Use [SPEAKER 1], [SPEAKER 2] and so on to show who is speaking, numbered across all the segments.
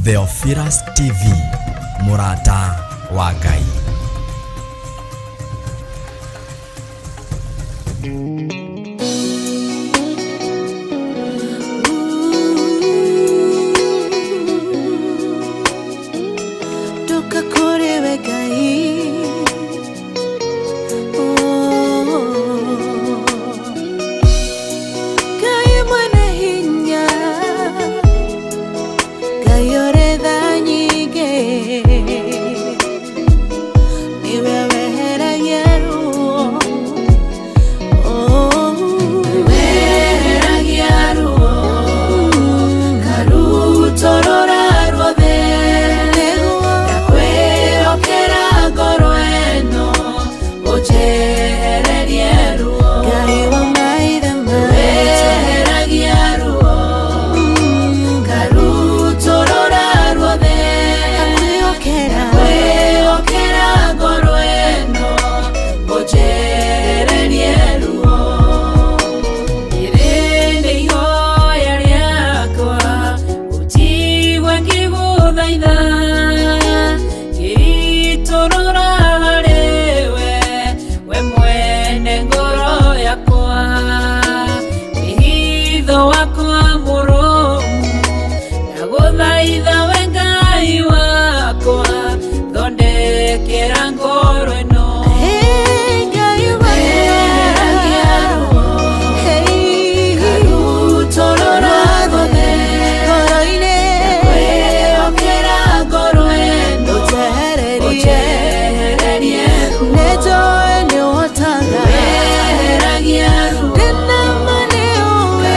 [SPEAKER 1] Theophilus TV, mũrata wa Ngai.
[SPEAKER 2] Ndoka kũrĩ we Ngai. Oh. Ngai mwene hinya, Ngai ũrĩ tha nyingĩ, nĩwe weheragia ruo. Oh.
[SPEAKER 3] Weheragia ruo karutorora ruothe.
[SPEAKER 2] Nĩguo.
[SPEAKER 3] Ndakwĩhokera ngoro ĩno ũnjehererie ruo.
[SPEAKER 2] Ngai wa maithe maitũ.
[SPEAKER 3] Weheragia ruo karutorora ruothe.
[SPEAKER 2] Ndakwĩhokera.
[SPEAKER 3] Ndakwĩhokera ngoro ĩno ũnjehererie ruo. Rĩrĩ nĩ ihoya rĩakwa ũnjigue ngĩgũthaitha, ngĩitũrũra harĩwe we mwene ngoro yakwa, wĩhitho wakwa mũrũmu, ndagũthaitha we Ngai wakwa, thondekera ngoro ĩno.
[SPEAKER 2] Hey, Ngai wakwa.
[SPEAKER 3] Weheragia ruo
[SPEAKER 2] Hey.
[SPEAKER 3] karutorora ruothe.
[SPEAKER 2] Ngoro-inĩ.
[SPEAKER 3] Ndakwĩhokera ngoro ĩno
[SPEAKER 2] Ũnjehererie.
[SPEAKER 3] ũnjehererie ruo.
[SPEAKER 2] Nĩnjũĩ nĩũhotaga.
[SPEAKER 3] Weheragia ruo
[SPEAKER 2] Ndĩna ma nĩũĩ.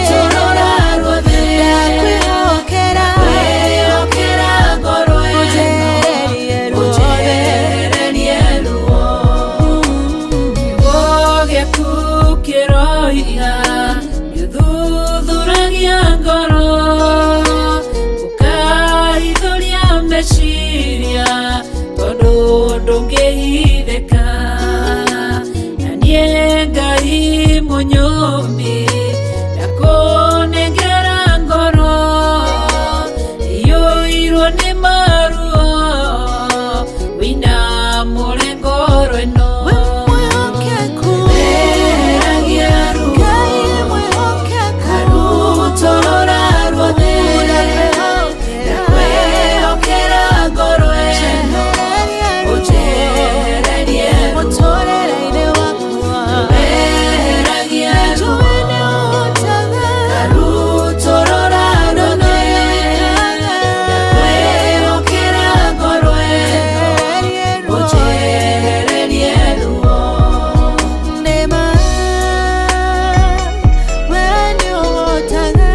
[SPEAKER 3] karutorora ruothe.
[SPEAKER 2] Ndakwĩhokera.
[SPEAKER 3] Ndakwĩhokera ngoro ĩno
[SPEAKER 2] Ũnjehererie ruothe.
[SPEAKER 3] ũnjehererie ruo. Kiugo gĩaku kĩroiga nĩũthuthuragia ngoro, ũkahithũria meciria, tondũ ndũngĩhithĩka. Na niĩ Ngai mũnyũmbi ndakũnengera ngoro iyũirwo nĩ maruo, wĩinamũre ngoro ĩno.
[SPEAKER 2] We mwĩhokeku.
[SPEAKER 3] Weheragia ruo
[SPEAKER 2] Ngai mwĩhokeku.
[SPEAKER 3] karutorora ruothe. Ndakwĩhokera ngoro ĩno ũnjehererie ruo.
[SPEAKER 2] Mũtũrĩre-inĩ wakwa.
[SPEAKER 3] Weheragia ruo
[SPEAKER 2] Njũĩ nĩũhotaga.
[SPEAKER 3] karutorora ruothe. Ndakwĩhokera ngoro ĩno ũnjehererie ruo.
[SPEAKER 2] Nĩma, we nĩũhotaga.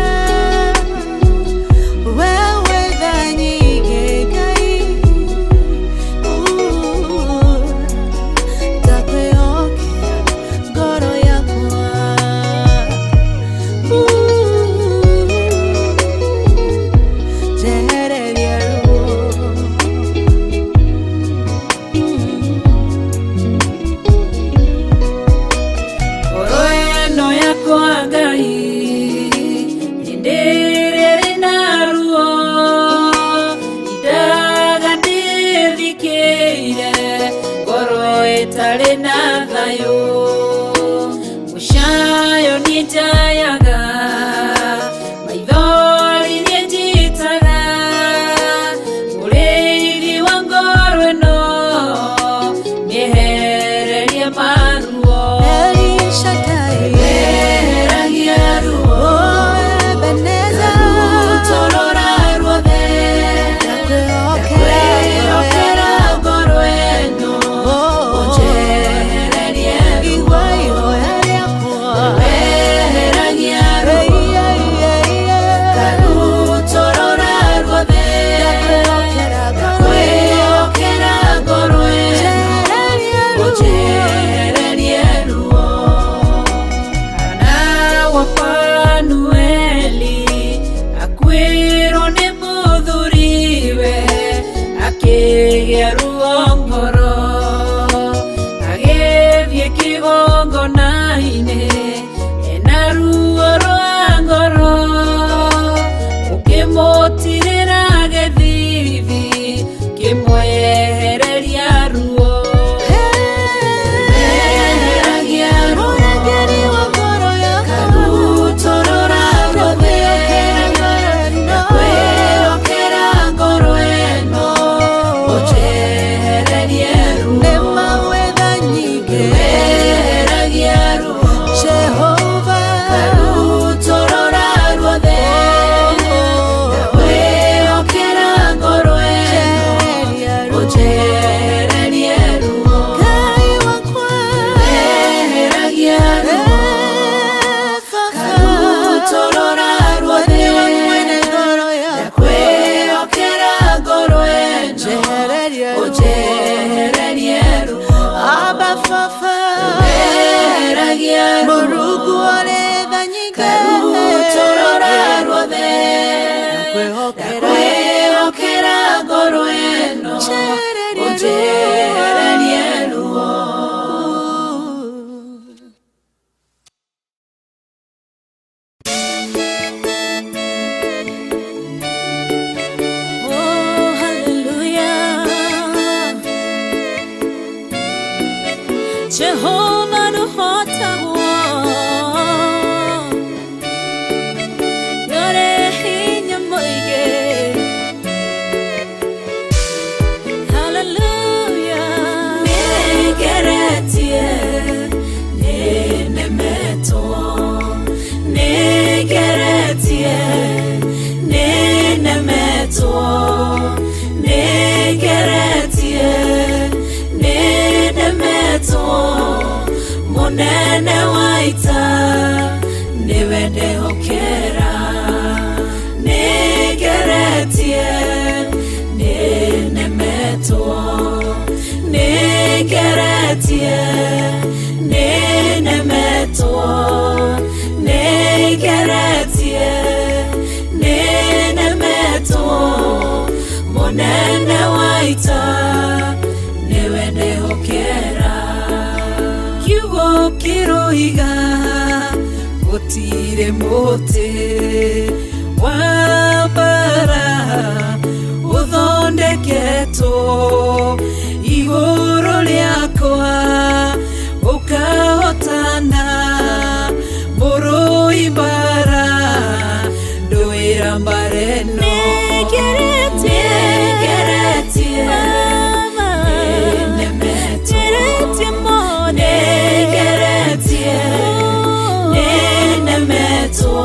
[SPEAKER 2] We wĩ tha nyingĩ, Ngai. Ndakwĩhokera ngoro yakwa. Njehereria ruo.
[SPEAKER 3] Ngoro ĩno yakwa Ngai hĩndĩ ĩrĩa ĩrĩ na ruo, indaga ndĩthikĩire ngoro ĩtarĩ na thayũ, mũcayo niĩ njayaga, maithori niĩ njitaga, mũrĩithi wa ngoro ĩno mĩehererie maruo.
[SPEAKER 2] El Shaddai.
[SPEAKER 3] Weheragia ruo
[SPEAKER 2] Oh, Ebenezer.
[SPEAKER 3] karutorora ruothe.
[SPEAKER 2] Ndakwĩhokera.
[SPEAKER 3] Ndakwĩhokera ngoro ĩno
[SPEAKER 2] Oh,
[SPEAKER 3] ũnjehererie ruo.
[SPEAKER 2] Igua ihoya rĩakwa.
[SPEAKER 3] Weheragia
[SPEAKER 2] Ndakwĩhokera.
[SPEAKER 3] Ndakwĩhokera ngoro ĩno, ũnjehererie ruo.
[SPEAKER 2] Oh, hallelujah. Jehovah nũhotagwo, nĩũrĩ hinya mũingĩ. Hallelujah.
[SPEAKER 3] Nĩngeretie, nĩnemetwo, nĩngeretie, nĩnemetwo, nĩngeretie, nĩnemetwo, mũnene wa ita nĩwe ndehokera. Nĩngeretie, nĩnemetwo, nĩngeretie, nĩnemetwo, nĩngeretie, nĩnemetwo, mũnene wa ita nĩwe ndehokera. Kiugo kĩroiga gũtirĩ mũtĩ wa mbara ũthondeketwo igũrũ rĩakwa ũkahotana, mũrũi mbara ndũĩra mbara ĩno.
[SPEAKER 2] Nĩngeretie.
[SPEAKER 3] Nĩngeretie,
[SPEAKER 2] Baba.
[SPEAKER 3] nĩnemetwo,
[SPEAKER 2] Ngeretie mothe.
[SPEAKER 3] nĩngeretie, nĩnemetwo,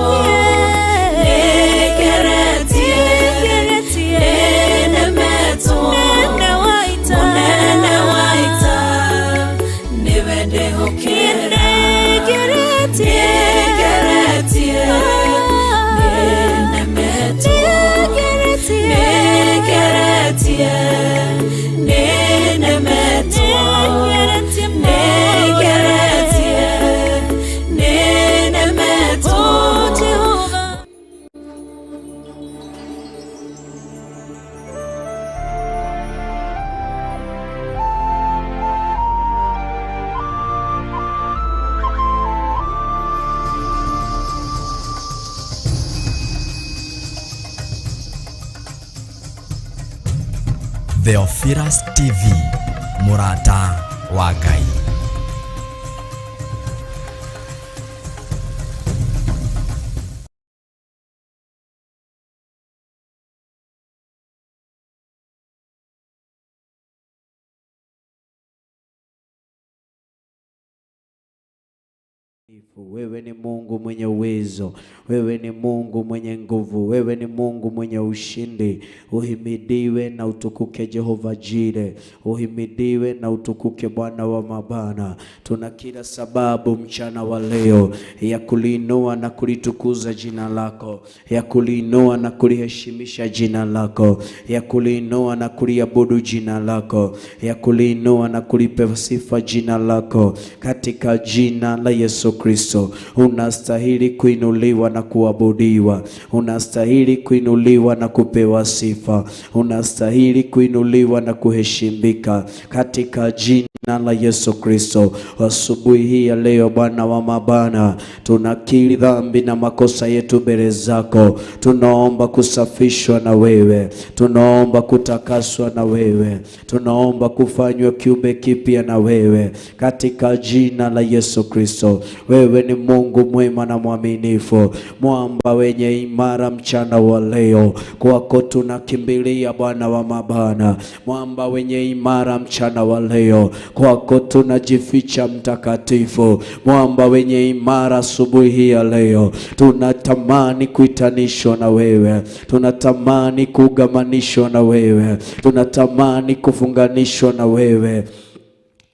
[SPEAKER 3] nĩngeretie,
[SPEAKER 2] Ngeretie.
[SPEAKER 3] nĩnemetwo,
[SPEAKER 2] Mũnene wa ita.
[SPEAKER 3] mũnene wa ita nĩwe ndehokera.
[SPEAKER 2] Nĩngeretie.
[SPEAKER 3] Nĩngeretie, nĩnemetwo,
[SPEAKER 2] Nĩngeretie.
[SPEAKER 3] nĩngeretie, nĩnemetwo,
[SPEAKER 2] Nĩngeretie
[SPEAKER 3] nĩngeretie, nĩnemetwo.
[SPEAKER 2] Oh, Jehovah.
[SPEAKER 1] Theophilus TV, mũrata wa Ngai.
[SPEAKER 4] Wewe ni Mungu mwenye uwezo, wewe ni Mungu mwenye nguvu, wewe ni Mungu mwenye ushindi. Uhimidiwe na utukuke Jehova Jire, uhimidiwe na utukuke Bwana wa mabwana. Tuna kila sababu mchana wa leo ya kuliinua na kulitukuza jina lako, ya kuliinua na kuliheshimisha jina lako, ya kuliinua na kuliabudu jina lako, ya kuliinua na kulipa sifa jina lako, katika jina la Yesu Kristo. Unastahili kuinuliwa na kuabudiwa, unastahili kuinuliwa na kupewa sifa, unastahili kuinuliwa na kuheshimika, katika jina la Yesu Kristo. Asubuhi hii ya leo, Bwana wa mabwana, tunakiri dhambi na makosa yetu mbele zako. Tunaomba kusafishwa na wewe, tunaomba kutakaswa na wewe, tunaomba kufanywa kiumbe kipya na wewe, katika jina la Yesu Kristo. Wewe ni Mungu mwema na mwaminifu, mwamba wenye imara. Mchana wa leo kwako tunakimbilia, Bwana wa mabwana, mwamba wenye imara. Mchana wa leo kwako tunajificha, Mtakatifu, mwamba wenye imara. Asubuhi hii ya leo tunatamani kuitanishwa na wewe, tunatamani kugamanishwa na wewe, tunatamani kufunganishwa na wewe.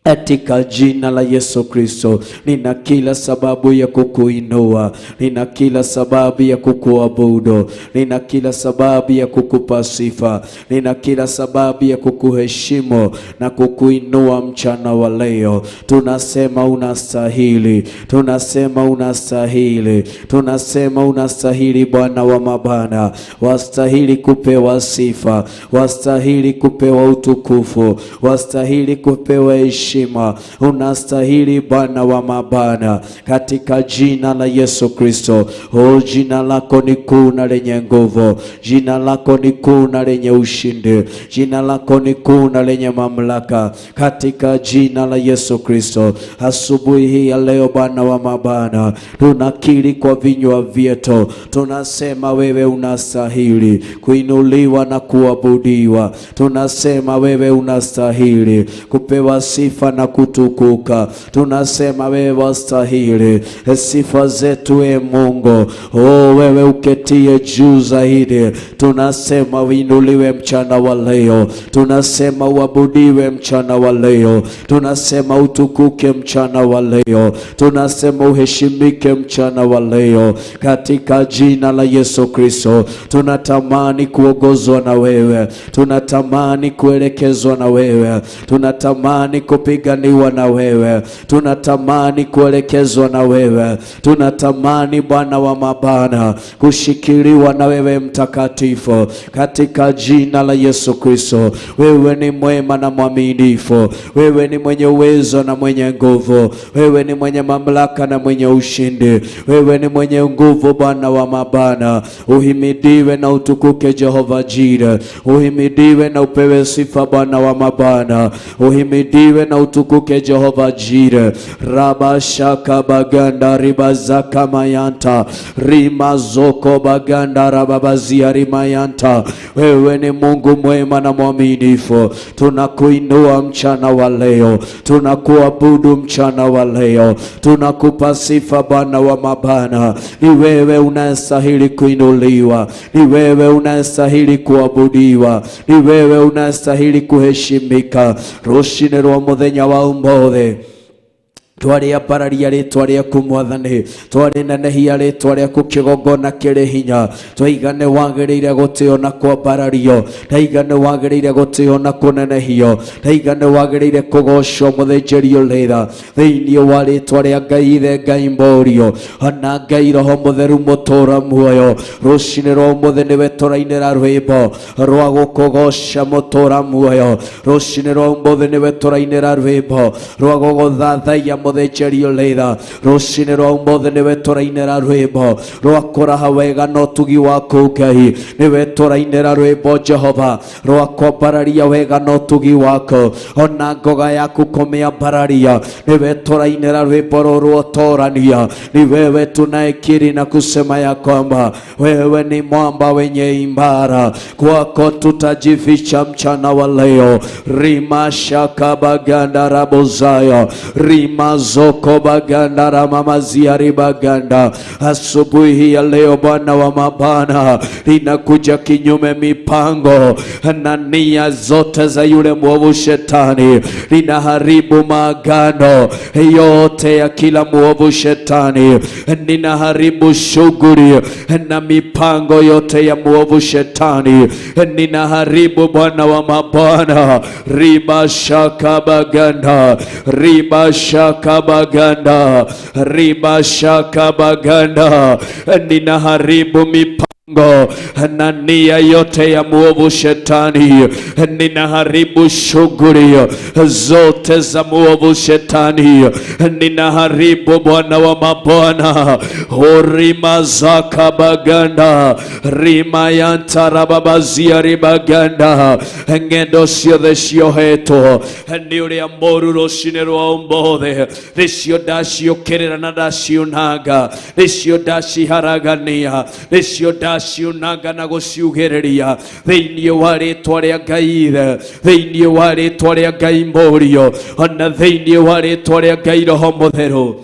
[SPEAKER 4] Katika jina la Yesu Kristo, nina kila sababu ya kukuinua, nina kila sababu ya kukuabudu, nina kila sababu ya kukupa sifa, nina kila sababu ya kukuheshimu na kukuinua mchana wa leo. Tunasema unastahili, tunasema unastahili, tunasema unastahili, Bwana wa mabwana, wastahili kupewa sifa, wastahili kupewa utukufu, wastahili kupewa heshima, unastahili Bwana wa mabwana, katika jina la Yesu Kristo. O, jina lako ni kuu na lenye nguvu, jina lako ni kuu na lenye ushindi, jina lako ni kuu na lenye mamlaka, katika jina la Yesu Kristo. Asubuhi hii ya leo, Bwana wa mabwana, tunakiri kwa vinywa vyetu, tunasema wewe unastahili kuinuliwa na kuabudiwa, tunasema wewe unastahili kupewa sifa na kutukuka, tunasema wewe wastahili sifa zetu, e Mungu. O, wewe uketie juu zaidi, tunasema uinuliwe mchana wa leo, tunasema uabudiwe mchana wa leo, tunasema utukuke mchana wa leo, tunasema uheshimike mchana wa leo, katika jina la Yesu Kristo. Tunatamani kuongozwa na wewe, tunatamani kuelekezwa na wewe, tunatamani kupiganiwa na wewe, tunatamani kuelekezwa na wewe, tunatamani Bwana wa mabwana kushikiliwa na wewe Mtakatifu, katika jina la Yesu Kristo. Wewe ni mwema na mwaminifu, wewe ni mwenye uwezo na mwenye nguvu, wewe ni mwenye mamlaka na mwenye ushindi, wewe ni mwenye nguvu, Bwana wa mabwana. Uhimidiwe na utukuke Jehova Jire, uhimidiwe na upewe sifa Bwana wa mabwana, uhimidiwe na utukuke Jehova Jire. Rabashaka baganda ribazaka mayanta rimazoko baganda rababazia rimayanta. Wewe ni Mungu mwema na mwaminifu, tunakuinua mchana wa leo, tunakuabudu mchana wa leo, tunakupa sifa Bwana wa mabwana. Ni wewe unayestahili kuinuliwa, ni wewe unayestahili kuabudiwa, ni wewe unayestahili kuheshimika. Rũcinĩ rwa mũthenya wa ũmũthĩ twarĩambararia rĩtwa rĩaku Mwathani, twarĩnenehia rĩtwa rĩaku kĩgongona kĩrĩ hinya, twaiga nĩ wagĩrĩire gũtĩo na kwambarario, ndaiga nĩ wagĩrĩire gũtĩo na kũnenehio, ndaiga nĩ wagĩrĩire kũgocwo mũthĩnjĩri ũrĩra thĩinĩ wa rĩtwa rĩa Ngai Ithe, Ngai Mũriũ ona Ngai Roho Mũtheru mũtũra muoyo. Rũcinĩ rwa ũmũthĩ nĩwe tũrainĩra rwĩmbo rwa gũkũgoca mũtũra muoyo, rũcinĩ rwa ũmũthĩ nĩwe tũrainĩra rwĩmbo rwa gũgũthathaiya mũthĩnjĩri ũrĩra, rũcinĩ rwa ũmũthĩ nĩwe tũrainĩra rwĩmbo rwa kũraha wega na ũtugi waku Ngai, nĩwe tũrainĩra rwĩmbo Jehova rwa kwambararia wega na ũtugi waku, ona ngoga yaku kũmĩambararia, nĩwe tũrainĩra rwĩmbo rũrũ ũtorania. Ni wewe tunayekiri na kusema ya kwamba wewe ni mwamba wenye imara, kwako tutajificha mchana wa leo. Rimashaka baganda rabozaya rimazoko baganda ramamazia ribaganda. Asubuhi hii ya leo Bwana wa mabwana, linakuja kinyume mipango na nia zote za yule mwovu shetani, linaharibu maagano yote ya kila mwovu shetani, ninaharibu shughuli na mipango yote ya mwovu shetani, ninaharibu Bwana wa mabwana. Ribashaka baganda ribashaka baganda ribashaka baganda, ninaharibu mipango na nia yote ya mwovu shetani, ninaharibu shughuli zote za mwovu shetani, ninaharibu Bwana wa mabwana. Horima zaka baganda rimayanta rababazia ribaganda, ng'endo ciothe ciohetwo nĩ ũrĩa mũru rũcinĩ rwa ũmũthĩ, nĩcio ndaciũkĩrĩra na ndaciunanga, nĩcio ndaciharagania, nĩcio ndaciunanga na gũciugĩrĩria thĩinĩ wa rĩtwa rĩa Ngai Ithe, thĩinĩ wa rĩtwa rĩa Ngai Mũriũ, ona thĩinĩ wa rĩtwa rĩa Ngai Roho Mũtheru.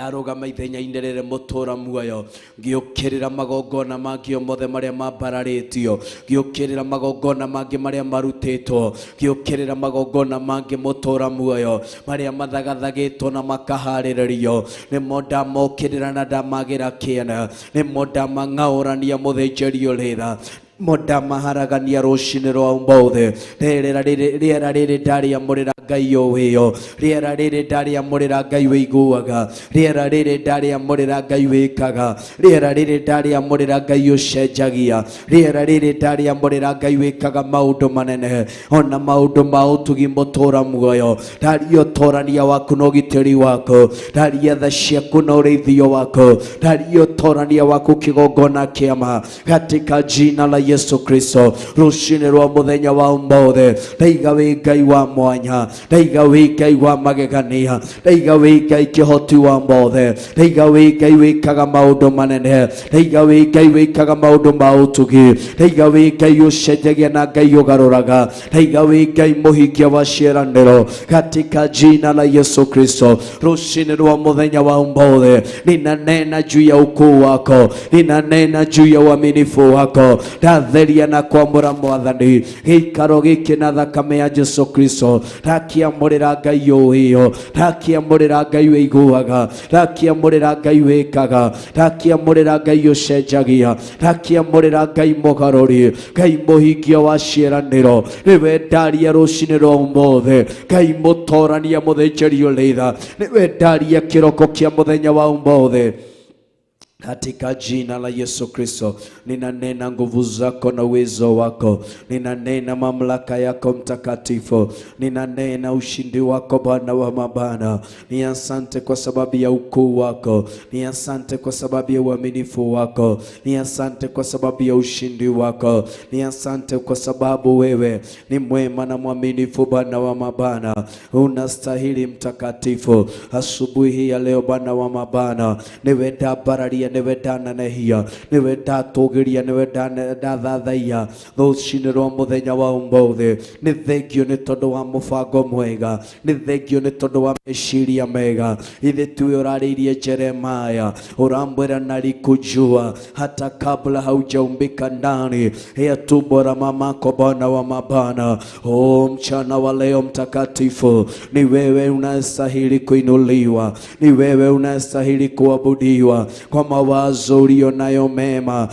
[SPEAKER 4] Ndarũgama ithenya-inĩ rĩrĩ mũtũra muoyo, ngĩũkĩrĩra magongona mangĩ o mothe marĩa mambararĩtio, ngĩũkĩrĩra magongona mangĩ marĩa marutĩtwo, ngĩũkĩrĩra magongona mangĩ mũtũra muoyo marĩa mathagathagĩtwo na makaharĩrĩrio. Nĩmo ndamokĩrĩra na ndamagĩra kĩene, nĩmo ndamang'aũrania mũthĩnjĩri ũrĩra mondamaharagania rũcinĩ rwa ũmũthĩ. Rĩera rĩrĩ ndarĩamũrĩra Ngai ũwĩo, rĩera rĩrĩ ndarĩamũrĩra Ngai wĩiguaga, rĩera rĩrĩ ndarĩamũrĩra Ngai wĩkaga, rĩera rĩrĩ ndarĩamũrĩra Ngai ũcenjagia, rĩera rĩrĩ ndarĩamũrĩra Ngai wĩkaga maũndũ manene ona maũndũ ma ũtugi mũtũra muoyo. Ndaria ũtorania waku na ũgitĩri waku, ndaria tha ciaku na ũrĩithio waku, ndaria ũtorania waku kĩgongona kĩama katika jina la Yesu Kristo. Rũcinĩ rwa mũthenya wa ũmũthĩ ndaiga wĩ Ngai wa mwanya, ndaiga wĩ Ngai wa magegania, ndaiga wĩ Ngai kĩhoti wa mothe, ndaiga wĩ Ngai wĩkaga maũndũ manene, ndaiga wĩ Ngai wĩkaga maũndũ ma ũtugi, ndaiga wĩ Ngai ũcenjagia na Ngai ũgarũraga, ndaiga wĩ Ngai mũhingia wa ciĩranĩro katika jina la Yesu Kristo. Rũcinĩ rwa mũthenya wa ũmũthĩ ninanena juu ya ukuu wako, ninanena juu ya uaminifu wako. Ndatheria na kwamũra Mwathani gĩikaro gĩkĩ na thakame ya Jesu Kristo. Ndakiamũrĩra Ngai ũwĩo, ndakiamũrĩra Ngai wĩiguaga, ndakiamũrĩra Ngai wĩkaga, ndakiamũrĩra Ngai ũcenjagia, ndakiamũrĩra Ngai mũgarũri, Ngai mũhingia wa ciĩranĩro. Nĩwe ndaria rũcinĩ rwa ũmũthĩ, Ngai mũtorania mũthĩnjĩri ũrĩtha, nĩwe ndaria kĩroko kĩa mũthenya wa ũmũthĩ. Katika jina la Yesu Kristo ninanena nguvu zako na uwezo wako, ninanena mamlaka yako mtakatifu, ninanena ushindi wako Bwana wa mabwana. Ni asante kwa sababu ya ukuu wako, ni asante kwa sababu ya uaminifu wako, ni asante kwa sababu ya ushindi wako, ni asante kwa sababu wewe ni mwema na mwaminifu Bwana wa mabwana. Unastahili mtakatifu. Asubuhi ya leo Bwana wa mabwana, niwe ndambararia, niwe ndanenehia, niwe ndatũgĩria, niwe ndathathaiya rũcinĩ rwa mũthenya wa ũmũthĩ. Nĩ thengio nĩ tondũ wa mũbango mwega, nĩ thengio nĩ tondũ wa meciria mega. Ithe tuwe ũrarĩirie Jeremaya, ũramwĩra nalikujua hata kabla haujaumbika ndani ya tumbo la mamako Bwana wa mabwana. O mchana wa leo mtakatifu, ni wewe unastahili kuinuliwa, ni wewe unastahili kuabudiwa kwa mawazo ulio nayo mema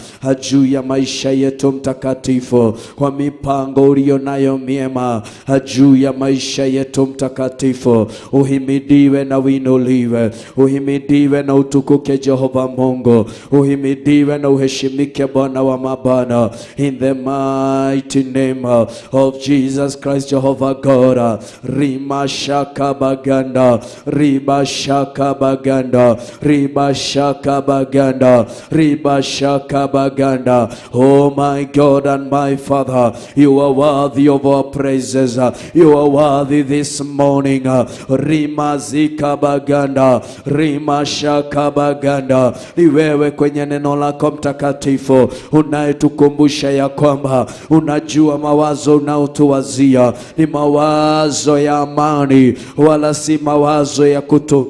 [SPEAKER 4] juu ya maisha yetu mtakatifu, kwa mipango ulio nayo miema juu ya maisha yetu mtakatifu. Uhimidiwe na uinuliwe, uhimidiwe na utukuke Jehova Mungu, uhimidiwe na uheshimike Bwana wa mabwana. In the mighty name of Jesus Christ Jehovah God. Rima shaka baganda, riba shaka baganda, riba shaka baganda, riba shaka baganda. Oh my God and my Father, you are worthy of our praises. You are worthy this morning. Rima zika baganda, rima shaka baganda. Ni wewe kwenye neno lako mtakatifu unayetukumbusha ya kwamba unajua mawazo unaotuwazia ni mawazo ya amani, wala si mawazo ya kutu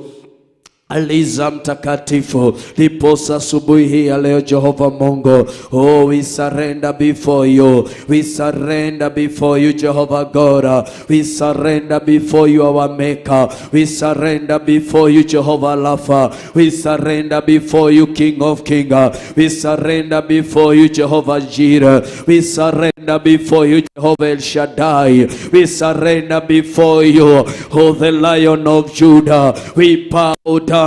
[SPEAKER 4] aliza mtakatifu. Ndiposa asubuhi hii ya leo Jehova Mungu, oh, we surrender before you, we surrender before you Jehovah God, we surrender before you our Maker, we surrender before you Jehovah Rapha, we surrender before you King of Kings, we surrender before you Jehovah Jireh, we surrender before you Jehovah El Shaddai, we surrender before you, oh, the Lion of Judah. We bow down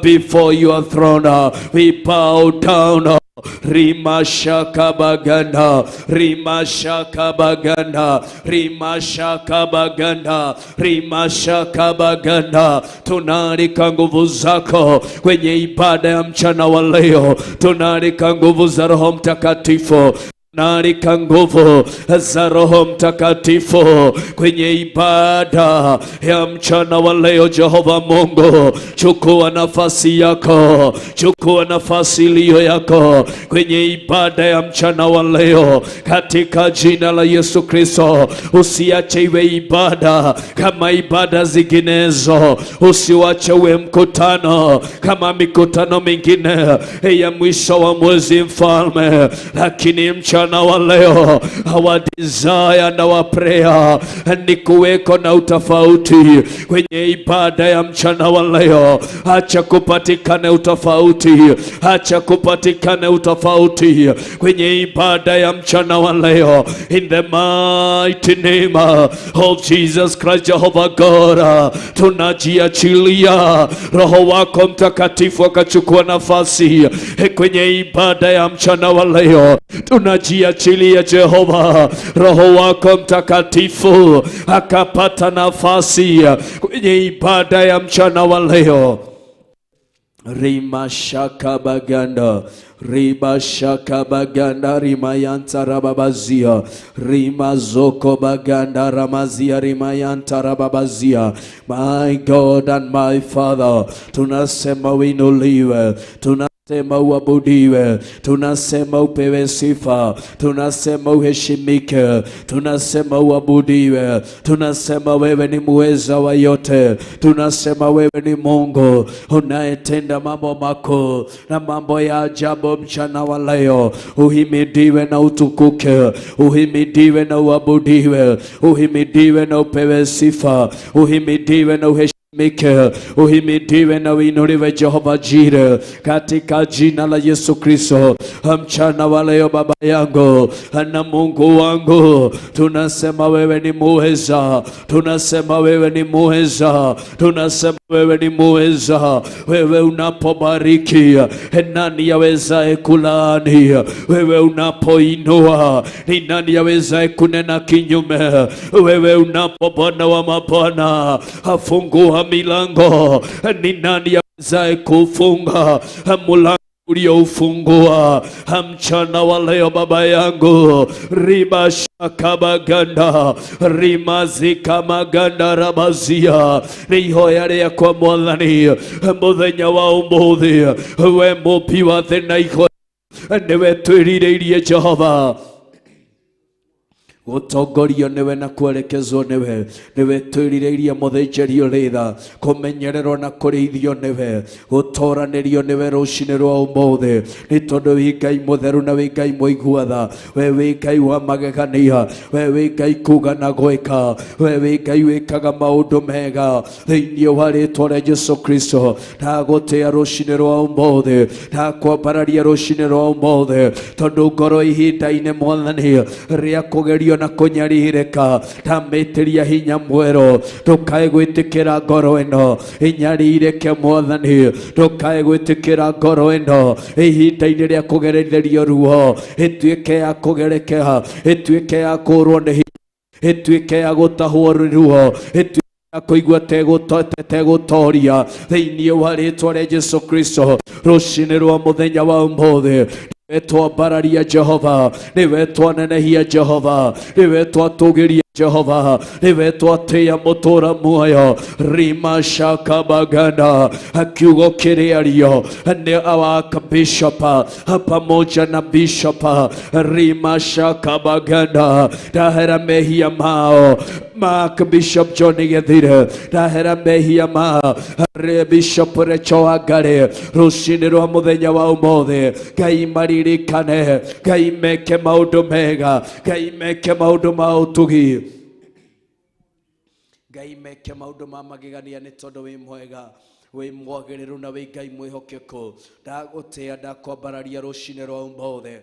[SPEAKER 4] before your throne, we bow down. Rima shaka baganda, rima shaka baganda, rima shaka baganda, rima shaka baganda. Tunaalika nguvu zako kwenye ibada ya mchana wa leo, tunaalika nguvu za Roho Mtakatifu. Naalika nguvu za Roho Mtakatifu kwenye ibada ya mchana wa leo. Jehova Mungu, chukua nafasi yako, chukua nafasi iliyo yako kwenye ibada ya mchana wa leo, katika jina la Yesu Kristo. Usiache iwe ibada kama ibada zinginezo, usiwache uwe mkutano kama mikutano mingine ya mwisho wa mwezi, Mfalme, lakini mchana wa leo our desire and our prayer ni kuweko na utofauti kwenye ibada ya mchana wa leo. Acha kupatikane utofauti, acha kupatikane utofauti kwenye ibada ya mchana wa leo, in the mighty name of Jesus Christ. Jehovah God, tunajiachilia Roho wako Mtakatifu akachukua nafasi kwenye ibada ya mchana wa leo. Tunajiachilia Jehova, Roho wako Mtakatifu akapata nafasi kwenye ibada ya mchana wa leo. Rima shaka baganda, riba shaka baganda, rimayanta rababazia, rima zoko baganda ramazia, rimayanta rababazia. My God and my Father, tunasema uinuliwe, tunasema uabudiwe, tunasema upewe sifa, tunasema uheshimike, tunasema uabudiwe, tunasema wewe ni muweza wa yote, tunasema wewe ni Mungu unayetenda mambo makuu na mambo ya ajabu. Mchana wa leo uhimidiwe na utukuke, uhimidiwe na uabudiwe, uhimidiwe na upewe sifa, uhimidiwe na uheshimike, uhimidiwe na uinuliwe Jehova Jire, katika jina la Yesu Kristo. Mchana wa leo Baba yangu na Mungu wangu, tunasema wewe ni muweza, tunasema wewe ni muweza, tunasema wewe ni muweza. Wewe unapobariki, nani yawezaye kulaani? Wewe unapoinua, ni nani yawezaye kunena kinyume? Wewe unapo Bwana wa mabwana afungua milango, ni nani yawezaye kufunga mlango ulioufungua? Mchana wa leo Baba yangu, riba shakabaganda rimazika maganda rabazia, nĩihoya rĩakwa Mwathani mũthenya wa ũmũthĩ, we mũmbi wa thĩ na ihoya nĩwe twĩrirĩirie Jehova gũtongorio nĩwe na kuelekezwo nĩwe, nĩwe twĩrirĩirie mũthĩnjĩri ũrĩ tha, kũmenyererwo na kũrĩithio nĩwe, gũtoranĩrio nĩwe rũcinĩ rwa ũmũthĩ, nĩ tondũ wĩ Ngai mũtheru na wĩ Ngai mũigua tha, we wĩ Ngai wa magegania, we wĩ Ngai kuga na gwĩka, we wĩ Ngai wĩkaga maũndũ mega thĩinĩ wa rĩtwa rĩa Jesu Kristo. Ndagũtĩa rũcinĩ rwa ũmũthĩ, ndakwambararia rũcinĩ rwa ũmũthĩ, tondũ ngoro ihinda-inĩ Mwathani rĩa kũgerio na kũnyarirĩka, ndamĩtĩria hinya mwerũ, ndũkae gwĩtĩkĩra ngoro ĩno ĩnyarirĩke Mwathani, ndũkae gwĩtĩkĩra ngoro ĩno ihinda-inĩ rĩa kũgerererio ruo ĩtuĩke ya kũgerekea, ĩtuĩke ya kũũrwo nĩ hinya, ĩtuĩke ya gũtahwo ruo, ĩtuĩke ya kũigua tegũtoria thĩinĩ wa rĩtwa rĩa Jesu Kristo. Rũcinĩ rwa mũthenya wa ũmũthĩ nĩwe twambararia Jehova, nĩwe twanenehia Jehova, nĩwe twatũgĩria Jehova, nĩwe twatĩa mũtũra muoyo. Rima shaka baganda, kiugo kĩrĩario nĩ archbishop pamoja na bishop. Rima shaka baganda, ndahera mehia mao Mark Bishop John Gethire, ndahera mehia ma Bishop Recho Agare, rũcinĩ rwa mũthenya wa ũmũthĩ Ngai maririkane, Ngai meke maũndũ mega, Ngai meke maũndũ ma ũtugi, Ngai meke maũndũ ma magegania, nĩ tondũ wĩ mwega, wĩ mwagĩrĩru na wĩ Ngai mwĩhokeku. Ndagũtĩa, ndakwambararia rũcinĩ rwa ũmũthĩ.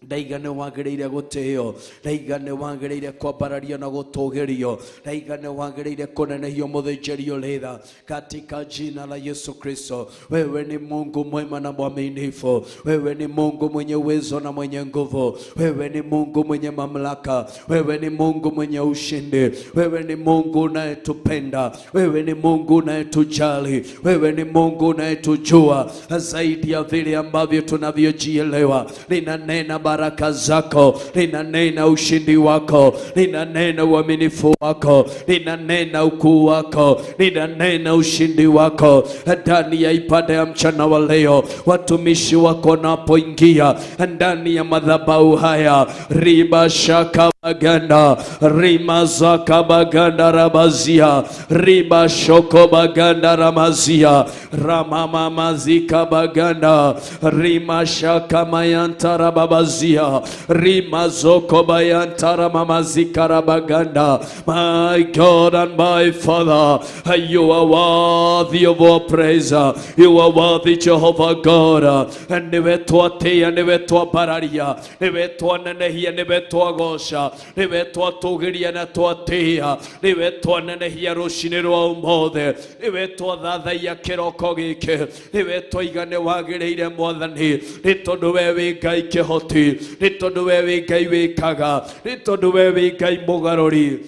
[SPEAKER 4] Ndaiga nĩ wagĩrĩire gũtĩo, ndaiga nĩ wagĩrĩire kwambarario na gũtũgĩrio, ndaiga nĩ wagĩrĩire kũnenehio mũthĩnjĩri ũrĩ tha, katika jina la Yesu Kristo. Wewe ni Mungu mwema na mwaminifu, wewe ni Mungu mwenye uwezo na mwenye nguvu, wewe ni Mungu mwenye mamlaka, wewe ni Mungu mwenye ushindi, wewe ni Mungu unayetupenda, wewe ni Mungu unayetujali, wewe ni Mungu unayetujua zaidi ya vile ambavyo tunavyojielewa. Ninanena baraka zako, ninanena ushindi wako, ninanena uaminifu wako, ninanena ukuu wako, ninanena ushindi wako ndani ya ibada ya mchana wa leo. Watumishi wako wanapoingia ndani ya madhabahu haya, riba shaka baganda rima zaka baganda rabazia riba shoko baganda ramazia ramamamazika baganda rima shaka mayanta rababazia rima zoko bayanta ramamazika rabaganda. My God and my Father, you are worthy of our praise. You are worthy, Jehovah God. Niwe twatia, niwe twambararia, niwe twanenehia, niwe twagoca, niwe twatũgĩria na twatĩa, niwe twanenehia rũcinĩ rwa ũmũthĩ, niwe twathathaiya kĩroko gĩkĩ, niwe twaiga nĩ wagĩrĩire Mwathani, nĩ tondũ we wĩ Ngai kĩhoti, nĩ tondũ we wĩ Ngai wĩkaga, nĩ tondũ we wĩ Ngai mũgarũri,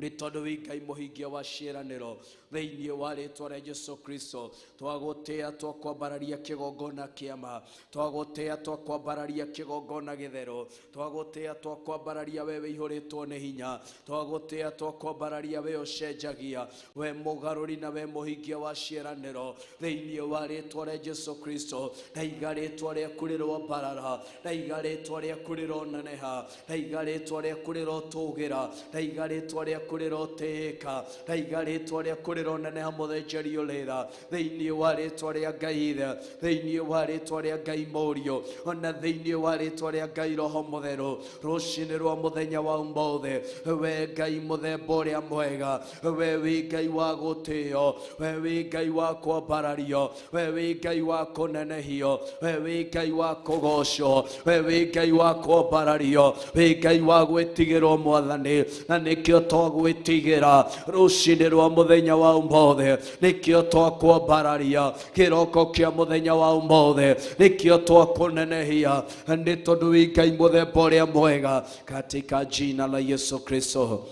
[SPEAKER 4] nĩ tondũ wĩ Ngai mũhingia wa ciĩranĩro. Thĩinĩ wa rĩtwa rĩa Jesu Kristo twagũtĩa, twakwambararia kĩgongona kĩama, twagũtĩa, twakwambararia kĩgongona gĩtheru, twagũtĩa, twakwambararia we wĩihũrĩtwo nĩ hinya, twagũtĩa, twakwambararia we ũcenjagia, we mũgarũri na we mũhingia wa ciĩranĩro. Thĩinĩ wa rĩtwa rĩa Jesu Kristo ndaiga rĩtwa rĩaku rĩrombarara, ndaiga rĩtwa rĩaku rĩroneneha, ndaiga rĩtwa rĩaku rĩrotũgĩra, ndaiga rĩtwa rĩaku rĩrotĩĩka, ndaiga rĩtwa rĩaku rĩroneneha mũthĩnjĩri ũrĩra. Thĩinĩ wa rĩtwa rĩa Ngai Ithe, thĩinĩ wa rĩtwa rĩa Ngai Mũriũ, ona thĩinĩ wa rĩtwa rĩa Ngai Roho Mũtheru, rũcinĩ rwa mũthenya wa ũmũthĩ, we Ngai mũthemba ũrĩa mwega, we wĩ Ngai wa gũtĩo, we wĩ Ngai wa kwambarario, we wĩ Ngai wa kũnenehio, we wĩ Ngai wa kũgocwo, we wĩ Ngai wa kwambarario, wĩ Ngai wa gwĩtigĩrwo Mwathani, na nĩkĩo twagwĩtigĩra rũcinĩ rwa mũthenya wa ũmũthĩ, nĩkĩo twakwambararia kĩroko kĩa mũthenya wa ũmũthĩ, nĩkĩo twakũnenehia, nĩ tondũ wĩ Ngai mũthemba ũrĩa mwega, katika jina la Yesu Kristo.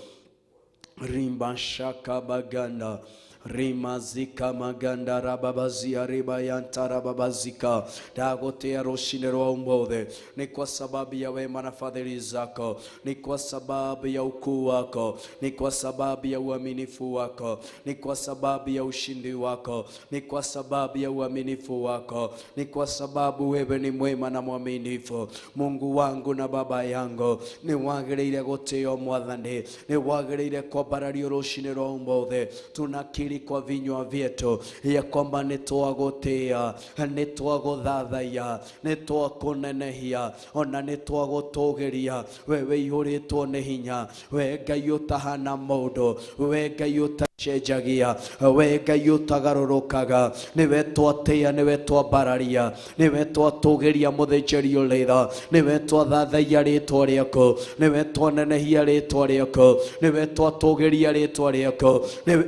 [SPEAKER 4] Rimba shaka baganda rimazika maganda rababazia ribayanta rababazika. Ndagotea rũcinĩ rwa ũmũthĩ ni kwa sababu ya wema na fadhili zako, ni kwa sababu ya ukuu wako, ni kwa sababu ya uaminifu wako, ni kwa sababu ya ushindi wako, ni kwa sababu ya uaminifu wako, ni kwa sababu wewe ni mwema na mwaminifu. Mungu wangu na baba yangu, ni wagĩrĩire gũtĩo Mwathani, ni wagĩrĩire kwambarario rũcinĩ rwa ũmũthĩ. Tunakiri kwa vinywa vyetu ya kwamba nĩ twagũtĩa, nĩ twagũthathaiya, nĩ twakũnenehia, ona nĩ twagũtũgĩria. We wĩihũrĩtwo nĩ hinya, we Ngai ũtahana mũndũ, we Ngai ũtacenjagia, we Ngai ũtagarũrũkaga, nĩwe twatĩa, nĩwe twambararia, nĩwe twatũgĩria mũthĩnjĩri ũrĩra, nĩwe twathathaiya rĩtwa rĩaku, nĩwe twanenehia rĩtwa rĩaku, nĩwe twatũgĩria rĩtwa rĩaku, nĩwe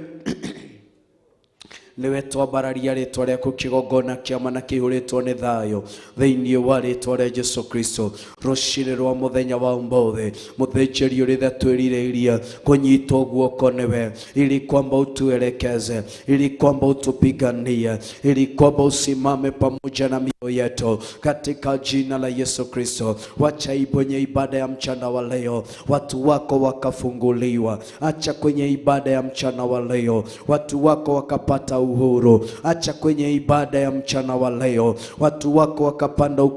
[SPEAKER 4] niwe twambararia rĩtwa rĩaku kĩgongona kĩama na kĩihũrĩtwo nĩ thayũ. Thĩinĩ wa rĩtwa rĩa Jesu Kristo rũcinĩ rwa mũthenya wa ũmũthĩ, mũthĩnjĩri ũrĩa twĩrirĩirie kũnyitwo guoko nĩwe, ili kwamba utuelekeze, ili kwamba utupiganie, ili kwamba usimame pamoja na mioyo yetu, katika jina la Yesu Kristo. Wacha kwenye ibada ya mchana wa leo watu wako wakafunguliwa. Acha kwenye ibada ya mchana wa leo watu wako wakapata uhuru. Acha kwenye ibada ya mchana wa leo watu wako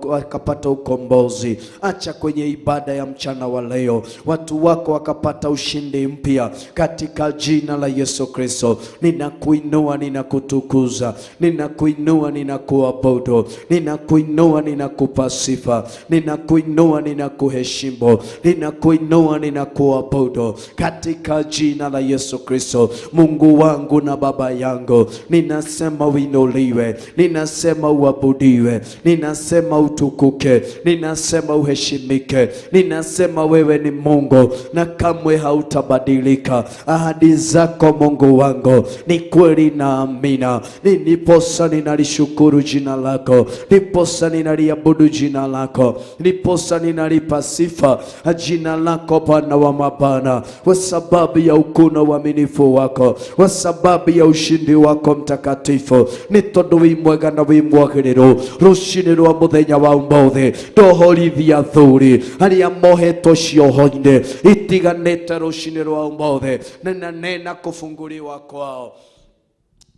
[SPEAKER 4] wakapata ukombozi. Acha kwenye ibada ya mchana wa leo watu wako wakapata ushindi mpya, katika jina la Yesu Kristo. Ninakuinua, ninakutukuza, ninakuinua, ninakuabudu, ninakuinua, ninakupa sifa, ninakuinua, ninakuheshimu, ninakuinua, ninakuabudu, katika jina la Yesu Kristo. Mungu wangu na baba yangu, ninasema uinuliwe, ninasema uabudiwe, ninasema utukuke, ninasema uheshimike, ninasema wewe ni Mungu na kamwe hautabadilika. Ahadi zako Mungu wangu ni kweli na amina. Niniposa ninalishukuru jina lako, Ndiposa ninaliabudu jina lako, ndiposa ninalipa sifa jina lako Bwana wa mabwana, kwa sababu ya ukuu na uaminifu wako, kwa sababu ya ushindi wako mtakatifu. Nĩ tondũ wĩ mwega na wĩ mwagĩrĩru. Rũcinĩ rwa mũthenya wa ũmũthĩ ndohorithia athuri arĩa mohetwo cioho-inĩ itiganĩte. Rũcinĩ rwa ũmũthĩ ninanena kufunguliwa kwao,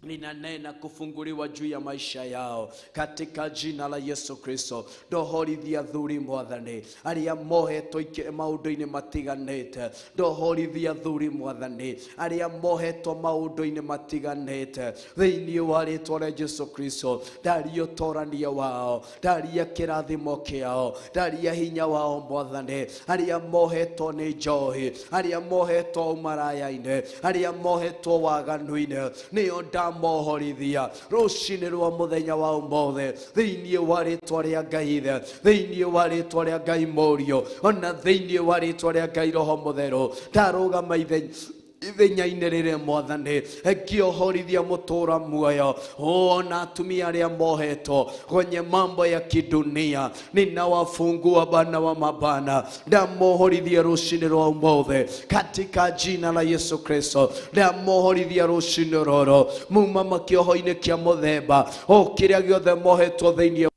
[SPEAKER 4] ninanena kufunguliwa juu ya maisha yao katika jina la Yesu Kristo. Ndohorithia athuri, Mwathani, arĩa mohetwo maũndũ-inĩ matiganĩte. Ndohorithia athuri, Mwathani, arĩa mohetwo maũndũ-inĩ matiganĩte thĩinĩ wa rĩtwa rĩa Jesu Kristo. Ndaria ũtorania wao, ndaria kĩrathimo kĩao, ndaria hinya wao, Mwathani. Arĩa mohetwo nĩ njohi, arĩa mohetwo ũmaraya-inĩ, arĩa mohetwo waganu-inĩ, nĩo ndamohorithia rũcinĩ rwa mũthenya wa ũmũthĩ thĩinĩ wa rĩtwa rĩa Ngai Ithe, thĩinĩ wa rĩtwa rĩa Ngai Mũriũ, ona thĩinĩ wa rĩtwa rĩa Ngai Roho Mũtheru. Ndarũgama ithenya-inĩ rĩrĩa, Mwathani, ngĩohorithia mũtũra muoyo ona atumia arĩa mohetwo kwenye mambo ya kidunia, ninawafungua, Bwana wa mabwana. Ndamohorithia rũcinĩ rwa ũmũthĩ katika jina la Yesu Kristo. Ndamohorithia rũcinĩ rũrũ muma makĩoho-inĩ kĩa mũthemba o kĩrĩa gĩothe mohetwo thĩinĩ,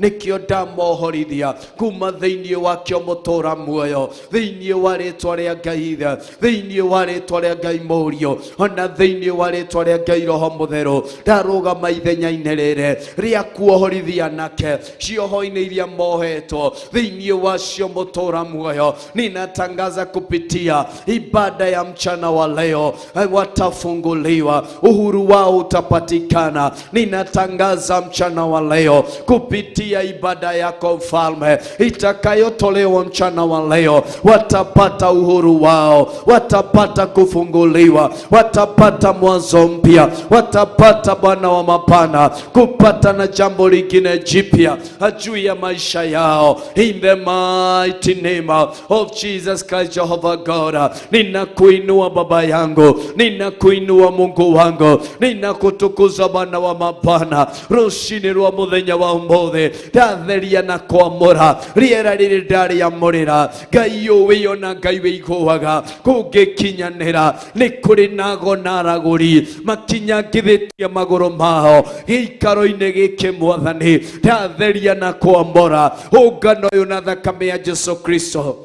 [SPEAKER 4] nĩkĩo ndamohorithia kuma thĩinĩ wakĩo mũtũra muoyo thĩinĩ wa rĩtwa rĩa Ngai Ithe, thĩinĩ wa rĩtwa rĩa Ngai Mũriũ, ona thĩinĩ wa rĩtwa rĩa Ngai Roho Mũtheru. Ndarũgama ithenya-inĩ rĩrĩ rĩa kuohorithia anake cioho-inĩ iria mohetwo thĩinĩ wacio mũtũra muoyo. Ninatangaza kupitia ibada ya mchana wa leo, watafunguliwa, uhuru wao utapatikana. Ninatangaza mchana wa leo kupitia ibada yako, Mfalme, itakayotolewa mchana wa leo, watapata uhuru wao, watapata kufunguliwa, watapata mwanzo mpya, watapata, Bwana wa mapana, kupata na jambo lingine jipya juu ya maisha yao. In the mighty name of Jesus Christ, Jehovah God, ninakuinua Baba yangu, ninakuinua Mungu wangu, ninakutukuza, Bwana wa mabwana. Rũcinĩ rwa mũthenya wa ũmũthĩ ndatheria na kwamũra rĩera rĩrĩ, ndarĩamũrĩra Ngai ũwĩo na Ngai wĩiguaga. Kũngĩkinyanĩra nĩ kũrĩ nago na aragũri makinyangithĩtie magũrũ mao gĩikaro-inĩ gĩkĩ, Mwathani, ndatheria na kwamũra ũngano ũyũ na thakame ya Jesu Kristo,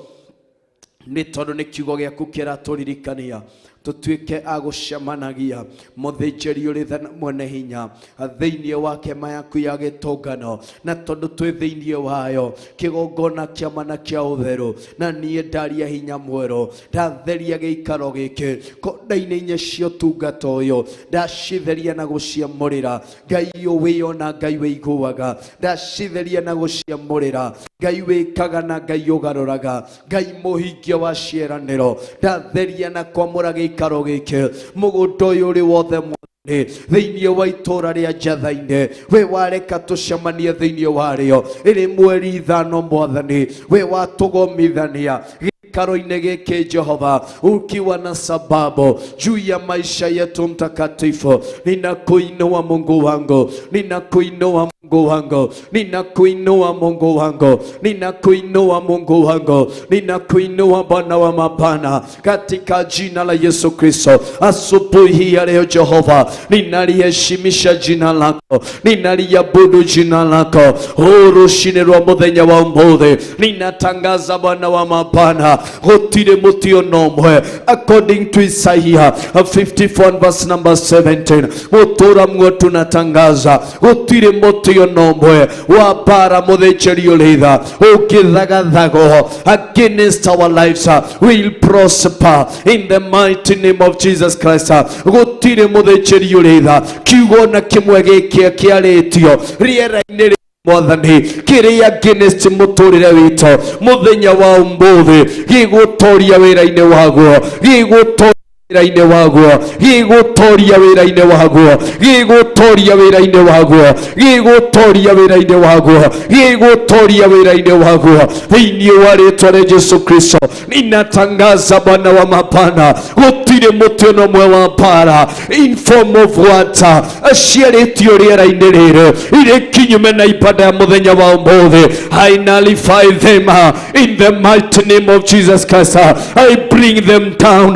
[SPEAKER 4] nĩ tondũ nĩ kiugo gĩaku kĩratũririkania tũtuĩke a gũcemanagia mũthĩnjĩri ũrĩ tha na mwene hinya thĩinĩ wa kema yaku ya gĩtũngano, na tondũ twĩ thĩinĩ wayo kĩgongona kĩama na kĩa ũtheru, na niĩ ndaria hinya mwerũ. Ndatheria gĩikaro gĩkĩ, konda-inĩ inya cia ũtungata ũyũ ndacitheria na gũciamũrĩra Ngai ũwĩo na Ngai wĩiguaga. Ndacitheria na gũciamũrĩra Ngai wĩkaga na Ngai ũgarũraga, Ngai mũhingia wa ciĩranĩro. Ndatheria na kwamũra gĩikaro gĩkĩ, mũgũnda ũyũ ũrĩ wothe, Mwathani, thĩinĩ wa itũũra rĩa Njatha-inĩ we wareka tũcemanie thĩinĩ warĩo ĩrĩ mweri 5. Mwathani, we watũgomithania gĩikaro-inĩ gĩkĩ, Jehova, ukiwa na sababu juu ya maisha yetu. Mtakatifu, ninakuinua Mungu wangu, ninakuinua Mungu wangu, ninakuinua Mungu wangu, ninakuinua Mungu wangu, ninakuinua Bwana wa mabwana, katika jina la Yesu Kristo. Asubuhi hii ya leo, Jehova, ninaliheshimisha jina lako, ninaliabudu jina lako. Rũcinĩ rwa mũthenya wa ũmũthĩ ninatangaza, Bwana wa mabwana, gũtirĩ mũtĩ ona ũmwe, according to Isaiah 54 verse number 17, mũtũra muo tunatangaza gũtirĩ mũtĩ ona ũmwe wa mbara, mũthĩnjĩri ũrĩ tha, ũngĩthagathagwo against our lives will prosper in the mighty name of Jesus Christ. Gũtirĩ, mũthĩnjĩri ũrĩ tha, kiugo na kĩmwe gĩkĩ kĩarĩtio rĩera-inĩ, Mwathani, kĩrĩa against mũtũrĩre witũ mũthenya wa ũmũthĩ gĩgũtoria wĩra-inĩ waguo, gĩgũtoria. Wĩra-inĩ waguo gĩgũtoria, wĩra-inĩ waguo gĩgũtoria, wĩra-inĩ waguo gĩgũtoria, wĩra-inĩ waguo gĩgũtoria, wĩra-inĩ waguo, thĩinĩ wa rĩtwa rĩa Jesu Kristo. Ninatangaza, Bwana wa mabana, gũtirĩ mũtĩ ona ũmwe wa mbara in form of water aciarĩtio rĩera-inĩ rĩrĩ irĩ kinyume na ibada ya mũthenya wa ũmũthĩ. I nullify them in the mighty name of Jesus Christ. I bring them down.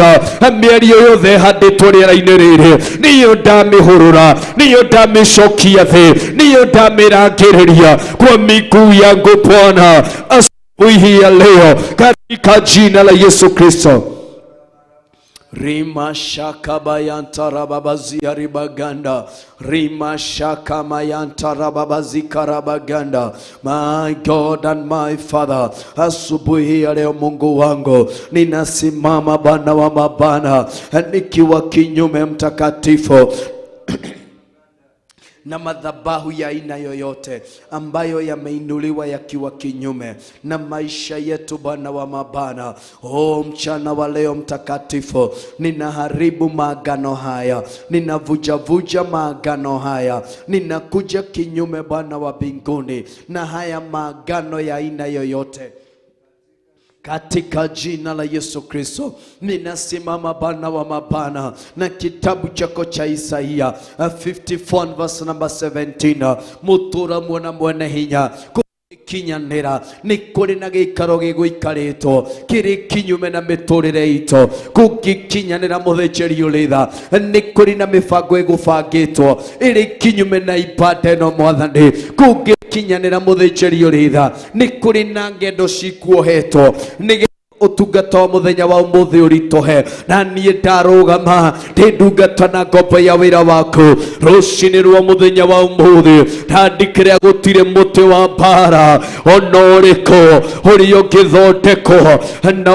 [SPEAKER 4] Mĩario yothe ĩhandĩtwo rĩera-inĩ rĩrĩ, niyo ndamĩhũrũra, niyo ndamĩcokia thĩ, niyo ndamĩrangĩrĩria kwa miguu yangu, Bwana, asubuhi hii ya leo, katika jina la Yesu Kristo. Rima shaka rababazia ribaganda, rima shaka mayanta rababazika rabaganda. My God and my Father, asubuhi ya leo, Mungu wangu, ninasimama, Bwana wa mabana, nikiwa kinyume, mtakatifu, na madhabahu ya aina yoyote ambayo yameinuliwa yakiwa kinyume na maisha yetu, Bwana wa mabana. Oh, mchana wa leo, mtakatifu, ninaharibu maagano haya, ninavujavuja maagano haya, ninakuja kinyume, Bwana wa mbinguni, na haya maagano ya aina yoyote. Katika jina la Yesu Kristo ninasimama, Bwana wa mabana, na kitabu chako cha Isaia 54 verse number 17, mutura muona mwene hinya kinyanĩra nĩ kũrĩ na gĩikaro gĩgũikarĩtwo kĩrĩ kinyume na mĩtũrĩre itũ. Kũngĩkinyanĩra, mũthĩnjĩri ũrĩ tha, nĩ kũrĩ na mĩbango ĩgũbangĩtwo ĩrĩ kinyume na ibada ĩno, Mwathani. Kũngĩkinyanĩra, mũthĩnjĩri ũrĩ tha, nĩ kũrĩ na ng'endo cikuohetwo nĩ ũtungata wa mũthenya wa ũmũthĩ ũritũhe. Na niĩ ndarũgama ndĩ ndungata na ngombo ya wĩra waku rũcinĩ rwa mũthenya wa ũmũthĩ, ndandĩkĩra gũtirĩ mũtĩ wa mbara ona ũrĩkũ ũrĩa ũngĩthondekwo na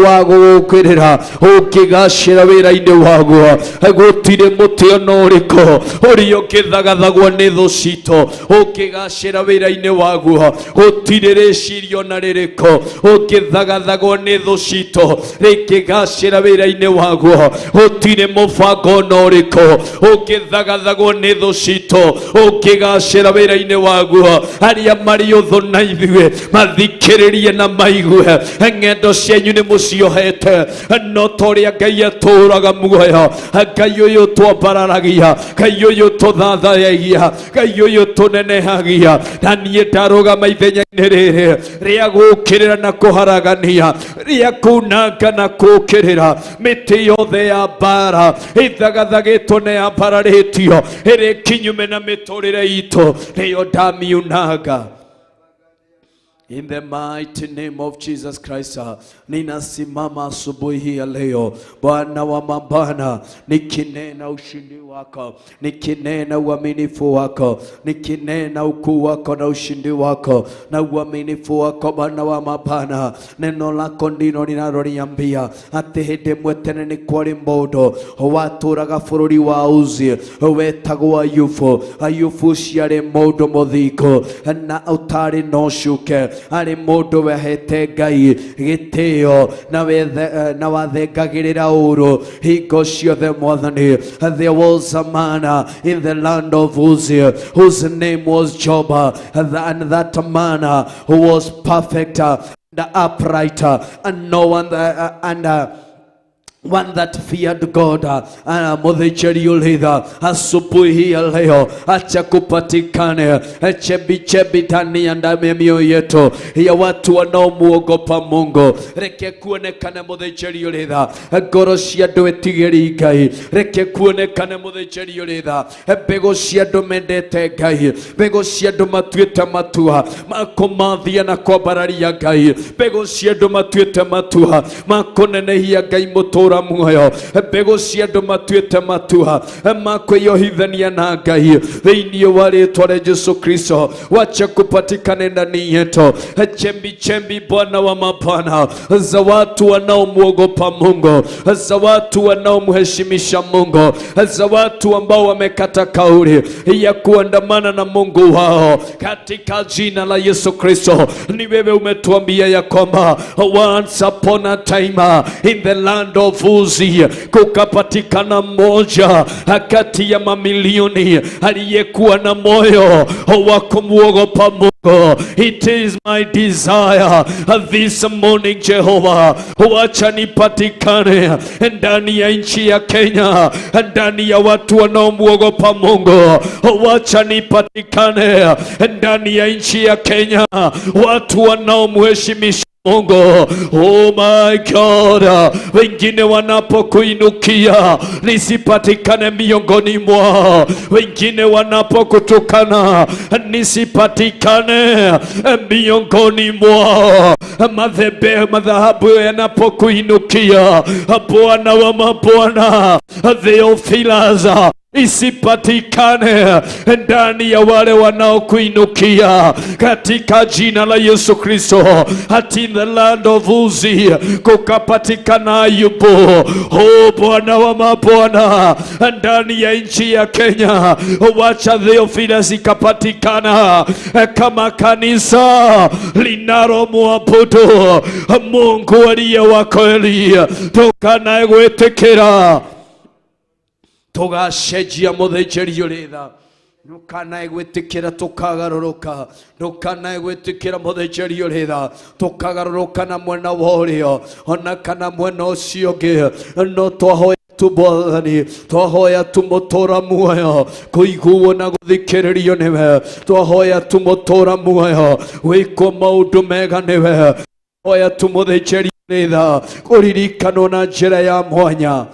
[SPEAKER 4] wa gũgũkĩrĩra ũngĩgacĩra wĩra-inĩ waguo. Gũtirĩ mũtĩ ona ũrĩkũ ũrĩa ũngĩthagathagwo nĩ thũ citũ ũngĩgacĩra wĩra-inĩ waguo. Gũtirĩ rĩciria ona rĩrĩkũ ũngĩthagathagwo nĩ thũ citũ rĩngĩgacĩra wĩra-inĩ waguo. Gũtirĩ mũbango ona ũrĩkũ ũngĩthagathagwo nĩ thũ citũ ũngĩgacĩra wĩra-inĩ waguo. Arĩa marĩ ũthũ na ithuĩ mathikĩrĩrie na maigue, ng'endo cianyu nĩ mũciohete, no ta ũrĩa Ngai atũũraga muoyo, Ngai ũyũ twambararagia, Ngai ũyũ tũthathayagia, Ngai ũyũ tũnenehagia, na niĩ ndarũgama ithenya-inĩ rĩrĩ rĩa gũũkĩrĩra na kũharagania, rĩa kunanga na kũũkĩrĩra mĩtĩ yothe ya mbara ĩthagathagĩtwo na yambararĩtio ĩrĩ kinyume na mĩtũrĩre itũ, nĩyo ndamiunanga. In the mighty name of Jesus Christ, ninasimama asubuhi hii ya leo, Bwana wa mabana, nikinena ushindi wako, nikinena uaminifu wako, nikinena ukuu wako na ushindi wako na uaminifu wako, Bwana wa mabana. Neno lako ndilo linaloniambia atĩ hĩndĩ ĩmwe tene nĩ kwarĩ mũndũ watũraga bũrũri wa Uzi wetagwo Ayubu. Ayubu ũcio arĩ mũndũ mũthingu na ũtarĩ na ũcuke, arĩ mũndũ wehete Ngai gĩtĩo na wathengagĩrĩra ũũru hingo ciothe. Mwathani, there was a man in the land of Uzi whose name was Job, and that man who was perfect and upright, and no one and one that feared God. Mũthĩnjĩri ũrĩ asubuhi hii ya leo, acha kupatikane chembi chembi ndani ya ndani ya mioyo yetu ya watu wanaomuogopa Mungu. Reke kuonekane, mũthĩnjĩri ũrĩ tha, ngoro cia andũ etigĩri Ngai. Reke kuonekane, mũthĩnjĩri ũrĩ tha, mbegũ cia andũ mendete Ngai, mbegũ cia andũ matuĩte matua ma kũmathia na kwambararia Ngai, mbegũ cia andũ matuĩte matua ma kũnenehia Ngai mũtũra muoyo, mbegũ cia andũ matuĩte matua ma kwĩyohithania na Ngai. Thĩinĩ wa rĩtwa rĩa Jesu Kristo, wacha kupatikane ndani yetu chembi chembi, Bwana wa mabwana, za watu wanaomwogopa Mungu, za watu wanaomheshimisha Mungu, za watu ambao wamekata kauli ya kuandamana na Mungu wao, katika jina la Yesu Kristo. Ni wewe umetuambia ya kwamba once upon a time in the land of of Uzi kukapatikana mmoja kati ya mamilioni aliyekuwa na moyo wa kumwogopa Mungu. It is my desire this morning, Jehovah, wacha nipatikane ndani ya nchi ya Kenya, ndani ya watu wanaomwogopa Mungu. Wacha nipatikane ndani ya nchi ya Kenya, watu wanaomheshimisha Mungu. Oh my God, wengine wanapokuinukia nisipatikane miongoni mwao, wengine wanapokutukana nisipatikane miongoni mwao. Madhehebu madhahabu yanapokuinukia, Bwana wa mabwana, Theophilus, isipatikane ndani ya wale wanaokuinukia katika jina la Yesu Kristo. Hata in the land of Uzi kukapatikana Ayubu. Oh Bwana wa mabwana, ndani ya nchi ya Kenya wacha Theophilus ikapatikana kama kanisa linalomwabudu Mungu aliye wa kweli, tukanae gwĩtĩkĩra tugacenjia mũthĩnjĩri ũrĩ tha. Ndũkanae gwĩtĩkĩra tũkagarũrũka, ndũkanae gwĩtĩkĩra mũthĩnjĩri ũrĩ tha tũkagarũrũka na mwena wa ũrĩo ona kana mwena ũcio ũngĩ. No twahoya tu Mwathani, twahoya tu mũtũra muoyo kũiguo na gũthikĩrĩrio nĩwe, twahoya tu mũtũra muoyo gwĩkwo maũndũ mega nĩwe, hoya tu mũthĩnjĩri ũrĩ tha kũririkanwo na njĩra ya mwanya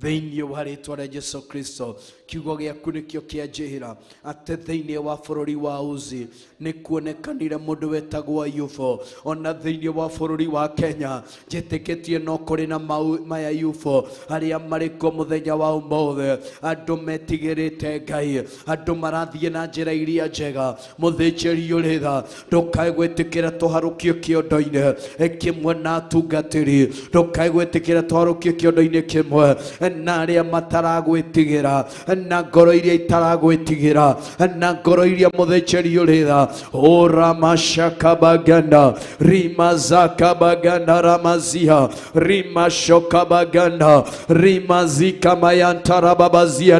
[SPEAKER 4] thĩinĩ wa rĩtwa rĩa Jesu Kristo. Kiugo gĩaku nĩkĩo kĩanjĩhĩra atĩ thĩinĩ wa bũrũri wa Uzi nĩ kuonekanire mũndũ wetagwo Ayubu. Ona thĩinĩ wa bũrũri wa Kenya njĩtĩkĩtie no kũrĩ na maya Ayubu arĩa marĩ kuo mũthenya wa ũmũthĩ, andũ metigĩrĩte Ngai, andũ marathiĩ na njĩra iria njega. Mũthĩnjĩri ũrĩ tha, ndũkae gwĩtĩkĩra tũharũkio kĩondo-inĩ kĩmwe na atungatĩri, ndũkae gwĩtĩkĩra tũharũkio kĩondo-inĩ kĩmwe na arĩa mataragwĩtigĩra, na ngoro iria itaragwĩtigĩra, na ngoro iria mũthĩnjĩri ũrĩ tha. Oramashakabaganda rimazakabaganda ramazia rimashokabaganda rimazikamayantara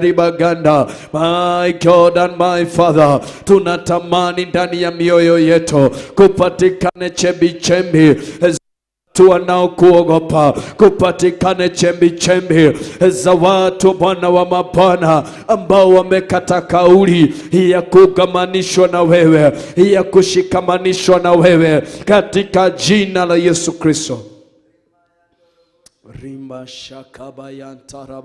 [SPEAKER 4] ribaganda. My God and my Father, tunatamani ndani ya mioyo yetu kupatikane chembi chembi watu wanaokuogopa, kupatikane chembi chembi za watu Bwana wa mabwana ambao wamekata kauli ya kugamanishwa na wewe, ya kushikamanishwa na wewe katika jina la Yesu Kristo. Rima shakabayantara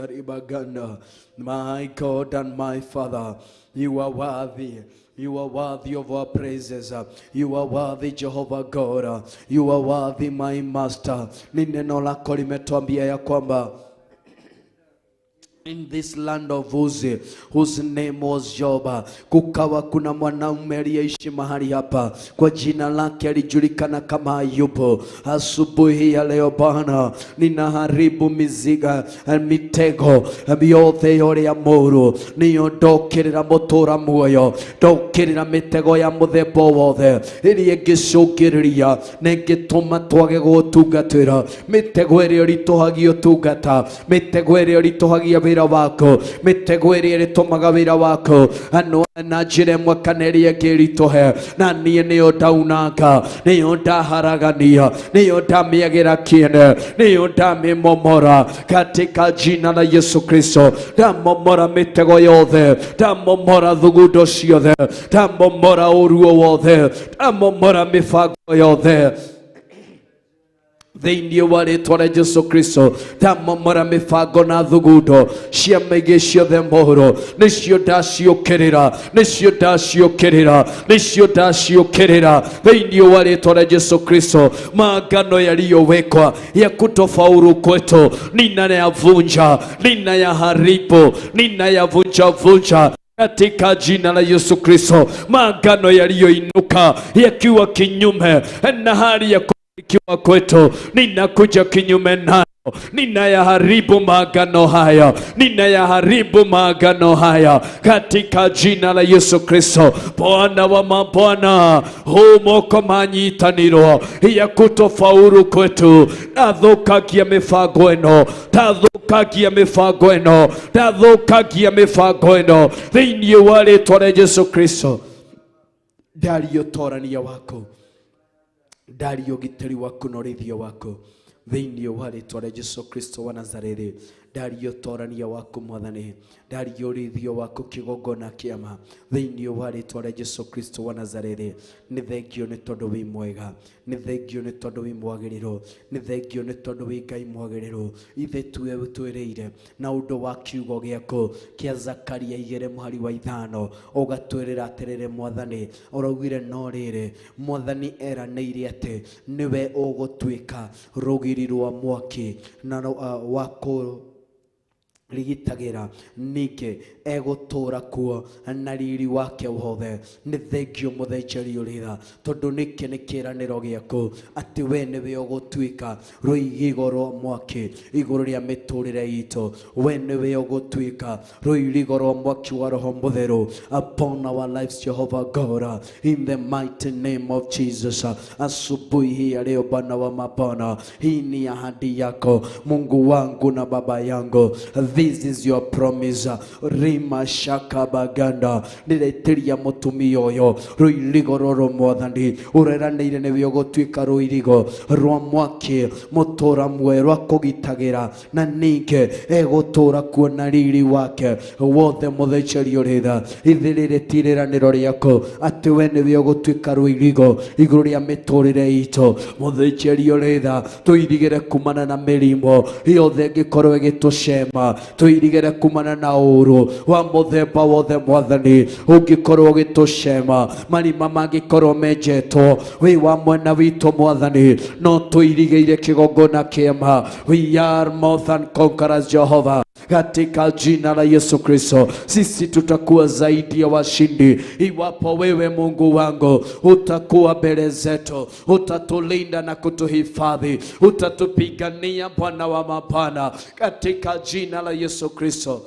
[SPEAKER 4] ribaganda. My God and my Father, you are worthy. You are worthy of our praises. You are worthy, Jehovah God. You are worthy, my Master. Ni neno lako limetuambia ya kwamba in this land of Uzi, whose name was Job, kukawa kuna mwanaume aliyeishi mahali hapa, kwa jina lake alijulikana kama Ayubu. Asubuhi ya leo Bwana, ninaharibu miziga mitego yothe yoria mũũru, nĩyo ndokĩrĩra mũtũra muoyo, ndokĩrĩra mĩtego ya mũthemba wothe ĩrĩa ĩngĩcũngĩrĩria na ĩngĩtũma twage gũtungatĩra, mĩtego ĩrĩa ĩritũhagia ũtungata, mĩtego ĩrĩa ĩritũhagia wĩra wako, mĩtego ĩrĩa ĩrĩtũmaga wĩra wako ano na njĩra ĩmwe kana ĩrĩa ĩngĩ ĩritũhe, na niĩ nĩyo ndaunanga, nĩyo ndaharagania, nĩyo ndamĩagĩra kĩene, nĩyo ndamĩmomora katika jina la Yesu Kristo. Ndamomora mĩtego yothe, ndamomora thugundo ciothe, ndamomora ũruo wothe, ndamomora mĩbango yothe thĩinĩ wa rĩtwa rĩa Jesu Kristo. Ndamomora mĩbango na thugundo cia mĩingĩ ciothe mũhuro, nĩcio ndaciũkĩrĩra, nĩcio ndaciũkĩrĩra, nĩcio ndaciũkĩrĩra thĩinĩ wa rĩtwa rĩa Jesu Kristo. Maagano yaliyowekwa ya kutofaulu kwetu ninayavunja, ninayaharibu, ninayavunja vunja katika jina la Yesu Kristo. Maagano yaliyoinuka yakiwa kinyume na hali ya kufanikiwa kwetu, ninakuja kinyume nayo. Ninayaharibu maagano haya, ninayaharibu maagano haya katika jina la Yesu Kristo. Bwana wa mabwana, huu moko manyitaniro ya kutofaulu kwetu, ndathũkagia mĩbango ĩno, ndathũkagia mĩbango ĩno, ndathũkagia mĩbango ĩno thĩinĩ wa rĩtwa rĩa Yesu Kristo. Ndaria ũtorania waku, ndaria ũgitĩri waku na ũrĩithio waku thĩinĩ wa rĩtwa rĩa Jesu Kristo wa Nazarethi. Ndaria ũtorania waku Mwathani, ndaria ũrĩithio waku kĩgongona kĩama thĩinĩ wa rĩtwa rĩa Jesu Kristo wa Nazarethi. Nĩ thengio nĩ tondũ wĩ mwega, nĩ thengio nĩ tondũ wĩ mwagĩrĩru, nĩ thengio nĩ tondũ wĩ Ngai mwagĩrĩru. Ithe tuwe ũtwĩrĩire na ũndũ wa kiugo gĩaku kĩa Zakaria 2 mũhari wa 5, ũgatwĩrĩra atĩrĩrĩ Mwathani, ũraugire no rĩrĩ Mwathani eranĩire atĩ nĩwe ũgũtuĩka rũgiri rwa mwaki na wa rigitagĩra, ningĩ egũtũũra kuo na riri wake wothe. Nĩ thengio mũthĩnjĩri ũrĩra, tondũ nĩkĩ nĩ kĩĩranĩro gĩaku atĩ we nĩwe ũgũtuĩka rũirigo rwa mwaki igũrũ rĩa mĩtũrĩre itũ. We nĩwe ũgũtuĩka rũirigo rwa mwaki wa Roho Mũtheru upon our lives, Jehovah God, in the mighty name of Jesus. Asubuhi hii ya leo, Bwana wa mabwana, hii ni ahadi yako, Mungu wangu na baba yangu. This is your promise. Rima shaka baganda ndĩretĩria mũtumia ũyũ rũirigo rũrũ Mwathani ũreranĩire nĩwe ũgũtuĩka rũirigo rwa mwaki mũtũra muoyo rwa kũgitagĩra, na ningĩ egũtũra kuo na riri wake wothe. Mũthĩnjĩri ũrĩtha, ithe rĩrĩ ti rĩranĩro rĩaku atĩ we nĩwe ũgũtuĩka rũirigo igũrũ rĩa mĩtũrĩre itũ. Mũthĩnjĩri ũrĩtha, tũirigĩre kumana na mĩrimũ yothe ĩngĩkorwo ĩgĩtũcema, tũirigĩre kumana na ũũru wa mũthemba wothe Mwathani ũngĩkorwo ũgĩtũcema, marima mangĩkorwo menjetwo wĩ wa mwena witũ Mwathani, no tũirigĩire kĩgongona kĩema. We are more than conquerors, Jehovah, katika jina la Yesu Kristo. Sisi tutakuwa zaidi ya washindi iwapo wewe Mungu wangu utakuwa mbele zetu, utatulinda na kutuhifadhi, utatupigania Bwana wa mabwana, katika jina la Yesu Kristo.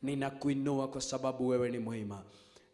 [SPEAKER 4] Ninakuinua kwa sababu wewe ni mwema.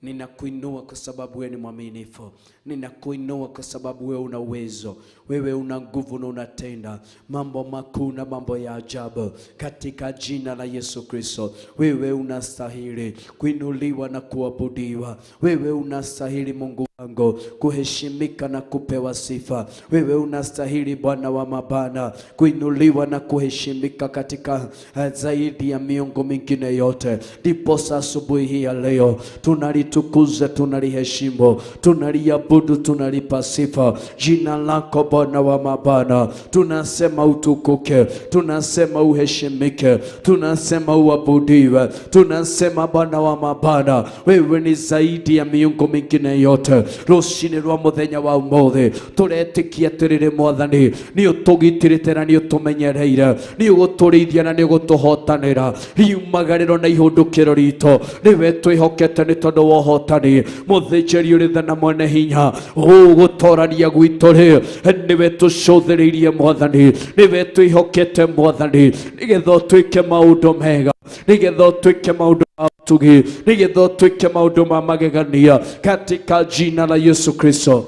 [SPEAKER 4] Ninakuinua kwa sababu wewe ni mwaminifu. Ninakuinua kwa sababu wewe una uwezo, wewe una nguvu na unatenda mambo makuu na mambo ya ajabu katika jina la Yesu Kristo. Wewe unastahili kuinuliwa na kuabudiwa. Wewe unastahili, Mungu wangu, kuheshimika na kupewa sifa. Wewe unastahili, Bwana wa mabwana, kuinuliwa na kuheshimika katika zaidi ya miungu mingine yote. Ndiposa asubuhi hii ya leo tunalitukuza, tunaliheshimu, tunaliabudu, tunalipa sifa jina lako, Bwana wa mabwana. Tunasema utukuke, tunasema uheshimike, tunasema uabudiwe, tunasema, Bwana wa mabwana, wewe ni zaidi ya miungu mingine yote. Rũcinĩ rwa mũthenya wa ũmũthĩ tũretĩkia atĩrĩrĩ Mwathani, nĩ ũtũgitĩrĩte na nĩ ũtũmenyereire, nĩ ũgũtũrĩithia na nĩ ũgũtũhotanĩra. Riumagarĩro na ihũndũkĩro ritũ nĩwe twĩhokete nĩ tondũ wa ũhotani. Mũthĩnjĩri ũrĩ na mwene hinya, ũgũtorania gwitũ rĩ, nĩwe tũcũthĩrĩirie Mwathani, nĩwe twĩhokete Mwathani, nĩgetha ũtwĩke maũndũ mega, nĩgetha ũtwĩke maũndũ ma ũtugi, nĩgetha ũtwĩke maũndũ ma magegania katika jina la Yesu Kristo.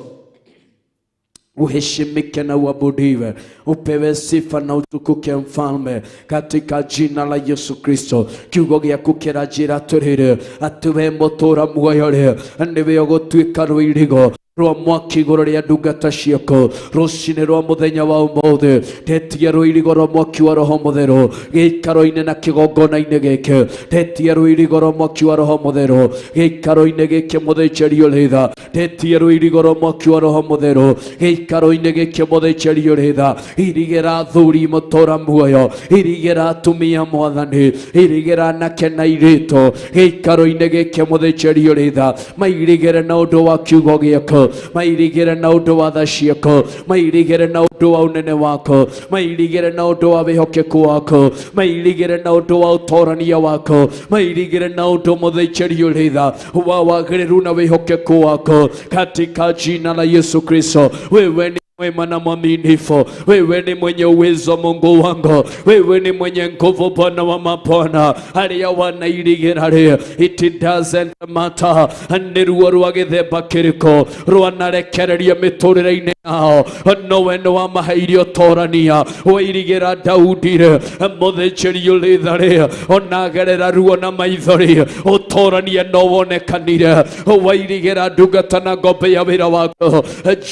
[SPEAKER 4] Uheshimike na uabudiwe, upewe sifa na utukuke, Mfalme, katika jina la Yesu Kristo. Kiugo gĩaku kĩranjĩra atĩrĩrĩ atĩ we mũtũra muoyo rĩ, nĩwe ũgũtuĩka rũirigo rwa mwaki igũrũ rĩa ndungata ciaku. Rũcinĩ rwa mũthenya wa ũmũthĩ ndetia rũirigo rwa mwaki wa Roho Mũtheru gĩikaro-inĩ na kĩgongona-inĩ gĩkĩ. Ndetia rũirigo rwa mwaki wa Roho Mũtheru gĩikaro-inĩ gĩkĩ. Mũthĩnjĩri ũrĩ tha, ndetia rũirigo rwa mwaki wa Roho Mũtheru gĩikaro-inĩ gĩkĩ. Mũthĩnjĩri ũrĩ tha, irigĩra athuri mũtũra muoyo, irigĩra atumia Mwathani, irigĩra anake na airĩtu gĩikaro-inĩ gĩkĩ. Mũthĩnjĩri ũrĩ tha, mairigĩre na ũndũ wa kiugo gĩaku, mairigĩre na ũndũ wa tha ciaku, mairigĩre na ũndũ wa ũnene waku, mairigĩre na ũndũ wa wĩhokeku waku, mairigĩre na ũndũ wa ũtorania waku, mairigĩre na ũndũ, mũthĩnjĩri ũrĩ tha, wa wagĩrĩru na wĩhokeku waku katika jina la Yesu Kristo. Wewe ni Mwema na mwaminifu, wewe ni mwenye uwezo Mungu wangu, wewe ni mwenye nguvu Bwana wa mabwana. Arĩa wanairigĩra rĩ, it doesn't matter nĩ ruo rwa gĩthemba kĩrĩkũ rwanarekereria mĩtũrĩre-inĩ yao, nowe nĩ wamaheire ũtorania. Wairigĩra Daudi rĩ, mũthĩnjĩri ũrĩ tha rĩ, onagerera ruo na maithori, ũtorania no wonekanire. Wairigĩra ndungata na ngombe ya wĩra waku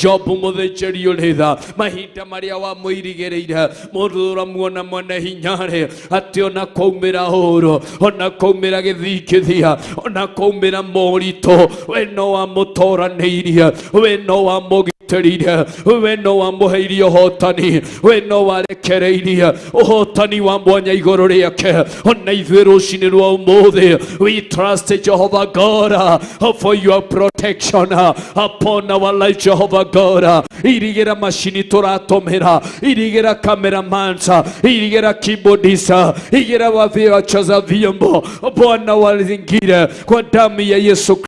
[SPEAKER 4] Jobu, mũthĩnjĩri ũrĩ tha, mahinda marĩa wamũirigĩrĩire mũthũra muona mwene hinya rĩ, atĩ ona kwaumĩra ũũru, ona kwaumĩra gĩthingithia, ona kwaumĩra moritũ, we no wamũtoranĩirie, we no wamũgitĩrire, we no wamũheire ũhotani, we no warekereirie ũhotani wa mwanya igũrũ rĩake. Ona ithuĩ rũcinĩ rwa ũmũthĩ, we trust Jehovah God for your protection upon our life. Jehovah God, irigĩra macini tũratũmĩra, irigĩra cameramans, irigĩra keyboardist, igĩra wacheza vyombo. Bwana, wazingire kwa damu ya Yesu,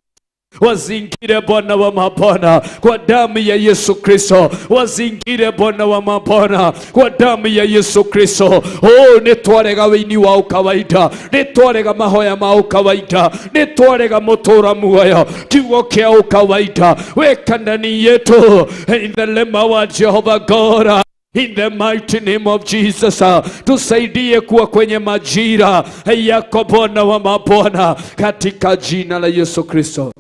[SPEAKER 4] wazingire Bwana wa mabwana kwa damu ya Yesu Kristo, wazingire Bwana wa mabwana kwa damu ya Yesu Kristo. Oh, nĩ twarega wĩini wa ũkawaida, nĩ twarega mahoya ma ũkawaida, nĩ twarega mũtũra muoyo kiugo kĩa ũkawaida. Weka ndani yetu in the name wa Jehovah God. In the mighty name of Jesus, tusaidie kuwa kwenye majira yako Bwana wa mabwana, katika jina la Yesu Kristo.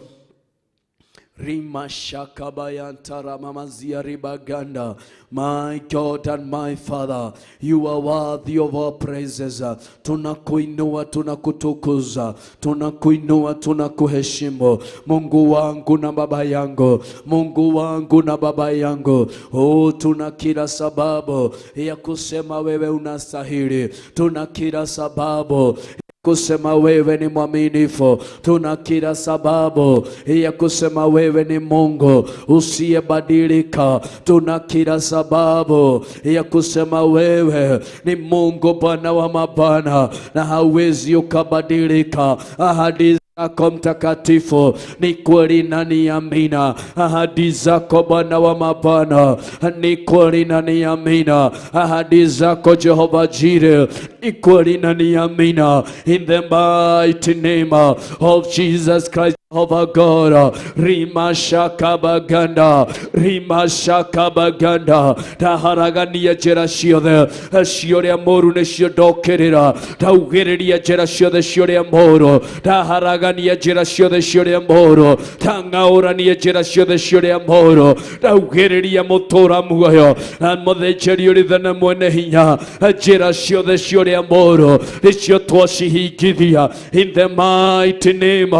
[SPEAKER 4] Rima shakabayantara mamazia ribaganda. My God and my Father, you are worthy of our praises. Tunakuinua, tunakutukuza, tunakuinua, tunakuheshimu. Mungu wangu na baba yangu, Mungu wangu na baba yangu. Oh, tuna kila sababu ya kusema wewe unastahili. Tuna kila sababu kusema wewe ni mwaminifu. Tuna kila sababu ya kusema wewe ni Mungu usiyebadilika. Tuna kila sababu ya kusema wewe ni Mungu Bwana wa mabwana na hauwezi ukabadilika. Ahadi zako mtakatifu ni kweli na ni amina. Ahadi zako Bwana wa mabwana ni kweli na ni amina. Ahadi zako Jehova Jireh ni kweli na ni amina. In the mighty name of Jesus Christ, Jehovah God, Rima Shakabaganda, Rima Shakabaganda, taharagania njĩra ciothe cia ũrĩa mũũru nĩcio ndokĩrĩra, taugĩrĩria njĩra ciothe cia ũrĩa mũũru, taharagania njĩra ciothe cia ũrĩa mũũru, tang'aũrania njĩra ciothe cia ũrĩa mũũru, taugĩrĩria mũtũra muoyo na mũthĩnjĩri ũrĩ tha na mwene hinya, njĩra ciothe cia ũrĩa mũũru nĩcio twacihingithia. In the mighty name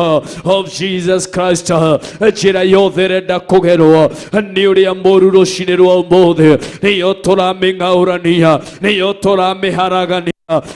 [SPEAKER 4] of Jesus Christ, njĩra yothe ĩrenda kũgerwo nĩ ũrĩa mũũru rũcinĩ rwa ũmũthĩ nĩyo tũramĩng'aũrania, nĩyo tũramĩharagania,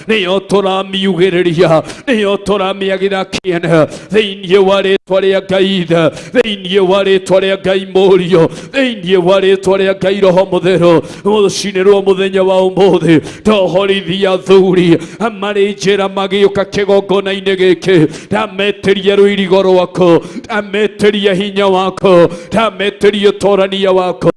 [SPEAKER 4] nĩyo tũramiugĩrĩria, nĩyo tũramĩagĩra kĩene thĩinĩ wa rĩtwa rĩa Ngai Ithe, thĩinĩ wa rĩtwa rĩa Ngai Mũriũ, thĩinĩ wa rĩtwa rĩa Ngai Roho Mũtheru. Rũcinĩ rwa mũthenya wa ũmũthĩ tohorithia athuri marĩ njĩra magĩũka kĩgongona-inĩ gĩkĩ, ndametĩria rũirigo rwaku, ndametĩria hinya waku, ndametĩria ũtorania waku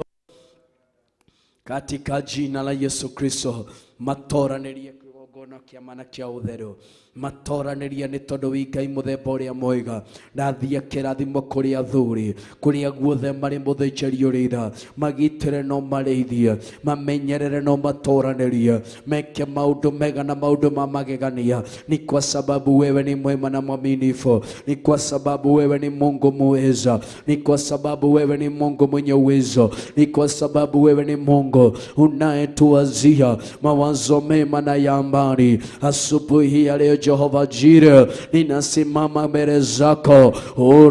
[SPEAKER 4] katika jina la Yesu Kristo. Matoranĩrie kĩgongona kĩa mana kĩa ũtheru, matoranĩrie nĩ tondũ wĩ Ngai mũthemba ũrĩa mwega. Ndathia kĩrathimo kũrĩ athuri kũrĩa guothe marĩ, mũthĩnjĩri ũrĩ tha, magitĩre no marĩithie, mamenyerere no matoranĩrie, meke maũndũ mega na maũndũ ma magegania. Ni kwa sababu wewe ni mwema na mwaminifu, ni kwa sababu wewe ni Mungu muweza, ni kwa sababu wewe ni Mungu mwenye uwezo, ni kwa sababu wewe ni Mungu unayetuwazia mawazo mema na ya amani. Asubuhi ya leo Jehova Jireh, ninasimama mbele zako.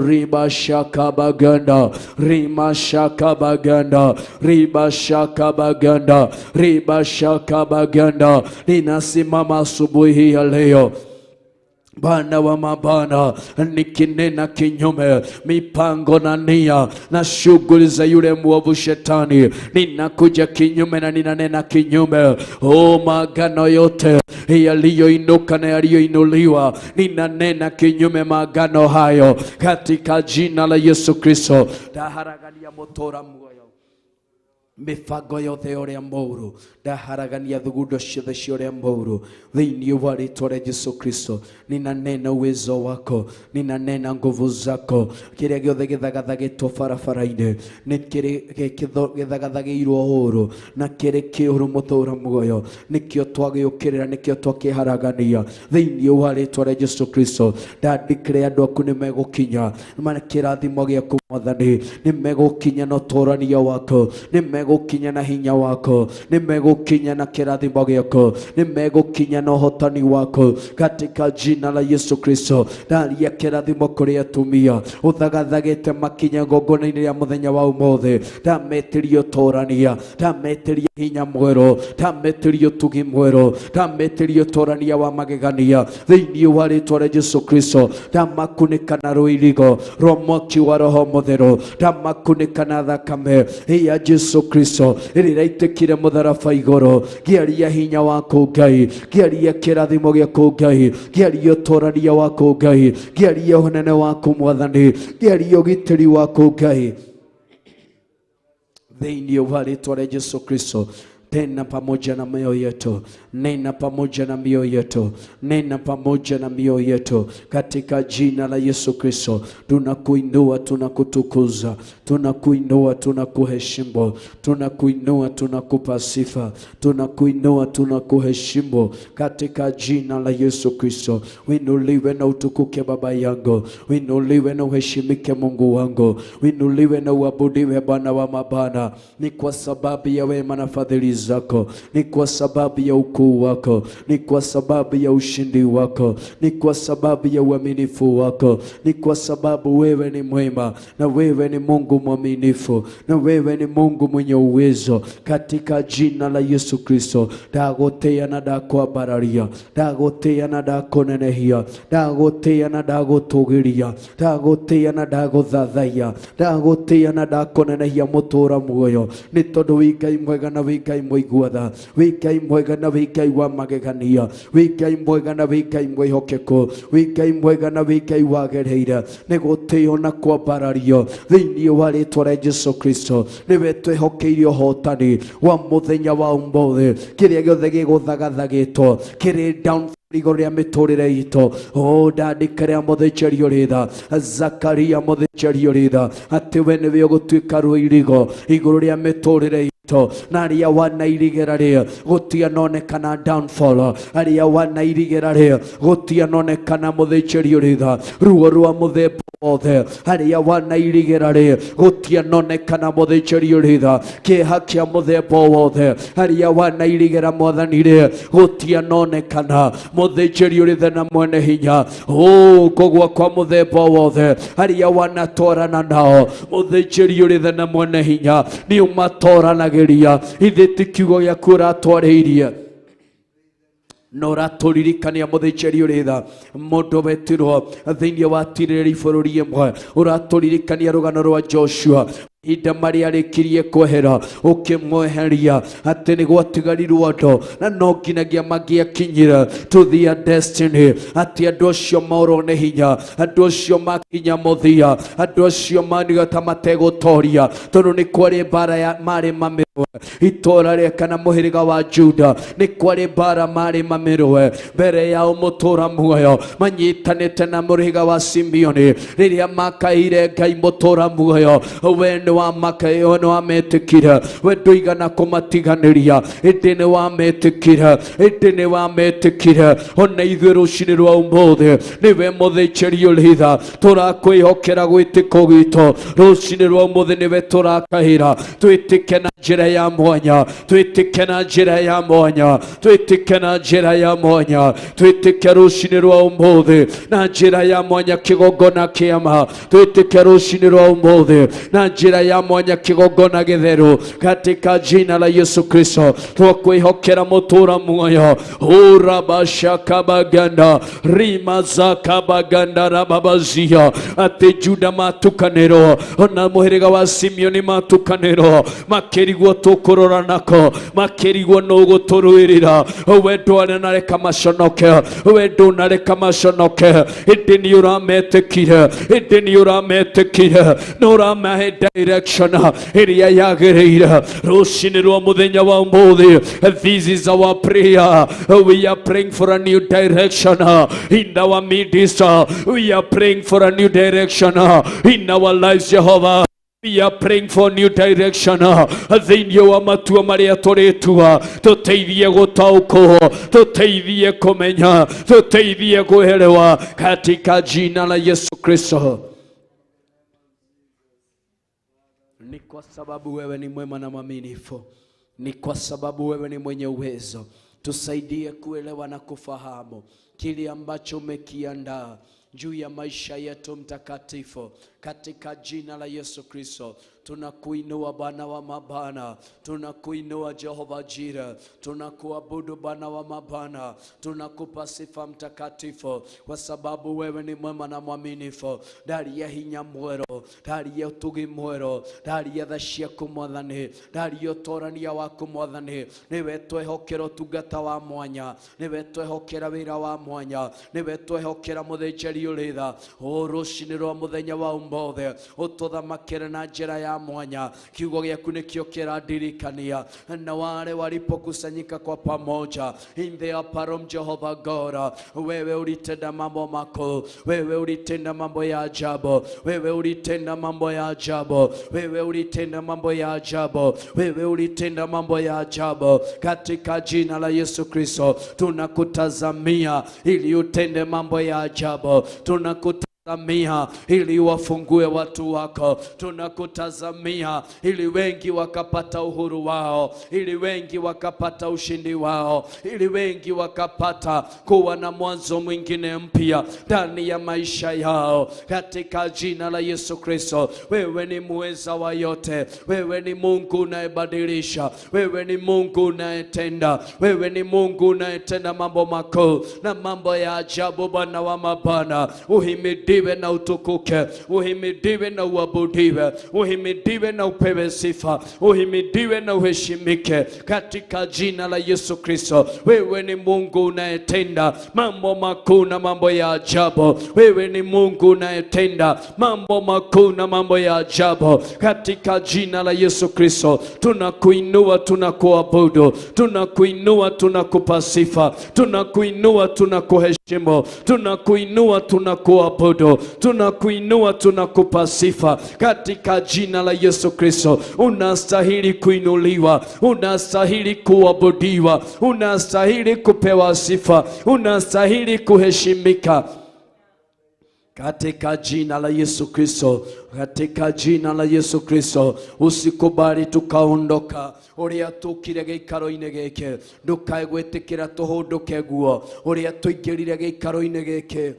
[SPEAKER 4] Riba shaka baganda, rima shaka baganda, riba shaka baganda, riba shaka baganda. Ninasimama asubuhi ya leo, Bwana wa mabwana, nikinena kinyume mipango na nia na shughuli za yule mwovu shetani, ninakuja kinyume na ninanena kinyume o maagano yote yaliyoinuka na yaliyoinuliwa, ninanena kinyume maagano hayo katika jina la Yesu Kristo. Taharagania mutora muoyo. Mĩbango yothe ya ũrĩa mũũru, ndaharagania thugundo ciothe cia ũrĩa mũũru thĩinĩ wa rĩtwa rĩa Jesu Kristo. Ninanena uwezo wako, ninanena nguvu zako. Kĩrĩa gĩothe gĩthagathagĩtwo barabara-inĩ nĩ kĩrĩ gĩthagathagĩirwo ũũru na kĩrĩ kĩũru mũtũũra muoyo, nĩkĩo twagĩũkĩrĩra, nĩkĩo twakĩharagania thĩinĩ wa rĩtwa rĩa Jesu Kristo. Ndandĩkĩre andũ aku nĩ megũkinya na kĩrathimo gĩaku Mwathani, nĩ megũkinya na ũtũrania waku, nĩ megũkinya na hinya waku, nĩ megũkinya na kĩrathimo gĩaku, nĩ megũkinya na ũhotani waku katika jina la Yesu Kristo. Ndaria kĩrathimo kũrĩ atumia ũthagathagĩte makinya ngongona-inĩ rĩa mũthenya wa ũmũthĩ, ndametĩria ũtũrania, ndametĩria hinya mwerũ, ndametĩria ũtugi mwerũ, ndametĩria ũtũrania wa magegania thĩinĩ wa rĩtwa rĩa Jesu Kristo. Ndamakunĩka na rũirigo rwa mwaki wa Roho Mũtheru, ndamakunĩka na thakame ya Jesu Kristo ĩrĩa ĩraitĩkire mũtharaba igũrũ. Ngĩaria hinya waku Ngai, ngĩaria kĩrathimo gĩaku Ngai, ngĩaria ũtũrania waku Ngai, ngĩaria ũnene waku Mwathani, ngĩaria ũgitĩri waku Ngai thĩinĩ wa rĩtwa rĩa Jesu Kristo. Tena pamoja na mioyo yetu, nena pamoja na mioyo yetu, nena pamoja na mioyo yetu katika jina la Yesu Kristo. Tunakuinua, tunakutukuza, tunakuinua, tunakuheshimu, tunakuinua, tunakupa sifa, tunakuinua, tunakuheshimu katika jina la Yesu Kristo. Uinuliwe na utukuke Baba yangu, uinuliwe na uheshimike Mungu wangu, uinuliwe na uabudiwe Bwana wa mabwana. Ni kwa sababu ya wema na fadhili zako, ni kwa sababu ya ukuu wako, ni kwa sababu ya ushindi wako, ni kwa sababu ya uaminifu wako, ni kwa sababu wewe ni mwema na wewe ni Mungu mwaminifu na wewe ni Mungu mwenye uwezo. Katika jina la Yesu Kristo, ndagũtĩĩa na ndakwambararia, ndagũtĩĩa na ndakũnenehia, ndagũtĩĩa na ndagũtũgĩria, ndagũtĩĩa na ndagũthathaiya, ndagũtĩĩa na ndakũnenehia mũtũũra muoyo, nĩ tondũ wĩ Ngai mwega na wĩ Ngai mũigua tha, wĩ Ngai mwega na wĩ Ngai wa magegania, wĩ Ngai mwega na wĩ Ngai mwĩhokeku, wĩ Ngai mwega na wĩ Ngai wagĩrĩire nĩ gũtĩĩo na kwambarario thĩinĩ wa rĩtwa rĩa Jesu Kristo. Nĩwe twĩhokeire ũhotani wa mũthenya wa ũmũthĩ, kĩrĩa gĩothe gĩgũthagathagĩtwo kĩrĩ down igũrũ rĩa mĩtũrĩre itũ. O ndandĩkĩre mũthĩnjĩri ũrĩ tha, Zakaria mũthĩnjĩri ũrĩ tha, atĩ we nĩwe ũgũtuĩka rũirigo igũrũ rĩa mĩtũrĩre itũ, na arĩa wanairigĩra rĩ gũtianonekana downfall, arĩa wanairigĩra rĩ gũtianonekana mũthĩnjĩri ũrĩ tha, ruo rwa mũthemba wothe, arĩa wanairigĩra rĩ gũtianonekana mũthĩnjĩri ũrĩ tha, kĩeha kĩa mũthemba wothe, arĩa wanairigĩra Mwathani rĩ gũtianonekana mũthĩnjĩri ũrĩ tha na mwene hinya, kũgũa kwa mũthemba wothe, arĩa wanatwarana nao mũthĩnjĩri ũrĩ tha na mwene hinya nĩ ũmatoranagĩria. Ithe ti kiugo gĩaku ũratwarĩirie no ũratũririkania mũthĩnjĩri ũrĩ tha, mũndũ wetirwo thĩinĩ wa tirĩrĩri bũrũri ĩmwe, ũratũririkania rũgano rwa Joshua ihinda marĩa arĩkirie kwehera ũkĩmweheria atĩ nĩ gwatigarirwo andũ na no nginyagia mangĩakinyire to their destiny, atĩ andũ acio morwo nĩ hinya, andũ acio makinya mũthia, andũ acio maniga ta mategũtoria, tondũ nĩ kwarĩ mbara ya marĩ mamĩrwe itũra rĩa kana mũhĩrĩga wa Juda, nĩ kwarĩ mbara marĩ mamĩrwe mbere yao mũtũra muoyo manyitanĩte na mũhĩrĩga wa Simeoni rĩrĩa makaire Ngai mũtũra muoyo, we nĩ wamakaire, nĩ wametĩkire, we ndũigana kũmatiganĩria, ĩndĩ nĩ wametĩkire, ĩndĩ nĩ wametĩkire. Ona ithuĩ rũcinĩ rwa ũmũthĩ nĩwe mũthĩnjĩri ũrĩ tha, tũrakwĩhokera gwĩtĩko gwitũ rũcinĩ rwa ũmũthĩ, nĩwe tũrakahĩra twĩtĩke na njĩra ya mwanya, twĩtĩke na njĩra ya mwanya, twĩtĩke na njĩra ya mwanya, twĩtĩke rũcinĩ rwa ũmũthĩ na njĩra ya mwanya kĩgongona kĩama, twĩtĩke rũcinĩ rwa ũmũthĩ na njĩra ya mwanya kĩgongona gĩtheru katika jina la Yesu Kristo. Twakwĩhokera mũtũra muoyo urabashakabaganda rimazakabaganda rababazia atĩ Juda matukanĩrwo ona mũhĩrĩga wa Simeoni matukanĩrwo makĩrigwo Tũkũrora nako makĩrigwo nũ gũtũrũĩrĩra. We ndwanareka maconoke, we ndũnareka maconoke, ĩndĩ nĩ ũrametĩkire, ĩndĩ nĩ ũrametĩkire, nĩ ũramahe direction ĩrĩa yagĩrĩire. Rũcinĩ rwa mũthenya wa ũmũthĩ, this is our prayer. We are praying for a new direction in our midst. We are praying for a new direction in our lives, Jehovah. We are praying for new direction thĩinĩ wa matua marĩa tũrĩtua. Tũteithie gũtaũkwo, tũteithie kũmenya, tũteithie kuelewa katika jina la Yesu Kristo. Ni kwa sababu wewe ni mwema na mwaminifu, ni kwa sababu wewe ni mwenye uwezo. Tusaidie kuelewa na kufahamu kile ambacho umekiandaa juu ya maisha yetu, mtakatifu, katika jina la Yesu Kristo. Tunakuinua Bwana wa mabwana, tunakuinua Jehova Jire, tunakuabudu Bwana wa mabwana, tunakupa sifa mtakatifu, kwa sababu wewe ni mwema na mwaminifu. Ndaria hinya mwerũ, ndaria ũtugi mwerũ, ndaria tha ciaku Mwathani, ndaria ũtorania waku Mwathani. Nĩwe twehokera ũtungata wa mwanya, nĩwe twehokera wĩra wa mwanya, nĩwe twehokera mũthĩnjĩri ũrĩ tha. O rũcinĩ rwa mũthenya wa ũmũthĩ, ũtũthamakĩre na njĩra ya mwanya. Kiugo gĩaku nĩkĩo kĩrandirikania, na wale walipokusanyika kwa pamoja in the upper room, Jehovah God, wewe ulitenda mambo makuu, wewe ulitenda mambo ya ajabu, wewe ulitenda mambo ya ajabu, wewe ulitenda mambo ya ajabu, wewe ulitenda mambo ya ajabu. Katika jina la Yesu Kristo tunakutazamia ili utende mambo ya ajabu, tunakutazamia ili wafungue watu wako, tunakutazamia ili wengi wakapata uhuru wao, ili wengi wakapata ushindi wao, ili wengi wakapata kuwa na mwanzo mwingine mpya ndani ya maisha yao, katika jina la Yesu Kristo. Wewe ni muweza wa yote, wewe ni Mungu unayebadilisha, wewe ni Mungu unayetenda, wewe ni Mungu unayetenda mambo makuu na mambo ya ajabu. Bwana wa mabwana, uhimidiwe na utukuke, uhimidiwe na uabudiwe, uhimidiwe na upewe sifa, uhimidiwe na uheshimike katika jina la Yesu Kristo. Wewe ni Mungu unayetenda mambo makuu na mambo ya ajabu. Wewe ni Mungu unayetenda mambo makuu na mambo ya ajabu katika jina la Yesu Kristo. Tunakuinua, tunakuabudu, tunakuinua, tunakupa sifa, tunakuinua, tunakuheshimu, tunakuinua, tunakuabudu, tunakuinua, tunakupa sifa katika jina la Yesu Kristo. Unastahili kuinuliwa, unastahili kuabudiwa, unastahili kupewa sifa, unastahili kuheshimika katika jina la Yesu Kristo, katika jina la Yesu Kristo. Usikubali tukaondoka uria tukire gĩikaro-inĩ gĩkĩ, ndukae gwĩtĩkĩra tũhũndũke guo ũrĩa tũingĩrire gĩikaro-inĩ gĩkĩ,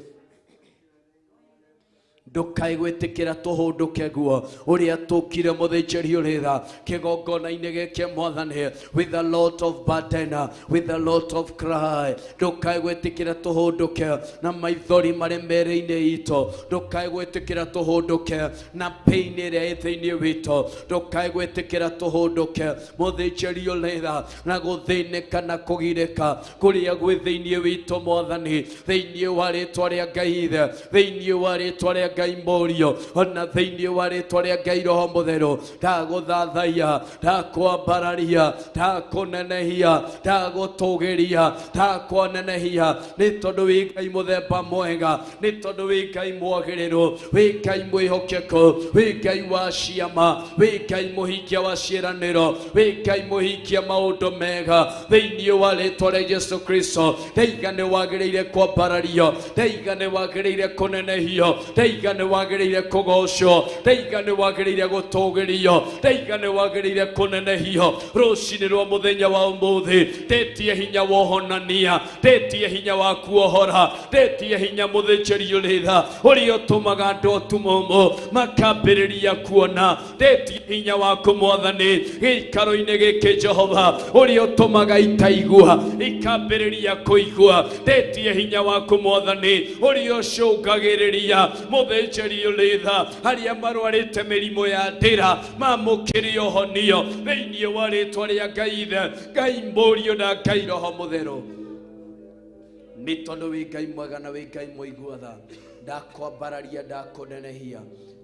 [SPEAKER 4] ndukae gwĩtĩkĩra tũhũndũke guo ũrĩa tũkire. Mũthĩnjĩri ũrĩ tha, kĩgongona-inĩ gĩkĩ Mwathani, with a lot of burden, with a lot of cry, ndukae gwĩtĩkĩra tũhũndũke na maithori marĩ mĩĩrĩ-inĩ itũ, ndukae gwĩtĩkĩra tũhũndũke na pain ĩrĩa ĩ thĩinĩ witũ, ndukae gwĩtĩkĩra tũhũndũke, mũthĩnjĩri ũrĩ tha, na gũthĩnĩka na kũgirĩka kũrĩa gwĩ thĩinĩ witũ. Mwathani, thĩinĩ wa rĩtwa rĩa Ngai Ithe, thĩinĩ wa rĩtwa rĩa Ngai Mũriũ, ona thĩinĩ wa rĩtwa rĩa Ngai Roho Mũtheru, ndagũthathaiya, ndakwambararia, ndakũnenehia, ndagũtũgĩria, ndakwanenehia, nĩ tondũ wĩ Ngai mũthemba mwega, nĩ tondũ wĩ Ngai mwagĩrĩru, wĩ Ngai mwĩhokeku, wĩ Ngai wa ciama, wĩ Ngai mũhingia wa ciĩranĩro, wĩ Ngai mũhingia maũndũ mega. Thĩinĩ wa rĩtwa rĩa Yesu Kristo, ndaiga nĩ wagĩrĩire kwambarario, ndaiga nĩ wagĩrĩire kũnenehio, ndaiga nĩ wagĩrĩire kũgocwo, ndaiga nĩ wagĩrĩire gũtũgĩrio, ndaiga nĩ wagĩrĩire kũnenehio. Rũcinĩ rwa mũthenya wa ũmũthĩ, ndetie hinya wa ũhonania, ndetie hinya wa kuohora, ndetie hinya, mũthĩnjĩri ũrĩ tha, ũrĩa ũtũmaga andũ atumumu makambĩrĩria kuona, ndetie hinya waku Mwathani gĩikaro-inĩ gĩkĩ, Jehova, ũrĩa ũtũmaga itaigua ikambĩrĩria kũigua, ndetie hinya waku Mwathani, ũrĩa ũcũngagĩrĩria mũthĩ
[SPEAKER 5] Mũthĩnjĩri ũrĩ tha, arĩa marwarĩte mĩrimũ ya ndĩra mamũkĩre ũhonio thĩinĩ wa rĩtwa rĩa Ngai Ithe, Ngai Mũriũ na Ngai Roho Mũtheru. Nĩ tondũ wĩ Ngai mwega na wĩ Ngai mũigua tha, ndakwambararia, ndakũnenehia,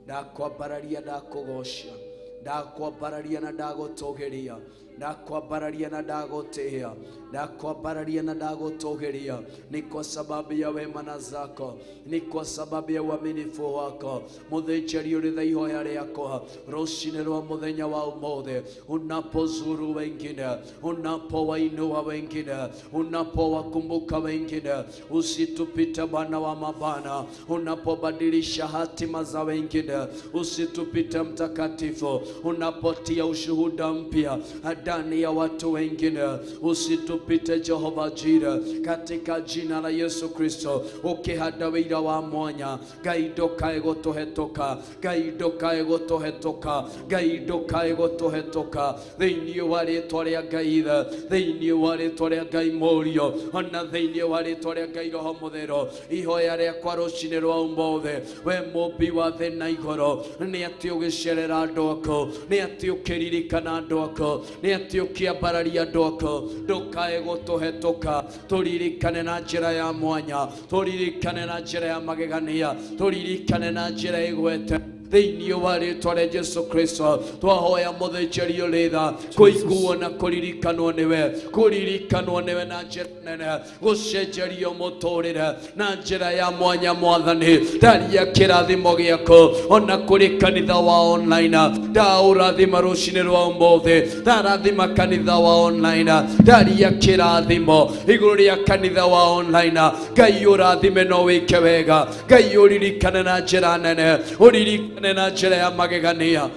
[SPEAKER 5] ndakwambararia, ndakũgoca, ndakwambararia na ndagũtũgĩria, ndakwambararia na ndagũtĩĩa, ndakwambararia na ndagũtũgĩria. Ni kwa sababu ya wema na zako, ni kwa sababu ya uaminifu wako. Mũthĩnjĩri ũrĩ tha, ihoya rĩakwa rũcinĩ rwa mũthenya wa ũmũthĩ, unapozuru wengine, unapowainua wengine, unapowakumbuka wengine, usitupite Bwana wa mabwana. Unapobadilisha hatima za wengine, usitupite Mtakatifu. Unapotia ushuhuda mpya ndani ya watu wengine, usitupite Jehova Jire, katika jina la Yesu Kristo. Ukihanda wĩira wa mwanya, Ngai ndũkae gũtũhetũka, Ngai ndũkae gũtũhetũka, Ngai ndũkae gũtũhetũka, thĩinĩ wa rĩtwa rĩa Ngai Ithe, thĩinĩ wa rĩtwa rĩa Ngai Mũriũ, ona thĩinĩ wa rĩtwa rĩa Ngai Roho Mũtheru. Ihoya rĩakwa rũcinĩ rwa ũmũthĩ, we mũmbi wa thĩ na igũrũ, nĩ atĩ ũgĩcerera andũ aku, nĩ atĩ ũkĩririkana andũ aku, nĩ atĩ ũkĩambararia andũ aku, ndũkae gũtũhetũka. Tũririkane na njĩra ya mwanya, tũririkane na njĩra ya magegania, tũririkane na njĩra ĩgwete thĩinĩ wa rĩtwa rĩa Jesu Kristo. Twahoya mũthĩnjĩri ũrĩ tha kũiguo na kũririkanwo nĩwe, kũririkanwo nĩwe na njĩra nene, gũcenjerio mũtũrĩre na njĩra ya mwanya. Mwathani, ndaria kĩrathimo gĩaku ona kũrĩ kanitha wa online, ndaũrathima rũcinĩ rwa ũmũthĩ, ndarathima kanitha wa online, ndaria kĩrathimo igũrũ rĩa kanitha wa online. Ngai ũrathime no wĩke wega, Ngai ũririkane na njĩra nene, ũririkane na njĩra ya magegania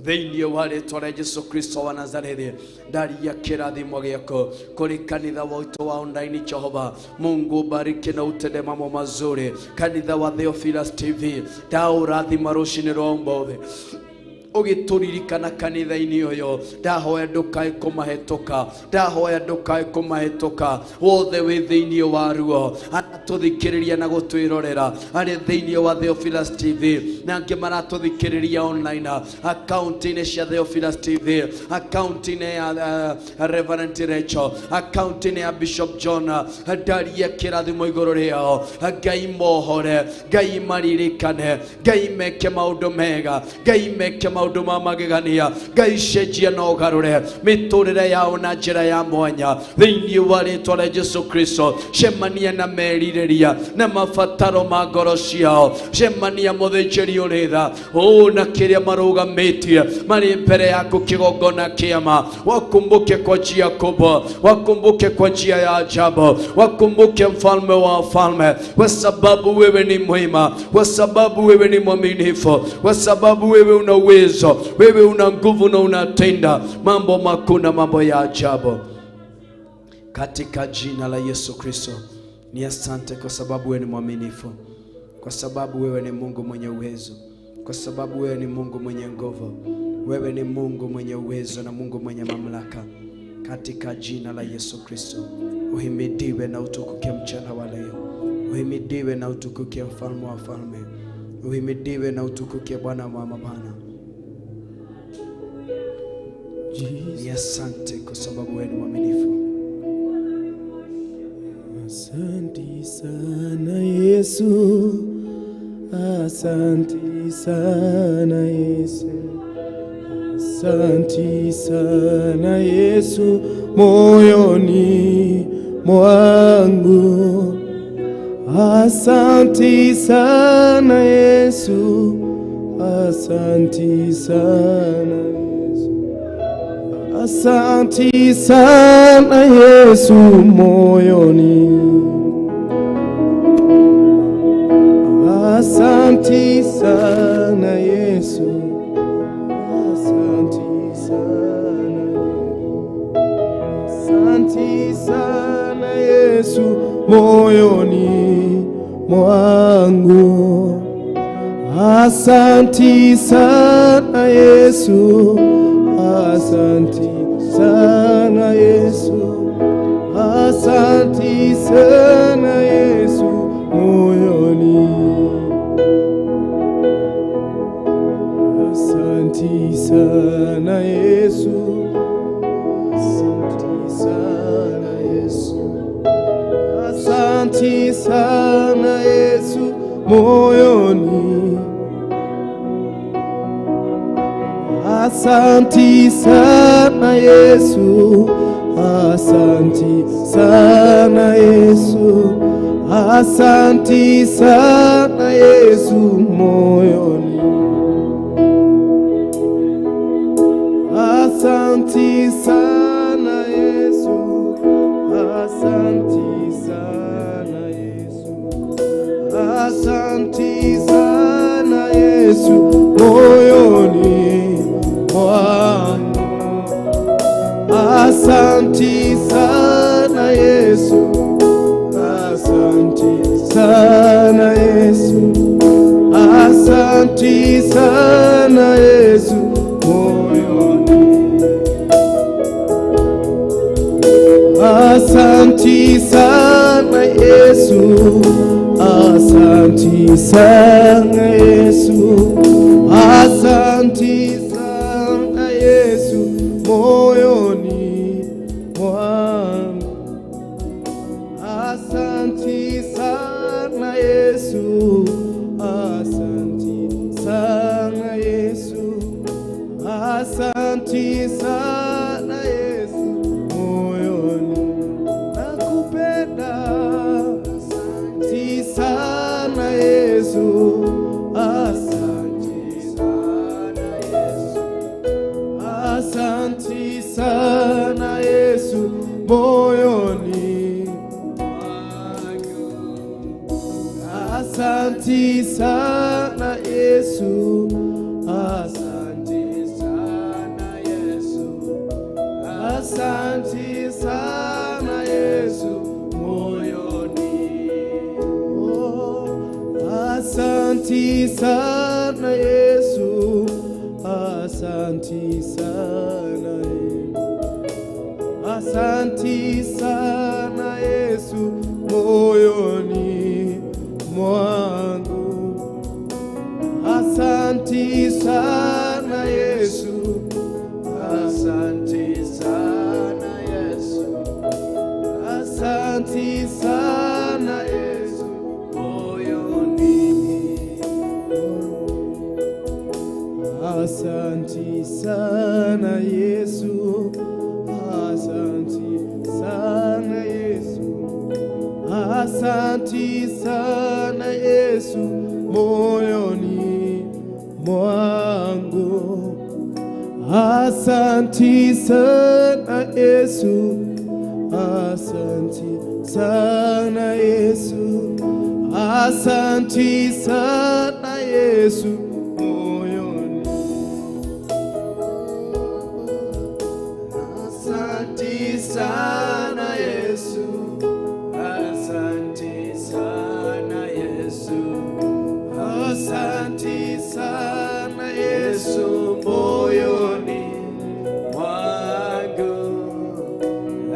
[SPEAKER 5] thĩinĩ wa rĩtwa rĩa Jesu Kristo wa Nazarethi. Ndaria kĩrathimo gĩaku kũrĩ kanitha witũ wa online. Jehova Mungu, bariki na utende mambo mazuri kanitha wa Theophilus TV, ndaũrathima rũcinĩ rwa ũmũthĩ ũgĩtũririkana kanitha-inĩ ũyũ. Ndahoya ndũkae kũmahetũka, ndahoya ndũkae kũmahetũka, wothe wĩ thĩinĩ wa ruo aratũthikĩrĩria na gũtwĩrorera arĩ thĩinĩ wa Theophilus TV, na angĩ maratũthikĩrĩria online akaunti-inĩ cia Theophilus TV, akaunti-inĩ ya Reverend Rachel, akaunti-inĩ ya Bishop John. Ndaria kĩrathimo igũrũ rĩao, Ngai mohore, Ngai maririkane, Ngai meke maũndũ mega, Ngai meke maũndũ ma magegania, Ngai cenjia na ũgarũre mĩtũrĩre yao na njĩra ya mwanya thĩinĩ wa rĩtwa rĩa Jesu Kristo. Cemania na merirĩria na mabataro ma ngoro ciao, cemania mũthĩnjĩri ũrĩ tha ũũ na kĩrĩa marũgamĩtie marĩ mbere yaku kĩgongona kĩama. Wakumbuke kwa njia kubwa, wakumbuke kwa njia ya ajabu, wakumbuke mfalme wa wafalme, kwa sababu wewe ni mwema, kwa sababu wewe ni mwaminifu, kwa sababu wewe una uwezo, wewe una nguvu na unatenda mambo makuu na mambo ya ajabu. Katika jina la Yesu Kristo, ni asante kwa sababu wewe ni mwaminifu, kwa sababu wewe ni Mungu mwenye uwezo, kwa sababu wewe ni Mungu mwenye nguvu, wewe ni Mungu mwenye uwezo na Mungu mwenye mamlaka. Katika jina la Yesu Kristo, uhimidiwe na utukuke mchana wa leo, uhimidiwe na utukuke mfalme wa falme, uhimidiwe na utukuke Bwana wa mabwana. Ni asante kwa sababu wewe ni mwaminifu.
[SPEAKER 6] Asante sana Yesu, asante sana Yesu, asante sana Yesu moyoni mwangu. Asante sana Yesu, asante sana Yesu, asante sana Yesu moyoni. Asante sana Yesu, asante sana, asante sana Yesu moyoni mwangu. Asante sana Yesu, asante sana Yesu, asante sana Yesu moyoni. Asanti sana Yesu moyoni. Asanti sana Yesu, asanti sana Yesu, asanti sana Yesu moyoni. Asanti sana Yesu, asanti sana Yesu, asanti sana Yesu moyoni mwangu. Asanti sana Yesu, asanti sana Yesu, asanti sana Yesu moyoni. Asanti sana Yesu, asanti sana Yesu, asanti sana Yesu moyoni mwangu. Asanti sana Yesu, asanti sana Yesu, asanti sana Yesu moyoni. Nakupenda, asanti sana Yesu, asanti sana Yesu, asanti sana Yesu moyoni mwangu. Asanti sana Yesu, asanti sana Yesu, asanti sana Yesu moyoni. Oh, asanti sana Yesu, asanti sana Yesu, asanti sana Yesu moyoni mwangu. Asanti sana Yesu, asanti sana Yesu, asanti sana Yesu moyoni. Asanti sana Yesu, asanti sana Yesu, asanti sana Yesu moyoni mwangu. Asanti sana Yesu, asanti sana Yesu, asanti sana Yesu moyoni.
[SPEAKER 4] Asanti sana Yesu, asanti sana Yesu,
[SPEAKER 6] Asanti sana Yesu
[SPEAKER 4] Yesu moyoni mwangu.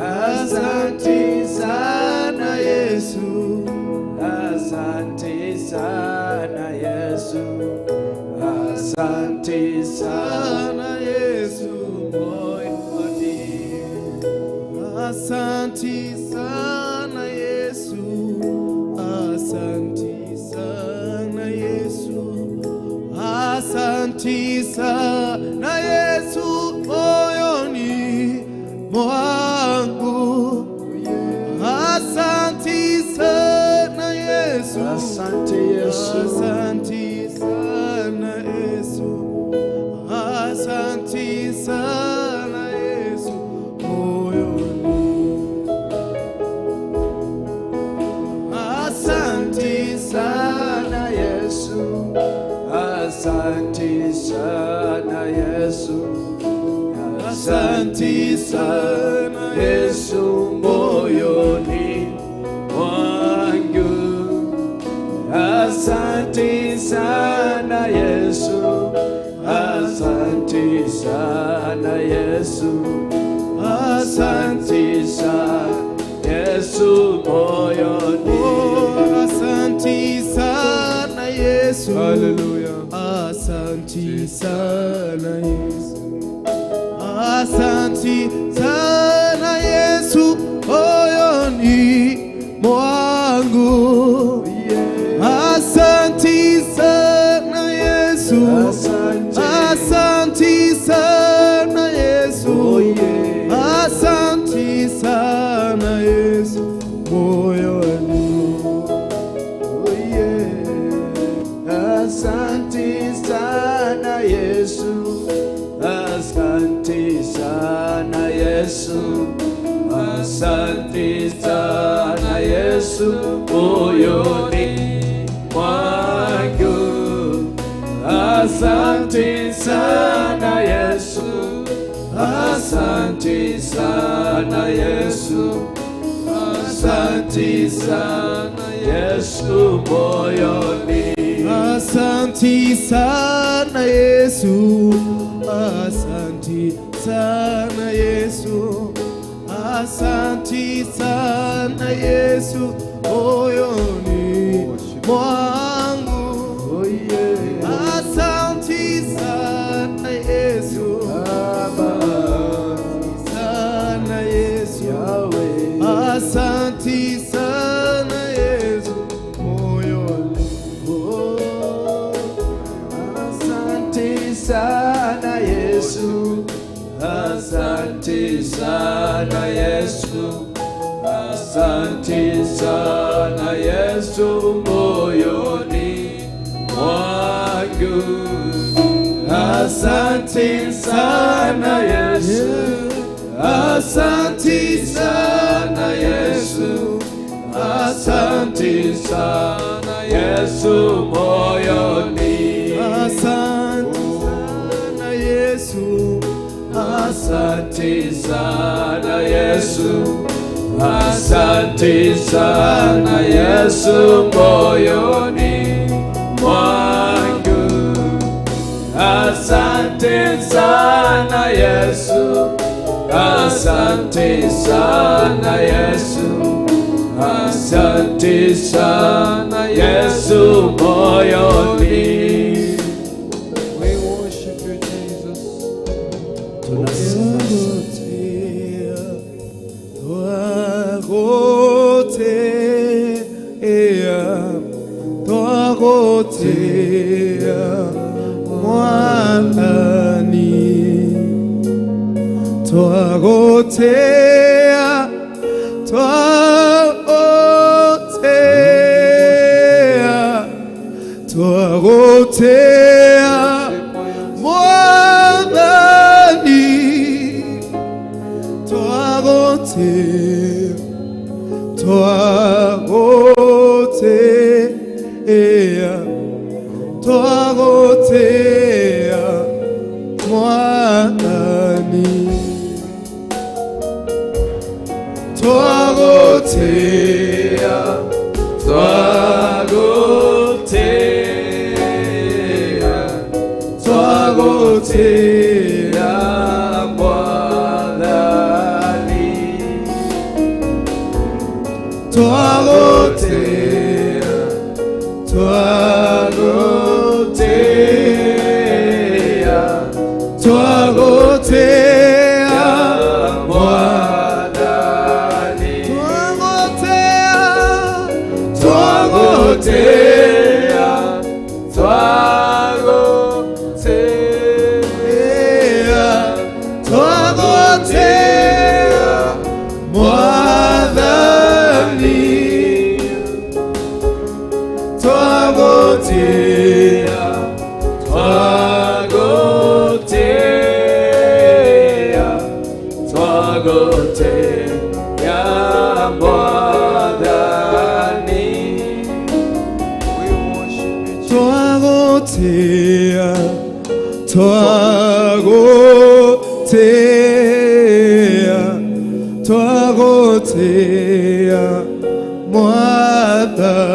[SPEAKER 6] Asanti sana Yesu,
[SPEAKER 4] Asante sana Yesu, asante sana
[SPEAKER 6] sana Yesu
[SPEAKER 4] moyoni.
[SPEAKER 6] Asanti sana Yesu, asanti sana Yesu, asanti sana Yesu moyoni mwangu. Asanti sana Yesu,
[SPEAKER 4] Asante Yesu,
[SPEAKER 6] asanti sana Yesu, asanti sana Yesu moyoni. Asanti
[SPEAKER 4] sana Yesu, asante sana Yesu, asante sana Yesu moyoni mwangu. Asante sana Yesu, asante sana Yesu, asante sana Yesu moyoni.
[SPEAKER 6] Oh, asanti sana Yesu.
[SPEAKER 5] Haleluya.
[SPEAKER 6] Asanti sana Yesu. Asanti sana Yesu moyoni mwangu. sana Yesu moyoni.
[SPEAKER 4] Oh yeah. Asante sana Yesu, asante sana Yesu, asante sana Yesu moyoni mwangu. Asante sana Yesu, asante sana Yesu, asante sana Yesu moyoni.
[SPEAKER 6] Asante sana Yesu, asante sana Yesu, asante sana Yesu moyoni mwangu.
[SPEAKER 4] Oh yeah.
[SPEAKER 6] Asante sana Yesu,
[SPEAKER 4] Baba
[SPEAKER 6] sana Yesu,
[SPEAKER 4] Yahweh.
[SPEAKER 6] asante sana Yesu moyoni.
[SPEAKER 4] Oh, asante sana Yesu, asante sana Yesu, asante sana Yesu moyoni mwangu. Asante sana Yesu, asante sana Yesu, asante sana Yesu moyoni.
[SPEAKER 6] Asante sana Yesu,
[SPEAKER 5] Asante sana Yesu, asante sana Yesu moyoni mwangu. Asante sana Yesu, asante sana Yesu, asante sana Yesu moyoni.
[SPEAKER 7] We worship you, Jesus.
[SPEAKER 4] Tunasema asante.
[SPEAKER 6] Twagotea, twagotea Mwathani, twagotea, twagotea, twagotea Mwathani, twagotea, twagotea, twagotea Mwathani, twagotea,
[SPEAKER 5] Twagotea, twagotea Mwathani.
[SPEAKER 6] twagotea,
[SPEAKER 5] Twagotea,
[SPEAKER 6] twagotea,
[SPEAKER 5] Mwathani.
[SPEAKER 6] twagotea,
[SPEAKER 5] Twagotea, twagotea,
[SPEAKER 6] twagotea Mwathani,
[SPEAKER 5] twagotea, twagotea, twagotea Mwathani.
[SPEAKER 7] We worship you, Jesus.
[SPEAKER 6] twagotea, twagotea, twagotea Mwathani,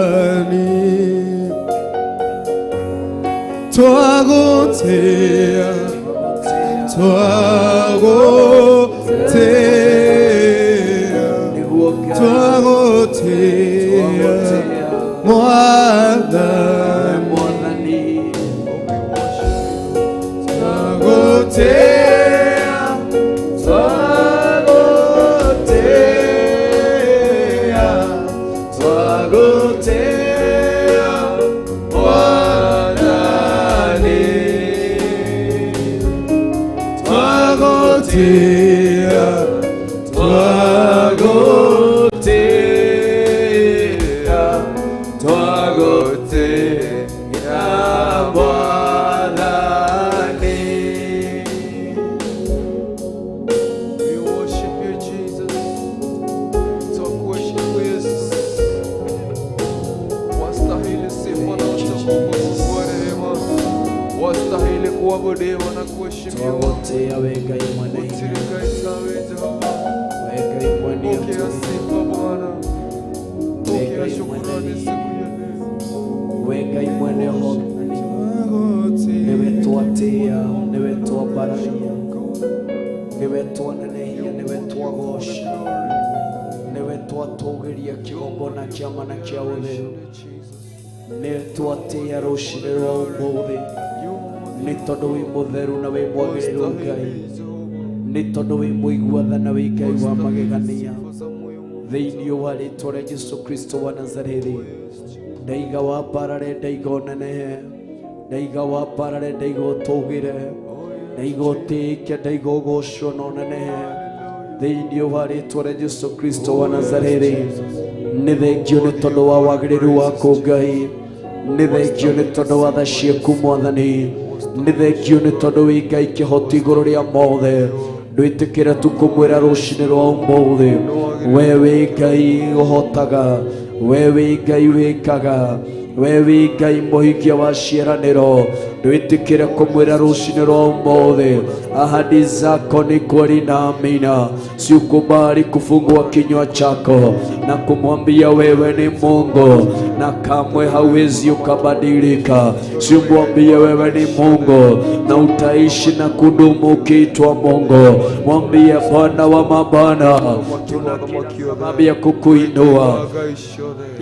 [SPEAKER 6] twagotea, twagotea,
[SPEAKER 4] Nĩguo Ngai.
[SPEAKER 6] twagotea Mwathani,
[SPEAKER 4] Mwathani.
[SPEAKER 6] twagotea,
[SPEAKER 5] Twagotea, twagotea Mwathani.
[SPEAKER 6] twagotea, twagotea.
[SPEAKER 7] Kuabudiwa na kuheshimiwa.
[SPEAKER 4] Twagũtĩĩa wĩ Ngai mwene hinya,
[SPEAKER 7] Gũtirĩ Ngai tawe Jehova.
[SPEAKER 4] wĩ Ngai mwene
[SPEAKER 7] Pokea
[SPEAKER 4] ũtugi,
[SPEAKER 7] sifa Bwana.
[SPEAKER 4] wĩ
[SPEAKER 7] Pokea
[SPEAKER 4] Ngai mwene
[SPEAKER 7] shukrani
[SPEAKER 4] hinya,
[SPEAKER 7] siku ya leo.
[SPEAKER 4] wĩ Ngai mwene ũhotani. Nĩwe twatĩĩa, nĩwe twambararia, nĩwe twanenehia, nĩwe twagoca, nĩwe twatũgĩria kĩgongona kĩa na kĩa ũtheru. Nĩ twatĩĩa rũcinĩ rwa ũmũthĩ nĩ tondũ wĩ mũtheru na wĩ mwagĩrĩru Ngai, nĩ tondũ wĩ mũigua tha na wĩ Ngai wa magegania. Thĩinĩ wa rĩtwa rĩa Jesũ Kristo wa Nazarethi, ndaiga wambarare, ndaiga ũnenehe, ndaiga wambarare, ndaiga ũtũgĩre, ndaiga ũtĩĩke, ndaiga ũgocwo na ũnenehe thĩinĩ wa rĩtwa rĩa Jesũ Kristo wa Nazarethi. Nĩ thengio nĩ tondũ wa wagĩrĩru waku Ngai, nĩ thengio nĩ tondũ wa tha ciaku Mwathani, nĩ thengio nĩ tondũ wĩ Ngai kĩhoti igũrũ rĩa mothe. Ndwĩtĩkĩra tu kũmwĩra rũcinĩ rwa ũmũthĩ, we wĩ Ngai ũhotaga, we wĩ Ngai wĩkaga, we wĩ Ngai mũhingia wa ciĩranĩro. Ndwĩtĩkĩre kũmwĩra rũcinĩ rwa ũmũthĩ, ahadi zako ni kweli na amina. Siukubali kufungua kinywa chako na kumwambia wewe ni Mungu na kamwe hauwezi ukabadilika. Siumwambie wewe ni Mungu na utaishi na kudumu ukiitwa Mungu. Mwambie Bwana wa mabwana, tuna kila sababu ya kukuinua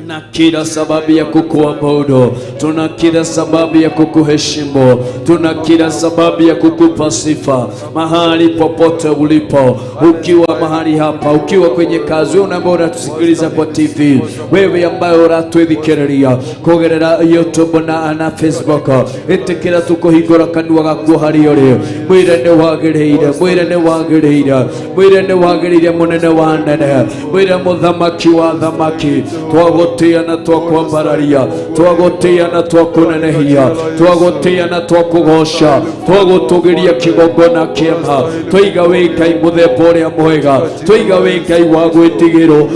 [SPEAKER 4] na kila sababu ya kukuabudu, tuna kila sababu ya kukuheshimu, tuna kila sababu ya kukupa sifa mahali popote ulipo, ukiwa mahali hapa, ukiwa kwenye kazi, wewe ambaye unatusikiliza kwa TV, wewe ambaye uratwithikiriria kugerera YouTube na Facebook, itikira tukuhingura kanua gaku hari uri, mwire ni wagiriire, mwire ni wagiriire, mwire ni wagiriire, munene wa nene, mwire muthamaki wa thamaki, twagũtĩĩa na twakwambararia, twagũtĩĩa na twakũnenehia, twagũtĩĩa na twakũgoca, twagũtũgĩria kĩgongona kĩema, twaiga wĩ Ngai mũthemba ũrĩa mwega, twaiga wĩ Ngai wa gwĩtigĩrwo,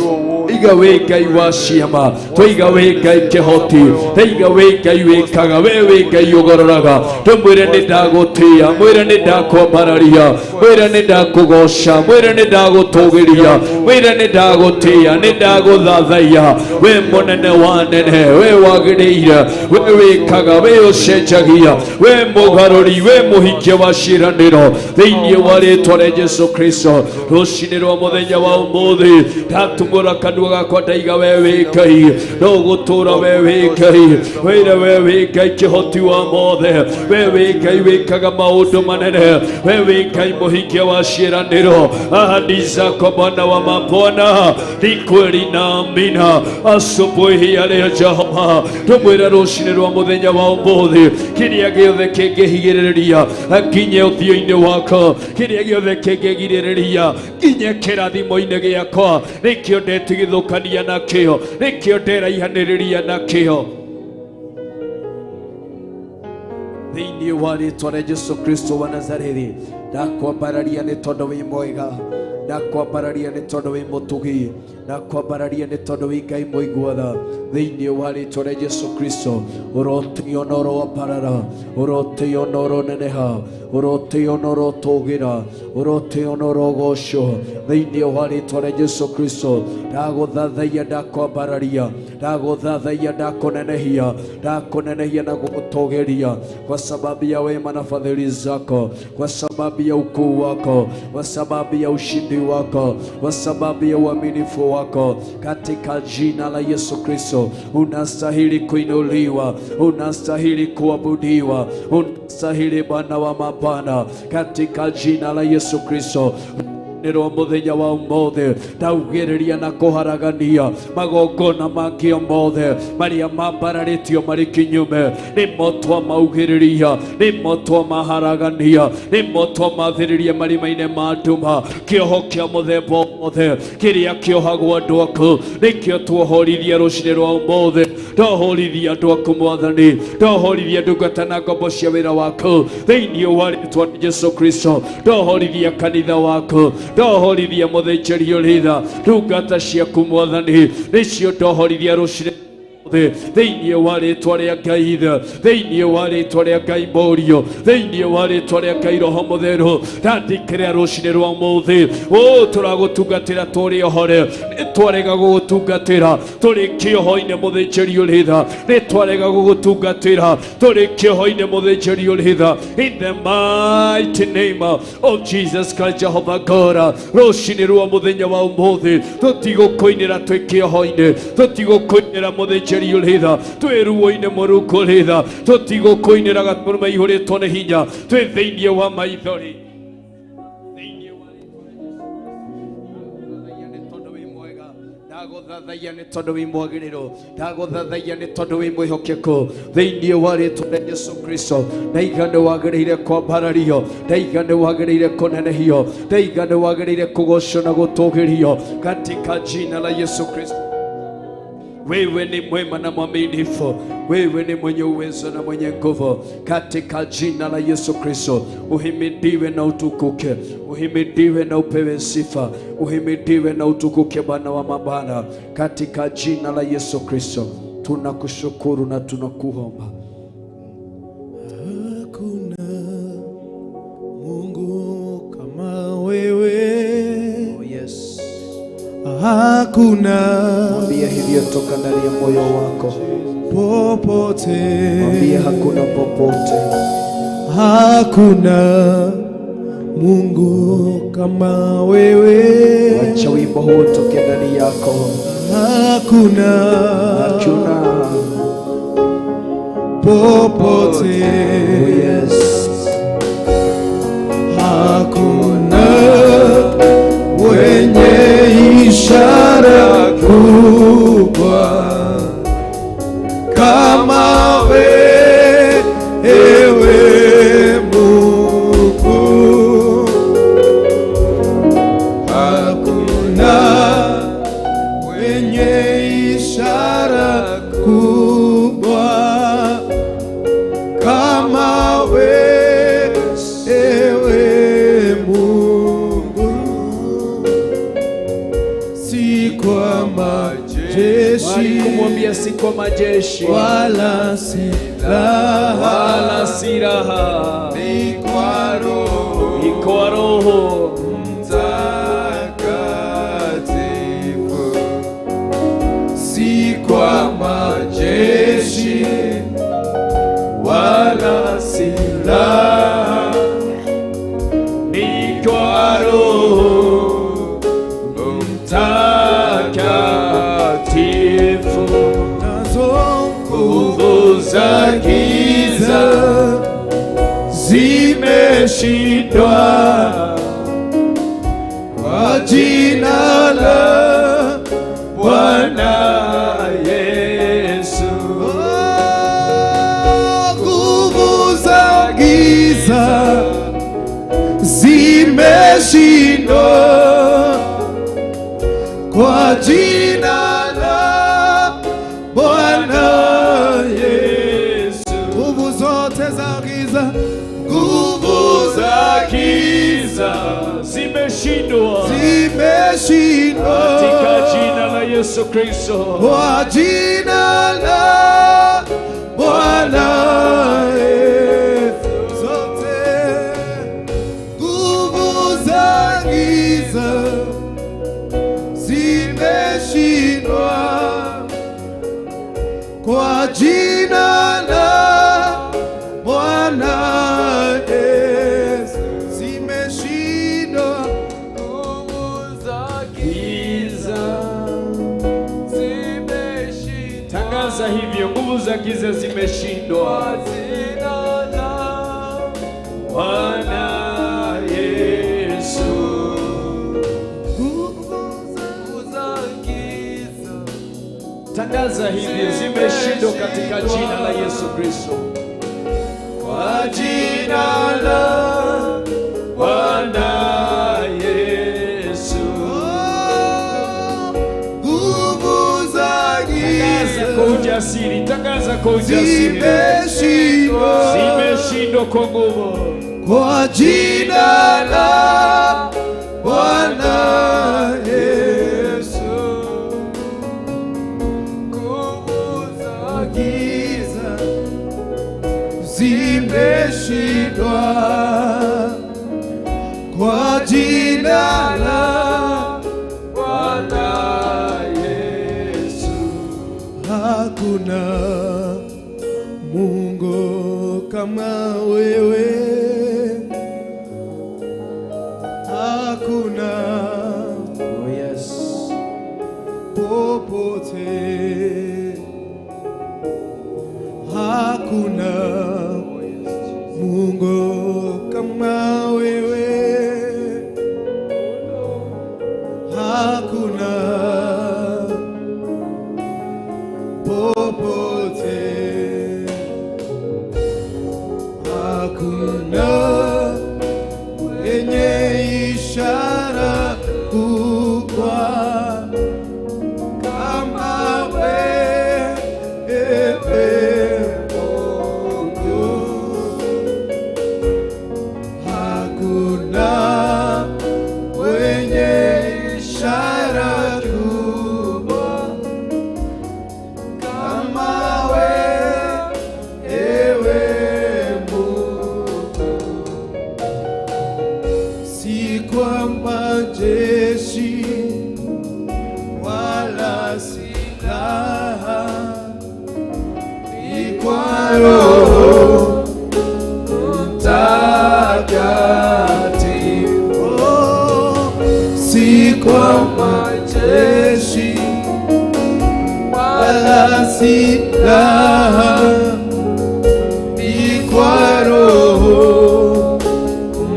[SPEAKER 4] iga wĩ Ngai wa ciama, twaiga wĩ Ngai kĩhoti, twaiga wĩ Ngai wĩkaga, we wĩ Ngai ũgororaga. Tũmwĩre nĩ ndagũtĩĩa, mwĩre nĩ ndakwambararia, mwĩre nĩ ndakũgoca, mwĩre nĩ ndagũtũgĩria, mwĩre nĩ ndagũtĩĩa, nĩ ndagũthathaiya. We mũnene wa nene, we wagĩrĩire, we wĩkaga, we ũcenjagia, we mũgarũri, we mũhingia wa ciĩranĩro, thĩinĩ wa rĩtwa rĩa Jesũ Kristo. Rũcinĩ rwa mũthenya wa ũmũthĩ ndatumũra kanua gakwa ndaiga we wĩ Ngai, no gũtũra we wĩ Ngai, wĩre we wĩ Ngai kĩhoti wa mothe, we wĩ Ngai wĩkaga maũndũ manene, we wĩ Ngai mũhingia wa ciĩranĩro. Ahadi zako Bwana wa mabwana ni kweli na amina. Asubuhi ya leo Jehova, tũmwĩre rũcinĩ rwa mũthenya wa ũmũthĩ, kĩrĩa gĩothe kĩngĩhigĩrĩria nginye ũthiũ-inĩ wakwa, kĩrĩa gĩothe kĩngĩgirĩrĩria nginye kĩrathimo-inĩ gĩakwa, nĩkĩo ndetigithũkania nakĩo, nĩkĩo nderaihanĩrĩria nakĩo, thĩinĩ wa rĩtwa rĩa Jesũ Kristo wa Nazarethi. Ndakwambararia nĩ tondũ wĩ mwega, ndakwambararia nĩ tondũ wĩ mũtugi, ndakwambararia nĩ tondũ wĩ Ngai mũigua tha, thĩinĩ wa rĩtwa rĩa Jesũ Kristo. Ũrotĩo na ũroambarara, ũrotĩo na ũroneneha, ũrotĩo na ũrotũgĩra, ũrotĩo na ũrogocwo, thĩinĩ wa rĩtwa rĩa Jesũ Kristo. Ndagũthathaiya, ndakwambararia, ndagũthathaiya, ndakũnenehia, ndakũnenehia na gũgũtũgĩria, kwa sababu ya wema na fadhili zako, kwa sababu ya ukuu wako, kwa sababu ya ushindi wako, kwa sababu ya uaminifu wako, katika jina la Yesu Kristo. Unastahili kuinuliwa, unastahili kuabudiwa, unastahili Bwana wa mabwana, katika jina la Yesu Kristo. Rwa mũthenya wa ũmũthĩ ndaugĩrĩria na kũharagania magongona mangĩ mothe marĩa mambararĩtio marĩ kinyume, nĩmo twamaugĩrĩria, nĩmo twamaharagania, nĩmo twamathĩrĩria marima-inĩ ma nduma. Kĩoho kĩa mũthemba wothe kĩrĩa kĩohagwo andũ aku nĩkĩo tuohorithia rũcinĩ rwa ũmũthĩ. Ndohorithia andũ aku Mwathani, ndohorithia ndungata na ngombo cia wĩra waku thĩinĩ wa rĩtwa rĩa Jesũ Kristo. Ndohorithia kanitha waku, ndohorithia mũthĩnjĩri ũrĩ tha, ndungata ciaku Mwathani nĩcio ndohorithia rũcinĩ.
[SPEAKER 5] Thĩinĩ wa rĩtwa rĩa Ngai Ithe, thĩinĩ wa rĩtwa rĩa Ngai Mũriũ, thĩinĩ wa rĩtwa rĩa Ngai Roho Mũtheru, ndandĩkĩrĩa rũcinĩ rwa ũmũthĩ, tũragũtungatĩra tũrĩ ohore, nĩtwarega gũgũtungatĩra tũrĩ kĩoho-inĩ mũthĩnjĩri ũrĩ tha, nĩtwarega gũgũtungatĩra tũrĩ kĩoho-inĩ mũthĩnjĩri ũrĩ tha. In the mighty name of Jesus Christ Jehovah God, rũcinĩ rwa mũthenya wa ũmũthĩ tũtigũkũinĩra twĩ kĩoho-inĩ, tũtigũkũinĩra mũthĩnjĩri ũrĩ tha, twĩ ruo-inĩ mũrungu ũrĩ tha, tũtigũkũinĩra gatũrũme ihũrĩtwo nĩ hinya, twĩ thĩinĩ wa maithori. Ndagũthathaiya nĩ tondũ wĩ mwagĩrĩru, ndagũthathaiya nĩ tondũ wĩ mwĩhokeku, thĩinĩ wa rĩtwa rĩa Yesu Kristo. Ndaiga nĩ wagĩrĩire kwambarario, ndaiga nĩ wagĩrĩire kũnenehio, ndaiga nĩ wagĩrĩire kũgocwo na gũtũgĩrio katika jina la Yesu Kristo. Wewe ni mwema na mwaminifu, wewe ni mwenye uwezo na mwenye nguvu, katika jina la Yesu Kristo. Uhimidiwe na utukuke, uhimidiwe na upewe sifa, uhimidiwe na utukuke Bwana wa mabwana, katika jina la Yesu Kristo. Tunakushukuru na tunakuomba.
[SPEAKER 6] Hakuna Mungu kama wewe.
[SPEAKER 4] Oh yes.
[SPEAKER 6] Hakuna.
[SPEAKER 4] Mwambie hivyo toka ndani ya moyo wako.
[SPEAKER 6] Popote.
[SPEAKER 4] Mwambie hakuna popote.
[SPEAKER 6] Hakuna Mungu kama wewe.
[SPEAKER 4] Wacha wimbo huu utoke ndani yako.
[SPEAKER 6] Hakuna.
[SPEAKER 4] Hakuna
[SPEAKER 6] popote.
[SPEAKER 4] Oh yes.
[SPEAKER 6] Hakuna wenye ishara kubwa kama wewe Mungu. Hakuna wenye ishara kubwa kama wewe Mungu. Si kwa majeshi
[SPEAKER 5] Walikumwambia si kwa majeshi
[SPEAKER 6] wala silaha,
[SPEAKER 5] wala silaha,
[SPEAKER 7] ni kwa Roho,
[SPEAKER 5] ni kwa Roho
[SPEAKER 7] Mtakatifu.
[SPEAKER 6] Si kwa majeshi wala silaha,
[SPEAKER 5] ni kwa Roho Mtakatifu.
[SPEAKER 6] Nazo
[SPEAKER 5] Nguvu za giza
[SPEAKER 6] zimeshindwa kwa jina la
[SPEAKER 5] Bwana Yesu.
[SPEAKER 6] Oh, nguvu za giza zimeshindwa kwa jina la Bwana Yesu. Nguvu zote za giza, nguvu za
[SPEAKER 5] Giza zimeshindwa
[SPEAKER 6] zimeshindwa
[SPEAKER 5] katika jina la Yesu Kristo.
[SPEAKER 6] kwa jina la Bwana Yesu. Zote nguvu za giza zimeshindwa kwa jina la Bwana Yesu. Zimeshindwa
[SPEAKER 7] Nguvu za
[SPEAKER 5] Giza
[SPEAKER 7] zimeshindwa
[SPEAKER 5] Tangaza hivyo, nguvu za giza zimeshindwa.
[SPEAKER 7] kwa jina la
[SPEAKER 5] Bwana Yesu.
[SPEAKER 6] nguvu
[SPEAKER 7] Nguvu za giza
[SPEAKER 5] Tangaza hivyo, zimeshindwa katika jina la Yesu Kristo.
[SPEAKER 6] kwa jina la
[SPEAKER 5] Bwana Yesu.
[SPEAKER 6] Nguvu za
[SPEAKER 5] Tangaza kwa
[SPEAKER 6] giza
[SPEAKER 5] ujasiri, tangaza kwa ujasiri.
[SPEAKER 6] zimeshindwa
[SPEAKER 5] Zimeshindwa kwa nguvu.
[SPEAKER 6] kwa jina la Bwana Yesu.
[SPEAKER 7] Nguvu
[SPEAKER 6] giza zimeshindwa kwa jina la
[SPEAKER 7] Bwana Yesu.
[SPEAKER 6] Hakuna Mungu kama wewe, hakuna.
[SPEAKER 4] Oh yes.
[SPEAKER 6] Popote, hakuna Mungu kama wewe, hakuna popote, hakuna mwenye ishara kubwa kama wewe Mungu. Hakuna mwenye ishara kubwa kama wewe Mungu. Si kwa majeshi wala silaha, ni kwa Roho
[SPEAKER 7] Mtakatifu.
[SPEAKER 6] Si kwa majeshi wala silaha, ni kwa Roho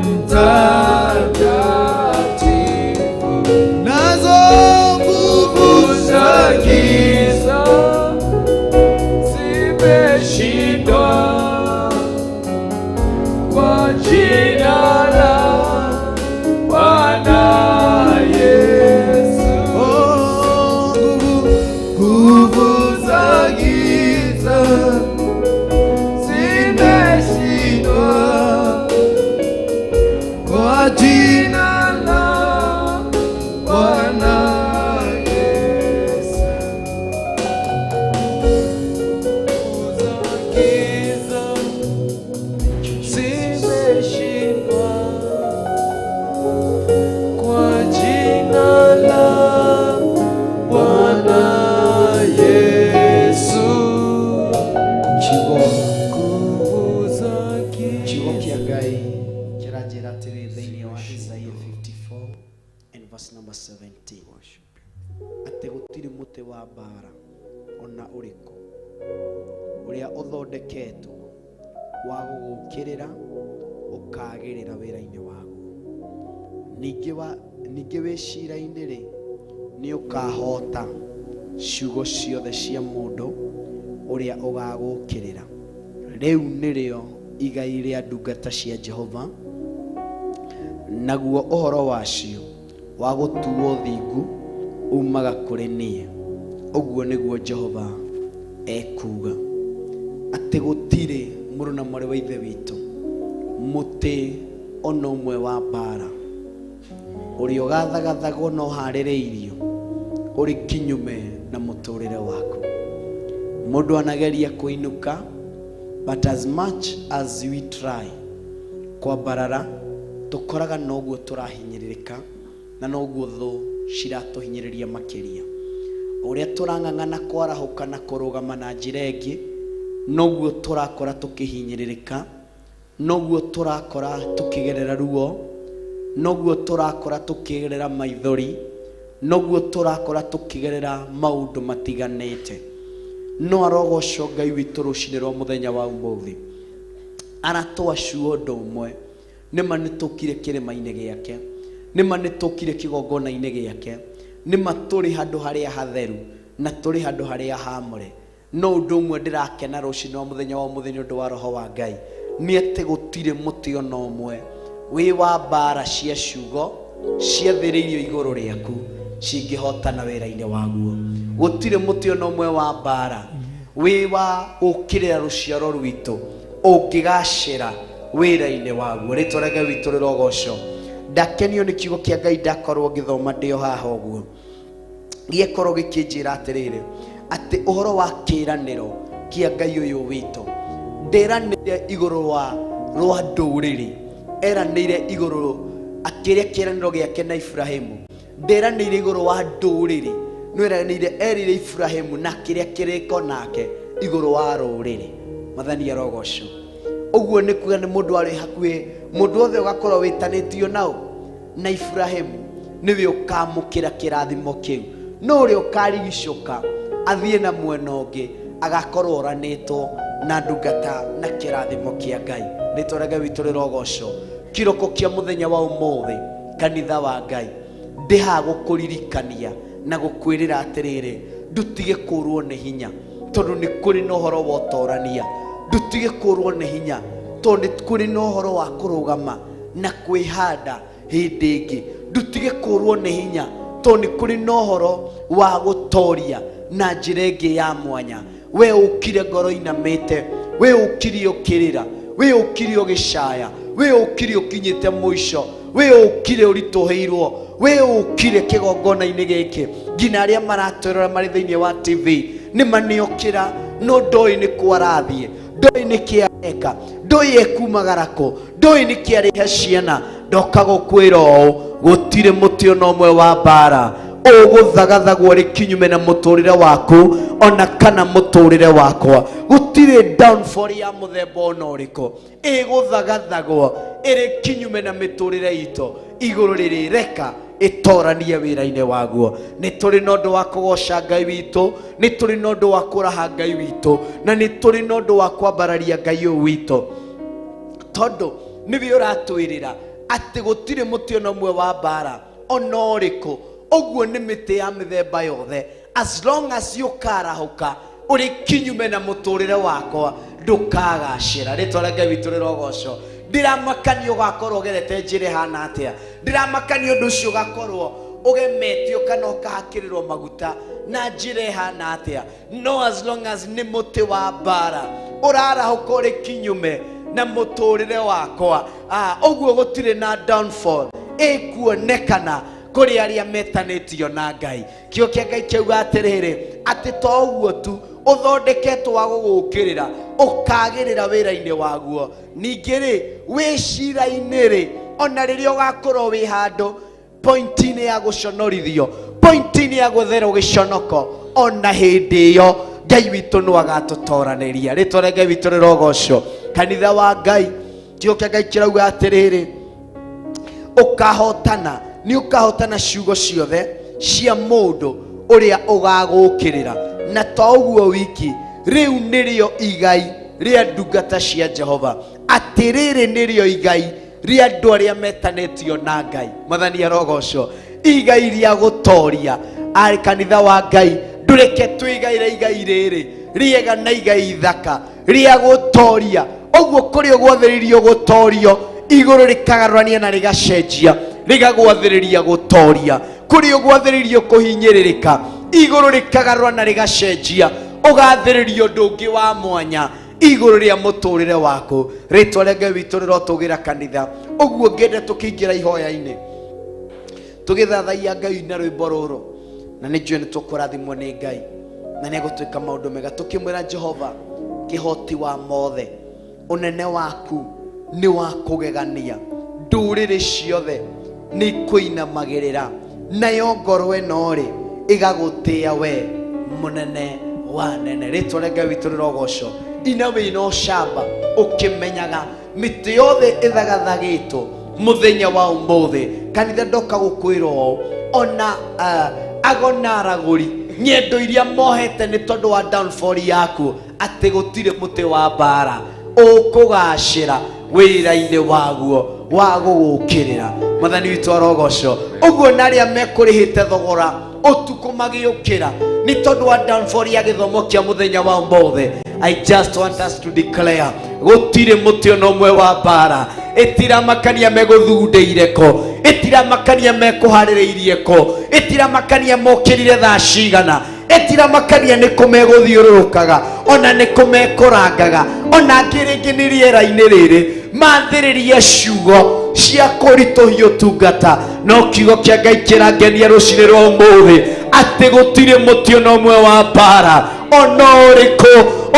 [SPEAKER 7] Mtakatifu.
[SPEAKER 6] Nazo nguvu za giza
[SPEAKER 7] Giza zimeshindwa kwa jina la Bwana Yesu.
[SPEAKER 6] Oh, nguvu za giza zimeshindwa kwa jina la Bwana Yesu.
[SPEAKER 7] Nguvu za giza zimeshindwa kwa jina la Bwana Yesu.
[SPEAKER 4] Kiugo
[SPEAKER 7] Nguvu za
[SPEAKER 4] kiugo
[SPEAKER 7] giza
[SPEAKER 4] kĩa Ngai kĩranjĩra atĩrĩ thĩinĩ wa Isaiah 54 and verse number 17 atĩ gũtirĩ mũtĩ wa mbara ona ũrĩkũ ũrĩa ũthondeketwo wa gũgũũkĩrĩra ũkagĩrĩra wĩra-inĩ waguo. Ningĩ wĩ cira-inĩ rĩ, nĩ ũkahota ciugo ciothe cia mũndũ ũrĩa ũgagũũkĩrĩra. Rĩu nĩrĩo igai rĩa ndungata cia Jehova, naguo ũhoro wacio wa gũtuo thingu umaga kũrĩ niĩ. Ũguo nĩguo Jehova ekuuga, atĩ gũtirĩ mũrũ na mwarĩ wa ithe witũ mũtĩ ona ũmwe wa mbara ũrĩa ũgathagathagwo na ũharĩrĩirio ũrĩ kinyume na mũtũrĩre waku. Mũndũ anageria kũinũka, but as much as we try kwambarara, tũkoraga noguo tũrahinyĩrĩrĩka na noguo thũ ciratũhinyĩrĩria makĩria. Ũrĩa tũrang'ang'ana kwarahũka na kũrũgama na njĩra ĩngĩ, noguo tũrakora tũkĩhinyĩrĩrĩka, noguo tũrakora tũkĩgerera ruo, noguo tũrakora tũkĩgerera maithori, noguo tũrakora tũkĩgerera maũndũ matiganĩte. No arogocwo Ngai witũ rũcinĩ rwa mũthenya wa ũmũthĩ, aratwacuo ũndũ ũmwe. Nĩma nĩtũkire kĩrĩma-inĩ gĩake, nĩma nĩtũkire kĩgongona-inĩ gĩake, nĩma tũrĩ handũ harĩa hatheru na tũrĩ handũ harĩa haamũre. No ũndũ ũmwe ndĩrakena rũcinĩ rwa mũthenya wa ũmũthĩ nĩ ũndũ wa Roho wa Ngai, nĩ atĩ gũtirĩ mũtĩ ona ũmwe wĩ wa mbara cia ciugo ciathĩrĩirio igũrũ rĩaku cingĩhotana wĩra-inĩ waguo. Gũtirĩ mũtĩ ona ũmwe wa mbara wĩ wa gũũkĩrĩra rũciaro rwitũ ũngĩgacĩra wĩra-inĩ waguo. Rĩtwa rĩa Ngai witũ rĩrogocwo. Ndakenio nĩ kiugo kĩa Ngai ndakorwo ngĩthoma ndĩ o haha ũguo, gĩakorwo gĩkĩnjĩra atĩrĩrĩ, atĩ ũhoro wa kĩĩranĩro Kĩa Ngai ũyũ witũ ndĩranĩire igũrũ wa rwa ndũrĩrĩ, eranĩire igũrũ akĩrĩa kĩĩranĩro gĩake na Ibrahimu, ndĩranĩire igũrũ wa ndũrĩrĩ, no eranĩire erire Ibrahimu na kĩrĩa kĩrĩko nake igũrũ wa rũrĩrĩ. Mwathani arogocwo. Ũguo nĩ kuga nĩ mũndũ arĩ hakuhĩ, mũndũ wothe ũgakorwo wĩtanĩtio nao na Ibrahimu nĩwe ũkamũkĩra kĩrathimo kĩu, no ũrĩa ũkarigicũka athiĩ na mwena ũngĩ agakorwo oranĩtwo na ndungata na kĩrathimo kĩa Ngai. Rĩtwa rĩa Ngai witũ rĩrogocwo. Kĩroko kĩa mũthenya wa ũmũthĩ, kanitha wa Ngai, ndĩhaha gũkũririkania na gũkwĩrĩra atĩrĩrĩ, ndũtige kũrwo nĩ hinya tondũ nĩ kũrĩ na ũhoro wa ũtorania. Ndũtige kũrwo nĩ hinya tondũ nĩ kũrĩ na ũhoro wa kũrũgama na kwĩhanda hĩndĩ ĩngĩ. Ndũtige kũrwo nĩ hinya tondũ nĩ kũrĩ na ũhoro wa gũtoria na njĩra ĩngĩ ya mwanya. We ũkire ngoro inamĩte, we ũkire ũkĩrĩra, we ũkire ũgĩcaya, we ũkire ũkinyĩte mũico, we ũkire ũritũhĩirwo, we ũkire kĩgongona-inĩ gĩkĩ. Nginya arĩa maratwĩrora marĩ thĩinĩ wa TV nĩ manĩokĩra, no ndoĩ nĩ kũ arathiĩ, ndoĩ nĩ kĩ areka, ndoĩ ekumagara kũ, ndoĩ nĩ kĩ arĩhe ciana. Ndoka gũkwĩra ũũ, gũtirĩ mũtĩ ona ũmwe wa mbara ũgũthagathagwo rĩ kinyume na mũtũrĩre waku ona kana mũtũrĩre wakwa. Gũtirĩ downfall ya mũthemba ona ũrĩkũ ĩgũthagathagwo ĩrĩ kinyume na mĩtũrĩre itũ. Igũrũ rĩrĩreka ĩtoranie wĩra-inĩ waguo. Nĩ tũrĩ na ũndũ wa kũgoca Ngai witũ, nĩ tũrĩ na ũndũ wa kũraha Ngai witũ, na nĩ tũrĩ na ũndũ wa kwambararia Ngai ũyũ witũ, tondũ nĩwe ũratwĩrĩra atĩ gũtirĩ mũtĩ ona ũmwe wa mbara ona ũrĩkũ. Ũguo nĩ mĩtĩ ya mĩthemba yothe, as long as ũkarahũka ũrĩ kinyume na mũtũrĩre wakwa ndũkagacĩra. Rĩtwa rĩa Ngai witũ rĩrogocwo. Ndĩramakania ũgakorwo ũgerete njĩra ĩhana atĩa, ndĩramakania ũndũ ũcio ũgakorwo ũgemetio kana ũkahakĩrĩrwo maguta na njĩra ĩhana atĩa, no as long as nĩ mũtĩ wa mbara ũrarahũka ũrĩ kinyume na mũtũrĩre wakwa, ũguo gũtirĩ na downfall ĩkuonekana kũrĩ arĩa metanĩtio na Ngai. Kĩo kĩa Ngai kĩauga atĩrĩrĩ, atĩ to ũguo tu ũthondeketwo wa gũgũkĩrĩra, ũkagĩrĩra wĩra-inĩ waguo. Ningĩ rĩ, wĩ cira-inĩ rĩ, ona rĩrĩa ũgakorwo wĩ handũ pointi-inĩ ya gũconorithio, pointi-inĩ ya gwetherwo gĩconoko, ona hĩndĩ ĩyo Ngai witũ no agatũtoranĩria. Rĩtwa rĩa Ngai witũ rĩrogocwo. Kanitha wa Ngai, kĩo kĩa Ngai kĩrauga atĩrĩrĩ, ũkahotana, nĩ ũkahotana ciugo ciothe cia mũndũ ũrĩa ũgagũkĩrĩra. Na to ũguo wiki, rĩu nĩrĩo igai rĩa ndungata cia Jehova, atĩrĩrĩ nĩrĩo igai rĩa andũ arĩa metanĩtio na Ngai. Mwathani arogocwo. Igai rĩa gũtoria. Arĩ kanitha wa Ngai, ndũreke twĩgaĩre igai rĩrĩ rĩega na igai ithaka rĩa gũtoria. Ũguo kũrĩa ũgwathĩrĩrio gũtorio, igũrũ rĩkagarũrania na rĩgacenjia, rĩgagwathĩrĩria gũtoria. Kũrĩa ũgwathĩrĩrio kũhinyĩrĩrĩka, igũrũ rĩkagarũra na rĩgacenjia, ũgathĩrĩrio ũndũ ũngĩ wa mwanya igũrũ rĩa mũtũrĩre waku. Rĩtwa rĩa Ngai witũ rĩrotũgĩra kanitha. Ũguo ngĩenda tũkĩingĩra ihoya-inĩ, tũgĩthathaiya Ngai na rwĩmbo rũrũ, na nĩ njũĩ nĩ tũkũrathimwo nĩ Ngai na nĩ egũtwĩka maũndũ mega, tũkĩmwĩra Jehova kĩhoti wa mothe, ũnene waku nĩ wa kũgegania, ndũrĩrĩ ciothe nĩ ikũinamagĩrĩra, nayo ngoro ĩno rĩ ĩgagũtĩa we mũnene wa nene. Rĩtwa rĩa Ngai witũ rĩrogocwo. Ina wĩna ũcamba ũkĩmenyaga mĩtĩ yothe ĩthagathagĩtwo mũthenya wa ũmũthĩ. Kanitha, ndoka gũkwĩra ũũ, ona ago na aragũri ng'endo iria mohete nĩ tondũ wa downfall yaku, atĩ gũtirĩ mũtĩ wa mbara ũkũgacĩra wĩra-inĩ waguo wa gũgũkĩrĩra. Mwathani witũ arogocwo. Ũguo na arĩa mekũrĩhĩte thogora ũtukũ magĩũkĩra nĩ tondũ wa downfall ya gĩthomo kĩa mũthenya wa ũmũthĩ, I just want us to declare gũtirĩ mũtĩ ona ũmwe wa mbara. Ĩtiramakania megũthundĩire kũ, ĩtiramakania mekũharĩrĩirie kũ, ĩtiramakania mokĩrire thaa cigana, ĩtiramakania nĩ kũ megũthiũrũrũkaga, ona nĩ kũ mekũrangaga, ona angĩ rĩngĩ nĩ rĩera-inĩ rĩrĩ mathĩrĩrie ciugo cia kũritũhia ũtungata. No kiugo kĩa Ngai kĩrangenia rũcinĩ rwa ũmũthĩ.
[SPEAKER 5] Atĩ gũtirĩ mũtĩ ona ũmwe wa mbara ona ũrĩkũ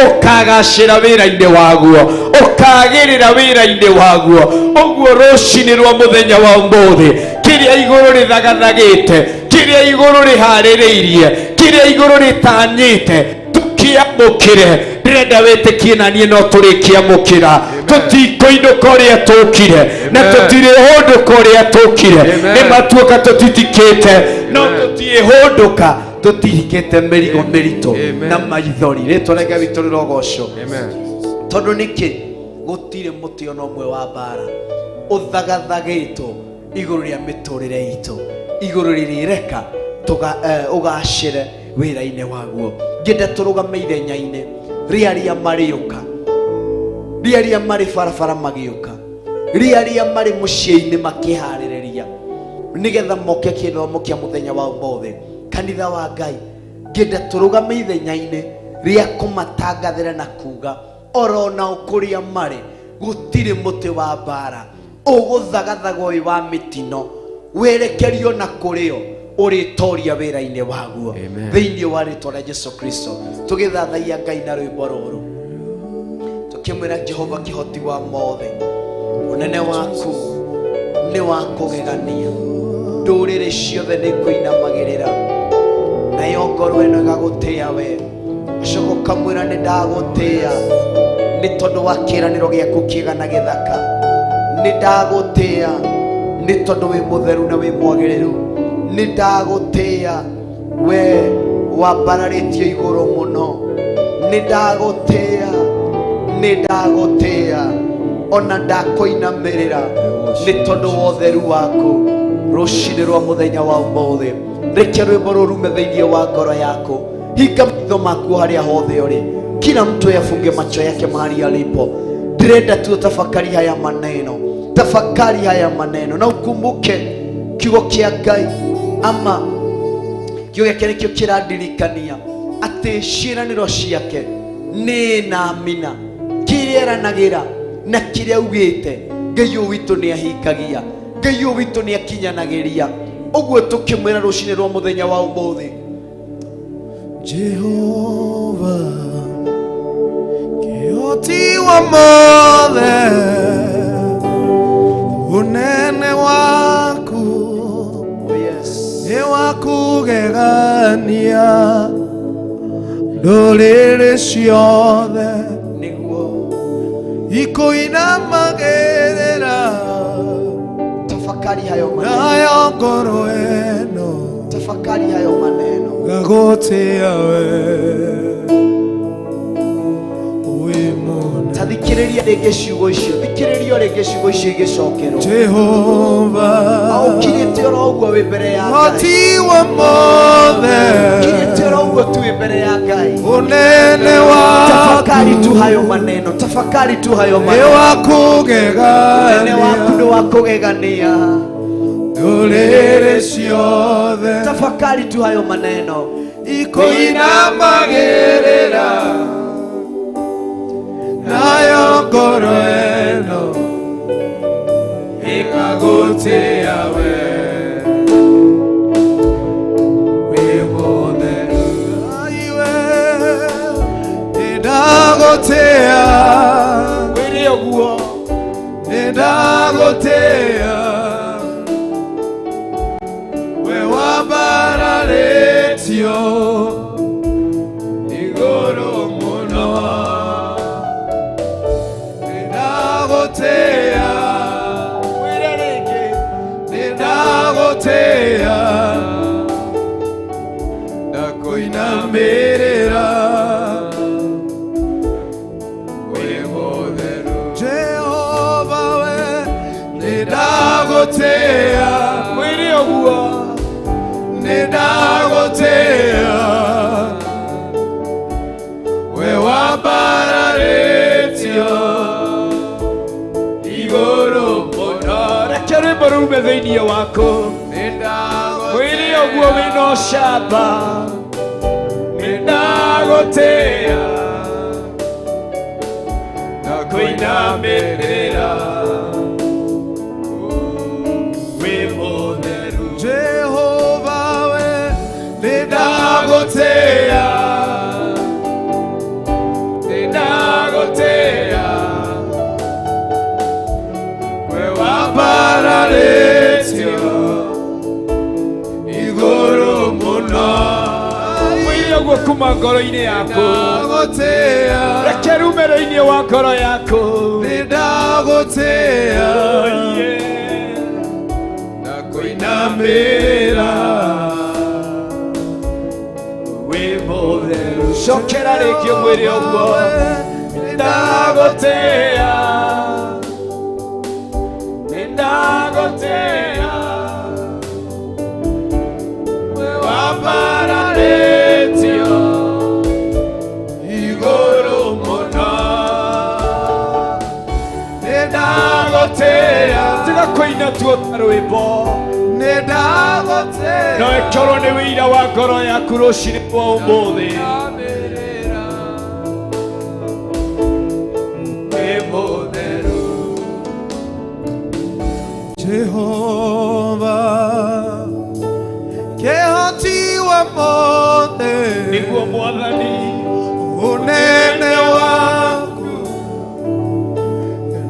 [SPEAKER 5] ũkagacĩra wĩra-inĩ waguo, ũkagĩrĩra wĩra-inĩ waguo. Ũguo rũcinĩ rwa mũthenya wa ũmũthĩ, kĩrĩa igũrũ rĩthagathagĩte, kĩrĩa igũrũ rĩharĩrĩirie, kĩrĩa igũrũ rĩtanyĩte, tũkĩamũkĩre. Ndĩrenda wĩtĩkie na niĩ no tũrĩkĩamũkĩra. Tũtikũinũka ũrĩa tũkire na tũtirĩhũndũka ũrĩa tũkire. Nĩ matuĩka tũtitikĩte, no tũtiĩhũndũka tũtihikĩte mĩrigo mĩritũ na maithori. Rĩtwa rĩa Ngai witũ rĩrogocwo. Tondũ nĩkĩ gũtirĩ mũtĩ ona ũmwe wa mbara ũthagathagĩtwo igũrũ rĩa mĩtũrĩre itũ, igũrũ rĩrĩreka ũgacĩre wĩra-inĩ waguo. Ngĩenda tũrũgame ithenya-inĩ rĩa arĩa marĩũka, rĩa arĩa marĩ barabara magĩũka, rĩa arĩa marĩ mũciĩ-inĩ makĩharĩrĩria nĩgetha moke kĩthomo kĩa mũthenya wa ũmũthĩ. Kanitha wa Ngai, ngĩenda tũrũgame ithenya-inĩ rĩa kũmatangathĩra na kuga oro nao kũrĩa marĩ gũtirĩ mũtĩ wa mbara ũgũthagathagwo wĩ wa mĩtino werekerio na kũrĩo ũrĩtoria wĩra-inĩ waguo thĩinĩ wa rĩtwa rĩa Jesu Kristo. Tũgĩthathaiya Ngai na rwĩmbo rũrũ tũkĩmwĩra Jehova kĩhoti wa mothe, ũnene waku nĩ wa kũgegania, ndũrĩrĩ ciothe nĩ kũinamagĩrĩra, nayo ngoro ĩno ĩgagũtĩĩa we. Ũcoka ũkamwĩra nĩ ndagũtĩĩa nĩ tondũ wa kĩĩranĩro gĩaku kĩega na gĩthaka, nĩ ndagũtĩĩa nĩ tondũ wĩ mũtheru na wĩ mwagĩrĩru, nĩ ndagũtĩĩa we wambararĩtio igũrũ mũno, nĩ ndagũtĩĩa, nĩ ndagũtĩĩa ona ndakũinamĩrĩra nĩ tondũ wa ũtheru waku. Rũcinĩ rwa mũthenya wa ũmũthĩ, reke rwĩmbo rũrume thĩinĩ wa ngoro yaku. Hinga maitho maku harĩa hothe ũrĩ, kila mtu yafunge macho yake mahali alipo. Ndĩrenda tu tafakari haya maneno, tafakari haya maneno na ukumbuke kiugo kĩa Ngai ama kiugo gĩake nĩkĩo kĩrandirikania atĩ ciĩranĩro ciake nĩ na amina, kĩrĩa eranagĩra na kĩrĩa augĩte Ngai ũyũ witũ nĩ ahingagia, Ngai ũyũ witũ nĩ akinyanagĩria. Ũguo tũkĩmwĩra rũcinĩ rwa mũthenya wa ũmũthĩ,
[SPEAKER 6] Jehova kĩhoti wa mothe, ũnene waku nĩ wa kũgegania, ndũrĩrĩ ciothe
[SPEAKER 4] nĩguo
[SPEAKER 6] ikũinamagĩrĩra,
[SPEAKER 4] tafakari hayo maneno,
[SPEAKER 6] nayo ngoro ĩno
[SPEAKER 4] tafakari hayo maneno.
[SPEAKER 6] Gagũtĩĩa we wĩ mũnene.
[SPEAKER 4] Ta thikĩrĩria rĩngĩ ciugo icio, thikĩrĩria rĩngĩ ciugo icio igĩcokerwo.
[SPEAKER 6] Jehova
[SPEAKER 4] Ũkirĩte oro ũguo wĩ mbere ya Ngai,
[SPEAKER 6] hoti wa mothe,
[SPEAKER 4] ũkirĩte oro ũguo tu wĩ mbere ya Ngai.
[SPEAKER 6] ũnene
[SPEAKER 4] Tafakari tu
[SPEAKER 6] waku
[SPEAKER 4] hayo maneno, tafakari tu hayo
[SPEAKER 6] nĩ
[SPEAKER 4] maneno.
[SPEAKER 6] wa
[SPEAKER 4] Ũnene waku nĩ
[SPEAKER 6] kũgegania,
[SPEAKER 4] wa kũgegania,
[SPEAKER 6] ndũrĩrĩ ciothe
[SPEAKER 4] tafakari tu hayo maneno.
[SPEAKER 6] ikũinamagĩrĩra, nayo ngoro ĩno ĩgagũtĩĩa we wĩ mũtheru. Aiwe, nĩndagũtĩĩa,
[SPEAKER 5] Wĩre ũguo,
[SPEAKER 6] nĩndagũtĩĩa, we wambararĩtio igũrũ mũno, nĩndagũtĩĩa,
[SPEAKER 5] wĩre rĩngĩ,
[SPEAKER 6] nĩndagũtĩĩa, ndakũinamĩrĩra wĩ mũtheru. Jehova we nĩndagũtĩĩa,
[SPEAKER 5] wĩre ũguo,
[SPEAKER 6] nĩndagũtĩĩa, we wambararĩtio igũrũ mũno,
[SPEAKER 5] reke rwĩmbo rume thĩinĩ waku. Wĩre ũguo wĩna ũcamba,
[SPEAKER 6] nĩndagũtĩĩa, ndakũinamĩrĩra
[SPEAKER 5] wĩ mũtheru.
[SPEAKER 6] Jehova we nĩndagũtĩĩa,
[SPEAKER 5] kuma ngoro-inĩ yaku.
[SPEAKER 6] Ndagũtĩa.
[SPEAKER 5] Reke rume thĩinĩ wa ngoro yaku.
[SPEAKER 6] Nĩndagũtĩa. Na kũinamĩrĩra.
[SPEAKER 5] Wĩ mũtheru. Cokera rĩngĩ ũmwĩre ũguo. Nĩndagũtĩa. Nĩndagũtĩa. We wambararĩtio igũrũ mũno.
[SPEAKER 6] Nĩndagũtĩa.
[SPEAKER 5] Tiga kũina tu ta rwĩmbo.
[SPEAKER 6] Nĩndagũtĩa.
[SPEAKER 5] No ĩkorwo nĩ wĩira wa ngoro yaku rũcinĩ rwa ũmũthĩ. Wĩ mũtheru.
[SPEAKER 6] Jehova kĩhoti wa mothe.
[SPEAKER 5] Nĩguo Mwathani.
[SPEAKER 6] Unene waku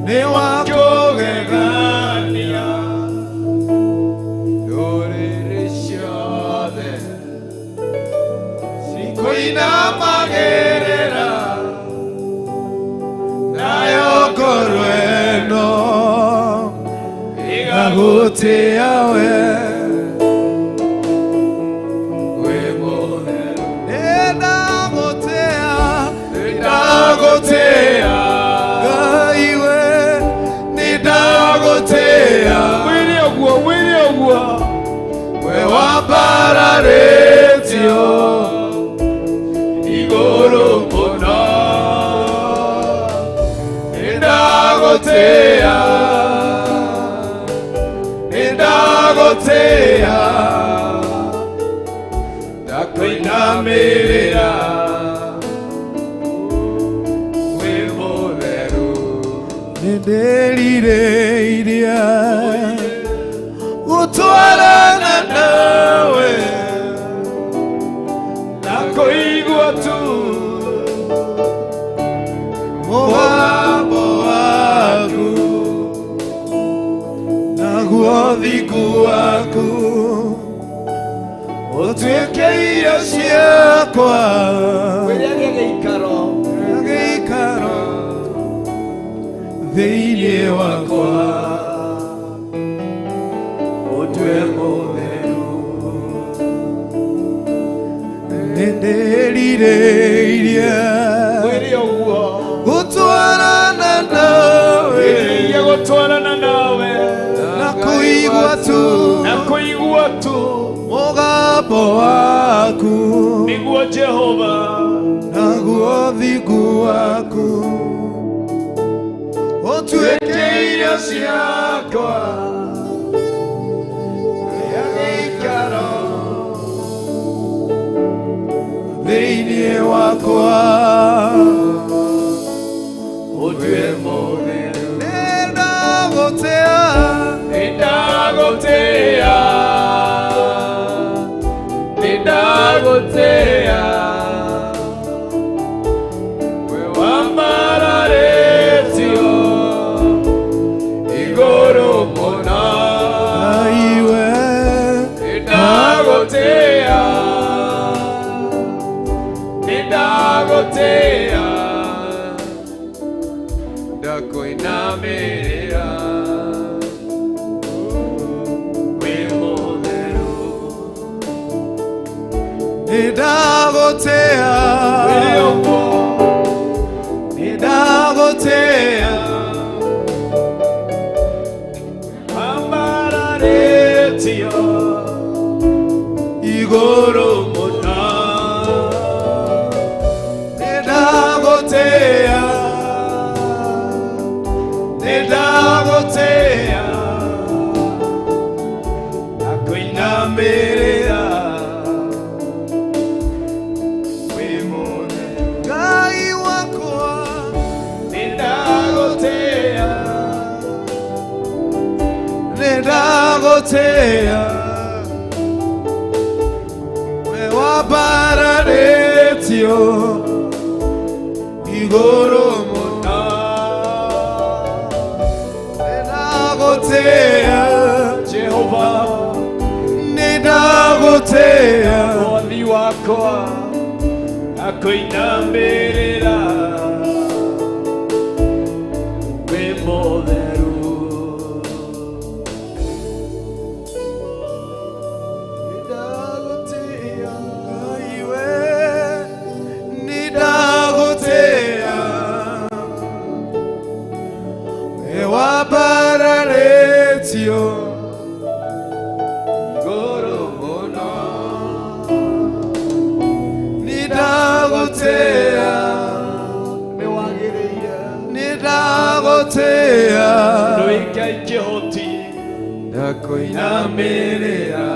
[SPEAKER 6] nĩ wa
[SPEAKER 5] kũgegania.
[SPEAKER 6] Ndũrĩrĩ ciothe cikũinamagĩrĩra, nayo ngoro ĩno ĩgagũtĩa we.
[SPEAKER 5] Wĩ mũtheru.
[SPEAKER 6] Nĩndagũtĩa.
[SPEAKER 5] Nĩndagũtĩa.
[SPEAKER 6] Ngai we, nĩndagũtĩa.
[SPEAKER 5] Mwĩre ũguo, mwĩre ũguo.
[SPEAKER 6] We wambararĩtio
[SPEAKER 5] igũrũ mũno. Nĩndagũtĩa. Nĩndagũtĩa. Ndakũinamĩrĩra. Wĩ mũtheru.
[SPEAKER 6] Nĩndĩrirĩirie gũtwarana nawe.
[SPEAKER 5] Na kũigua tu
[SPEAKER 6] mũgambo waku naguo thingu waku ũtuĩke irio ciakwa.
[SPEAKER 5] Wĩrĩa gĩikaro.
[SPEAKER 6] Gĩikaro thĩinĩ wakwa.
[SPEAKER 5] Ũtue mũtheru.
[SPEAKER 6] Nĩndĩrirĩirie
[SPEAKER 5] Mwĩre ũguo.
[SPEAKER 6] gũtwarana nawe.
[SPEAKER 5] Wĩrĩirie gũtwarana nawe.
[SPEAKER 6] Na kũigua tu
[SPEAKER 5] Na kũigua tu
[SPEAKER 6] mũgambo waku
[SPEAKER 5] nĩguo Jehova.
[SPEAKER 6] Naguo thingu waku ũtuĩke irio ciakwa ya gĩikaro thĩinĩ wakwa.
[SPEAKER 5] Ũtue mũtheru.
[SPEAKER 6] Nĩndagũtĩa.
[SPEAKER 5] Nĩndagũtĩa. Nĩndagũtĩa. We wambararĩtio igũrũ mũno.
[SPEAKER 6] Ngai we.
[SPEAKER 5] Nĩndagũtĩa. Nĩndagũtĩa. Ndakũinamĩrĩra. Wĩ mũtheru.
[SPEAKER 6] Nĩndagũtĩa.
[SPEAKER 5] Wĩre ũguo.
[SPEAKER 6] Nĩndagũtĩa.
[SPEAKER 5] Wambararĩtio igũrũ mũno.
[SPEAKER 6] Nĩndagũtĩa. Nĩndagũtĩa.
[SPEAKER 5] Ndakũinamĩrĩra. Wĩ mũtheru.
[SPEAKER 6] Ngai wakwa.
[SPEAKER 5] Nĩndagũtĩa.
[SPEAKER 6] Nĩndagũtĩa. We wambararĩtio igũrũ mũno. Nĩndagũtĩa.
[SPEAKER 5] Jehova.
[SPEAKER 6] Nĩndagũtĩa.
[SPEAKER 5] Mwathi wakwa. Ndakuinamĩrĩra wĩ mũtheru.
[SPEAKER 6] Nĩndagũtĩĩa Ngai we, nĩndagũtĩĩa we wambararĩtio igũrũ mũno. Nĩndagũtĩĩa,
[SPEAKER 5] Nĩwagĩrĩire
[SPEAKER 6] nĩndagũtĩĩa
[SPEAKER 5] Nĩ Ngai kĩhoti
[SPEAKER 7] Ndakuinamĩrĩra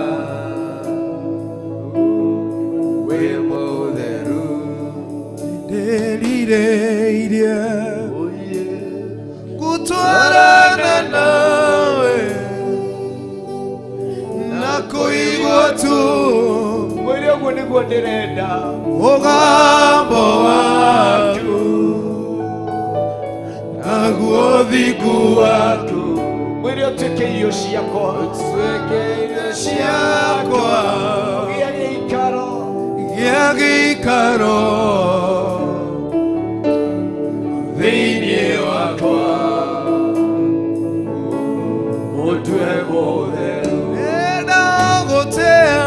[SPEAKER 7] wĩ mũtheru.
[SPEAKER 6] Ndĩrirĩirie gũtwarana nawe na kũigua tu
[SPEAKER 5] Mwĩre ũguo nĩguo ndĩrenda
[SPEAKER 6] mũgambo waku naguo thingu waku
[SPEAKER 5] Mwĩre ũtuĩke irio ciakwa
[SPEAKER 7] Ũtuĩke irio
[SPEAKER 6] ciakwa
[SPEAKER 5] gĩa gĩikaro
[SPEAKER 6] gĩa gĩikaro
[SPEAKER 5] thĩinĩ wakwa ũtue mũtheru.
[SPEAKER 6] Nĩndagũtĩĩa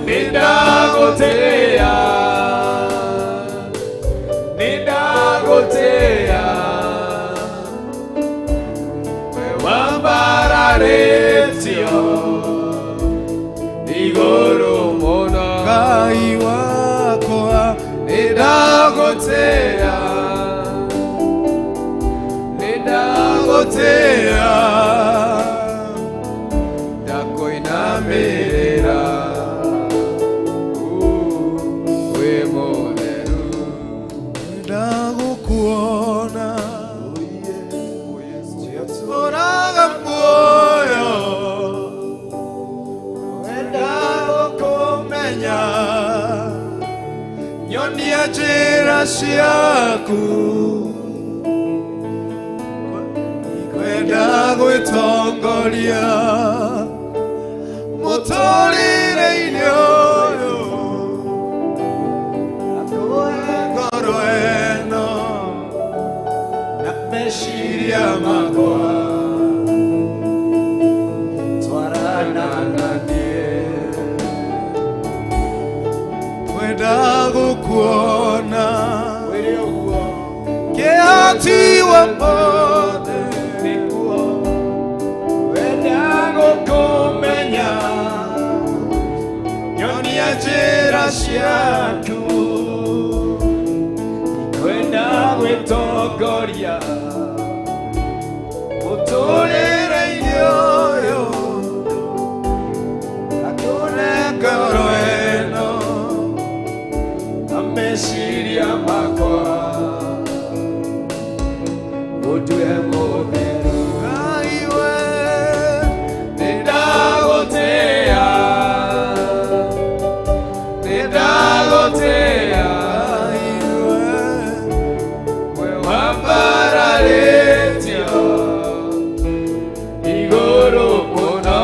[SPEAKER 5] Nĩndagũtĩĩa nĩndagũtĩĩa we wambararĩtio igũrũ mũno.
[SPEAKER 6] Ngai wakwa
[SPEAKER 7] Nĩndagũtĩĩa nĩndagũtĩĩa ndakuinamĩrĩra wĩ mũtheru.
[SPEAKER 6] Ndagũkuona ũraga muoyo ndagũkũmenya nyonia njĩra ciaku kwenda gwĩtongoria mũtũrĩre-inĩ ũyũ ngoro ĩno
[SPEAKER 5] na meciria makwa twarana na niĩ
[SPEAKER 6] kwenda gũkuona
[SPEAKER 5] Mwĩre ũguo
[SPEAKER 6] kĩhoti wa mothe
[SPEAKER 5] nĩguo wenda gũkũmenya nyonia njĩra ciaku kwenda gwĩtongoria mũtũrĩre-inĩ ũyũ akũne ngoro ĩno na meciria makwa ũtue mũtheru.
[SPEAKER 6] Ngai we
[SPEAKER 7] Nĩndagũtĩĩa nĩndagũtĩĩa
[SPEAKER 6] Ngai we
[SPEAKER 7] we wambararĩtio igũrũ mũno.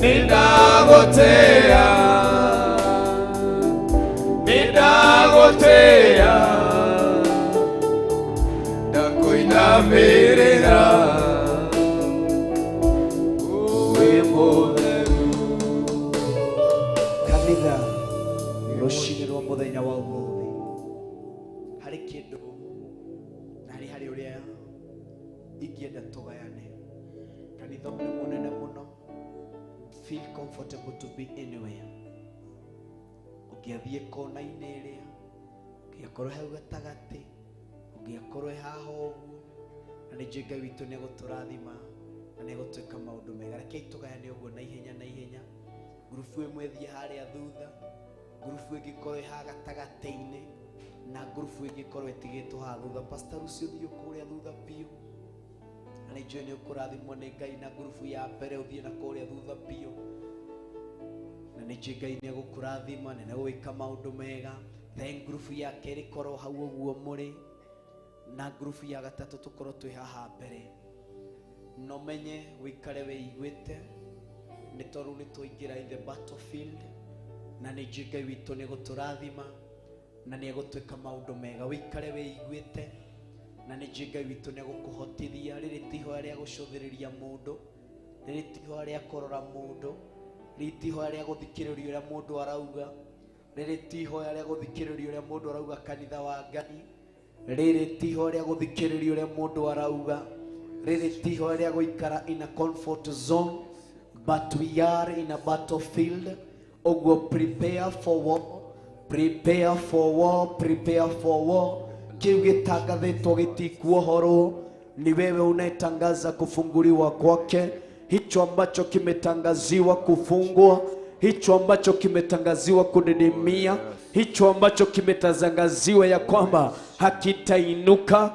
[SPEAKER 7] Nĩndagũtĩĩa nĩndagũtĩĩa ndakuinamĩrĩra wĩ mũtheru.
[SPEAKER 4] Kanitha rũcinĩ rwa mũthenya wa ũmũthĩ harĩ kĩndũ na harĩ harĩ ũrĩa ingĩenda tũgayane. Kanitha ũyũ nĩ mũnene mũno, feel comfortable to be anywhere. Ũngĩathiĩ kona-inĩ ĩrĩa, ũngĩakorwo hau gatagatĩ, ũngĩakorwo haha ũguo, na nĩ njũĩ Ngai witũ nĩ egũtũrathima na nĩ egũtwĩka maũndũ mega. Rekei tũgayane ũguo na ihenya na ihenya. Ngurubu ĩmwe ĩthiĩ harĩa thutha, ngurubu ĩngĩ ĩkorwo ĩ haha gatagatĩ-inĩ, na ngurubu ĩngĩ ĩkorwo ĩtigĩtwo haha thutha. Pastor Lucy ũthiĩ kũrĩa thutha biũ, na nĩ njũĩ nĩ ũkũrathimwo nĩ Ngai, na ngurubu ya mbere ũthiĩ na kũrĩa thutha biũ, na nĩ njũĩ Ngai nĩ egũkũrathima na nĩ egũgwĩka maũndũ mega. Then ngurubu ya kerĩ ĩkorwo hau ũguo mũrĩ, na ngurubu ya gatatũ tũkorwo twĩ haha mbere. No menye wĩikare wĩiguĩte, nĩ tondũ nĩ twaingĩra in the battlefield. Na nĩ njũĩ Ngai witũ nĩ gũtũrathima na nĩ egũtwĩka maũndũ mega. Wĩikare wĩiguĩte na nĩ njũĩ Ngai witũ nĩ egũkũhotithia. Rĩrĩ ti ihoya rĩa gũcũthĩrĩria mũndũ, rĩrĩ ti ihoya rĩa kũrora mũndũ, rĩrĩ ti ihoya rĩa gũthikĩrĩria ũrĩa mũndũ arauga, rĩrĩ ti ihoya rĩa gũthikĩrĩria ũrĩa mũndũ arauga kanitha wa Ngai, rĩrĩ ti ihoya rĩa gũthikĩrĩria ũrĩa mũndũ arauga, rĩrĩ ti ihoya rĩa gũikara in a comfort zone, but we are in a battlefield. Ũguo prepare for war, prepare for war, prepare for war. Kĩu gĩtangathĩtwo gĩtikuohorwo, ni wewe unayetangaza kufunguliwa kwake. Hicho ambacho kimetangaziwa kufungwa, hicho ambacho kimetangaziwa kudidimia, hicho ambacho kimetangaziwa ya kwamba hakitainuka.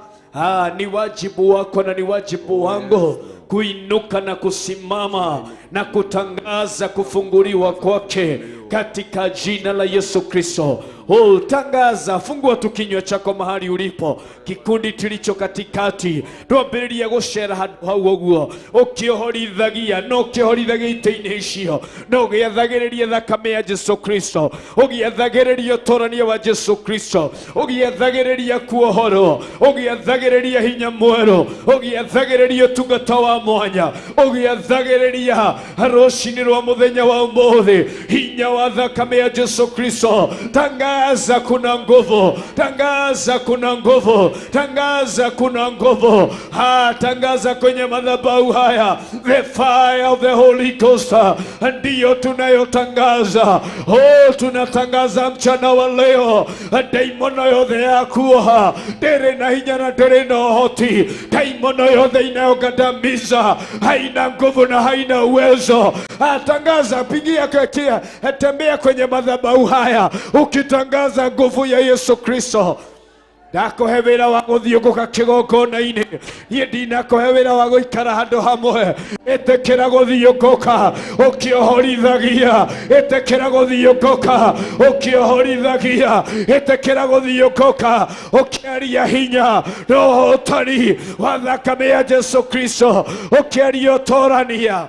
[SPEAKER 4] Ni wajibu wako na ni wajibu wangu kuinuka na kusimama na kutangaza kufunguliwa kwake katika jina la Yesu Kristo. Oh, tangaza, fungua tu kinywa chako mahali ulipo. Kikundi tulicho katikati twambĩrĩrie gũcera handũ hau ũguo, ũkĩohorithagia no ũkĩohorithagia itĩ-inĩ icio, no ũgĩathagĩrĩria thakame ya Jesu Kristo, ũgĩathagĩrĩria ũtorania wa Jesu Kristo, ũgĩathagĩrĩria kuohorwo, ũgĩathagĩrĩria hinya mwerũ, ũgĩathagĩrĩria ũtungata wa mwanya, ũgĩathagĩrĩria rũcinĩ rwa mũthenya wa ũmũthĩ hinya wa thakame ya Jesu Kristo. Tangaza kuna nguvu, tangaza kuna nguvu, tangaza kuna nguvu. Tangaza kwenye madhabahu haya, the fire of the Holy Ghost ndiyo tunayotangaza. Oh, tunatangaza mchana wa leo, daimono yothe ya kuoha ndĩrĩ na hinya na ndĩrĩ na ũhoti, daimono yothe inayogandamiza haina nguvu na haina uwezo. Tangaza, pigia kekia, tembea kwenye madhabahu haya ukitangaza nguvu ya Yesu Kristo. Ndakũhe wĩra wa gũthiũngũka kĩgongona-inĩ, niĩ ndinakũhe wĩra wa gũikara handũ hamwe. Ĩtĩkĩra gũthiũngũka ũkĩohorithagia, ĩtĩkĩra gũthiũngũka ũkĩohorithagia, ĩtĩkĩra gũthiũngũka ũkĩaria hinya na ũhotani wa thakame ya Jesu Kristo, ũkĩaria ũtorania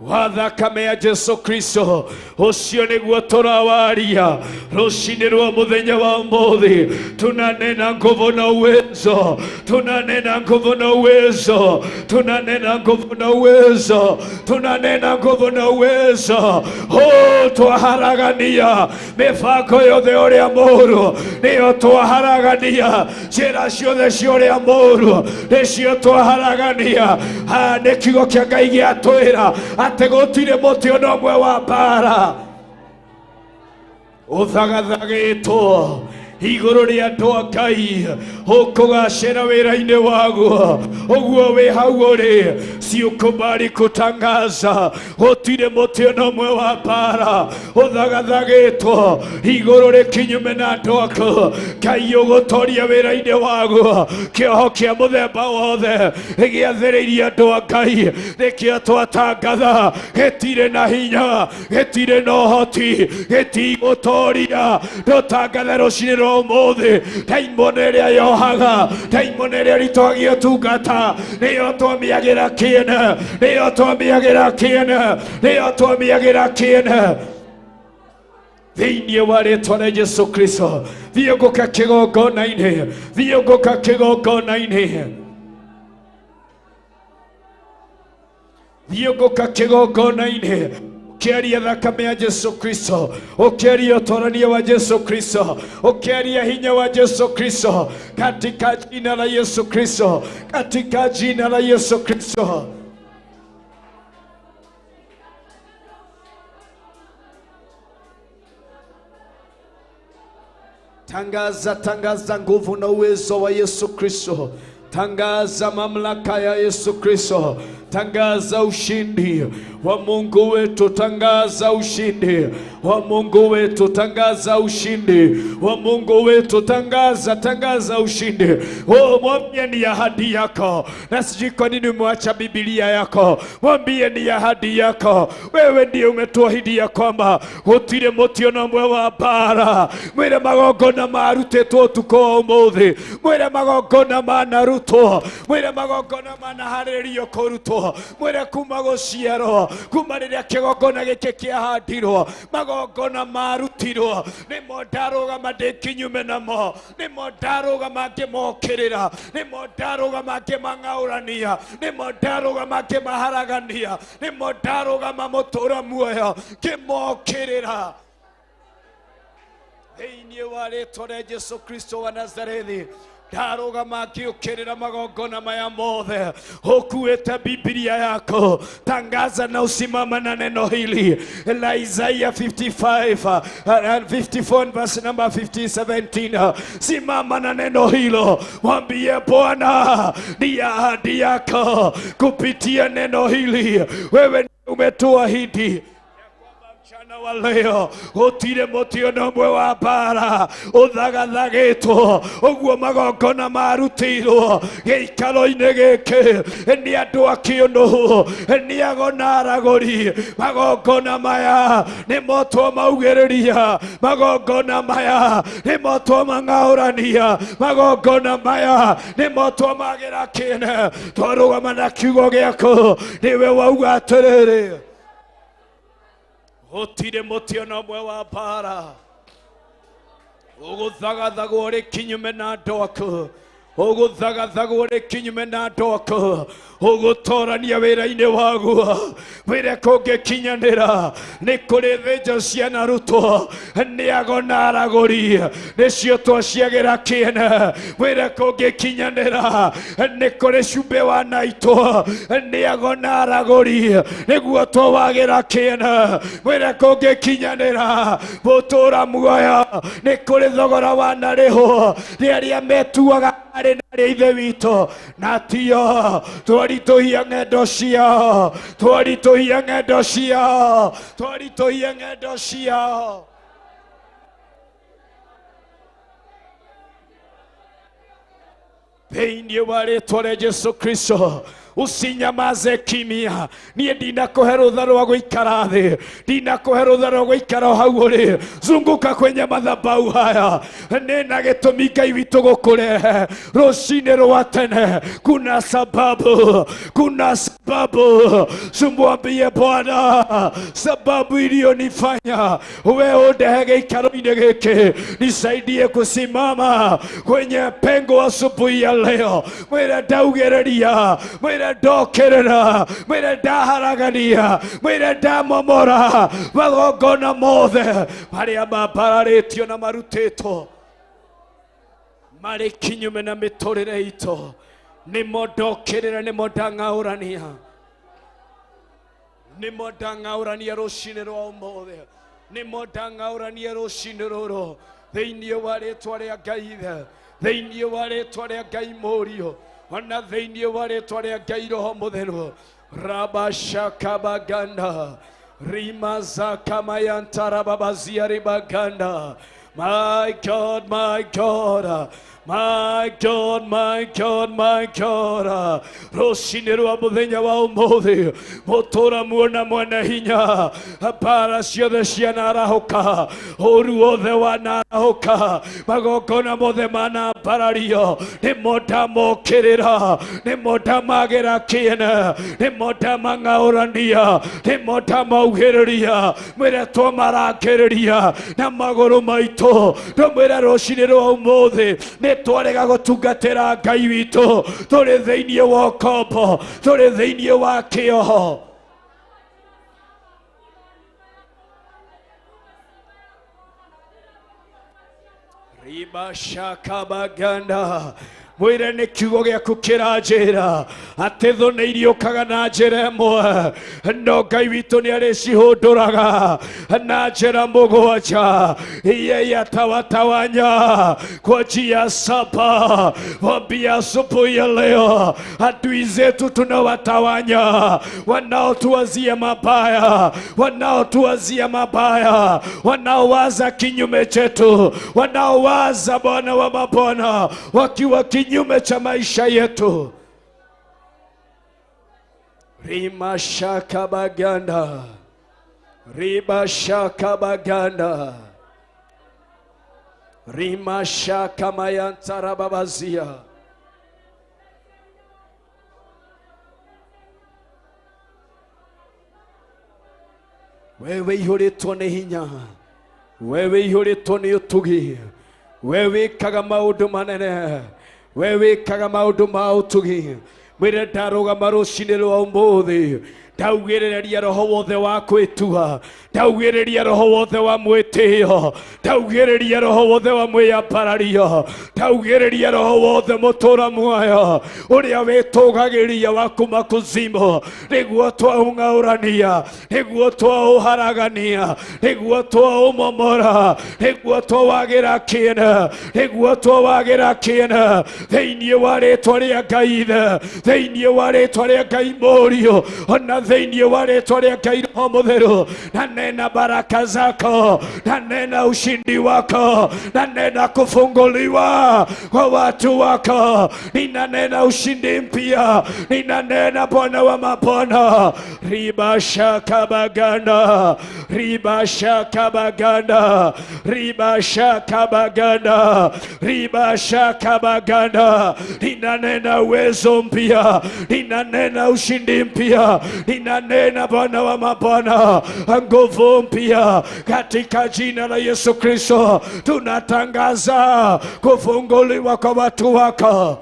[SPEAKER 4] wa thakame ya Jesu Kristo. Ũcio nĩguo tũrawaria rũcinĩ rwa mũthenya wa ũmũthĩ. Tunanena nguvu na uwezo, tunanena nguvu na uwezo, tunanena nguvu na uwezo, tunanena nguvu na uwezo. Oh, twaharagania mĩbango yothe ũrĩa mũũru, nĩyo twaharagania njĩra ciothe cia ũrĩa mũũru, nĩcio twaharagania. Nĩ kiugo kĩa Ngai gĩatwĩra atĩ gũtirĩ mũtĩ ona ũmwe wa mbara ũthagathagĩtwo igũrũ rĩa andũ a Ngai ũkũgacĩra wĩra-inĩ waguo. Ũguo wĩ hau ũrĩ, siukubali kutangaza gũtirĩ mũtĩ ona ũmwe wa mbara ũthagathagĩtwo igũrũ rĩ kinyume na andũ aku. Ngai ũgũtoria wĩra-inĩ waguo. Kĩoho kĩa mũthemba wothe gĩathĩrĩirie andũ a Ngai nĩkĩo twatangatha gĩtirĩ na hinya, gĩtirĩ na ũhoti, gĩtigũtoria. Tũtangathe rũcinĩ rwa ũmũthĩ, daimono ĩrĩa yohaga, daimono ĩrĩa ĩritũhagia ũtungata, nĩyo twamĩagĩra kĩene, nĩyo twamĩagĩra kĩene, nĩyo twamĩagĩra kĩene thĩinĩ wa rĩtwa rĩa Jesu Kristo. Thiũngũka kĩgongona-inĩ, thiũngũka kĩgongona-inĩ, thiũngũka kĩgongona-inĩ, ũkĩaria thakame ya Jesu Kristo, ũkĩaria ũtorania wa Jesu Kristo, ũkĩaria hinya wa Jesu Kristo, katika jina la Yesu Kristo, katika jina la Yesu Kristo. Tangaza, tangaza nguvu na uwezo wa Yesu Kristo. Tangaza mamlaka ya Yesu Kristo. Tangaza ushindi wa Mungu wetu. Tangaza ushindi
[SPEAKER 5] wa Mungu wetu, tangaza ushindi wa Mungu wetu, tangaza, tangaza ushindi. Oh, mwambie ni ahadi yako, na sijui kwa nini umeacha Biblia yako. Mwambie ni ahadi yako, wewe ndiye umetuahidi ya kwamba gutire muti ona ũmwe wa mbara. Mwire magongona marutĩtwo ũtukũ wa ũmũthĩ, mwire magongona manarutwo, mwire magongona manaharĩrĩrio kũrutwo, mwire kuma gũciarwo, kuma rĩrĩa kĩgongona gĩkĩ kĩahandirwo, magongona marutirwo, nĩmo ndarũgama ndĩ kinyume namo, nĩmo ndarũgama ngĩmokĩrĩra, nĩmo ndarũgama ngĩmang'aũrania, nĩmo ndarũgama ngĩmaharagania, nĩmo ndarũgama mũtũra muoyo ngĩmokĩrĩra thĩinĩ wa rĩtwa rĩa Jesu Kristo wa Nazarethi. Ndarũgama ngĩũkĩrĩra magongona maya mothe. Ũkuĩte Biblia yako, tangaza na usimama na neno hili la Isaiah 55 and 54 verse number 17. Simama na neno hilo, mwambie Bwana ni ahadi yako, kupitia neno hili wewe umetuahidi mchana wa leo gutire muti ona ũmwe wa mbara ũthagathagĩtwo ũguo magongona marutirwo gĩikaro-inĩ gĩkĩ nĩ andũ a kĩũnũhu, nĩ ago na aragũri. Magongona maya nĩmo twamaugĩrĩria, magongona maya nĩmo twamang'aũrania, magongona maya nĩmo twamagĩra kĩene. Twarũgama na kiugo gĩaku, nĩwe wauga atĩrĩrĩ, gutire muti ona ũmwe wa mbara ũgũthagathagwo ũrĩ kinyume na andũ aku, ũgũthagathagwo ũrĩ kinyume na andũ aku, ũgũtorania wĩra-inĩ waguo. Wĩre kũngĩkinyanĩra nĩ kũrĩ thĩnjo cianarutwo nĩ ago na aragũri, nĩcio twaciagĩra kĩene. Wĩre kũngĩkinyanĩra nĩ kũrĩ cumbĩ wanaitwo nĩ ago na aragũri, nĩguo twawagĩra kĩene. Wĩre kũngĩkinyanĩra mũtũra muoyo nĩ kũrĩ thogora wanarĩhwo nĩ arĩa metuaga arĩ na arĩa ithe witũ, na tio twaritũhia ng'endo ciao, twaritũhia ng'endo ciao, twaritũhia ng'endo ciao. Thĩinĩ wa rĩtwa rĩa Jesu Kristo, usinyamaze kimya. Niĩ ndinakũhe rũtha rwa gũikara thĩ, ndinakũhe rũtha rwa gũikara o hau ũrĩ. Zunguka kwenye madhabahu haya, nĩ na gĩtũmi Ngai witũ gũkũrehe rũcinĩ rwa tene. Kuna sababu, kuna sababu. Sumwambie Bwana sababu iliyonifanya wewe undehe gĩikaro-inĩ gĩkĩ, nisaidie kusimama kwenye pengo asubuhi ya leo. Mwĩre ndaugĩrĩria, mwĩre ndokĩrĩra, mwĩre ndaharagania, mwĩre ndamomora magongona mothe marĩa mambararĩtio na marutĩtwo marĩ kinyume na mĩtũrĩre itũ. Nĩmo ndokĩrĩra, nĩmo ndang'aũrania, nĩmo ndang'aũrania rũcinĩ rwa ũmũthĩ, nĩmo ndang'aũrania rũcinĩ rũrũ thĩinĩ wa rĩtwa rĩa Ngai Ithe, thĩinĩ wa rĩtwa rĩa Ngai Mũriũ, ona thĩinĩ wa rĩtwa rĩa Ngai Roho Mũtheru. Rabashakabaganda rimazakamayantarababaziaribaganda. My God, my God, my God, my God, my God. Rũcinĩ rwa mũthenya wa ũmũthĩ, mũtũra muona mwene hinya, mbara ciothe cianarahũka, ũru wothe wanarahũka, magongona mothe manambarario, nĩmo ndamokĩrĩra, nĩmo ndamagĩra kĩene, nĩmo ndamang'aũrania, nĩmo ndamaugĩrĩria, mwĩre twamarangĩrĩria na magũrũ maitũ. Ndũmwĩre rũcinĩ rwa ũmũthĩ nĩ twarega gũtungatĩra Ngai witũ, tũrĩ thĩinĩ wa ũkombo, tũrĩ thĩinĩ wa kĩoho. Ribashakabaganda Mwĩre nĩ kiugo gĩaku kĩranjĩra atĩ thũ nĩ iriũkaga na njĩra ĩmwe, no Ngai witũ nĩ arĩcihũndũraga na njĩra mũgwanja. Yeye atawatawanya kwa njia saba. Mwambie asubuhi ya leo, adui zetu tunawatawanya, wanaotuwazia mabaya, wanaotuwazia mabaya, wanaowaza kinyume chetu, wanaowaza Bwana wa mabwana wakiwa kinyume cha maisha yetu. Rima shaka baganda, riba shaka baganda, rima shaka mayantara babazia. Wewe ihũrĩtwo nĩ hinya, wewe ihũrĩtwo nĩ ũtugi, we wĩkaga maũndũ manene, we wĩkaga maũndũ ma ũtugi. Mwĩre ndarũgama rũcinĩ rwa ũmũthĩ, ndaugĩrĩria roho wothe wa kwĩtua, ndaugĩrĩria roho wothe wa mwĩtĩo, ndaugĩrĩria roho wothe wa mwĩyambarario, ndaugĩrĩria roho wothe mũtũra muoyo ũrĩa wĩtũgagĩria wa kuma kuzimu, nĩguo twaũng'aũrania, nĩguo twaũharagania, nĩguo twaũmomora, nĩguo twawagĩra kĩene, nĩguo twawagĩra kĩene thĩinĩ wa rĩtwa rĩa Ngai Ithe, thĩinĩ wa rĩtwa rĩa Ngai Mũriũ, ona thĩinĩ wa rĩtwa rĩa Ngai Roho Mũtheru. Nanena baraka zako, nanena ushindi wako, nanena kufunguliwa kwa watu wako, ninanena ushindi mpya, ninanena Bwana wa mabwana. Riba shaka baganda, riba shaka baganda, riba shaka baganda, riba shaka baganda. Ninanena uwezo mpya, ninanena ushindi mpya, ninanena Bwana wa mabwana nguvu mpya katika jina la Yesu Kristo. Tunatangaza kufunguliwa kwa watu wako.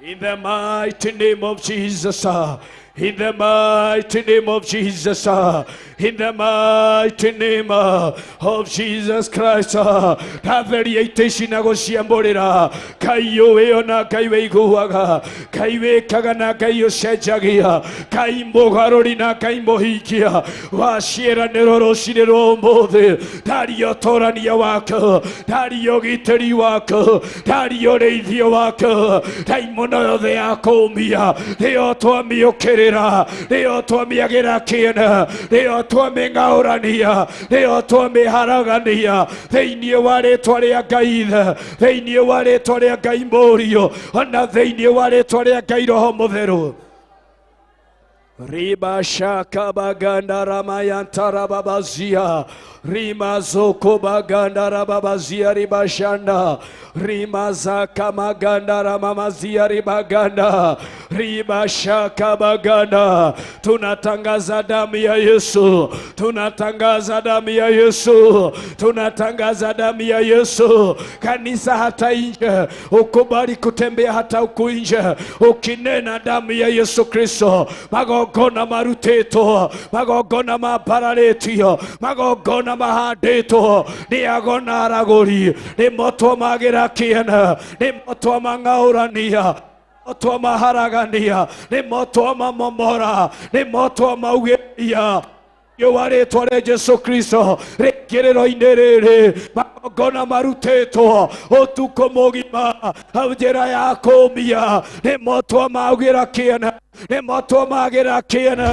[SPEAKER 5] In the mighty name of Jesus, in the mighty name of Jesus, in the mighty name of Jesus Christ. Ndatheria itĩ ici na gũciambũrĩra. Ngai ũĩ ona Ngai wĩiguaga, Ngai wĩkaga na Ngai ũcenjagia, Ngai mũgarũri na Ngai mũhingia wa ciĩranĩro rũcinĩ rwa ũmũthĩ. Ndaria ũtũrania waku, ndaria ũgitĩri waku, ndaria ũrĩithio waku. Ndaimono yothe ya kũũmia nĩyo twamĩũkĩrĩra, nĩyo twamĩagĩra kĩene, nĩyo twamĩng'aũrania, nĩyo twamĩharagania thĩinĩ wa rĩtwa rĩa Ngai Ithe, thĩinĩ wa rĩtwa rĩa Ngai Mũriũ, ona thĩinĩ wa rĩtwa rĩa Ngai Roho Mũtheru. Riba shaka baganda ramayantara babazia, rima zoko baganda rababazia ribashanda, rima zaka maganda ramamazia ribaganda, riba shaka baganda. Tunatangaza damu ya Yesu, tunatangaza damu ya Yesu, tunatangaza damu ya Yesu. Kanisa hata nje, ukubali kutembea hata huku nje ukinena damu ya Yesu Kristo. Magongona marutĩtwo, magongona mambararĩtio, magongona mahandĩtwo nĩ ago na aragũri, nĩmo twamagĩra kĩene, nĩmo twamang'aũrania, nĩmo twamaharagania, nĩmo twamamomora, nĩmo twamaugĩria wa rĩtwa rĩa Jesu Kristo. Rĩngĩrĩro-inĩ rĩrĩ magongona marutĩtwo ũtukũ mũgima, njĩra ya kũũmia, nĩmo twamaugĩra kĩene, nĩmo twamagĩra kĩene.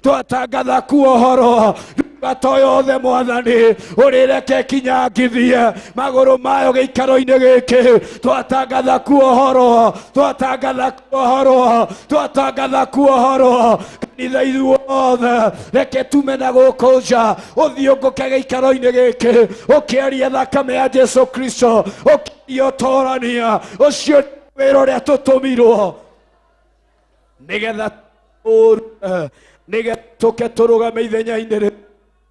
[SPEAKER 5] Twatangatha kuohoro ndungata yothe Mwathani ũrĩreke kinya ngithie magũrũ mayo gĩikaro-inĩ gĩkĩ. Twatangatha kuohoro, twatangatha kuohoro, twatangatha kuohoro kanitha ithuothe. Reke tume na gũkũ nja, ũthiũngũke gĩikaro-inĩ gĩkĩ ũkĩaria thakame ya Jesu Kristo, ũkĩaria ũtorania ũcio wĩra ũrĩa tũtũmirwo nĩgetha nĩgetha tũke tũrũgame ithenya-inĩ rĩ.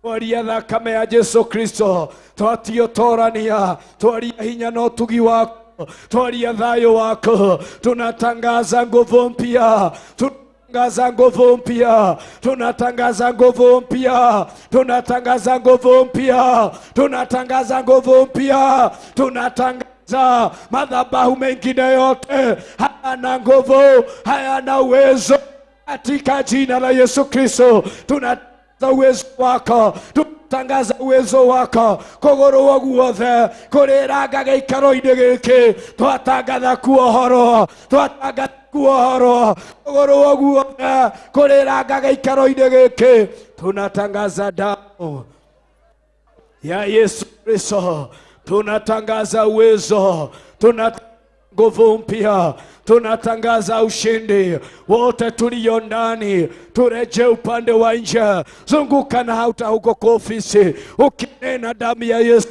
[SPEAKER 5] Twaria thakame ya Jesu Kristo, twatio torania, twaria hinya na ũtugi wako, twaria thayũ wako. Tunatangaza nguvu mpya, tunatangaza nguvu mpya, tunatangaza nguvu mpya, tunatangaza nguvu mpya, tunatangaza nguvu mpya, tunatangaza madhabahu mengine yote hayana nguvu, hayana uwezo. Katika jina la Yesu Kristo tunatangaza uwezo wako, tunatangaza uwezo wako kũgũrũ guothe kũrĩranga gĩikaro-inĩ gĩkĩ, twatangatha kuohorwo, twatangatha kuohorwo kũgũrũ guothe kũrĩranga gĩikaro-inĩ gĩkĩ. Tunatangaza damu ya Yesu Kristo, tunatangaza uwezo, tunatangaza nguvu mpya, tunatangaza ushindi. Wote tulio ndani tureje upande wa nje. Zunguka na hauta huko kwa ofisi, ukinena damu ya Yesu,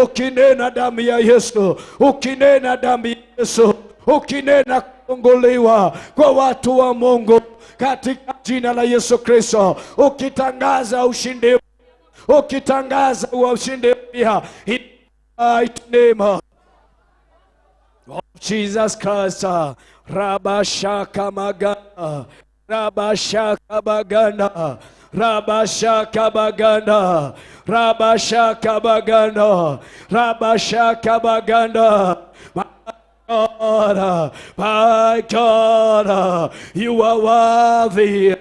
[SPEAKER 5] ukinena damu ya Yesu, ukinena damu ya Yesu, ukinena kufunguliwa kwa watu wa Mungu katika jina la Yesu Kristo, ukitangaza ushindi, ukitangaza ushindi mpya in the name of Jesus Christ. Rabashaka magana, Rabashaka bagana, Rabashaka bagana, Rabashaka bagana, Rabashaka bagana. My God, my God, you are worthy.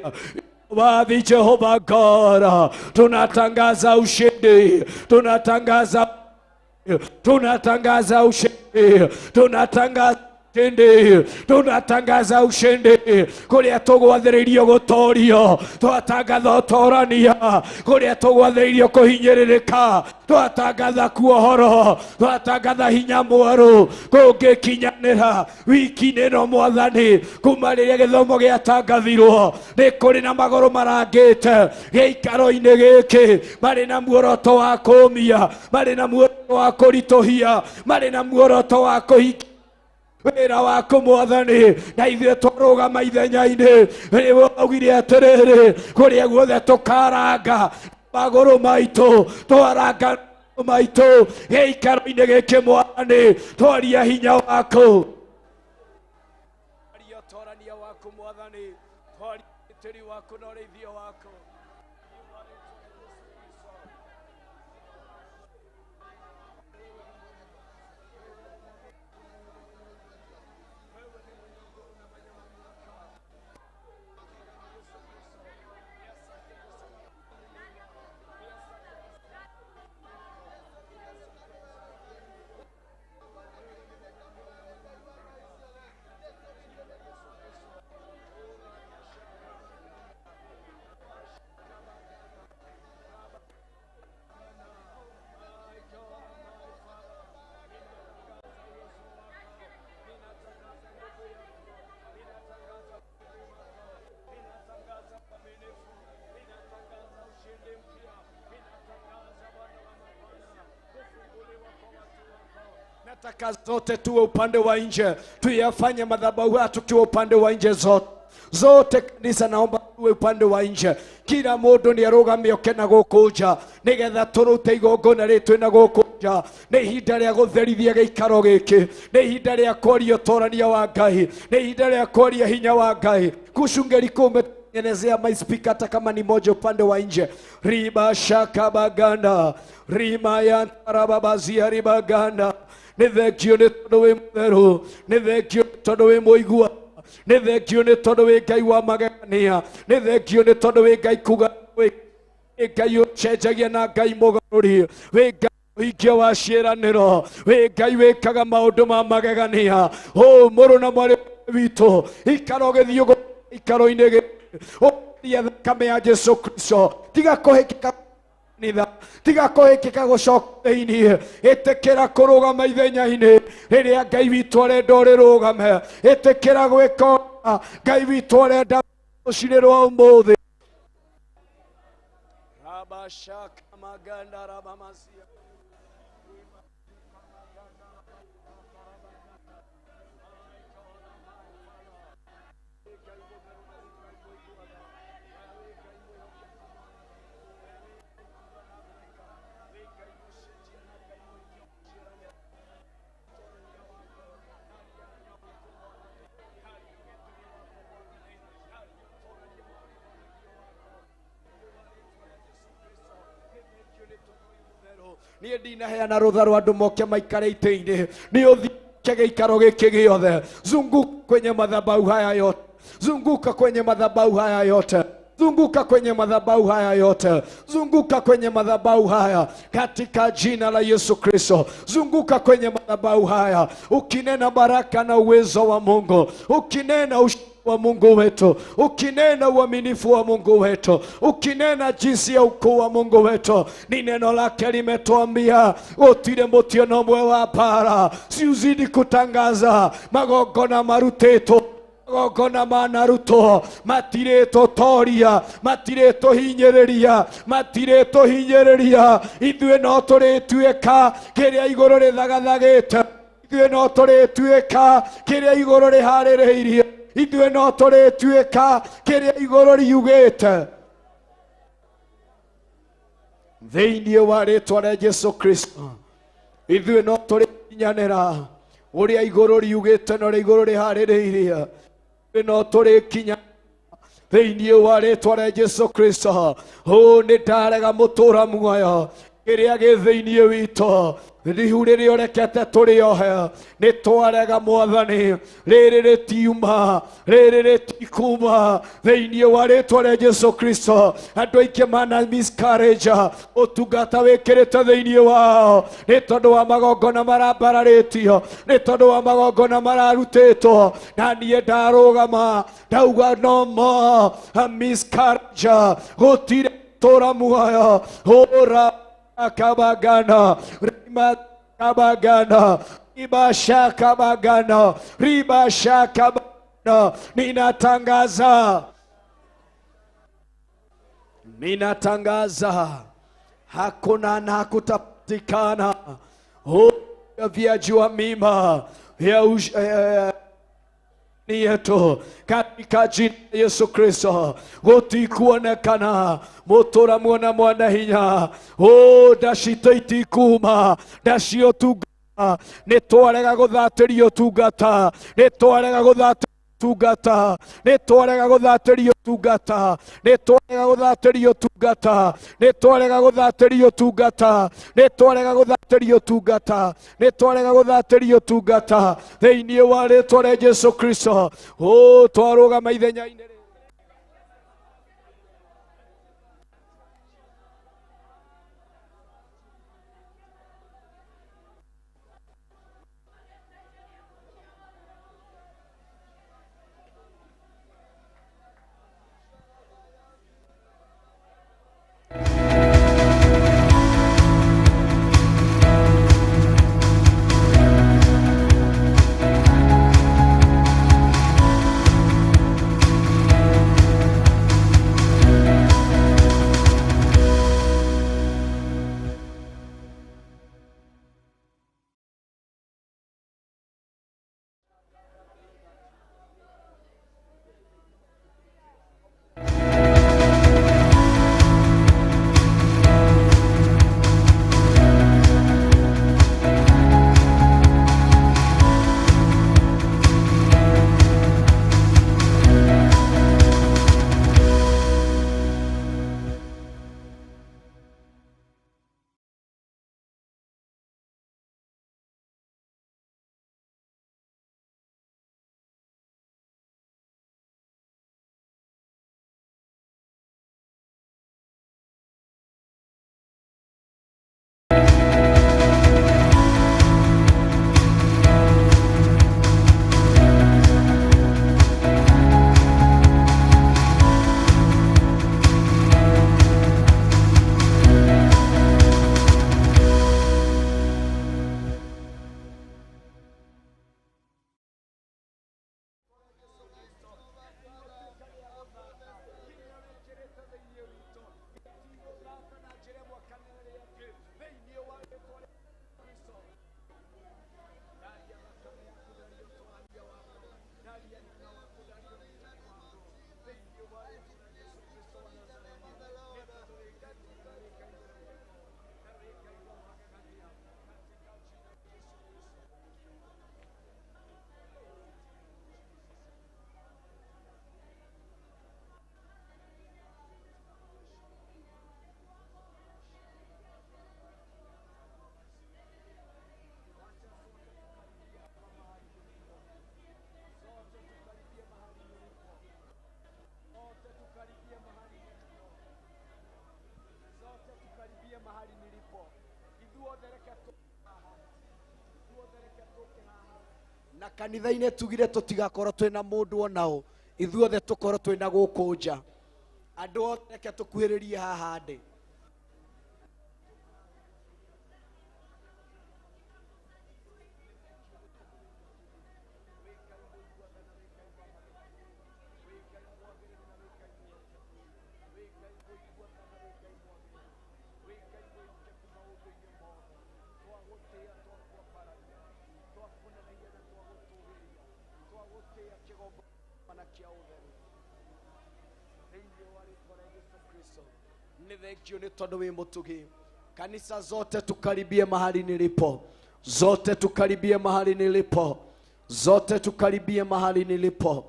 [SPEAKER 5] Worthy Jehovah God. Tunatangaza ushindi, tunatangaza, tunatangaza ushindi, tunatangaza ushindi, tunatangaza ushindi. Kuria tugwathiririo gutorio, twatangatha utorania. Kuria tugwathiririo kuhinyĩrĩrĩka, twatangatha kuohorwo, twatangatha hinya mwerũ kũngĩkinyanĩra wiki-inĩ ĩno Mwathani. Kuma rĩrĩa gĩthomo gĩatangathirwo, nĩ kũrĩ na magũrũ marangĩte gĩikaro-inĩ gĩkĩ, marĩ na muoroto wa kũũmia, marĩ na muoroto wa kũritũhia, marĩ na muoroto wa kũhingia wĩra waku Mwathani. Na ithuĩ twarũgama ithenya-inĩ, waugire atĩrĩrĩ, kũrĩa guothe tũkaranga magũrũ maitũ, twaranga maitũ gĩikaro-inĩ gĩkĩ Mwathani, twaria hinya waku, twaria ũtorania waku Mwathani, twaria ũgitĩri waku na ũrĩithio waku. Nataka zote tuwe upande wa nje, tuyafanye madhabahu yetu tukiwa upande wa nje zote zote. Kanisa, naomba tuwe upande wa nje, kila mundu ni arugamie oke na guku nja, nigetha turute igongona ritu na guku nja. Nĩ ihinda rĩa gũtherithia gĩikaro gĩkĩ, nĩ ihinda rĩa kwaria ũtorania wa Ngai, nĩ ihinda rĩa kwaria hinya wa Ngai. Kucungeri kume tengenezea maispika hata kama ni moja upande wa nje. Riba shaka baganda, rima ya tarababazia ribaganda. Nĩ thengio nĩ tondũ wĩ mũtheru, nĩ thengio nĩ tondũ wĩ mũigua, nĩ thengio nĩ tondũ wĩ Ngai wa magegania, nĩ thengio nĩ tondũ wĩ Ngai kuga, wĩ Ngai ũcenjagia na Ngai mũgarũri, wĩ Ngai ũhingia wa ciĩranĩro, wĩ Ngai wĩkaga maũndũ ma magegania. Ũ mũrũ na mwarĩ witũ, ikara ũgĩthiĩ gĩikaro-inĩ gĩkĩ, ũkaria thakame ya Jesu Kristo, tiga kũhĩkĩka kanitha, tiga kũhĩkĩka gũcoka thĩinĩ, ĩtĩkĩra kũrũgama ithenya-inĩ rĩrĩa Ngai witũ arenda ũrĩrũgame, ĩtĩkĩra gwĩka ũrĩa Ngai witũ arenda rũcinĩ rwa ũmũthĩ. Rabashaka maganda rabamasia. Niĩ ndinaheana rũtha rwa andũ moke maikare itĩ-inĩ, nĩ ũthiĩ gĩikaro gĩkĩ gĩothe. Zunguka kwenye madhabahu haya yote, zunguka kwenye madhabahu haya yote, zunguka kwenye madhabahu haya yote, zunguka kwenye madhabahu haya katika jina la Yesu Kristo. Zunguka kwenye madhabahu haya ukinena baraka na uwezo wa Mungu, ukinena ushindi wa Mungu wetu, ukinena uaminifu wa Mungu wetu, ukinena jinsi ya ukuu wa Mungu wetu. Ni neno lake limetuambia gutire mutio mwe wa bara, si uzidi kutangaza magongona marutĩtwo, magongona manarutwo matiretũtoria, matiretũhinyĩrĩria, matiretũhinyĩrĩria. Ithuĩ no tũrĩtuĩka kĩrĩa igũrũ rĩthagathagĩte, ithuĩ no tũrĩtuĩka kĩrĩa igũrũ rĩharĩrĩirie, ithuĩ no tũrĩtuĩka kĩrĩa igũrũ riugĩte. Thĩinĩ wa rĩtwa rĩa Jesu Kristo, ithuĩ no tũrĩkinyanĩra ũrĩa igũrũ riugĩte na ũrĩa igũrũ rĩharĩrĩirie. Ithuĩ no tũrĩkinya thĩinĩ wa rĩtwa rĩa Jesu Kristo. Hũ nĩ ndarega mũtũra muoyo kĩrĩa gĩ thĩinĩ witũ, rihu rĩrĩa ũrekete tũrĩohe, nĩ twarega Mwathani, rĩrĩ rĩtiuma, rĩrĩ rĩtikuma thĩinĩ wa rĩtwa rĩa Jesu Kristo. Andũ aingĩ mana miscarriage ũtungata wĩkĩrĩte thĩinĩ wao nĩ tondũ wa magongona marambararĩtio, nĩ tondũ wa magongona mararutĩtwo, na niĩ ndarũgama ndauga no more miscarriage, gũtirĩ tũra muoyo hũra kabagana rima kabagana ribasha kabagana ribasha kabagana. Ninatangaza, ninatangaza hakuna na hakutapatikana viaji wa mimba ya yetu katika jina la Yesu Kristo. Gutikuonekana mutura muona mwana hinya ndacito itikuma ndacio tungata, nĩ twarega gũthatĩrio tungata, nĩ twarega gũthatĩrio tungata, nĩ twarega gũthatĩrio tungata, nĩ twarega gũthatĩrio tungata, nĩ twarega gũthatĩrio tungata, nĩ twarega gũthatĩrio tungata, nĩ twarega gũthatĩrio tungata thĩinĩ wa rĩtwa rĩa Jesu Kristo. Twarũgama ithenya-inĩ.
[SPEAKER 4] Ithuothe reke tũke haha. Ithuothe reke tũke haha. Na kanitha-inĩ tugire tũtigakorwo twĩna mũndũ onao, ithuothe tũkorwo twĩna gũkũ nja. Andũ othe reke tũkuhĩrĩrie haha ndĩ. Nĩ thengio nĩ tondũ wĩ mũtugi. Kanisa zote tukaribie mahali nilipo, zote tukaribie mahali nilipo, zote tukaribie mahali nilipo,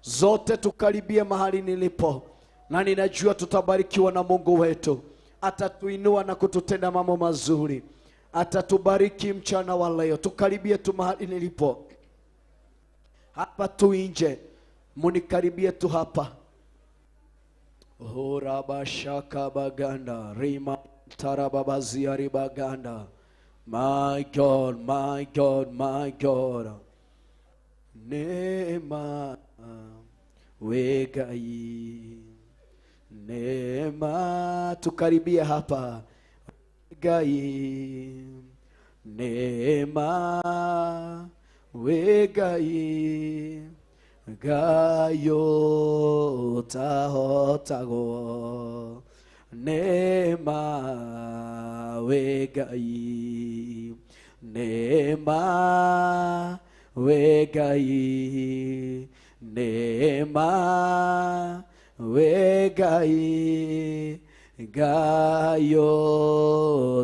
[SPEAKER 4] zote tukaribie mahali nilipo, na ninajua tutabarikiwa na Mungu wetu, atatuinua na kututenda mambo mazuri, atatubariki mchana wa leo. Tukaribie tu mahali nilipo, hapa tu nje, munikaribie tu hapa. Horabashaka baganda rima tarababazia ribaganda. My God, my God, my God. Neema wegai, neema, tukaribie hapa gai, neema wegai, gayo tahotago, neema wegai, neema wegai, neema wegai, gayo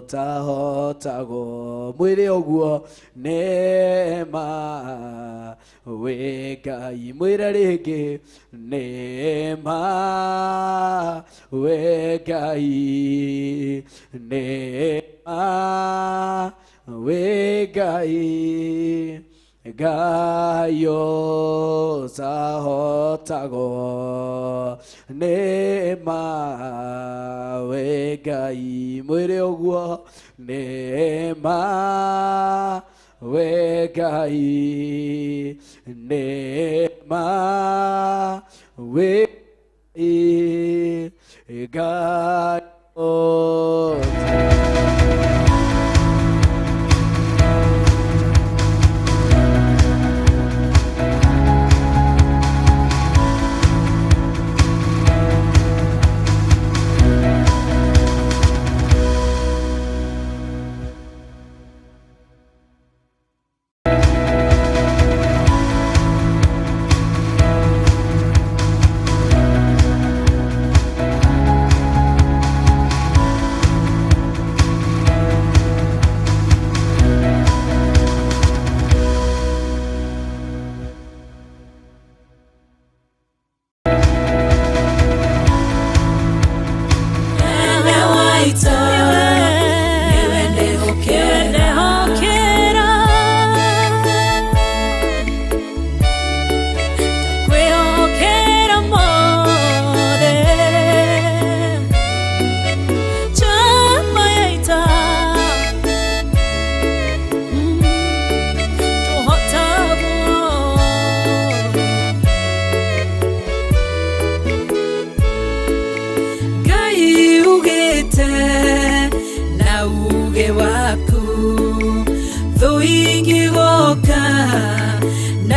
[SPEAKER 4] tahotago, mwire oguo, neema wegai, mwire rĩngĩ, neema wegai, neema wegai, gayo tahotago, neema wegai, mwire oguo, neema wegai, neema wegai, gayo.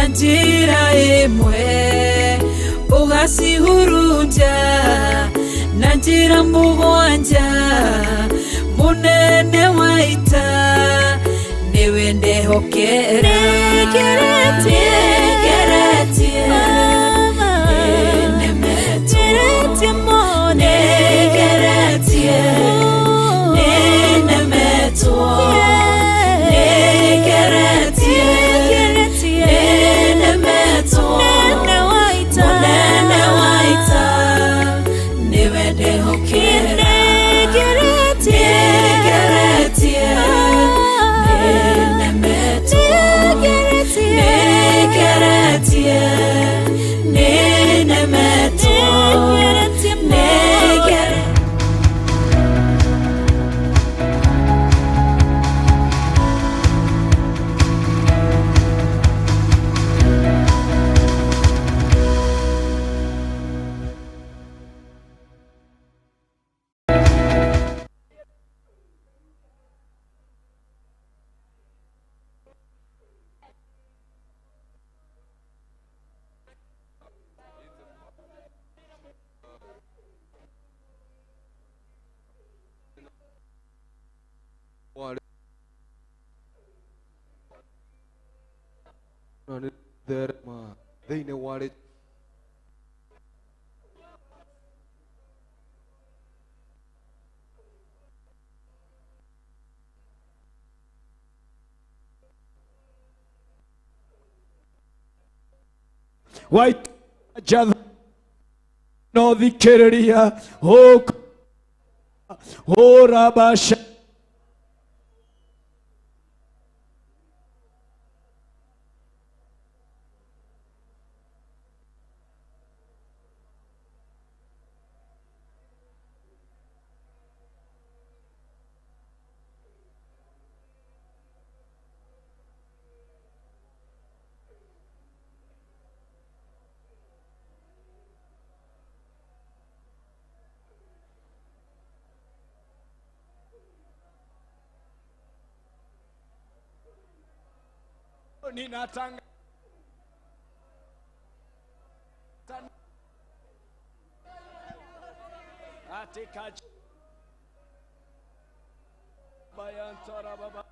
[SPEAKER 3] Njira imwe ugacihurunja na njira mugwanja, munene wa ita niwe ndehokera. Nĩngeretie, nĩnemetwo, nĩngeretie, nĩnemetwo, nĩngeretie, nĩnemetwo, munene wa ita niwe ndehokera. Nĩngeretie, nĩnemetwo, nĩngeretie,
[SPEAKER 7] Na nĩ therema thĩinĩ wa rĩ
[SPEAKER 5] Waita no thikĩrĩria ũrabasha ninatanga katika bayantara baba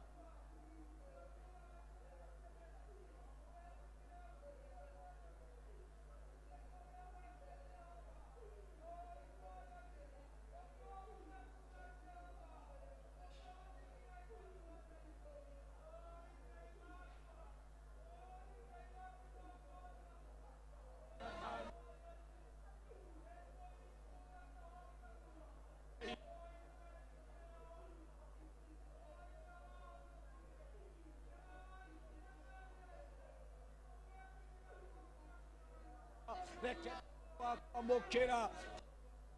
[SPEAKER 5] reke wakwamũkĩra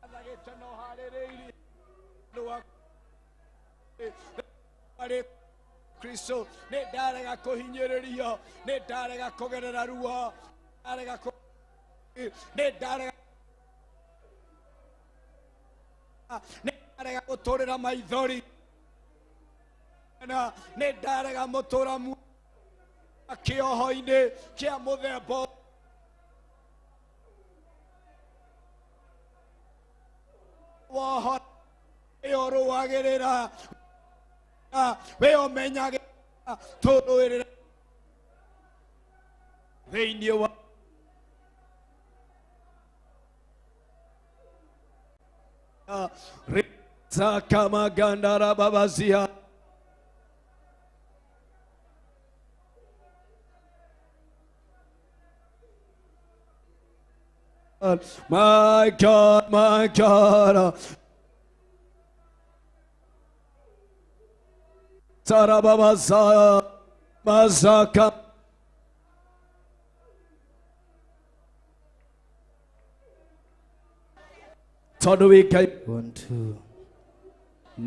[SPEAKER 5] athagĩte no harĩrĩirie harĩ Kristo. Nĩ ndarega kũhinyĩrĩrio, nĩ ndarega kũgerera ruo, ndarega nĩ ndarega nĩ ndarega gũtũrĩra maithori, na nĩ ndarega mũtũra kĩoho-inĩ kĩa mũthemba woho ũrũagĩrĩra we ũmenyagĩrĩra tũrũĩrĩra thĩinĩ wa Zakamagandara babazia. My God, my God. Tarababaza mazaka. Tondũ wĩ Ngai,
[SPEAKER 4] 1 2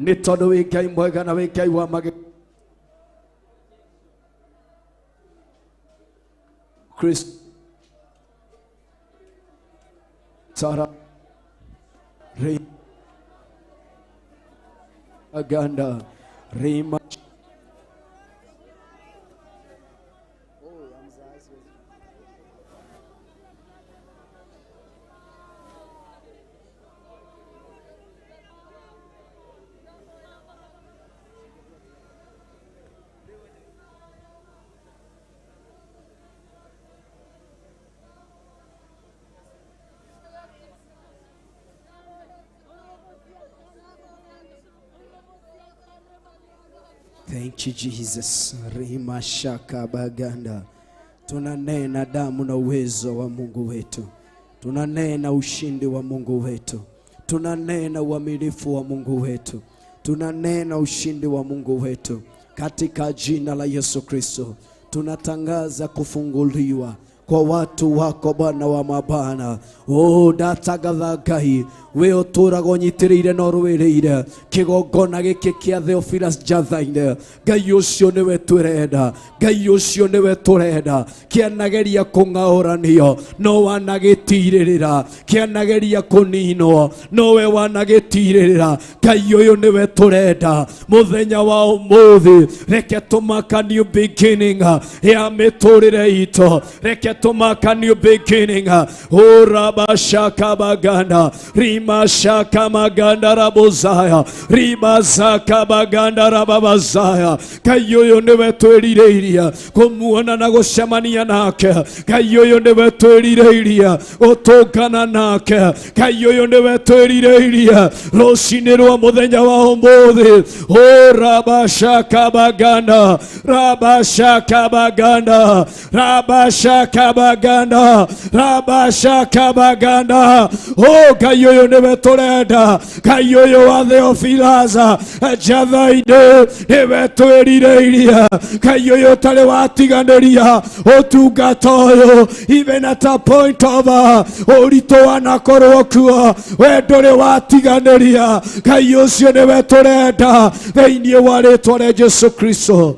[SPEAKER 5] nĩ tondũ wĩ Ngai mwega na wĩ Ngai wa mage Christ Tara Re Aganda Rima
[SPEAKER 4] Thank you Jesus. Rima shaka baganda. Tunanena damu na uwezo wa Mungu wetu. Tunanena ushindi wa Mungu wetu. Tunanena uaminifu wa Mungu wetu. Tunanena ushindi wa Mungu wetu. Katika jina la Yesu Kristo tunatangaza kufunguliwa kwa watu wako Bwana wa mabana. O ndatagatha Ngai we ũtũraga ũnyitĩrĩire na ũrũĩrĩire kĩgongona gĩkĩ kĩa Theophilus Njathaine. Ngai ũcio nĩwe twĩrenda, Ngai ũcio nĩwe tũrenda. Kĩanageria kũng'aũranio no wanagĩtirĩrĩra, kĩanageria kũninwo nowe wanagĩtirĩrĩra. Ngai ũyũ nĩwe tũrenda mũthenya wa ũmũthĩ. Reke tũmaka new beginning ya mĩtũrĩre itũ, reke
[SPEAKER 5] tũmaka new beginning. Urabashakabaganda rimashakamaganda rabozaya rimazakabaganda rababazaya. Ngai ũyũ nĩwe twĩrirĩirie kũmuona na gũcemania nake. Ngai ũyũ nĩwe twĩrirĩirie gũtũngana nake. Ngai ũyũ nĩwe twĩrirĩirie rũcinĩ rwa mũthenya wa ũmũthĩ. Urabashakabaganda rabashakabaganda rabashakabaganda rabashakabaganda. O Ngai ũyũ nĩwe tũrenda. Ngai ũyũ wa Theophilus Njatha-inĩ nĩwe twĩrirĩirie. Ngai ũyũ ũtarĩ watiganĩria ũtungata ũyũ even at a point of ũritũ wanakorwo kuo, we ndũrĩ watiganĩria. Ngai ũcio nĩwe tũrenda thĩinĩ wa rĩtwa rĩa Jesu Kristo.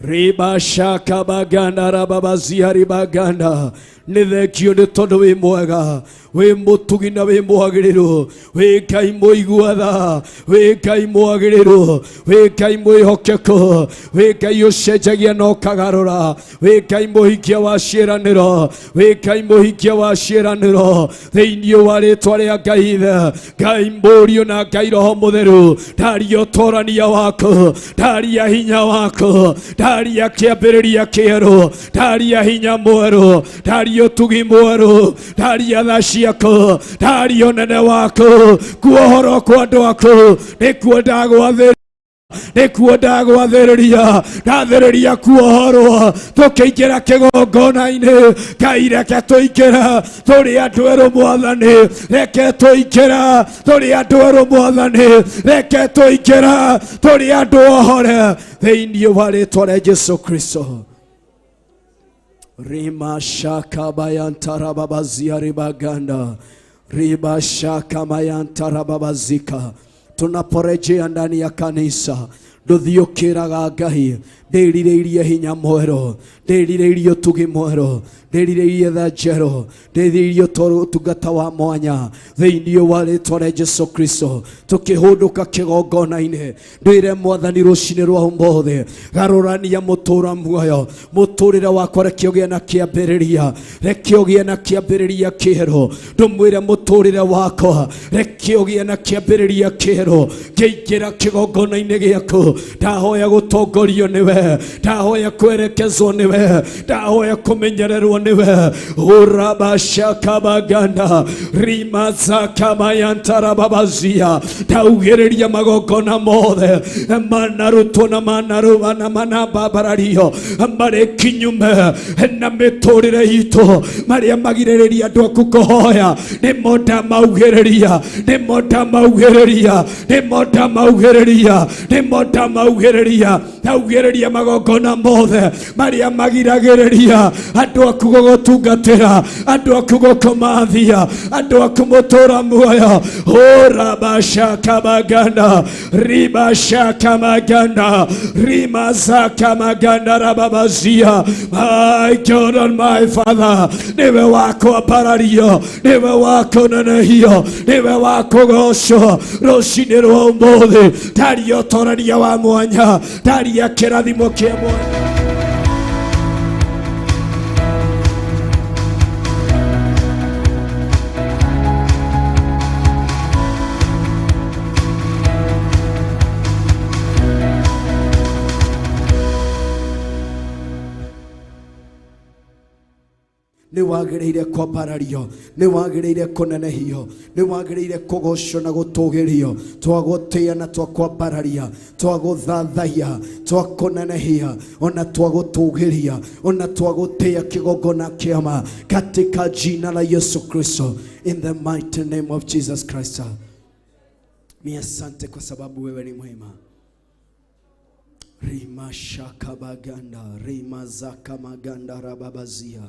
[SPEAKER 5] Ribashakabaganda rababazia ribaganda. Nĩ thengio nĩ tondũ wĩ mwega, wĩ mũtugi na wĩ mwagĩrĩru, wĩ Ngai mũigua tha, wĩ Ngai mwagĩrĩru, wĩ Ngai mwĩhokeku, wĩ Ngai ũcenjagia na ũkagarũra, wĩ Ngai mũhingia wa ciĩranĩro, wĩ Ngai mũhingia wa ciĩranĩro. Thĩinĩ wa rĩtwa rĩa Ngai Ithe, Ngai Mũriũ na Ngai Roho Mũtheru, ndaria ũtorania waku, ndaria hinya waku, ndaria kĩambĩrĩria kĩerũ, ndaria hinya mwerũ, ndaria ũtugi mwerũ, ndaria tha ciaku, ndaria ũnene waku, kuohorwo kwa andũ aku nĩkuo ndagwathĩrĩria, nĩkuo ndagwathĩrĩria, ndathĩrĩria kuohorwo tũkĩingĩra kĩgongona-inĩ. Ngai reke tũingĩre tũrĩ andũ erũ Mwathani, reke tũingĩre tũrĩ andũ erũ Mwathani, reke tũingĩre tũrĩ andũ ohore thĩinĩ wa rĩtwa rĩa Jesu Kristo. Rima shaka bayantara babazia ribaganda riba shaka mayantara babazika. Tunaporejea ndani ya kanisa, ndũthiũkĩraga Ngai, ndĩrirĩirie hinya mwerũ, ndĩrirĩirie ũtugi mwerũ, ndĩrirĩirie tha njerũ, ndĩrirĩirie ũtungata wa mwanya thĩinĩ wa rĩtwa rĩa Jesu Kristo. Tũkĩhũndũka kĩgongona-inĩ, ndwĩre Mwathani rũcinĩ rwa ũmũthĩ, garũrania mũtũra muoyo, mũtũrĩre wakwa reke ũgĩe na kĩambĩrĩria, reke ũgĩe na kĩambĩrĩria kĩerũ. Ndũmwĩre mũtũrĩre wakwa reke ũgĩe na kĩambĩrĩria kĩerũ. Ngĩingĩra kĩgongona-inĩ gĩaku, ndahoya gũtongorio nĩwe, ndahoya kwerekezwo nĩwe, ndahoya kũmenyererwo nĩwe. Urabashakabaganda rimazakamayantara ndaugĩrĩria magongona mothe manarutwo na manarũa na manababarario marĩ kinyume na mĩtũrĩre itũ, marĩa magirĩrĩria andũ aku kũhoya, nĩmo ndamaugĩrĩria, nĩmo ndamaugĩrĩria, nĩmo ndamaugĩrĩria, nĩmo ndamaugĩrĩria. Ndaugĩrĩria magongona mothe marĩa magiragĩrĩria andũ aku gũgũtungatĩra, andũ aku gũkũmathia, andũ aku mũtũra muoyo. Urabashakamaganda ribashakamaganda rimazakamaganda rababazia. My God and my Father, nĩwe wakwambarario, nĩwe wakũnenehio, nĩwe wakũgocwo rũcinĩ rwa ũmũthĩ. Ndaria ũtorania wa mwanya, ndaria kĩrathimo kĩa mwanya. Nĩ wagĩrĩire kwambarario, nĩ wagĩrĩire kũnenehio, nĩ wagĩrĩire kũgocwo na gũtũgĩrio. Twagũtĩĩa na twakwambararia, twagũthathaiya, twakũnenehia, ona twagũtũgĩria, ona twagũtĩĩa kĩgongona kĩama katika jina la Yesu Kristo, in the mighty name of Jesus Christ. Ni asante kwa sababu wewe ni mwema. Rima shakabaganda rima zakamaganda rababazia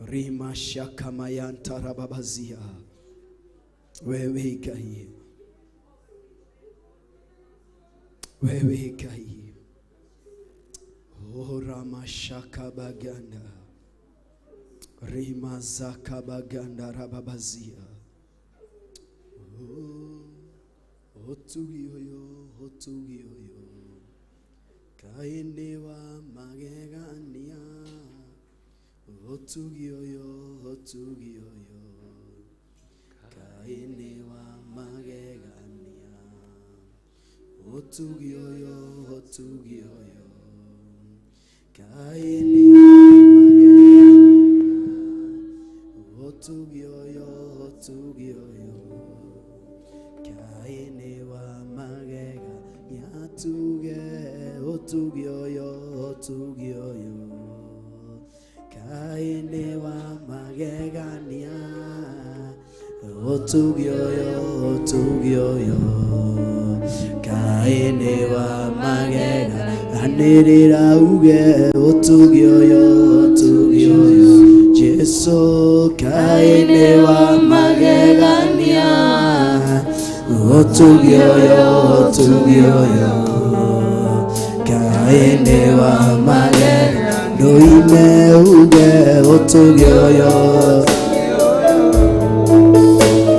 [SPEAKER 5] rima shakamayanta rababazia. Wewe Ngai, wewe Ngai. Rama shakabaganda rima zakabaganda rababazia. Otugi oyo, otugi oyo, kaĩ nĩ wa magegania.
[SPEAKER 4] Ũtugi ũyũ, ũtugi ũyũ, Ngai nĩ wa magegania. Ũtugi ũyũ, ũtugi ũyũ, Ngai nĩ wa magegania. Ũtugi ũyũ, ũtugi ũyũ, Ngai nĩ wa magegania. Tuge ũtugi ũyũ, ũtugi ũyũ, Ngai nĩ wa magegania. Ũtugi ũyũ, ũtugi ũyũ, Ngai nĩ wa magegania. Anĩrĩra uge ũtugi ũyũ, ũtugi ũyũ, Jesu Ngai nĩ wa magegania. Ũtugi ũyũ, ũtugi ũyũ, Ngai nĩ wa magegania. Ndũime uge ũtugi ũyũ,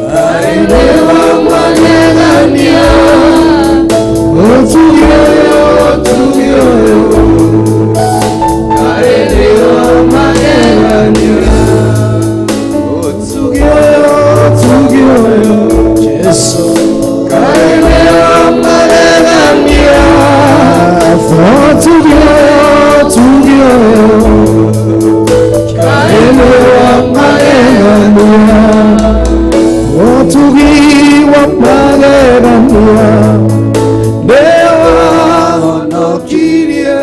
[SPEAKER 4] Ngai nĩ wa magegania.
[SPEAKER 6] Ũtugi ũyũ, ũtugi ũyũ, Ngai nĩ wa magegania. Ũtugi ũyũ, ũtugi ũyũ,
[SPEAKER 4] Jesu
[SPEAKER 6] Ngai nĩ wa magegania. Ũtugi ũyũ, ũtugi ũyũ, Ngai nĩ wa magegania. Ũtugi wa magegania nĩwahonokirie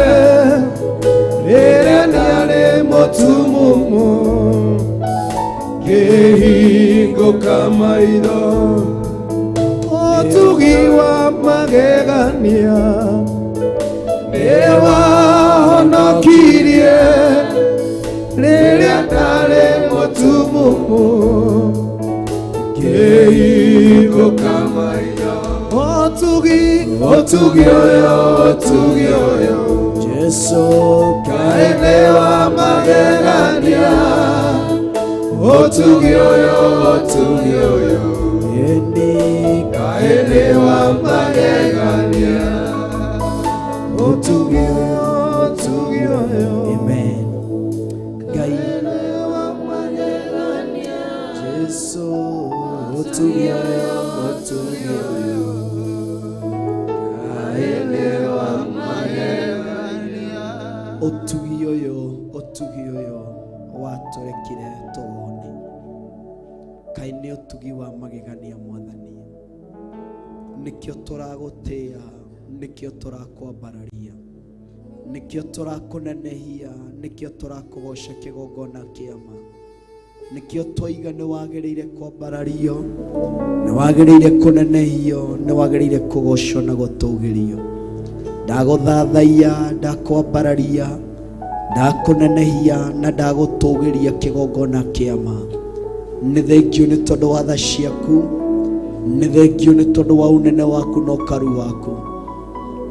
[SPEAKER 6] rĩrĩa ndarĩ mũtumumu, ngĩhingũka maitho. Ũtugi wa magegania nĩwahonokirie rĩrĩa ndarĩ mũtumumu, ngĩhingũka maitho. Ũtugi, ũtugi ũyũ, ũtugi ũyũ,
[SPEAKER 4] Jesu
[SPEAKER 6] Ngai nĩ wa magegania. Ũtugi ũyũ, ũtugi ũyũ,
[SPEAKER 4] ĩni
[SPEAKER 6] Ngai nĩ wa magegania. Ũtugi ũyũ, ũtugi ũyũ,
[SPEAKER 4] Amen. Ngai
[SPEAKER 6] nĩ wa magegania.
[SPEAKER 4] Jesu ũtugi ũyũ, ũtugi ũyũ,
[SPEAKER 6] Ngai nĩ wa magegania.
[SPEAKER 4] Ũtugi ũyũ, ũtugi ũyũ watũrekire tũwone. Kaĩ nĩ ũtugi wa magegania Mwathani. Nĩkĩo tũragũtĩa, nĩkĩo tũrakwambararia, nĩkĩo tũrakũnenehia, nĩkĩo tũrakũgoca kĩgongona kĩama. Nĩkĩo twaiga nĩ wagĩrĩire kwambarario, nĩ wagĩrĩire kũnenehio, nĩ wagĩrĩire kũgocwo na gũtũgĩrio. Ndagũthathaiya, ndakwambararia, ndakũnenehia na ndagũtũgĩria kĩgongona kĩama. Nĩ thengio nĩ tondũ wa tha ciaku, nĩ thengio nĩ tondũ wa ũnene waku na ũkaru waku.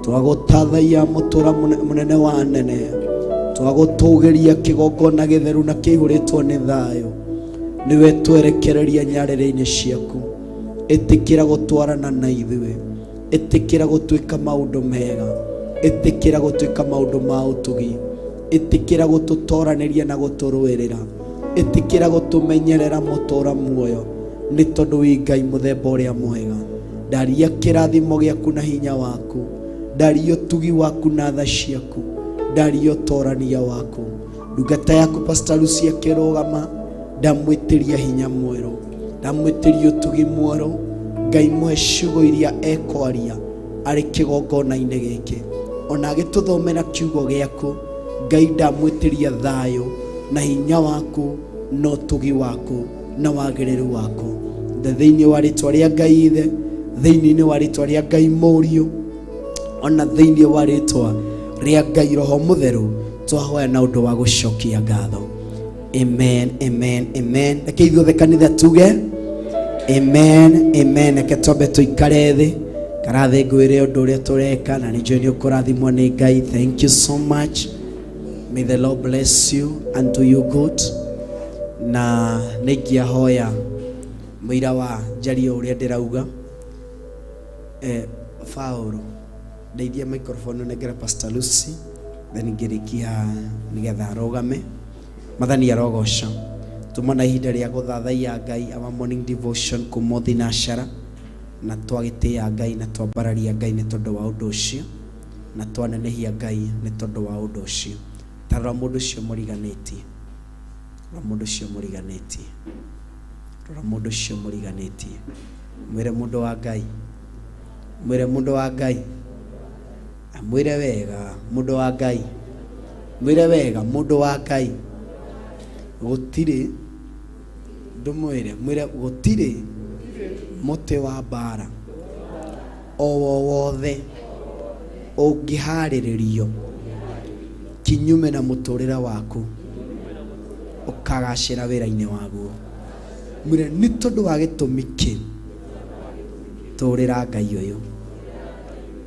[SPEAKER 4] Twagũtathaiya mũtũra mũnene wa anene, twagũtũgĩria kĩgongona gĩtheru na kĩihũrĩtwo nĩ thayũ. Nĩwe twerekereria nyarĩrĩ-inĩ ciaku. Ĩtĩkĩra gũtwarana na ithuĩ, ĩtĩkĩra gũtuĩka maũndũ mega, ĩtĩkĩra gũtuĩka maũndũ ma ũtugi, ĩtĩkĩra gũtũtoranĩria na gũtũrũĩrĩra, ĩtĩkĩra gũtũmenyerera mũtũra muoyo, nĩ tondũ wĩ Ngai mũthemba ũrĩa mwega. Ndaria kĩrathimo gĩaku na hinya waku, ndaria ũtugi waku na tha ciaku, ndaria ũtorania waku. Ndungata yaku Pastor Lucy akĩrũgama, ndamwĩtĩria hinya mwerũ, ndamwĩtĩria ũtugi mwerũ. Ngai mũhe ciugo iria ekwaria arĩ kĩgongona-inĩ gĩkĩ, ona agĩtũthomera kiugo gĩaku. Ngai ndamwĩtĩria thayũ na hinya waku na ũtugi waku na wagĩrĩru waku. Thĩinĩ wa rĩtwa rĩa Ngai Ithe, thĩinĩ wa rĩtwa rĩa Ngai Mũriũ, ona thĩinĩ wa rĩtwa rĩa Ngai Roho Mũtheru, twahoya na ũndũ wa gũcokia ngatho. Amen, amen, amen. Reke ithuothe kanitha tuge amen, amen. Reke twambe tũikare thĩ karathĩ ngwĩre ũndũ ũrĩa tũreka, na nĩ njũĩ nĩ ũkũrathimwo nĩ Ngai. Thank you so much. May the Lord bless you and do you good. Na nĩ ingĩahoya mũira wa njarie ũrĩa ndĩrauga. Paũlũ, ndeithia microphone nengere Pastor Lucy, then ngĩrĩkia nĩgetha arũgame. Mathani arogoca. Tuma na ihinda rĩa gũthathaiya Ngai, our morning devotion kuma thinacara, na twagĩtĩĩa Ngai na twambararia Ngai nĩ tondũ wa ũndũ ũcio, na twanenehia Ngai nĩ tondũ wa ũndũ ũcio. Ta rora mũndũ ũcio mũriganĩtie, rora mũndũ ũcio mũriganĩtie, rora mũndũ ũcio mũriganĩtie, mwĩre mũndũ wa Ngai, mwĩre mũndũ wa Ngai, amwĩre wega mũndũ wa Ngai, mwĩre wega mũndũ wa Ngai, gũtirĩ, ndũmwĩre, mwĩre gũtirĩ mũtĩ wa mbara o wothe ũngĩharĩrĩrio kinyume na mũtũrĩre waku ũkagacĩra wĩra-inĩ waguo. Mwĩre nĩ tondũ wa gĩtũmi kĩ tũrĩra Ngai ũyũ.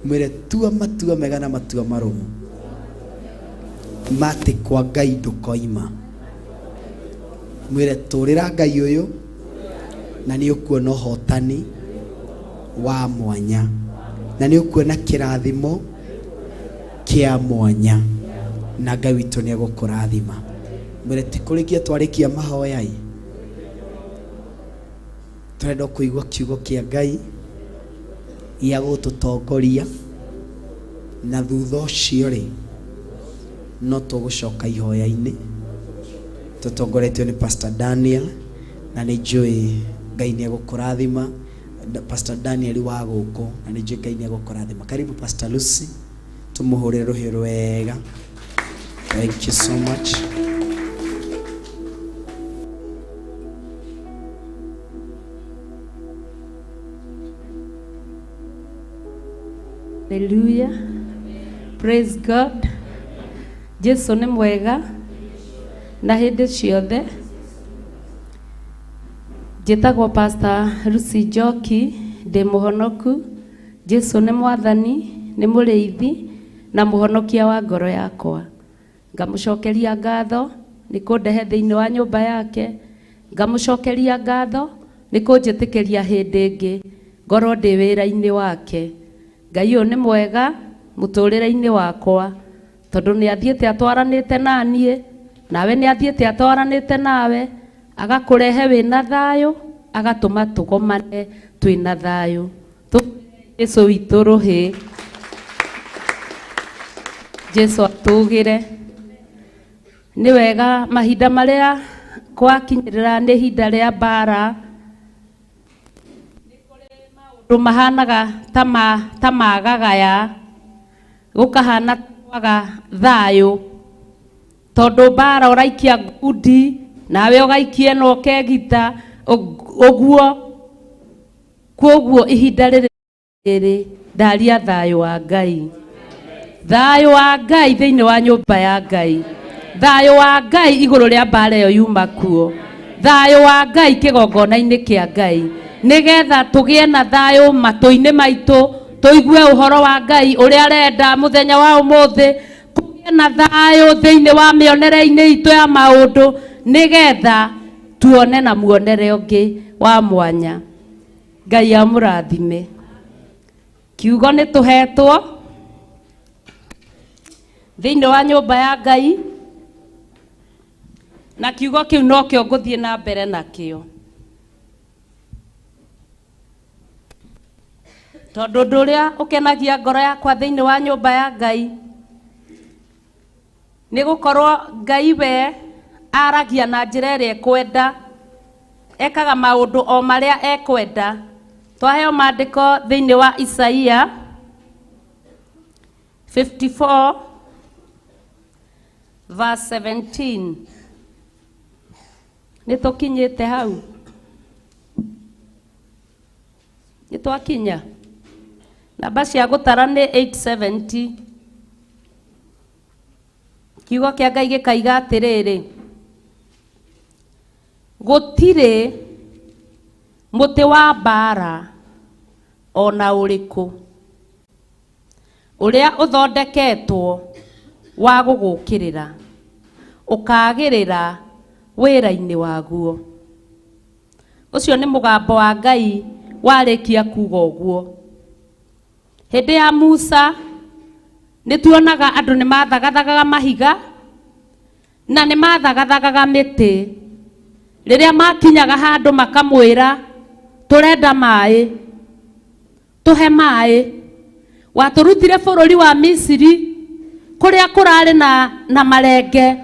[SPEAKER 4] Mwĩre tua matua mega na matua marũmu matĩ kwa Ngai ndũkoima. Mwĩre tũrĩra Ngai ũyũ na nĩ ũkuona ũhotani wa mwanya, na nĩ ũkuona kĩrathimo kĩa mwanya, na Ngai witũ nĩ egũkũrathima. Mwĩre ti kũrĩkia twarĩkia mahoya ĩ, tũrenda kũigua kiugo kĩa Ngai gĩa gũtũtongoria, na thutha ũcio rĩ no tũgũcoka ihoya-inĩ tũtongoretio nĩ Pastor Daniel, na nĩ njũĩ Ngai nĩ egũkũrathima. Pastor Daniel wa gũkũ, na nĩ njũĩ Ngai nĩ egũkũrathima. Karibu Pastor Lucy, tũmũhũrĩre rũhĩ rwega. Thank you so much.
[SPEAKER 8] Hallelujah. Praise God. Jesu nĩ mwega na hĩndĩ ciothe. Njĩtagwo Pastor Lucy Njoki, ndĩ mũhonoku. Jesu nĩ mwathani, nĩ mũrĩithi na mũhonokia wa ngoro yakwa. Ngamũcokeria ngatho nĩ kũndehe thĩinĩ wa nyũmba yake. Ngamũcokeria ngatho nĩ kũnjĩtĩkĩria hĩndĩ ĩngĩ ngorwo ndĩ wĩra-inĩ wake. Ngai ũyũ nĩ mwega mũtũrĩre-inĩ wakwa, tondũ nĩ athiĩte atwaranĩte na niĩ, nawe nĩ athiĩte atwaranĩte nawe, agakũrehe wĩna thayũ, agatũma tũgomane twĩna thayũ. Jesu witũ rũhĩ, Jesu atũgĩre. Nĩ wega mahinda marĩa gwakinyĩrĩra nĩ ihinda rĩa mbara, maũndũ mahanaga ta magagaya, gũkahana kwaga thayũ, tondũ mbara ũraikia ngundi nawe ũgaikia ĩno ũkegita ũguo. Kwoguo ihinda rĩrĩ ndaria thayũ wa Ngai, thayũ wa Ngai thĩinĩ wa nyũmba ya Ngai, thayũ wa Ngai igũrũ rĩa mbara ĩyo yuma kuo, thayũ wa Ngai kĩgongona-inĩ kĩa Ngai, nĩgetha tũgĩe na thayũ matũ-inĩ maitũ, tũigue ũhoro wa Ngai ũrĩa arenda mũthenya wa ũmũthĩ, kũgĩe na thayũ thĩinĩ wa mĩonere-inĩ itũ ya maũndũ, nĩgetha tuone na muonere ũngĩ wa mwanya. Ngai amũrathime. Kiugo nĩ tũhetwo thĩinĩ wa nyũmba ya Ngai, na kiugo kĩu nokĩo ngũthiĩ na mbere nakĩo, tondũ ũndũ ũrĩa ũkenagia ngoro yakwa thĩinĩ wa nyũmba ya Ngai nĩ gũkorwo Ngai we aragia na njĩra ĩrĩa ekwenda, ekaga maũndũ o marĩa ekwenda. Twaheo maandĩko thĩinĩ wa Isaia 54 verse 17. Nĩ tũkinyĩte hau? Nĩ twakinya? Namba cia gũtara nĩ 870. Kiugo kĩa Ngai gĩkaiga atĩrĩrĩ, gũtirĩ mũtĩ wa mbara ona ũrĩkũ ũrĩa ũthondeketwo wa gũgũkĩrĩra ũkagĩrĩra wĩra-inĩ waguo. Ũcio nĩ mũgambo wa Ngai warĩkia kuga ũguo. Hĩndĩ ya Musa nĩ tuonaga andũ nĩ mathagatagaga mahiga Na nĩ mathagathagaga mĩtĩ. Rĩrĩa makinyaga handũ makamwĩra tũrenda maĩ, tũhe maĩ. Watũrutire bũrũri wa Misiri kũrĩa kũrarĩ na marenge,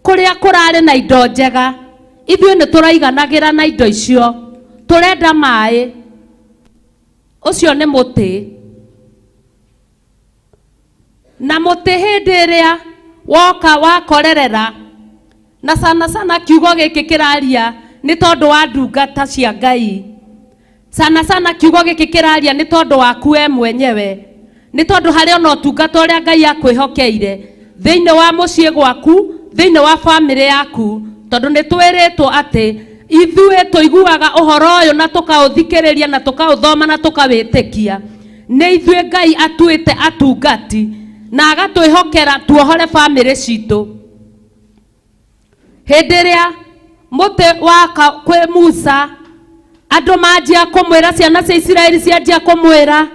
[SPEAKER 8] kũrĩa kũrarĩ na indo njega. Ithuĩ nĩ tũraiganagĩra na indo icio, tũrenda maĩ. Ũcio nĩ mũtĩ. Na mũtĩ hĩndĩ ĩrĩa woka wakorerera, na sana sana kiugo gĩkĩ kĩraria nĩ tondũ wa ndungata cia Ngai. Sana sana kiugo gĩkĩ kĩraria nĩ tondũ waku we mwenyewe, nĩ tondũ harĩ ona ũtungata ũrĩa Ngai akwĩhokeire thĩinĩ wa mũciĩ gwaku, thĩinĩ wa bamĩrĩ yaku, tondũ nĩ twĩrĩtwo atĩ ithuĩ tũiguaga ũhoro ũyũ na tũkaũthikĩrĩria na tũkaũthoma na tũkawĩtĩkia. Nĩ ithuĩ Ngai atuĩte atungati na agatwĩhokera tuohore bamĩrĩ citũ. Hĩndĩ ĩrĩa mũtĩ waka kwĩ Musa, andũ manjia kũmwĩra, ciana cia Isiraeli cianjia kũmwĩra,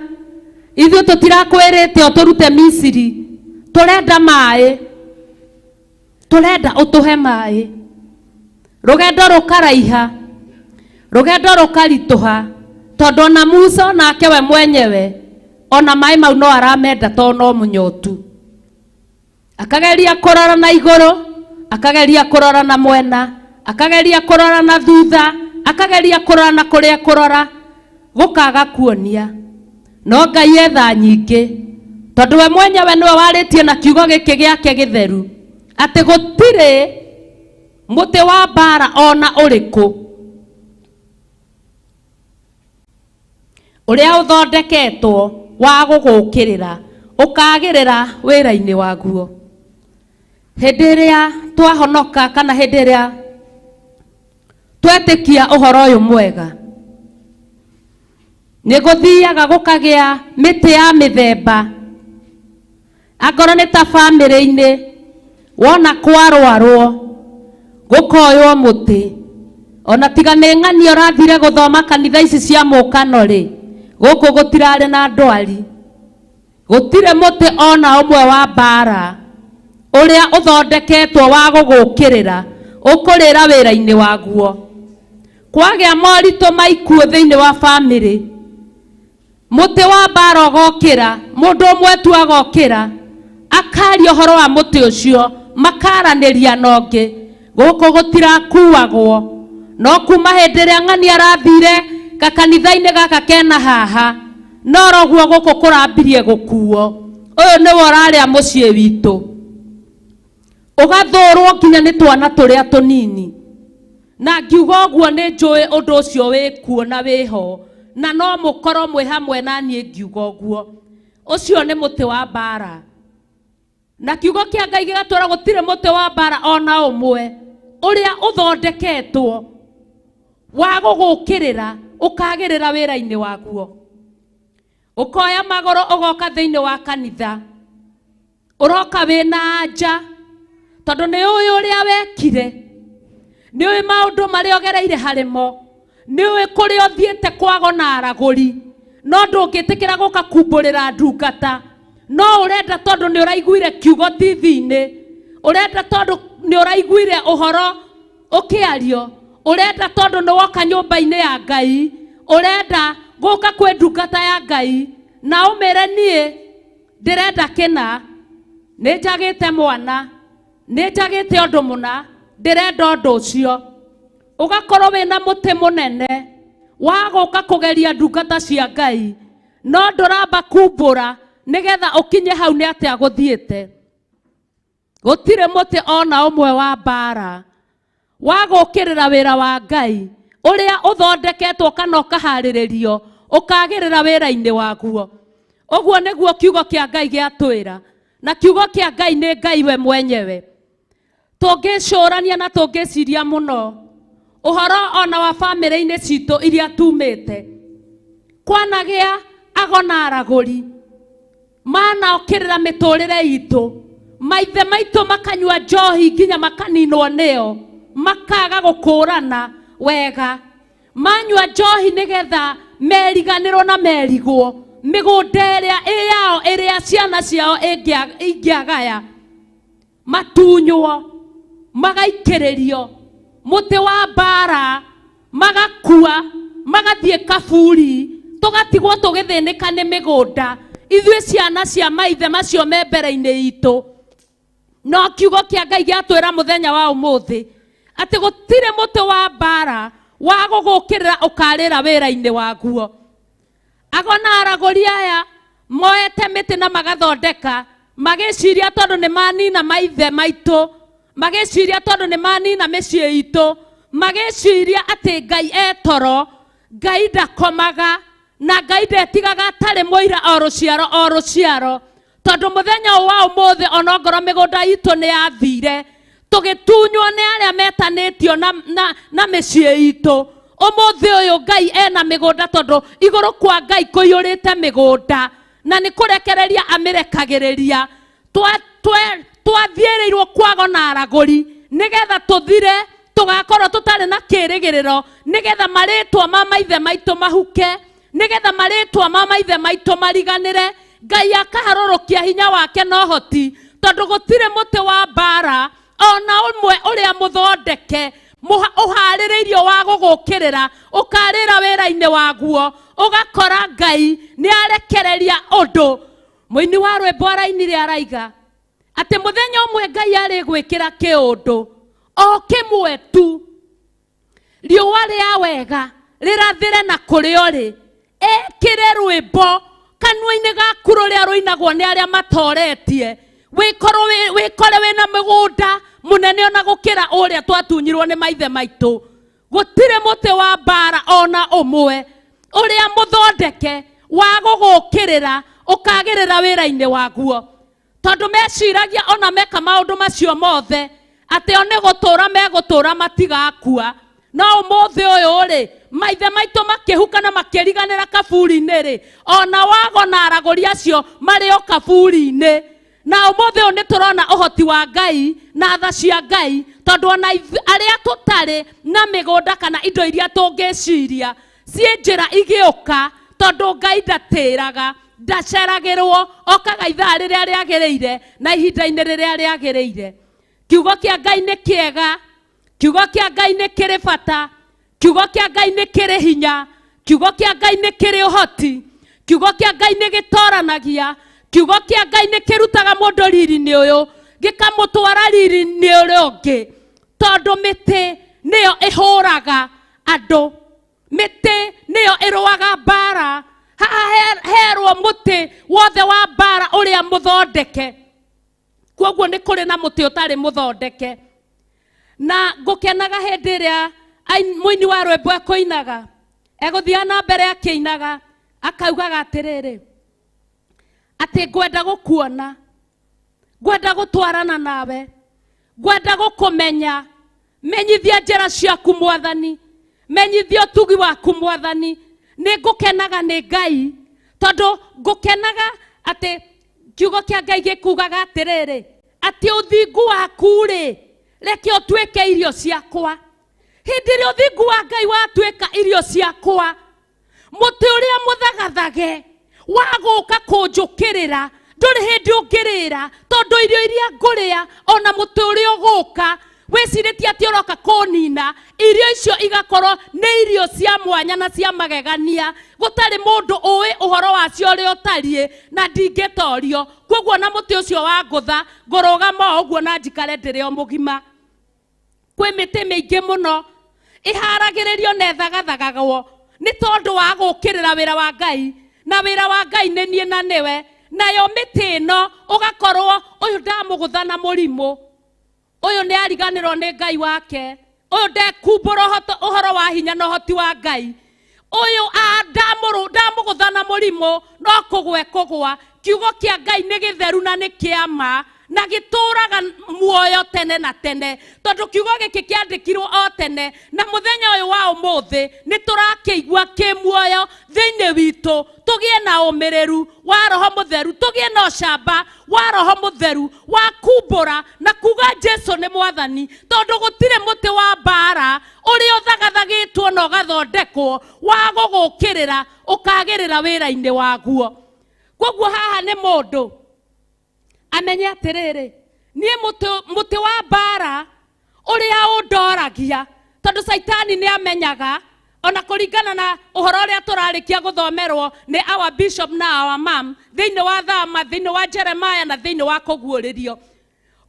[SPEAKER 8] ithuĩ tũtirakwĩrĩte ũtũrute Misiri, tũrenda maĩ, tũrenda ũtũhe maĩ. Rũgendo rũkaraiha, rũgendo rũkaritũha, tondũ ona Musa onake we mwenyewe ona maĩ mau no aramenda tondũ no mũnyotu. Akageria kũrora na igũrũ, akageria kũrora na mwena, akageria kũrora na thutha, akageria kũrora na kũrĩa kũrora, gũkaga kuonia. No Ngai etha nyingĩ, tondũ we mwenyewe nĩwe warĩtie na kiugo gĩkĩ gĩake gĩtheru atĩ gũtirĩ mũtĩ wa mbara ona ũrĩkũ ũrĩa ũthondeketwo wa gũgũkĩrĩra ũkagĩrĩra wĩra-inĩ waguo. Hĩndĩ ĩrĩa twahonoka kana hĩndĩ ĩrĩa twetĩkia ũhoro ũyũ mwega, nĩ gũthiaga gũkagĩa mĩtĩ ya mĩthemba. Angorwo nĩ ta bamĩrĩ-inĩ, wona kwarwarwo gũkoywo mũtĩ, ona tiga nĩ ng'ania ũrathire gũthoma kanitha ici cia mũkano rĩ, gũkũ gũtirarĩ na ndwari. Gũtirĩ mũtĩ ona ũmwe wa mbara ũrĩa ũthondeketwo wa gũgũkĩrĩra ũkũrĩra wĩra-inĩ waguo. Kwagĩa moritũ ma ikuũ thĩinĩ wa bamĩrĩ, mũtĩ wa mbara ũgokĩra, mũndũ ũmwe tu agokĩra akaria ũhoro wa mũtĩ ũcio, makaranĩria na ũngĩ. Gũkũ gũtirakuagwo, no kuma hĩndĩ ĩrĩa ng'ania arathire gakanitha-inĩ gaka kena haha, no roguo gũkũ kũrambirie gũkuo. Ũyũ nĩwe ũrarĩa mũciĩ witũ, ũgathũrwo nginya nĩ twana tũrĩa tũnini. Na ngiuga ũguo nĩ njũĩ ũndũ ũcio wĩkuo na wĩho, na no mũkorwo mwĩ hamwe na niĩ ngiuga ũguo. Ũcio nĩ mũtĩ wa mbara. Na kiugo kĩa Ngai gĩgatwĩra gũtirĩ mũtĩ wa mbara ona ũmwe ũrĩa ũthondeketwo wa gũgũkĩrĩra ũkagĩrĩra wĩra-inĩ waguo. Ũkoya magũrũ ũgoka thĩinĩ wa kanitha, ũroka wĩna anja, tondũ nĩ ũĩ ũrĩa wekire, nĩ ũĩ maũndũ marĩa ũgereire harĩmo, nĩ ũĩ kũrĩa ũthiĩte kwago na aragũri, no ndũngĩtĩkĩra gũka kumbũrĩra ndungata. No ũrenda tondũ nĩ ũraiguire kiugo TV-inĩ, ũrenda tondũ nĩ ũraiguire ũhoro ũkĩario, ũrenda tondũ nĩ woka nyũmba-inĩ ya Ngai, ũrenda gũka kwĩ ndungata ya Ngai na ũmĩre niĩ ndĩrenda kĩna, nĩ njagĩte mwana, nĩ njagĩte ũndũ mũna, ndĩrenda ũndũ ũcio. Ũgakorwo wĩna mũtĩ mũnene wa gũka kũgeria ndungata cia Ngai, no ndũramba kumbũra nĩgetha ũkinye hau nĩ atĩa gũthiĩte. Gũtirĩ mũtĩ ona ũmwe wa mbara wa gũkĩrĩra wĩra wa Ngai ũrĩa ũthondeketwo kana ũkaharĩrĩrio ũkagĩrĩra wĩra-inĩ waguo. Ũguo nĩguo kiugo kĩa Ngai gĩatwĩra, na kiugo kĩa Ngai nĩ Ngai we mwenyewe. Tũngĩcũrania na tũngĩciria mũno ũhoro ona wa bamĩrĩ-inĩ citũ iria tumĩte, kwanagĩa ago na aragũri manaokĩrĩra mĩtũrĩre itũ, maithe maitũ makanyua njohi nginya makaninwo nĩyo, makaga gũkũrana wega, manyua njohi nĩgetha meriganĩrwo na merigwo mĩgũnda ĩrĩa ĩ yao ĩrĩa ciana ciao ingĩagaya, matunywo. magaikĩrĩrio mũtĩ wa mbara magakua magathiĩ kaburi tũgatigwo tũgĩthĩnĩka nĩ mĩgũnda ithuĩ ciana cia maithe macio me mbere-inĩ itũ. No kiugo kĩa Ngai gĩatwĩra mũthenya wa ũmũthĩ atĩ gũtirĩ mũtĩ wa mbara wa gũgũkĩrĩra ũkarĩra wĩra-inĩ waguo. Agona aragũri aya moete mĩtĩ na magathondeka magĩciria tondũ nĩ manina maithe maitũ, magĩciria tondũ nĩ manina mĩciĩ itũ, magĩciria atĩ Ngai etoro, Ngai ndakomaga na Ngai ndetigaga atarĩ mũira o rũciaro o rũciaro. Tondũ mũthenya ũyũ wa ũmũthĩ onongorwo mĩgũnda itũ nĩ yathire tũgĩtunywo nĩ arĩa metanĩtio na mĩciĩ itũ, ũmũthĩ ũyũ Ngai ena mĩgũnda tondũ igũrũ kwa Ngai kũiyũrĩte mĩgũnda na nĩ kũrekereria amĩrekagĩrĩria. Twathiĩrĩirwo kwago na aragũri nĩgetha tũthire tũgakorwo tũtarĩ na kĩrĩgĩrĩro, nĩgetha marĩtwa ma maithe maitũ mahuke, nĩgetha marĩtwa ma maithe maitũ mariganĩre. Ngai akaharũrũkia hinya wake na ũhoti tondũ gũtirĩ mũtĩ wa mbara ona ũmwe ũrĩa mũthondeke ũharĩrĩirio wa gũgũkĩrĩra ũkarĩra wĩra-inĩ waguo. Ũgakora Ngai nĩ arekereria ũndũ. Mũini wa rwĩmbo arainire araiga atĩ mũthenya ũmwe Ngai arĩ gwĩkĩra kĩũndũ o kĩmwe tu, riũa rĩa wega rĩrathĩre na kũrĩa ũrĩ, ekĩre rwĩmbo kanua-inĩ gaku rũrĩa rũinagwo nĩ arĩa matoretie, wĩkore wĩna mĩgũnda mũnene ona gũkĩra ũrĩa twatunyirwo nĩ maithe maitũ. Gũtirĩ mũtĩ wa mbara ona ũmwe ũrĩa mũthondeke wa gũgũkĩrĩra ũkagĩrĩra wĩra-inĩ waguo. Tondũ meciragia ona meka maũndũ macio mothe atĩ o nĩ gũtũra megũtũra matigakua. No ũmũthĩ ũyũ rĩ, maithe maitũ makĩhuka na makĩriganĩra kaburi-inĩ rĩ, ona wago na aragũri acio marĩ o kaburi-inĩ. Na ũmũthĩ ũyũ nĩ tũrona ũhoti wa Ngai na tha cia Ngai, tondũ ona arĩa tũtarĩ na mĩgũnda kana indo iria tũngĩciria ciĩ njĩra igĩũka, tondũ Ngai ndatĩraga, ndaceragĩrwo, okaga ithaa rĩrĩa rĩagĩrĩire na ihinda-inĩ rĩrĩa rĩagĩrĩire. Kiugo kĩa Ngai nĩ kĩega, kiugo kĩa Ngai nĩ kĩrĩ bata, kiugo kĩa Ngai nĩ kĩrĩ hinya, kiugo kĩa Ngai nĩ kĩrĩ ũhoti, kiugo kĩa Ngai nĩ gĩtoranagia, kiugo kĩa Ngai nĩ kĩrutaga mũndũ riri-inĩ ũyũ gĩkamũtwara riri-inĩ ũrĩa ũngĩ. Tondũ mĩtĩ nĩyo ĩhũraga andũ, mĩtĩ nĩyo ĩrũaga mbara. Haha herwo mũtĩ wothe wa mbara ũrĩa mũthondeke, koguo nĩ kũrĩ na mũtĩ ũtarĩ mũthondeke. Na ngũkenaga hĩndĩ ĩrĩa mũini wa rwĩmbo ekũinaga, egũthiaga na mbere akĩinaga akaugaga atĩrĩrĩ, atĩ ngwenda gũkuona, ngwenda gũtwarana nawe, ngwenda gũkũmenya, menyithia njĩra ciaku Mwathani, menyithia ũtugi waku Mwathani. Nĩ ngũkenaga nĩ Ngai tondũ ngũkenaga atĩ kiugo kĩa Ngai gĩkugaga atĩrĩrĩ, atĩ ũthingu waku rĩ, reke ũtuĩke irio ciakwa. Hĩndĩ ĩrĩa ũthingu wa Ngai watuĩka irio ciakwa, mũtĩ ũrĩa mũthagathage wa gũka kũnjũkĩrĩra ndũrĩ hĩndĩ ũngĩrĩra, tondũ irio iria ngũrĩa ona mũtĩ ũrĩa ũgũka wĩcirĩtie atĩ ũroka kũnina, irio icio igakorwo nĩ irio cia mwanya na cia magegania, gũtarĩ mũndũ ũĩ ũhoro wacio ũrĩa ũtariĩ na ndingĩtorio. Koguo na mũtĩ ũcio wa ngũtha ngũrũgama o ũguo na njikare ndĩrĩ o mũgima. Kwĩ mĩtĩ mĩingĩ mũno ĩharagĩrĩrio na ĩthagathagagwo nĩ tondũ wa gũkĩrĩra wĩra wa Ngai, na wĩra wa Ngai nĩ niĩ na nĩwe. Nayo mĩtĩ ĩno ũgakorwo ũyũ ndamũgũtha na mũrimũ, ũyũ nĩ ariganĩrwo nĩ Ngai wake, ũyũ ndekumbũra ũhoro wa hinya na ũhoti wa Ngai, ũyũ ndamũgũtha na mũrimũ no kũgwa ekũgwa. Kiugo kĩa Ngai nĩ gĩtheru na nĩ kĩa ma na gĩtũraga muoyo tene na tene, tondũ kiugo gĩkĩ kĩandĩkirwo o tene na mũthenya ũyũ wa ũmũthĩ nĩ tũrakĩigua kĩ muoyo thĩinĩ witũ. Tũgĩe na ũmĩrĩru wa Roho Mũtheru, tũgĩe na ũcamba wa Roho Mũtheru wa kumbũra na kuga Jesu nĩ Mwathani, tondũ gũtirĩ mũtĩ wa mbara ũrĩa ũthagathagĩtwo na ũgathondekwo wa gũgũkĩrĩra ũkagĩrĩra wĩra-inĩ waguo. Koguo haha nĩ mũndũ amenye atĩrĩrĩ, niĩ mũtĩ wa mbara Ũrĩa ũndoragia tondũ Caitani nĩ amenyaga ona kũringana na ũhoro ũrĩa tũrarĩkia gũthomerwo nĩ our bishop na our mom thĩinĩ wa Thama, thĩinĩ wa Jeremiah na thĩinĩ wa kũguũrĩrio.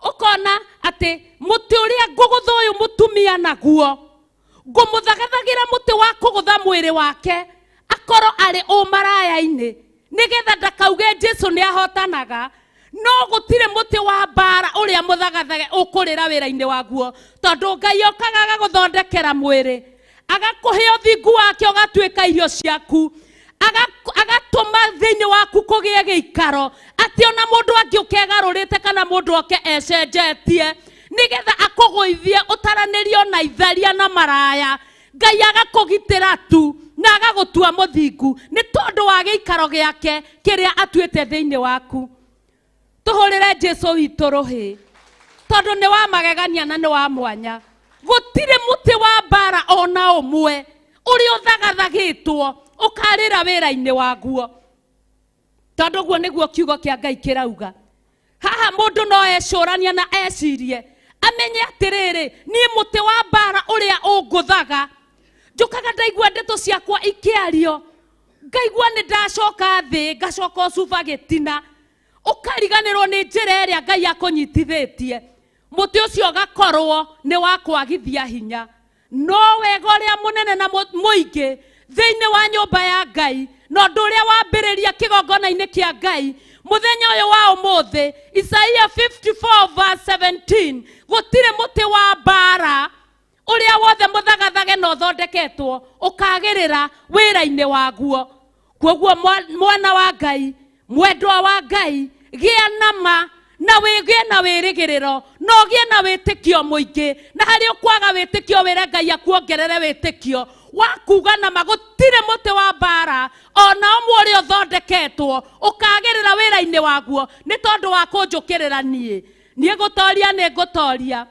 [SPEAKER 8] Ũkona atĩ mũtĩ ũrĩa ngũgũtha ũyũ mũtumia naguo ngũmũthagathagira mũtĩ wa kũgũtha mwĩrĩ wake akorwo arĩ ũmaraya-inĩ nĩgetha ndakauge Jesu nĩ ahotanaga. No gũtirĩ mũtĩ wa mbara ũrĩa mũthagathage ũkũrĩra wĩra-inĩ waguo tondũ Ngai okaga agagũthondekera mwĩrĩ, agakũhe ũthingu wake ũgatuĩka irio ciaku, agatũma thĩinĩ waku kũgĩe gĩikaro atĩ ona mũndũ angĩũka egarũrĩte kana mũndũ oke ecenjetie nĩgetha akũgũithie ũtaranĩrio na itharia na maraya. Ngai agakũgitĩra tu na agagũtua mũthingu nĩ tondũ wa gĩikaro gĩake kĩrĩa atuĩte thĩinĩ waku. Tũhũrĩre Jesu witũ rũhĩ tondũ nĩ wa magegania na nĩ wa mwanya. Gũtirĩ mũtĩ wa mbara ona ũmwe ũrĩa ũthagathagĩtwo ũkarĩra wĩra-inĩ waguo tondũ ũguo nĩguo kiugo kĩa Ngai kĩrauga. Haha mũndũ no ecũrania na ecirie amenye atĩrĩrĩ, niĩ mũtĩ wa mbara ũrĩa ũngũthaga njũkaga ndaigua ndeto ciakwa ikĩario ngaigua nĩ ndacoka thĩ ngacoka ũcuba gĩtina, ũkariganĩrwo nĩ njĩra ĩrĩa Ngai akũnyitithĩtie. Mũtĩ ũcio ũgakorwo nĩ wa kwagithia hinya. No wega ũrĩa mũnene na mũingĩ thĩinĩ wa nyũmba ya Ngai na ũndũ ũrĩa wambĩrĩria kĩgongona-inĩ kĩa Ngai mũthenya ũyũ wa ũmũthĩ, Isaiah 54 verse 17, gũtirĩ mũtĩ wa mbara ũrĩa wothe mũthagathage na ũthondeketwo ũkagĩrĩra wĩra-inĩ waguo. Kwoguo mwana wa Ngai, mwendwa wa Ngai, gĩa na ma na wĩgĩe na wĩrĩgĩrĩro na ũgĩe na wĩtĩkio mũingĩ, na harĩa ũkwaga wĩtĩkio wĩre Ngai akuongerere wĩtĩkio wa kuga na ma gũtirĩ mũtĩ wa mbara ona ũmwe ũrĩa ũthondeketwo ũkagĩrĩra wĩra-inĩ waguo nĩ tondũ wa kũnjũkĩrĩra niĩ. Niĩ gũtoria nĩ ngũtoria,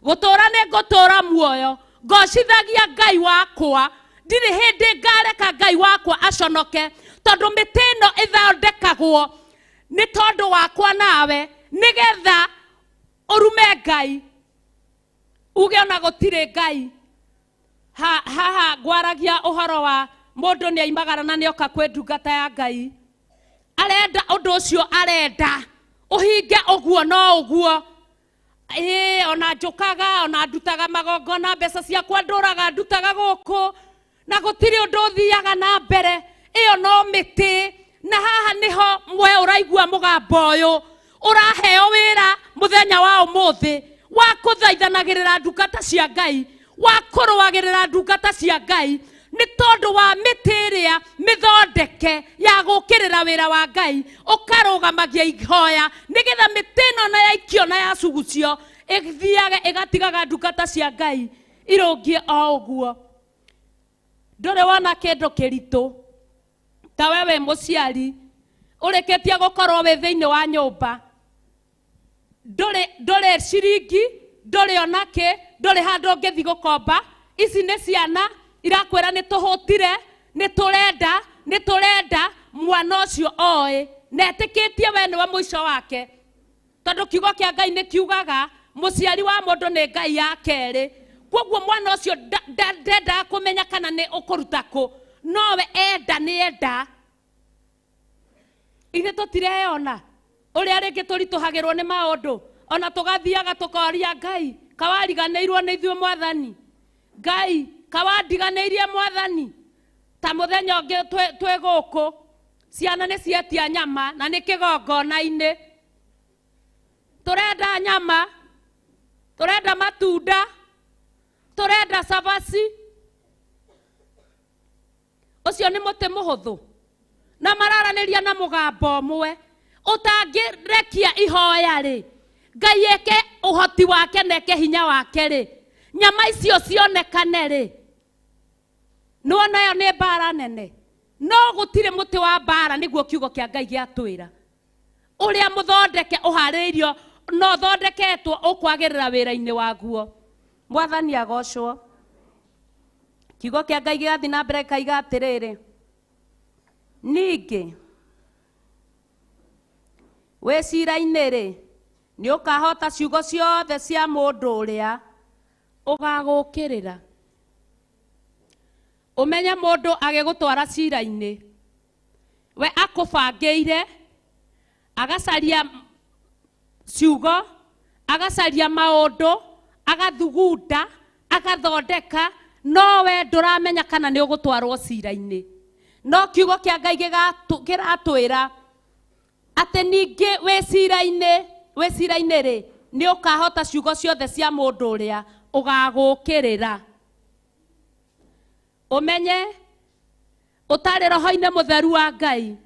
[SPEAKER 8] gũtũra nĩ ngũtũra muoyo, ngocithagia Ngai wakwa, ndirĩ hĩndĩ ngareka Ngai wakwa aconoke tondũ mĩtĩ ĩno ĩthondekagwo nĩ tondũ wakwa nawe nĩgetha ũrume Ngai uge ona gũtirĩ Ngai. Haha ngwaragia ũhoro wa mũndũ nĩ aimagara na nĩoka kwĩ ndungata ya Ngai arenda ũndũ ũcio arenda ũhinge ũguo no ũguo. Ĩĩ ona njũkaga ona ndutaga magongona mbeca ciakwa ndũraga ndutaga gũkũ na gũtirĩ ũndũ ũthiaga na mbere. Ĩyo no mĩtĩ. Na haha nĩho mwe ũraigua mũgambo ũyũ ũraheo wĩra mũthenya wa ũmũthĩ wa kũthaithanagĩrĩra ndungata cia Ngai, wa kũrũagĩrĩra ndungata cia Ngai nĩ tondũ wa mĩtĩ ĩrĩa mĩthondeke ya gũkĩrĩra wĩra wa Ngai ũkarũgamagia ihoya nĩgetha mĩtĩ ĩno na yaikio na yacugucio ĩthiage ĩgatigaga ndungata cia Ngai irũngie o ũguo. Ndũrĩ wona kĩndũ kĩritũ ta we wĩ mũciari ũrĩkĩtie gũkorwo wĩ thĩinĩ wa nyũmba, ndũrĩ ciringi, ndũrĩ ona kĩ, ndũrĩ handũ ũngĩthiĩ gũkomba. Ici nĩ ciana irakwĩra nĩ tũhũtire, nĩ tũrenda, nĩ tũrenda. Mwana ũcio oĩ na etĩkĩtie we nĩwe mũico wake tondũ kiugo kĩa Ngai nĩ kiugaga mũciari wa mũndũ nĩ Ngai ya kerĩ. Kwoguo mwana ũcio ndendaga kũmenya kana nĩ ũkũruta kũ, nowe enda nĩ enda. Ithuĩ tũtireyona ũrĩa rĩngĩ tũritũhagĩrwo nĩ maũndũ ona tũgathiaga tũkoria Ngai kawariganĩirwo nĩ ithuĩ mwathani, Ngai kawandiganĩirie mwathani. Ta mũthenya ũngĩ twĩ gũkũ ciana nĩ cietia nyama na nĩ kĩgongona-inĩ, tũrenda nyama, tũrenda matunda, tũrenda cabaci. Ũcio nĩ mũtĩ mũhũthũ na mararanĩria na mũgambo ũmwe ũtangĩrekia ihoya rĩ, Ngai eke ũhoti wake na eke hinya wake rĩ, nyama icio cionekane rĩ, nĩwona ĩyo nĩ mbara nene. No gũtirĩ mũtĩ wa mbara nĩguo kiugo kĩa Ngai gĩatwĩra ũrĩa mũthondeke ũharĩirio na ũthondeketwo ũkwagĩrĩra wĩra-inĩ waguo. Mwathani agocwo. Kiugo kĩa Ngai gĩgathiĩ na mbere gĩkaiga atĩrĩrĩ, ningĩ wĩ cira-inĩ rĩ nĩ ũkahota ciugo ciothe cia mũndũ ũrĩa Ũgagũkĩrĩra. Ũmenye mũndũ agĩgũtwara cira-inĩ, we akũbangĩire, agacaria ciugo, agacaria maũndũ, agathugunda, agathondeka, no we ndũramenya kana nĩ ũgũtwarwo cira-inĩ. No kiugo kĩa Ngai kĩratwĩra atĩ ningĩ wĩ cira-inĩ rĩ, nĩ ũkahota ciugo ciothe cia mũndũ ũrĩa ũgagũkĩrĩra. Ũmenye ũtarĩ roho-inĩ mũtheru wa Ngai,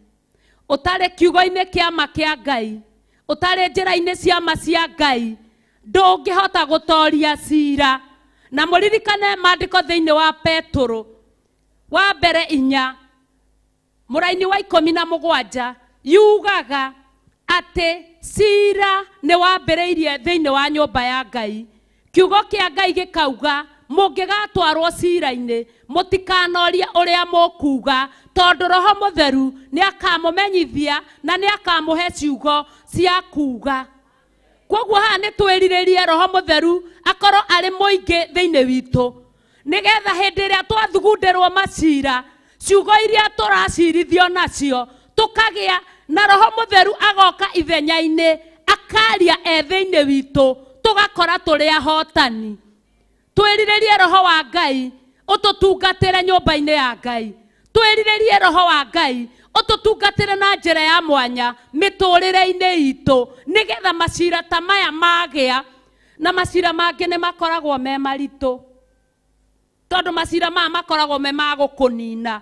[SPEAKER 8] ũtarĩ kiugo-inĩ kĩa ma kĩa Ngai, ũtarĩ njĩra-inĩ cia ma cia Ngai, ndũngĩhota gũtoria cira. Na mũririkane maandĩko thĩinĩ wa Petũrũ wa mbere 4 mũraini wa 17 yugaga atĩ cira nĩ wambĩrĩirie thĩinĩ wa nyũmba ya Ngai. Kiugo kĩa Ngai gĩkauga mũngĩgatwarwo cira-inĩ mũtikanorie ũrĩa mũkuga, tondũ Roho Mũtheru nĩ akamũmenyithia na nĩ akamũhe ciugo cia kuga. Koguo haha nĩ twĩrirĩrie Roho Mũtheru akorwo arĩ mũingĩ thĩinĩ witũ, nĩgetha hĩndĩ ĩrĩa twathugundĩrwo macira, ciugo iria tũracirithio nacio tũkagĩa na Roho Mũtheru agoka ithenya-inĩ akaria e thĩinĩ witũ, tũgakora tũrĩ ahotani. Twĩrirĩrie Roho wa Ngai ũtũtungatĩre nyũmba-inĩ ya Ngai. Twĩrirĩrie Roho wa Ngai ũtũtungatĩre na njĩra ya mwanya mĩtũrĩre-inĩ itũ, nĩgetha macira ta maya magĩa na macira mangĩ nĩ makoragwo me maritũ, tondũ macira maya makoragwo me ma gũkũnina.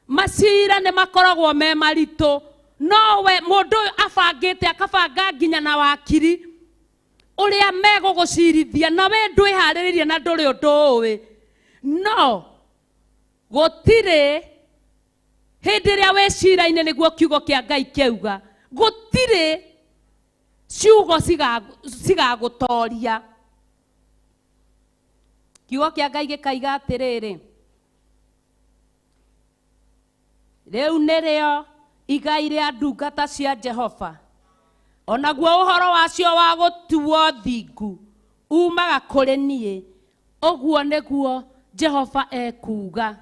[SPEAKER 8] Macira nĩ makoragwo me maritũ, no we mũndũ ũyũ abangĩte akabanga nginya na wakiri ũrĩa megũgũcirithia, na we ndwĩharĩrĩirie na ndũrĩ ũndũ ũĩ. No gũtirĩ hĩndĩ ĩrĩa wĩ cira-inĩ, nĩguo kiugo kĩa Ngai kĩauga, gũtirĩ ciugo cigagũtoria. Kiugo kĩa Ngai gĩkaiga atĩrĩrĩ, rĩu nĩrĩo igai rĩa ndungata cia Jehova, onaguo ũhoro wacio wa gũtuo thingu umaga kũrĩ niĩ, ũguo nĩguo Jehova ekuuga.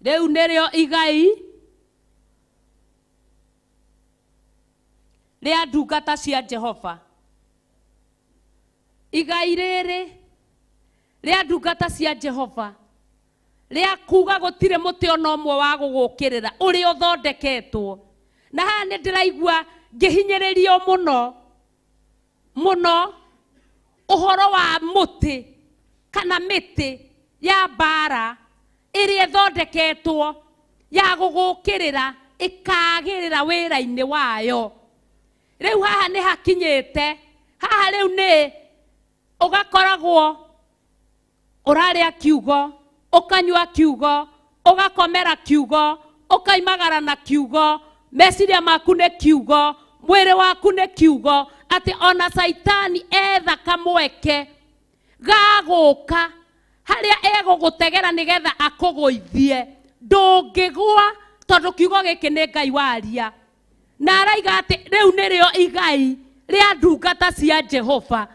[SPEAKER 8] Rĩu nĩrĩo igai rĩa ndungata cia Jehova. Igai rĩrĩ rĩa ndungata cia Jehova rĩa kuga gũtirĩ mũtĩ ona ũmwe wa gũgũkĩrĩra ũrĩa ũthondeketwo. Na haha nĩ ndĩraigua ngĩhinyĩrĩrio mũno mũno ũhoro wa mũtĩ kana mĩtĩ ya mbara ĩrĩa ĩthondeketwo ya gũgũkĩrĩra ĩkagĩrĩra wĩra-inĩ wayo. Rĩu haha nĩ hakinyĩte, haha rĩu nĩ ũgakoragwo ũrarĩa kiugo, ũkanyua kiugo, ũgakomera kiugo, ũkaimagara na kiugo, meciria maku nĩ kiugo, mwĩrĩ waku nĩ kiugo, atĩ ona Caitani etha kamweke gagũka harĩa egũgũtegera nĩgetha akũgũithie, ndũngĩgũa, tondũ kiugo gĩkĩ nĩ Ngai waria. Na araiga atĩ rĩu nĩrĩo igai rĩa ndungata cia Jehova.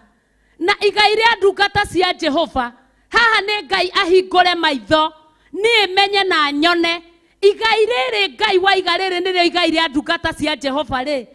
[SPEAKER 8] Na igai rĩa ndungata cia Jehova, haha nĩ Ngai ahingũre maitho niĩ menye na nyone igai rĩrĩ Ngai waiga rĩrĩ nĩrĩo igai rĩa ndungata cia Jehova rĩ,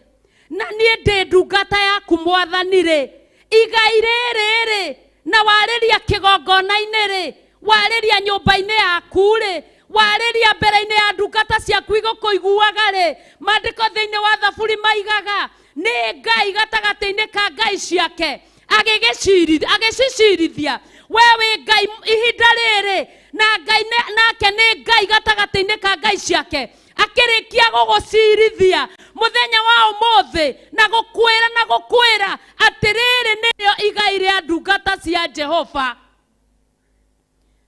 [SPEAKER 8] na niĩ ndĩ ndungata yaku Mwathani rĩ, igai rĩrĩ rĩ, na warĩria kĩgongona-inĩ rĩ, warĩria nyũmba-inĩ yaku rĩ, warĩria mbere-inĩ ya ndungata ciaku igũkũiguaga rĩ. Maandĩko thĩinĩ wa Thaburi maigaga nĩ Ngai gatagatĩ-inĩ ka ngai ciake agĩcicirithia. We wĩ Ngai ihinda rĩrĩ, na Ngai nake nĩ Ngai gatagatĩ-inĩ ka ngai ciake, akĩrĩkia gũgũcirithia mũthenya wa ũmũthĩ na gũkwĩra na gũkwĩra atĩrĩrĩ nĩrĩo igai rĩa ndungata cia Jehova.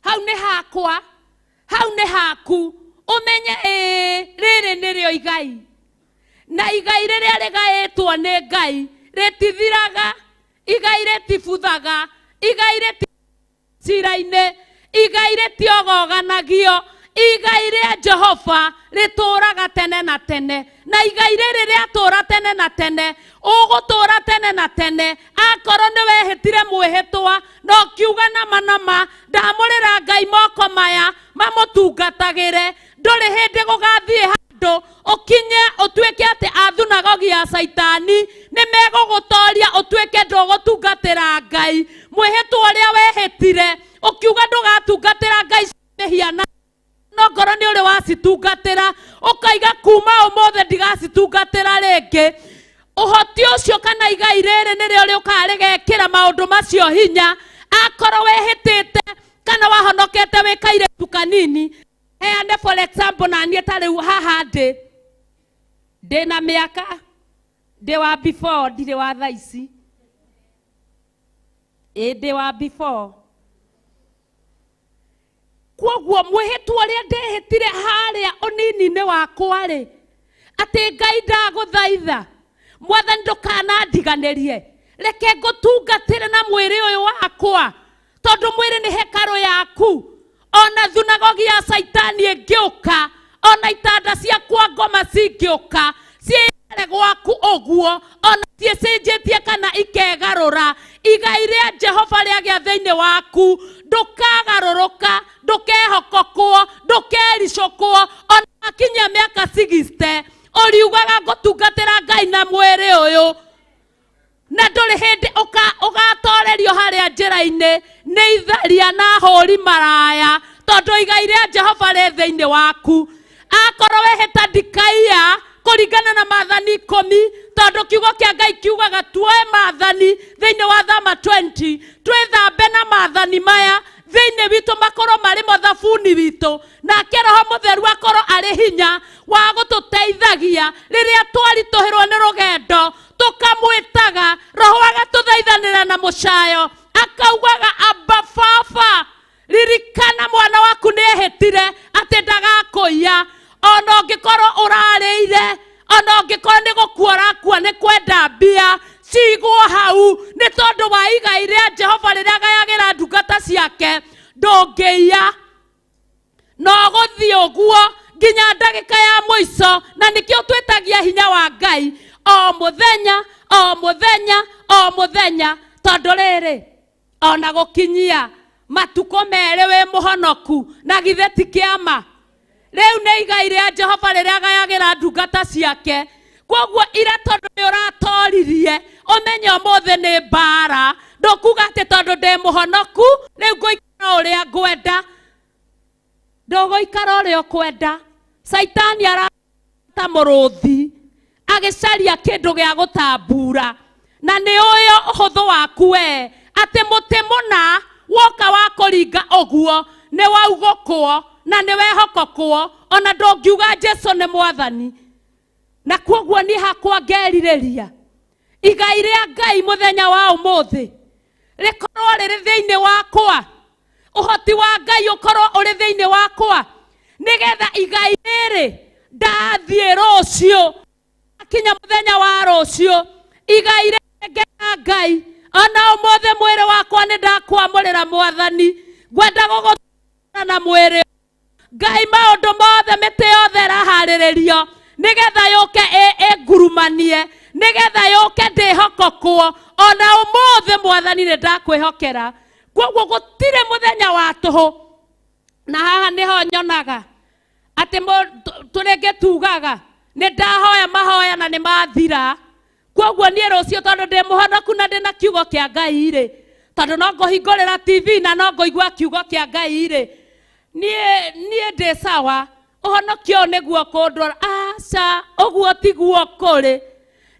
[SPEAKER 8] Hau nĩ hakwa, hau nĩ haku, ũmenye ĩĩ rĩrĩ nĩrĩo igai. Na igai rĩrĩa rĩgaĩtwo nĩ Ngai rĩtithiraga, igai rĩtibuthaga, igai rĩticira-inĩ, igai rĩtiogoganagio, igai rĩa Jehova rĩtũũraga tene na tene. Na igai rĩrĩ rĩatũũra tene na tene, ũgũtũũra tene na tene. Akorwo nĩ wehĩtire mwĩhĩtwa na ũkiuga nama nama, ndamũrĩra Ngai moko maya mamũtungatagĩre, ndũrĩ hĩndĩ gũgathiĩ handũ ũkinye ũtuĩke atĩ athunagogi ya Caitani nĩ megũgũtoria ũtuĩke ndũgũtungatĩra Ngai. Mwĩhĩtwa ũrĩa wehĩtire ũkiuga ndũgatungatĩra Ngai mĩhianano, no ngoro nĩ ũrĩ wacitungatĩra, ũkaiga kuma ũmũthĩ ndigacitungatĩra rĩngĩ. Ũhoti ũcio kana igai rĩrĩ nĩrĩo rĩũkaga rĩgekĩra maũndũ macio hinya. Akorwo wehĩtĩte kana wahonokete wĩ kairĩtu kanini, heane for example, na niĩ ta rĩu haha ndĩ ndĩna mĩaka ndĩ wa before, ndirĩ wa thaa ici, ĩ ndĩ wa before. Kwoguo mwĩhĩtwa ũrĩa ndehĩtire harĩa ũnini-inĩ wakwa rĩ, atĩ Ngai ndagũthaitha Mwathani ndũkanandiganĩrie, reke ngũtungatĩre na mwĩrĩ ũyũ wakwa, tondũ mwĩrĩ nĩ hekarũ yaku. Ona thunagogi ya Caitani ĩngĩũka, ona itanda ciakwa ngoma cingĩũka ciĩyare gwaku ũguo, ona ciĩcenjetie kana ikegarũra, igai rĩa Jehova rĩagĩa thĩinĩ waku, ndũkagarũrũka, ndũkehokokwo, ndũkericũkwo. Ona wakinyia mĩaka 60 ũriugaga ngũtungatĩra Ngai na mwĩrĩ ũyũ, na ndũrĩ hĩndĩ ũgatorerio harĩa njĩra-inĩ nĩ itharia na hũri maraya, tondũ igai rĩa Jehova rĩ thĩinĩ waku. Akorwo wehĩta ndikaiya kũringana na maathani 10, tondũ kiugo kĩa Ngai kiugaga tuoe maathani thĩinĩ wa Thama 20, twĩthambe na maathani maya thĩinĩ witũ makorwo marĩ mo thabuni witũ, nake Roho Mũtheru akorwo arĩ hinya wa gũtũteithagia rĩrĩa twaritũhĩrwo nĩ rũgendo, tũkamwĩtaga Roho agatũthaithanĩra na mũcayo, akaugaga Abba Baba, ririkana mwana waku nĩ ehĩtire atĩ ndagakũiya. Ona ũngĩkorwo ũrarĩire, ona ũngĩkorwo nĩ gũkua ũrakua nĩ kwenda mbia, cigwo hau nĩ tondũ wa igai rĩa Jehova rĩrĩa agayagĩra ndungata ciake, ndũngĩiya. No gũthiĩ ũguo nginya ndagĩka ya mũico, na nĩkĩo twĩtagia hinya wa Ngai o mũthenya o mũthenya o mũthenya, tondũ rĩrĩ ona gũkinyia matukũ merĩ wĩ mũhonoku, na githĩ ti kĩama? Rĩu nĩ igai rĩa Jehova rĩrĩa agayagĩra ndungata ciake. Kwoguo ira tondũ nĩ ũratoririe, ũmenye ũmũthĩ nĩ mbara. Ndũkuga atĩ tondũ ndĩ mũhonoku rĩu ngũikara ũrĩa ngwenda. Ndũgũikara ũrĩa ũkwenda. Caitani arata mũrũthi agĩcaria kĩndũ gĩa gũtambura, na nĩ ũyũ ũhũthũ waku we, atĩ mũtĩ mũna woka wa kũringa ũguo nĩ waugũkwo na nĩ wehokokwo, ona ndũngiuga Jesu nĩ mwathani. Na kwoguo niĩ hakwa ngerirĩria igai rĩa Ngai mũthenya wa ũmũthĩ rĩkorwo rĩrĩ thĩinĩ wakwa, ũhoti wa Ngai ũkorwo ũrĩ thĩinĩ wakwa, nĩgetha igai rĩrĩ ndathiĩ rũciũ, akinya mũthenya wa rũciũ, igai rĩrĩ ngera Ngai, ona ũmũthĩ mwĩrĩ wakwa nĩ ndakwamũrĩra Mwathani, ngwenda gũgũtũra na mwĩrĩ Ngai. Maũndũ mothe mĩtĩ yothe ĩraharĩrĩrio nĩgetha yũke ĩngurumanie, nĩgetha yũke ndĩhokokwo, ona ũmũthĩ Mwathani nĩ ndakwĩhokera. Kwoguo gũtirĩ mũthenya wa tũhũ. Na haha nĩho nyonaga atĩ tũrĩngĩ tugaga nĩ ndahoya mahoya na nĩ mathira. Kwoguo niĩ rũciũ tondũ ndĩ mũhonoku na ndĩna kiugo kĩa Ngai rĩ, tondũ no ngũhingũrĩra TV na no ngũigua kiugo kĩa Ngai rĩ, niĩ ndĩ sawa, ũhonokio ũyũ nĩguo kũndwara. Aca, ũguo tiguo kũrĩ.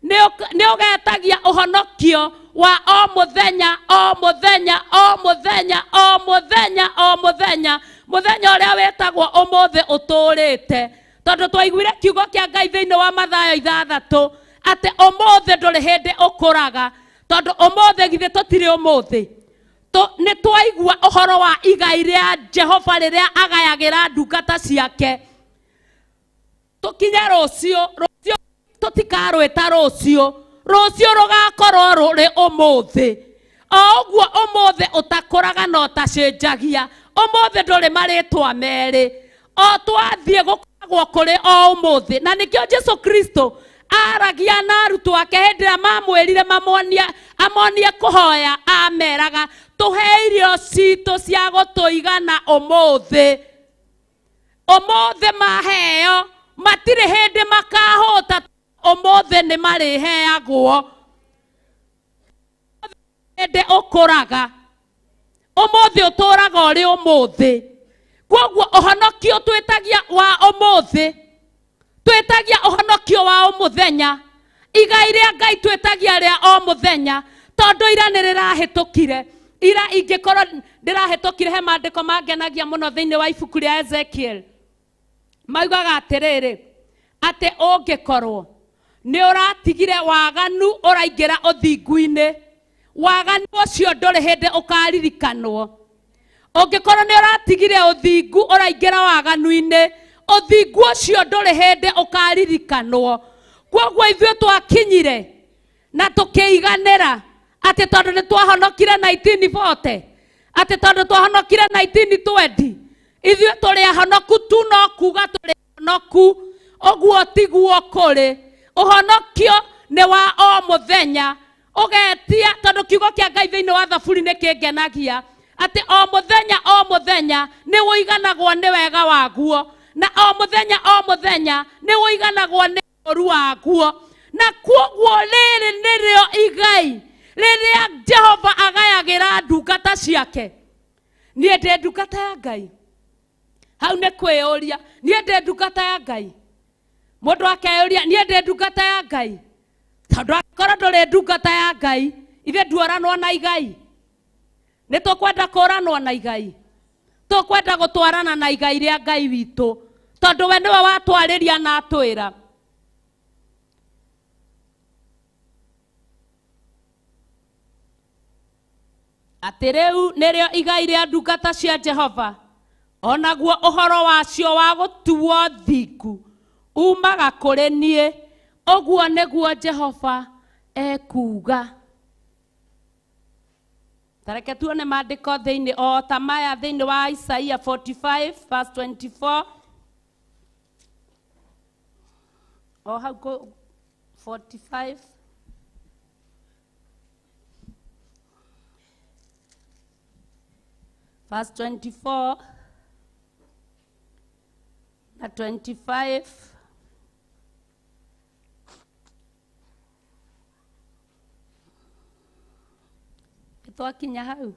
[SPEAKER 8] Nĩ ũgetagia ũhonokio wa o mũthenya o mũthenya o mũthenya o mũthenya o mũthenya, mũthenya ũrĩa wĩtagwo ũmũthĩ ũtũũrĩte, tondũ twaiguire kiugo kĩa Ngai thĩinĩ wa Mathayo 6 atĩ ũmũthĩ ndũrĩ hĩndĩ ũkũraga, tondũ ũmũthĩ githĩ tũtirĩ ũmũthĩ. Nĩ twaigua ũhoro wa igai rĩa Jehova rĩrĩa agayagĩra ndungata ciake. Tũkinye rũciũ, rũciũ tũtikarwĩta rũciũ, rũciũ rũgakorwo rũrĩ ũmũthĩ. O ũguo ũmũthĩ ũtakũraga na ũtacenjagia, ũmũthĩ ndũrĩ marĩtwa merĩ. O twathiĩ gũkoragwo Gwo kũrĩ o ũmũthĩ. Na nĩkĩo Jesu Kristo aragia na arutwo ake hĩndĩ ĩrĩa mamwĩrire mamonie amonie kũhoya, ameraga tũhe irio citũ cia gũtũigana ũmũthĩ. Ũmũthĩ maheo matirĩ hĩndĩ makahũta, ũmũthĩ nĩ marĩheagwo. Hĩndĩ ũkũraga ũmũthĩ ũtũraga ũrĩ ũmũthĩ. Kwoguo ũhonokio twĩtagia wa ũmũthĩ, twĩtagia ũhonokio wa ũmũthenya, igai rĩa Ngai twĩtagia rĩa o mũthenya, tondũ ira nĩ rĩrahĩtũkire. Ira ingĩkorwo ndĩrahĩtũkire, he maandĩko mangenagia mũno thĩinĩ wa ibuku rĩa Ezekiel. Maugaga atĩrĩrĩ, atĩ ũngĩkorwo nĩ ũratigire waganu ũraingĩra ũthingu-inĩ, waganu ũcio ndũrĩ hĩndĩ ũkaririkanwo. Ũngĩkorwo nĩ ũratigire ũthingu ũraingĩra waganu-inĩ, ũthingu ũcio ndũrĩ hĩndĩ ũkaririkanwo. Kwoguo ithuĩ twakinyire na tũkĩiganĩra atĩ tondũ nĩ twahonokire 1940, atĩ tondũ twahonokire 1920, ithuĩ tũrĩ ahonoku tu, no kuga tũrĩ ahonoku. Ũguo tiguo kũrĩ. Ũhonokio nĩ wa o mũthenya. Ũgetia, tondũ kiugo kĩa Ngai thĩinĩ wa Thaburi nĩ kĩngenagia atĩ o mũthenya o mũthenya nĩ ũiganagwo nĩ wega waguo, na o mũthenya o mũthenya nĩ ũiganagwo nĩ ũru waguo. Na kwoguo rĩrĩ nĩrĩo igai rĩrĩa Jehova agayagĩra ndungata ciake. Niĩ ndĩ ndungata ya Ngai. Hau nĩ kwĩyũria, niĩ ndĩ ndungata ya Ngai. Mũndũ akeyũria, niĩ ndĩ ndungata ya Ngai. Tondũ angĩkorwo ndũrĩ ndungata ya Ngai, ithuĩ nduoranwo na igai. Nĩ tũkwenda kũranwo na igai, tũkwenda gũtwarana na igai rĩa Ngai witũ, tondũ we nĩwe watwarĩria na atwĩra. Atĩ rĩu nĩrĩo igai rĩa ndungata cia Jehova, onaguo ũhoro wacio wa gũtuo thingu umaga kũrĩ niĩ, ũguo nĩguo Jehova ekuuga. Tareke tuone maandĩko thĩinĩ o ta maya thĩinĩ wa Isaia 45 verse 24, o hau 45. Verse 24 na 25. Twakinya hau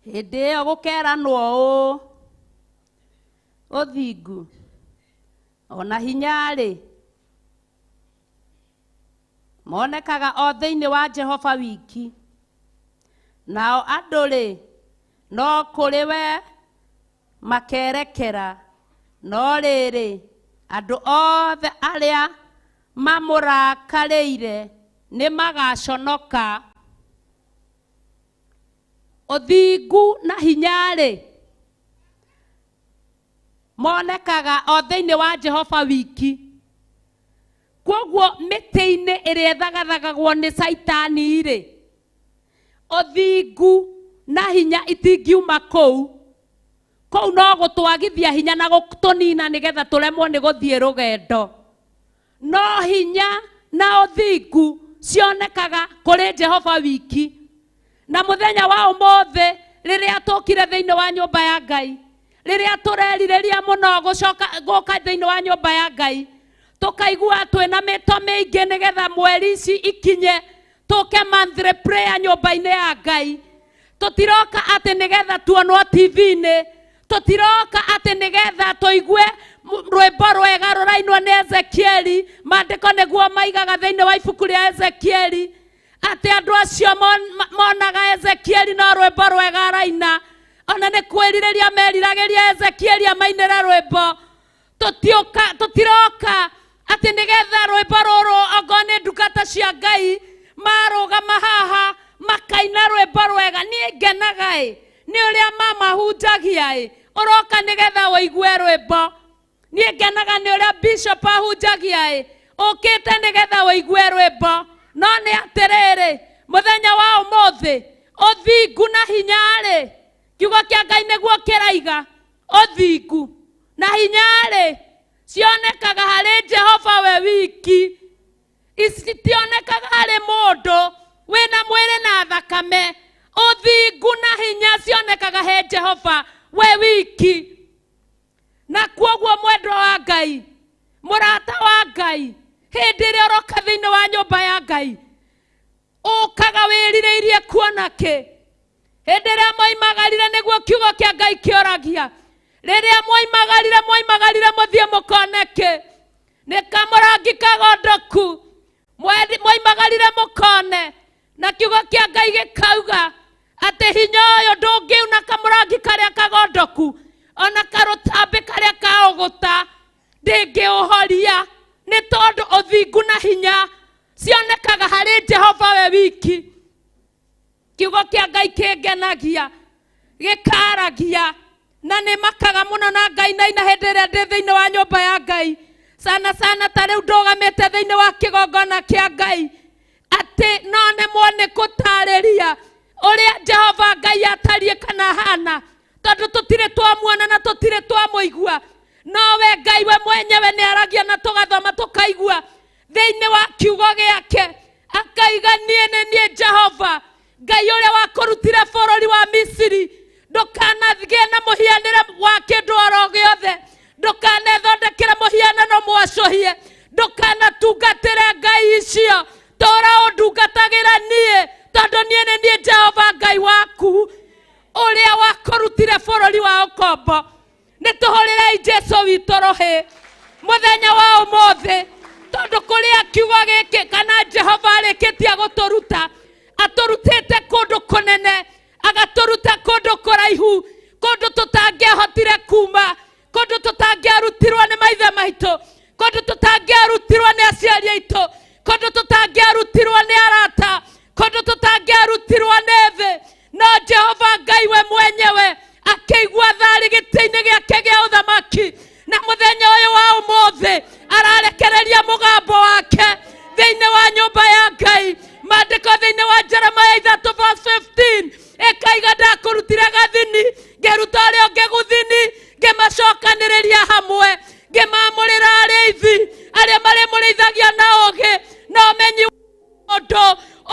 [SPEAKER 8] hĩndĩ ĩyo gũkeranwo ũũ, ũthingu ona hinya-rĩ monekaga o thĩinĩ wa Jehova wiki, nao andũ-rĩ no kũrĩ we makerekera. No rĩrĩ, andũ othe arĩa mamũrakarĩire nĩ magaconoka. Ũthingu na hinya-rĩ monekaga o thĩinĩ wa Jehova wiki. Kwoguo mĩtĩ-inĩ ĩrĩa ĩthagathagagwo nĩ Caitani-rĩ, ũthingu na hinya itingiuma kũu. Kũu no gũtwagithia hinya na gũtũnina nĩgetha tũremwo nĩ gũthiĩ rũgendo. No hinya na ũthingu cionekaga kũrĩ Jehova wiki. Na mũthenya wa ũmũthĩ rĩrĩa tũkire thĩinĩ wa nyũmba ya Ngai, rĩrĩa tũrerirĩria mũno gũcoka gũka thĩinĩ wa nyũmba ya Ngai, tũkaigua twĩna mĩto mĩingĩ nĩgetha mweri ici ikinye tũke monthly prayer nyũmba-inĩ ya Ngai. Tũtiroka atĩ nĩgetha tuonwo TV-inĩ, tũtiroka atĩ nĩgetha tũigue rwĩmbo rwega rũrainwo nĩ Ezekieli. Maandĩko nĩguo maigaga thĩinĩ wa ibuku rĩa Ezekieli atĩ andũ acio monaga Ezekieli no rwĩmbo rwega araina, ona nĩ kwĩrirĩria meriragĩria Ezekieli amainĩre rwĩmbo. Tũtiroka atĩ nĩgetha rwĩmbo rũrũ ongorwo nĩ ndungata cia Ngai marũgama haha makaina rwĩmbo rwega. Niĩ ngenaga ĩ nĩ ũrĩa mamahunjagia ĩ, ũroka nĩgetha ũigue rwĩmbo. Niĩ ngenaga nĩ ũrĩa bishop ahunjagia ĩ, ũkĩte nĩgetha ũigue rwĩmbo. No nĩ atĩrĩrĩ, mũthenya wa ũmũthĩ ũthingu na hinya-rĩ, kiugo kĩa Ngai nĩguo kĩraiga. Ũthingu na hinya-rĩ cionekaga harĩ Jehova we wiki, itionekaga harĩ mũndũ wĩna mwĩrĩ na thakame. Ũthingu na hinya cionekaga he Jehova we wiki. Na kuoguo mwendwa wa Ngai, mũrata wa Ngai, hĩndĩ ĩrĩa ũroka thĩinĩ wa nyũmba ya Ngai, ũkaga wĩrirĩirie kuona kĩ? Hĩndĩ ĩrĩa mwoimagarire nĩguo kiugo kĩa Ngai kĩoragia. Rĩrĩa mwoimagarire, mwoimagarire mũthiĩ mũkone kĩ? Nĩ kamũrangi kagondoku. Mwoimagarire mũkone. Na kiugo kĩa Ngai gĩkauga atĩ hinya ũyũ ndũngĩuna kamũrangi karĩa kagondoku, ona karũtambĩ karĩa kaũgũta ndĩngĩũhoria, nĩ tondũ ũthingu na hinya cionekaga harĩ Jehova we wiki. Kiugo kĩa Ngai kĩngenagia, gĩkaragia, na nĩ makaga mũno na Ngai naina hĩndĩ ĩrĩa ndĩ thĩinĩ wa nyũmba ya Ngai. Sana sana ta rĩu ndũgamĩte thĩinĩ wa kĩgongona kĩa Ngai, atĩ no nemwo nĩ gũtarĩria ũrĩa Jehova Ngai atariĩ kana ahana, tondũ tũtirĩ twamuona na tũtirĩ twamũigua. No we Ngai we mwenyewe nĩ aragia na tũgathoma tũkaigua thĩinĩ wa kiugo gĩake, akaiga niĩ nĩ niĩ Jehova Ngai ũrĩa wakũrutire bũrũri wa Misiri. Ndũkanagĩe na mũhianĩre wa kĩndũ oro gĩothe, ndũkanethondekere mũhianano mwacũhie, ndũkanatungatĩre ngai icio, tũra ũndungatagĩra niĩ, tondũ niĩ nĩ niĩ Jehova Ngai waku ũrĩa wakũrutire bũrũri wa ũkombo. Nĩ tũhũrĩrei Jesũ witũ rũhĩ mũthenya wa ũmũthĩ, tondũ kũrĩa kiugo gĩkĩ kana Jehova arĩkĩtie gũtũruta, atũrutĩte kũndũ kũnene, agatũruta kũndũ kũraihu, kũndũ tũtangĩahotire kuma, kũndũ tũtangĩarutirwo nĩ maithe maitũ, kũndũ tũtangĩarutirwo nĩ aciari aitũ, kũndũ tũtangĩarutirwo nĩ arata, kũndũ tũtangĩarutirwo nĩ thĩ. No Jehova Ngai we mwenyewe akĩigua tharĩ gĩtĩ-inĩ gĩake gĩa ũthamaki, na mũthenya ũyũ wa ũmũthĩ ararekereria mũgambo wake thĩinĩ wa nyũmba ya Ngai. Maandĩko thĩinĩ wa Jeremiah 3 verse 15 ĩkaiga ndakũrutire gathini, ngĩruta ũrĩa ũngĩ gũthini, ngĩmacokanĩrĩria hamwe, ngĩmamũrĩra arĩithi arĩa marĩmũrĩithagia na ũũgĩ na ũmenyi ũndũ.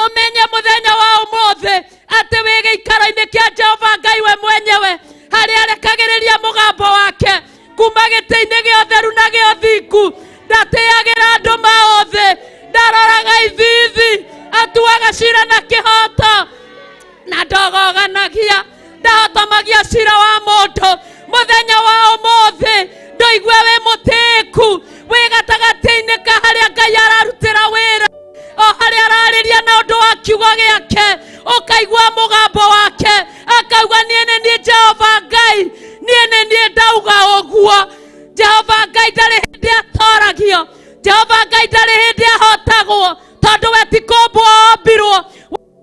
[SPEAKER 8] Ũmenye mũthenya wa ũmũthĩ atĩ wĩ gĩikaro-inĩ kĩa Jehova Ngai we mwenyewe, harĩa arekagĩrĩria mũgambo wake kuma gĩtĩ-inĩ gĩa ũtheru na gĩa ũthingu. Ndatĩagĩra andũ maũthĩ, ndaroraga ithithi, atuaga cira na kĩhoto, na ndogoganagia, ndahotomagia cira wa mũndũ. Mũthenya wa ũmũthĩ ndũigue wĩ mũtĩĩku, wĩ gatagatĩ-inĩ ka harĩa Ngai ararutĩra wĩra, o harĩa ararĩria na ũndũ wa kiugo gĩake, ũkaigua mũgambo wake akauga niĩ nĩ niĩ Jehova Ngai, niĩ nĩ niĩ ndauga ũguo. Jehova Ngai ndarĩ hĩndĩ atoragio, Jehova Ngai ndarĩ hĩndĩ ahotagwo, tondũ we ti kũmbwo ombirwo,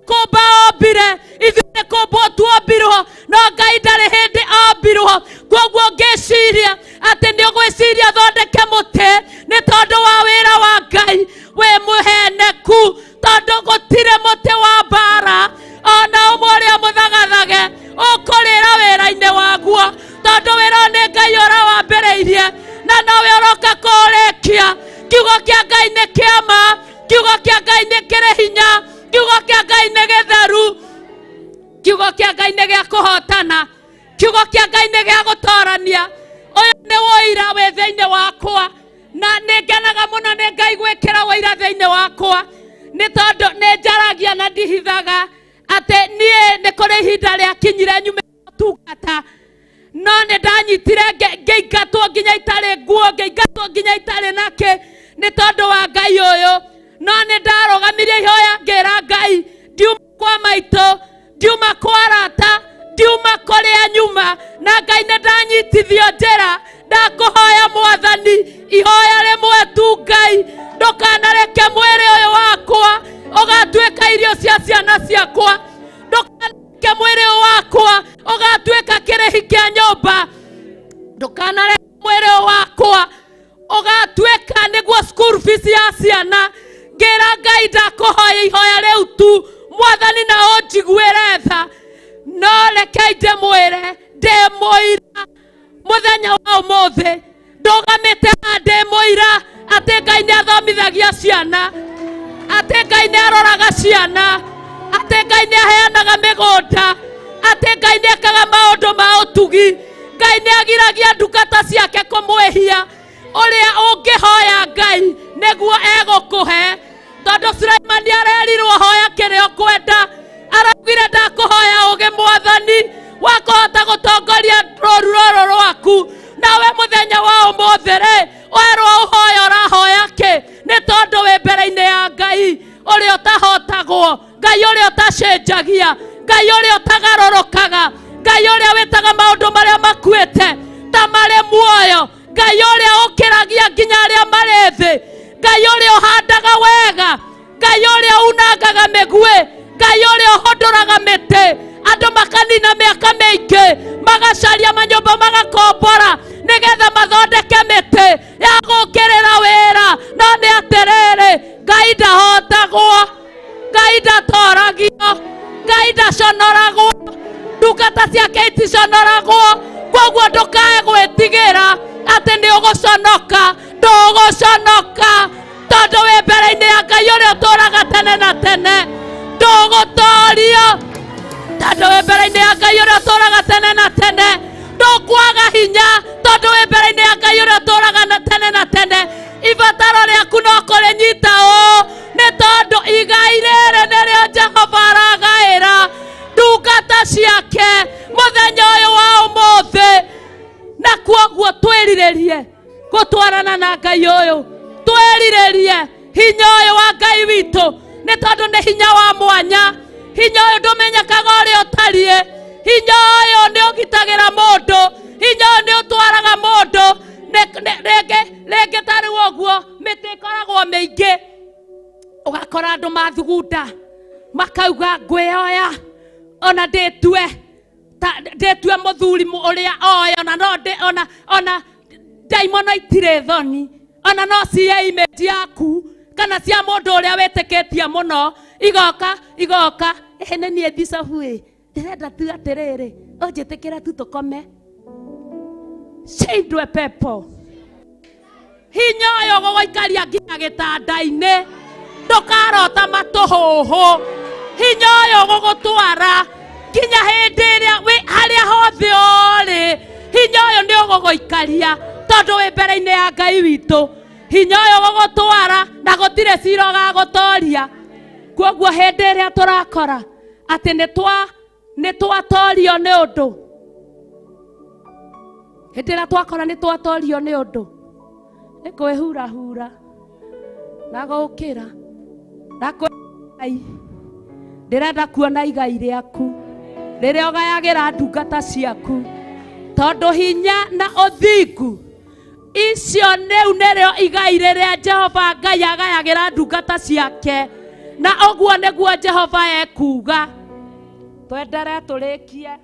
[SPEAKER 8] kũmba ombire, ithuĩ nĩ kũmbwo tuombirwo, no Ngai ndarĩ hĩndĩ ombirwo. Koguo ngĩciria atĩ nĩ ũgwĩciria thondeke mũtĩ nĩ tondũ wa wĩra wa Ngai, wĩ mũheneku, tondũ gũtirĩ mũtĩ wa mbara ona ũmwe ũrĩa mũthagathage ũkũrĩra wĩra-inĩ waguo, tondũ wĩra ũyũ nĩ Ngai ũrawambĩrĩirie na nowe ũroka kũũrĩkia. Kiugo kĩa Ngai nĩ kĩa ma, kiugo kĩa Ngai nĩ kĩrĩ hinya, kiugo kĩa Ngai nĩ gĩtheru, kiugo kĩa Ngai nĩ gĩa kũhotana, kiugo kĩa Ngai nĩ gĩa gũtorania. Ũyũ nĩ ũira wĩ thĩinĩ wakwa, na nĩ ngenaga mũno nĩ Ngai gwĩkĩra ũira thĩinĩ wakwa, nĩ tondũ nĩ njaragia na ndihithaga atĩ niĩ nĩ kũrĩ ihinda rĩakinyire nyume ũtungata, no nĩ ndanyitire ngĩingatwo nginya itarĩ nguo, ngĩingatwo nginya itarĩ nakĩ, nĩ tondũ wa Ngai ũyũ. No nĩ ndarũgamirie ihoya ngĩra Ngai, ndiuma kwa maitũ, ndiuma kwa arata, ndiuma kũrĩa nyuma, na Ngai nĩ ndanyitithio njĩra. Ndakũhoya Mwathani ihoya rĩmwe tu Ngai, ndũkanareke mwĩrĩ ũyũ wakwa ũgatuĩka irio cia ciana ciakwa, ndũkanareke mwĩrĩ ũyũ wakwa ũgatuĩka kĩrĩhi kĩa nyũmba, ndũkanareke mwĩrĩ ũyũ wakwa ũgatuĩka nĩguo school fees ya ciana. Ngĩra Ngai ndakũhoya ihoya rĩu tu Mwathani, na ũnjiguĩre tha. No rekei ndĩmwĩre ndĩ mũira Mũthenya wa ũmũthĩ ndũgamĩte haha ndĩ mũira atĩ Ngai nĩ athomithagia ciana, atĩ Ngai nĩ aroraga ciana, atĩ Ngai nĩ aheanaga mĩgũnda, atĩ Ngai nĩ ekaga maũndũ ma ũtugi. Ngai nĩ agiragia ndungata ciake kũmwĩhia. Ũrĩa ũngĩhoya Ngai nĩguo egũkũhe, tondũ Sulaimani arerirwo hoya kĩrĩa ũkwenda. Araugire ndakũhoya ũgĩ mwathani wa kũhota gũtongoria rũru rũrũ rwaku. Nawe mũthenya wa ũmũthĩ rĩ, werwo ũhoya ũrahoya kĩ? Nĩ tondũ wĩ mbere-inĩ ya Ngai ũrĩa ũtahotagwo, Ngai ũrĩa ũtacenjagia, Ngai ũrĩa ũtagarũrũkaga, Ngai ũrĩa wĩtaga maũndũ marĩa makuĩte ta marĩ muoyo, Ngai ũrĩa ũkĩragia nginya arĩa marĩ thĩ, Ngai ũrĩa ũhandaga wega, Ngai ũrĩa unangaga mĩguĩ, Ngai ũrĩa ũhũndũraga mĩtĩ, andũ makanina mĩaka mĩingĩ magacaria manyũmba magakombora nĩgetha mathondeke mĩtĩ ya gũkĩrĩra wĩra. No nĩ atĩrĩrĩ, Ngai ndahotagwo, Ngai ndatoragio, Ngai ndaconoragwo, ndungata ciake iticonoragwo. Koguo ndũkae gwĩtigĩra atĩ nĩ ũgũconoka. Ndũgũconoka tondũ wĩ mbere-inĩ ya Ngai ũrĩa ũtũũraga tene na tene. Ndũgũtorio tondũ wĩ mbere-inĩ ya Ngai ũrĩa ũtũũraga tene na tene. Ndũkwaga hinya tondũ wĩ mbere-inĩ ya Ngai ũrĩa ũtũũraga na tene na tene. Ibataro rĩaku no kũrĩnyita ũũ, nĩ tondũ igai rĩrĩ nĩrĩo Jehova aragaĩra ndungata ciake mũthenya ũyũ wa ũmũthĩ. Na kwoguo twĩrirĩrie gũtwarana na Ngai ũyũ, twĩrirĩrie hinya ũyũ wa Ngai witũ, nĩ tondũ nĩ hinya wa mwanya. Hinya ũyũ ndũmenyekaga ũrĩa ũtariĩ. Hinya ũyũ nĩ ũgitagĩra mũndũ, hinya ũyũ nĩ ũtwaraga mũndũ. Rĩngĩ ta rĩu ũguo mĩtĩ ĩkoragwo mĩingĩ, ũgakora andũ mathugunda makauga ngwĩoya ona ndĩtue ndĩtue mũthuri ũrĩa oĩ, ona no ndĩ, ona ndaimono itirĩ thoni, ona no ciye image yaku kana cia mũndũ ũrĩa wĩtĩkĩtie mũno, igoka igoka, ĩhĩ nĩ niĩ Bishop ĩ, ndĩrenda tu atĩrĩrĩ, ũnjĩtĩkĩre tu tũkome. Shindwe pepo. Hinya ũyũ ũgũgũikaria nginya gĩtanda-inĩ, ndũkarota matũhũhũ. Hinya ũyũ ũgũgũtwara nginya hĩndĩ ĩrĩa wĩ harĩa hothe ũrĩ. Hinya ũyũ nĩ ũgũgũikaria tondũ wĩ mbere-inĩ ya Ngai witũ. Hinya ũyũ ũgũgũtwara na gũtirĩ cira ũgagũtoria. Kwoguo hĩndĩ ĩrĩa tũrakora atĩ nĩ twatorio nĩ ũndũ, hĩndĩ ĩrĩa twakora nĩ twatorio nĩ ũndũ, nĩ kwĩhurahura na gũkĩra na kwĩrai, ndĩrenda kuona igai rĩaku rĩrĩa ũgayagĩra ndungata ciaku, tondũ hinya na ũthingu icio rĩu nĩrĩo igai rĩrĩa Jehova Ngai agayagĩra ndungata ciake. Na ũguo nĩguo Jehova ekuuga. Twendere tũrĩkie.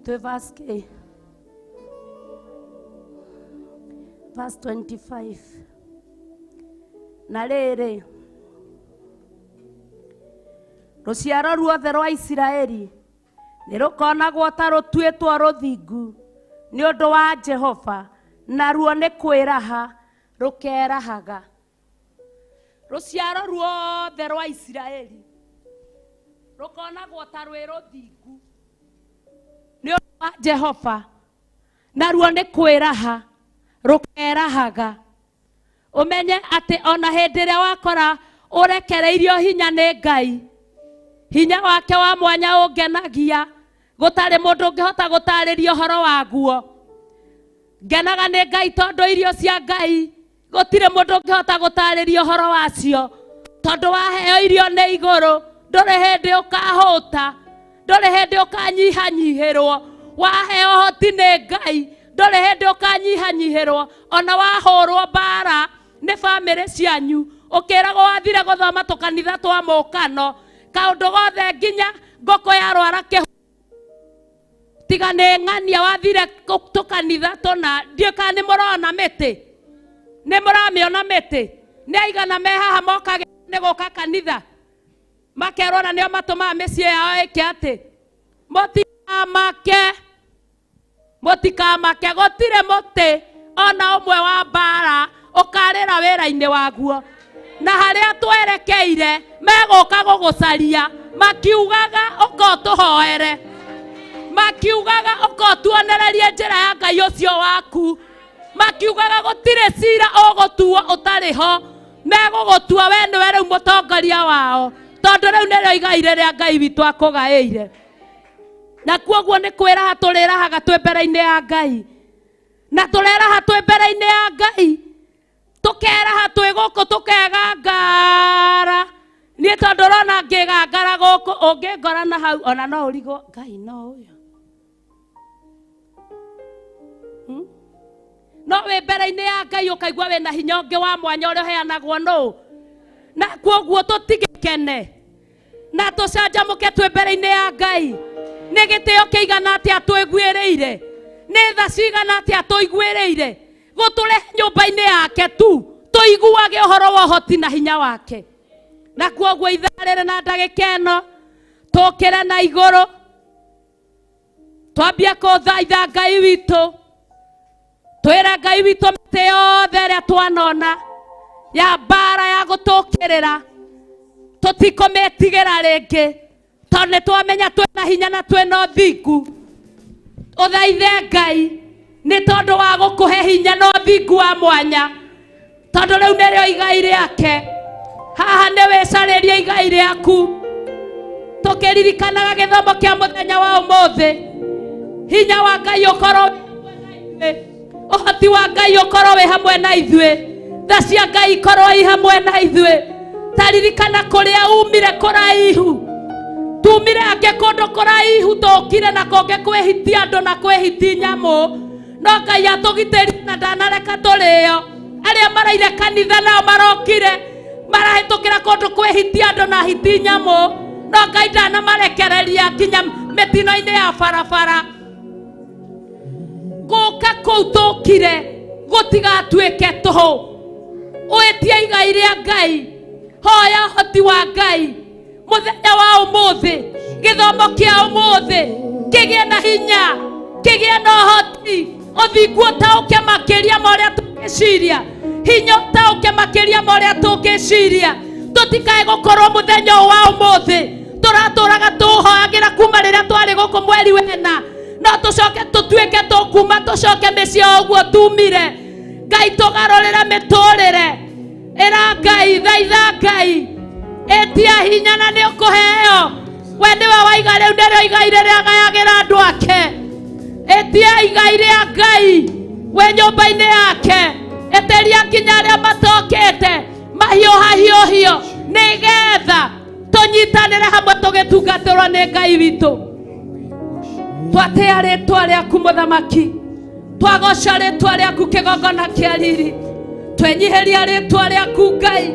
[SPEAKER 8] Twĩ verse K. Verse 25. Na rĩrĩ, rũciaro ruothe rwa Isiraeli nĩ rũkonagwo ta rũtuĩtwo rũthingu nĩ ũndũ wa Jehova, naruo nĩ kwĩraha rũkerahaga. Rũciaro ruothe rwa Isiraeli rũkonagwo ta rwĩ rũthingu nĩ ũndũ wa Jehova, naruo nĩ kwĩraha rũkerahaga. Ũmenye atĩ ona hĩndĩ ĩrĩa wakora ũrekereirio hinya nĩ Ngai, hinya wake wa mwanya ũngenagia, gũtarĩ mũndũ ũngĩhota gũtarĩria ũhoro waguo. Ngenaga nĩ Ngai tondũ irio cia Ngai gũtirĩ mũndũ ũngĩhota gũtarĩria ũhoro wacio, tondũ waheo irio nĩ igũrũ ndũrĩ hĩndĩ ũkahũta, ndũrĩ hĩndĩ ũkanyihanyihĩrwo. Waheo ũhoti nĩ Ngai ndũrĩ hĩndĩ ũkanyihanyihĩrwo. Ona wahũrwo mbara nĩ bamĩrĩ cianyu, ũkĩragwo wathire gũthoma tũkanitha twa mũkano, kaũndũ gothe nginya ngũkũ yarwara kĩhu tiga nĩ ng'ania wathire tũkanitha tũna. Ndiũĩ kana nĩ mũrona mĩtĩ, nĩ mũramĩona mĩtĩ, nĩ aigana me haha mokagĩra Nĩ gũka kanitha makerwo na nĩo matũmaga mĩciĩ yao ĩke atĩ mũtikamake mũtikamake gũtirĩ mũtĩ ona ũmwe wa mbara ũkarĩra wĩra-inĩ waguo na harĩa twerekeire megũka gũgũcaria makiugaga ũka ũtũhoere makiugaga ũka ũtuonererie njĩra ya Ngai ũcio waku makiugaga gũtirĩ cira ũgũtuo ũtarĩ ho megũgũtua we nĩwe rĩu mũtongoria wao tondũ rĩu nĩrĩo igai rĩrĩa Ngai witũ akũgaĩire na kuoguo nĩ kwĩraha tũrĩrahaga twĩ mbere-inĩ ya Ngai na tũreraha twĩ mbere-inĩ ya Ngai tũkeraha twĩ gũkũ tũkegangara niĩ tondũ ũrona ngĩgangara gũkũ ũngĩngora na hau ona no ũrigwo Ngai no ũyũ no wĩ mbere-inĩ ya Ngai ũkaigua wĩna hinya ũngĩ wa mwanya ũrĩa ũheanagwo nũ na kuoguo tũtigĩkene na tũcanjamũke twĩ mbere-inĩ ya Ngai nĩ gĩtĩo kĩigana atĩa twĩguĩrĩire nĩ tha cigana atĩa tũiguĩrĩire gũtũrehe nyũmba-inĩ yake tu tũiguage ũhoro wa ũhoti na hinya wake na kuoguo ithaa rĩrĩ na ndagĩka ĩno tũkĩre na igũrũ twambie kũthaitha Ngai witũ twĩre Ngai witũ mĩtĩ yothe ĩrĩa twanona ya mbara ya gũtũkĩrĩra tũtikũmĩtigĩra rĩngĩ tondũ nĩ twamenya twĩna hinya na twĩna ũthingu ũthaithe Ngai nĩ tondũ wa gũkũhe hinya na ũthingu wa mwanya tondũ rĩu nĩrĩo igai rĩake haha nĩ wĩcarĩrie igai rĩaku tũkĩririkanaga gĩthomo kĩa mũthenya wa ũmũthĩ hinya wa Ngai ũkorwo ũhoti wa Ngai ũkorwo wĩ hamwe na ithuĩ tha cia Ngai ikorwo i hamwe na ithuĩ taririkana kũrĩa umire kũraihu tumire angĩ kũndũ kũraihu tũkire na kũngĩ kwĩhitia andũ na kwĩhiti nyamũ no Ngai atũgitĩrie na ndanareka tũrĩo arĩa maraire kanitha nao marokire marahĩtũkĩra kũndũ kwĩhitia andũ na hiti nyamũ no Ngai ndanamarekereria nginya mĩtino-inĩ ya barabara gũka kũu tũkire gũtigatuĩke tũhũ ũĩtie igai rĩa Ngai hoya ũhoti wa Ngai mũthenya wa ũmũthĩ gĩthomo kĩa ũmũthĩ kĩgĩe na hinya kĩgĩe na ũhoti ũthingu ũtaũke makĩria ma ũrĩa tũngĩciria hinya ũtaũke makĩria ma ũrĩa tũngĩciria tũtikae gũkorwo mũthenya ũyũ wa ũmũthĩ tũratũraga tũhoyagĩra kuma rĩrĩa twarĩ gũkũ mweri wena no tũcoke tũtuĩke tũkuma tũcoke mĩciĩ o ũguo tumire Ngai tũgarũrĩre mĩtũrĩre ĩra Ngai thaitha Ngai ĩtia hinya na nĩ ũkũheo we nĩwe waiga rĩu nĩrĩo igai rĩrĩa agayagĩra andũ ake ĩtia igai rĩa Ngai wĩ nyũmba-inĩ yake ĩtĩria nginya arĩa matokĩte mahiũhahiũhio nĩgetha tũnyitanĩre hamwe tũgĩtungatĩrwo nĩ Ngai witũ twatĩa rĩtwa rĩaku mũthamaki twagoca rĩtwa rĩaku kĩgongona kĩa riri twenyihĩria rĩtwa rĩaku Ngai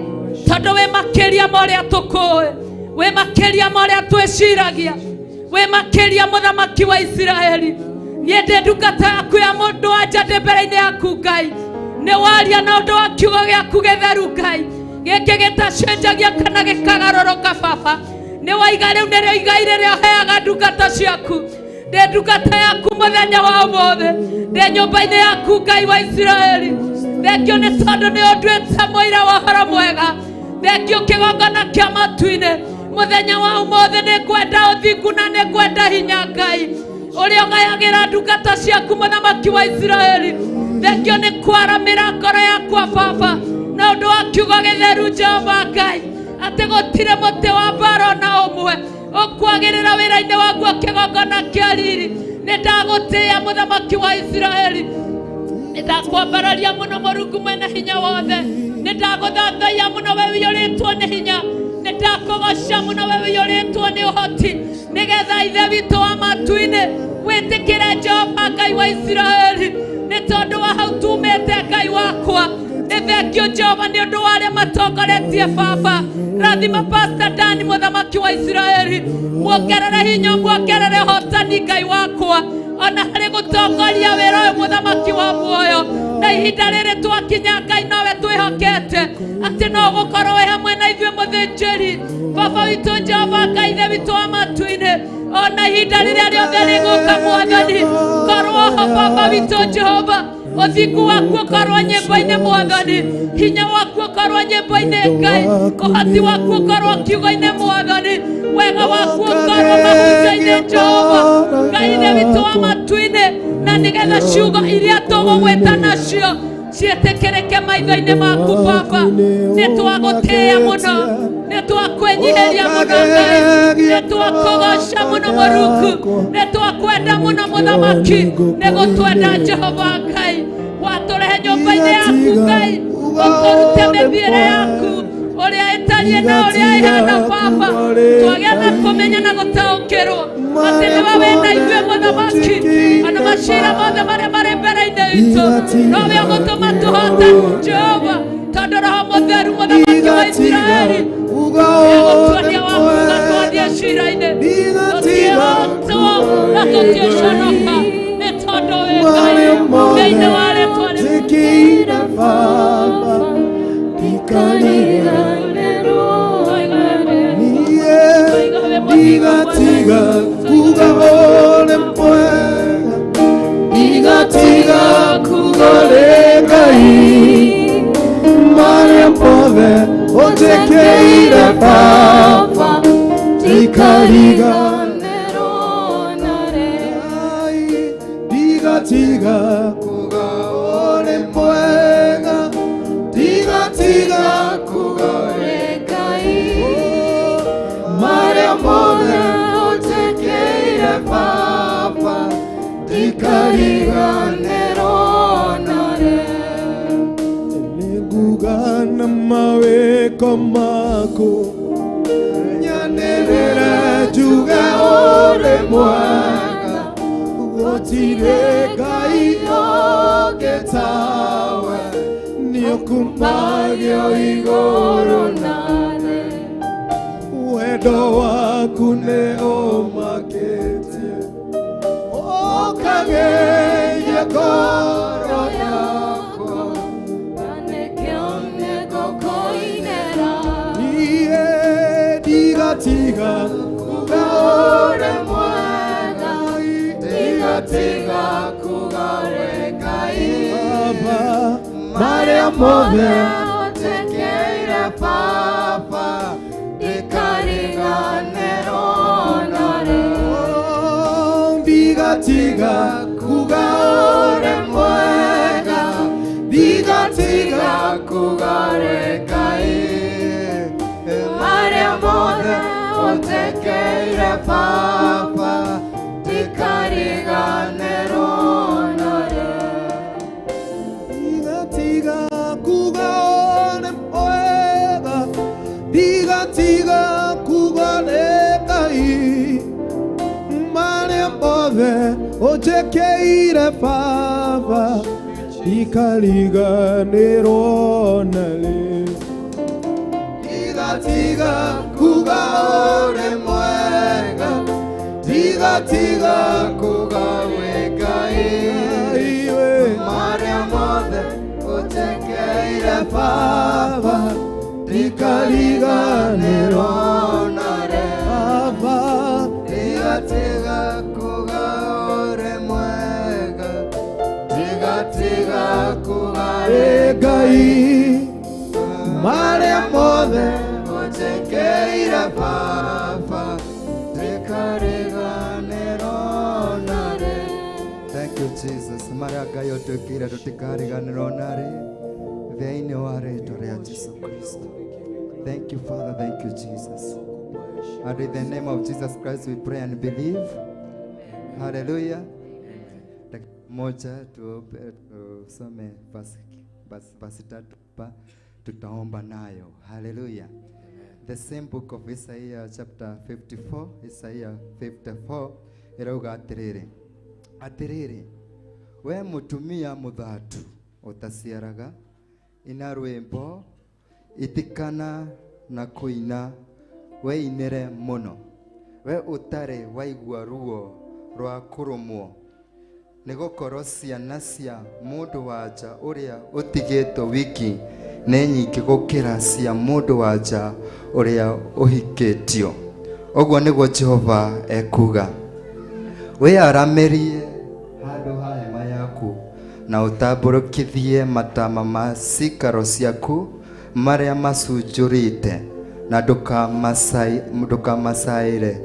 [SPEAKER 8] tondũ wĩ makĩria ma ũrĩa tũkũĩ wĩ makĩria ma ũrĩa twĩciragia wĩ makĩria mũthamaki wa Isiraeli niĩ ndĩ ndungata yaku ya mũndũ wa nja ndĩ mbere-inĩ yaku Ngai nĩ waria na ũndũ wa kiugo gĩaku gĩtheru Ngai gĩkĩ gĩtacenjagia kana gĩkagarũrũka baba nĩ waiga rĩu nĩrĩo igai rĩrĩa ũheaga ndungata ciaku ndĩ ndungata yaku mũthenya wa ũmũthĩ ndĩ nyũmba-inĩ yaku Ngai wa Isiraeli thengio nĩ tondũ nĩ ũnduĩte mũira wa ũhoro mwega thengio kĩgongona kĩa matu-inĩ mũthenya wa ũmũthĩ nĩ ngwenda ũthingu na nĩ ngwenda hinya Ngai ũrĩa ũgayagĩra ndungata ciaku mũthamaki wa Isiraeli thengio nĩ kwaramĩra ngoro yakwa baba na ũndũ wa kiugo gĩtheru Jehova Ngai atĩ gũtirĩ mũtĩ wa mbara ona ũmwe ũkwagĩrĩra wĩra-inĩ waguo kĩgongona kĩa riri nĩ ndagũtĩĩa mũthamaki wa Isiraeli nĩ ndakwambararia mũno Mũrungu mwene hinya wothe nĩ ndagũthathaiya mũno we ũiyũrĩtwo nĩ hinya nĩ ndakũgoca mũno we ũiyũrĩtwo nĩ ũhoti nĩgetha Ithe witũ wa matu-inĩ wĩtĩkĩre Jehova Ngai wa Isiraeli nĩ tondũ wa hau tumĩte Ngai wakwa nĩ thengio Jehova nĩ ũndũ wa arĩa matongoretie baba rathima Pastor Dani mũthamaki wa Isiraeli muongerere hinya muongerere ũhotani Ngai wakwa ona harĩ gũtongoria wĩra ũyũ mũthamaki wa muoyo Na ihinda rĩrĩ twakinya Ngai nowe twĩhokete atĩ no ũgũkorwo wĩ hamwe na ithuĩ mũthĩnjĩri Baba witũ Jehova Ngai ithe witũ wa matu-inĩ ona ihinda rĩrĩa rĩothe rĩgũka Mwathani korwo ho Baba witũ Jehova ũthingu waku ũkorwo nyĩmbo-inĩ Mwathani hinya waku ũkorwo nyĩmbo-inĩ Ngai ũhoti waku ũkorwo kiugo-inĩ Mwathani wega waku ũkorwo mahunjio-inĩ Jehova Ngai ithe witũ wa matu-inĩ na nĩgetha ciugo iria tũgũgwĩta nacio ciĩtĩkĩrĩke maitho-inĩ maku Baba nĩ twagũtĩĩa mũno nĩ twakwĩnyihĩria mũno Ngai nĩ twakũgoca mũno Mũrungu nĩ twakwenda mũno Mũthamaki nĩ gũtwenda Jehova Ngai watũrehe nyũmba-inĩ yaku Ngai ũkũrute mĩthiĩre yaku ũrĩa ĩtariĩ na ũrĩa ĩhana Baba twagĩa na kũmenya na gũtaũkĩrwo atĩ nĩwe wĩna ithuĩ Mũthamaki ona macira mothe marĩa marĩ mbere-inĩ itũ nowe ũgũtũma tũhote Jehova tondũ Roho Mũtheru Mũthamaki wa Isiraeli nĩegũtuonia waku gatwathiĩ cira-inĩ tũtiĩhotwo na tũtiĩconoka nĩ tondũ wĩ Ngai thĩinĩ wa rĩtwa
[SPEAKER 6] Tiga kuga ole mwega Tiga kuga le Ngai Marĩa mothe ũnjĩkĩire Baba Ndikariganĩrwo Tiga kuga ole mwega Tiga kuga le Ngai Marĩa mothe ũnjĩkĩire Baba Ndikariganĩrwo Nĩngugana mawĩko maku Nyanĩrĩre njuge ũrĩ mwega Gũtirĩ Ngai ũngĩ tawe Nĩũkumagio igũrũ na thĩ Wendo waku nĩ ũmakĩtie Ũkageria ngoro yakwa Niĩ ndigatiga kuga ũrĩ mwega Ndigatiga kuga wĩ Ngai Baba marĩa mothe
[SPEAKER 3] ũnjĩkĩire Baba Ndikariganĩrwo narĩ
[SPEAKER 6] Ndigatiga kuga ũrĩ mwega Ndigatiga kuga wĩ Ngai
[SPEAKER 3] Marĩa mothe ũnjĩkĩire Baba Ndikariganĩrwo narĩ
[SPEAKER 6] Ndigatiga kuga ũrĩ mwega Ndigatiga kuga nĩ Ngai Marĩa mothe ũnjĩkĩire Baba Ndikariganĩrwo narĩ Ndigatiga kuga ũrĩ mwega Ndigatiga kuga wĩ Ngai
[SPEAKER 3] Marĩa mothe ũnjĩkĩire
[SPEAKER 6] Baba Ndikariganĩrwo
[SPEAKER 3] narĩ
[SPEAKER 6] Baba
[SPEAKER 3] Ndigatiga kuga ũrĩ mwega Ndigatiga kuga
[SPEAKER 6] wĩ Ngai Marĩa mothe
[SPEAKER 3] ũnjĩkĩire Baba Ndikariganĩrwo narĩ
[SPEAKER 7] Thank you Jesus. Marĩa Ngai ũtwĩkĩire tũtikariganĩrwo narĩ thĩinĩ wa rĩtwa rĩa Jesu Kristo. Thank you Father, thank you Jesus. And in the name of Jesus Christ we pray and believe. Hallelujah. Dakika moja tusome verse 3 pa tutaomba nayo. Hallelujah. The same book of Isaiah chapter 54, Isaiah 54 ĩrauga atĩrĩrĩ atĩrĩrĩ we mũtumia mũthatu ũtaciaraga ina rwĩmbo itikana na kũina weinĩre mũno we ũtarĩ waigua ruo rwa kũrũmwo Nĩ gũkorwo ciana cia mũndũ wa nja ũrĩa ũtigĩtwo wiki nĩ nyingĩ gũkĩra cia mũndũ wa nja ũrĩa ũhikĩtio. Ũguo nĩguo Jehova ekuuga. Wĩyaramĩrie handũ ha hema yaku na ũtambũrũkithie matama ma ciikaro ciaku marĩa macunjurĩte na ndũkamacaĩre.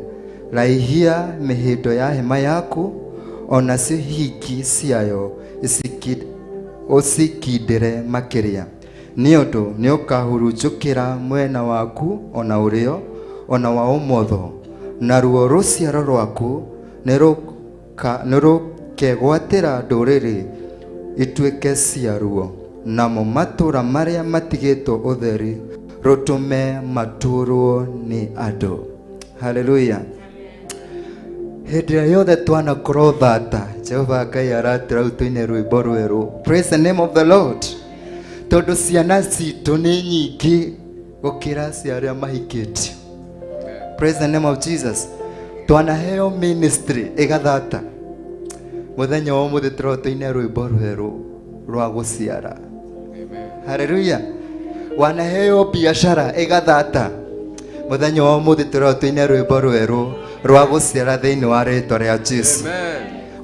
[SPEAKER 7] Raihia mĩhĩndo ya hema yaku o nacio higi ciayo ũcikindĩre makĩria, nĩ ũndũ nĩũkahurunjũkĩra mwena waku ona ũrĩo ona wa ũmotho, naruo rũciaro rwaku nĩrũkegwatĩra ndũrĩrĩ ituĩke ciaruo, namo matũũra marĩa matigĩtwo ũtheri rũtũme matũũrwo nĩ andũ. Haleluya. Hĩndĩ ĩrĩa yothe twanakorwo thata, Jehova Ngai aratwĩra rĩu tũine rwĩmbo rwerũ. Praise the name of the Lord. Tondũ ciana citũ nĩ nyingĩ gũkĩra cia arĩa mahikĩtio. Praise the name of Jesus. Twanaheo ministry ĩgathata. Mũthenya wa ũmũthĩ tũrona tũine rwĩmbo rwerũ rwa gũciara. Haleluya. Wanaheo biashara ĩgathata. Mũthenya wa ũmũthĩ tũrona tũine rwĩmbo rwerũ rwa gũciara thĩinĩ wa rĩtwa rĩa Jesu.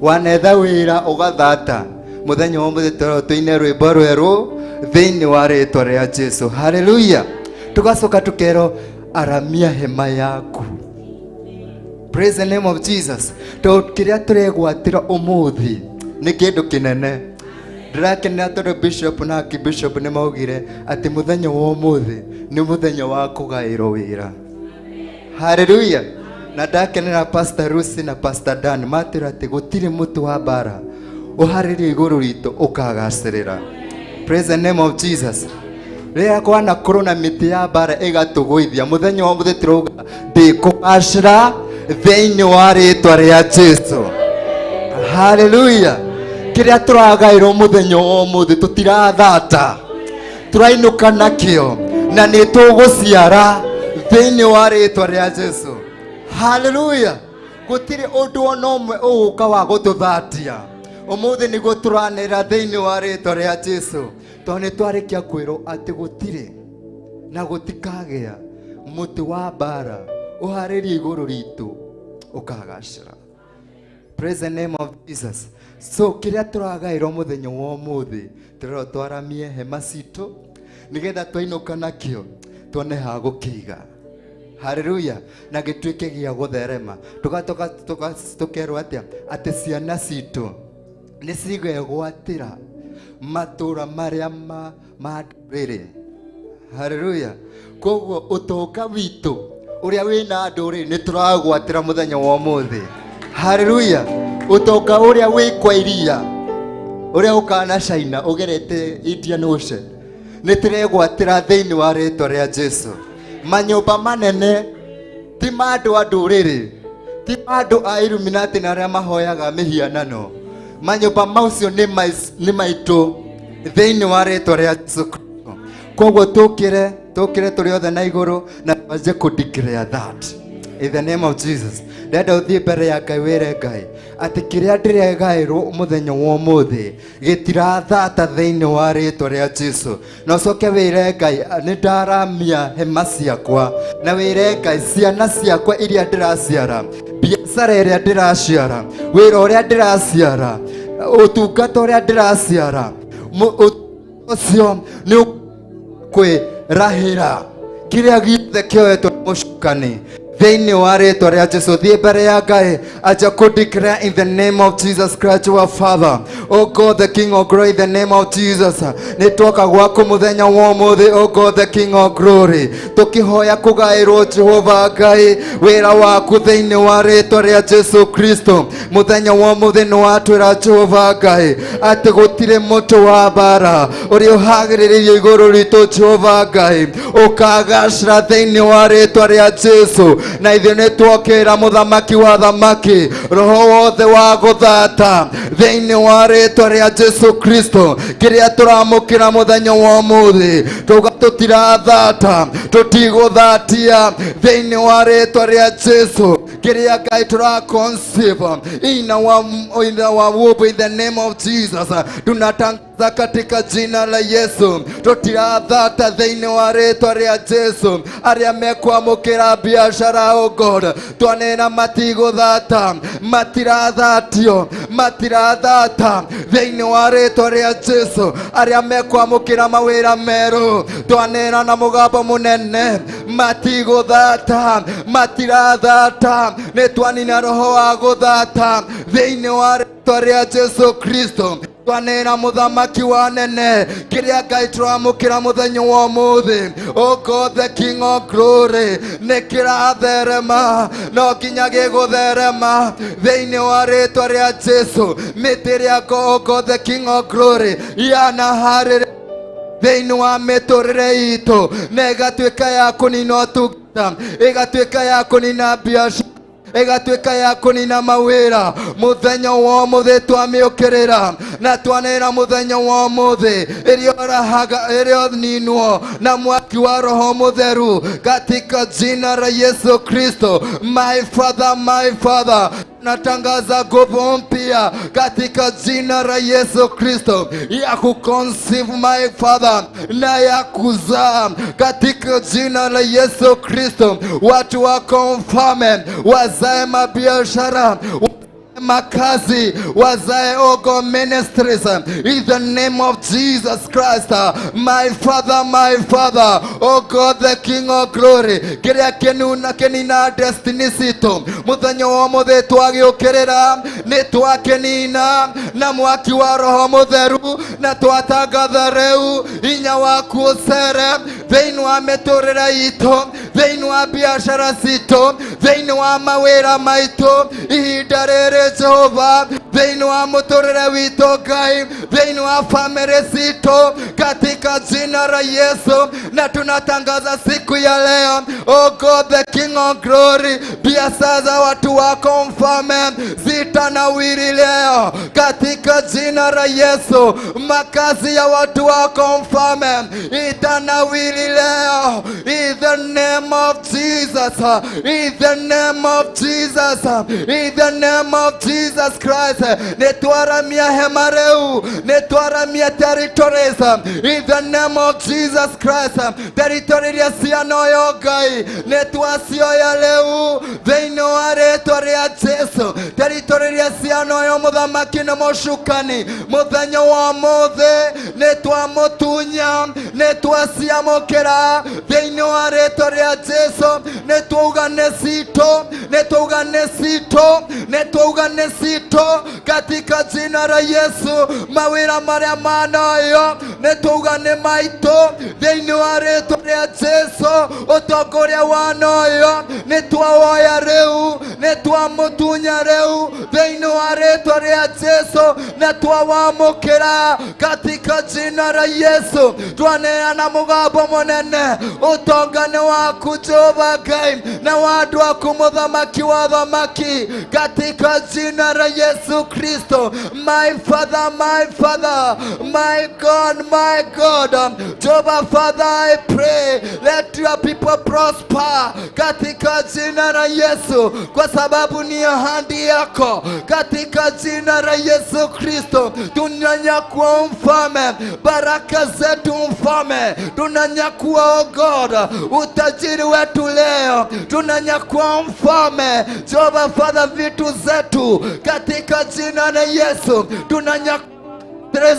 [SPEAKER 7] Wanetha wĩra ũgathata. Mũthenya wa ũmũthĩ tũrona tũine rwĩmbo rwerũ thĩinĩ wa rĩtwa rĩa Jesu. Haleluya. Tugacoka tukerwo aramia hema yaku. Praise the name of Jesus. Tondũ kĩrĩa tũregwatĩra ũmũthĩ nĩ kĩndũ kĩnene. Ndĩrakenera tondũ bishop na archbishop nĩ maugire atĩ mũthenya wa ũmũthĩ nĩ mũthenya wa kũgaĩrwo wĩra. Haleluya. Na ndakenera Pastor Lucy na Pastor Dan matwĩra atĩ gũtirĩ mũtĩ wa mbara ũharĩrie igũrũ ritũ ũkagacĩrĩra. Praise the name of Jesus. Rĩrĩa kwanakorwo na mĩtĩ ya mbara ĩgatũgũithia, mũthenya wa ũmũthĩ tũrauga ndĩkũgacĩra thĩinĩ wa rĩtwa rĩa Jesu. Haleluya. Kĩrĩa tũragaĩrwo mũthenya wa ũmũthĩ tũtirathata, tũrainũka nakĩo na nĩ tũgũciara thĩinĩ wa rĩtwa rĩa Jesu. Haleluya. Gũtirĩ ũndũ ona ũmwe ũgũka wa gũtũthatia. Ũmũthĩ nĩguo tũranĩra thĩinĩ wa rĩtwa rĩa Jesu, tondũ nĩ twarĩkia kwĩrwo atĩ gũtirĩ na gũtikagĩa mũtĩ wa mbara ũharĩrie igũrũ ritũ ũkagacĩra. Praise the name of Jesus. So kĩrĩa tũragaĩrwo mũthenya wa ũmũthĩ tũrerwo twaramie hema citũ nĩgetha twainũka nakĩo tuone ha gũkĩiga. Haleluya. Na gĩtuĩke gĩa gũtherema. Tũkerwo atĩa? Atĩ ciana citũ nĩ cigegwatĩra matũũra marĩa ma ndũrĩrĩ. Haleluya. Koguo ũtonga witũ ũrĩa wĩna ndũrĩrĩ nĩ tũragwatĩra mũthenya wa ũmũthĩ. Haleluya. Ũtonga ũrĩa wĩ kwa iria ũrĩa ũkaga na China ũgerete Indian Ocean nĩ tũregwatĩra thĩinĩ wa rĩtwa rĩa Jesu. Manyũmba manene ti ma andũ a ndũrĩrĩ, ti ma andũ a Illuminati na arĩa mahoyaga mĩhianano. Manyũmba macio nĩ maitũ thĩinĩ wa rĩtwa rĩa Jesu Kristo. Koguo tũkĩre tũrĩ othe na igũrũ na twanjie kũ declare that in the name of Jesus. Ndĩrenda ũthiĩ mbere ya Ngai wĩre Ngai atĩ kĩrĩa ndĩregaĩrwo mũthenya wa ũmũthĩ gĩtirathata thĩinĩ wa rĩtwa rĩa Jesu. Na ũcoke wĩre Ngai nĩ ndaramia hema ciakwa, na wĩre Ngai ciana ciakwa iria ndĩraciara, biacara ĩrĩa ndĩraciara, wĩra ũrĩa ndĩraciara, ũtungata ũrĩa ndĩraciara, ũcio nĩ kwĩrahĩra kĩrĩa gĩothe kĩoetwo nĩ mũcukani thĩinĩ wa rĩtwa rĩa Jesu. Thiĩ mbere ya Ngai aja kũ declare in the name of Jesus Christ our Father. Oh God the King of Glory, in the name of Jesus. Nĩ twoka gwaku mũthenya wa ũmũthĩ, oh God the King of Glory, tũkĩhoya kũgaĩrwo Jehova Ngai wĩra waku thĩinĩ wa rĩtwa rĩa Jesu Kristo. Mũthenya wa ũmũthĩ nĩ watwĩra Jehova Ngai atĩ gũtirĩ mũtĩ wa mbara ũrĩa ũhagĩrĩrĩirio igũrũ ritũ Jehova Ngai ũkagacĩra thĩinĩ wa rĩtwa rĩa Jesu. Na ithuĩ nĩ twokĩra mũthamaki wa thamaki, roho wothe wa gũthata thĩinĩ wa rĩtwa rĩa Jesu Kristo. Kĩrĩa tũramũkĩra mũthenya wa ũmũthĩ tauga tũtirathata, tũtigũthatia thĩinĩ wa rĩtwa rĩa Jesu. Kĩrĩa Ngai tũra conceive in our womb, in the name of Jesus. Tunatangaza katika jina la Yesu, tũtirathata thĩinĩ wa rĩtwa rĩa Jesu. Arĩa mekwamũkĩra biashara, oh God, twanena matigũthata, matirathatio, matirathata thĩinĩ wa rĩtwa rĩa Jesu. Arĩa mekwamũkĩra mawĩra merũ, twanena na mũgambo mũnene, matigũthata, matirathata. Nĩ twanina roho wa gũthata thĩinĩ wa rĩtwa rĩa Jesu Kristo. Twanena mũthamaki wa nene, kĩrĩa Ngai tũramũkĩra mũthenya wa ũmũthĩ, oh God the King of Glory, nĩ kĩratherema, no nginya gĩgũtherema thĩinĩ wa rĩtwa rĩa Jesu. Mĩtĩ ĩrĩa, oh God the King of Glory, yanaharĩrĩ thĩinĩ wa mĩtũrĩre itũ, na ĩgatuĩka ya kũnina ũtungata, ĩgatuĩka ya kũnina biacara, ĩgatuĩka ya kũnina mawĩra, mũthenya wa ũmũthĩ twamĩũkĩrĩra na twanĩra mũthenya wa ũmũthĩ ĩrĩa ũrahaga, ĩrĩa ũninwo na mwaki wa Roho Mũtheru katika jina la Yesu Kristo. My Father, my Father, natangaza nguvu mpya katika jina la Yesu Kristo ya kuconceive, my Father, na ya kuzaa katika jina la Yesu Kristo. Watu wako mfalme wazae mabiashara, makazi, wazae ogo ministries in the name of Jesus Christ. My Father, my Father, oh God the King of Glory, kĩrĩa kĩnuna kĩnina destiny citũ, mũthenya wa ũmũthĩ twagĩũkĩrĩra, nĩ twakĩnina na mwaki wa Roho Mũtheru, na twatangatha rĩu hinya waku ũcere thĩinĩ wa mĩtũrĩre itũ, thĩinĩ wa biashara citũ, thĩinĩ wa mawĩra maitũ ihinda rĩrĩ Jehova, thĩinĩ wa mũtũrĩre witũ Ngai, thĩinĩ wa family citũ katika jina la Yesu. Na tunatangaza siku ya leo, oh God the King of Glory, biashara za watu wako mfalme zitanawiri leo katika jina la Yesu. Makazi ya watu wako mfalme itanawiri leo in the name of Jesus, in the name of Jesus, in the name of Jesus Christ. Nĩtwaramia hema rĩu, nĩtwaramia territories in the name of Jesus Christ. Territory iria cianoyo Ngai nĩtwacioya rĩu thĩinĩ wa rĩtwa rĩa Jesu. Territory iria cianoyo mũthamaki na mũcukani, mũthenya wa ũmũthĩ nĩtwamũtunya, nĩtwaciamũkĩra thĩinĩ wa rĩtwa rĩa Jesu. Nĩtwauga nĩ citũ, nĩtwauga nĩ citũ, nĩtwauga nĩ citũ katika jina la Yesu. Mawĩra marĩa manoyo nĩtwauga nĩ maitũ thĩinĩ wa rĩtwa rĩa Jesu. Ũtongoria wanoyo nĩtwawoya rĩu, nĩtwamũtunya rĩu thĩinĩ wa rĩtwa rĩa Jesu, na twawamũkĩra katika jina la Yesu. Twaneana mũgambo mũnene, ũtonga nĩ waku Jehova Ngai na wa andũ aku mũthamaki wa thamaki katika jina la Yesu Kristo. My Father, my Father, my God, my God, Jehovah Father, I pray let your people prosper katika jina la Yesu, kwa sababu ni ahadi yako katika jina la Yesu Kristo. Tunanyakua mfalme baraka zetu mfalme, tunanyakua, oh God, utajiri wetu leo, tunanyakua mfalme Jehovah Father vitu zetu katika jina la Yesu. Tunanyakua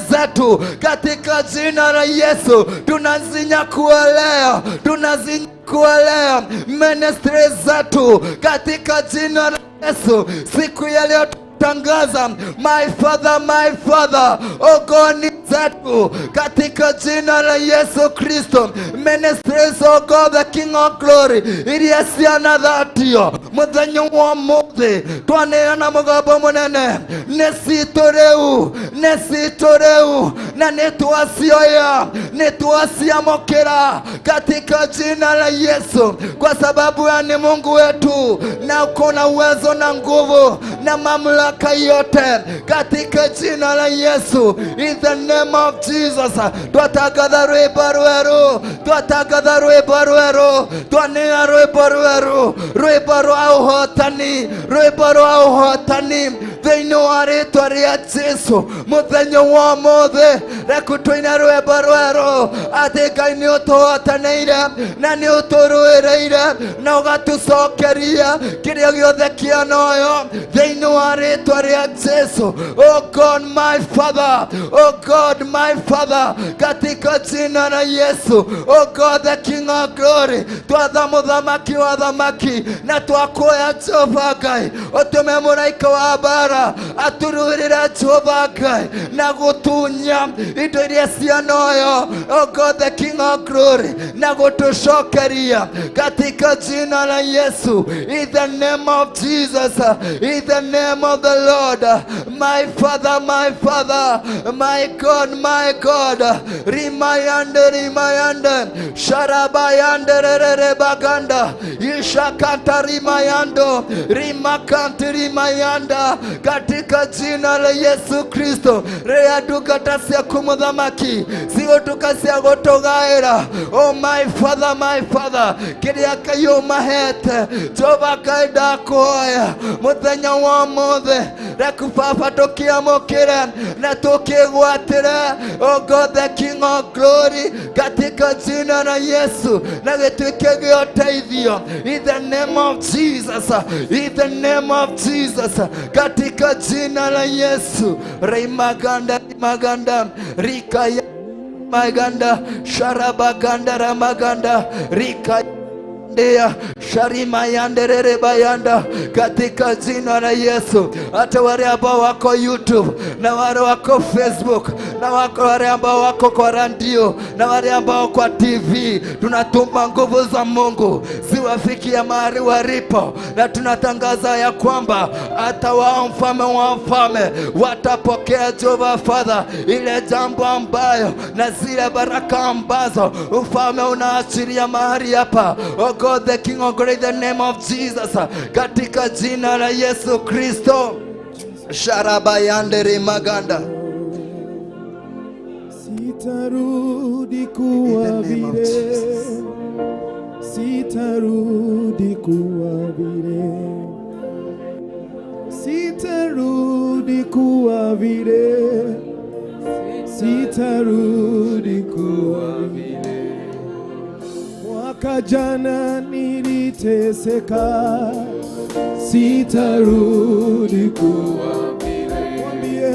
[SPEAKER 7] zetu katika jina la Yesu, tunazinyakua leo, tunazinyakua leo ministry zetu katika jina la Yesu. Siku ya leo tangaza, my Father, my Father, oh God, ni zetu katika jina la Yesu Kristo. Ministries, oh God the King of Glory, iria ciana thatio muthenya wa mũthĩ, twaneana mũgambo mũnene, nĩ citũ rĩu, nĩ citũ rĩu, na nĩ twacioya, nĩ twaciamũkĩra katika jina la Yesu, kwa sababu ya ni Mungu wetu na uko na uwezo na nguvu. na mamlaka yote katika jina la Yesu. In the name of Jesus, twatangatha rwĩmbo rwerũ, twatangatha rwĩmbo rwerũ, twanĩra rwĩmbo rwerũ, rwĩmbo rwa ũhotani, rwĩmbo rwa ũhotani thĩinĩ wa rĩtwa rĩa Jesu. Mũthenya wa ũmũthĩ reku tũine rwĩmbo rwerũ atĩ Ngai nĩ ũtũhotanĩire na nĩ ũtũrũĩrĩire na ũgatũcokeria kĩrĩa gĩothe kĩanoyo thĩinĩ wa rĩtwa rĩa Jesu. Oh God my Father, oh God my Father, katika jina la Yesu. Oh God the King of Glory, twatha mũthamaki wa thamaki na twakuoya Jehova Ngai, ũtũme mũraika wa mbara atũrũĩrĩre Jehova Ngai na gũtunya indo iria cianoyo. Oh God the King of Glory, na gũtũcokeria katika jina la Yesu. In the name of Jesus, in the name of the Lord, my Father, my Father, my God, my God, rimayande rimayande sharabayande rere baganda ishakata rimayando rimakanti rimayanda katika jina la Yesu Kristo. Rea ndungata ciaku mũthamaki cigũtuka cia gũtũgaĩra. Oh my Father, my Father, kĩrĩa Ngai ũmahete Jehova Ngai ndakũhoya mũthenya wa ũmũthĩ reku Baba tũkĩamũkĩre na tũkĩgwatĩre. Oh God the King of Glory, katika jina la Yesu, na gĩtuĩke gĩa ũteithio. In the name of Jesus, in the name of Jesus, katika jina la Yesu. Rimaganda rimaganda rika maganda sharabaganda ramaganda rika Ndia sharima yanderere bayanda katika jina la Yesu. Hata wale ambao wako YouTube na wale wako Facebook na wako wale ambao wako kwa radio na wale ambao kwa TV, tunatuma nguvu za Mungu ziwafikie mahali walipo, na tunatangaza ya kwamba hata wao mfalme wa mfalme watapokea Jehova Father ile jambo ambayo na zile baraka ambazo ufalme unaachilia mahali hapa. Oh God the King of Glory, the name of Jesus, katika jina la Yesu Kristo. Sharabayande maganda.
[SPEAKER 6] Sitarudi
[SPEAKER 7] In
[SPEAKER 6] kuwa
[SPEAKER 7] the name of
[SPEAKER 6] vile,
[SPEAKER 7] Jesus.
[SPEAKER 6] sitarudi kuwa vile, sitarudi kuwa vile, sitarudi kuwa vile. Mwaka jana niliteseka, sitarudi kuwa vile. Mwambie,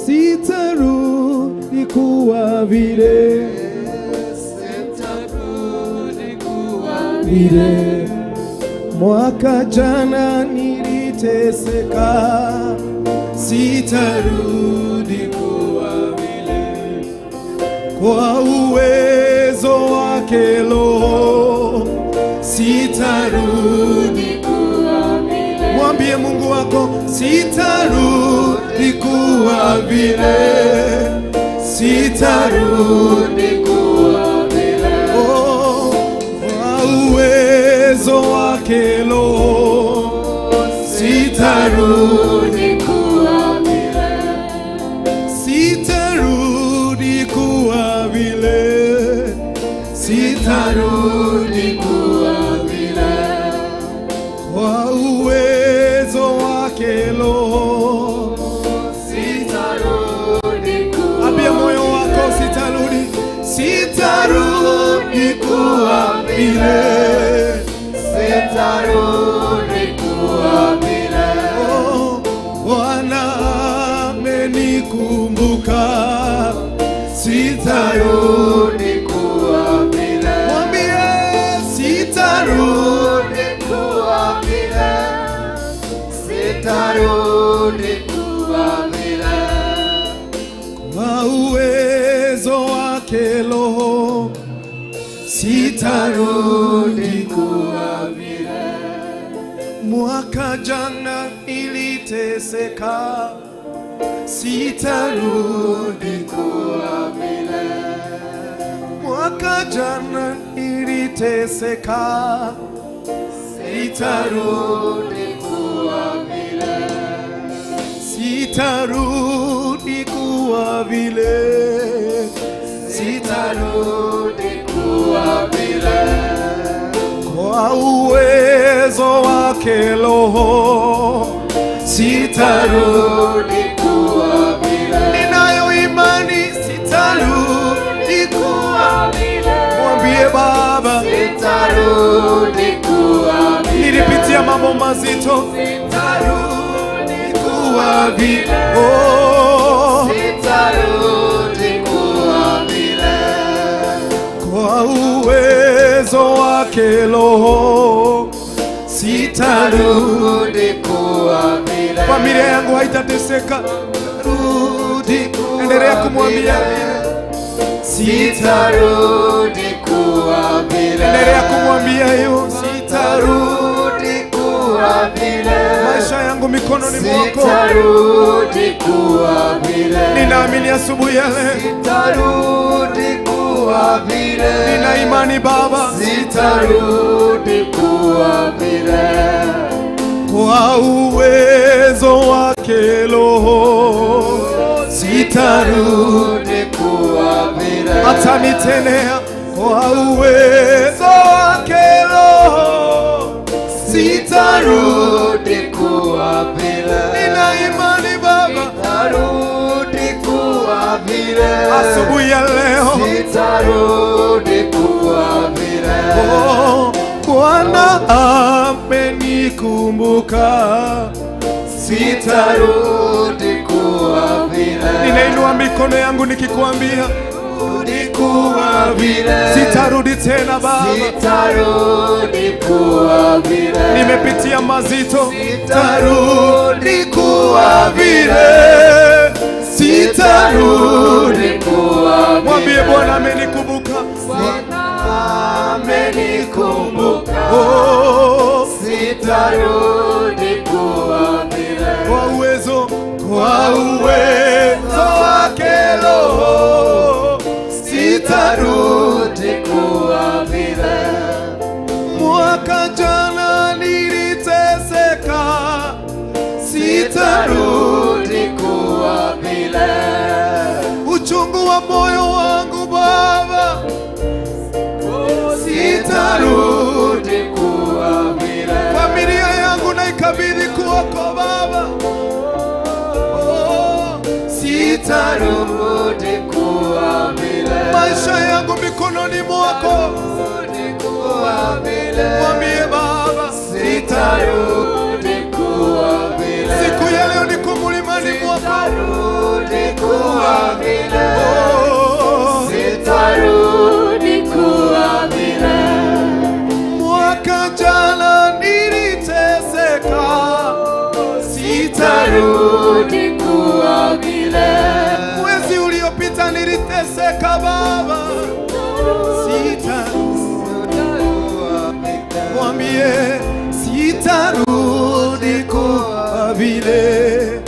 [SPEAKER 6] sitarudi kuwa vile, vile. Mwaka jana niliteseka, sitarudi kuwa vile. Kwa uwezo wake Roho, sitarudi. Mwambie Mungu wako, sitarudi kuwa vile, sitarudi kuwa vile. Oh, kwa uwezo wake Roho, sitarudi kuwa vile, sitarudi kuwa vile, sitarudi kuwa vile. Kwa uwezo wake Roho, ambia moyo wako, sitarudi, sitarudi kuwa vile,
[SPEAKER 3] Sitarudi kuwa vile.
[SPEAKER 6] Oh, Bwana amenikumbuka, sitarudi.
[SPEAKER 3] Sitarudi kuwa vile.
[SPEAKER 6] Mwambie sitarudi
[SPEAKER 3] kuwa vile. Sitarudi kuwa vile.
[SPEAKER 6] Kwa uwezo wake Roho, sitarudi kuwa vile. Mwaka jana niliteseka, sitarudi kuwa vile. Mwaka jana niliteseka, sitarudi kuwa vile. Sitarudi kuwa vile,
[SPEAKER 3] Sitarudi kuwa vile.
[SPEAKER 6] Kwa uwezo wake Roho sitarudi
[SPEAKER 3] kuwa vile.
[SPEAKER 6] Ninayo imani sitarudi kuwa
[SPEAKER 3] vile.
[SPEAKER 6] Mwambie Baba
[SPEAKER 3] sitarudi kuwa vile.
[SPEAKER 6] Nilipitia mambo mazito,
[SPEAKER 3] sitarudi
[SPEAKER 6] kuwa vile. Oh,
[SPEAKER 3] sitarudi kuwa vile.
[SPEAKER 6] Kwa uwezo wake Roho sitarudi
[SPEAKER 3] kuwa vile.
[SPEAKER 6] Familia yangu haitateseka. Rudi, endelea kumwambia
[SPEAKER 3] sitarudi kuwa vile.
[SPEAKER 6] Endelea kumwambia hiyo
[SPEAKER 3] sitarudi kuwa vile.
[SPEAKER 6] Maisha yangu mikononi mwako,
[SPEAKER 3] sitarudi kuwa vile.
[SPEAKER 6] Ninaamini asubuhi ya leo
[SPEAKER 3] sitarudi kuwa vile.
[SPEAKER 6] Nina imani Baba,
[SPEAKER 3] sitarudi kuwa vile.
[SPEAKER 6] Kwa uwezo wake Roho sitarudi
[SPEAKER 3] kuwa vile.
[SPEAKER 6] Atanitendea kwa uwezo wake Roho
[SPEAKER 3] sitarudi kuwa vile.
[SPEAKER 6] Nina imani Baba,
[SPEAKER 3] sitarudi kuwa vile.
[SPEAKER 6] Asubuhi ya leo
[SPEAKER 3] sitarudi kuwa vile.
[SPEAKER 6] Oh, Bwana amenikumbuka,
[SPEAKER 3] sitarudi kuwa vile.
[SPEAKER 6] Ninainua mikono yangu nikikwambia
[SPEAKER 3] kuwa vile.
[SPEAKER 6] Sitarudi tena Baba,
[SPEAKER 3] sitarudi kuwa vile.
[SPEAKER 6] Nimepitia mazito,
[SPEAKER 3] sitarudi
[SPEAKER 6] kuwa vile. Sitarudi
[SPEAKER 3] kuwa vile.
[SPEAKER 6] Mwambie Bwana amenikumbuka,
[SPEAKER 3] amenikumbuka.
[SPEAKER 6] Oh,
[SPEAKER 3] sitarudi kuwa vile.
[SPEAKER 6] Kwa uwezo, kwa uwezo wake Roho sitarudi
[SPEAKER 3] kuwa vile.
[SPEAKER 6] Mwaka jana niliteseka, sitarudi
[SPEAKER 3] kuwa vile.
[SPEAKER 6] Uchungu wa moyo wangu Baba,
[SPEAKER 3] sitarudi kuwa vile.
[SPEAKER 6] Familia yangu naikabidhi kwako Baba. Oh,
[SPEAKER 3] sitarudi kuwa vile.
[SPEAKER 6] Maisha yangu mikononi mwako,
[SPEAKER 3] kuwa vile.
[SPEAKER 6] Mwambie Baba,
[SPEAKER 3] sitarudi kuwa vile.
[SPEAKER 6] Siku ya leo niko mlimani mwako,
[SPEAKER 3] sitarudi kuwa vile.
[SPEAKER 6] Oh,
[SPEAKER 3] sitarudi kuwa vile.
[SPEAKER 6] Mwaka jana niliteseka,
[SPEAKER 3] sitarudi kuwa vile.
[SPEAKER 6] Mwezi uliopita niliteseka Baba, mwambie sitarudi kuwa vile,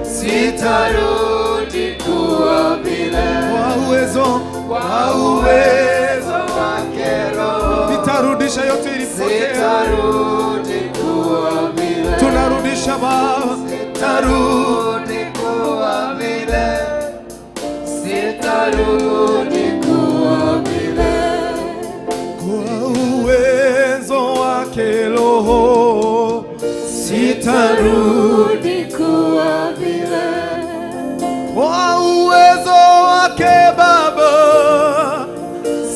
[SPEAKER 3] sitarudi kuwa vile.
[SPEAKER 6] Kwa uwezo,
[SPEAKER 3] kwa uwezo wake Roho
[SPEAKER 6] nitarudisha yote ilipotea,
[SPEAKER 3] sitarudi kuwa vile.
[SPEAKER 6] Tunarudisha Baba,
[SPEAKER 3] sitarudi kuwa vile. Sitarudi kuwa vile.
[SPEAKER 6] Kwa uwezo wake Roho sitarudi
[SPEAKER 2] kuwa vile.
[SPEAKER 6] Kwa uwezo wake Baba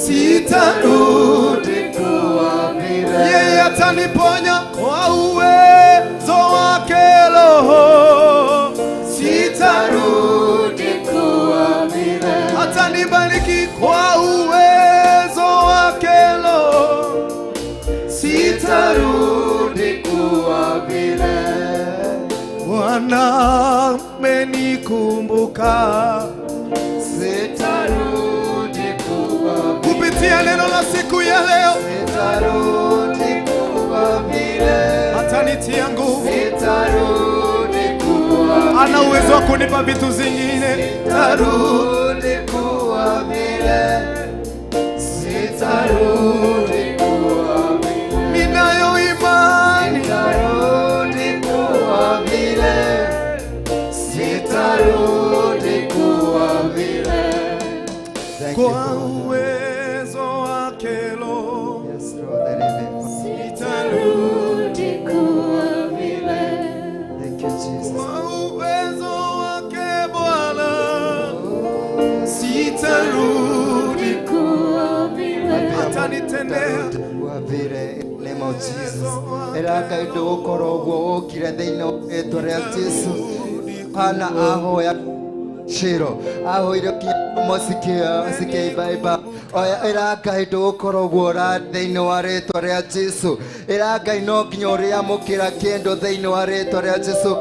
[SPEAKER 6] sitarudi
[SPEAKER 3] kuwa vile.
[SPEAKER 6] Yeye ataniponya kwa uwezo wake Roho
[SPEAKER 3] sitarudi kuwa vile.
[SPEAKER 6] Atanibariki kwa uwezo wake Roho
[SPEAKER 3] sitarudi kuwa vile.
[SPEAKER 6] Bwana amenikumbuka,
[SPEAKER 3] sitarudi kuwa vile.
[SPEAKER 6] Kupitia neno la siku ya leo
[SPEAKER 3] sitarudi kuwa vile.
[SPEAKER 6] Atanitia nguvu,
[SPEAKER 3] sitarudi kuwa vile.
[SPEAKER 6] Ana uwezo wa kunipa vitu zingine,
[SPEAKER 3] sitarudi kuwa vile. Sitarudi kuwa vile.
[SPEAKER 6] Ninayo imani,
[SPEAKER 3] sitarudi kuwa vile.
[SPEAKER 7] Ngai ndũgũkorwo ũguo wũkire thĩinĩ wa rĩtwa rĩa Jesu. Hana ahoya Shiro ahoire kinya sikĩimbaiba. Oya ĩra Ngai ndũgũkorwo ũguo ũra thĩinĩ wa rĩtwa rĩa Jesu. Ĩra Ngai no nginya ũrĩamũkĩra kĩndũ thĩinĩ wa rĩtwa rĩa Jesu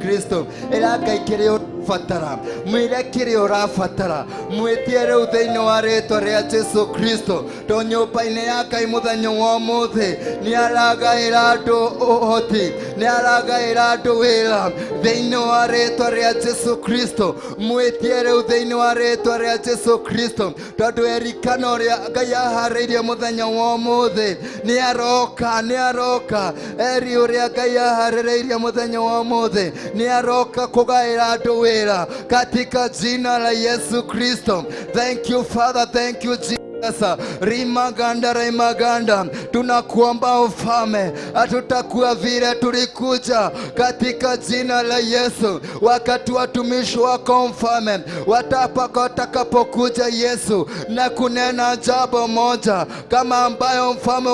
[SPEAKER 7] Kristo. Ĩra Ngai kĩrĩa ũrabatara, mwĩre kĩrĩa ũrabatara, mwĩtie rĩu thĩinĩ wa rĩtwa rĩa Jesu Kristo. To nyũmba-inĩ ya Ngai mũthenya wa ũmũthĩ nĩ aragaĩra andũ ũhoti, nĩ aragaĩra andũ wĩra thĩinĩ wa rĩtwa rĩa Jesu Kristo. Mwĩtie rĩu thĩinĩ wa rĩtwa rĩa Jesu Kristo, tondũ Elikana ũrĩa Ngai aharĩirie mũthenya wa ũmũthĩ nĩ aroka, nĩ aroka. Eri ũrĩa Ngai aharĩrĩirie mũthenya wa ũmũthĩ nĩ aroka kũgaĩra andũ wĩra katika jina la Yesu Kristo. Thank you Father, thank you Jesus. Rimaganda, rimaganda, tunakuomba ufalme, hatutakuwa vile tulikuja katika jina la Yesu. Wakati watumishi wako mfalme watakapokuja Yesu na kunena jambo moja kama ambayo mfalme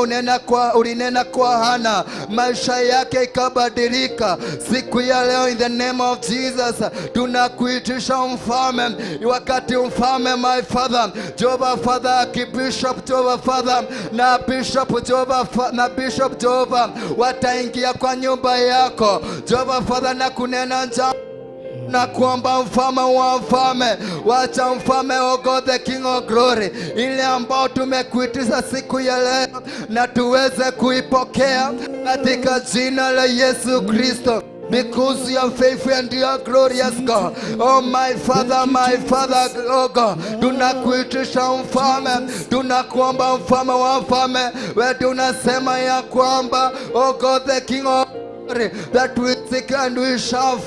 [SPEAKER 7] ulinena kwa Hana, maisha yake ikabadilika. Siku ya leo in the name of Jesus tunakuitisha mfalme, wakati mfalme my father Jehovah Father Bishop Jehovah Father na Bishop Jehovah na Bishop Jehovah wataingia kwa nyumba yako Jehovah Father na kunena njama na kuomba mfalme wa mfalme, wacha mfalme, O God the King of Glory, ile ambao tumekuitisha siku ya leo na tuweze kuipokea katika jina la Yesu Kristo. Because you are faithful and you are glorious God. Oh my Father, my Father, oh God. Tunakuitisha mfalme, tunakuomba mfalme wa mfalme, wewe tunasema ya kwamba, oh God the King of Glory, that we seek and we shall.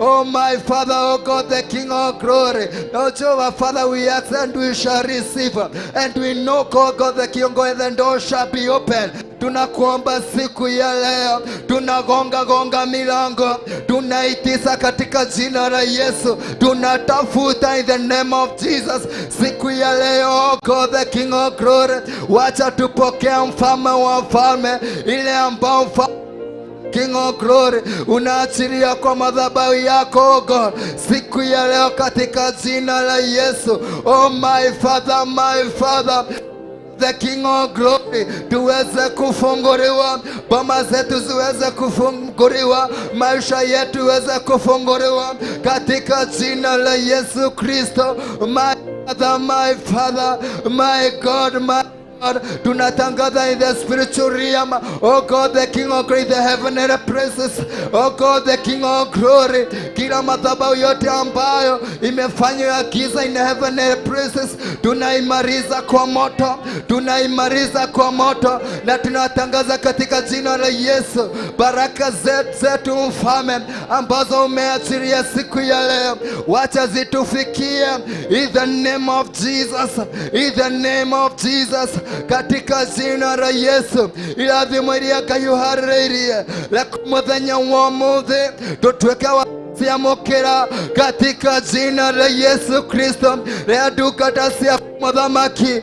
[SPEAKER 7] Oh my Father, oh God, the King of Glory. Oh Jehovah Father, we ask and we shall receive. And we know, oh God, the King of Glory, the door shall be open. Tunakuomba siku ya leo, tunagonga gonga milango, tunaitisa katika jina la Yesu, tunatafuta in the name of Jesus. Siku ya leo, oh God, the King of Glory, wacha tupokea mfalme wa mfalme, ile ambao King of Glory unaachilia kwa madhabahu yako, oh God, siku ya leo katika jina la Yesu. Oh my Father, my Father, the King of Glory, tuweze kufunguliwa, boma zetu ziweze kufunguliwa, maisha yetu iweze kufunguliwa katika jina la Yesu Kristo. My Father, my Father, my God, my God, tunatangaza in the spiritual realm, oh God the King of Glory, the heavenly presence, oh God the King of Glory, kila madhabahu yote ambayo imefanywa ya giza in the heavenly presence, tunaimaliza kwa moto, tunaimaliza kwa moto, na tunatangaza katika jina la Yesu baraka zetu mfalme ambazo umeachilia siku ya leo, wacha zitufikie in the name of Jesus, in the name of Jesus, katika jina la Yesu. Irathimo iria Ngai ũharĩrĩirie reke mũthenya wa ũmũthĩ tũtuĩke wa ciamũkĩra katika jina la Yesu Kristo. Rĩa ndungata cia mũthamaki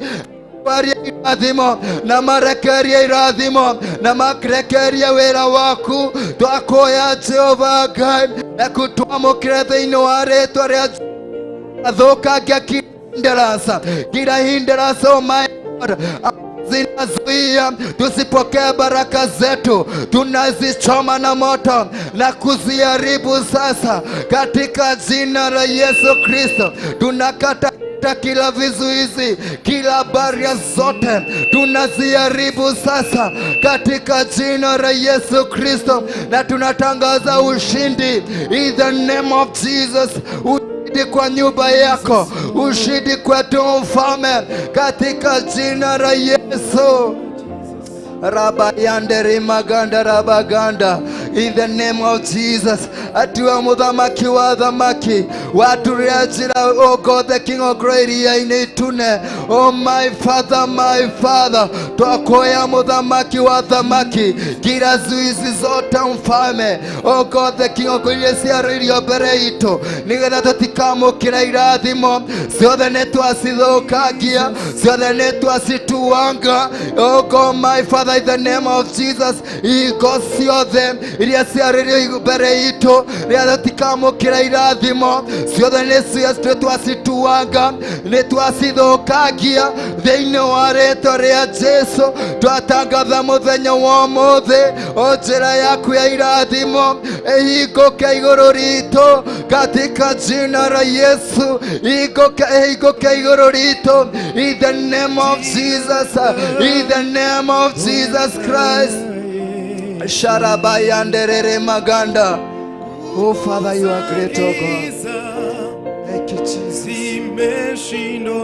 [SPEAKER 7] marekerie irathimo na marekerie irathimo na marekerie wĩra waku. Twakuoya Jehova Ngai reku twamũkĩre thĩinĩ wa rĩtwa rĩa athũkangia hindrance, kila hindrance, oh my God, zinazuia tusipokee baraka zetu, tunazichoma na moto na kuziharibu sasa katika jina la Yesu Kristo. Tunakata kila vizuizi, kila baria zote tunaziharibu sasa katika jina la Yesu Kristo, na tunatangaza ushindi in the name of Jesus. Ushindi kwa nyumba yako, ushindi kwetu mfalme, katika jina la Yesu. Rabayande rimaganda rabaganda In the name of Jesus, atiwe mũthamaki wa thamaki, waturĩra njĩra, oh God the King of Glory, iria-inĩ itune. Oh my Father, my Father, twakuoya mũthamaki wa thamaki, kila zuizi zote mfalme, oh God the King of Glory, iria ciarĩirio mbere itũ nĩgetha tũtikamũkĩra irathimo ciothe, nĩ twacithũkangia ciothe, nĩ twacituanga. Oh God my Father, in the name of Jesus, igo ciothe iria ciarĩirio mbere itũ rĩrĩa tũtikamũkĩra irathimo ciothe, nĩ twacituanga, nĩ twacithũkangia thĩinĩ wa rĩtwa rĩa Jesu. Twatangatha mũthenya wa ũmũthĩ, o njĩra yaku ya irathimo ĩhingũke igũrũ ritũ katika jina la Yesu, ihingũke, ĩhingũke igũrũ ritũ in the name of Jesus, in the name of Jesus Christ. Sharabayanderere maganda. Oh Father, you are great, oh God. Thank you, Jesus.
[SPEAKER 6] Zimeshindwa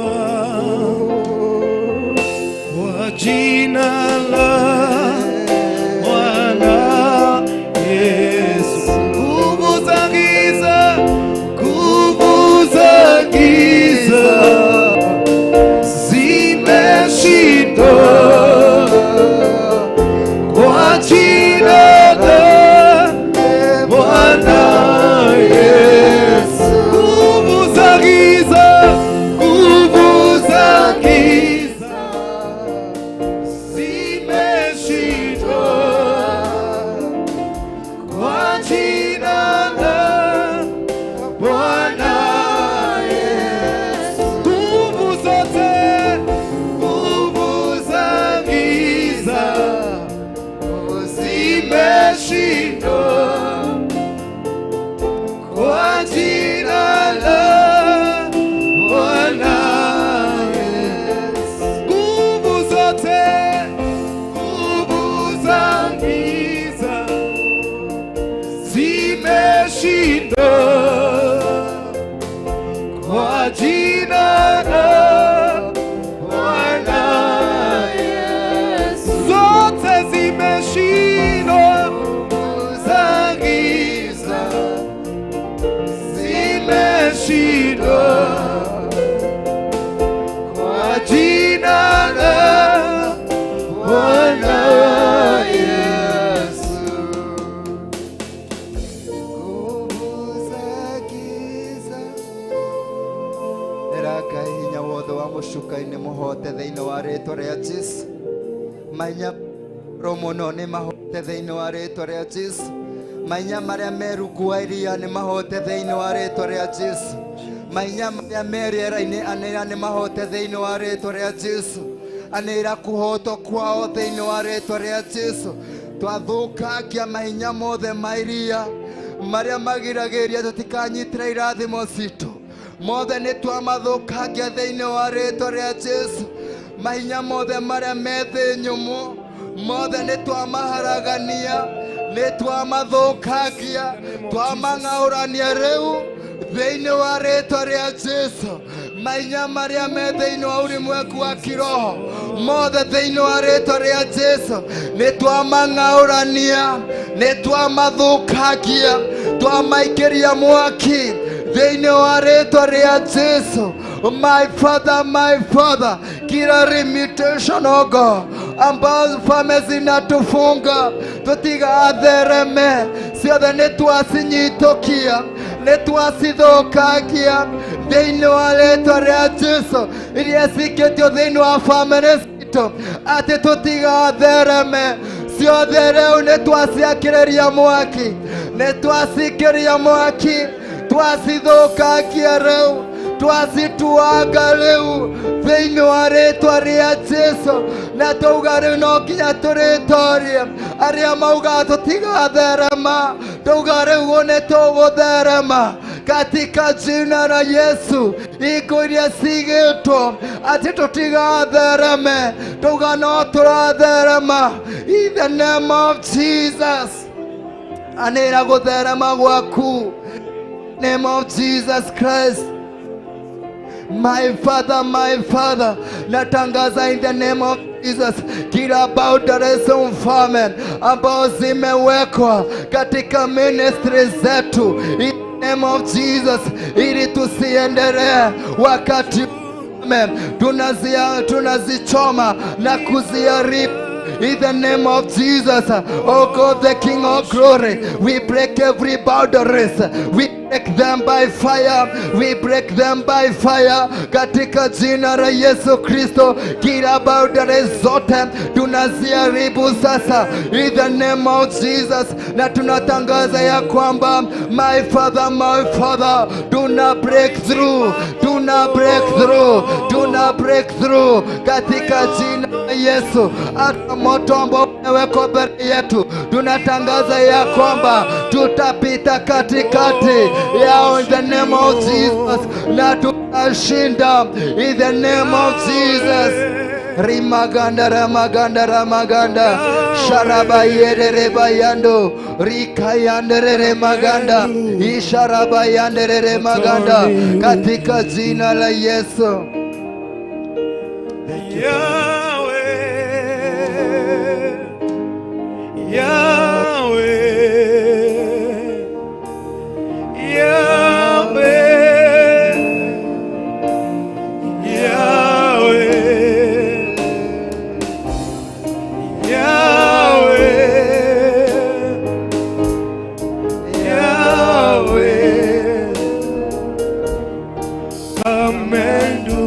[SPEAKER 6] kwa jina la Bwana Yesu. Nguvu za giza, nguvu za giza zimeshindwa kwa jina la Bwana Yesu. Nguvu za giza, nguvu za giza zimeshindwa kwa jina la Bwana Yesu. Nguvu zote, nguvu za giza zimeshindwa kwa jina la Bwana Yesu. Nguvu zote, nguvu za giza zimeshindwa kwa jina la Bwana Yesu. Zote zimeshindwa, za giza zimeshindwa kwa jina la Bwana Yesu.
[SPEAKER 7] Nguvu za giza ĩraka hinya wothe wa mũcuka-inĩ mũhote thĩinĩ wa rĩtwa rĩa Jesu. Mahinya mũno nĩ mahote thĩinĩ wa rĩtwa rĩa Jesu. Mahinya marĩa me rungu wa iria nĩ mahote thĩinĩ wa rĩtwa rĩa Jesu. Mahinya marĩa me rĩera-inĩ, anĩra nĩ mahote thĩinĩ wa rĩtwa rĩa Jesu. Anĩra kũhotwo kwao thĩinĩ wa rĩtwa rĩa Jesu. Twathũkangia mahinya mothe ma iria marĩa magiragĩria tũtikanyitĩra irathimo citũ, mothe nĩ twamathũkangia thĩinĩ wa rĩtwa rĩa Jesu. Mahinya mothe marĩa me thĩ nyũmũ, mothe nĩ twamaharagania, nĩ twamathũkangia, twamang'aũrania rĩu thĩinĩ wa rĩtwa rĩa Jesu. Mahinya marĩa me thĩinĩ wa ulimwengu wa kiroho, mothe thĩinĩ wa rĩtwa rĩa Jesu nĩ twamang'aũrania, nĩ twamathũkangia, twamaikĩria mwaki thĩinĩ wa rĩtwa rĩa Jesu. My Father, my Father, kila limitation, oh God, ambazo falme zinatufunga tutigathereme, ciothe nĩ twacinyitũkia, nĩ twacithũkangia thĩinĩ wa rĩtwa rĩa Jesu. Iria cikĩtio thĩinĩ wa bamĩrĩ citũ atĩ tũtigathereme, ciothe rĩu nĩ twaciakĩrĩria mwaki, nĩ twacikĩria mwaki, twacithũkangia rĩu, twacituanga rĩu thĩinĩ wa rĩtwa rĩa Jesu. Na tauga rĩu no nginya tũrĩtorie arĩa maugaga tũtigatherema, tauga rĩu nĩ tũgũtherema katika jina la Yesu. Igo iria cigĩtwo atĩ tũtigathereme, tauga no tũratherema in the name of Jesus. Anĩra gũtherema gwaku, name of Jesus Christ. My Father, my Father, natangaza in the name of Jesus, kila boundaries mfalme ambao zimewekwa katika ministry zetu, in the name of Jesus, ili tusiendelee wakati tunazichoma na kuziharibu. In the name of Jesus, oh God, the King of glory, we break every boundaries. We break them by fire. We break them by fire. Katika jina la Yesu Kristo, kila boundaries zote tunaziharibu sasa. In the name of Jesus, na tunatangaza ya kwamba my Father, my Father, tuna break through, tuna break through, tuna break through katika jina la Yesu. Hata moto ambao umewekwa mbele yetu, tunatangaza ya kwamba tutapita katikati yao in the name of Jesus, na tutashinda in the name of Jesus. Rimaganda ramaganda ramaganda sharabayerere bayando rikayanderere maganda isharabayanderere maganda katika jina la Yesu.
[SPEAKER 6] Yahweh, Yahweh, Yahweh, Yahweh, Yahweh, Yahweh, come and do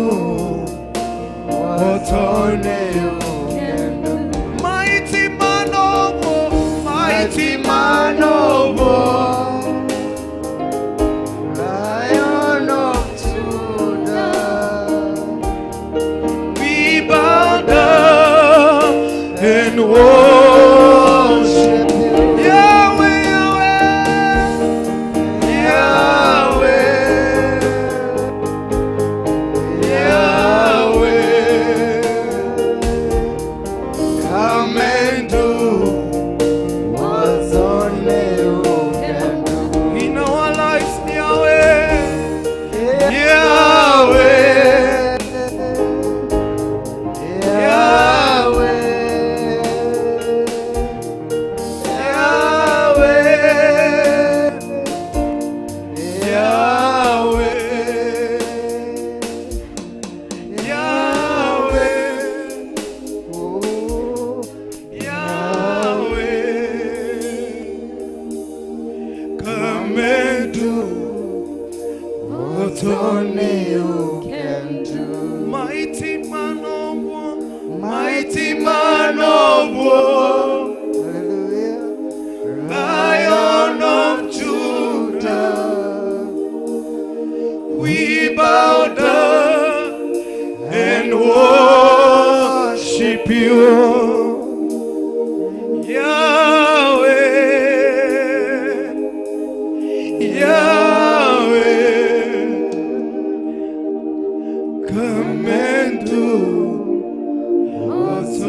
[SPEAKER 6] what only you can do. Mighty man of war, mighty man of war,
[SPEAKER 7] Lion of Judah,
[SPEAKER 6] we bow down and worship
[SPEAKER 7] worship you.
[SPEAKER 6] Yahweh, Yahweh, Yahweh, Yahweh, come and do
[SPEAKER 7] What's only you can do.
[SPEAKER 6] in our lives, Yahweh, Yahweh,
[SPEAKER 7] Yahweh,
[SPEAKER 6] Yahweh, Yahweh, Yahweh,
[SPEAKER 7] Oh,
[SPEAKER 6] Yahweh, come and do what
[SPEAKER 7] only you can do.
[SPEAKER 6] Mighty man of war, mighty man of war,
[SPEAKER 7] Hallelujah.
[SPEAKER 6] Lion of Judah, we bow down and worship you, Yahweh, Yahweh, come and do what's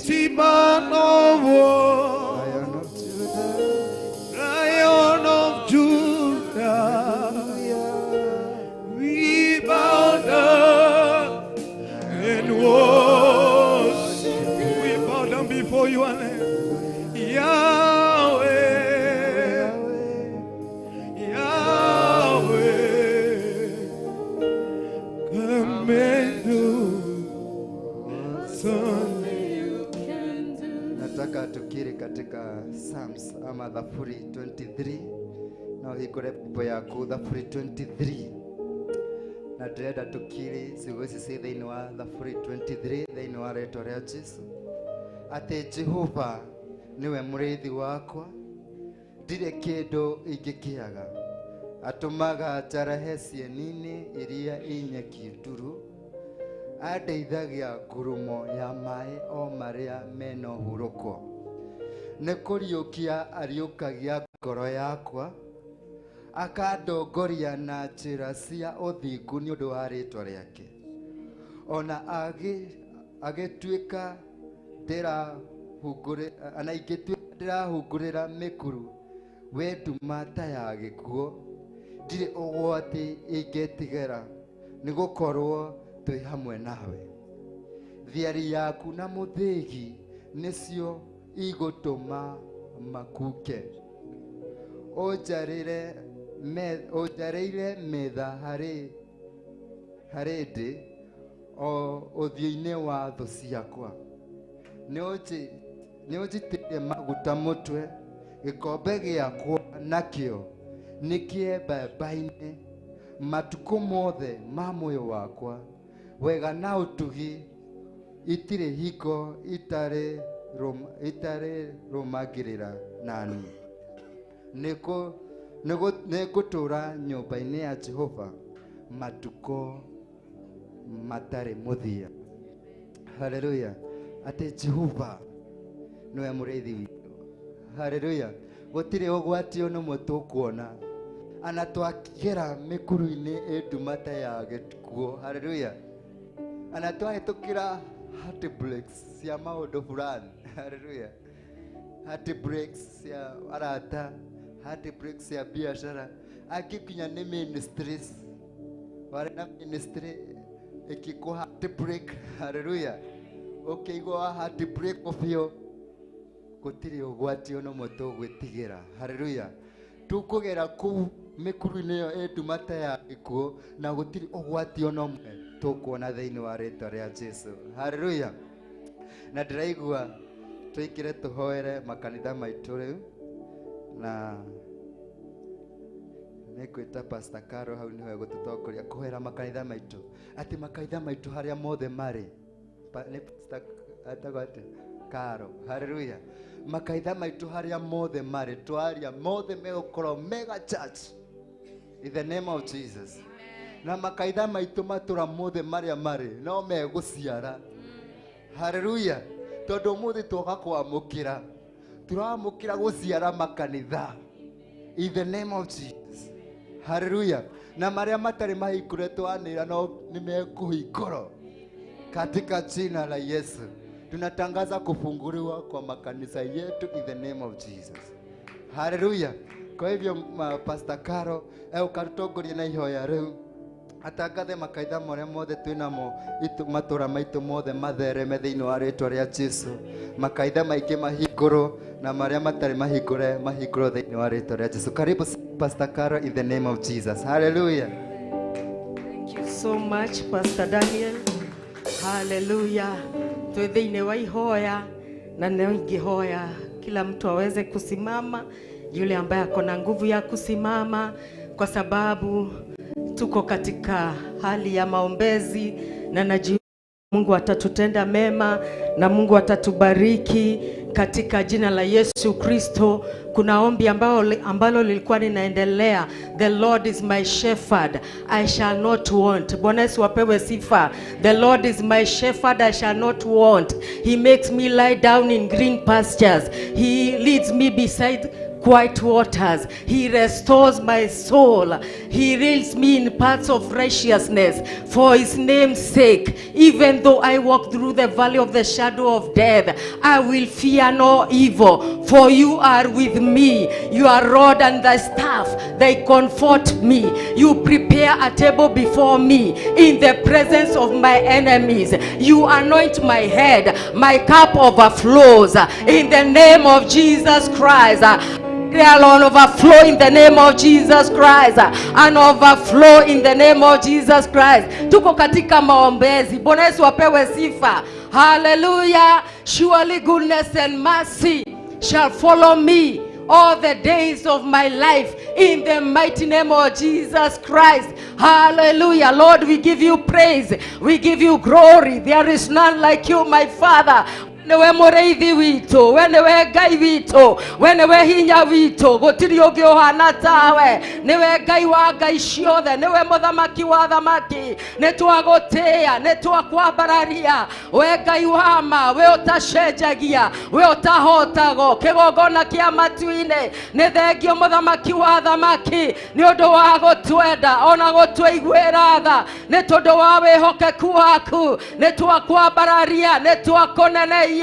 [SPEAKER 6] Mighty man of war,
[SPEAKER 7] Lion of Judah,
[SPEAKER 6] Lion of Judah, we bow down and worship. We bow down before you, Yahweh, Yahweh, come and do something.
[SPEAKER 7] Nataka tukiri katika Psalms ama Thaburi 23 na uhingũre Bible yaku Thaburi 23, na ndĩrenda tukiri ciugo ici ciĩ thĩinĩ wa Thaburi 23 thĩinĩ wa rĩtwa rĩa Jesu, atĩ Jehova nĩwe mũrĩithi wakwa, ndirĩ kĩndũ ingĩkĩaga. Atũmaga njarahe cieni-inĩ iria i nyeki nduru, andeithagia ngurumo ya maĩ o marĩa mena ũhurũko. Nĩ kũriũkia ariũkagia ngoro yakwa, akandongoria na njĩra cia ũthingu nĩ ũndũ wa rĩtwa rĩake. Ona agĩtuĩka ona ingĩtuĩka ndĩrahungurĩra mĩkuru wĩ nduma ta ya gĩkuũ, ndirĩ ũgwati ingĩtigĩra, nĩgũkorwo twĩ hamwe nawe. Thiari yaku na mũthĩgi nĩcio igũtũma makuke. Ũnjarĩire metha harĩ ndĩ o ũthiũ-inĩ wa thũ ciakwa. Nĩũnjitĩrĩire maguta mũtwe, gĩkombe gĩakwa nakĩo nĩkĩembembaine. Matukũ mothe ma muoyo wakwa, wega na ũtugi itirĩ hingo itarĩrũmagĩrĩra nani. Nĩngũtũũra nyũmba-inĩ ya Jehova matukũ matarĩ mũthia. Haleluya. Atĩ Jehova nĩwe mũrĩithi witũ. Haleluya. Gũtirĩ ũgwati ona ũmwe tũkuona. Ana twakĩra mĩkuru-inĩ ĩ nduma ta ya gĩkuũ. Haleluya. Ana twahĩtũkĩra heartbreaks cia maũndũ fulani. Haleluya. Heartbreaks cia arata, heartbreaks cia biashara, angĩ nginya nĩ ministries. Warĩ na ministry ĩkĩkũ heartbreak. Haleluya. Ũkĩigua wa heartbreak biũ, gũtirĩ ũgwati ona ũmwe tũgwĩtigĩra. Haleluya. Tũkũgera kũu mĩkuru-inĩ ĩyo ĩ nduma ta ya gĩkuũ, na gũtirĩ ũgwati ona ũmwe tũkuona thĩinĩ wa rĩtwa rĩa Jesu. Haleluya. Na ndĩraigua tũingĩre tũhoere makanitha maitũ rĩu, na nĩngwĩta Pastor Caro hau nĩwe gũtũtongoria kũhoera makanitha maitũ, atĩ makanitha maitũ harĩa mothe marĩ. Nĩ Pastor etagwo atĩa? Caro. Haleluya. Makanitha maitũ harĩa mothe marĩ, twaria mothe megũkorwo mega church in the name of Jesus. Na makanitha maitũ matũra mothe marĩa marĩ no megũciara. Haleluya. Tondũ ũmũthĩ twoka kwamũkĩra, tũramũkĩra gũciara makanitha in the name of Jesus. Haleluya. Na marĩa matarĩ mahingũre twanĩra no nĩmekũhingũrwo katika jina la Yesu. Tunatangaza kufunguliwa kwa makanisa yetu in the name of Jesus. Haleluya. Kwa hivyo Pastor Caro ũkatũtongoria na ihoya rĩu, atangathe makanitha marĩa mothe twĩnamo matũra maitũ mothe mathereme thĩinĩ wa rĩtwa rĩa Jesu. Makanitha maingĩ mahingũrwo na marĩa matarĩ mahingũre mahingũrwo thĩinĩ wa rĩtwa rĩa Jesu. Karibu Pastor Caro in the name of Jesus. Hallelujah.
[SPEAKER 9] Thank you so much, Pastor Daniel. Hallelujah. Twĩ thĩinĩ wa ihoya na nĩ ingĩhoya kila mtu aweze kusimama, yule ambaye ako na nguvu ya kusimama, kwa sababu tuko katika hali ya maombezi na najua Mungu atatutenda mema na Mungu atatubariki katika jina la Yesu Kristo. Kuna ombi ambalo lilikuwa linaendelea, the Lord is my shepherd, I shall not want. Bwana Yesu apewe sifa. The Lord is my shepherd, I shall not want. He makes me lie down in green pastures. He leads me beside quiet waters. He restores my soul. He leads me in paths of righteousness for his name's sake. Even though I walk through the valley of the shadow of death, I will fear no evil, for you are with me. Your rod and thy staff, they comfort me. You prepare a table before me in the presence of my enemies. You anoint my head, my cup overflows. In the name of Jesus Christ. An overflow in the name of Jesus Christ. An overflow in the name of Jesus Christ. Tuko katika maombezi. Bwana Yesu apewe sifa. Hallelujah. Surely goodness and mercy shall follow me all the days of my life, in the mighty name of Jesus Christ. Hallelujah. Lord, we give you praise. We give you glory. There is none like you, my Father. Niwe mũrĩithi witũ, we nĩwe Ngai witũ, we nĩwe hinya witũ, gũtirĩ ũngĩ ũhana tawe, nĩwe Ngai wa ngai ciothe, nĩwe mũthamaki wa thamaki, nĩtwagũtĩĩa, nĩtwakwambararia, we Ngai wa ma, we ũtacenjagia, we ũtahotagwo, kĩgongona kĩa matu-inĩ, nĩ thengio mũthamaki wa thamaki, nĩ ũndũ wa gũtwenda, ona gũtũiguĩra tha, nĩ tondũ wa wĩhokeku waku, nĩtwakwambararia, nĩtwakũneneia,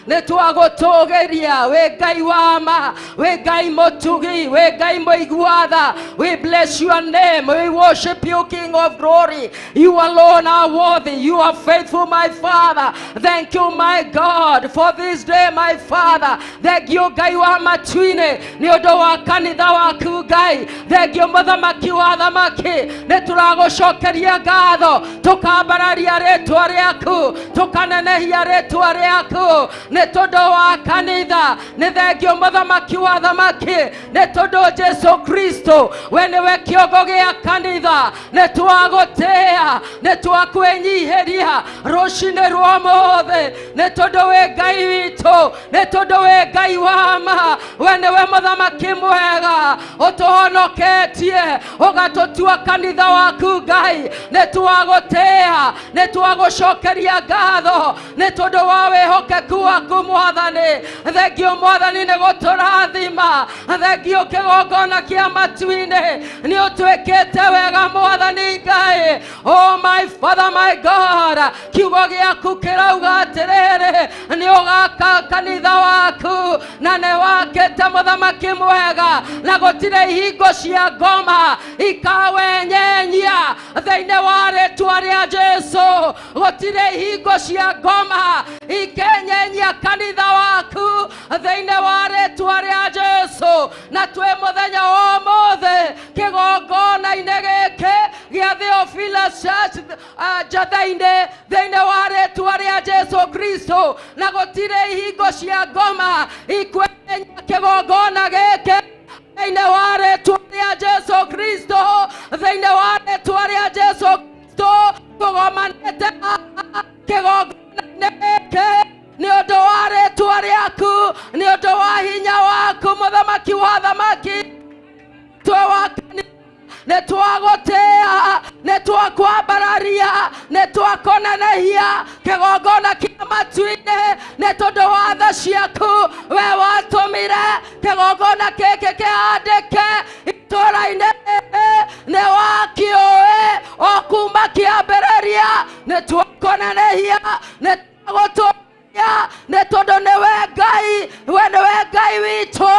[SPEAKER 9] nĩtwagũtũgĩria, we Ngai wa ma, we Ngai mũtugi, we Ngai mũigua tha. We bless your name, we worship you, King of glory. You alone are worthy, you are faithful, my Father. Thank you, my God, for this day, my Father. Thank you, Ngai wa matu-inĩ, nĩ ũndũ wa kanitha waku Ngai. Thank you, mũthamaki wa thamaki, nĩtũragũcokeria ngatho, tũkambararia rĩtwa rĩaku, tũkanenehia rĩtwa rĩaku, nĩ tondũ wa kanitha. Nĩ thengio mũthamaki wa thamaki, nĩ tondũ Jesu Kristo we nĩwe kĩongo gĩa kanitha. Nĩ twagũtĩĩa, nĩ twakwĩnyihĩria rũcinĩ rwa ũmũthĩ, nĩ tondũ wĩ Ngai witũ, nĩ tondũ wĩ Ngai wa ma, we nĩwe mũthamaki mwega, ũtũhonoketie ũgatũtua kanitha waku Ngai. Nĩ twagũtĩĩa, nĩ twagũcokeria ngatho, nĩ tondũ wa wĩhokeku waku Mwathani. Thengio Mwathani nĩ gũtũrathima, thengio kĩgongona kĩa matu-inĩ, nĩ ũtwĩkĩte wega Mwathani Ngai. Oh my Father, my God, kiugo gĩaku kĩrauga atĩrĩrĩ, nĩ ũgaka kanitha waku, na nĩ wakĩte mũthamaki mwega, na gũtirĩ ihingo cia ngoma ikawenyenyia thĩinĩ wa rĩtwa rĩa Jesu. Gũtirĩ ihingo cia ngoma ikenyenyia kanitha waku thĩinĩ wa rĩtwa rĩa Jesu. Na twĩ mũthenya wa ũmũthĩ kĩgongona-inĩ gĩkĩ gĩa Theophilus Church Njatheinĩ, thĩinĩ wa rĩtwa rĩa Jesu Kristo, na gũtirĩ ihingo cia ngoma ikwenyenya kĩgongona gĩkĩ thĩinĩ wa rĩtwa rĩa Jesu Kristo, thĩinĩ wa rĩtwa rĩa Jesu Kristo. Tũgomanĩte kĩgongona-inĩ gĩkĩ nĩ ũndũ wa rĩtwa rĩaku, nĩ ũndũ wa hinya waku mũthamaki wa thamaki. Twĩ wa kanitha, nĩ twagũtĩĩa, nĩ twakwambararia, nĩ twakũnenehia kĩgongona kĩa matu-inĩ, nĩ tondũ wa tha ciaku we watũmire kĩgongona gĩkĩ kĩhandĩke itũũra-inĩ rĩrĩ, nĩ wakĩũĩ o kuma kĩambĩrĩria. Nĩ twakũnenehia, nĩ twagũtũũria, nĩ tondũ nĩwe Ngai, we nĩwe Ngai witũ,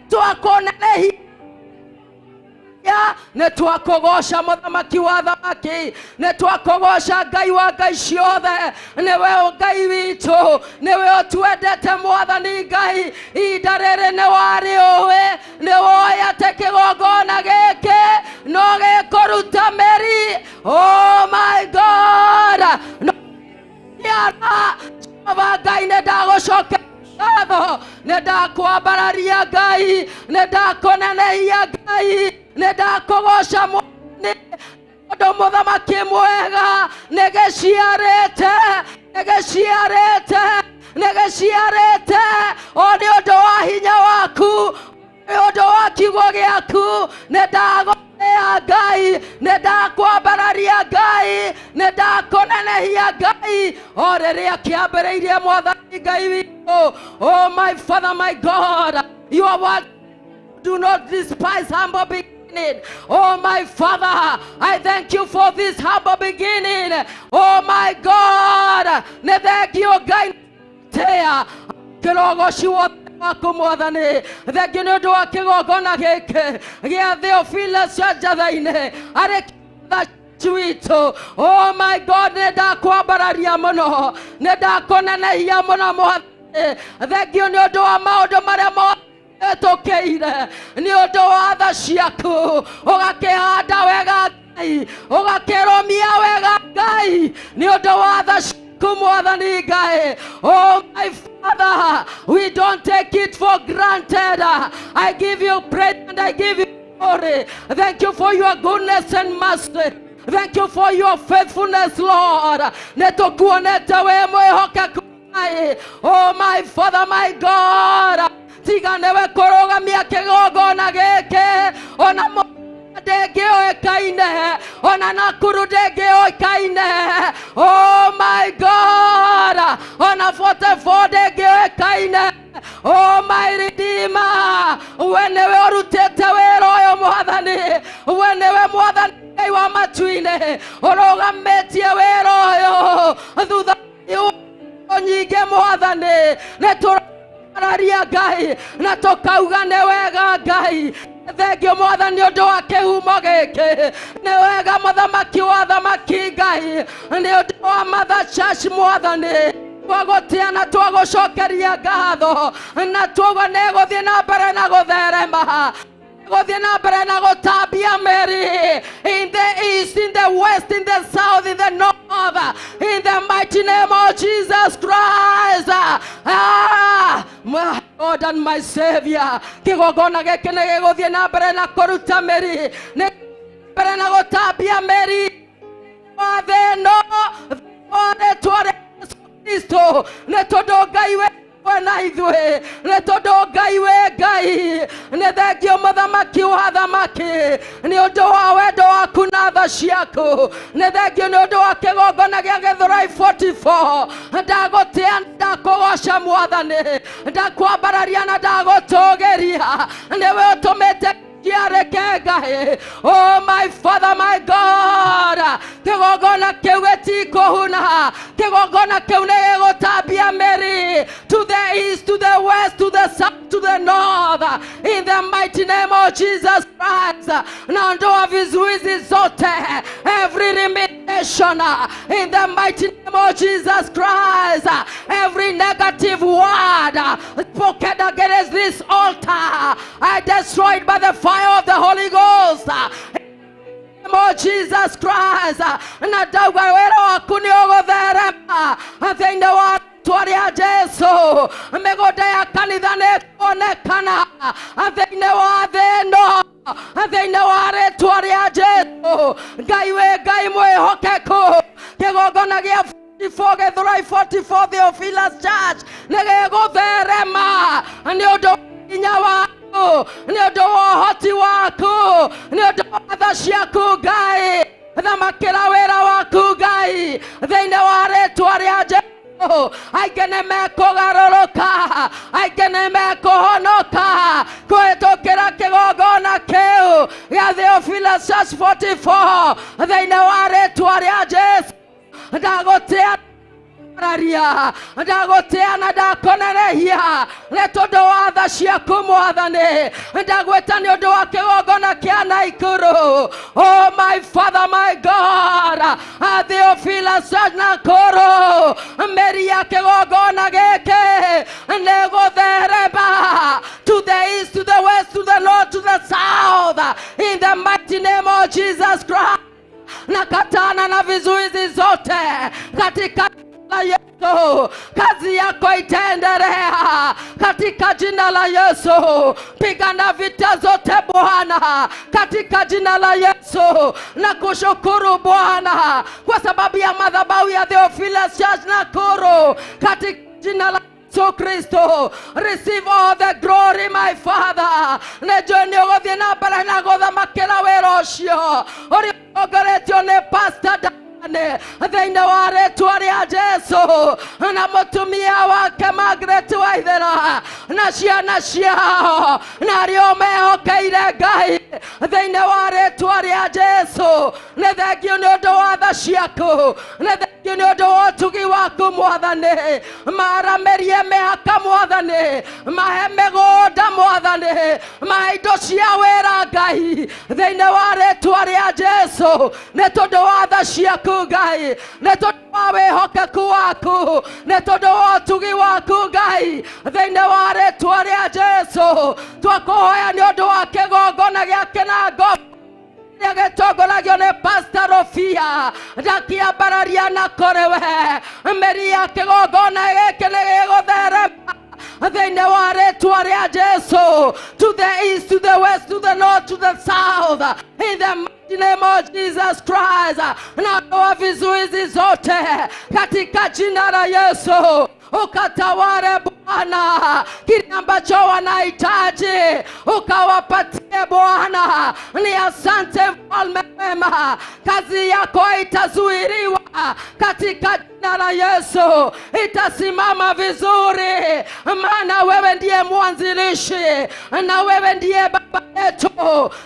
[SPEAKER 9] twakũnenehia, nĩ twakũgoca mũthamaki wa thamaki, nĩ twakũgoca Ngai wa ngai ciothe, nĩwe Ngai witũ, nĩwe ũtwendete Mwathani Ngai. Ihinda rĩrĩ nĩ warĩũĩ, nĩ woĩ atĩ kĩgongona gĩkĩ no gĩkũruta mĩri. Oh my God, no Jehova Ngai, nĩ ndagũcokeria ngatho, nĩ ndakwambararia Ngai, nĩ ndakũnenehia Ngai, nĩ ndakũgoca Mwathani, tondũ mũthamaki mwega nĩ gĩciarĩte, nĩ gĩciarĩte, nĩ gĩciarĩte, o nĩ ũndũ wa hinya waku, nĩ ũndũ wa kiugo gĩaku. Nĩ ndagũtĩĩa Ngai, nĩ ndakwambararia Ngai, nĩ ndakũnenehia Ngai, o rĩrĩa kĩambĩrĩirie Mwathani Ngai witũ. Oh my Father, my God, you are worthy. Do not despise humble beginning. Oh my Father, I thank you for this humble beginning. Oh my God, nĩ thengio Ngai tea kĩrogoci wothe waku Mwathani. Thengio nĩ ũndũ wa kĩgongona gĩkĩ gĩa Theophilus Njatha-inĩ arĩ kĩtha witũ. Oh my God, nĩ ndakwambararia mũno, nĩ ndakũnenehia mũno Mwathani. Thengio nĩ ũndũ wa maũndũ marĩa mothe ĩtũkĩire, nĩ ũndũ wa tha ciaku. Ũgakĩhanda wega Ngai, ũgakĩrũmia wega Ngai, nĩ ũndũ wa tha ciaku Mwathani Ngai. Oh my Father, we don't take it for granted. I give you praise and I give you glory. Thank you for your goodness and mercy. Thank you for your faithfulness, Lord. Nĩ tũkuonete wĩ mwĩhokeku Ngai. Oh my Father, my God, tiga nĩwe kũrũgamia kĩgongona gĩkĩ, ona ndĩngĩoĩkaine, ona Nakuru ndĩngĩoĩkaine. Oh my God, ona 44 ndĩngĩoĩkaine. Oh my Redeemer, we nĩwe ũrutĩte wĩra ũyũ Mwathani, we nĩwe Mwathani Ngai wa matu-inĩ ũrũgamĩtie wĩra ũyũ thutha nyingĩ Mwathani. Nĩ tũrararia Ngai na tũkauga nĩ wega Ngai. Thengio Mwathani ũndũ wa kĩhumo gĩkĩ, nĩ wega mũthamaki wa thamaki Ngai, nĩ ũndũ wa Mother Church Mwathani. Twagũtĩa na twagũcokeria ngatho, na tuoguo nĩ gũthiĩ na mbere na gũtherema, gũthiĩ na mbere na gũtambia mĩri in the east, in the west, in the south, in the north, in the mighty name of Jesus Christ. Ah, my God and my Savior, kĩgongona gĩkĩ nĩ gĩgũthiĩ na mbere na kũruta mĩri, nĩ mbere na gũtambia mĩri wa thĩ ĩno wa rĩtwa rĩa Yesu Kristo. Nĩ tondũ Ngai we na ithuĩ, nĩ tondũ Ngai wĩ Ngai. Nĩ thengio mũthamaki wa thamaki nĩ ũndũ wa wendo waku na tha ciaku. Nĩ thengio nĩ ũndũ wa kĩgongona gĩa Gĩthũrai 44. Ndagũtĩa, ndakũgoca Mwathani, ndakwambararia na ndagũtũgĩria. Nĩwe ũtũmĩte kĩarĩke Ngai. Oh my Father, my God, kĩgongona kĩu gĩtikũhuna, kĩgongona kĩu nĩ gĩgũtambia mĩri to the east, to the west, to the south, to the north, in the mighty name of Jesus Christ. Naondoa vizuizi zote, every limitation, in the mighty name of Jesus Christ. Every negative word spoken against this altar, I destroy it by the fire of the Holy Ghost. Of Jesus Christ. Na ndauga wĩra waku nĩ ũgũtherema thĩinĩ wa rĩtwa rĩa Jesu. Mĩgũnda ya kanitha nĩ ĩkuonekana thĩinĩ wa thĩ ĩno thĩinĩ wa rĩtwa rĩa Jesu. Ngai wĩ Ngai mwĩhokeku. Kĩgongona gĩa 44 Gĩthũrai 44 Theophilus Church nĩ gĩgũtherema nĩ ũndũ wa hinya waku, nĩ ũndũ wa ũhoti waku, nĩ ũndũ wa tha ciaku Ngai. Thamakĩra wĩra waku Ngai thĩinĩ wa rĩtwa rĩa Jesu. Aingĩ nĩ mekũgarũrũka, aingĩ nĩ mekũhonoka kũhĩtũkĩra kĩgongona kĩu gĩa Theophilus Church 44 thĩinĩ wa rĩtwa rĩa Jesu. Ndagũtĩa raria, ndagũtĩa na ndakũnenehia nĩ tondũ wa tha ciaku Mwathani. Ndagwĩta nĩ ũndũ wa kĩgongona kĩa Naikuru. Oh my Father, my God, Theophilus Nakuru, mĩri ya kĩgongona gĩkĩ nĩ gũtherema to the east, to the west, to the north, to the south, in the mighty name of Jesus Christ. Nakatana na vizuizi zote katika la Yesu. Kazi yako itaendelea katika jina la Yesu. Pigana vita zote Bwana katika jina la Yesu. Na kushukuru Bwana kwa sababu ya madhabahu ya Theophilus Church Nakuru katika jina la Yesu Kristo. Receive all the glory, my Father. Nĩnjũĩ nĩ ũgũthiĩ na mbere na gũthamakĩra wĩra ũcio ũrĩa ũtongoretio nĩ Pastor.
[SPEAKER 10] Thĩinĩ wa rĩtwa rĩa Jesu, na mũtumia wake Margaret Waithera na ciana ciao na arĩa mehokeire Ngai, thĩinĩ wa rĩtwa rĩa Jesu. Nĩ thengio nĩ ũndũ wa tha ciaku, nĩ thengio nĩ ũndũ wa ũtugi waku Mwathani. Maramĩrie mĩhaka Mwathani, mahe mĩgũnda Mwathani, mahe indo cia wĩra Ngai, thĩinĩ wa rĩtwa rĩa Jesu. Nĩ tondũ wa tha ciaku Ngai, nĩ tondũ wa wĩhokeku waku, nĩ tondũ wa ũtugi waku Ngai, thĩinĩ wa rĩtwa rĩa Jesu. Twakũhoya nĩ ũndũ wa kĩgongona gĩa kĩnango kĩrĩa gĩtongoragio nĩ Pastor Rofia, ndakĩambararia na kũrĩ we. Mĩri ya kĩgongona gĩkĩ nĩ gĩgũtherema thĩinĩ wa rĩtwa rĩa Jesu, to the east, to the west, to the north, to the south, in the mighty name of Jesus Christ. Na ondoa vizuizi zote katika jina la Yesu. Ukatawale Bwana, kile ambacho wanahitaji ukawapatie Bwana. Ni asante mfalme mwema, kazi yako itazuiliwa katika jina la Yesu, itasimama vizuri, maana wewe ndiye mwanzilishi na wewe ndiye baba yetu.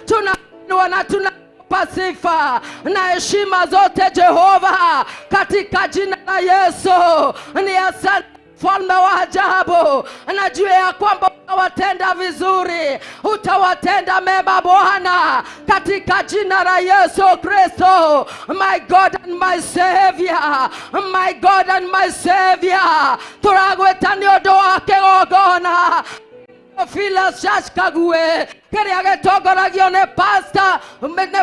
[SPEAKER 10] Tunainua na tunakupa sifa na heshima zote Jehova, katika jina la Yesu. Ni asante mfalme wa ajabu, najua ya kwamba utawatenda vizuri, utawatenda mema Bwana, katika jina la Yesu Kristo. My God and my Savior, my God and my Savior, turagwĩta nĩ ũndũ wa kĩgongona Philas Church Kague kĩrĩa gĩtongoragio nĩ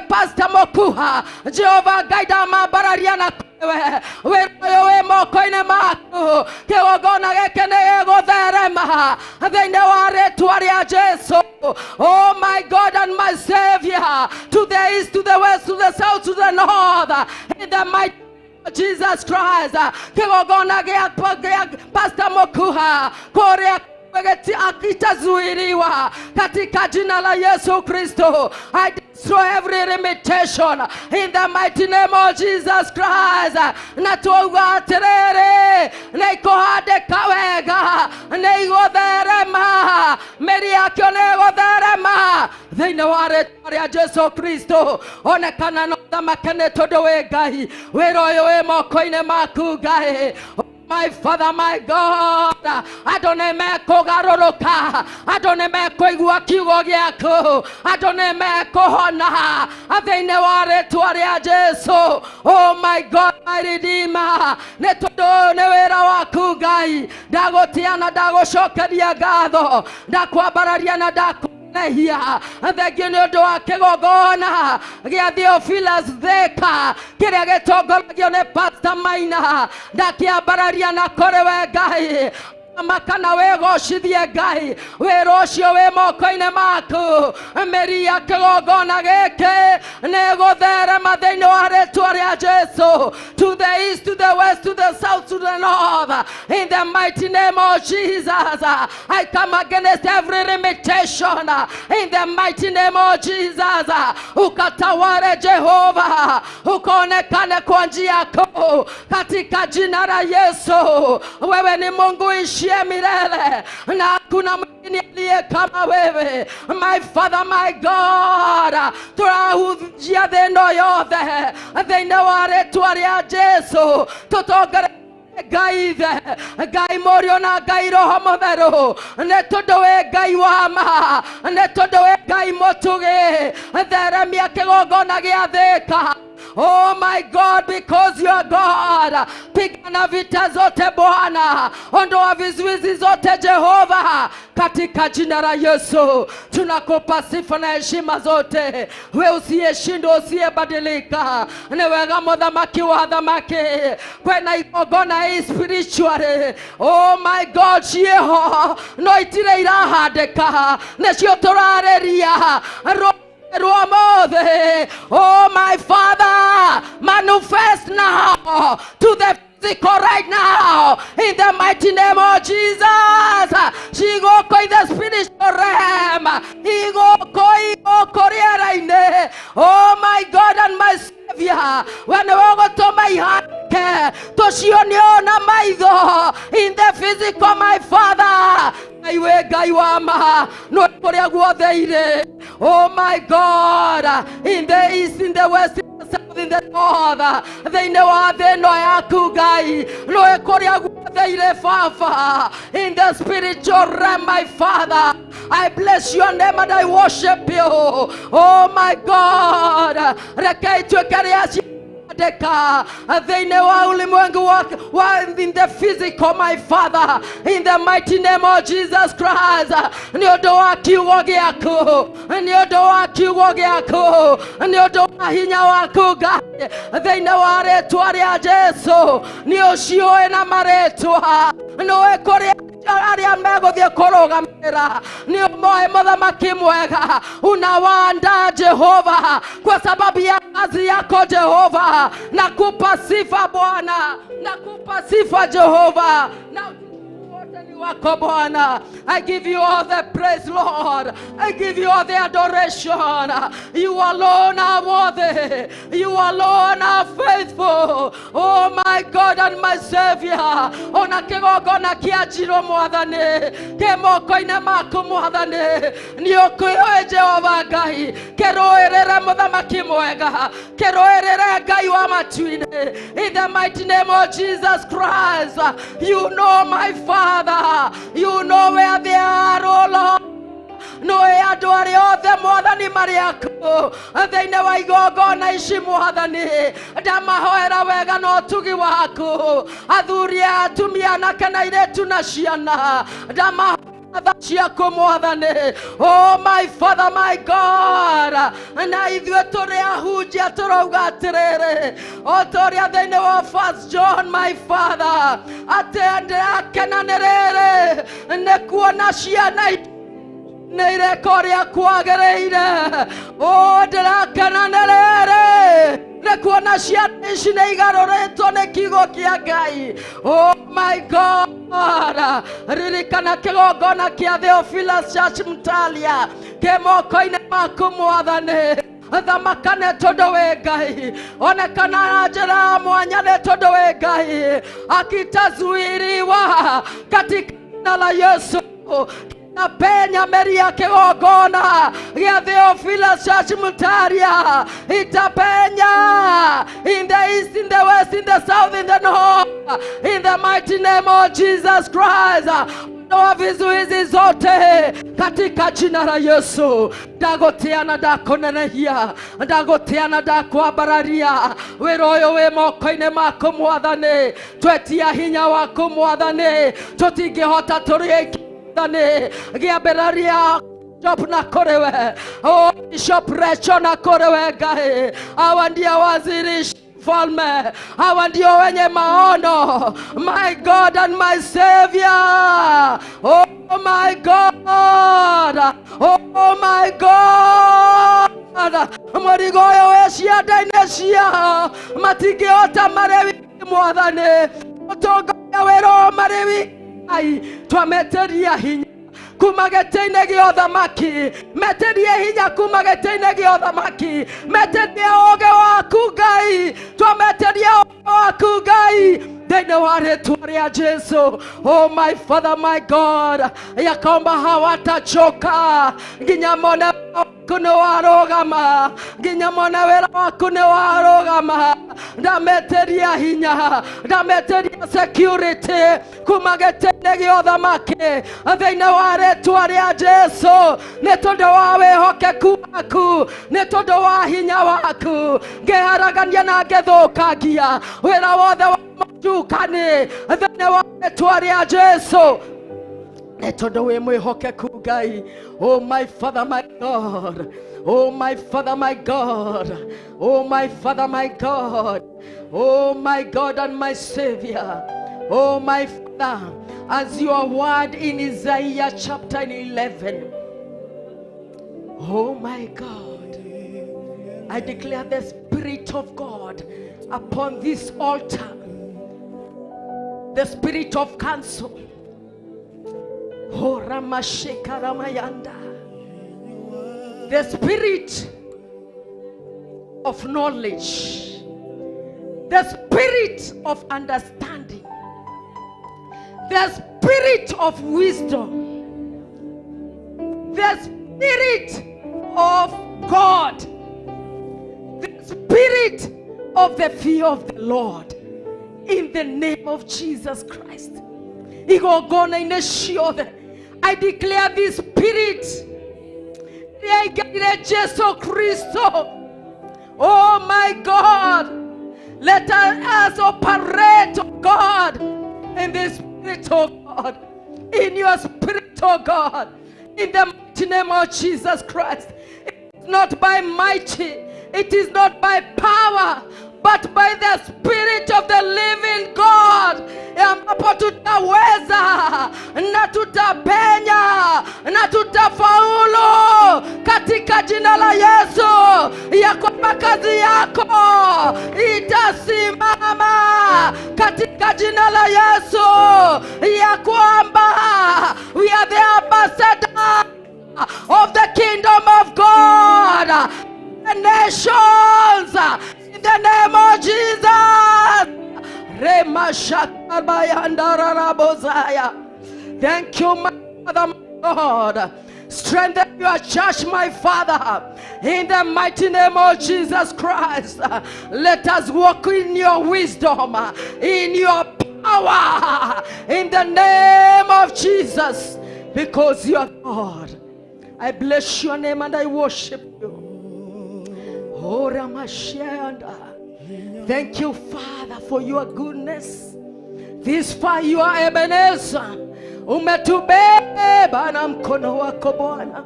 [SPEAKER 10] pastor Mokuha. Jehova Ngai, ndamambararia na kũrĩ we. Wĩra ũyũ wĩ moko-inĩ maku. Kĩgongona gĩkĩ nĩ gĩgũtherema thĩinĩ wa rĩtwa rĩa Jesu. Oh my God and my Savior, to the east, to the west, to the south, to the north, in the mighty Jesus Christ. Kĩgongona gĩa Pastor Mokuha kũrĩa akitazuiliwa katika jina la Yesu Kristo. I destroy every limitation in the mighty name of Jesus Christ. Na tuauga atĩrĩrĩ, nĩ ikũhandĩka wega, nĩ igũtherema, mĩri yakĩo nĩ ĩgũtherema thĩinĩ wa rĩtwa rĩa Jesu Kristo. Onekana no thamake nĩ tondũ wĩ Ngai. Wĩra ũyũ wĩ moko-inĩ maku Ngai. My Father, my God, andũ nĩ mekũgarũrũka, andũ nĩ mekũigua kiugo gĩaku, andũ nĩ mekũhona thĩinĩ wa rĩtwa rĩa Jesu. Oh my God, my Redeemer, nĩ tondũ ũyũ nĩ wĩra waku Ngai, ndagũtĩa na ndagũcokeria ngatho, ndakwambararia na ndakũ nehia. Thengio nĩ ũndũ wa kĩgongona gĩa Theophilus Thika kĩrĩa gĩtongoragio nĩ Pastor Maina, ndakĩambararia na kũrĩ we Ngai. Makana wĩgocithie Ngai, wĩra ũcio wĩ moko-inĩ maku. Mĩri ya kĩgongona gĩkĩ nĩ gũtherema thĩinĩ wa rĩtwa rĩa Jesu, to the east, to the west, to the south, to the north, in the mighty name of Jesus. I come against every limitation in the mighty name of Jesus. Ukatawale Jehova, ukaonekane kwa njia kuu katika jina la Yesu. Wewe ni Mungu ishie milele na hakuna mwingine aliye kama wewe. My Father, my God, turahunjia thĩ ĩno yothe thĩinĩ wa rĩtwa rĩa Jesu. Tũtongore Ngai Ithe, Ngai Mũriũ na Ngai Roho Mũtheru, nĩ tondũ wĩ Ngai wa ma, nĩ tondũ wĩ Ngai mũtugi. Theremia kĩgongona gĩa Thĩka. Oh my God, because you are God. Pigana vita zote Bwana, ondoa vizuizi zote Jehova, katika jina la Yesu. Tunakupa sifa na heshima zote, we usiyeshindwa, usiyebadilika. Ni wega mũthamaki wa thamaki, kwena igongona hii spiritually. Oh my God, ciĩho no itirĩ irahandĩka, nĩcio tũrarĩria rwa. Oh my Father, manifest now to the physical right now in the mighty name of Jesus. Cigũkũ in the spiritual realm, igũkũ igũkũ rĩera-inĩ. Oh my God and my Savior. Savior. We nĩwe ũgũtũma ihanĩke tũcionio na maitho in the physical, my Father. Ngai wĩ Ngai wa ma, nĩ kũrĩa guothe irĩ. Oh my God, in the east, in the west, in the south, in the north, thĩinĩ wa thĩ ĩno yaku Ngai, nĩ kũrĩa guothe irĩ Baba. In the spiritual realm, my Father, I bless your name and I worship you. Oh my God, reke ituĩke rĩa andĩka thĩinĩ wa ulimwengu wa in the physical, my Father, in the mighty name of Jesus Christ. Nĩ ũndũ wa kiugo gĩaku, nĩ ũndũ wa kiugo gĩaku, nĩ ũndũ wa hinya waku Ngai, thĩinĩ wa rĩtwa rĩa Jesu. Nĩ ũciũĩ na marĩtwa, nĩũĩ kũrĩa arĩa megũthiĩ kũrũgamĩrĩra, nĩ ũmoĩ mũthamaki mwega. Unawaandaa Jehova kwa sababu ya kazi yako Jehova. Nakupa sifa Bwana, nakupa sifa Jehova, na wote ni wako Bwana. I give you all the praise, Lord. I give you all the adoration. You alone are worthy. You alone are faithful. Oh my God and my Savior. Ona kĩgongona kĩa Njirũ Mwathani, kĩ moko-inĩ maku Mwathani, nĩ ũkĩũĩ Jehova Ngai. Kĩrũĩrĩre mũthamaki mwega, kĩrũĩrĩre Ngai wa matu-inĩ. In the mighty name of Jesus Christ, you know my Father, you know where they are, oh Lord. Nĩũĩ andũ arĩa othe Mwathani marĩ aku thĩinĩ wa igongona ici Mwathani. Ndamahoera wega na ũtugi waku, athuri, atumia, anake na airĩtu na ciana, ndamahoera ciaku Mwathani. Oh my Father, my God, na ithuĩ tũrĩ ahunjia tũrauga atĩrĩrĩ, o ta ũrĩa thĩinĩ wa First John, my Father, atĩ ndĩrakena nĩ rĩrĩ nĩ kuona ciana nĩ ireka ũrĩa kwagĩrĩire. O ndĩrakena nĩ rĩrĩ nĩ kuona ciana ici nĩ igarũrĩtwo nĩ kiugo kĩa Ngai. Oh my God, ririkana kĩgongona kĩa Theophilus Church Mtalia kĩ moko-inĩ maku Mwathani. Thamaka nĩ tondũ wĩ Ngai, onekana na njĩra ya mwanya nĩ tondũ wĩ Ngai. Akitazuiriwa katika jina la Yesu. Itapenya meri ya kĩgongona gĩa Theophilus Church Mtalia, itapenya in the east, in the west, in the south, in the north, in the mighty name of Jesus Christ. Ondoa vizuizi zote katika jina la Yesu. Ndagũtĩa ndakũnenehia, ndagũtĩa ndakwambararia. Wĩra ũyũ wĩ moko-inĩ maku Mwathani, twetia hinya waku Mwathani, tũtingĩhota tũrĩ aingĩ Mwathani. Gĩambĩrĩria Bishop na kũrĩ we, oh Bishop Rachel na kũrĩ we Ngai. Hawa ndio waziri mfalme, hawa ndio wenye maono, my God and my Savior. Oh my God, oh my God, mũrigo ũyũ wĩ cianda-inĩ ciao matingĩhota marĩ wiki Mwathani. Ũtongoria wĩra ũyũ marĩ wiki Ngai, twametĩria hinya kuma gĩtĩ-inĩ gĩa ũthamaki, metĩrie hinya kuma gĩtĩ-inĩ gĩa ũthamaki, metĩrie ũũgĩ waku Ngai, twametĩrie ũũgĩ waku Ngai thĩinĩ wa rĩtwa rĩa Jesu. Oh my Father, my God, ya kwamba hawatachoka nginya mone waku nĩ warũgama, nginya mone wĩra waku nĩ warũgama. Ndametĩria hinya, ndametĩria security kuma gĩtĩ-inĩ gĩa ũthamaki thĩinĩ wa rĩtwa rĩa Jesu, nĩ tondũ wa wĩhokeku waku, nĩ tondũ wa hinya waku, ngĩharagania na ngĩthũkangia wĩra wothe wa mũcukani thĩinĩ wa rĩtwa rĩa Jesu, nĩ tondũ wĩ mwĩhokeku Ngai. Oh my Father, my God, oh my Father, my God, oh my Father, my God, oh my God and my Savior, oh my Father, as your word in Isaiah chapter 11. Oh my God, I declare the Spirit of God upon this altar, the spirit of counsel. Oh, Ramasheka Ramayanda. The spirit
[SPEAKER 9] of knowledge, the spirit of understanding, the spirit of wisdom, the spirit of God, the spirit of the fear of the Lord, in the name of Jesus Christ. Igongona-inĩ ciothe, I declare this spirit rĩaingĩrire Jesu Kristo. Oh my God, let us operate, oh God, in this spirit, oh God, in your spirit, oh God, in the mighty name of Jesus Christ. It is not by might, it is not by power, but by the spirit of the living God, ambapo tutaweza na tutapenya na tutafaulu katika jina la Yesu, ya kwamba kazi yako itasimama katika jina la Yesu, ya kwamba we are the ambassador of the kingdom of God, the nations, in the name of Jesus. Remashakabayandararabozaya. Thank you, my Father, my God. Strengthen your church, my Father, in the mighty name of Jesus Christ. Let us walk in your wisdom, in your power, in the name of Jesus, because you are God. I bless your name and I worship you. Oh, Ramashianda. Thank you, Father, for your goodness. This far you are Ebenezer. Umetubeba na mkono wako Bwana.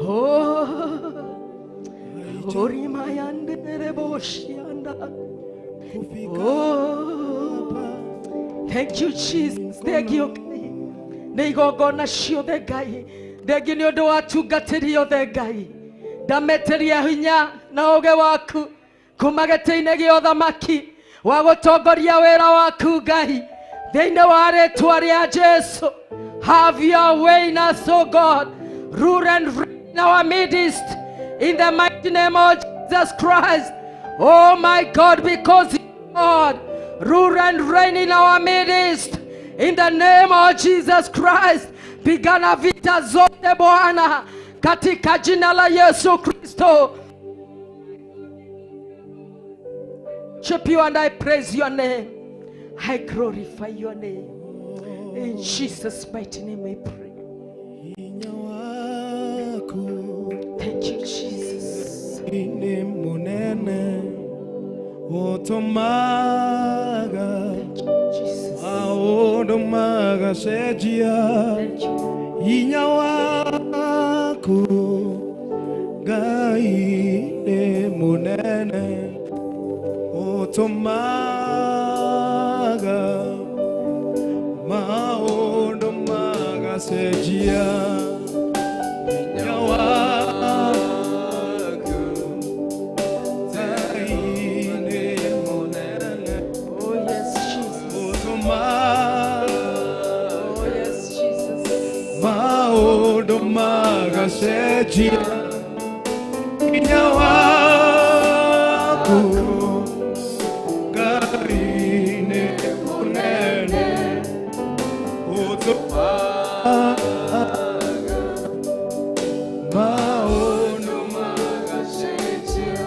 [SPEAKER 9] Oh, Orimayandereboshianda. Oh, thank you, Jesus. Thank you. Nĩ igongona ciothe Ngai, thengi nĩ ũndũ wa atungatĩri othe Ngai, ndametĩria hinya na ũũgĩ waku kuma gĩtĩ-inĩ gĩa ũthamaki wa gũtongoria wĩra waku Ngai, thĩinĩ wa rĩtwa rĩa Jesu. Have your way in us, O God. Rule and reign in our midst, in the mighty name of Jesus Christ. Oh my God, because you, God, rule and reign in our midst, in the name of Jesus Christ. Pigana vita zote Bwana, katika jina la Yesu Kristo. Worship you and I praise your name. I glorify your name. In Jesus' mighty name we pray. Thank you, Jesus.
[SPEAKER 6] Nĩ mũnene ũtũmaga
[SPEAKER 9] Jesus.
[SPEAKER 6] maũndũ magacenjia.
[SPEAKER 9] Thank you.
[SPEAKER 6] Hinya waku Ngai nĩ mũnene ũtũmaga maũndũ magacenjia. Hinya waku Ngai nĩ mũnene
[SPEAKER 9] Oh yes, Jesus.
[SPEAKER 6] ũtũmaga
[SPEAKER 9] Oh yes, Jesus.
[SPEAKER 6] maũndũ magacenjia. Hinya waku Ngai nĩ mũnene ũtũmaga maũndũ magacenjia.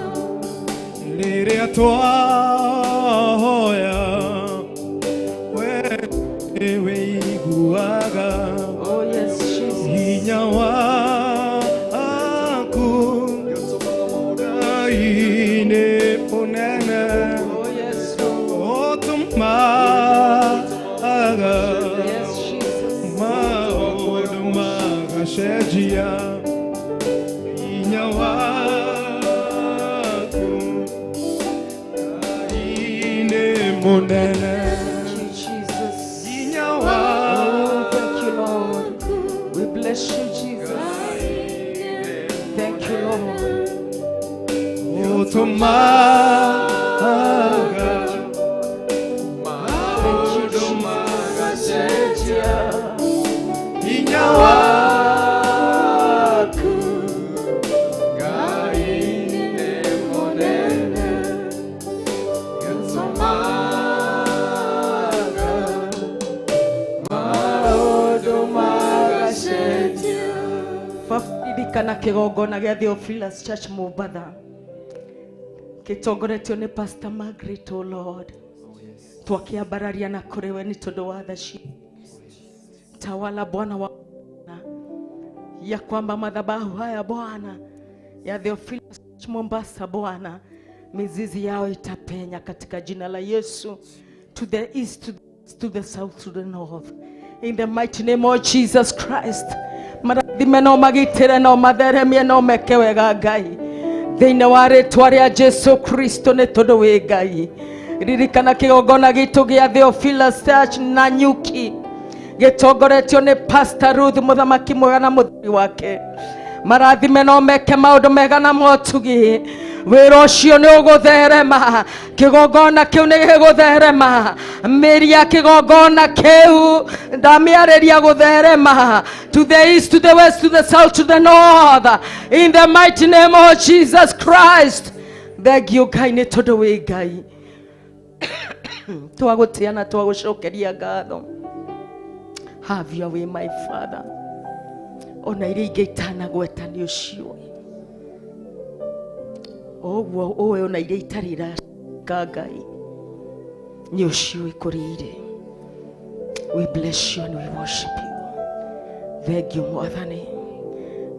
[SPEAKER 6] Rĩrĩa twahoya we nĩwĩiguaga.
[SPEAKER 9] Oh yes, Jesus.
[SPEAKER 6] Hinya waku Ngai nĩ mũnene
[SPEAKER 9] Oh yes, Lord.
[SPEAKER 6] ũtũmaga
[SPEAKER 9] Yes, Jesus.
[SPEAKER 6] maũndũ magacenjia. Hinya waku Ngai nĩ mũnene.
[SPEAKER 9] Thank you, Jesus.
[SPEAKER 6] Hinya
[SPEAKER 9] Oh,
[SPEAKER 6] waku
[SPEAKER 9] thank you, Lord. We bless you, Jesus. Thank you, Lord.
[SPEAKER 6] ũtũmaga
[SPEAKER 9] Thank you, Jesus.
[SPEAKER 6] hinya waku Ngai nĩ mũnene.
[SPEAKER 9] Ririkana kĩgongona gĩa Theophilus Church Mombatha gĩtongoretio nĩ Pastor Margaret, o Lord, twakĩambararia na kũrĩ we nĩ tondũ wa tha ciaku. Tawala Bwana wa ya kwamba madhabahu haya Bwana ya Theophilus Church Mombasa Bwana, mizizi yao itapenya katika jina la Yesu, to the east, to the, to the south, to the north, in the mighty name of Jesus Christ. Marathime no magitĩre no matheremie no meke wega Ngai thĩinĩ wa rĩtwa rĩa Jesu Kristo nĩ tondũ wĩ Ngai. Ririkana kĩgongona gitũ gĩa Theophilus Church na Nyuki gĩtongoretio nĩ Pastor Ruth mũthamaki mwega na mũthuri wake. Marathime no meke maũndũ mega na motugi. Wĩra ũcio nĩ ũgũtherema, kĩgongona kĩu nĩ gĩgũtherema, mĩri ya kĩgongona kĩu ndamĩarĩria gũtherema, to the east, to the west, to the south, to the north, in the mighty name of Jesus Christ. Thank you Ngai nĩ tondũ wĩ Ngai. Twagũtĩa na twagũcokeria ngatho. Have your way, my Father. Ona iria ingĩ itanagweta nĩ ũciũĩ, ũguo ũĩ ona iria itarĩ iracika Ngai nĩ ũciũĩ kũrĩa irĩ. We bless you and we worship you. Thank you Mwathani,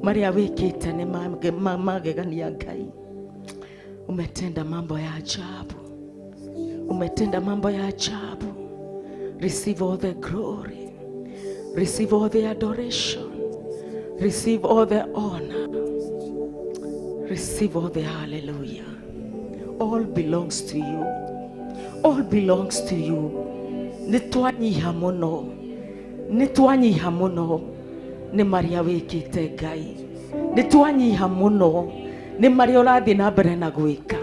[SPEAKER 9] marĩa wĩkĩte nĩ magegania Ngai. Umetenda mambo ya ajabu, umetenda mambo ya ajabu. Receive all the glory, receive all the adoration, receive all the honor, receive all the hallelujah. All belongs to you, all belongs to you. Nĩ twanyiha mũno, nĩ twanyiha mũno nĩ marĩa wĩkĩte Ngai. Nĩ twanyiha mũno nĩ marĩa ũrathiĩ na mbere na gwĩka.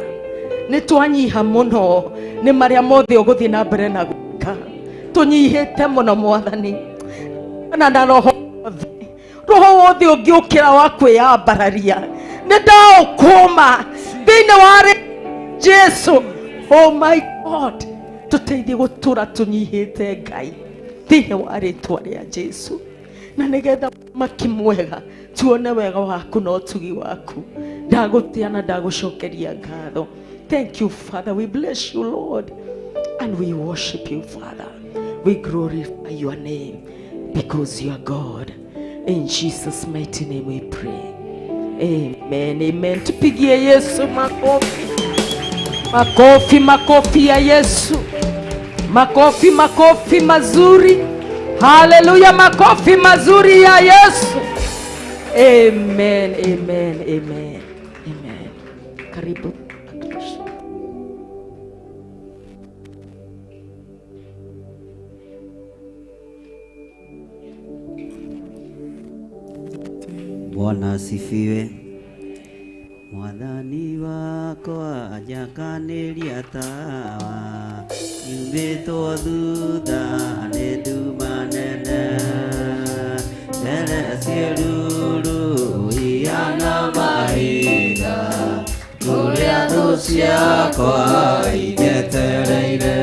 [SPEAKER 9] Nĩ twanyiha mũno nĩ marĩa mothe ũgũthiĩ na mbere na gwĩka. Tũnyihĩte mũno Mwathani, na roho wothe, roho wothe ũngĩũkĩra wa kwĩyambararia nĩ ndaũkũma thĩinĩ wa Jesu. Oh my God, tũteithie gũtũra tũnyihĩte Ngai thĩinĩ wa rĩtwa rĩa Jesu, na nĩgetha maki mwega tuone wega waku na ũtugi waku. Ndagũtĩa na ndagũcokeria ngatho. Thank you Father, we bless you Lord and we worship you Father. We glorify your name because you are God. In Jesus mighty name we pray. Amen, amen. Tupigie Yesu makofi. Makofi, makofi ya Yesu. Makofi, makofi mazuri. Haleluya, makofi mazuri ya Yesu. Amen, amen, amen. Amen. Karibu.
[SPEAKER 11] Bwana asifiwe. Mwathani wakwa anjakanĩria tawa, nyumĩtwo thutha nĩ nduma nene, mbere ciĩruru ihana mahiga, kũrĩa thũ ciakwa inyetereire.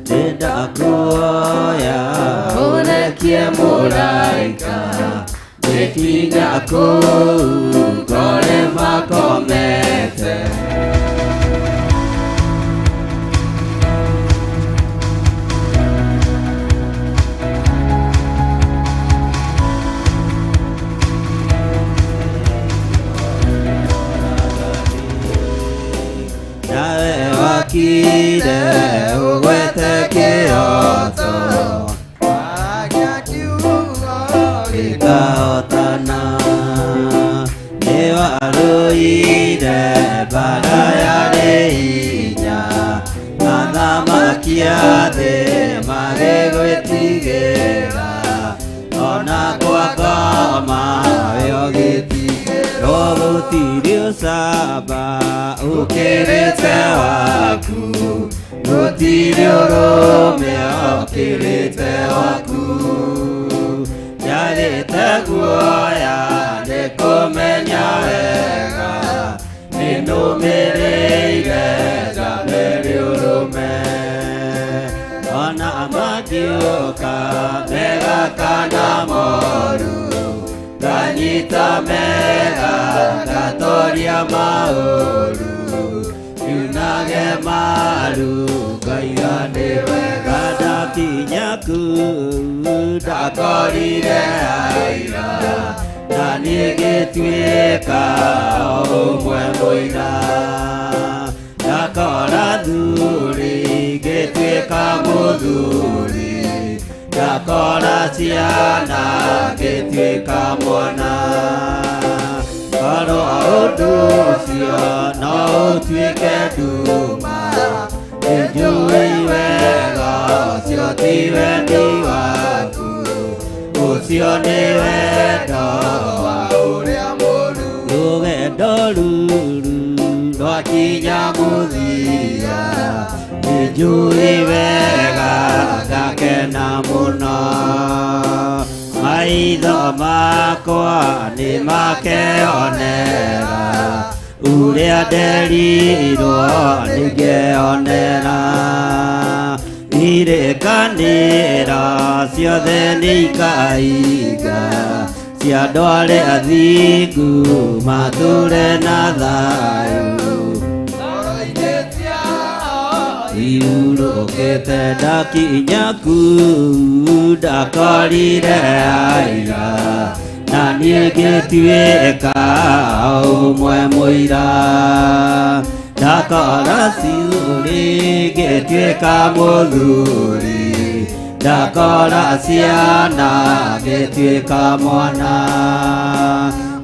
[SPEAKER 11] Nĩndakuoya ũrekie mũraika, nĩkinya kũu kore makomete. Nawe wakire ũgwete kĩroto, gĩkahotana. Nĩwarũire mbara yarĩ hinya, athamaki a thĩ magĩgwĩtigĩra, ona kwakoma we ũgĩtigĩrwo. Gũtirĩ ũcamba ũkĩrĩte waku, gũtirĩ ũrũme ũkĩrĩte waku. Njarĩte guoya nĩ kũmenya wega, nĩnũmĩrĩire njambĩrĩ ũrũme. Ona makiũka mega kana moru, Ndanyita mega ngatoria maũru yunage maru ngaiga nĩ wega ndakinya kuu ndakorire aira na niĩ ngĩtuĩka ũmwe mũira ndakora thuri ngĩtuĩka mũthuri ndakora ciana ngĩtuĩka mwana korwo ũndũ ũcio no ũtuĩke nduma nĩnjũĩ wega ũcio ti wendi waku ũcio nĩ wendo wa ũrĩa mũru rũgendo ruru rwakinya mũthia nĩnjũĩ wega ngakena mũno maitho makwa nĩ makeonera ũrĩa nderirwo nĩngeonera irĩkanĩro ciothe nĩikahinga cia andũ arĩa athingu matũre na thayũ ihurũkĩte ndakinya kuu ndakorire aira na niĩ ngĩtuĩka ũmwe mũira ndakora ciũri ngĩtuĩka mũthuri ndakora ciana ngĩtuĩka mwana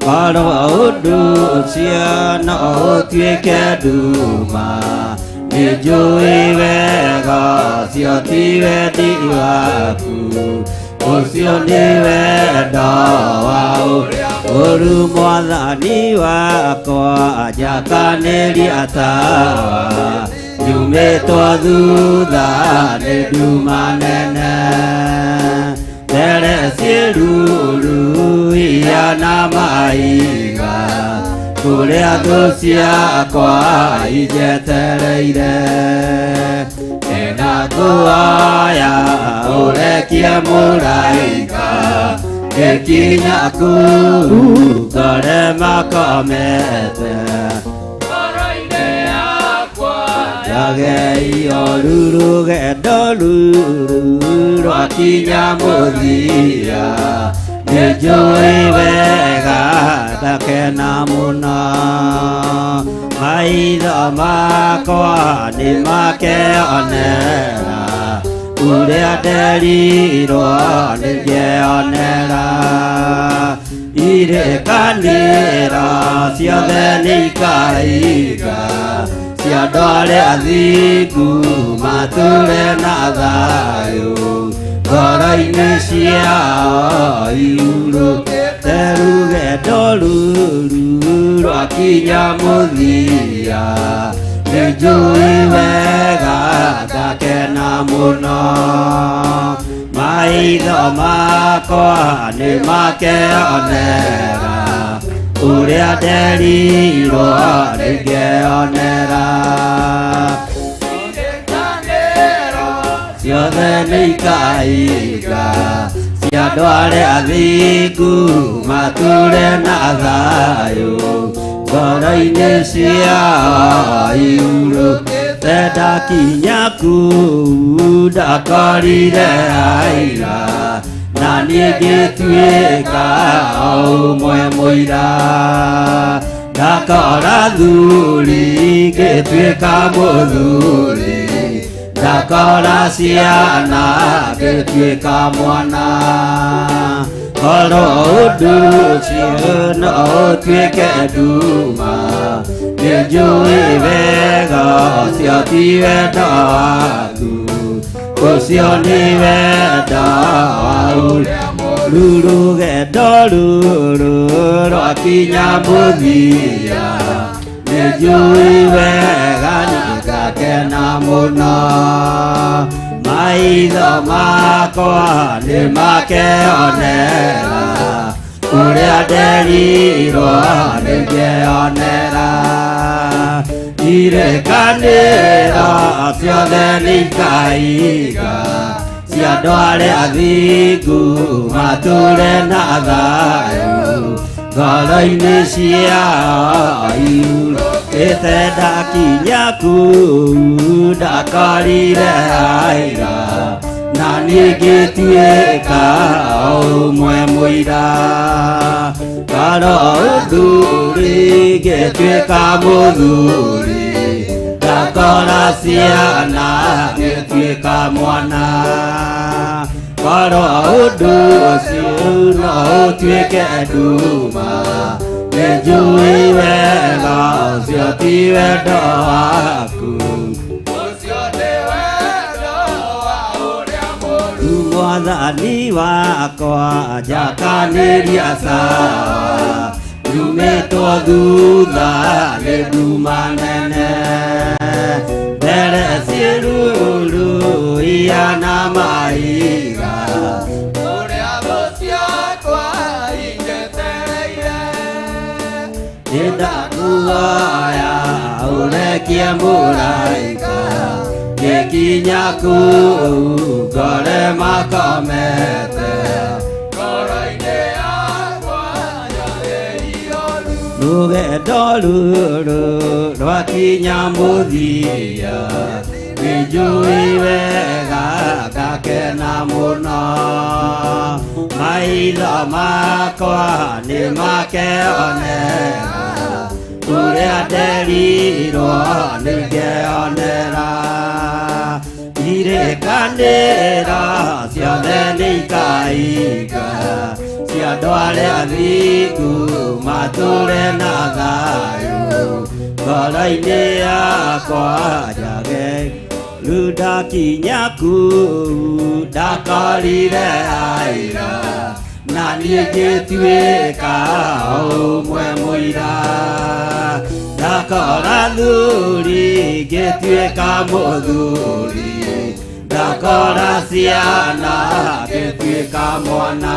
[SPEAKER 11] korwo ũndũ ũcio no ũtuĩke nduma nĩnjũĩ wega ũcio ti wendi waku ũcio nĩ wendo wa ũrĩa mũru mwathani wakwa njakanĩria tawa nyumĩtwo thutha nĩ nduma nene mbere ciĩruru ihana mahiga kũrĩa thũ ciakwa injetereire nĩndakũhoya ũrekie mũraika ngĩkinya kũu ngore makomete
[SPEAKER 5] ngoro-inĩ yakwa
[SPEAKER 11] njageio rũrũgendo ruru rwakinya mũthia nĩnjũĩ wega ndakena mũno maitho makwa nĩ makeonera ũrĩa nderirwo nĩngeonera irĩkanĩro ciothe nĩikahinga cia andũ arĩa athingu matũre na thayũ ngoro-inĩ ciao ihurũkĩte rũgendo ruru rwakinya mũthia nĩnjũĩ wega ngakena mũno maitho makwa nĩ makeonera ũrĩa nderirwo nĩngeonera ciothe nĩikahinga cia andũ arĩa athingu matũre na thayũ ngoro-inĩ ciao ihurũkĩte ndakinya kũu ndakorire aira na niĩ ngĩtuĩka ũmwe mũira ndakora thuri ngĩtuĩka mũthuri ndakora ciana ngĩtuĩka mwana korwo ũndũ ũcio no ũtuĩke nduma nĩnjũĩ wega ũcio ti wendo waku ũcio nĩ wendo wa ũrĩa mũru rũgendo rũrũ rwakinya mũthia nĩnjũĩ wega nĩngakena mũno maitho makwa nĩ makeonera ũrĩa nderirwo nĩngeonera irĩkanĩro ciothe nĩikahinga Cia andũ arĩa athingu matũre na thayũ ngoro-inĩ ciao ihurũkĩte. Ndakinya kũu ndakorire aira na niĩ ngĩtuĩka ũmwe mũira. Korwo ũthuri ngĩtuĩka mũthuri, ndakora ciana ngĩtuĩka mwana. Korwo ũndũ ũcio no ũtuĩke nduma, nĩnjũĩ wega ũcio ti wendo waku.
[SPEAKER 3] Ũcio nĩ wendo wa ũrĩa mũru.
[SPEAKER 11] Mwathani wakwa njakanĩria sawa, nyumĩtwo thutha nĩ nduma nene, mbere ciĩruru iana mahiga.
[SPEAKER 3] Ũrĩa thũ ciakwa injetereire.
[SPEAKER 11] Nĩndakuhoya ũrekie mũraika, ngĩkinya kũu ngore makomete.
[SPEAKER 3] Ngoro-inĩ yakwa njarĩirio
[SPEAKER 11] Rũgendo rũrũ rwakinya mũthia, nĩnjũĩ wega ngakena mũno. Maitho makwa nĩmakeonera ũrĩa nderirwo nĩngeonera. Irĩkanĩro ciothe nĩikahinga cia andũ arĩa athingu matũre na thayũ ngoro-inĩ yakwa njage. Rĩu ndakinya kũu ndakorire aira na niĩ ngĩtuĩka ũmwe mũira. Ndakora thuri ngĩtuĩka mũthuri, ndakora ciana ngĩtuĩka mwana.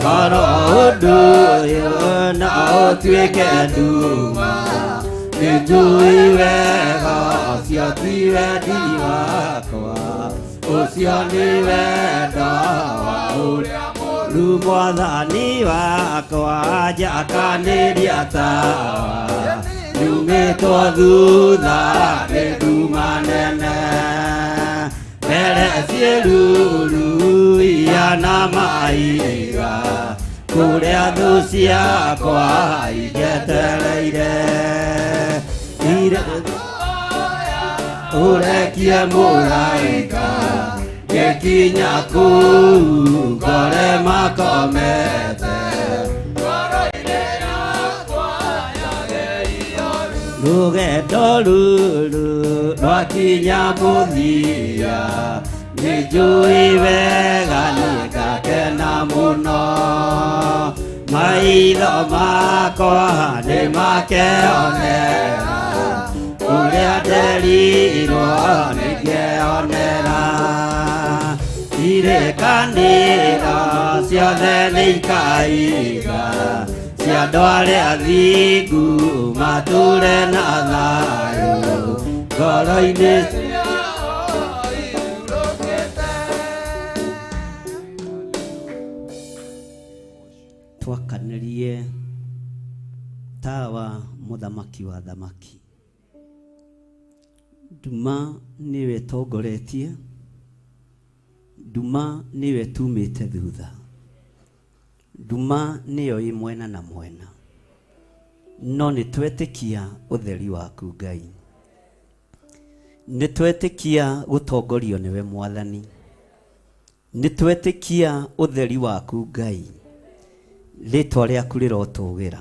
[SPEAKER 11] Korwo ũndũ ũyũ no ũtuĩke nduma, nĩnjũĩ wega ũcio ti wendi wakwa, ũcio nĩ wendo wa ũrĩa mũru. Mwathani wakwa njakanĩria tawa, nyumĩtwo thutha nĩ nduma nene, mbere ciĩruru iana mahiga, kũrĩa thũ ciakwa injetereire. Ũrekie mũraika, ngĩkinya kũu ngore makomete.
[SPEAKER 3] Ngoro-inĩ yakwa njarĩirio
[SPEAKER 11] Rũgendo rũrũ rwakinya mũthia, nĩnjũĩ wega nĩngakena mũno. Maitho makwa nĩmakeonera ũrĩa nderirwo nĩngeonera. Irĩkanĩro ciothe nĩikahinga cia andũ arĩa athingu matũre na thayũ ngoro-inĩ.
[SPEAKER 3] Ciao ihurũkĩte.
[SPEAKER 11] Twakanĩrie tawa mũthamaki wa thamaki. Nduma nĩwe ĩtongoretie, nduma nĩwe ĩtumĩte thutha, nduma nĩyo ĩ mwena na mwena, no nĩ twetĩkia ũtheri waku Ngai, nĩ twetĩkia gũtongorio nĩwe Mwathani, nĩ twetĩkia ũtheri waku Ngai, rĩtwa rĩaku rĩrotũgĩra.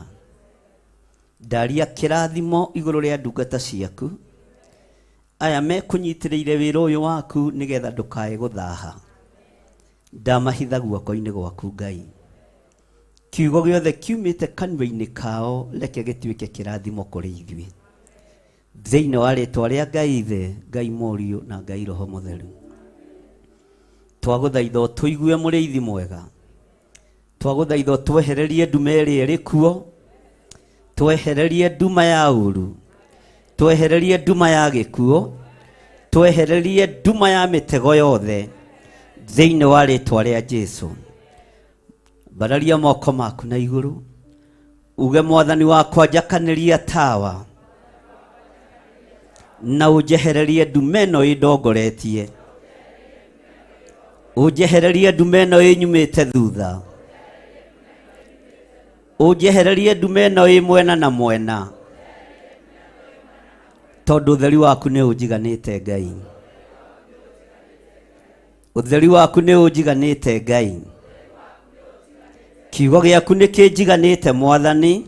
[SPEAKER 11] Ndaria kĩrathimo igũrũ rĩa ndungata ciaku aya mekũnyitĩrĩire wĩra ũyũ waku nĩgetha ndũkae gũthaha. Ndamahitha guoko-inĩ gwaku Ngai, kiugo gĩothe kiumĩte kanua-inĩ kao reke gĩtuĩke kĩrathimo kũrĩ ithuĩ, thĩinĩ wa rĩtwa rĩa Ngai Ithe, Ngai Mũriũ na Ngai Roho Mũtheru. Twagũthaitha ũtũigue mũrĩithi mwega, twagũthaitha ũtwehererie nduma ĩrĩa ĩrĩ kuo, twehererie nduma ya ũru, twehererie nduma ya gĩkuũ, twehererie nduma ya mĩtego yothe. Thĩinĩ wa rĩtwa rĩa Jesu, mbararia moko maku na igũrũ, uge mwathani wakwa njakanĩria tawa na ũnjehererie ndume ĩno ĩndongoretie, ũnjehererie ndume ĩno ĩnyumĩte thutha, ũnjehererie ndume ĩno ĩ mwena na mwena, tondũ ũtheri waku nĩ ũnjiganĩte Ngai. Ũtheri waku nĩ ũnjiganĩte Ngai. Kiugo gĩaku nĩ kĩnjiganĩte Mwathani.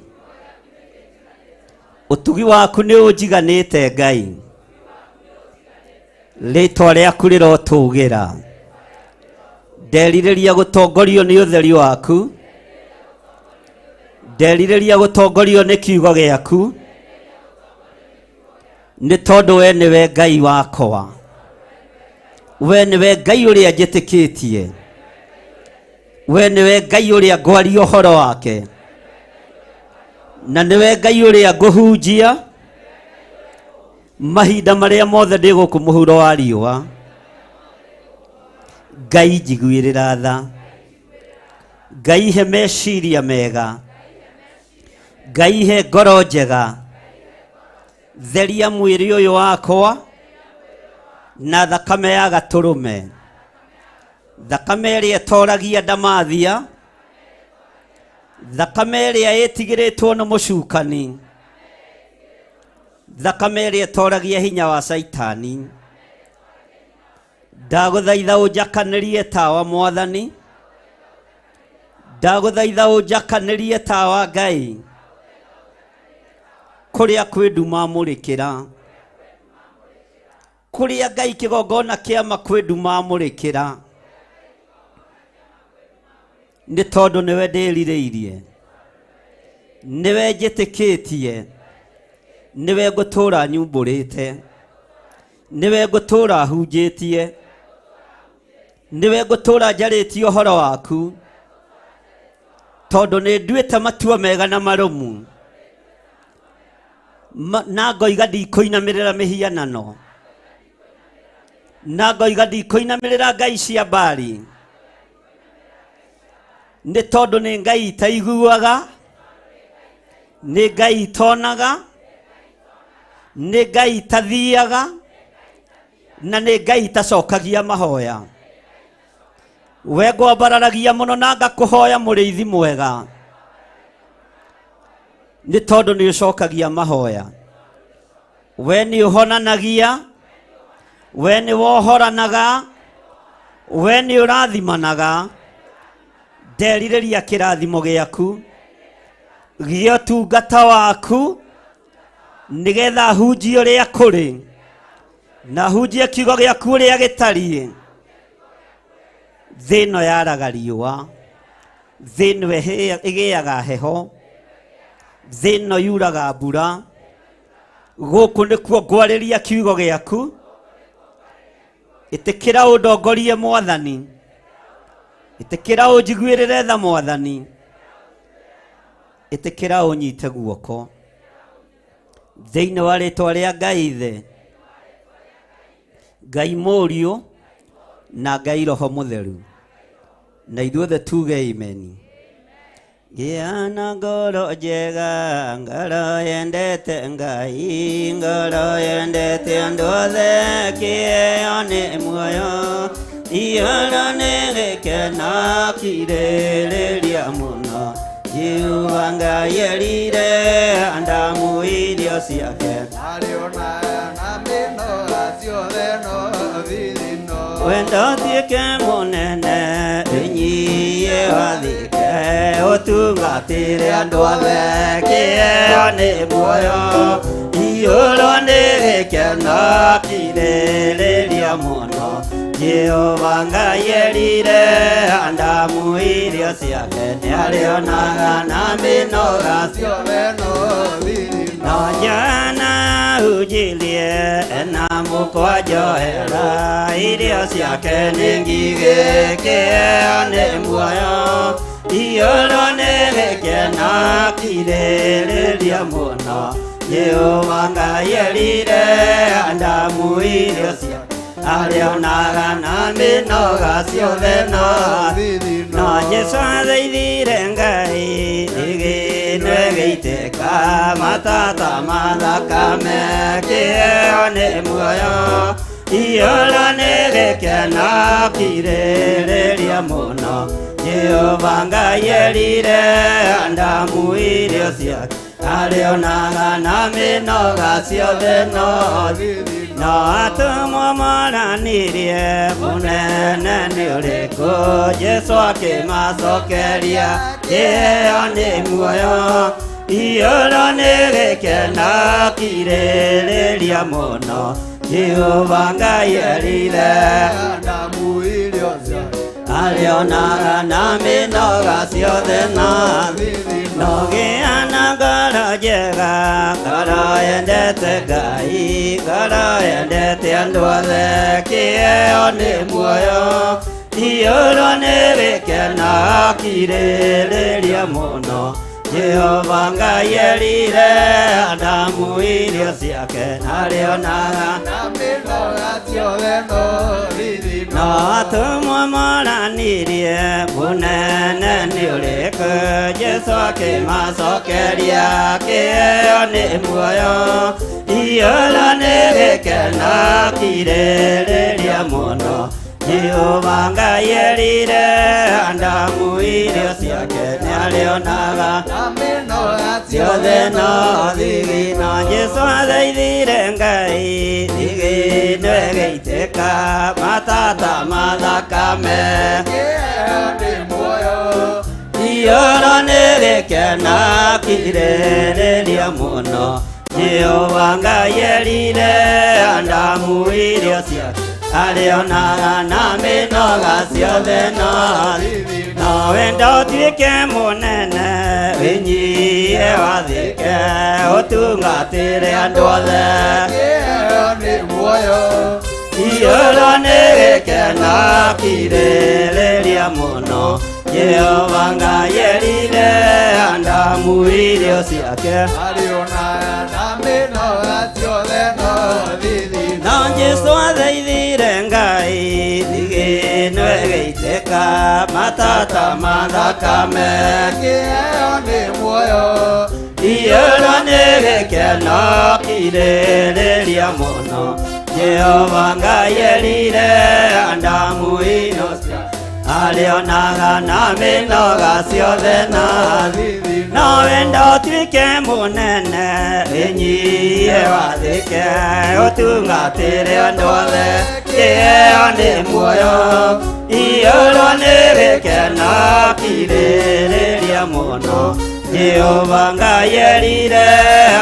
[SPEAKER 11] Ũtugi waku nĩ ũnjiganĩte Ngai. Rĩtwa rĩaku rĩrotũgĩra. Nderirĩria gũtongorio nĩ ũtheri waku. Nderirĩria gũtongorio nĩ kiugo gĩaku. Nĩ tondũ we nĩwe Ngai wakwa. We nĩwe Ngai ũrĩa njĩtĩkĩtie. We nĩwe Ngai ũrĩa ngwaria ũhoro wake. Na nĩwe Ngai ũrĩa ngũhunjia mahinda marĩa mothe ndĩ gũkũ mũhuro wa riũa. Ngai njiguĩrĩra tha. Ngai he meciria mega. Ngai he ngoro njega. Theria mwĩrĩ ũyũ wakwa na thakame ya gatũrũme, thakame ĩrĩa ĩtoragia ndamathia, thakame ĩrĩa ĩtigĩrĩtwo nĩ mũcukani, thakame ĩrĩa ĩtoragia hinya wa Caitani. Ndagũthaitha ũnjakanĩrie tawa Mwathani. Ndagũthaitha ũnjakanĩrie tawa Ngai, kũrĩa kwĩ nduma mũrĩkĩra, kũrĩa Ngai kĩgongona kĩama kwĩ nduma mũrĩkĩra, nĩ tondũ nĩwe ndĩrirĩirie, nĩwe njĩtĩkĩtie, nĩwe ngũtũra nyumbũrĩte, nĩwe ngũtũra hunjĩtie, nĩwe ngũtũra njarĩtie ũhoro waku, tondũ nĩ nduĩte matua mega na marũmu, na ngoiga ndikũinamĩrĩra mĩhianano, na ngoiga ndikũinamĩrĩra ngai cia Baali, nĩ tondũ nĩ ngai itaiguaga, nĩ ngai itonaga, nĩ ngai itathiaga, na nĩ ngai itacokagia mahoya. We ngwambararagia mũno na ngakũhoya mũrĩithi mwega, nĩ tondũ nĩ ũcokagia mahoya. We nĩ ũhonanagia, we nĩ wohoranaga, we nĩ ũrathimanaga. Nderirĩria kĩrathimo gĩaku, gĩa ũtungata waku, nĩgetha hunjie ũrĩa kũrĩ, na hunjie kiugo gĩaku ũrĩa gĩtariĩ. Thĩ ĩno yaraga riũa, thĩ ĩno ĩgĩaga heho, thĩ ĩno yuraga mbura. Gũkũ nĩkuo ngwarĩria kiugo gĩaku. Ĩtĩkĩra ũndongorie Mwathani, ĩtĩkĩra ũnjiguĩrĩre tha Mwathani, ĩtĩkĩra ũnyite guoko. Thĩinĩ wa rĩtwa rĩa Ngai Ithe, Ngai Mũriũ, na Ngai Roho Mũtheru, na ithuothe tuge amen. Gĩa na ngoro njega, ngoro yendete Ngai, ngoro yendete andũ othe, kĩheo nĩ muoyo, iyũrwo nĩ gĩkeno kirĩrĩria mũno. Jehova Ngai erire Adamu irio ciake, wendo ũtuĩke mũnene, wĩnyihie wathĩke, ũtungatĩre andũ othe, kĩheo nĩ muoyo, iyũrwo nĩ gĩkeno kirĩrĩria mũno. Jehova Ngai erire Adamu irio ciake, nĩarĩonaga na mĩnoga no jana hujilie na mũkwa njohera, irio ciake nĩ ngigĩ, kĩheo nĩ muoyo, iyũrwo nĩ gĩkeno kirĩrĩria mũno. Jehova Ngai erire Adamu irio ciake, Arĩonaga na mĩnoga ciothe no no Jesũ athaithire Ngai thigino ĩgĩitĩka matata ma thakame kĩheo nĩ muoyo iyũrwo nĩ gĩkeno kirĩrĩria mũno Jehova Ngai erire Adamu irio ciake arĩonaga na mĩnoga ciothe no no atũmwo moranirie mũnene nĩ ũrĩkũ Jesũ akĩmacokeria kĩheo nĩ muoyo iyũrwo nĩ gĩkeno kirĩrĩria mũno Jehova Ngai erire
[SPEAKER 3] Adamu irio ciake
[SPEAKER 11] arĩonaga na mĩnoga ciothe no no gĩa na ngoro njega ngoro yendete Ngai ngoro yendete andũ othe kĩheo nĩ muoyo iyũrwo nĩ gĩkeno kirĩrĩria mũno Jehova Ngai erire Adamu irio ciake arĩonaga
[SPEAKER 3] na mĩnoga ciothe no thithino
[SPEAKER 11] no atũmwo moranirie mũnene nĩ ũrĩkũ Jesũ akĩmacokeria kĩheo nĩ muoyo iyũrwo nĩ gĩkeno kirĩrĩria mũno Jehova Ngai erire Adamu irio ciake nĩarĩonaga
[SPEAKER 3] na mĩnoga
[SPEAKER 11] ciothe no thigino Jesũ athaithire Ngai thigino ĩgĩitĩka matata ma thakame
[SPEAKER 3] kĩheo nĩ muoyo
[SPEAKER 11] iyũrwo nĩ gĩkeno kirĩrĩria mũno Jehova Ngai erire Adamu irio ciake arĩonaga na mĩnoga ciothe no no wenda ũtuĩke mũnene wĩnyihie wathĩke ũtungatĩre andũ othe
[SPEAKER 3] kĩheo nĩ muoyo
[SPEAKER 11] iyũrwo nĩ gĩkeno kirĩrĩria mũno Jehova Ngai erire Adamu irio ciake
[SPEAKER 3] arĩonaga na mĩnoga ciothe no thithino
[SPEAKER 11] no Jesũ athaithire Ngai thigino ĩgĩitĩka matata ma thakame
[SPEAKER 3] kĩheo nĩ muoyo
[SPEAKER 11] iyũrwo nĩ gĩkeno kirĩrĩria mũno Jehova Ngai erire Adamu irio ciake arĩonaga na mĩnoga ciothe na no wenda ũtuĩke mũnene wĩnyihie wathĩke ũtungatĩre andũ othe kĩheo nĩ muoyo iyũrwo nĩ gĩkeno kirĩrĩria mũno Jehova Ngai erire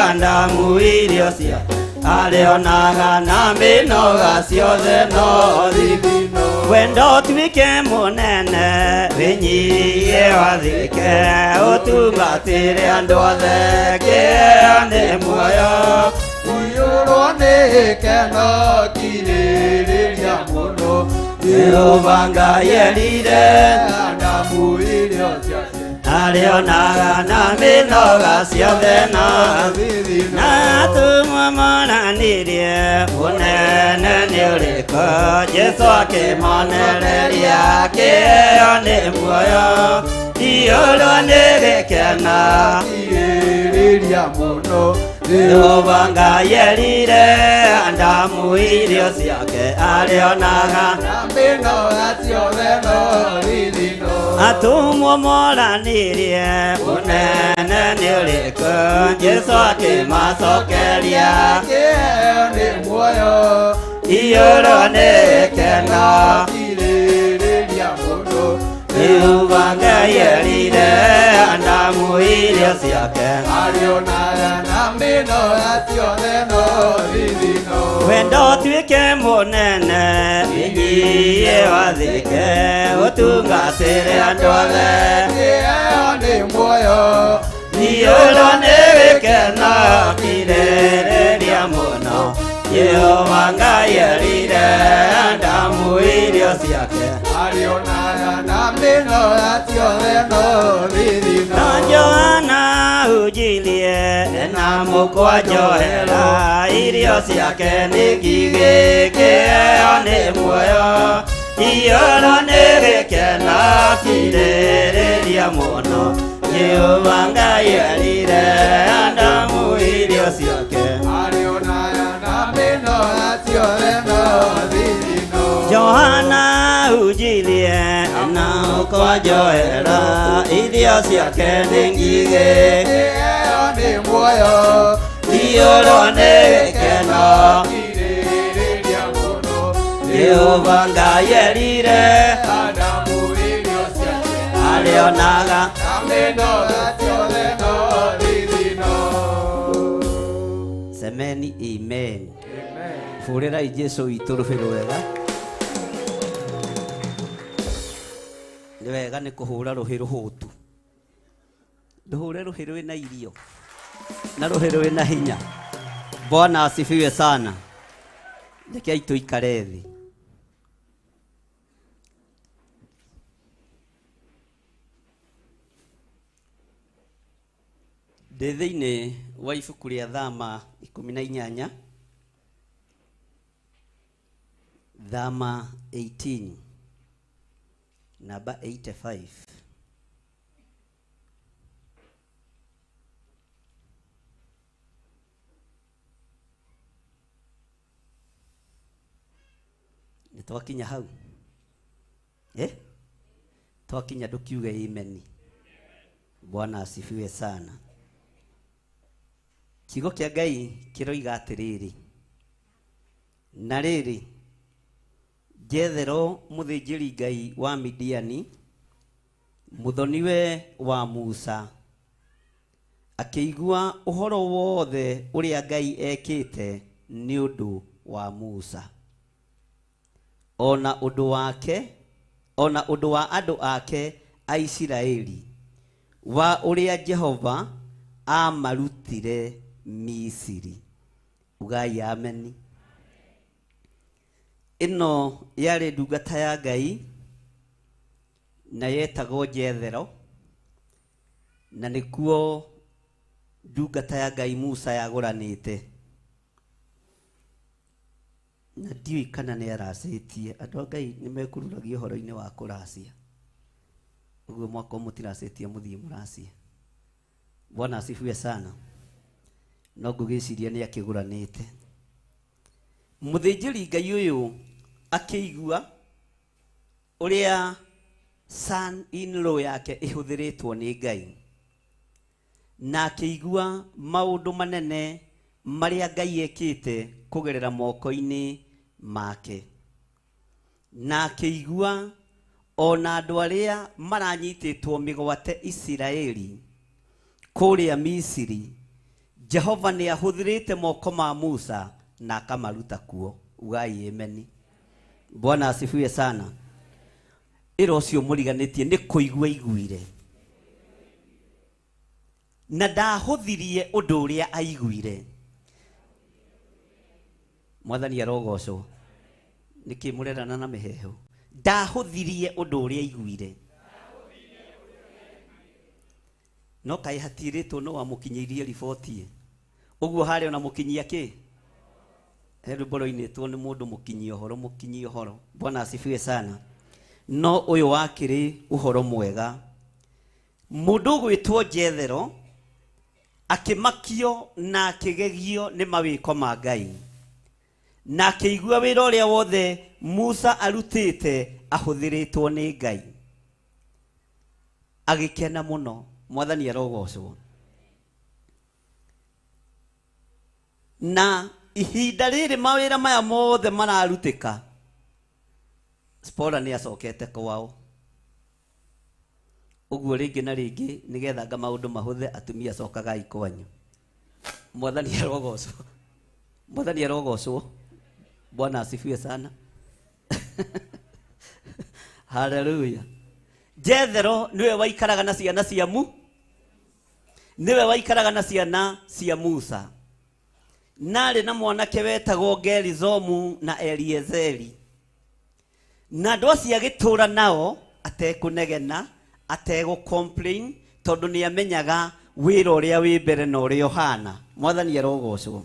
[SPEAKER 11] Adamu irio ciake arĩonaga na mĩnoga ciothe no thithino wenda ũtuĩke mũnene wĩnyihie wathĩke ũtungatĩre andũ othe kĩheo nĩ muoyo
[SPEAKER 3] iyũrwo nĩ gĩkeno kirĩrĩria mũno
[SPEAKER 11] Jehova Ngai erire
[SPEAKER 3] Adamu irio ciake
[SPEAKER 11] arĩonaga na mĩnoga ciothe no na atũmwo monanirie mũnene nĩ ũrĩkũ Jesũ akĩmonereria kĩheo nĩ muoyo iyũrwo nĩ gĩkeno
[SPEAKER 3] kirĩrĩria mũno
[SPEAKER 11] Jehova Ngai erire Adamu irio ciake arĩonaga
[SPEAKER 3] na mĩnoga ciothe no thithino
[SPEAKER 11] atũmwo moranirie mũnene nĩ ũrĩkũ Jesũ akĩmacokeria
[SPEAKER 3] kĩheo nĩ muoyo
[SPEAKER 11] iyũrwo nĩ gĩkeno
[SPEAKER 3] kirĩrĩria mũno
[SPEAKER 11] Jehova Ngai erire Adamu irio ciake
[SPEAKER 3] arĩonaga na mĩnoga ciothe no thithino
[SPEAKER 11] wenda ũtuĩke mũnene wĩnyihie wathĩke ũtungatĩre andũ othe
[SPEAKER 3] kĩheo nĩ muoyo
[SPEAKER 11] iyũrwo nĩ gĩkeno kirĩrĩria mũno Jehova Ngai erire Adamu irio ciake
[SPEAKER 3] arĩonaga na mĩnoga ciothe no thithino
[SPEAKER 11] no Johana ujilie na mũkwa njohera irio ciake nĩ ngigĩ kĩheo nĩ muoyo iyũrwo nĩ gĩkeno kirĩrĩria mũno Jehova Ngai erire Adamu irio ciake Johana ujilie na ũkwa njohera irio ciake nĩ ngigĩ
[SPEAKER 3] kĩheo nĩ muoyo
[SPEAKER 11] iyũrwo nĩ gĩkeno
[SPEAKER 3] kirĩrĩria mũno
[SPEAKER 11] Jehova Ngai erire
[SPEAKER 3] Adamu irio ciake
[SPEAKER 11] arĩonaga
[SPEAKER 3] na mĩnoga ciothe no thithino.
[SPEAKER 11] Semeni amen. Hũrĩrai Jesũ witũ rũhĩ rwega. Nĩ wega nĩ kũhũra rũhĩ rũhũtu. Ndũhũre rũhĩ rwĩna irio na rũhĩ rwĩna hinya. Bwana asifiwe sana. Rekei tũikare thĩ. Ndĩ thĩinĩ wa ibuku rĩa Thama 18 Thama 18 namba 85. Nĩ twakinya hau twakinya ndũkiuge amen. Bwana asifiwe sana. Kiugo kĩa Ngai kĩroiga atĩrĩrĩ, na rĩrĩ Jethero mũthĩnjĩri Ngai wa Midiani mũthoniwe wa Musa akĩigua ũhoro wothe ũrĩa Ngai ekĩte nĩ ũndũ wa Musa ona ũndũ wake ona ũndũ wa andũ ake a Isiraeli wa ũrĩa Jehova amarutire Misiri. Ugai ameni. Ĩno yarĩ ndungata ya Ngai na yetagwo Jethero na nĩkuo ndungata ya Ngai Musa yagũranĩte na ndiũĩ kana nĩ aracĩtie. Andũ a Ngai nĩ mekururagia ũhoro-inĩ wa kũracia, ũguo mwaka ũmwe mũtiracĩtie mũthiĩ mũracie. Bwana asifiwe sana. No ngũgĩciria nĩ akĩgũranĩte. Mũthĩnjĩri Ngai ũyũ akĩigua ũrĩa son in law yake ĩhũthĩrĩtwo nĩ Ngai na akĩigua maũndũ manene marĩa Ngai ekĩte kũgerera moko-inĩ make na akĩigua ona andũ arĩa maranyitĩtwo mĩgwate Isiraeli kũrĩa Misiri Jehova nĩ ahũthĩrĩte moko ma Musa na akamaruta kuo. Ugai ameni. Bwana asifiwe sana. Ĩra ũcio mũriganĩtie nĩ kũigua aiguire na ndahũthirie ũndũ ũrĩa aiguire. Mwathani arogocwo. Nĩkĩ mũrerana na mĩheehũ? Ndahũthirie ũndũ ũrĩa aiguire. No kaĩ hatirĩtwo no wamũkinyĩirie riboti ũguo harĩ ona mũkinyia kĩ he rwĩmbo rwainĩtwo nĩ mũndũ mũkinyia ũhoro mũkinyia ũhoro. Bwana asifiwe sana. No ũyũ wakĩrĩ ũhoro mwega. Mũndũ ũgwĩtwo Jethero akĩmakio na akĩgegio nĩ mawĩko ma Ngai na akĩigua wĩra ũrĩa wothe Musa arutĩte ahũthĩrĩtwo nĩ Ngai agĩkena mũno. Mwathani arogocwo. Na ihinda rĩrĩ mawĩra maya mothe mararutĩka Spora nĩ acokete kwao ũguo rĩngĩ na rĩngĩ nĩgetha nga maũndũ mahũthe atumia cokagai kwanyu. Mwathani arogocwo. Mwathani arogocwo. Bwana asifiwe sana. Haleluya. Jethero niwe waikaraga na ciana cia Mu niwe waikaraga na ciana cia Musa narĩ na mwanake wetagwo Gerizomu na Eliezeri na andũ acio agĩtũũra nao atekũnegena ategũ complain tondũ nĩ amenyaga Wĩra ũrĩa wĩ mbere na ũrĩa ũhana. Mwathani arogocwo.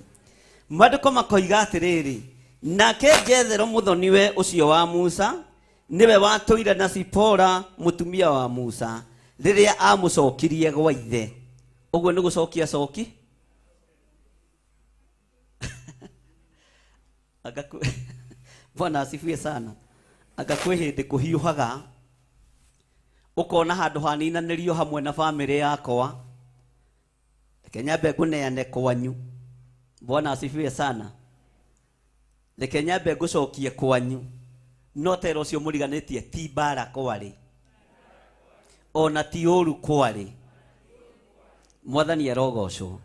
[SPEAKER 11] Maandĩko makoiga atĩrĩrĩ, nake Jethero mũthoniwe ũcio wa Musa nĩwe watũire na Sipora mũtumia wa Musa rĩrĩa amũcokirie gwa ithe. Ũguo nĩ gũcokia coki. Agaku Bwana asifiwe sana. Anga kwĩ hĩndĩ kũhiũhaga ũkona handũ haninanĩrio hamwe na bamĩrĩ yakwa, reke nyambe ngũneane kwanyu. Bwana asifiwe sana. Reke nyambe ngũcokie kwanyu. No tera ũcio mũriganĩtie ti mbara kwarĩ, ona ti ũru kwarĩ. Mwathani arogocwo.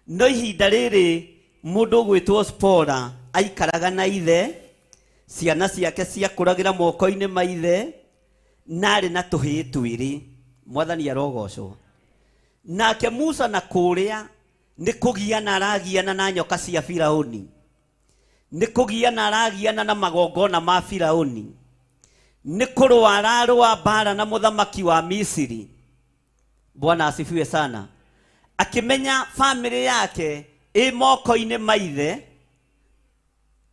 [SPEAKER 11] No ihinda rĩrĩ mũndũ ũgwĩtwo Sipora aikaraga na ithe, ciana ciake ciakũragĩra moko-inĩ ma ithe, na arĩ na tũhĩĩ twĩrĩ. Mwathani arogocwo. Nake Musa na kũrĩa nĩ kũgiana aragiana na nyoka cia Firaũni, nĩ kũgiana aragiana na magongona ma Firaũni, nĩ kũrũa ararũa mbara na mũthamaki wa Misiri. Bwana asifiwe sana. Akĩmenya bamĩrĩ yake ĩ moko-inĩ ma ithe,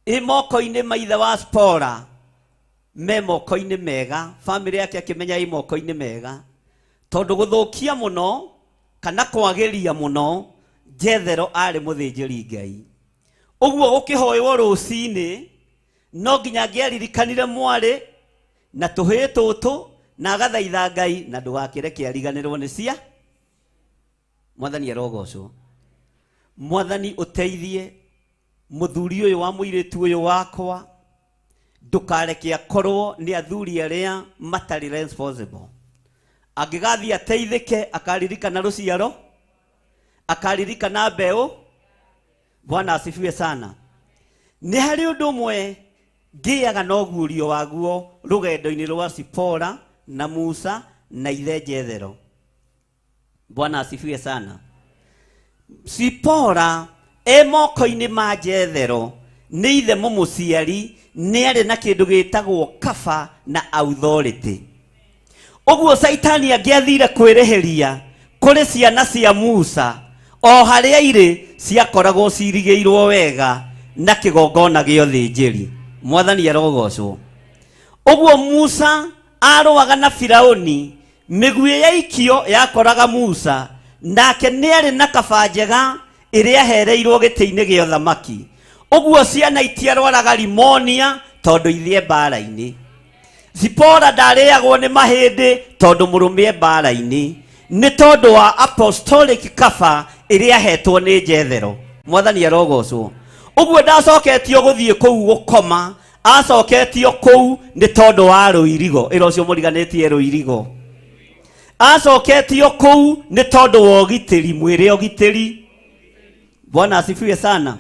[SPEAKER 11] ĩ moko-inĩ ma ithe wa Sipora, me moko-inĩ mega. Bamĩrĩ yake akĩmenya ĩ moko-inĩ mega, tondũ gũthũkia mũno kana kwagĩria mũno, Jethero arĩ mũthĩnjĩri Ngai. Ũguo gũkĩhoywo rũcinĩ no nginya angĩaririkanire mwarĩ na tũhĩĩ tũtũ na agathaitha Ngai na ndũgakĩreke ariganĩrwo nĩ cia. Mwathani arogocwo. Mwathani ũteithie mũthuri ũyũ wa mũirĩtu ũyũ wakwa, ndũkareke akorwo nĩ athuri arĩa matarĩ responsible. Angĩgathiĩ ateithĩke akaririkana rũciaro, akaririkana mbeũ. Bwana asifiwe sana. Nĩ harĩ ũndũ ũmwe ngĩaga na ũguũrio waguo rũgendo-inĩ rwa Sipora na Musa na ithe Jethero. Bwana asifiwe sana. Sipora e moko-inĩ ma Jethero nĩ ithe mũmũciari, nĩ arĩ na kĩndũ gĩtagwo kaba na authority. Ũguo Caitani angĩathire kwĩrĩhĩria kũrĩ ciana cia Musa, o harĩa irĩ ciakoragwo cirigĩirwo wega na kĩgongona gĩa ũthĩnjĩri. Mwathani arogocwo. Ũguo Musa arũaga na Firaũni, mĩguĩ yaikio yakoraga Musa, nake nĩ arĩ na kaba njega ĩrĩa ahereirwo gĩtĩ-inĩ gĩa ũthamaki. Ũguo ciana itiarwaraga rimonia tondũ ithiĩ mbara-inĩ. Sipora ndarĩagwo nĩ mahĩndĩ tondũ mũrũme e mbara-inĩ, nĩ tondũ wa apostolic kaba ĩrĩa ahetwo nĩ Jethero. Mwathani arogocwo. Ũguo ndacoketio gũthiĩ kũu gũkoma, acoketio kũu nĩ tondũ wa rũirigo. Ĩra ũcio mũriganĩtie rũirigo. Acoketio kũu nĩ tondũ wa ũgitĩri, mwĩrĩ ũgitĩri. Bwana asifiwe sana.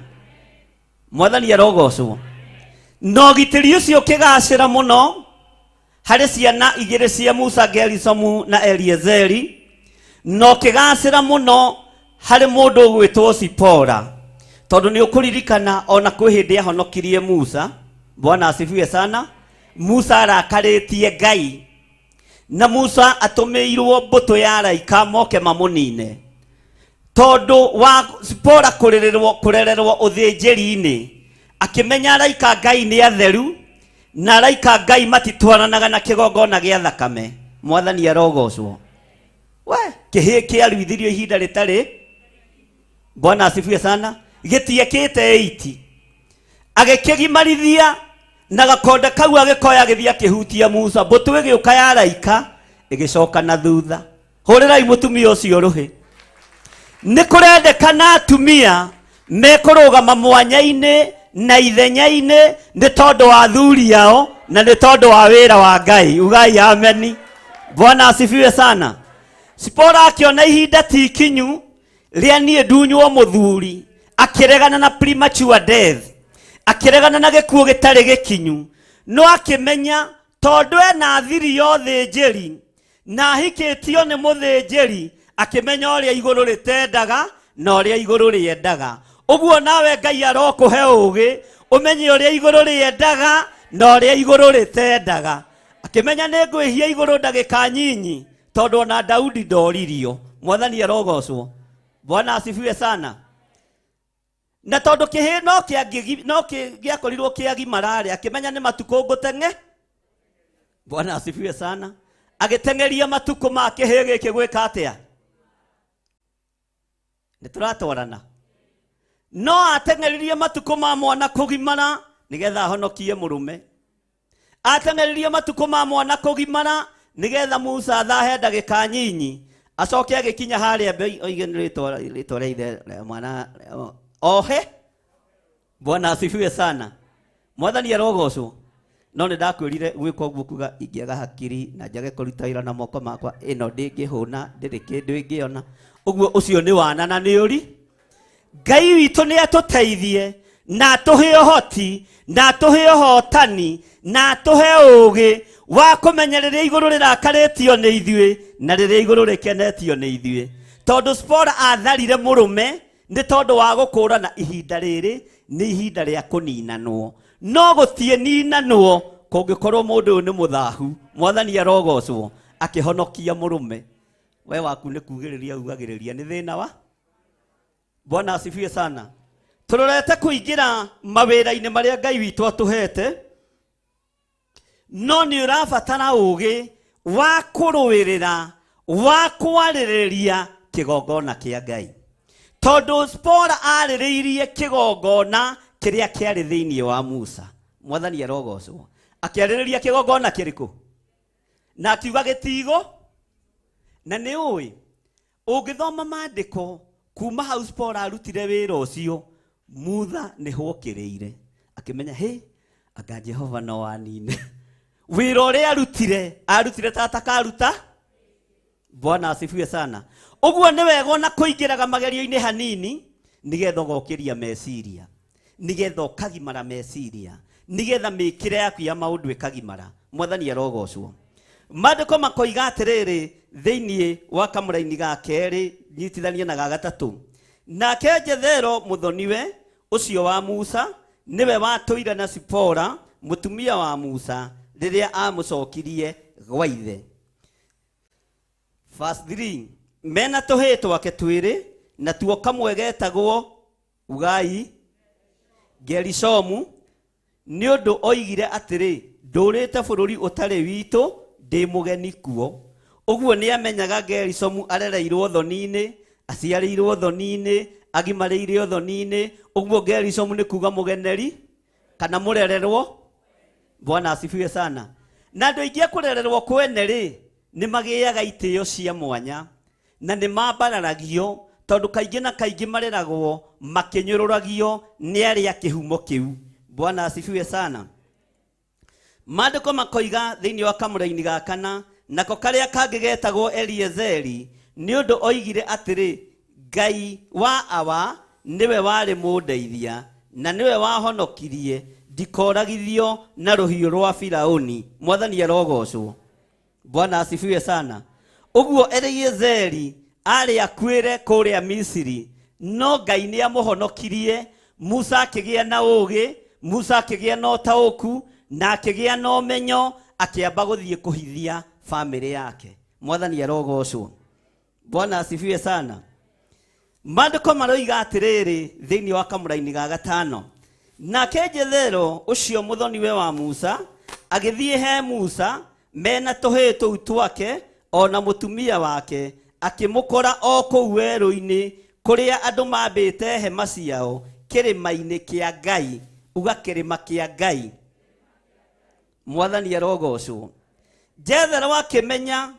[SPEAKER 11] Mwathani arogocwo. Na ũgitĩri ũcio ũkĩgacĩra mũno harĩ ciana igĩrĩ cia Musa, Gerisomu na Eliezeri, na ũkĩgacĩra mũno harĩ mũndũ ũgwĩtwo Sipora, tondũ nĩ ũkũririkana ona kwĩ hĩndĩ ahonokirie Musa. Bwana asifiwe sana. Musa arakarĩtie Ngai, na Musa atũmĩirwo mbũtũ ya araika moke mamũnine, tondũ wa Sipora kũrererwo ũthĩnjĩri-inĩ. Akĩmenya araika Ngai nĩ atheru, na araika Ngai matitwaranaga na kĩgongona gĩa thakame. Mwathani arogocwo. We kĩhĩĩ kĩaruithirio ihinda rĩtarĩ, Bwana asifiwe sana, gĩtiekĩte 8, agĩkĩgimarithia na gakonde kau agĩkoya agĩthiĩ akĩhutia Musa. Mbũtũ ĩgĩũka ya araika ĩgĩcoka na thutha. Hũrĩrai mũtumia ũcio rũhĩ. Nĩ kũrendekana atumia mekũrũgama mwanya-inĩ na ithenya-inĩ nĩ tondũ wa athuri ao na nĩ tondũ wa wĩra wa Ngai. Ugai ameni. Bwana asifiwe sana. Sipora akĩona ihinda ti ikinyu rĩa niĩ ndunywo mũthuri, akĩregana na premature death, akĩregana na gĩkuũ gĩtarĩ gĩkinyu, no akĩmenya tondũ ena thiri ya ũthĩnjĩri na ahikĩtio nĩ mũthĩnjĩri, akĩmenya ũrĩa igũrũ rĩtendaga na ũrĩa igũrũ rĩendaga. Ũguo nawe Ngai arokũhe ũgĩ ũmenye ũrĩa igũrũ rĩendaga na ũrĩa igũrũ rĩtendaga. Akĩmenya nĩ ngwĩhia igũrũ ndagĩka nyinyi, tondũ ona Daudi ndoririo. Mwathani arogocwo. Bwana asifiwe sana. Na tondu kihi no kĩangĩ no gĩakorirwo kĩagimara-rĩ, akĩmenya nĩ matukũ ngũteng'e. Bwana asifiwe sana. Agĩteng'eria matukũ ma kĩhĩ gĩkĩ gwĩka atĩa? Nĩ tũratwarana. No ateng'eririe matukũ ma mwana kũgimara nĩgetha ahonokie mũrũme. Ateng'eririe matukũ ma mwana kũgimara nĩgetha Musa athahe ndagĩka nyinyi. Acoke agĩkinya harĩa oige nĩ rĩtwa rĩa ithe mwana ohe. Bwana asifiwe sana. Mwathani arogocwo. No nĩ ndakwĩrire gwĩka ũguo kuga ingĩaga hakiri na njage kũruta wĩra na moko makwa ĩno ndĩngĩhũna ndĩrĩ kĩndũ ĩngĩona. Ũguo ũcio nĩ wana na nĩ ũri. Ngai witũ nĩ atũteithie na atũhe ũhoti na atũhe ũhotani na atũhe ũũgĩ wa kũmenya rĩrĩa igũrũ rĩrakarĩtio nĩ ithuĩ na rĩrĩa igũrũ rĩkenetio nĩ ithuĩ. Tondũ Zipporah atharire mũrũme nĩ tondũ wa gũkũrana ihinda rĩrĩ nĩ ihinda rĩa kũninanwo. No gũtiĩ ninanwo kũngĩkorwo mũndũ ũyũ nĩ mũthahu. Mwathani arogocwo akĩhonokia mũrũme. We waku nĩ kugĩrĩria ugagĩrĩria nĩ thĩna wa. Bwana asifiwe sana. Tũrorete kũingĩra mawĩra-inĩ marĩa Ngai witũ atũhete, no nĩ ũrabatara ũũgĩ wa kũrũĩrĩra wa kwarĩrĩria kĩgongona kĩa Ngai. Tondũ Zipporah arĩrĩirie kĩgongona kĩrĩa kĩarĩ thĩinĩ wa Musa. Mwathani arogocwo. Akĩarĩrĩria kĩgongona kĩrĩkũ? Na akiuga gĩtigo. Na nĩ ũĩ ũngĩthoma maandĩko kuma hau Zipporah arutire wĩra ũcio, Mutha nĩ hokĩrĩire akĩmenya hĩ anga Jehova no anine. Wĩra ũrĩa arutire tata karuta. Bwana asifiwe sana. Ũguo nĩ wega ona kũingĩraga magerio-inĩ hanini nĩgetha ũgokĩria meciria, nĩgetha ũkagimara meciria, nĩgetha mĩkĩre yaku ya maũndũ ĩkagimara. Mwathani arogocwo. Maandĩko makoiga atĩrĩrĩ thĩinĩ wa kamũraini ga kerĩ nyitithanie na ga gatatũ. Nake Jethero mũthoniwe ũcio wa Musa nĩwe watũire na Zipporah mũtumia wa Musa rĩrĩa amũcokirie gwa ithe. Verse 3, mena tũhĩĩ twake twĩrĩ na tuo kamwe getagwo Ugai Gerishomu nĩ ũndũ oigire atĩrĩ ndũrĩte bũrũri ũtarĩ witũ ndĩ mũgeni kuo. Ũguo nĩ amenyaga Gerishomu arereirwo thoni-inĩ, aciarĩirwo thoni-inĩ, agimarĩire thoni-inĩ. Ũguo Gerishomu nĩ kuga mũgeneri kana mũrererwo. Bwana asifiwe sana. Na andũ aingĩ a kũrererwo kwene rĩ nĩ magĩaga itĩo cia mwanya na nĩ mambararagio tondũ kaingĩ na kaingĩ mareragwo makĩnyũrũragio nĩ arĩa kĩhumo kĩu. Bwana asifiwe sana. Maandĩko makoiga thĩinĩ wa kamũraini ga kana nako karĩa kangĩ getagwo Eliezeri nĩ ũndũ oigire atĩrĩ Ngai wa awa nĩwe warĩ mũndeithia na nĩwe wahonokirie ndikoragithio na rũhiũ rwa Firauni. Mwathani arogocwo. Bwana asifiwe sana. Ũguo Eliezeri arĩ akuĩre kũrĩa Misiri, no Ngai nĩ amũhonokirie. Musa akĩgĩa na ũũgĩ, Musa akĩgĩa na ũtaũku na akĩgĩa na ũmenyo, akĩamba gũthiĩ kũhithia famĩlĩ yake. Mwathani arogocwo. Bwana asifiwe sana. Maandĩko maroiga atĩrĩrĩ thĩinĩ wa kamũraini ga gatano. Nake Jethero ũcio mũthoniwe wa Musa agĩthiĩ he Musa mena tũhĩĩ tũu twake ona mũtumia wake, akĩmũkora o kũu werũ-inĩ kũrĩa andũ mambĩte hema ciao kĩrĩma-inĩ kĩa Ngai. Uga kĩrĩma kĩa Ngai. Mwathani arogocwo. Jethero akĩmenya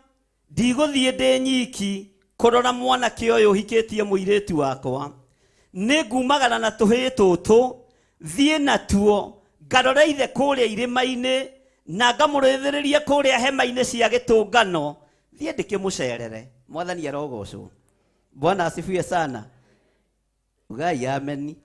[SPEAKER 11] ndigũthiĩ ndĩ nyiki kũrora mwanake ũyũ ũhikĩtie mũirĩtu wakwa, nĩ ngumagara na tũhĩĩ tũtũ thiĩ natuo ngarore ithe kũrĩa irĩma-inĩ na ngamũrĩthĩrĩrie kũrĩa hema-inĩ cia gĩtũngano, thiĩ ndĩkĩmũcerere. Mwathani arogocwo. Bwana asifiwe sana. Ugai ameni.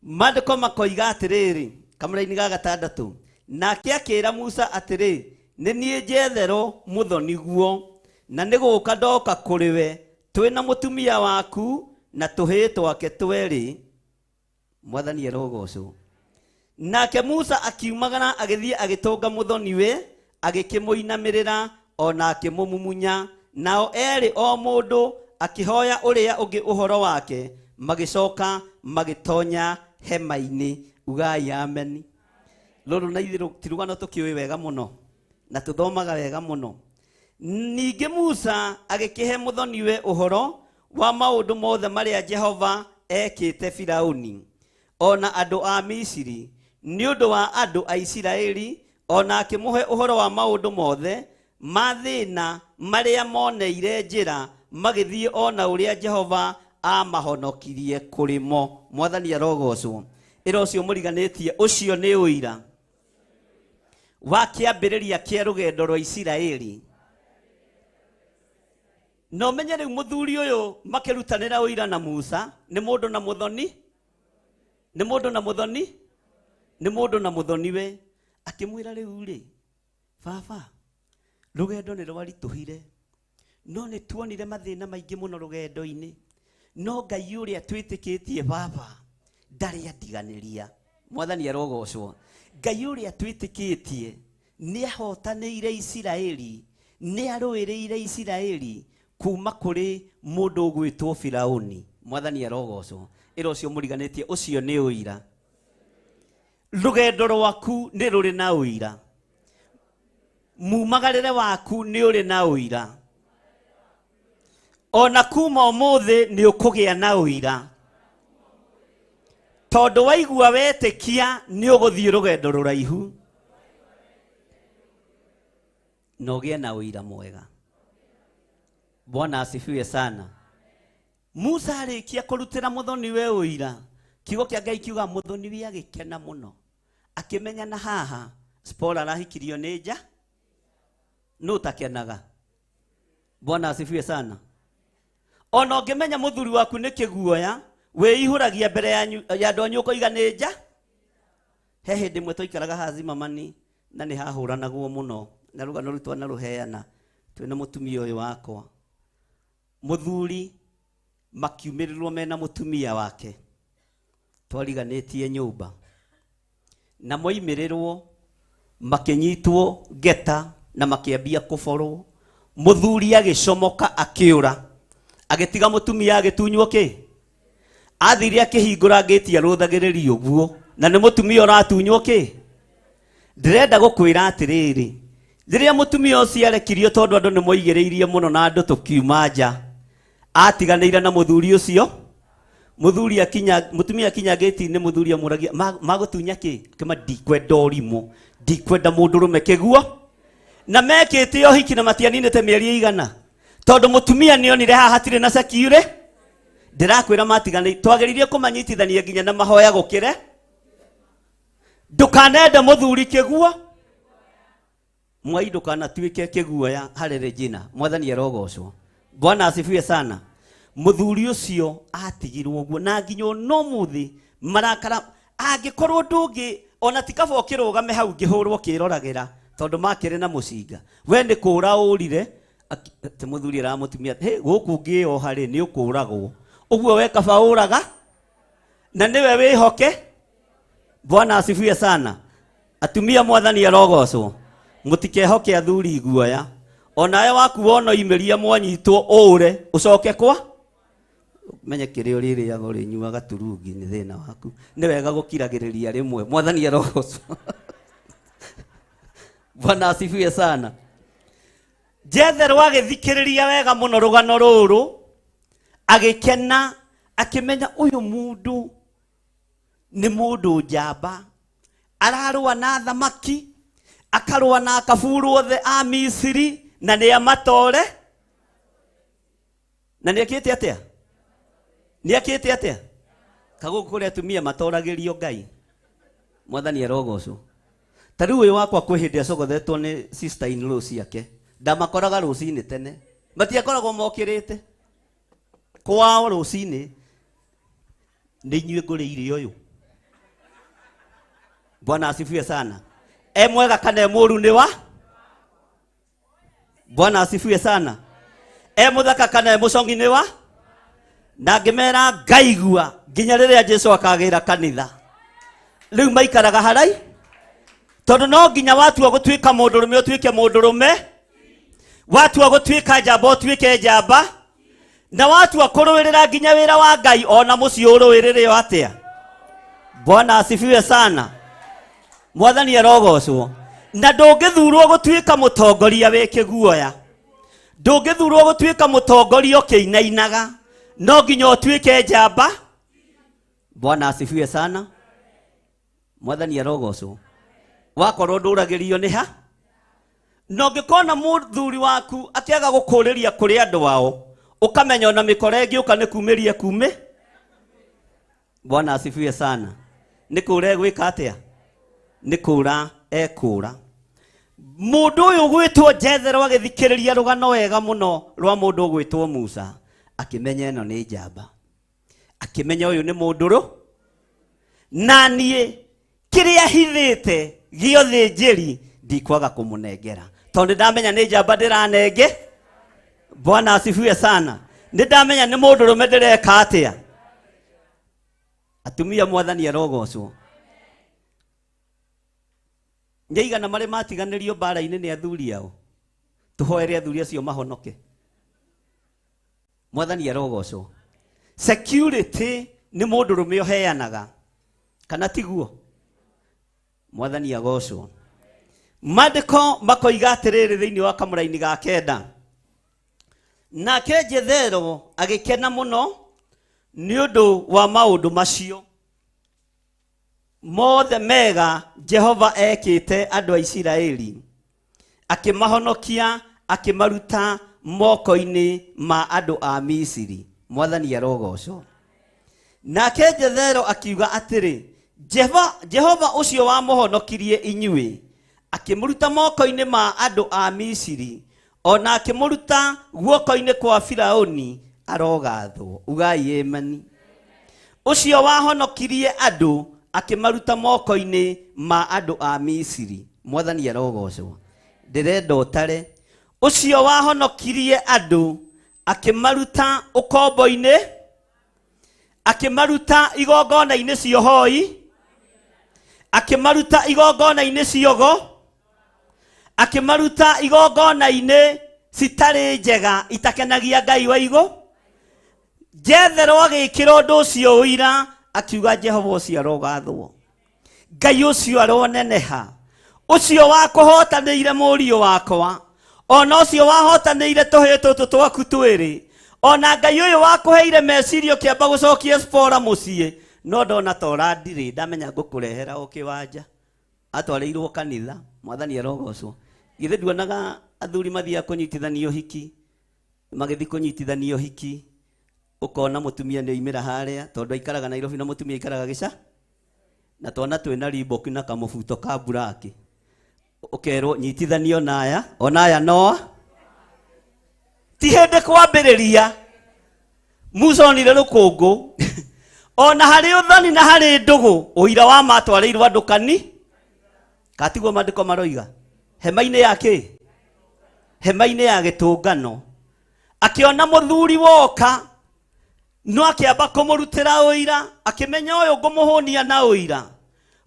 [SPEAKER 11] Maandĩko makoiga atĩrĩrĩ kamũraini ga gatandatũ. Nake akĩra Musa atĩrĩ nĩ niĩ Jethero mũthoniguo na nĩ gũka ndoka kũrĩ we twĩna mũtumia waku na tũhĩĩ twake twerĩ. Mwathani arogocwo. Nake Musa akiumagara agĩthiĩ agĩtũnga mũthoniwe agĩkĩmũinamĩrĩra ona akĩmũmumunya. Nao erĩ o mũndũ akĩhoya ũrĩa ũngĩ ũhoro wake, magĩcoka magĩtonya hema-inĩ. Ugai ameni. Rũrũ na ithuĩ ti rũgano tũkĩũĩ wega mũno na tũthomaga wega mũno. Ningĩ Musa agĩkĩhe mũthoniwe ũhoro wa maũndũ mothe marĩa Jehova ekĩte Firauni ona andũ a Misiri nĩ ũndũ wa andũ a Isiraeli, ona akĩmũhe ũhoro wa maũndũ mothe ma thĩna marĩa moneire njĩra magĩthiĩ, ona ũrĩa Jehova amahonokirie kũrĩ mo. Mwathani arogocwo. Ĩra ũcio mũriganĩtie, ũcio nĩ ũira wa kĩambĩrĩria kĩa rũgendo rwa Isiraeli. Na ũmenye rĩu mũthuri ũyũ makĩrutanĩra ũira na Musa nĩ mũndũ na mũthoni, nĩ mũndũ na mũthoni, nĩ mũndũ na mũthoniwe. Akĩmwĩra rĩu rĩ, baba, rũgendo nĩ rwaritũhire, no nĩ tuonire mathĩna maingĩ mũno rũgendo-inĩ, no Ngai ũrĩa twĩtĩkĩtie baba ndarĩ andiganĩria. Mwathani arogocwo. Ngai ũrĩa twĩtĩkĩtie nĩ ahotanĩire Isiraeli, nĩ arũĩrĩire Isiraeli kuma kũrĩ mũndũ ũgwĩtwo Firauni. Mwathani arogocwo. Ĩra ũcio mũriganĩtie, ũcio nĩ ũira. Rũgendo rwaku nĩ rũrĩ na ũira, mumagarĩre waku nĩ ũrĩ na ũira, ona kuma ũmũthĩ nĩ ũkũgĩa na ũira, tondũ waigua wetĩkia nĩ ũgũthiĩ rũgendo rũraihu na ũgĩe na ũira mwega. Bwana asifiwe sana. Musa arĩkia kũrutĩra mũthoniwe ũira, kiugo kĩa Ngai kiuga mũthoniwe agĩkena mũno, akĩmenya na haha Zipporah arahikirio nĩ nja, nũ ũtakenaga? Bwana asifiwe sana. Ona ũngĩmenya mũthuri waku nĩ kĩguoya, wĩihũragia mbere ya andũ anyu ũkoiga nĩ nja. He hĩndĩ ĩmwe twaikaraga haha Zimmerman na nĩ hahũranagwo mũno, na rũgano rũu twanarũheana twĩna mũtumia ũyũ wakwa. Mũthuri makiumĩrĩrwo mena mũtumia wake, twariganĩtie nyũmba, na moimĩrĩrwo makĩnyitwo ngeta na makĩambia kũborwo. Mũthuri agĩcomoka akĩũra, agĩtiga mũtumia agĩtunywo kĩ, athire akĩhingũra ngĩti arũthagĩrĩria ũguo, na nĩ mũtumia ũratunywo kĩ. Ndĩrenda gũkwĩra atĩrĩrĩ, rĩrĩa mũtumia ũcio arekirio, tondũ andũ nĩ moigĩrĩirie mũno na andũ tũkiuma nja, atiganĩire na mũthuri ũcio. Mũthuri akinya, mũtumia akinya gate-inĩ, mũthuri amũragia magũtunya kĩ, akĩma ndikwenda ũrimũ, ndikwenda mũndũrũme kĩguo. Na mekĩte ũhiki na matianinĩte mĩeri ĩigana, tondũ mũtumia nĩonire haha hatirĩ na security. Ndĩrakwĩra matiganĩire, twagĩrĩire kũmanyitithania nginya na mahoya gũkĩre. Ndũkanende mũthuri kĩguo, mwai ndũkanatuĩke kĩguoya harĩ Regina. Mwathani arogocwo. Bwana asifiwe sana. Mũthuri ũcio atigirwo ũguo na nginya ona ũmũthĩ marakara, angĩkorwo ndũngĩ ona ti kaba ũkĩrũgame hau ngĩhũrwo ũkĩroragĩra, tondũ makĩrĩ na mũcinga, we nĩ kũra ũrire. Ti mũthuri aramũtumia, hey, gũkũ ngĩyoha rĩ nĩ ũkũragwo ũguo, we kaba ũraga na nĩwe wĩhoke. Bwana asifiwe sana. Atumia mwathani arogocwo. Mũtikehoke athuri iguoya, onawe waku wona oimĩria mwanyitwo ũũre ũcoke kwa menye kĩrĩa ũrĩrĩaga ũrĩnyuaga turungi nĩ thĩna waku. Nĩ wega gũkiragĩrĩria rĩmwe. Mwathani arogocwo. Bwana asifiwe sana. Jethero agĩthikĩrĩria wega mũno rũgano rũrũ, agĩkena, akĩmenya ũyũ mũndũ nĩ mũndũ njamba, ararũa na thamaki, akarũa na akaburu othe a Misiri, na nĩ amatore. Na nĩ ekĩte atĩa? Nĩ ekĩte atĩa? Kagũkũ kũrĩ atumia matoragĩrio Ngai. Mwathani arogocwo. Ta rĩu ũyũ wakwa kwĩ hĩndĩ acogothetwo nĩ sister in law ciake, ndamakoraga rũcinĩ tene, matiakoragwo mokĩrĩte kwao rũcinĩ, nĩ inyuĩ ngũrĩire ũyũ. Bwana asifiwe sana. E mwega kana e mũru nĩ wa Bwana asifiwe sana. E mũthaka kana e mũcongi nĩ wa na ngĩmera ngaigua nginya rĩrĩa Jesu akagĩra kanitha. Rĩu maikaraga harai, tondũ no nginya watua gũtuĩka mũndũrũme ũtuĩke mũndũrũme. Watua gũtuĩka njamba ũtuĩke njamba, na watua kũrũĩrĩra nginya wĩra wa Ngai ona mũciĩ ũrũĩrĩre o atĩa. Bwana asifiwe sana. Mwathani arogocwo. Na ndũngĩthurwo gũtuĩka mũtongoria wĩ kĩguoya, ndũngĩthurwo gũtuĩka mũtongoria ũkĩinainaga, no nginya ũtuĩke njamba. Bwana asifiwe sana. Mwathani arogocwo. Wakorwo ndũragĩrio nĩ ha, na ũngĩkona mũthuri waku akĩaga gũkũrĩria kũrĩ andũ ao, ũkamenya ona mĩkora ĩngĩũka nĩ kumĩria kume. Bwana asifiwe sana. Nĩ kũra egwĩka atĩa? Nĩ kũra ekũra. Mũndũ ũyũ ũgwĩtwo Jethero agĩthikĩrĩria rũgano wega mũno rwa mũndũ ũgwĩtwo Musa, akĩmenya ĩno nĩ njamba, akĩmenya ũyũ nĩ mũndũ rũ, na niĩ kĩrĩa hithĩte gĩothĩnjĩri ndikwaga kũmũnengera, tondũ ndamenya nĩ njamba ndĩranenge. Bwana asifiwe sana. Nĩ ndamenya nĩ mũndũ rũme ndĩreka atĩa. Atumia, mwathani arogocwo. Nyaigana marĩ matiganĩrio mbara-inĩ nĩ athuri ao, tũhoere athuri acio mahonoke. Mwathani arogocwo. Security nĩ mũndũ rũme ũheanaga, kana tiguo? Mwathani agocwo. Maandĩko makoiga atĩrĩrĩ thĩinĩ wa kamũraini ga 9, nake Jethero agĩkena mũno nĩ ũndũ wa maũndũ macio mothe mega Jehova ekĩte andũ a Isiraeli, akĩmahonokia akĩmaruta moko-inĩ ma andũ a Misiri. Mwathani arogocwo. Nake Jethero akiuga atĩrĩ, Jehova ũcio wamũhonokirie inyuĩ akĩmũruta moko-inĩ ma andũ a Misiri, ona akĩmũruta guoko-inĩ kwa Firaũni, arogathwo. Ugai ameni. Ũcio wahonokirie andũ akĩmaruta moko-inĩ ma andũ a Misiri. Mwathani arogocwo. Ndĩrenda ũtare. Ũcio wahonokirie andũ akĩmaruta ũkombo-inĩ, akĩmaruta igongona-inĩ ciohoi, akĩmaruta igongona-inĩ ciogo, akĩmaruta igongona-inĩ citarĩ njega itakenagia Ngai wa igũ. Jethero agĩkĩra ũndũ ũcio ũira, akiuga Jehova ũcio arogathwo, Ngai ũcio aroneneha, ũcio wakũhotanĩire mũriũ wakwa, ona ũcio wahotanĩire tũhĩĩ tũtũ twaku twĩrĩ, ona Ngai ũyũ wakũheire meciria ũkĩamba gũcokia Spora mũciĩ, no ndona ta ũrandirĩ, ndamenya ngũkũrehera o kĩwanja. Atwarĩirwo kanitha. Mwathani arogocwo. Githĩ nduonaga athuri mathiaga kũnyitithania ũhiki, magĩthiĩ kũnyitithania ũhiki, ũkona mũtumia nĩ oimĩra harĩa, tondũ aikaraga Nairobi na mũtumia aikaraga gĩca, na twana twĩna Reebok na kamũbuto ka buraki, ũkerwo nyitithanio na aya, ona aya noa ti hĩndĩ kwambĩrĩria. Musa onire rũkũngũ ona harĩ ũthoni na harĩ ndũgũ, ũira wa matwarĩirwo andũ kani katiguo maandĩko maroiga, hema-inĩ ya kĩ? Hema-inĩ ya gĩtũngano. Akĩona mũthuri woka, no akĩamba kũmũrutĩra ũira, akĩmenya ũyũ ngũmũhũnia na ũira,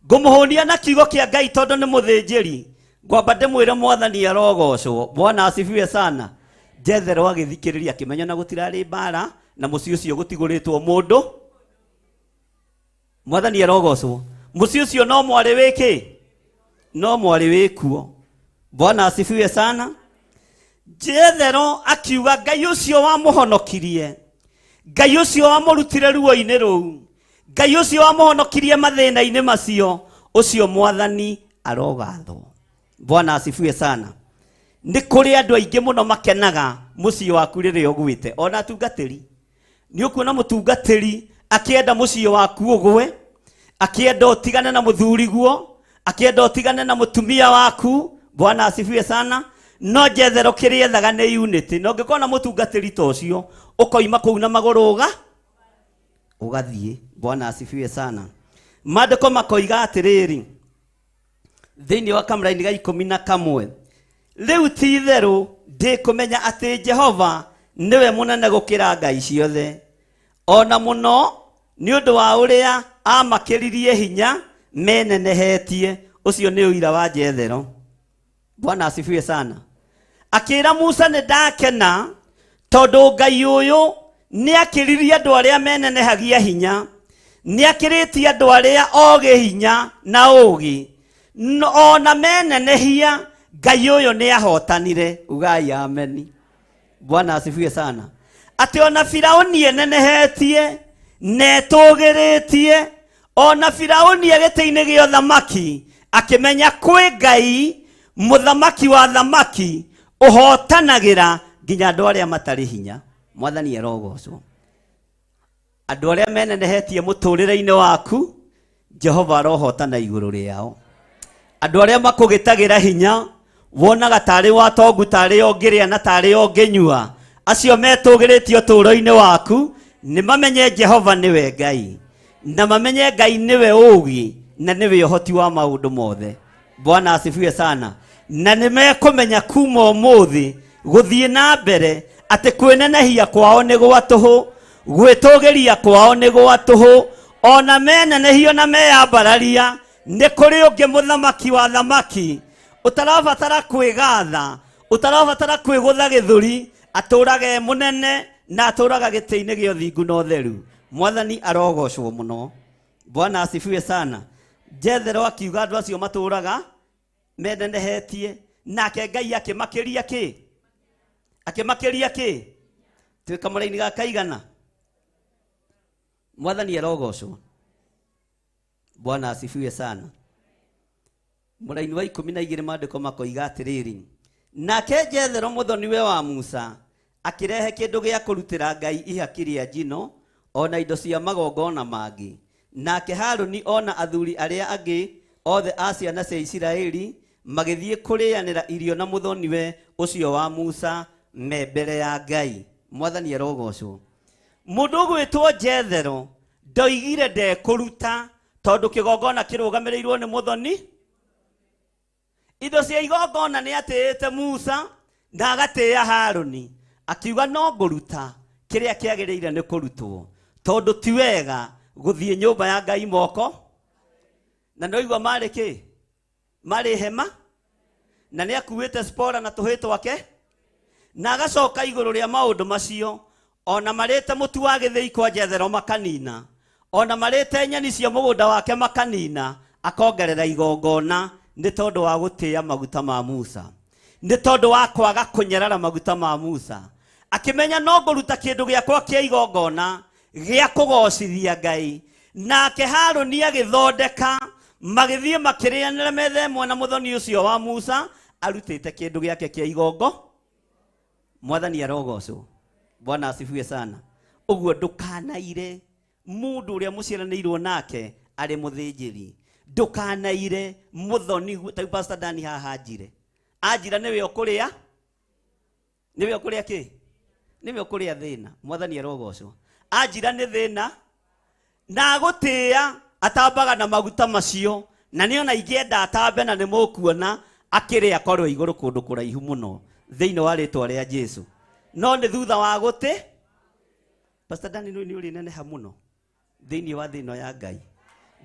[SPEAKER 11] ngũmũhũnia na kiugo kĩa Ngai tondũ nĩ mũthĩnjĩri. Ngwamba ndĩmwĩre mwathani arogocwo. Bwana asifiwe sana. Jethero agĩthikĩrĩria akĩmenya na gũtirarĩ mbara, na mũciĩ ũcio gũtigũrĩtwo mũndũ. Mwathani arogocwo. Mũciĩ ũcio no mwarĩ wĩkĩ? No mwarĩ wĩkuo. Bwana asifiwe sana. Jethero akiuga Ngai ũcio wamũhonokirie, Ngai ũcio wamũrutire ruo-inĩ rũu, Ngai ũcio wamũhonokirie mathĩna-inĩ macio, ũcio mwathani arogathwo. Bwana asifiwe sana. Nĩ kũrĩ andũ aingĩ mũno makenaga mũciĩ waku rĩrĩa ũgwĩte, ona atungatĩri. Nĩ ũkuona mũtungatĩri akĩenda mũciĩ waku ũgwe, akĩenda ũtigane na mũthuriguo, akĩenda ũtigane na mũtumia waku. Bwana asifiwe sana. No Jethero kĩrĩa ethaga nĩ unity. Na ũngĩkona mũtungatĩri ta ũcio, ũkoima kũu na magũrũ ũgathiĩ. Bwana asifiwe sana. Maandĩko makoiga atĩrĩrĩ thĩinĩ wa kamũraini ga 11, rĩu ti itherũ ndĩkũmenya atĩ Jehova nĩwe mũnene gũkĩra ngai ciothe, ona mũno nĩ ũndũ wa ũrĩa amakĩririe hinya menenehetie. Ũcio nĩ ũira wa Jethero. Bwana asifiwe sana. Akĩra Musa nĩ ndakena tondũ Ngai ũyũ nĩ akĩririe andũ arĩa menenehagia hinya, nĩ akĩrĩtie andũ arĩa ogĩ hinya na ũgĩ. Ona menenehia Ngai ũyũ nĩ ahotanire. Ugai ameni. Bwana asifiwe sana. Atĩ ona Firauni enenehetie na etũgĩrĩtie, ona Firauni e gĩtĩ-inĩ gĩa ũthamaki akĩmenya kwĩ Ngai mũthamaki wa thamaki ũhotanagĩra nginya andũ arĩa matarĩ hinya. Mwathani arogocwo. Andũ arĩa menenehetie mũtũrĩre-inĩ waku, Jehova arohotana igũrũ rĩao. Andũ arĩa makũgĩtagĩra hinya, wonaga tarĩ watongu, tarĩ ũngĩrĩa na tarĩ ũngĩnyua, acio metũgĩrĩtie ũtũũro-inĩ waku, nĩ mamenye Jehova nĩwe Ngai, na mamenye Ngai nĩwe ũũgĩ na nĩwe ũhoti wa maũndũ mothe. Bwana asifiwe sana. Na nĩ mekũmenya kuma ũmũthĩ gũthiĩ na mbere atĩ kwĩnenehia kwao nĩ gwa tũhũ, gwĩtũgĩria kwao nĩ gwa tũhũ, ona menenehio na meyambararia nĩ kũrĩ ũngĩ mũthamaki wa thamaki ũtarabatara kwĩgatha, ũtarabatara kwĩgũtha gĩthũri, atũraga e mũnene na atũraga gĩtĩ-inĩ gĩa ũthingu na ũtheru. Mwathani arogocwo mũno. Bwana asifiwe sana. Jethero akiuga andũ acio matũraga menenehetie, nake Ngai akĩmakĩria kĩ? Akĩmakĩria kĩ? Twĩ kamũraini ga kaigana. Mwathani arogocwo. Bwana asifiwe sana. Mũraini wa 12 maandĩko makoiga atĩrĩrĩ, nake Jethero mũthoniwe wa Musa akĩrehe kĩndũ gĩa kũrutĩra Ngai ihaki rĩa njino ona indo cia magongona mangĩ. Nake Harũni ona athuri arĩa angĩ othe a ciana cia Isiraeli magĩthiĩ kũrĩanĩra irio na mũthoniwe ũcio wa Musa me mbere ya Ngai. Mwathani arogocwo. Mũndũ ũgwĩtwo Jethero ndoigire ndekũruta tondũ kĩgongona kĩrũgamĩrĩirwo nĩ mũthoni. Indo cia igongona nĩ atĩĩte Musa na agatĩĩa Harũni, akiuga no ngũruta kĩrĩa kĩagĩrĩire nĩ kũrutwo, tondũ ti wega gũthiĩ nyũmba ya Ngai moko. Na ndoigua marĩ kĩ? Marĩ hema, na nĩ akuĩte Zipora na tũhĩĩ twake, na agacoka igũrũ rĩa maũndũ macio, ona marĩte mũtu wa gĩthĩi kwa Jethero makanina, ona marĩte nyeni cia mũgũnda wake makanina, akongerera igongona nĩ tondũ wa gũtĩĩa maguta ma Musa, nĩ tondũ wa kwaga kũnyarara maguta ma Musa. Akĩmenya no ngũruta kĩndũ gĩakwa kĩa igongona gĩa kũgocithia Ngai. Nake Harũni agĩthondeka, magĩthiĩ makĩrĩanĩra metha ĩmwe na mũthoni ũcio wa Musa arutĩte kĩndũ gĩake kĩa igongo. Mwathani arogocwo. Bwana asifiwe sana. Ũguo ndũkanaire mũndũ ũrĩa mũciaranĩirwo nake arĩ mũthĩnjĩri, ndũkanaire mũthoni. Ta Pastor Dani haha anjire, anjira nĩwe ũkũrĩa, nĩwe ũkũrĩa kĩ? Nĩwe ũkũrĩa thĩna. Mwathani arogocwo. Anjira nĩ thĩna na agũtĩĩa atambaga na maguta macio, na nĩ ona ingĩenda atambe na nĩ mũkuona akĩrĩa akorwo igũrũ kũndũ kũraihu mũno thĩinĩ wa rĩtwa rĩa Jesu. No nĩ thutha wa gũtĩ. Pastor Dani nĩ ũrĩ neneha mũno thĩinĩ wa thĩ ĩno ya Ngai.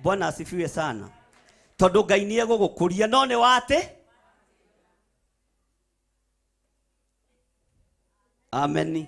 [SPEAKER 11] Bwana asifiwe sana. Tondũ Ngai nĩ egũgũkũria, no nĩ watĩ. Ameni.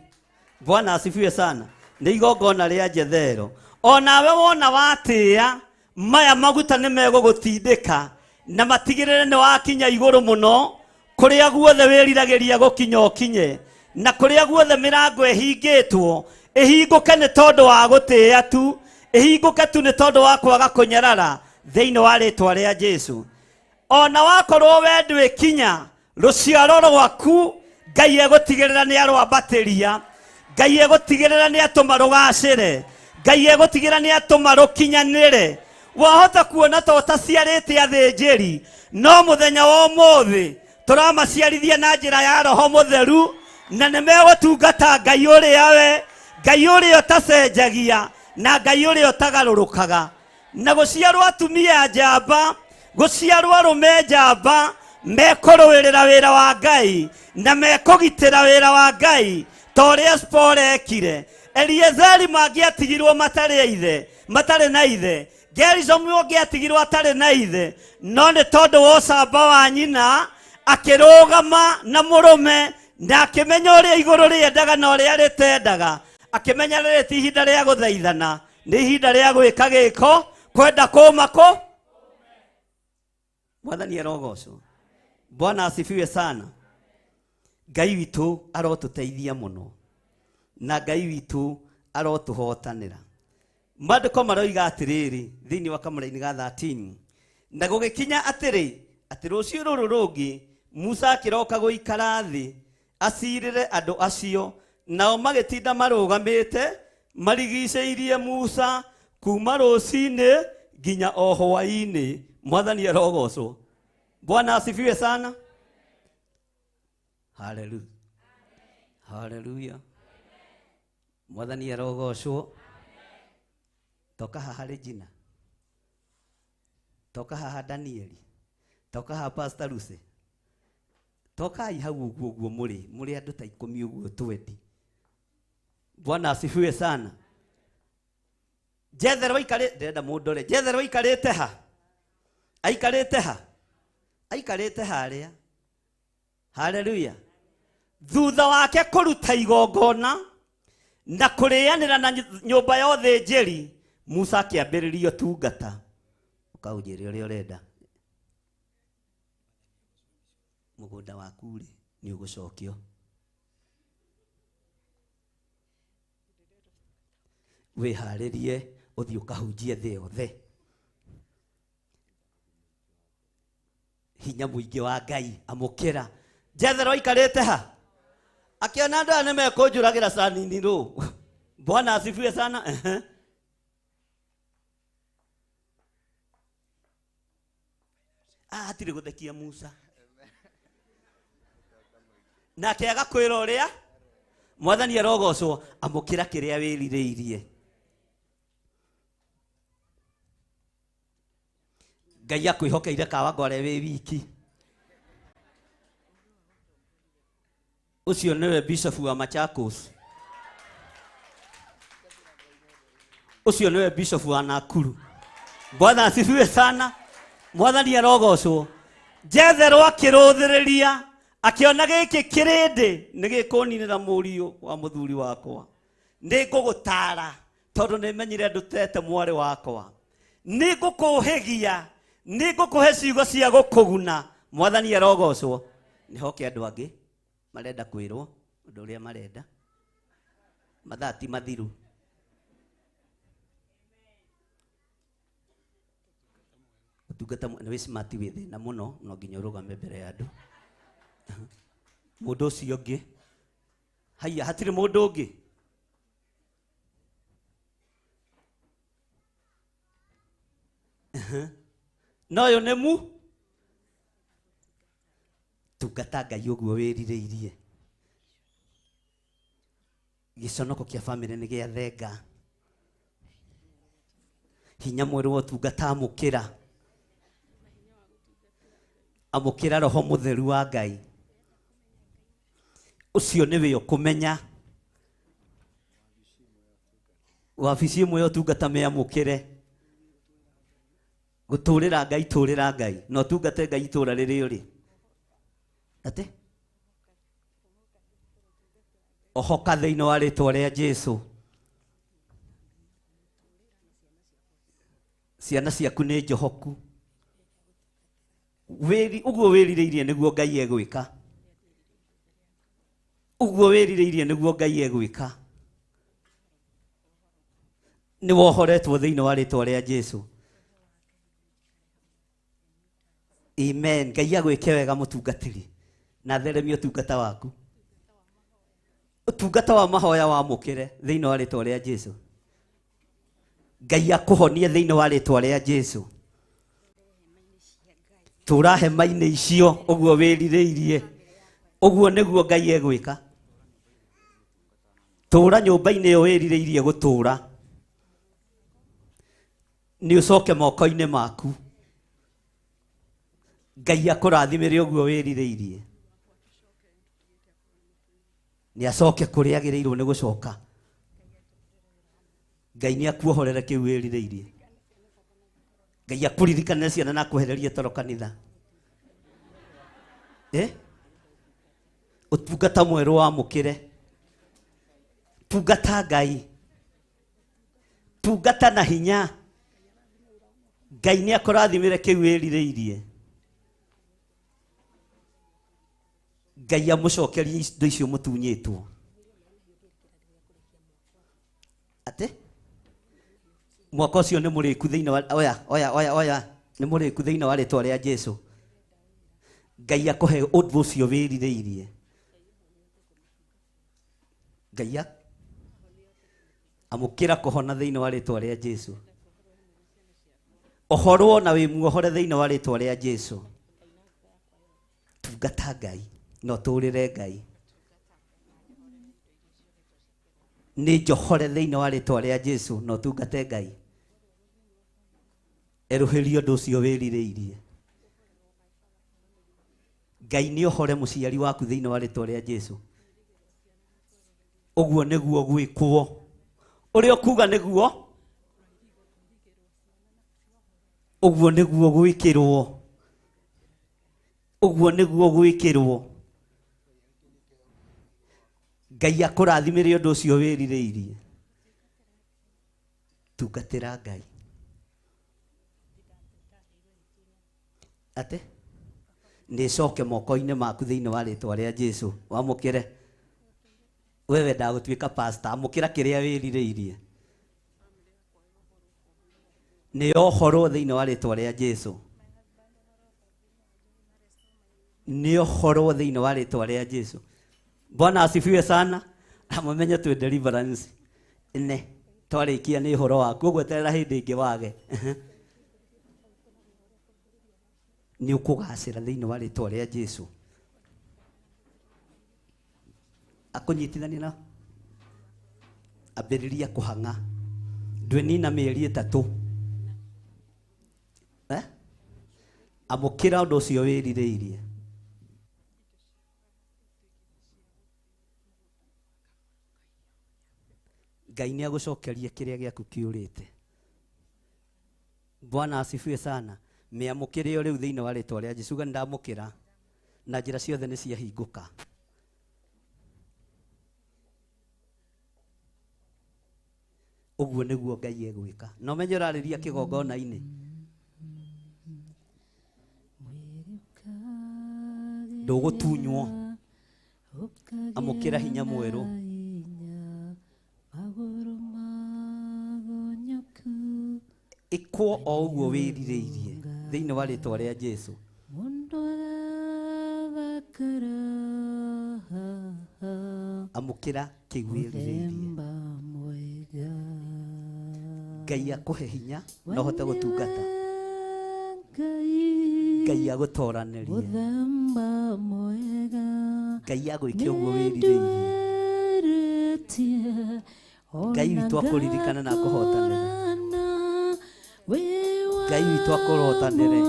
[SPEAKER 11] Bwana asifiwe sana. Nĩ igongona rĩa Jethero. Onawe wona watĩĩa maya maguta nĩ megũgũtindĩka na matigĩrĩre nĩ wakinya igũrũ mũno, kũrĩa guothe wĩriragĩria gũkinya ũkinye, na kũrĩa guothe mĩrango ĩhingĩtwo ĩhingũke nĩ tondũ wa gũtĩĩa tu, ĩhingũke tu nĩ tondũ wa kwaga kũnyarara thĩinĩ wa rĩtwa rĩa Jesu. Ona wakorwo we ndwĩkinya, rũciaro rwaku Ngai egũtigĩrĩra nĩ arwambatĩria, Ngai egũtigĩrĩra nĩ atũma rũgacĩre, Ngai egũtigĩrĩra nĩ atũma rũkinyanĩre. Wahota kuona ta ũtaciarĩte athĩnjĩri, no mũthenya wa ũmũthĩ tũramaciarithia na njĩra ya Roho Mũtheru, na nĩ megũtungata Ngai ũrĩa we, Ngai ũrĩa ũtacenjagia na Ngai ũrĩa ũtagarũrũkaga. Na gũciarwo atumia njamba, gũciarwo arũme njamba, mekũrũĩrĩra wĩra wa Ngai na mekũgitĩra wĩra wa Ngai ta ũrĩa Zipora ekire. Eliezeri mangĩatigirwo matarĩ ithe, matarĩ na ithe, Gerishomu ũngĩatigirwo atarĩ na ithe, no nĩ tondũ wa ũcamba wa nyina Akĩrũgama na mũrũme na akĩmenya ũrĩa igũrũ rĩendaga na ũrĩa rĩtendaga. Akĩmenya rĩrĩ ti ihinda rĩa gũthaithana, nĩ ihinda rĩa gwĩka gĩko, kwenda kũma kũ. Mwathani arogocwo. Bwana asifiwe sana. Ngai witũ arotũteithia mũno na Ngai witũ arotũhotanĩra. Maandĩko maroiga atĩrĩrĩ thĩinĩ wa kamũraini ga 13, na gũgĩkinya atĩrĩ atĩ rũciũ rũrũ rũngĩ Musa akĩroka gũikara thĩ acirĩre andũ acio, nao magĩtinda marũgamĩte marigicĩirie Musa kuma rũcinĩ nginya o hwaĩ-inĩ. Mwathani arogocwo. Bwana asifiwe sana. Haleluya. Haleluya. Mwathani arogocwo. Toka haha Regina. Toka haha Danieli. Toka haha Pastor Lucy. Toka hau ũguo ũguo mũrĩ andũ ta 10 ũguo 20. Bwana asifiwe sana. Jethero aikarĩte, ndĩrenda mũndore. Jethero aikarĩte ha? Aikarĩte ha? Aikarĩte harĩa. Haleluya. Thutha wake kũruta igongona na kũrĩanĩra na nyũmba ya ũthĩnjĩri, Musa akĩambĩrĩria ũtungata. Ũkaũnjĩre ũrĩa ũrenda. Mũgũnda waku rĩ nĩ ũgũcokio. Wĩharĩrie ũthiĩ ũkahunjie thĩ yothe. Hinya mũingĩ wa Ngai amũkĩra. Jethero aikarĩte ha? Akĩona andũ aya nĩmekũnjũragĩra canini rũ. Bwana asifiwe sana. Hatirĩ gũthekia Musa. Nake agakwĩra ũrĩa Mwathani arogocwo, amũkĩra kĩrĩa wĩrirĩirie. Ngai akwĩhokeire Kawangware wĩ wiki. Ũcio nĩwe bishop wa Machakos. Ũcio nĩwe bishop wa Nakuru. Bwana asifiwe sana. Mwathani arogocwo. Jethero akĩrũthĩrĩria akĩona gĩkĩ kĩrĩndĩ nĩ gĩkũninĩra mũriũ wa mũthuri wakwa. Nĩ ngũgũtara tondũ nĩ menyire ndũtete mwarĩ wakwa. Nĩ ngũkũhĩgia, nĩ ngũkũhe ciugo cia gũkũguna. Mwathani arogocwo. Nĩ hoke andũ angĩ marenda kwĩrwo ũndũ ũrĩa marenda. Mathaa ti mathiru. Ũtungata nĩ wĩ smart wĩ thĩna mũno, no nginya ũrũgame mbere ya andũ. Mũndũ ũcio ũngĩ. Haiya, hatirĩ mũndũ ũngĩ. No ũyũ nĩ mu tungata Ngai ũguo wĩrirĩirie. Gĩconoko kĩa bamĩrĩ nĩ gĩa thenga. Hinya mwerũ wa ũtungata amũkĩra. Amũkĩra Roho Mũtheru wa Ngai. Ũcio nĩwe ũkũmenya. Wabici ĩmwe ya ũtungata mĩamũkĩre. Gũtũrĩra Ngai, tũrĩra Ngai. Na ũtungate Ngai itũũra rĩrĩa ũrĩ. Atĩ? Ohoka thĩinĩ wa rĩtwa rĩa Jesũ. Ciana ciaku nĩ njohoku. Wĩri ũguo wĩrirĩirie nĩguo Ngai egwĩka. Ũguo wĩrirĩirie nĩguo Ngai egwĩka. Nĩ wohoretwo thĩinĩ wa rĩtwa rĩa Jesũ. Amen. Ngai agwĩke wega mũtungatĩri na theremie ũtungata waku. Ũtungata wa mahoya wamũkĩre thĩinĩ wa rĩtwa rĩa Jesũ. Ngai akũhonie thĩinĩ wa rĩtwa rĩa Jesũ. Tũra hema-inĩ icio ũguo wĩrirĩirie. Ũguo nĩguo Ngai egwĩka. Tũra nyũmba-inĩ ĩyo wĩrirĩirie gũtũra. Nĩ ũcoke moko-inĩ maku. Ngai akũrathimĩre ũguo wĩrirĩirie. Nĩ acoke kũrĩa agĩrĩirwo nĩ gũcoka. Ngai nĩ akuohorere kĩu wĩrirĩirie. Ngai akũririkane ciana na akwehererie toro kanitha. Eh? Ũtungata mwerũ wamũkĩre. Tungata Ngai. Tungata na hinya. Ngai nĩ akũrathimĩre kĩu wĩrirĩirie. Ngai amũcokerie indo icio mũtunyĩtwo. Atĩ? Mwaka ũcio nĩ mũrĩku thĩinĩ wa oya oya oya oya nĩ mũrĩku thĩinĩ wa rĩtwa rĩa Jesu. Ngai akũhe ũndũ ũcio wĩrirĩirie. Ngai amũkĩra kũhona thĩinĩ wa rĩtwa rĩa Jesu. Ohorwo na wĩ muohore thĩinĩ wa rĩtwa rĩa Jesu. Tungata Ngai na ũtũũrĩre Ngai. Nĩ njohore thĩinĩ wa rĩtwa rĩa Jesu na ũtungate Ngai. Erũhĩrio ũndũ ũcio wĩrirĩirie. Ngai nĩ ohore mũciari waku thĩinĩ wa rĩtwa rĩa Jesu. Ũguo nĩguo gwĩkwo. Ũrĩa ũkuga nĩguo ũguo nĩguo gwĩkĩrwo. Ũguo nĩguo gwĩkĩrwo. Ngai akũrathimĩre ũndũ ũcio wĩrirĩirie. Tungatĩra Ngai. Atĩ? Nĩ ĩcoke moko-inĩ maku thĩinĩ wa rĩtwa rĩa Jesu. Wamũkĩre. We wendaga gũtuĩka pastor, amũkĩra kĩrĩa wĩrirĩirie. Nĩ yohorwo thĩinĩ wa rĩtwa rĩa Jesu. Nĩ yohorwo thĩinĩ wa rĩtwa rĩa Jesu. Bwana asifiwe sana. Amumenye twĩ deliverance. Ne twarĩkia nĩ ũhoro waku ũgweterera hĩndĩ ĩngĩ wage. Nĩ ũkũgacĩra thĩinĩ wa rĩtwa rĩa Jesu. Akũnyitithania na ambĩrĩria kũhang'a. Ndwĩnina mĩeri 3. Eh? Amũkĩra ũndũ ũcio wĩrirĩirie. Ngai nĩ agũcokeria kĩrĩa gĩaku kĩũrĩte. Bwana asifiwe sana. Mĩamũkĩre o rĩu thĩinĩ wa rĩtwa rĩa Jesu. Uga nĩndamũkĩra na njĩra ciothe nĩ ciahingũka. Ũguo nĩguo Ngai egwĩka. Na ũmenye ũrarĩria kĩgongona-inĩ. Ndũgũtunywo. Amũkĩra hinya mwerũ. Ĩkwo o ũguo wĩrirĩirie thĩinĩ wa rĩtwa rĩa Jesu. Amũkĩra kĩu wĩrirĩirie. Ngai akũhe hinya na ũhote gũtungata. Ngai agũtoranĩrie. Ngai agwĩke ũguo wĩrirĩirie. Ngai witũ akũririkane na akũhotanĩre. Ngai witũ akũhotanĩre.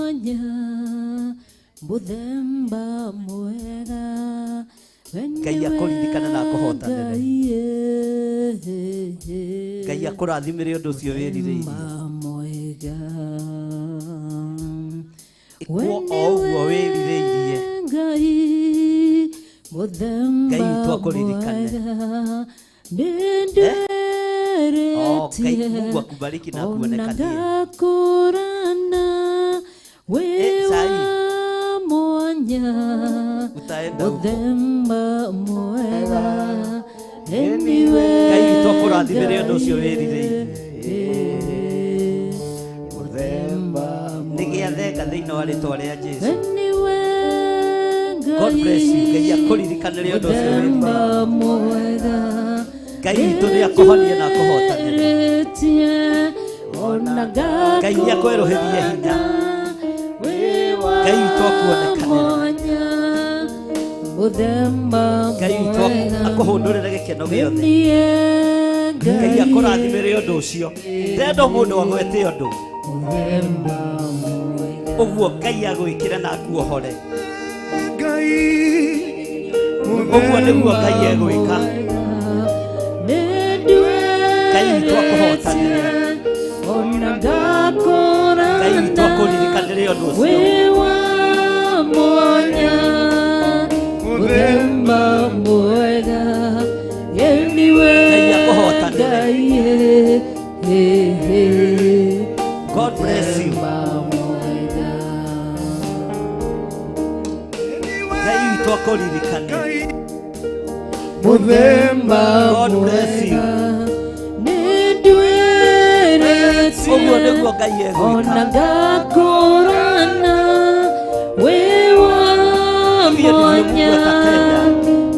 [SPEAKER 11] Ngai akũririkane na akũhotanĩre. Ngai akũrathimĩre ũndũ ũcio wĩrirĩirie. Ĩkwo o ũguo wĩrirĩirie. Ngai witũ akũririkane. Oh, Ngai Mungu akubariki na akuonekanie. Sai. Utaenda huko. Ngai witũ akũrathimĩre ũndũ ũcio wĩrirĩirie. Nĩ gĩathenga thĩinĩ wa rĩtwa rĩa Jesu. God bless you. Ngai akũririkanĩre ũndũ ũcio wĩrirĩirie. Ngai witũ nĩ akũhonie na akũhotanĩre. Ngai nĩ akwerũhĩrie hinya. Ngai witũ akuonekanĩre. Ngai witũ akũhũndũrĩre gĩkeno gĩothe. Ngai akũrathimĩre ũndũ ũcio. Ndenda mũndũ agwete ũndũ. Ũguo Ngai agwĩkĩre na akuohore. Ũguo nĩguo Ngai egwĩka. Ngai witũ akũhotanĩre. Ngai witũ akũririkanĩre ũndũ ũcio.
[SPEAKER 2] Mũthemba mwega ĩniwe
[SPEAKER 11] Ngai akũhotanĩre.
[SPEAKER 2] Ngai ĩ,
[SPEAKER 11] God bless you.
[SPEAKER 2] Mũthemba mwega.
[SPEAKER 11] Ngai witũ akũririkane.
[SPEAKER 2] Mũthemba
[SPEAKER 11] God bless you.
[SPEAKER 2] mwega nĩnduĩrĩtie
[SPEAKER 11] Ũguo nĩguo Ngai egwĩka.
[SPEAKER 2] ona ngakũrana wĩ wa
[SPEAKER 11] Ithuĩ nithuĩ
[SPEAKER 2] mwanya
[SPEAKER 11] Mungu atatenda.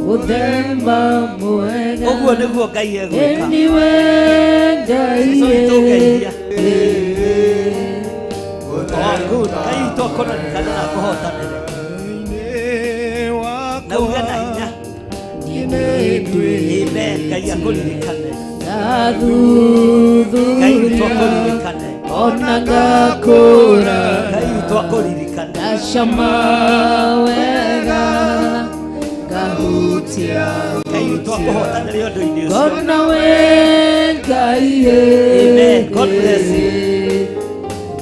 [SPEAKER 2] mũthemba mwega
[SPEAKER 11] Ũguo nĩguo Ngai egwĩka.
[SPEAKER 2] ĩniwe Ngai
[SPEAKER 11] Jesũ witũ ngeithia. Oh, good. Ngai witũ akũririkane na akũhotanĩre. Na uge na hinya. Amen. Ngai akũririkane. Ngai witũ
[SPEAKER 2] Ngathuthuria
[SPEAKER 11] akũririkane.
[SPEAKER 2] ona ngakũra
[SPEAKER 11] Ngai witũ akũririkane.
[SPEAKER 2] ngacama wega ngahutia
[SPEAKER 11] Ngai witũ akũhotanĩre ũndũ-inĩ ũcio.
[SPEAKER 2] ngona wĩ Ngai
[SPEAKER 11] Amen. God bless you.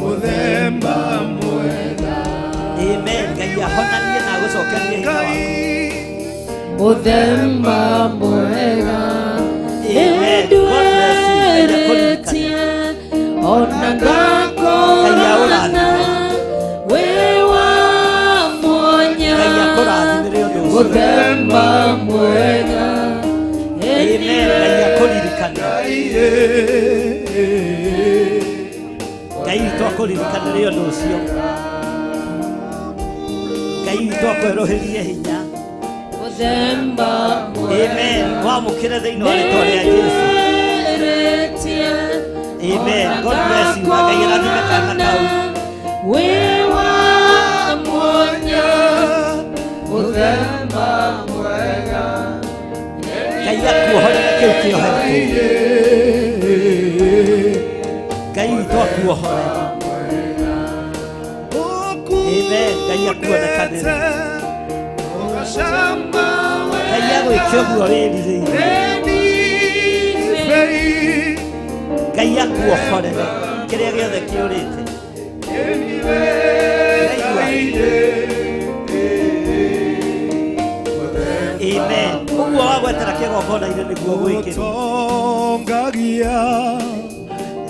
[SPEAKER 6] Mũthemba mwega
[SPEAKER 11] Amen. Ngai ahonanie na agũcokerie hinya waku.
[SPEAKER 2] Mũthemba mwega
[SPEAKER 11] Amen. God bless you. Ngai akũririkane.
[SPEAKER 2] nĩnduĩrĩtie ona ngakũrana wĩ wa mwanya
[SPEAKER 11] Ngai akũrathimĩre ũndũ ũcio.
[SPEAKER 2] Mũthemba mwega
[SPEAKER 11] Amen. Ngai akũririkane. Ngai witũ akũririkanĩre ũndũ ũcio. Ngai witũ akwerũhĩrie hinya.
[SPEAKER 2] Mũthemba mwega
[SPEAKER 11] Amen. Wamũkĩre thĩinĩ wa rĩtwa rĩa Jesũ.
[SPEAKER 2] nĩnduĩrĩtie
[SPEAKER 11] Amen.
[SPEAKER 2] ona
[SPEAKER 11] God bless you. Na Ngai arathime kana kau.
[SPEAKER 2] wĩ wa mwanya mũthemba mwega
[SPEAKER 11] Ngai akuohorere kĩu kĩohetwo. Ngai witũ akuohore. Amen. Ngai akuonekanĩre. Ngai agwĩke ũguo wĩrirĩirie. Ngai akuohorere kĩrĩa gĩothe kĩũrĩte. Ndaigua. Amen. Ũguo wagwetera kĩgongona-inĩ nĩguo gwĩkĩrwo.
[SPEAKER 6] Ũtongagia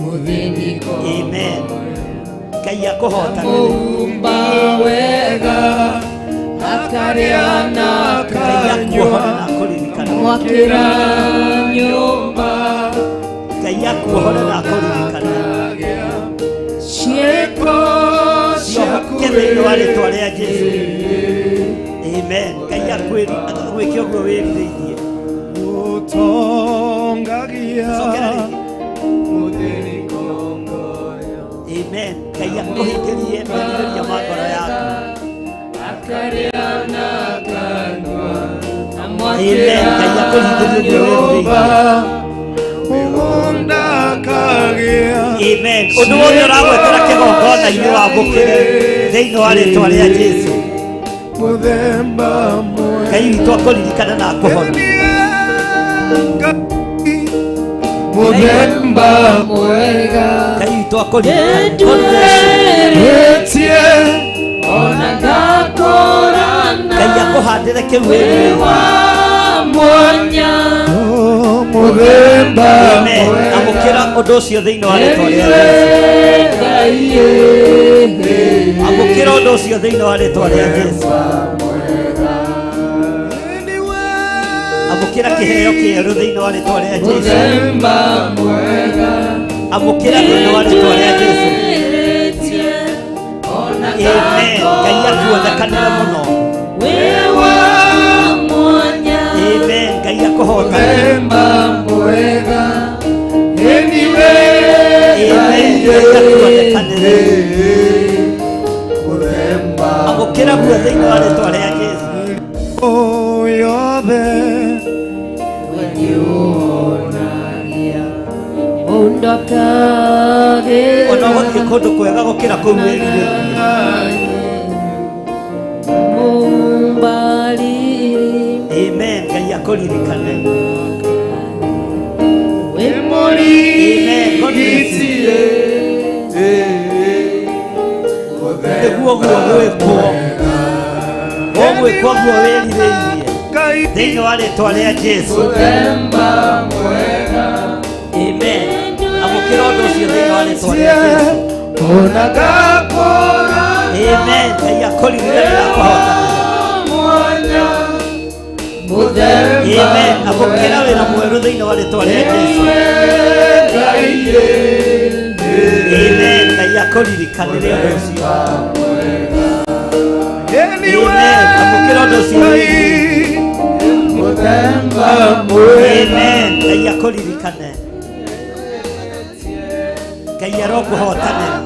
[SPEAKER 2] mũthĩni
[SPEAKER 11] Amen. Ngai akũhotanĩre.
[SPEAKER 2] Mũumba wega akarĩa na
[SPEAKER 11] Ngai
[SPEAKER 2] akanyua
[SPEAKER 11] akuohore na akũririkane.
[SPEAKER 2] mwakĩra nyũmba
[SPEAKER 11] Ngai akuohore na akũririkane.
[SPEAKER 2] ciĩko
[SPEAKER 11] Ciohoke thĩinĩ wa rĩtwa rĩa Jesũ. Amen. Ngai agwĩke ũguo wĩrirĩirie.
[SPEAKER 6] Ũtongagia
[SPEAKER 11] Cokera rĩngĩ. Amen. Ngai akũhingĩrie merirĩria ma ngoro yaku.
[SPEAKER 2] akarĩa na akanyua
[SPEAKER 11] Amen. Ngai akũhingĩrie ũguo wĩrirĩirie.
[SPEAKER 6] Mũgũnda akagĩa
[SPEAKER 11] Amen. Ũndũ wothe ũragwetera kĩgongona-inĩ wamũkĩre thĩinĩ wa rĩtwa rĩa Jesũ.
[SPEAKER 6] Mũthemba mwega
[SPEAKER 11] Ngai witũ akũririkane na akũhonie.
[SPEAKER 6] Mũthemba
[SPEAKER 2] mwega
[SPEAKER 11] Ngai witũ akũririkane. God bless you.
[SPEAKER 2] nĩnduĩrĩtie
[SPEAKER 6] Wetie
[SPEAKER 2] ona ngakũrana
[SPEAKER 11] Ngai akũhandĩre kĩu
[SPEAKER 2] wĩ
[SPEAKER 11] wĩrirĩirie.
[SPEAKER 2] wa mwanya
[SPEAKER 6] Mũthemba
[SPEAKER 11] Amen. Amũkĩra ũndũ ũcio thĩinĩ wa rĩtwa rĩa
[SPEAKER 2] ĩniwe
[SPEAKER 11] Jesũ.
[SPEAKER 2] Ngai
[SPEAKER 11] Amũkĩra ũndũ ũcio thĩinĩ wa rĩtwa rĩa Jesũ. Amũkĩra kĩheo kĩerũ thĩinĩ wa rĩtwa rĩa Jesũ.
[SPEAKER 2] Mũthemba mwega
[SPEAKER 11] Amũkĩra thĩinĩ wa rĩtwa rĩa Jesũ.
[SPEAKER 2] nĩnduĩrĩtie ona
[SPEAKER 11] Amen. Ngai akuonekanĩre mũno.
[SPEAKER 2] wĩ wa mwanya
[SPEAKER 11] Amen. Ngai akũhotanĩre.
[SPEAKER 6] Mũthemba mwega Ĩniwe
[SPEAKER 11] Amen. Ngai akuonekanĩre.
[SPEAKER 6] Mũthemba
[SPEAKER 11] Amũkĩra guo thĩinĩ wa rĩtwa rĩa Jesũ.
[SPEAKER 6] yothe
[SPEAKER 2] nĩũhonagia mũndũ akagĩra
[SPEAKER 11] Ona ũgũthiĩ kũndũ kwega gũkĩra kũu wĩrirĩirie.
[SPEAKER 2] Mũmbariri
[SPEAKER 11] Amen. Ngai akũririkane.
[SPEAKER 2] wĩ
[SPEAKER 11] Amen. God bless you. Nĩguo guo gwĩkwo. Ũgwĩkwo guo wĩrirĩirie. Thĩinĩ wa rĩtwa rĩa Jesu.
[SPEAKER 3] Mũthemba mwega.
[SPEAKER 11] Amen. Amũkĩra ũndũ ũcio thĩinĩ wa rĩtwa rĩa Jesu.
[SPEAKER 3] Ona ngakũra.
[SPEAKER 11] Amen. Ngai akũririkane na akũhotanĩre.
[SPEAKER 3] Mwanya. Mũthemba.
[SPEAKER 11] Amen. Amũkĩra wĩra mwerũ thĩinĩ wa rĩtwa rĩa Jesu.
[SPEAKER 3] Ngai.
[SPEAKER 11] Amen. Ngai akũririkanĩre ũndũ ũcio. Amen. Amũkĩra ũndũ ũcio.
[SPEAKER 3] Mũthemba mwega.
[SPEAKER 11] Amen. Ngai akũririkane. Ngai arokũhotanĩra.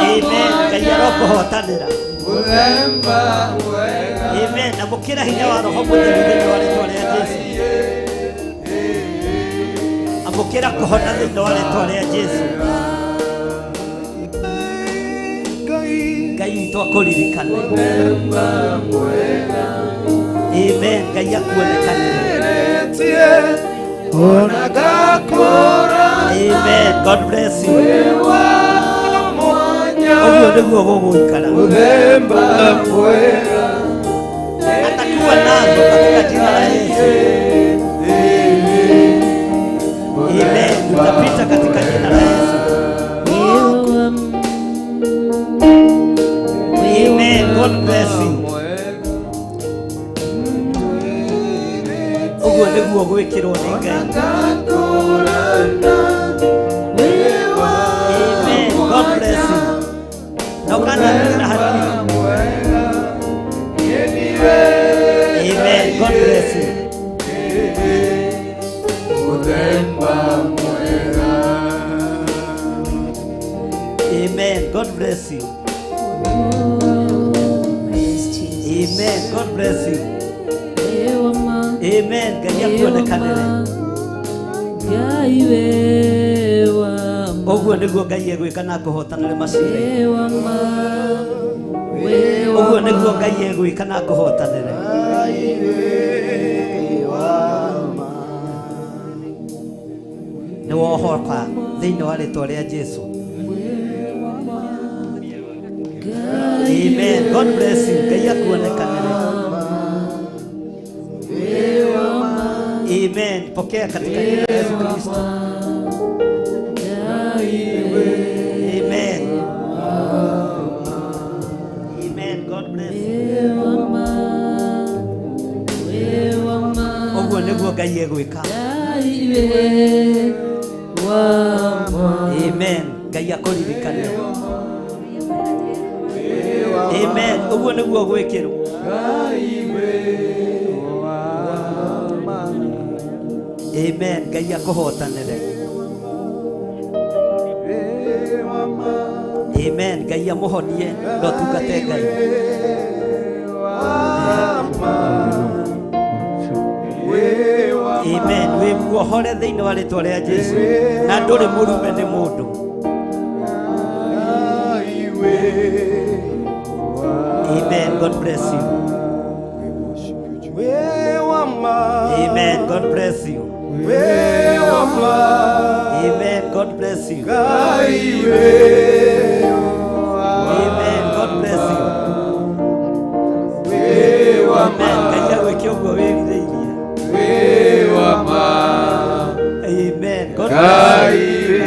[SPEAKER 11] Amen. Ngai arokũhotanĩra.
[SPEAKER 3] Mũthemba mwega.
[SPEAKER 11] Amen. Amũkĩra hinya wa Roho Mũtheru thĩinĩ wa rĩtwa rĩa Jesu. Amũkĩra kũhona thĩinĩ wa rĩtwa rĩa Jesu. Ngai witũ akũririkane. Amen. Ngai akuonekanĩre.
[SPEAKER 3] Ona ngakũra.
[SPEAKER 11] Amen. God bless you.
[SPEAKER 3] Mwanya.
[SPEAKER 11] Ũguo nĩguo gũgũikara.
[SPEAKER 3] Mũthemba mwega.
[SPEAKER 11] Atakuwa nazo katika jina la Yesu. Amen. Utapita katika jina la Yesu. Amen. God bless you. Ũguo nĩguo gwĩkĩrwo nĩ Ngai. Amen. God bless you. Na ũkanamĩra hanini. Amen. God bless you.
[SPEAKER 3] Mũthemba mwega.
[SPEAKER 11] Amen. God bless you. Amen. God bless you. Amen. Ngai akuonekanĩre. Ũguo nĩguo Ngai egwĩka na akũhotanĩre macira-inĩ. Ũguo nĩguo Ngai egwĩka na akũhotanĩre. Nĩ wohoka thĩinĩ wa rĩtwa rĩa Jesu. Amen. God bless you. Ngai akuonekanĩre. Amen. Pokea katika jina la Yesu Kristo. Amen. Amen. God bless you. Ũguo nĩguo Ngai egwĩka. Amen. Ngai akũririkane. Amen. Ũguo nĩguo gwĩkĩrwo. Amen. Ngai akũhotanĩre. Amen. Ngai amũhonie na ũtungate Ngai. Amen. Wĩ muohore thĩinĩ wa rĩtwa rĩa Jesu na ndũrĩ mũrume nĩ mũndũ. Amen. God bless you. Amen. God bless you. Amen. God bless you. Amen. God bless you. Amen. Ngai agwĩke ũguo wĩrirĩirie. Amen. God bless you.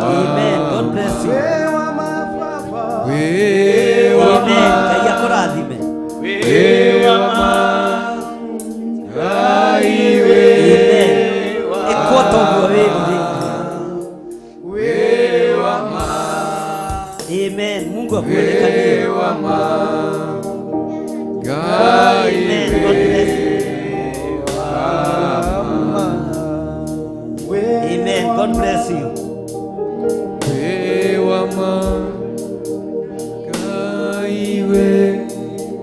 [SPEAKER 11] Amen. God bless you. Amen. Ngai akũrathime. Amen. Ĩkwo ta ũguo wĩrirĩirie. Amen. Mungu akuonekanie. Amen. God bless you. Amen. God bless you.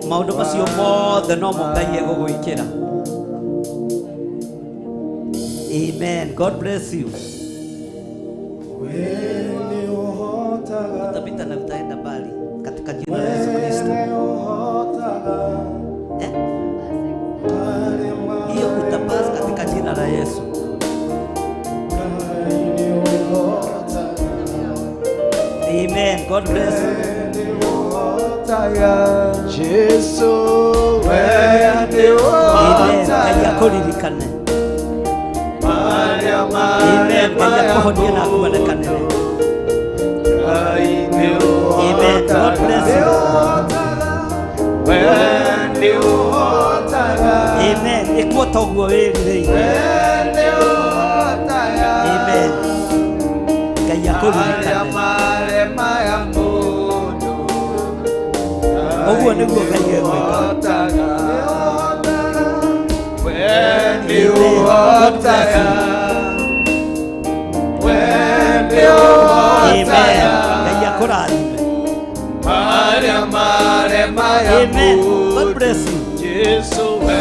[SPEAKER 11] Maũndũ macio mothe no mo Ngai egũgwĩkĩra. Amen. God bless you. Utapita na utaenda mbali katika jina la Yesu Kristo. Hiyo utapasa katika jina la Yesu. Amen. God bless you.
[SPEAKER 6] Jesu we nĩ
[SPEAKER 11] Amen. Ngai
[SPEAKER 6] ũhotaga
[SPEAKER 11] akũririkane.
[SPEAKER 6] marĩa
[SPEAKER 11] Amen. Ngai
[SPEAKER 6] maremaga
[SPEAKER 11] akũhonie na akuonekanĩre.
[SPEAKER 6] Ngai nĩ
[SPEAKER 11] Amen. God bless you.
[SPEAKER 6] We nĩ ũhotaga
[SPEAKER 11] Amen. Ĩkwo toguo wĩrirĩire.
[SPEAKER 6] We nĩ ũhotaga
[SPEAKER 11] Amen. Ngai
[SPEAKER 6] marĩa
[SPEAKER 11] akũririkane.
[SPEAKER 6] maremaga mũndũ
[SPEAKER 11] Ũguo nĩguo Ngai egwĩka.
[SPEAKER 6] We nĩ
[SPEAKER 11] Amen. God bless
[SPEAKER 6] ũhotaga
[SPEAKER 11] you.
[SPEAKER 6] We nĩ
[SPEAKER 11] Amen.
[SPEAKER 6] ũhotaga
[SPEAKER 11] Ngai akũrathime.
[SPEAKER 6] marĩa maremaga
[SPEAKER 11] Amen. God bless you.
[SPEAKER 5] Jesu we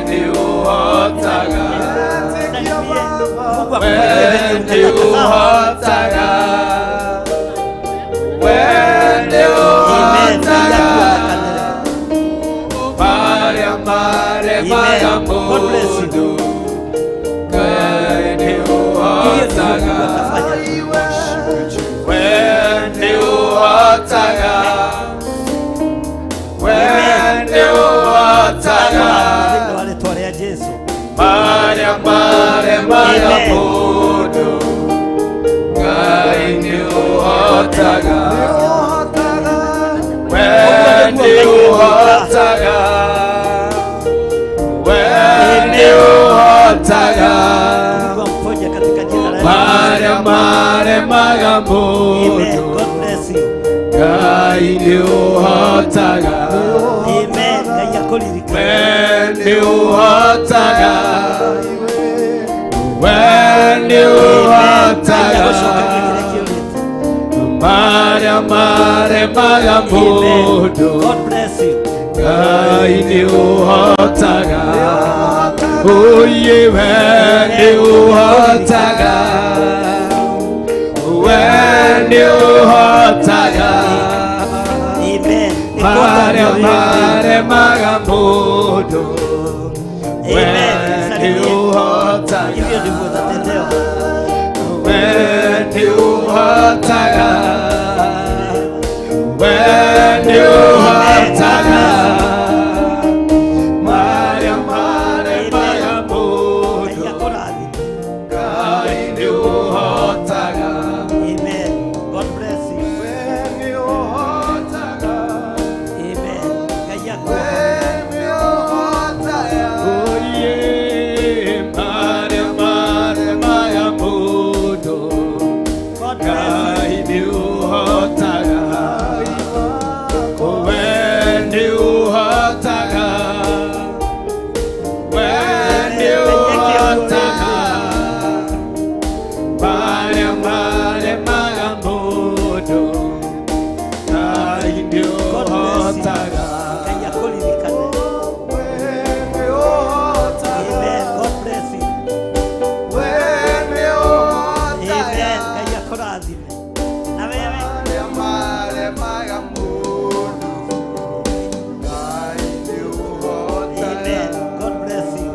[SPEAKER 5] nĩ ũhotaga
[SPEAKER 11] Salimie. Mungu
[SPEAKER 6] We
[SPEAKER 11] akubariki
[SPEAKER 6] nĩ
[SPEAKER 11] venye unataka. Sawa.
[SPEAKER 6] ũhotaga We nĩ
[SPEAKER 11] Amen. Ngai
[SPEAKER 6] ũhotaga
[SPEAKER 11] akuonekanĩre.
[SPEAKER 6] marĩa maremaga
[SPEAKER 11] Amen. God bless you.
[SPEAKER 6] mũndũ Ngai nĩ
[SPEAKER 11] Hivyo ndivyo Mungu
[SPEAKER 6] ũhotaga
[SPEAKER 11] atafanya tu.
[SPEAKER 6] We nĩ ũhotaga We nĩ ũhotaga
[SPEAKER 11] Akũrathime thĩinĩ wa rĩtwa rĩa Jesu.
[SPEAKER 6] marĩa maremaga
[SPEAKER 11] Amen.
[SPEAKER 6] mũndũ Ngai nĩ ũhotaga We
[SPEAKER 11] Ũguo
[SPEAKER 6] nĩ
[SPEAKER 11] nĩguo Ngai egwĩka.
[SPEAKER 6] ũhotaga We nĩ
[SPEAKER 11] Amen.
[SPEAKER 6] ũhotaga
[SPEAKER 11] Mungu amponye katika jina la Yesu
[SPEAKER 6] marĩa
[SPEAKER 11] Kristo.
[SPEAKER 6] maremaga
[SPEAKER 11] Amen.
[SPEAKER 6] mũndũ
[SPEAKER 11] God bless you.
[SPEAKER 6] Ngai nĩ ũhotaga
[SPEAKER 11] Amen. Ngai akũririkane.
[SPEAKER 6] We nĩ ũhotaga We nĩ
[SPEAKER 11] Amen. Ngai
[SPEAKER 6] ũhotaga
[SPEAKER 11] agũcokerie kĩrĩa kĩũrĩte.
[SPEAKER 6] marĩa maremaga
[SPEAKER 11] Amen.
[SPEAKER 6] mũndũ
[SPEAKER 11] God bless you.
[SPEAKER 6] Ngai nĩ ũhotaga Oye we nĩ
[SPEAKER 11] Amen. Ngai
[SPEAKER 6] ũhotaga
[SPEAKER 11] akũririkane.
[SPEAKER 6] We nĩ ũhotaga
[SPEAKER 11] Amen. Ĩkwo
[SPEAKER 6] marĩa
[SPEAKER 11] toguo wĩrirĩirie.
[SPEAKER 6] maremaga mũndũ We
[SPEAKER 11] Amen.
[SPEAKER 6] nĩ
[SPEAKER 11] Salimie.
[SPEAKER 6] ũhotaga
[SPEAKER 11] Hivyo ndivyo utatendewa.
[SPEAKER 6] We nĩ ũhotaga We nĩ
[SPEAKER 11] Amen. God
[SPEAKER 6] ũhotaga
[SPEAKER 11] bless you.
[SPEAKER 6] marĩa maremaga
[SPEAKER 11] Amen. Ngai
[SPEAKER 6] mũndũ
[SPEAKER 11] akũrathime.
[SPEAKER 6] Ngai nĩ ũhotaga
[SPEAKER 11] Amen. God bless you.
[SPEAKER 6] We nĩ ũhotaga
[SPEAKER 11] Amen. Ngai
[SPEAKER 6] We
[SPEAKER 11] akuohore.
[SPEAKER 6] nĩ ũhotaga Oye marĩa maremaga mũndũ
[SPEAKER 11] God bless you.
[SPEAKER 6] Ngai nĩ ũhotaga We nĩ ũhotaga We nĩ
[SPEAKER 11] Amen. Ngai eke ũguo
[SPEAKER 6] ũhotaga
[SPEAKER 11] wĩrirĩirie.
[SPEAKER 6] marĩa maremaga mũndũ Ngai nĩ
[SPEAKER 11] God bless you.
[SPEAKER 6] ũhotaga
[SPEAKER 11] Ngai akũririkane. Amen. God bless you. Amen. Ngai akũrathime. Na wewe Amen. God bless you.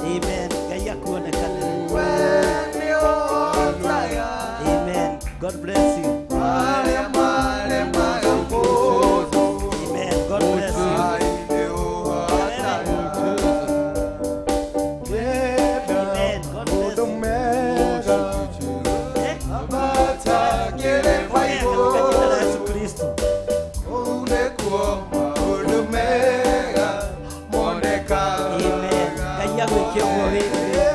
[SPEAKER 11] Amen. Ngai akuonekanĩre. Amen. God bless you. Amen. God bless you. Na wewe Amen. God bless you. Eh? Pokea katika jina la Yesu Kristo. Amen. Ngai agwĩke ũguo wĩrirĩirie.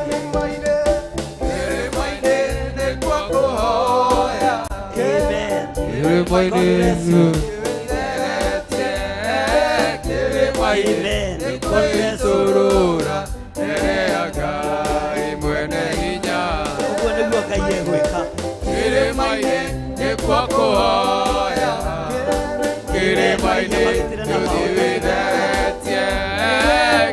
[SPEAKER 11] Amen. God bless you. Amen. God bless you. Ũguo nĩguo Ngai egwĩka.
[SPEAKER 6] Kĩrĩma-inĩ nĩkuo kũhoya
[SPEAKER 11] Amen. Ngai
[SPEAKER 6] Kĩrĩma-inĩ
[SPEAKER 11] amagitĩre na
[SPEAKER 6] nĩũthiĩ
[SPEAKER 11] mahoya.
[SPEAKER 6] wĩtheretie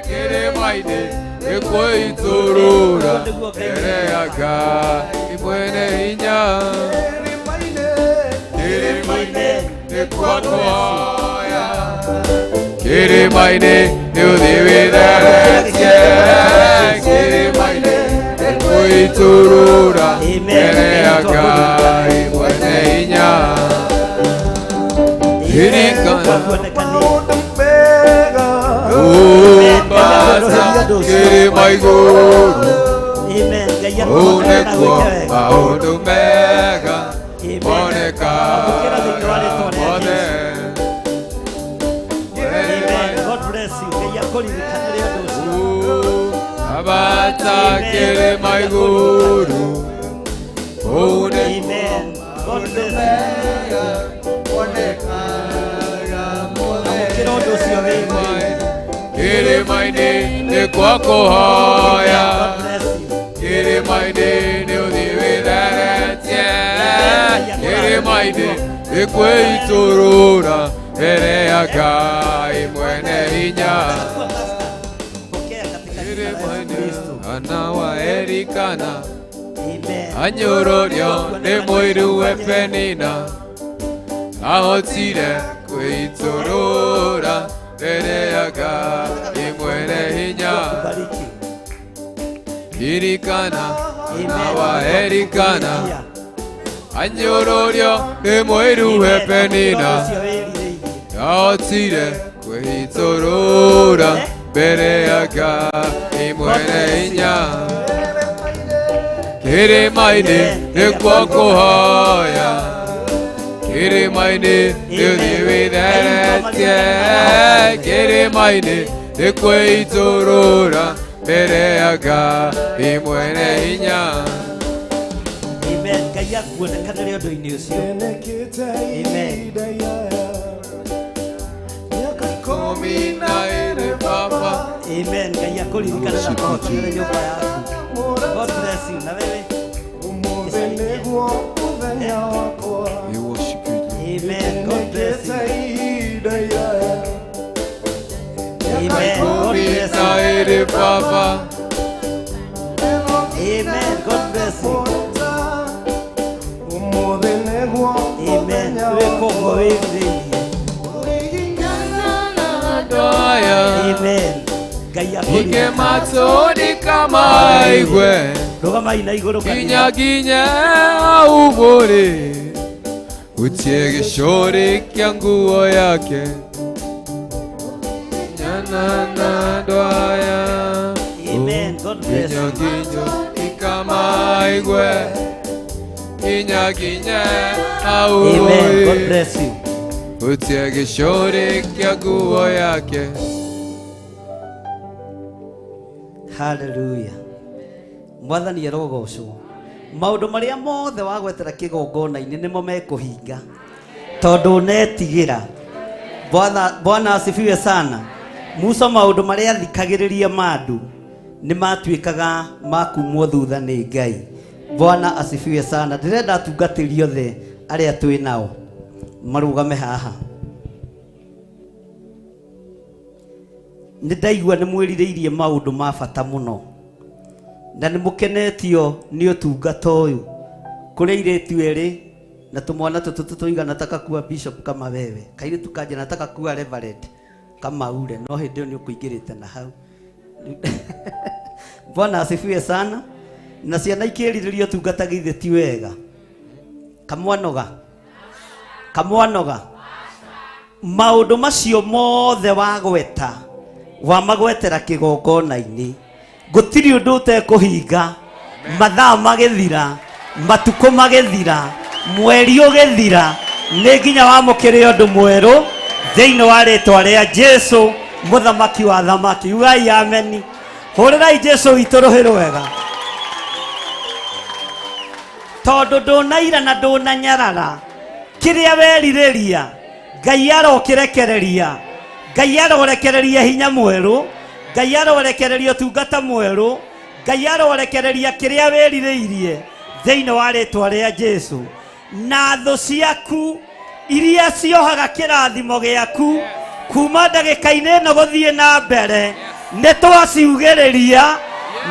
[SPEAKER 6] Kĩrĩma-inĩ nĩkuo itũrũra
[SPEAKER 11] Ũguo nĩguo Ngai
[SPEAKER 6] mbere ya
[SPEAKER 11] egwĩka.
[SPEAKER 6] Ngai mwene hinya Kĩrĩma-inĩ
[SPEAKER 11] Amen.
[SPEAKER 6] nĩkuo
[SPEAKER 11] God bless you.
[SPEAKER 6] kũhoya Kĩrĩma-inĩ nĩũthiĩ wĩtheretie Kĩrĩma-inĩ nĩkuo itũrũra
[SPEAKER 11] Amen.
[SPEAKER 6] mbere ya
[SPEAKER 11] Ngai
[SPEAKER 6] Ngai mwene hinya.
[SPEAKER 3] Ririkana Umbata kĩrĩma igũrũ Kũu nĩkuo maũndũ mega monekaga mothe.
[SPEAKER 11] God bless you. Ngai akũririkanĩre ũndũ ũcio.
[SPEAKER 3] Ambata kĩrĩma igũrũ Kũu nĩkuo
[SPEAKER 11] God bless you. Amũkĩra ũndũ ũcio wĩiguĩte.
[SPEAKER 3] Kĩrĩma-inĩ nĩkuo kũhoya Kĩrĩma-inĩ nĩ ũthiĩ wĩtheretie Kĩrĩma-inĩ nĩ kwĩitũrũra mbere ya Ngai mwene hinya Kĩrĩma-inĩ ana wa Elikana anyũrũrio nĩ mũiru we Penina ahotire kwĩitũrũra mbere ya Ngai mwene hinya Ririkana ana wa Elikana anyũrũrio nĩ mũiru we Penina ahotire kwĩitũrũra mbere ya Ngai mwene hinya Kĩrĩma-inĩ nĩkuo kũhoya Kĩrĩma-inĩ nĩ ũthiĩ wĩtheretie Kĩrĩma-inĩ nĩ kwĩitũrũra mbere ya Ngai mwene hinya
[SPEAKER 11] Amen. Ngai akuonekanĩre ũndũ-inĩ ũcio. Amen. Amen. Ngai akũririkane na akũhotanĩre nyũmba yaku. God bless you. Na wewe.
[SPEAKER 3] We worship you.
[SPEAKER 11] Amen. God bless you. Amen. God bless you.
[SPEAKER 3] Ĩrĩ Baba.
[SPEAKER 11] Amen. God bless you. Amen. Wĩkũguo wĩrirĩirie. Amen. Ngai
[SPEAKER 3] Ike
[SPEAKER 11] akũririkane.
[SPEAKER 3] matũni kamaigwe
[SPEAKER 11] Rũgamai na igũrũ
[SPEAKER 3] nginya
[SPEAKER 11] kanitha.
[SPEAKER 3] nginya aubũrĩ utie gĩcũrĩ kĩa nguo yake nyana na andũ aya
[SPEAKER 11] Amen. God bless
[SPEAKER 3] nginya
[SPEAKER 11] you.
[SPEAKER 3] nginya ikamaigwe nginya nginya
[SPEAKER 11] Amen. God
[SPEAKER 3] aubũrĩ
[SPEAKER 11] bless you.
[SPEAKER 3] utie gĩcũrĩ kĩa nguo yake.
[SPEAKER 11] Hallelujah. Mwathani arogocwo. Maũndũ marĩa mothe wagwetera kĩgongona-inĩ nĩmo mekũhinga tondũ ũnetigĩra. Bwana asifiwe sana. Musa maũndũ marĩa athikagĩrĩria ma andũ nĩ matuĩkaga makumwo thutha nĩ Ngai. Bwana asifiwe sana. Ndĩrenda atungatĩri othe arĩa twĩ nao marũgame haha. Nĩ ndaigua nĩ mwĩrirĩirie maũndũ ma bata mũno na nĩ mũkenetio nĩ ũtungata ũyũ. Kũrĩ airĩtu erĩ na tũmwana tũtũ tũiga nataka kuwa bishop kama wewe, kairĩtu kanja nataka kuwa reverend kama ule, no hĩndĩ ĩyo nĩ ũkũingĩrĩte na hau. Bwana asifiwe sana. Na ciana ikĩrirĩria ũtungata githĩ ti wega? Kamwanoga, kamwanoga. Maũndũ macio mothe wagweta wamagwetera kĩgongona-inĩ gũtirĩ ũndũ ũtekũhinga. Mathaa magĩthira, matukũ magĩthira, mweri ũgĩthira, nĩ nginya wamũkĩre ũndũ mwerũ thĩinĩ wa rĩtwa rĩa Jesu mũthamaki wa thamaki. Ugai ameni. Hũrĩrai Jesu witũ rũhĩ rwega tondũ ndũnaira na ndũnanyarara. Kĩrĩa werirĩria Ngai arokĩrekereria. Ngai arorekereria hinya mwerũ. Ngai arorekereria ũtungata mwerũ. Ngai arorekereria kĩrĩa wĩrirĩirie thĩinĩ wa rĩtwa rĩa Jesu. Na thũ ciaku iria ciohaga kĩrathimo gĩaku kuma ndagĩka-inĩ ĩno gũthiĩ na mbere nĩ twaciugĩrĩria,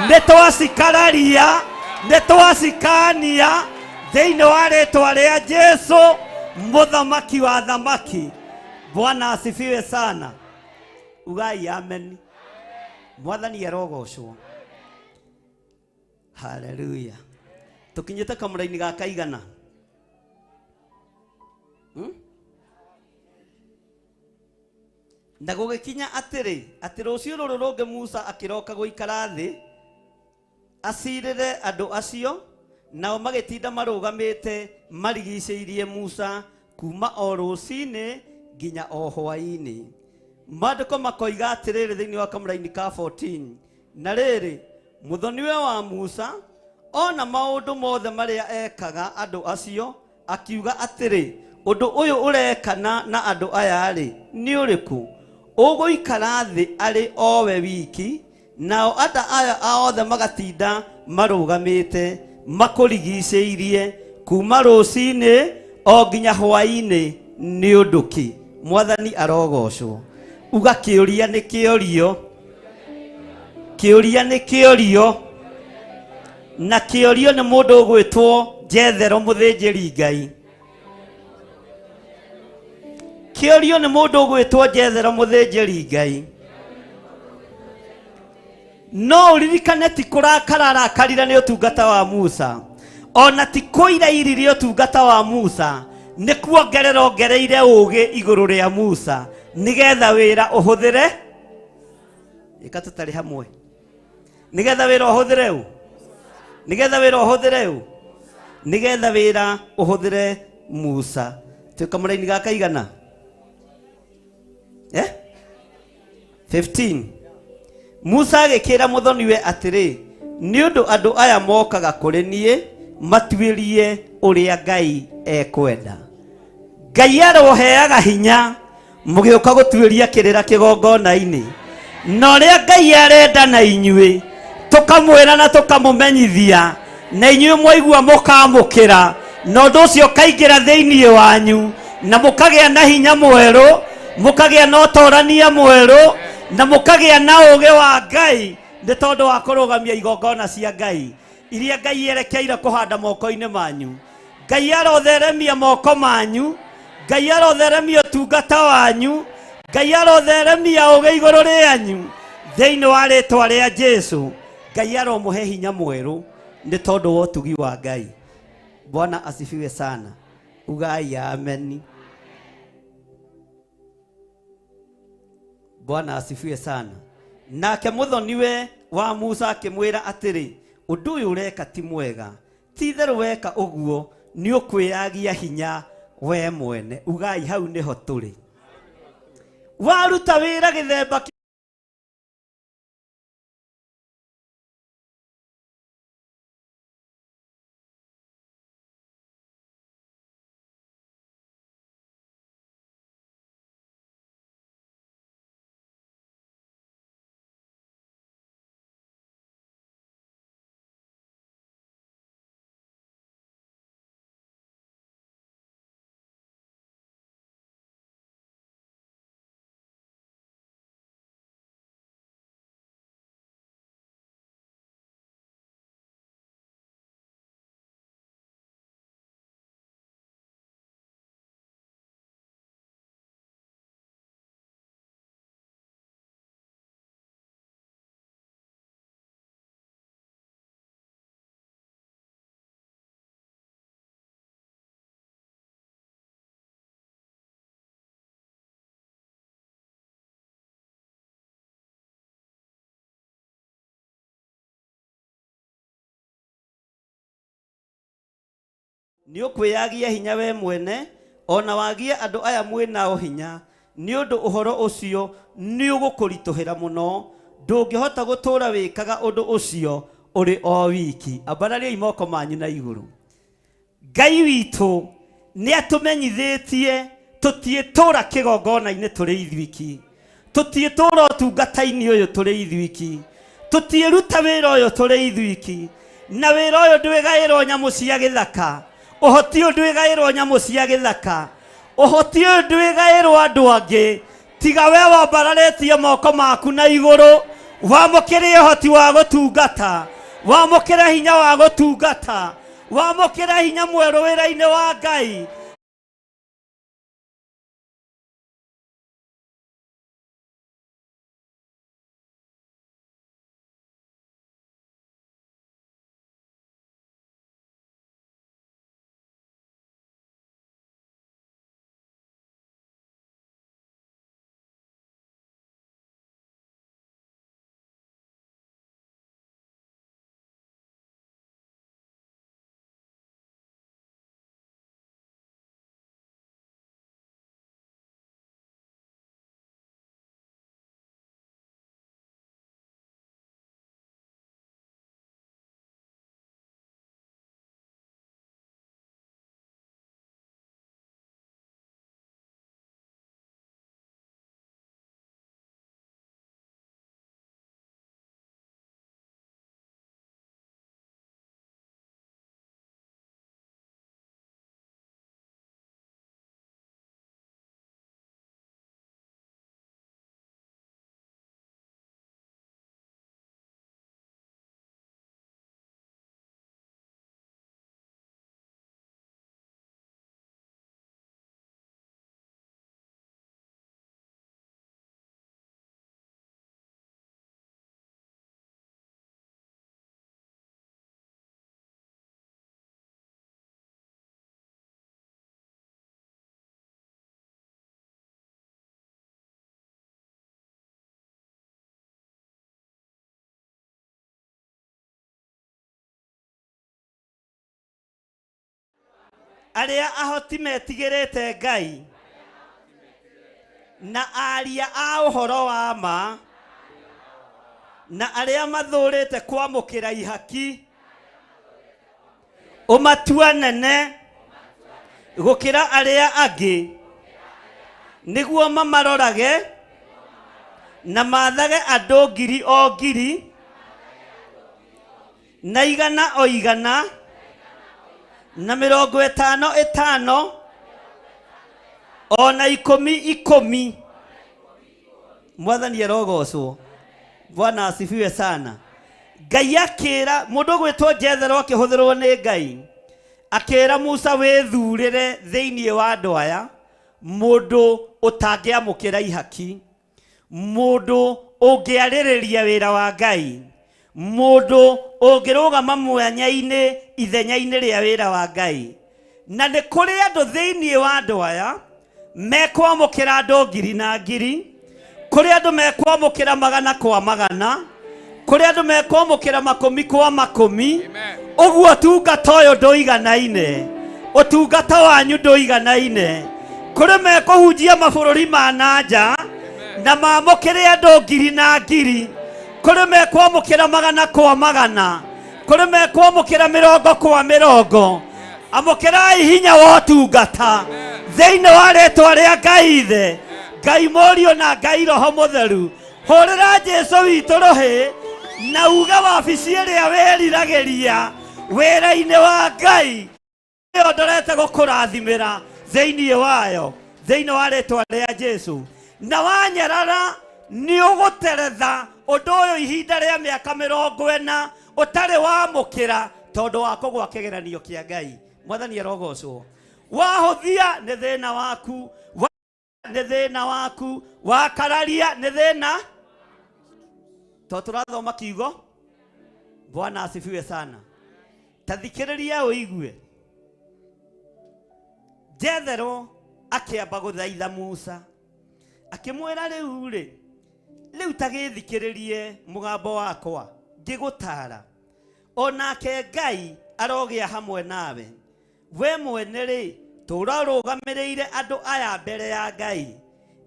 [SPEAKER 11] nĩ twacikararia, nĩ twacikania thĩinĩ wa rĩtwa rĩa Jesu mũthamaki wa thamaki. Bwana asifiwe sana. Ugai amen. Mwathani arogocwo. Hallelujah. Tukinyite kamũra-inĩ ga kaigana? Na gũgĩkinya atĩrĩ atĩ rũciũ rũrũ rũngĩ Musa akĩroka gũikara thĩ acirĩre andũ acio, nao magĩtinda marũgamĩte marigicĩirie Musa kuma o rũcinĩ nginya o hwaĩ-inĩ. Maandĩko makoiga atĩrĩrĩ thĩinĩ wa kamũraini ka 14, na rĩrĩ mũthoniwe wa Musa ona maũndũ mothe marĩa ekaga andũ acio akiuga atĩrĩ, ũndũ ũyũ ũrekana na andũ aya rĩ nĩ ũrĩkũ? Ũgũikara thĩ arĩ owe wiki, nao andũ aya othe magatinda marũgamĩte makũrigicĩirie kuma rũcinĩ o nginya hwaĩ-inĩ nĩ ũndũ kĩ? Mwathani arogocwo. Uga kĩũria nĩ kĩorio, kĩũria nĩ kĩorio, na kĩorio nĩ mũndũ ũgwĩtwo Jethero mũthĩnjĩri Ngai. Kĩorio nĩ mũndũ ũgwĩtwo Jethero mũthĩnjĩri Ngai. No ũririkane ti kũrakara arakarire nĩ ũtungata wa Musa, ona ti kũirairirie ũtungata wa Musa, nĩ kuongerera ongereire ũũgĩ igũrũ rĩa Musa nĩgetha wĩra ũhũthĩre. Ĩka tũtarĩ hamwe. Nĩgetha wĩra ũhũthĩre ũ? Nĩgetha wĩra ũhũthĩre ũ? Nĩgetha wĩra ũhũthĩre Musa. Twĩ kamũraini ga kaigana? 15. Musa agĩkĩra mũthoniwe atĩrĩ, nĩ ũndũ andũ aya mokaga kũrĩ niĩ matuĩrie ũrĩa Ngai ekwenda. Ngai aroheaga hinya mũgĩũka gũtuĩria kĩrĩra kĩgongona-inĩ, na ũrĩa Ngai arenda na inyuĩ tũkamwĩra na tũkamũmenyithia, na inyuĩ mwaigua mũkamũkĩra, na ũndũ ũcio ũkaingĩra thĩinĩ wanyu, na mũkagĩa na hinya mwerũ, mũkagĩa na ũtorania mwerũ, na mũkagĩa na ũũgĩ wa Ngai nĩ tondũ wa kũrũgamia igongona cia Ngai iria Ngai erekeire kũhanda moko-inĩ manyu. Ngai arotheremia moko manyu, Ngai arotheremia ũtungata wanyu, Ngai arotheremia ũũgĩ igũrũ rĩanyu thĩinĩ wa rĩtwa rĩa Jesu. Ngai aromũhe hinya mwerũ nĩ tondũ wa ũtugi wa Ngai. Bwana asifiwe sana. Ugai ameni. Bwana asifiwe sana. Nake mũthoniwe wa Musa akĩmwĩra atĩrĩ, ũndũ ũyũ ũreka ti mwega, ti itherũ weka ũguo nĩ ũkwĩyagia hinya we mwene. Ugai hau nĩho tũrĩ. Waruta wĩra gĩthemba nĩ ũkwĩyagia hinya we mwene, ona wagie andũ aya mwĩ nao hinya, nĩ ũndũ ũhoro ũcio nĩ ũgũkũritũhĩra mũno, ndũngĩhota gũtũũra wĩkaga ũndũ ũcio ũrĩ o wiki. Ambarariai moko manyu na igũrũ. Ngai witũ nĩ atũmenyithĩtie tũtiĩtũra kĩgongona-inĩ tũrĩ ithuiki, tũtiĩtũra ũtungata-inĩ ũyũ tũrĩ ithuiki, tũtiĩruta wĩra ũyũ tũrĩ ithuiki, na wĩra ũyũ ndwĩgaĩrwo nyamũ cia gĩthaka, ũhoti ũyũ ndwĩgaĩrwo nyamũ cia gĩthaka, ũhoti ũyũ ndwĩgaĩrwo andũ angĩ, tiga we wambararĩtie moko maku na igũrũ, wamũkĩre ũhoti wa gũtungata, wamũkĩre hinya wa gũtungata, wamũkĩre hinya mwerũ wĩra-inĩ wa Ngai. Arĩa ahoti metigĩrĩte Ngai na aria a ũhoro wa ma na arĩa mathũrĩte kwamũkĩra ihaki ũmatua nene gũkĩra arĩa angĩ nĩguo mamarorage na mathage andũ ngiri o ngiri na igana o igana na mĩrongo ĩtano ĩtano ona ikũmi ikũmi. Mwathani arogocwo. Bwana asifiwe sana. Ngai akĩra mũndũ ũgwĩtwo Jethero akĩhũthĩrwo nĩ Ngai akĩra Musa wĩthurĩre thĩinĩ wa andũ aya mũndũ ũtangĩamũkĩra ihaki, mũndũ ũngĩarĩrĩria wĩra wa Ngai, mũndũ ũngĩrũgama mwanya-inĩ ithenya-inĩ rĩa wĩra wa Ngai. Na nĩ kũrĩ andũ thĩinĩ wa andũ aya mekwamũkĩra andũ ngiri na ngiri, kũrĩ andũ mekwamũkĩra magana kwa magana, kũrĩ andũ mekwamũkĩra makũmi kwa makũmi. Ũguo ũtungata ũyũ ndũiganaine, ũtungata wanyu ndũiganaine. Kũrĩ mekũhunjia mabũrũri ma na nja na mamũkĩre andũ ngiri na ngiri, kũrĩ mekwamũkĩra magana kwa magana, kũrĩ mekwamũkĩra mĩrongo kwa mĩrongo. Amũkĩrai hinya wa ũtungata thĩinĩ wa rĩtwa rĩa Ngai Ithe, Ngai Mũriũ na Ngai Roho Mũtheru. Hũrĩra Jesũ witũ rũhĩ na uge wabici ĩrĩa wĩriragĩria wĩra-inĩ wa Ngai ĩyo ndorete gũkũrathimĩra thĩinĩ wayo, thĩinĩ wa rĩtwa rĩa Jesũ. Na wanyarara nĩ ũgũteretha ũndũ ũyũ ihinda rĩa mĩaka 40 ũtarĩ wamũkĩra tondũ wa kũgwa kĩgeranio kĩa Ngai. Mwathani arogocwo. Wahũthia nĩ thĩna waku, nĩ thĩna waku, wakararia nĩ thĩna. To tũrathoma kiugo. Bwana asifiwe sana. Tathikĩrĩria ũigue. Jethero akĩamba gũthaitha Musa akĩmwĩra rĩu rĩ, rĩu ta gĩthikĩrĩrie mũgambo wakwa ngĩgũtara, onake Ngai arogĩa hamwe nawe. We mwene rĩ, tũra ũrũgamĩrĩire andũ aya mbere ya Ngai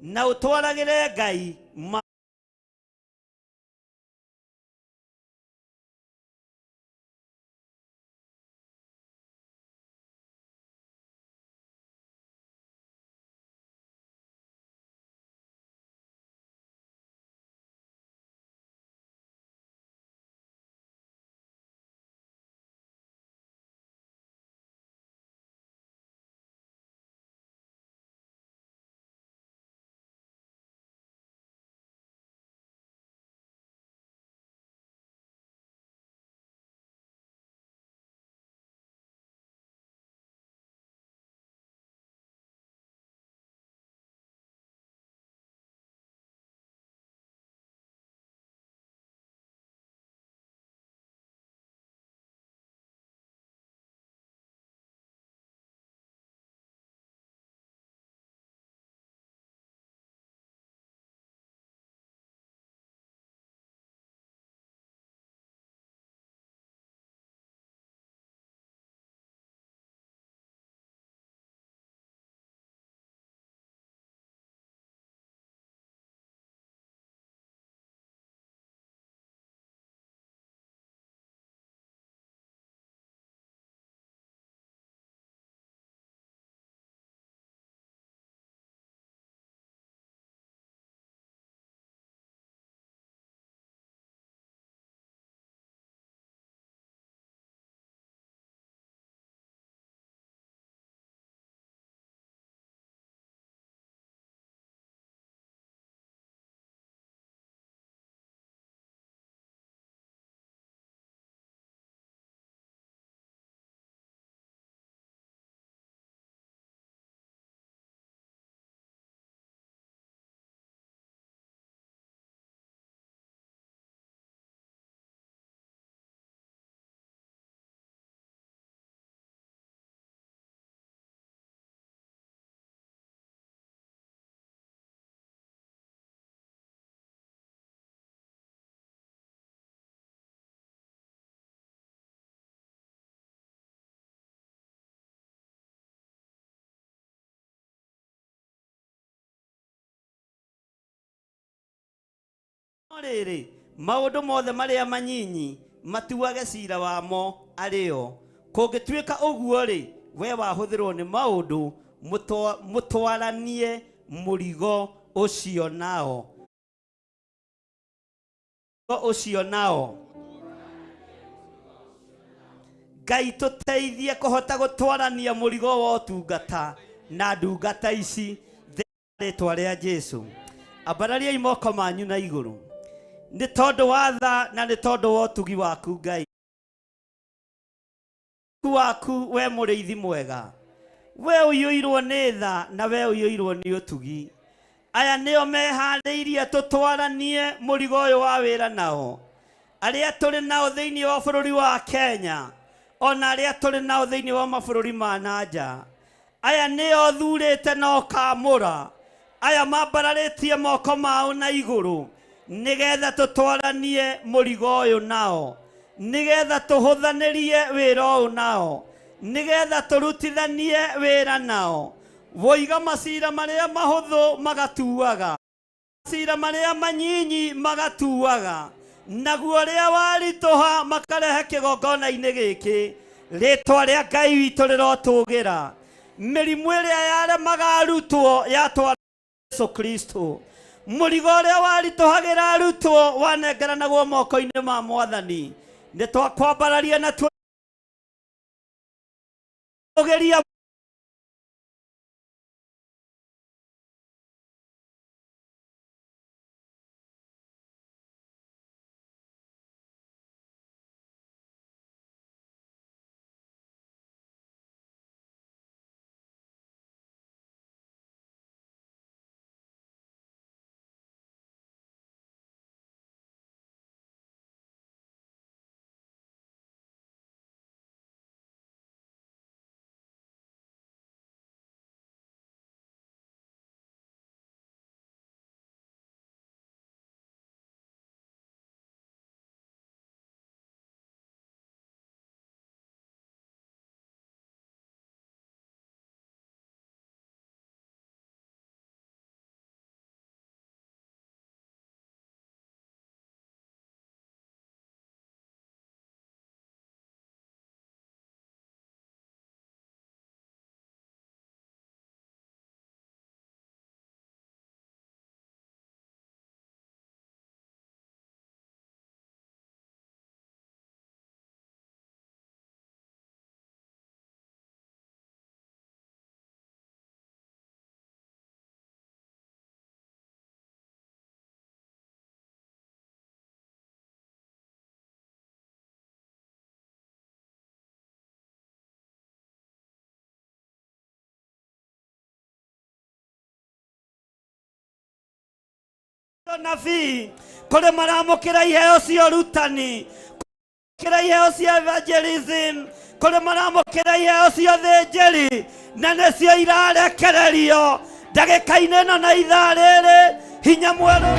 [SPEAKER 11] na ũtwaragĩre Ngai Rĩrĩ maũndũ mothe marĩa manyinyi matuage cira wamo arĩo kũngĩtuĩka ũguo rĩ we wahũthĩrwo nĩ maũndũ mũtwaranie mũrigo ũcio nao Ngai tũteithie kũhota gũtwarania mũrigo wa ũtungata na ndungata ici rĩtwa rĩa Jesu. Ambarariai moko manyu na igũrũ nĩ tondũ wa tha na nĩ tondũ wa ũtugi waku Ngai waku we mũrĩithi mwega we ũiyũirwo nĩ tha na we ũiyũirwo nĩ ũtugi. Aya nĩo meharĩirie tũtwaranie mũrigo ũyũ wa wĩra nao arĩa tũrĩ nao thĩinĩ wa bũrũri wa Kenya ona arĩa tũrĩ nao thĩinĩ wa mabũrũri ma na nja. Aya nĩo thurĩte na ũkamũra aya mambararĩtie moko mao na igũrũ nĩgetha tũtwaranie mũrigo ũyũ nao nĩgetha tũhũthanĩrie wĩra ũyũ nao nĩgetha tũrutithanie wĩra nao. Woiga macira marĩa mahũthũ magatuaga macira marĩa manyinyi magatuaga naguo ũrĩa waritũha makarehe kĩgongona-inĩ gĩkĩ. Rĩtwa rĩa Ngai witũ rĩrotũgĩra. Mĩrimũ ĩrĩa yaremaga arutwo yatwara Jesu Kristo. Mũrigo ũrĩa waritũhagĩra arutwo wanengeranagwo moko-inĩ ma Mwathani. Nĩ twakwambararia na tuũgĩria nabii kũrĩ maramũkĩra iheo cia ũrutani kĩra iheo cia evangelism kũrĩ maramũkĩra iheo cia ũthĩnjĩri na nĩcio irarekererio ndagĩka-inĩ ĩno na ithaa rĩrĩ hinya mwerũ.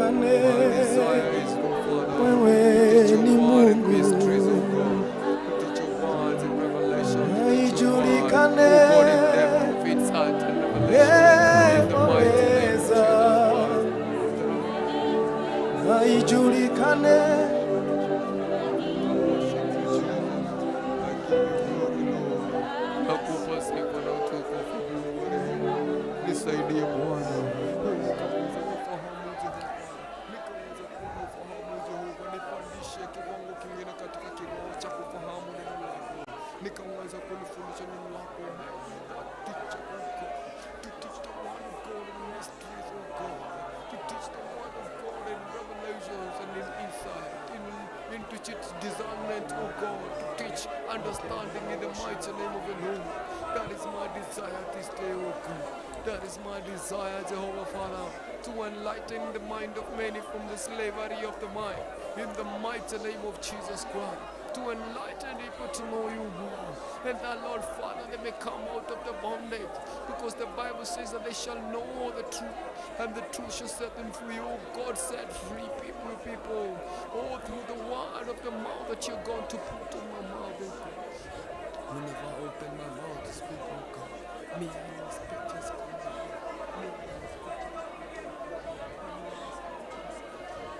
[SPEAKER 6] Ijulikane wewe ni Mungu, ijulikane waweza, ijulikane.
[SPEAKER 3] Nakupa sifa na utukufu Mungu wa rehema. Nisaidie Bwana nikaweze kufahamu Jehova, nikaweze kuwa na ufahamu Jehova, nipandishe kiwango kingine katika kiroho cha kufahamu neno lako, nikaweza kulifundisha neno lako. Teach, O God, to teach the word of God in mysteries, O God, to teach the word of God in revelations and in insight, in to teach discernment, O God, to teach understanding in the mighty name of the Lord. That is my desire this day, O God. That is my desire, Jehovah Father, to enlighten the mind of many from the slavery of the mind, in the mighty name of Jesus Christ. To enlighten people to know you more, and that, Lord Father, they may come out of the bondage, because the Bible says that they shall know the truth, and the truth shall set them free. Oh God, set free people, oh, through the word of the mouth that you're going to put in my mouth, oh God. Whenever I open my mouth to speak, oh God, may I speak just may I speak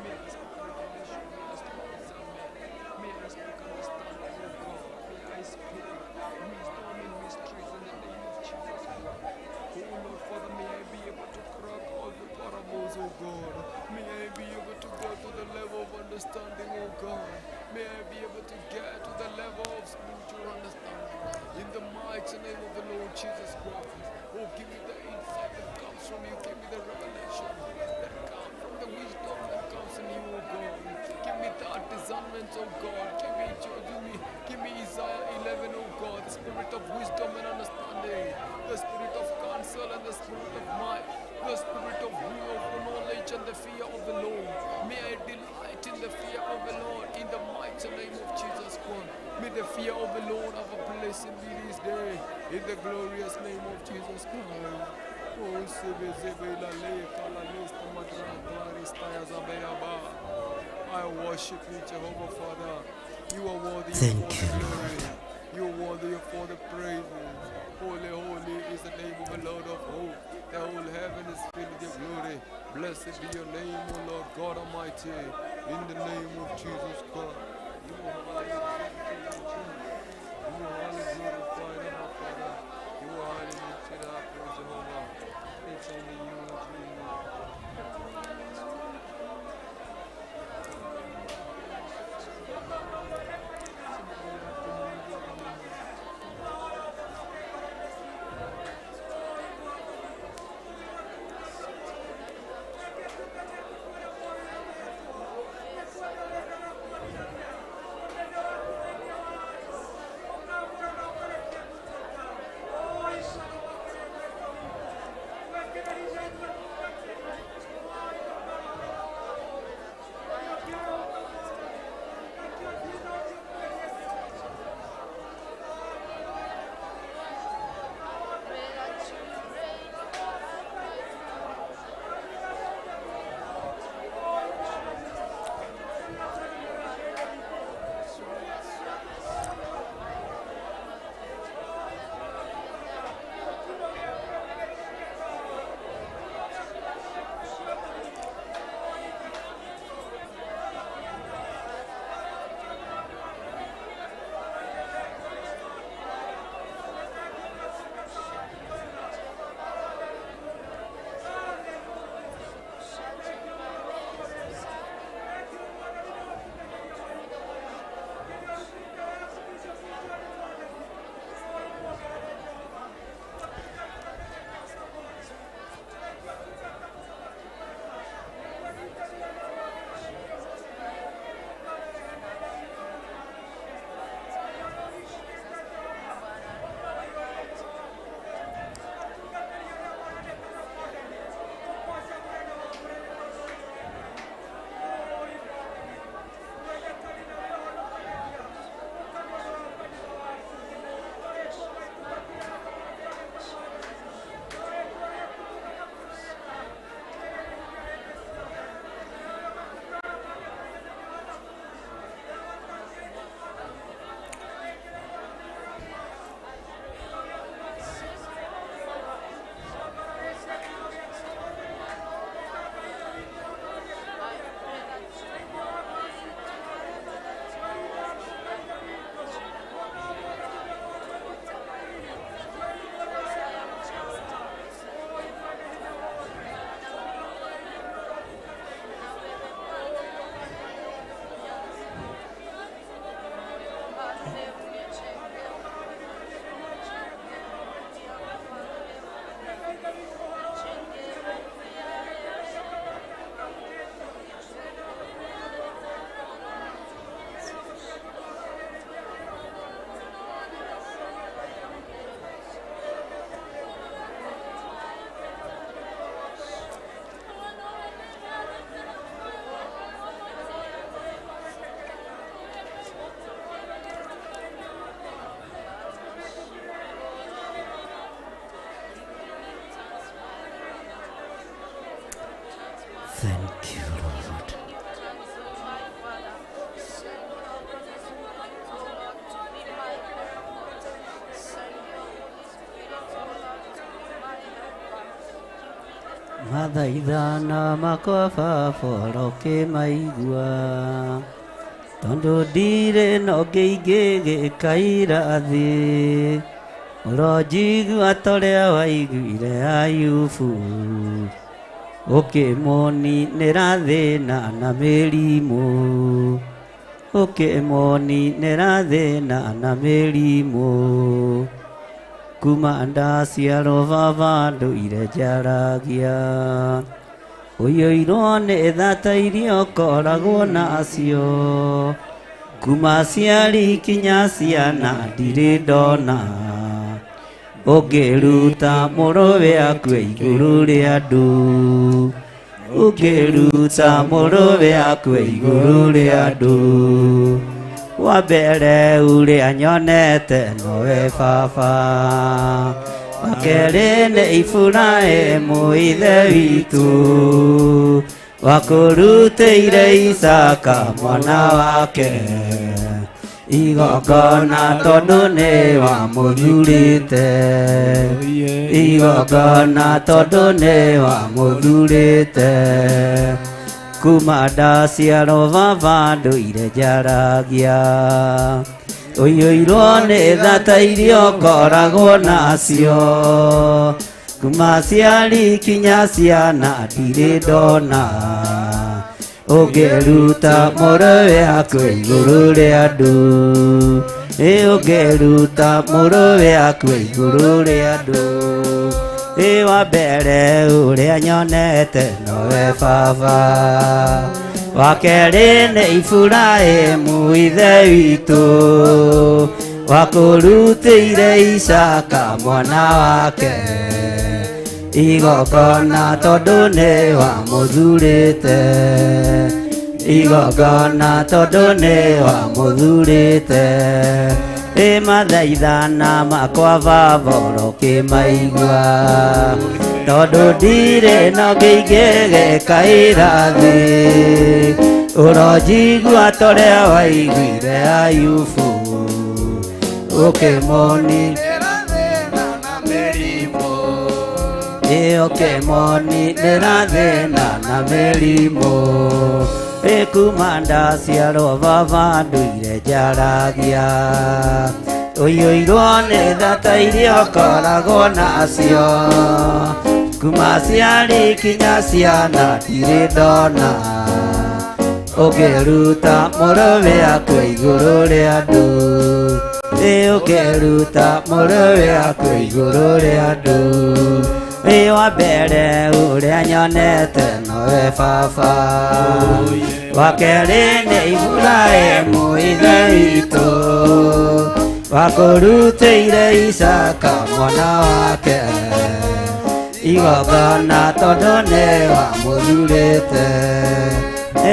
[SPEAKER 3] may I speak revelation, may I speak discernment, may I speak understanding, oh God, may I speak wisdom in mysteries in the name of Jesus Christ. Oh Lord Father, may I be able to crack all the parables, oh God. May I be able to go to the level of understanding, oh God. May I be able to get to the level of spiritual understanding in the mighty name of the Lord Jesus Christ. Oh, give me the insight that comes from you. Give me the revelation that comes from the wisdom that comes in you, oh God. Give me that discernment, oh God. Give me Isaiah 11, oh God, the spirit of wisdom and understanding, the spirit of counsel and the spirit of might, the spirit of knowledge and the fear of the Lord. May I delight in the fear of the Lord in the mighty name of Jesus Christ. May the fear of the Lord have a place in me this day, in the glorious name of Jesus Christ. Oh, I worship you, Jehovah Father. You are worthy.
[SPEAKER 11] Thank you, Lord.
[SPEAKER 3] You are worthy of all the praises. Holy, holy is the name of the Lord of hosts. The whole heaven is filled with your glory. Blessed be your name, O Lord God Almighty. In the name of Jesus Christ. You are highly exalted, you are highly glorified, our Father. You are highly lifted up, O Jehovah. It's only you, Jesus.
[SPEAKER 6] Thank you.
[SPEAKER 11] Thank you, Lord. Mathaithana makwa baba ũkĩmaigua tondũ ndirĩ na ũngĩ ingĩgĩkaira thĩ ũronjigua torĩa waiguire Ayubu ũkĩmoninĩra thĩna na mĩrimũ ũkĩmoninĩra thĩna na mĩrimũ kuma ndaciarwo baba ndũire njaragia ũiyũirwo nĩ thata iria ũkoragwo nacio kuma aciari kinya ciana ndirĩ ndona ũngĩruta mũrũwe akue igũrũ rĩa andũ ũngĩruta mũrũwe akue igũrũ rĩa andũ wa mbere ũrĩa nyonete nowe baba wa kerĩ nĩ Iburahĩmu ithe witũ wakũrutĩire Isaka mwana wake igongona tondũ nĩ wamũthurĩte igongona tondũ nĩ wamũthurĩte kuma ndaciarwo baba ndũire njaragia ũiyũirwo nĩ thata iria ũkoragwo nacio kuma aciari kinya ciana ndirĩ ndona ũngĩruta mũrũwe akue igũrũ rĩa andũ ĩ ũngĩruta mũrũwe akue igũrũ rĩa andũ ĩ wa mbere ũrĩa nyonete nowe baba wa kerĩ nĩ Iburahĩmu ithe witũ wakũrutĩire Isaka mwana wake igongona tondũ nĩ wamũthurĩte igongona tondũ nĩ wamũthurĩte ĩ mathaithana makwa baba ũrokĩmaigua tondũ ndirĩ na ũngĩ ingĩgĩkaĩra thĩ ũronjigua torĩa waiguire Ayubu ũkĩmoni ĩ ũkĩmoninĩra thĩna na mĩrimũ ĩ kuma ndaciarwo baba ndũire njaragia ũiyũirwo nĩ thata iria ũkoragwo nacio kuma aciari kinya ciana ndirĩ ndona ũngĩruta mũrũwe akue igũrũ rĩa andũ ĩ ũngĩruta mũrũwe akue igũrũ rĩa andũ ĩ wa mbere ũrĩa nyonete nowe baba wa kerĩ nĩ Iburahĩmu ithe witũ wakũrutĩire Isaka mwana wake igongona tondũ nĩ wamũthurĩte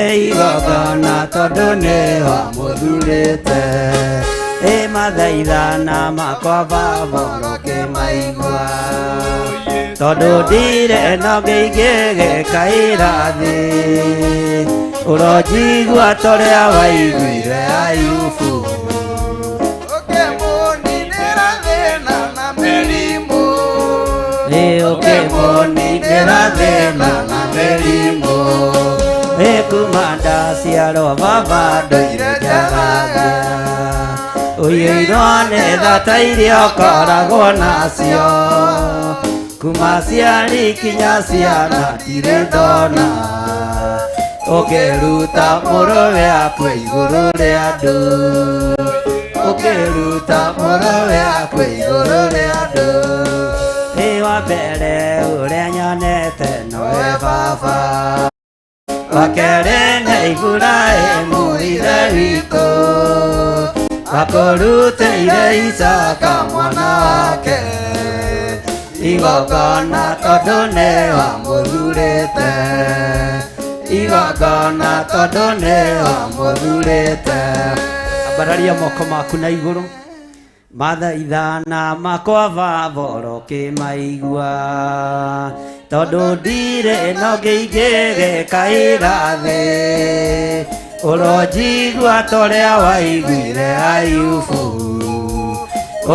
[SPEAKER 11] ĩ igongona tondũ nĩ wamũthurĩte ĩ mathaithana makwa baba ũrokĩmaigua tondũ ndirĩ na ũngĩ ingĩgĩkaĩra thĩ ũronjigua torĩa waiguire Ayubu
[SPEAKER 6] Ũkĩmũninĩra thĩna na mĩrimũ
[SPEAKER 11] ĩ ũkĩmũninĩra thĩna na mĩrimũ ĩ kuma ndaciarwo baba ndũire njaragia ũiyũirwo nĩ thata iria ũkoragwo nacio kuma aciari kinya ciana ndirĩ ndona ũngĩruta mũrũwe akue igũrũ rĩa andũ ũngĩruta mũrũwe akue igũrũ rĩa andũ ĩ wa mbere ũrĩa nyonete nowe baba wa kerĩ nĩ Iburahĩmu ithe witũ wakũrutĩire Isaka mwana wake igongona tondũ nĩ wamũthurĩte igongona tondũ nĩ wamũthurĩte ambararia moko maku na igũrũ mathaithana makwa baba ũrokĩmaigua Tondũ ndirĩ na ũngĩ ingĩgĩkaĩra thĩ. Ũronjigua ta ũrĩa waiguire Ayubu,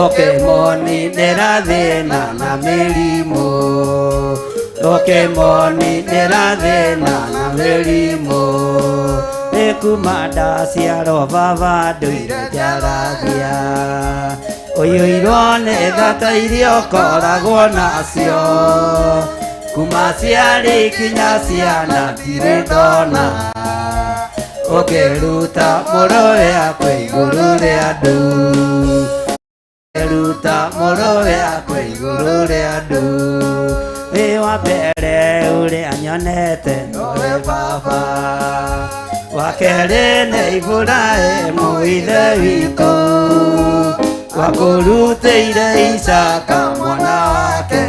[SPEAKER 11] ũkĩmoninĩra thĩna na mĩrimũ, ũkĩmoninĩra thĩna na mĩrimũ. Nĩ kuma ndaciarwo baba ndũire njaragia, ũiyũirwo nĩ thata iria ũkoragwo nacio, kuma ciarĩ kinya ciana ndirĩ ndona, ũkĩruta mũrũwe akwe igũrũ rĩa andũ, ũkĩruta mũrũwe akwe igũrũ rĩa andũ. Wĩ wa mbere ũrĩa nyonete nowe baba, wa kerĩ nĩ Iburahĩmu ithe witũ, wakũrutĩire Isaaka mwana wake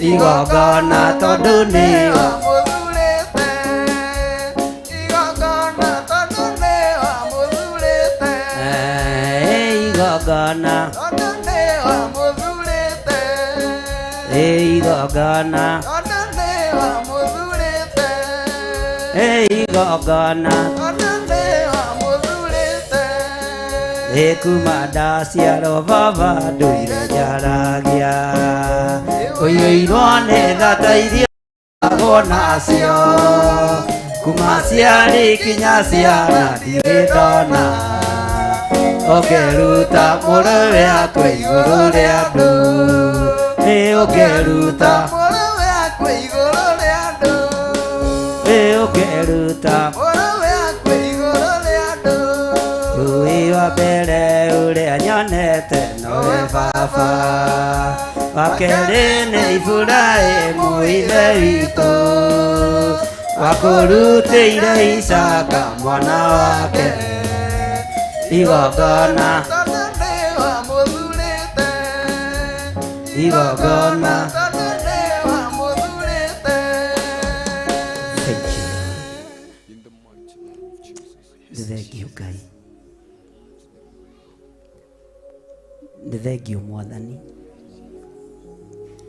[SPEAKER 11] igongona tondũ nĩ
[SPEAKER 6] wamũthurĩte, igongona tondũ nĩ wamũthurĩte,
[SPEAKER 11] igongona
[SPEAKER 6] tondũ nĩ wamũthurĩte,
[SPEAKER 11] igongona
[SPEAKER 6] tondũ nĩ wamũthurĩte,
[SPEAKER 11] igongona
[SPEAKER 6] tondũ nĩ wamũthurĩte.
[SPEAKER 11] Kuma ndaciarwo baba ndũire njaragia, ũiyũirwo nĩ thata iria ũkoragwo nacio, kuma ciarĩ kinya ciana ndirĩ ndona, ũkĩruta mũrũwe akwe igũrũ rĩa andũ, nĩ ũkĩruta
[SPEAKER 6] Mũrũwe akwe igũrũ rĩa andũ,
[SPEAKER 11] nĩ ũkĩruta
[SPEAKER 6] mũrũwe akwe igũrũ rĩa andũ.
[SPEAKER 11] Ũĩ wa mbere ũrĩa nyonete nowe baba, wa kerĩ nĩ Iburahĩmu ithe witũ, wakũrutĩire Isaaka mwana wake igongona,
[SPEAKER 6] Tondũ nĩ wamũthurĩte,
[SPEAKER 11] igongona.
[SPEAKER 6] tondũ nĩ wamũthurĩte.
[SPEAKER 11] Thank you.
[SPEAKER 3] In the mighty name of Jesus.
[SPEAKER 11] Nĩ thengio Ngai, nĩ thengio Mwathani.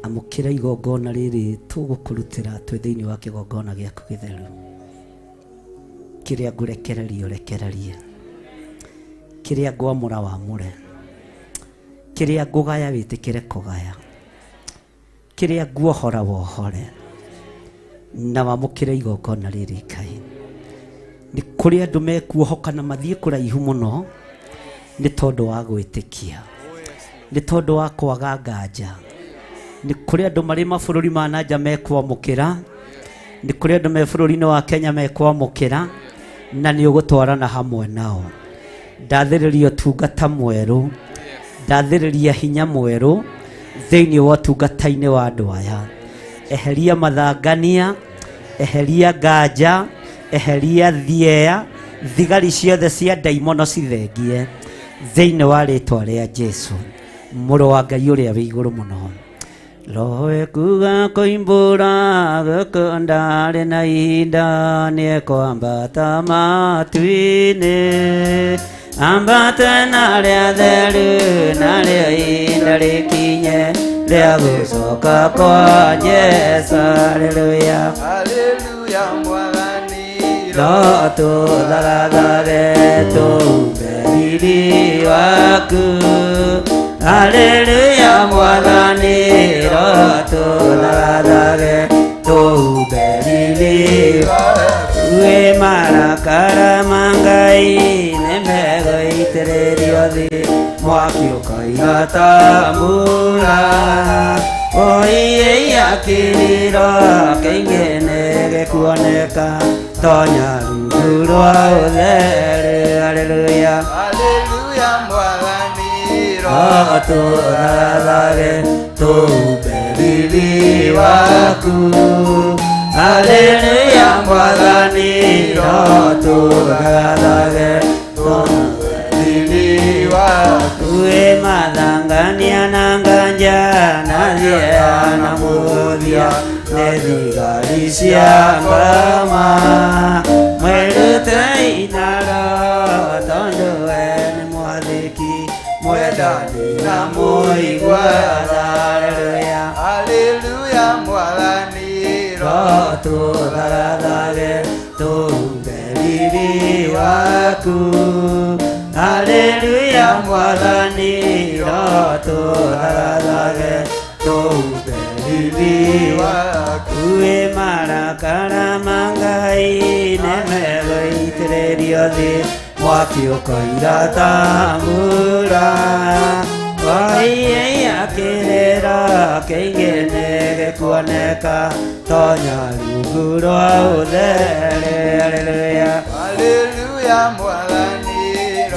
[SPEAKER 11] Amũkĩra igongona rĩrĩ tũgũkũrutĩra twĩ thĩinĩ wa kĩgongona gĩaku gĩtheru. Kĩrĩa ngũrekereria ũrekererie, kĩrĩa ngwamũra wamũre, kĩrĩa ngũgaya wĩtĩkĩre kũgaya, kĩrĩa nguohora wohore, na wamũkĩre igongona rĩrĩ Ngai. Nĩ kũrĩ andũ mekuohoka na mathiĩ kũraihu mũno nĩ tondũ wa gwĩtĩkia, nĩ tondũ wa kwaga nganja. Nĩ kũrĩ andũ marĩ mabũrũri ma na nja mekwamũkĩra, nĩ kũrĩ andũ me bũrũri-inĩ wa Kenya mekwamũkĩra, na nĩ ũgũtwarana hamwe nao. Ndathĩrĩria ũtungata mwerũ, ndathĩrĩria hinya mwerũ thĩinĩ wa ũtungata-inĩ wa andũ aya. Eheria mathangania, eheria nganja, eheria thieya, thigari ciothe cia ndaimono cithengie thĩinĩ wa rĩtwa rĩa Jesu, mũrũ wa Ngai ũrĩa wĩ igũrũ mũno. Roho ekuga koimbũra gũkũ ndarĩ na ihinda, nĩekwambata matu-inĩ, ambate na rĩa theru, narĩo ihinda rĩkinye rĩa gũcoka kwa Jesũ. Haleluya,
[SPEAKER 6] Haleluya Mwathani,
[SPEAKER 11] no tũthagathage tũumbe riri waku. Haleluya Mwathani, no tũthagathage tũumbe riri waku. Wĩ marakara ma Ngai nĩmegũitĩrĩrio thĩ, mwaki ũkoira ta mbura. Oiĩ kĩrĩro kĩingĩ nĩgĩkuoneka, tonya rungu rwa ũtheru. Haleluya,
[SPEAKER 6] Haleluya Mwathani,
[SPEAKER 11] no tũthagathage tũumbe riri waku. Haleluya Mwathani, no tũthagathage tũumbe
[SPEAKER 6] riri waku.
[SPEAKER 11] Wĩ mathangania na nganja na thieya na mũthia, nĩ thigari cia ngoma. Mwĩrutei na roho tondũ we nĩ mwathĩki, mwendani na mũigua tha. Haleluya,
[SPEAKER 6] Haleluya Mwathani,
[SPEAKER 11] tũthagathage tũumbe riri waku. Haleluya Mwathani rotũthagathage tũumbe riri waku. Ĩ marakara ma Ngai nĩmegũitĩrĩrio thĩ mwaki ũkoira ta mbura. Waiya kĩrĩra kĩingĩ nĩgĩkuoneka tonya rungu rwa ũthere. Haleluya
[SPEAKER 7] Haleluya Mwathani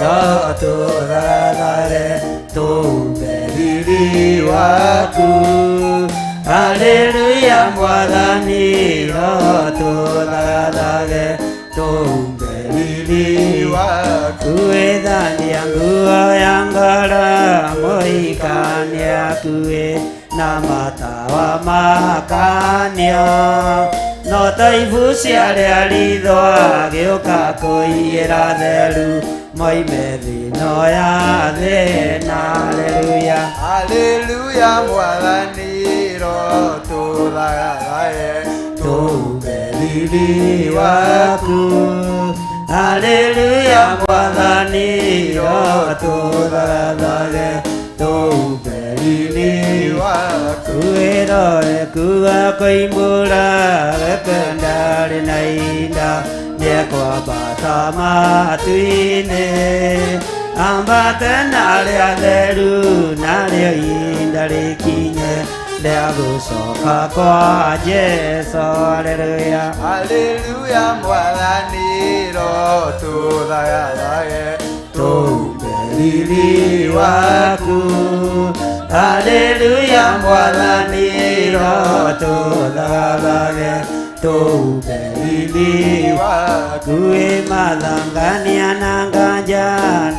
[SPEAKER 11] rotũthagathage tũumbe riri waku. Haleluya Mwathani rotũthagathage tũumbe riri waku. Ĩthambia nguo ya ngoro mũhikania akuĩ na matawa makanio no ta ibu cia rĩa ritho agĩũka kũiyĩra theru moime thĩno ya thĩna. Haleluya
[SPEAKER 7] Haleluya Mwathani rotũthagathage
[SPEAKER 11] tũumbe riri waku. Haleluya Mwathani rotũthagathage tũumbe riri waku. Ĩrore kuga koimbũra gĩkendarĩ na inda nĩekwambata matu-inĩ ambate na rĩa theru narĩo ihinda rĩkinye rĩa gũcoka kwa Jesũ. Haleluya
[SPEAKER 7] Haleluya Mwathani rotũthagathage
[SPEAKER 11] tũumbe riri waku. Haleluya Mwathani rotũthagathage tũumbe riri waku. Ĩ mathangania na nganja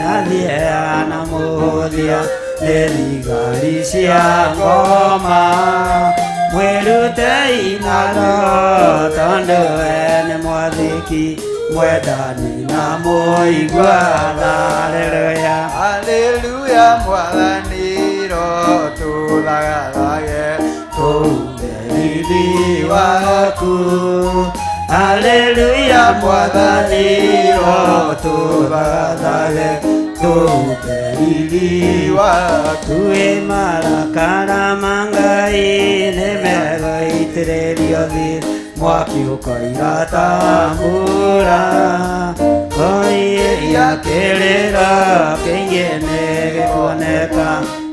[SPEAKER 11] na thieya na mũhũthia nĩ thigari cia ngoma mwĩrutei na roho tondũ we nĩ mwathĩki mwendani na mũiguana. Haleluya
[SPEAKER 7] Haleluya Mwathani rotũthagathage
[SPEAKER 11] tũumbe riri waku. Haleluya Mwathani rotũthagathage tũumbe riri waku. Ĩ marakara ma Ngai nĩmegũitĩrĩrio thĩ mwaki ũkoira ta mbura. Koiria kĩrĩra kĩingĩ nĩgĩkuoneka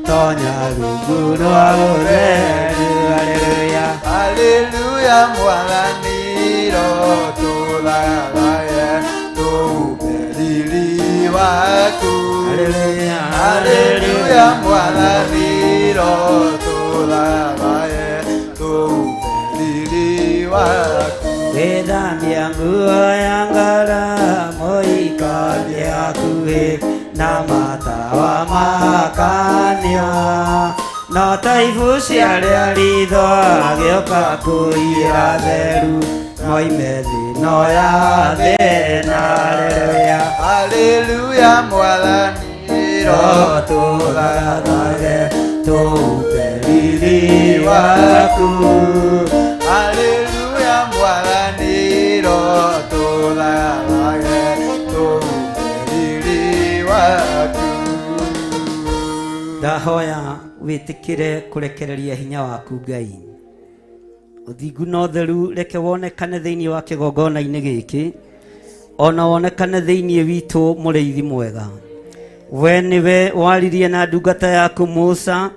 [SPEAKER 11] tonya rungu rwa ũtheru. Haleluya
[SPEAKER 7] Haleluya Mwathani rotũthagathage tũumbe riri waku.
[SPEAKER 11] Haleluya
[SPEAKER 7] Haleluya Mwathani rotũthagathage tũumbe riri waku.
[SPEAKER 11] Wĩthambia nguo ya ngoro mũhikania hakuhĩ na matawa makanio no ta ibu cia rĩa ritho agĩũka kũiyĩra theru moime thĩno ya thĩna. Haleluya
[SPEAKER 7] Haleluya Mwathani
[SPEAKER 11] rotũthagathage tũumbe riri waku.
[SPEAKER 7] Haleluya Mwathani rotũthagathage tũumbe riri waku.
[SPEAKER 11] Ndahoya wĩtĩkĩre kũrekereria hinya waku Ngai. Ũthingu na ũtheru reke wonekane thĩinĩ wa kĩgongona-inĩ gĩkĩ ona wonekane thĩinĩ witũ mũrĩithi mwega. We nĩwe waririe na ndungata yaku Musa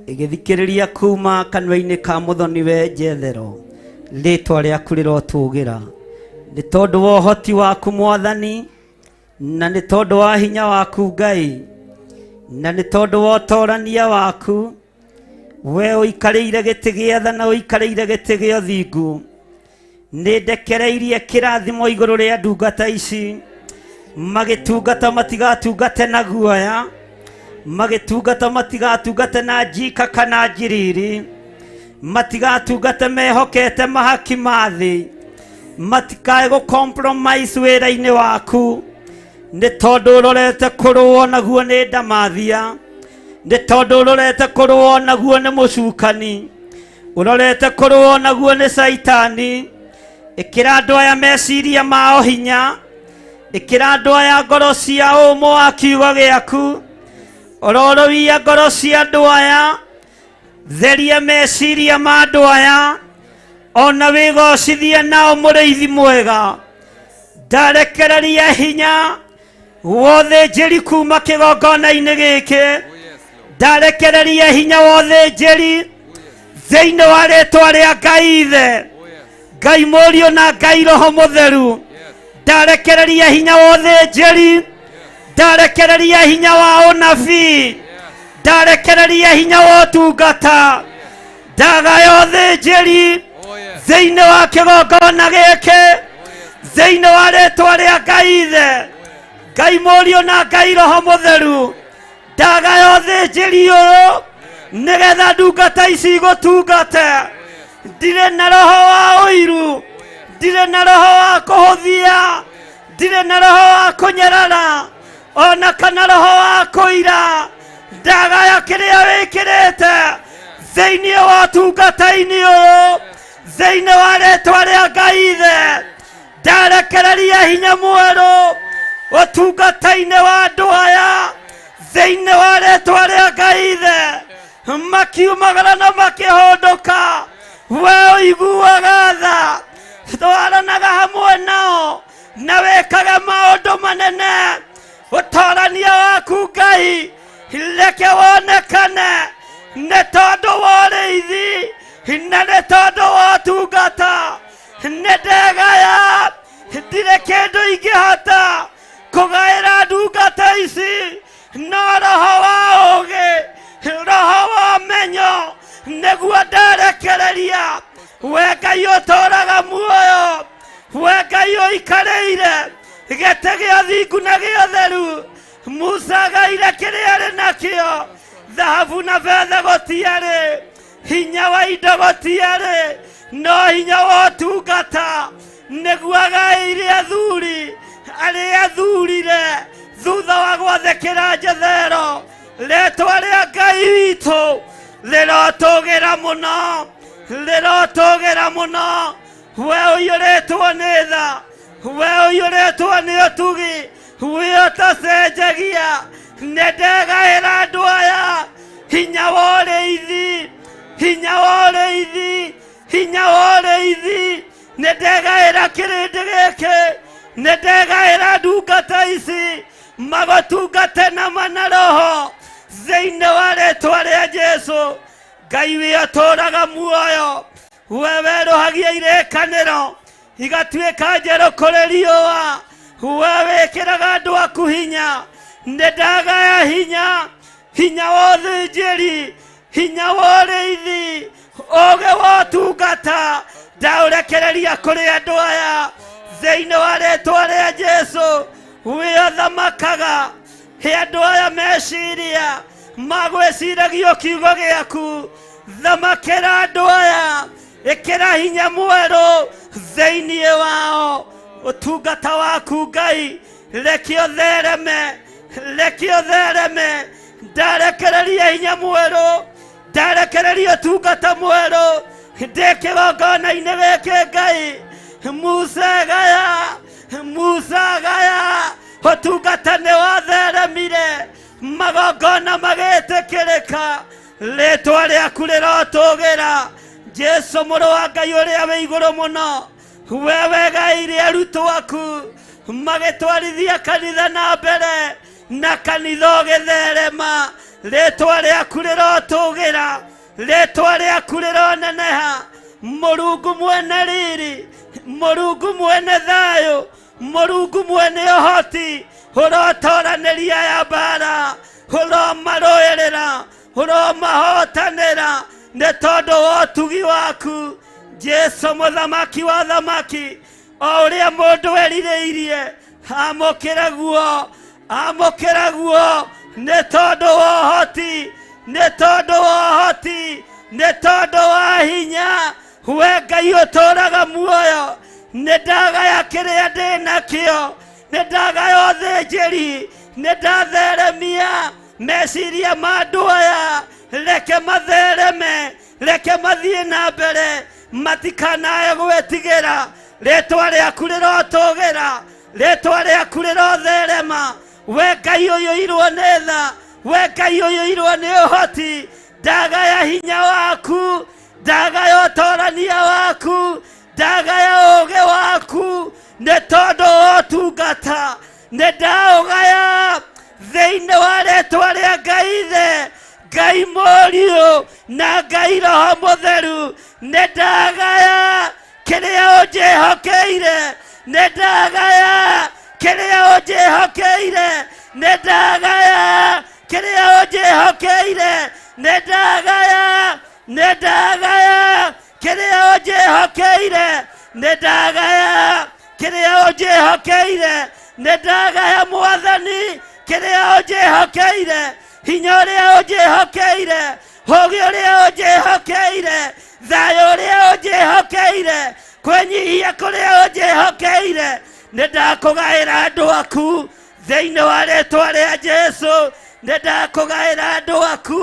[SPEAKER 11] ĩgĩthikĩrĩria kuma kanua-inĩ ka mũthoniwe Jethero. Rĩtwa rĩaku rĩrotũgĩra nĩ tondũ wa ũhoti waku Mwathani na nĩ tondũ wa hinya waku Ngai na nĩ tondũ wa ũtorania waku. We ũikarĩire gĩtĩ gĩa tha na ũikarĩire gĩtĩ gĩa ũthingu. Nĩ ndekereirie kĩrathimo igũrũ rĩa ndungata ici magĩtungata matigatungate na guoya magĩtungata matigatungate na njika kana njiriri matigatungate mehokete mahaki ma thĩ matikae gũ compromise wĩra-inĩ waku nĩ tondũ ũrorete kũrũo naguo nĩ ndamathia nĩ tondũ ũrorete kũrũo naguo nĩ mũcukani ũrorete kũrũo naguo nĩ caitani Ĩkĩra andũ aya meciria mao hinya, ĩkĩra andũ aya ngoro cia ũmũ wa kiugo gĩaku, ororowia ngoro cia andũ aya, theria meciria ma andũ aya, ona wĩgocithie nao mũrĩithi mwega. Ndarekereria hinya wa ũthĩnjĩri kuma kĩgongona-inĩ gĩkĩ, ndarekereria hinya wa ũthĩnjĩri thĩinĩ wa rĩtwa rĩa Ngai Ithe, Ngai Mũriũ na Ngai Roho Mũtheru. Ndarekereria hinya wa ũthĩnjĩri, ndarekereria hinya wa ũnabii, ndarekereria hinya wa ũtungata, ndagaya ũthĩnjĩri thĩinĩ wa kĩgongona gĩkĩ, thĩinĩ wa rĩtwa rĩa Ngai Ithe, Ngai Mũriũ na Ngai Roho Mũtheru. Ndagaya ũthĩnjĩri ũyũ nĩgetha ndungata ici igũtungate. Ndirĩ na roho wa ũiru, ndirĩ na roho wa kũhũthia, ndirĩ na roho wa kũnyarara, ona kana roho wa kũira. Ndagaya kĩrĩa wĩkĩrĩte thĩinĩ wa ũtungata-inĩ ũyũ, thĩinĩ wa rĩtwa rĩa Ngai Ithe. Ndarekereria hinya mwerũ ũtungata-inĩ wa andũ aya, thĩinĩ wa rĩtwa rĩa Ngai Ithe. Makiumagara na makĩhũndũka, we ũiguaga tha, twaranaga hamwe nao na wĩkaga maũndũ manene. Ũtorania waku Ngai reke wonekane, nĩ tondũ wa ũrĩithi na nĩ tondũ wa ũtungata. Nĩ ndegaya, ndirĩ kĩndũ ingĩhota kũgaĩra ndungata ici, no roho wa ũũgĩ, roho wa ũmenyo nĩguo ndarekereria. We Ngai ũtũũraga muoyo, we Ngai ũikarĩire gĩtĩ gĩa thingu na gĩa ũtheru, Musa agaire kĩrĩa arĩ nakĩo, thahabu na betha gũtiarĩ, hinya wa indo gũtiarĩ, no hinya wa ũtungata nĩguo agaĩire athuri arĩa athurire thutha wa gwathĩkĩra Jethero. Rĩtwa rĩa Ngai witũ rĩrotũgĩra mũno, rĩrotũgĩra mũno. We ũiyũrĩtwo nĩ tha, we ũiyũrĩtwo nĩ ũtugi, we ũtacenjagia. Nĩ ndegaĩra andũ aya hinya wa ũrĩithi, hinya wa ũrĩithi, hinya wa ũrĩithi. Nĩ ndegaĩra kĩrĩndĩ gĩkĩ, nĩ ndegaĩra ndungata ici magũtungate na mana roho thĩinĩ wa rĩtwa rĩa Jesũ. Ngai wĩ ũtũũraga muoyo, we werũhagia irĩkanĩro igatuĩka njerũ kũrĩ riũa, we wĩkĩraga andũ aku hinya. Nĩ ndagaya hinya, hinya wa ũthĩnjĩri, hinya wa ũrĩithi, ũũgĩ wa ũtungata, ndaũrekereria kũrĩ andũ aya thĩinĩ wa rĩtwa rĩa Jesũ. Wĩ ũthamakaga, he andũ aya meciria magwĩciragio kiugo gĩaku. Thamakĩra andũ aya, ĩkĩra hinya mwerũ thĩinĩ wao. Ũtungata waku Ngai reke ũthereme, reke ũthereme. Ndarekereria hinya mwerũ, ndarekereria ũtungata mwerũ ndĩ kĩgongona-inĩ gĩkĩ Ngai. Musa gaya, Musa gaya, ũtungata nĩ watheremire, magongona magĩtĩkĩrĩka, rĩtwa rĩaku rĩrotũgĩra. Jesũ mũrũ wa Ngai ũrĩa wĩ igũrũ mũno, we wegaĩire arutwo aku magĩtwarithia kanitha na mbere, na kanitha ũgĩtherema. Rĩtwa rĩaku rĩrotũgĩra, rĩtwa rĩaku rĩroneneha. Mũrungu mwene riri, Mũrungu mwene thayũ, Mũrungu mwene ũhoti, ũrotoranĩria ya mbara, ũromarũĩrĩra, ũromahotanĩra nĩ tondũ wa ũtugi waku. Jesũ mũthamaki wa thamaki, o ũrĩa mũndũ erirĩirie amũkĩra guo, amũkĩra guo nĩ tondũ wa ũhoti, nĩ tondũ wa ũhoti, nĩ tondũ wa hinya. We Ngai ũtũũraga muoyo, nĩ ndagaya kĩrĩa ndĩ nakĩo, nĩ ndagaya ũthĩnjĩri, nĩ ndatheremia meciria ma andũ aya. Reke mathereme, reke mathiĩ na mbere, matikanae gwĩtigĩra. Rĩtwa rĩaku rĩrotũgĩra, rĩtwa rĩaku rĩrotherema. We Ngai ũiyũirwo nĩ tha, we Ngai ũiyũirwo nĩ ũhoti, ndagaya hinya waku, ndagaya ũtorania waku, ndagaya ũũgĩ waku, nĩ tondũ wa ũtungata nĩ ndaũgaya thĩinĩ wa rĩtwa rĩa Ngai Ithe, Ngai Mũriũ na Ngai Roho Mũtheru. Nĩ ndagaya kĩrĩa ũnjĩhokeire, nĩ ndagaya kĩrĩa ũnjĩhokeire, nĩ ndagaya kĩrĩa ũnjĩhokeire, nĩ ndagaya, nĩ ndagaya kĩrĩa ũnjĩhokeire, nĩ ndagaya kĩrĩa ũnjĩhokeire, nĩ ndagaya Mwathani kĩrĩa ũnjĩhokeire, hinya ũrĩa ũnjĩhokeire, ũũgĩ ũrĩa ũnjĩhokeire, thayũ ũrĩa ũnjĩhokeire, kwĩnyihia kũrĩa ũnjĩhokeire, nĩ ndakũgaĩra andũ aku thĩinĩ wa rĩtwa rĩa Jesu, nĩ ndakũgaĩra andũ aku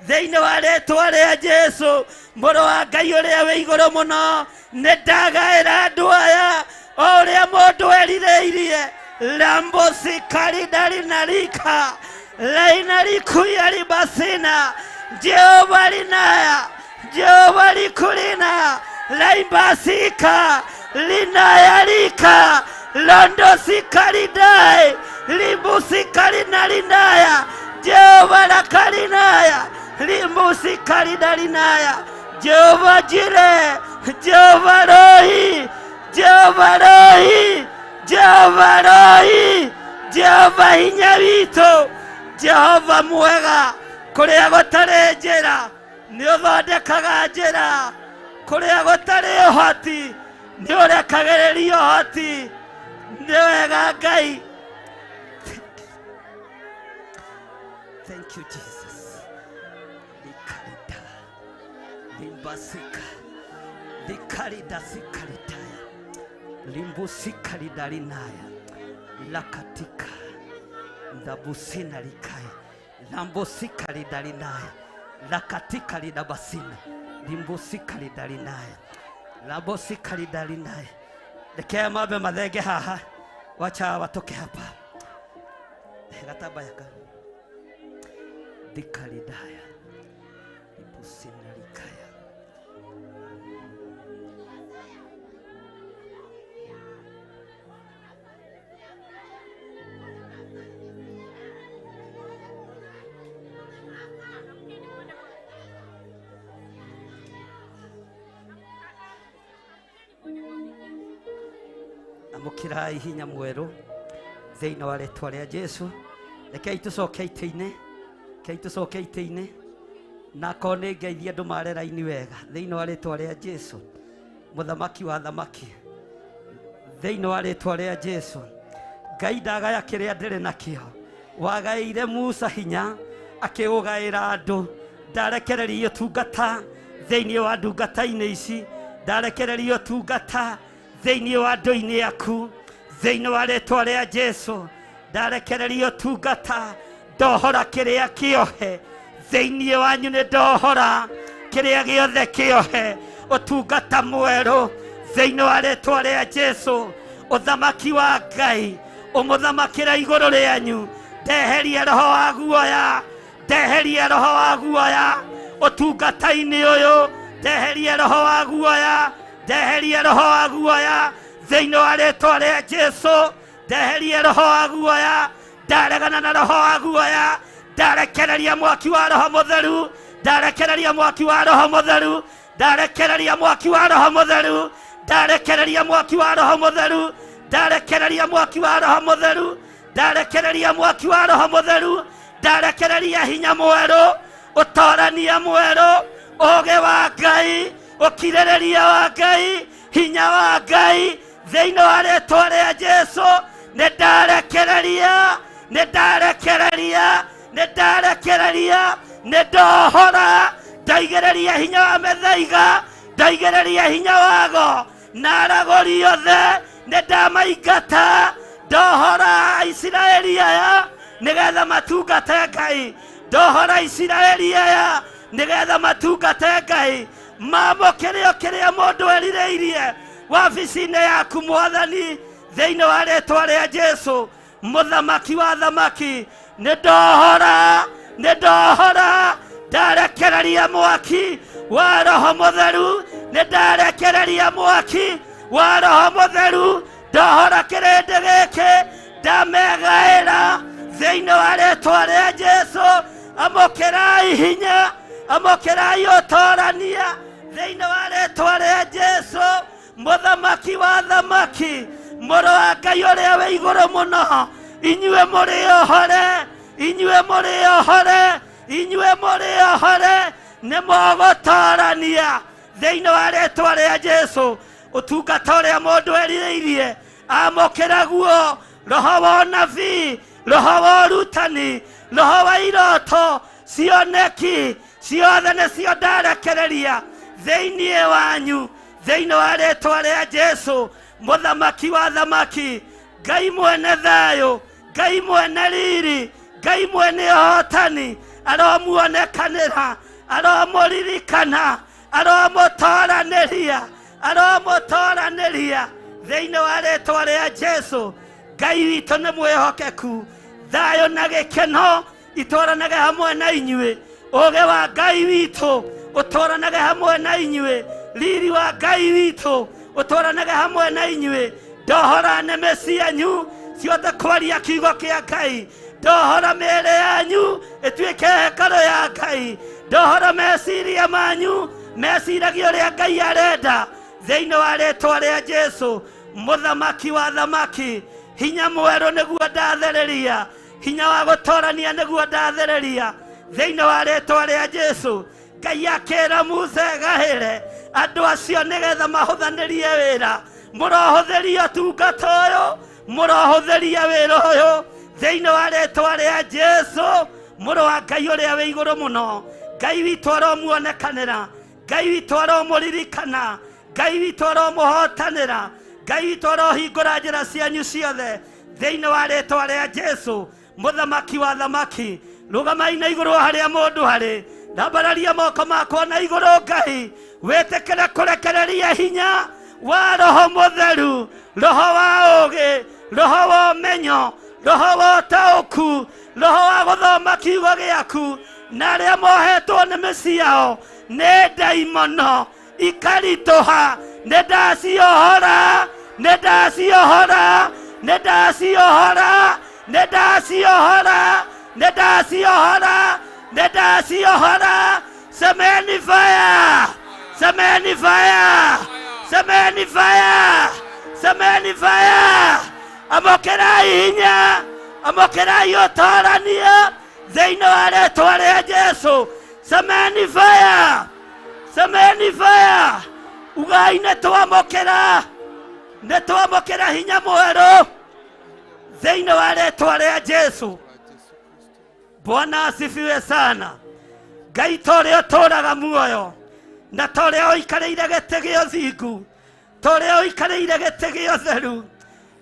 [SPEAKER 11] thĩinĩ wa rĩtwa rĩa Jesu, mũrũ wa Ngai ũrĩa wĩ igũrũ mũno, nĩ ndagaĩra andũ aya o ũrĩa mũndũ erirĩirie. Lambosikaridarinarika lainarikuyaribasina Jehova linaya, Jehova likulina laimbasika linayalika londosikaridai limbusikalinalinaya Jehova lakalinaya limbusikalidalinaya Jehova jire, Jehova rohi, Jehova rohi, Jehova rohi, Jehova hinya witũ, Jehova mwega, kũrĩa gũtarĩ njĩra nĩ ũthondekaga njĩra, kũrĩa gũtarĩ ũhoti nĩ ũrekagĩrĩria ũhoti. Nĩ wega Ngai. Thank you Jesus. Likarida limbasika likarida sikaritaya limbusikaridalинaya lakatika ndabusina likaya lambosikaridalинaya lakatika lidabasina limbusikaridalинaya lambosikaridalинaya. Reke mambe mathenge haha, wacha watoke hapa gatabayaka dikaridaya limbusina likaya. Amũkĩrai hinya mwerũ thĩinĩ wa rĩtwa rĩa Jesu. Rekei tũcoke itĩ-inĩ, rekei tũcoke itĩ-inĩ, na akorwo nĩ ngeithie andũ mare raini wega thĩinĩ wa rĩtwa rĩa Jesu, mũthamaki wa thamaki, thĩinĩ wa rĩtwa rĩa Jesu. Ngai ndagaya kĩrĩa ndĩrĩ nakĩo, wagaĩire Musa hinya akĩũgaĩra andũ, ndarekereria ũtungata thĩinĩ wa ndungata-inĩ ici, ndarekereria ũtungata thĩinĩ wa andũ-inĩ aku thĩinĩ wa rĩtwa rĩa Jesu, ndarekereria ũtungata, ndohora kĩrĩa kĩohe thĩinĩ wanyu, nĩ ndohora kĩrĩa gĩothe kĩohe, ũtungata mwerũ thĩinĩ wa rĩtwa rĩa Jesu, ũthamaki wa Ngai ũmũthamakĩra igũrũ rĩanyu. Ndeheria roho wa guoya, ndeheria roho wa guoya ũtungata-inĩ ũyũ, ndeheria roho wa guoya, ndeheria roho wa guoya thĩinĩ wa rĩtwa rĩa Jesu, ndeheria roho wa guoya, ndaregana na roho wa guoya, ndarekereria mwaki wa Roho Mũtheru, ndarekereria mwaki wa Roho Mũtheru, ndarekereria mwaki wa Roho Mũtheru, ndarekereria mwaki wa Roho Mũtheru, ndarekereria mwaki wa Roho Mũtheru, ndarekereria mwaki wa Roho Mũtheru, ndarekereria hinya mwerũ, ũtorania mwerũ, ũũgĩ wa Ngai, ũkirĩrĩria wa Ngai, hinya wa Ngai thĩinĩ wa rĩtwa rĩa Jesu. Nĩ ndarekereria, nĩ ndarekereria, nĩ ndarekereria, nĩ ndohora, ndaigĩrĩria hinya wa mĩthaiga, ndaigĩrĩria hinya wago na aragũri othe, nĩ ndamaingata, ndohora Isiraeli aya nĩgetha matungate Ngai, ndohora Isiraeli aya nĩgetha matungate Ngai, mamũkĩre o kĩrĩa mũndũ erirĩirie. Wabici-inĩ yaku Mwathani, thĩinĩ wa rĩtwa rĩa Jesũ, mũthamaki wa thamaki, nĩ ndohora, nĩ ndohora, ndarekereria mwaki wa Roho Mũtheru, nĩ ndarekereria mwaki wa Roho Mũtheru, ndohora kĩrĩndĩ gĩkĩ, ndamegaĩra thĩinĩ wa rĩtwa rĩa Jesũ. Amũkĩrai hinya, amũkĩrai ũtorania thĩinĩ wa rĩtwa rĩa Jesũ, mũthamaki wa thamaki, mũrũ wa Ngai ũrĩa wĩ igũrũ mũno. Inyuĩ mũrĩ ohore, inyuĩ mũrĩ ohore, inyuĩ mũrĩ ohore, nĩ mũgũtorania thĩinĩ wa rĩtwa rĩa Jesũ. Ũtungata ũrĩa mũndũ erirĩirie amũkĩra guo, roho wa ũnabii, roho wa ũrutani, roho wa iroto, cioneki ciothe nĩcio ndarekereria thĩinĩ wanyu, thĩinĩ wa rĩtwa rĩa Jesũ, mũthamaki wa thamaki, Ngai mwene thayũ, Ngai mwene riri, Ngai mwene ũhotani, aromuonekanĩra, aromũririkana, aromũtoranĩria, aromũtoranĩria thĩinĩ wa rĩtwa rĩa Jesũ. Ngai witũ nĩ mwĩhokeku, thayũ na gĩkeno itwaranage hamwe na inyuĩ, ũũgĩ wa Ngai witũ ũtwaranage hamwe na inyuĩ, riri wa Ngai witũ ũtwaranage hamwe na inyuĩ. Ndohora nĩmĩ cianyu ciothe kwaria kiugo kĩa Ngai, ndohora mĩĩrĩ yanyu ĩtuĩke hekarũ ya Ngai, ndohora meciria manyu meciragie ũrĩa Ngai arenda thĩinĩ wa rĩtwa rĩa Jesũ, mũthamaki wa thamaki. Hinya mwerũ nĩguo ndathereria, hinya wa gũtorania nĩguo ndathereria thĩinĩ wa rĩtwa rĩa Jesũ. Ngai akĩra Musa egahĩre andũ acio nĩgetha mahũthanĩrie wĩra. Mũrohũthĩria ũtungata ũyũ, mũrohũthĩria wĩra ũyũ thĩinĩ wa rĩtwa rĩa Jesũ, mũrũ wa Ngai ũrĩa wĩ igũrũ mũno. Ngai witũ aromuonekanĩra, Ngai witũ aromũririkana, Ngai witũ aromũhotanĩra, Ngai witũ arohingũra njĩra cianyu ciothe thĩinĩ wa rĩtwa rĩa Jesũ, mũthamaki wa thamaki. Rũgamai na igũrũ harĩa mũndũ harĩ, ndambararia moko makwa na igũrũ Ngai, wĩtĩkĩre kũrekereria hinya wa Roho Mũtheru, roho wa ũũgĩ, roho wa ũmenyo, roho wa ũtaũku, roho wa gũthoma kiugo gĩaku, na arĩa mohetwo nĩmĩ ciao nĩ ndaimono ikaritũha, nĩ ndaciohora, nĩ ndaciohora, nĩ ndaciohora, nĩ ndaciohora, nĩ ndaciohora, nĩ ndaciohora. Semeni fire, semeni fire, semeni fire, semeni fire. Amũkĩrai hinya, amũkĩrai ũtorania thĩinĩ wa rĩtwa rĩa Jesũ. Semeni fire, semeni fire. Ugai nĩ twamũkĩra, nĩ twamũkĩra hinya mwerũ thĩinĩ wa rĩtwa rĩa Jesũ. Bwana asifiwe sana. Ngai ta ũrĩa ũtũũraga muoyo, na ta ũrĩa ũikarĩire gĩtĩ gĩa ũthingu, ta ũrĩa ũikarĩire gĩtĩ gĩa ũtheru,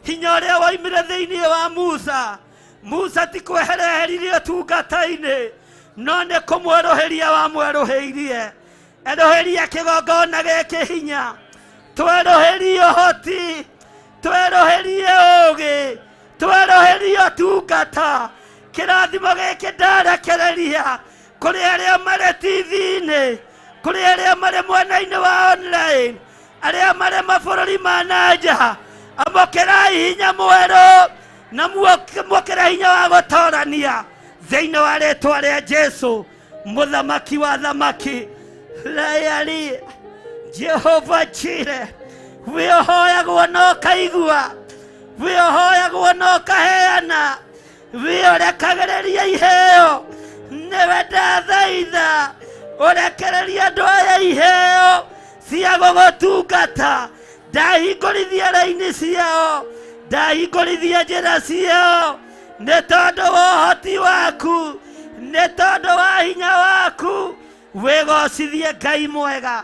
[SPEAKER 11] hinya ũrĩa woimire thĩinĩ wa Musa. Musa ti kwehereheririe ũtungata-inĩ, no nĩ kũmwerũhĩria wamwerũhĩirie. Erũhĩria kĩgongona gĩkĩ hinya, twerũhĩrie ũhoti, twerũhĩrie ũũgĩ, twerũhĩrie ũtungata. Kĩrathimo gĩkĩ ndarekereria kũrĩ arĩa marĩ TV-inĩ, kũrĩ arĩa marĩ mwena-inĩ wa online, arĩa marĩ mabũrũri ma na nja. Amũkĩrai hinya mwerũ na mwokĩre hinya wa gũtorania thĩinĩ wa rĩtwa rĩa Jesũ, mũthamaki wa thamaki. Layali Jehova Jire, wĩohoyagwo na ũkaigua, wĩohoyagwo na ũkaheana, wĩũrekagĩrĩria iheo. Nĩwe ndathaitha ũrekererie andũ aya iheo cia gũgũtungata. Ndahingũrithia raini ciao, ndahingũrithia njĩra ciao, nĩ tondũ wa ũhoti waku, nĩ tondũ wa hinya waku. Wĩgocithie Ngai mwega.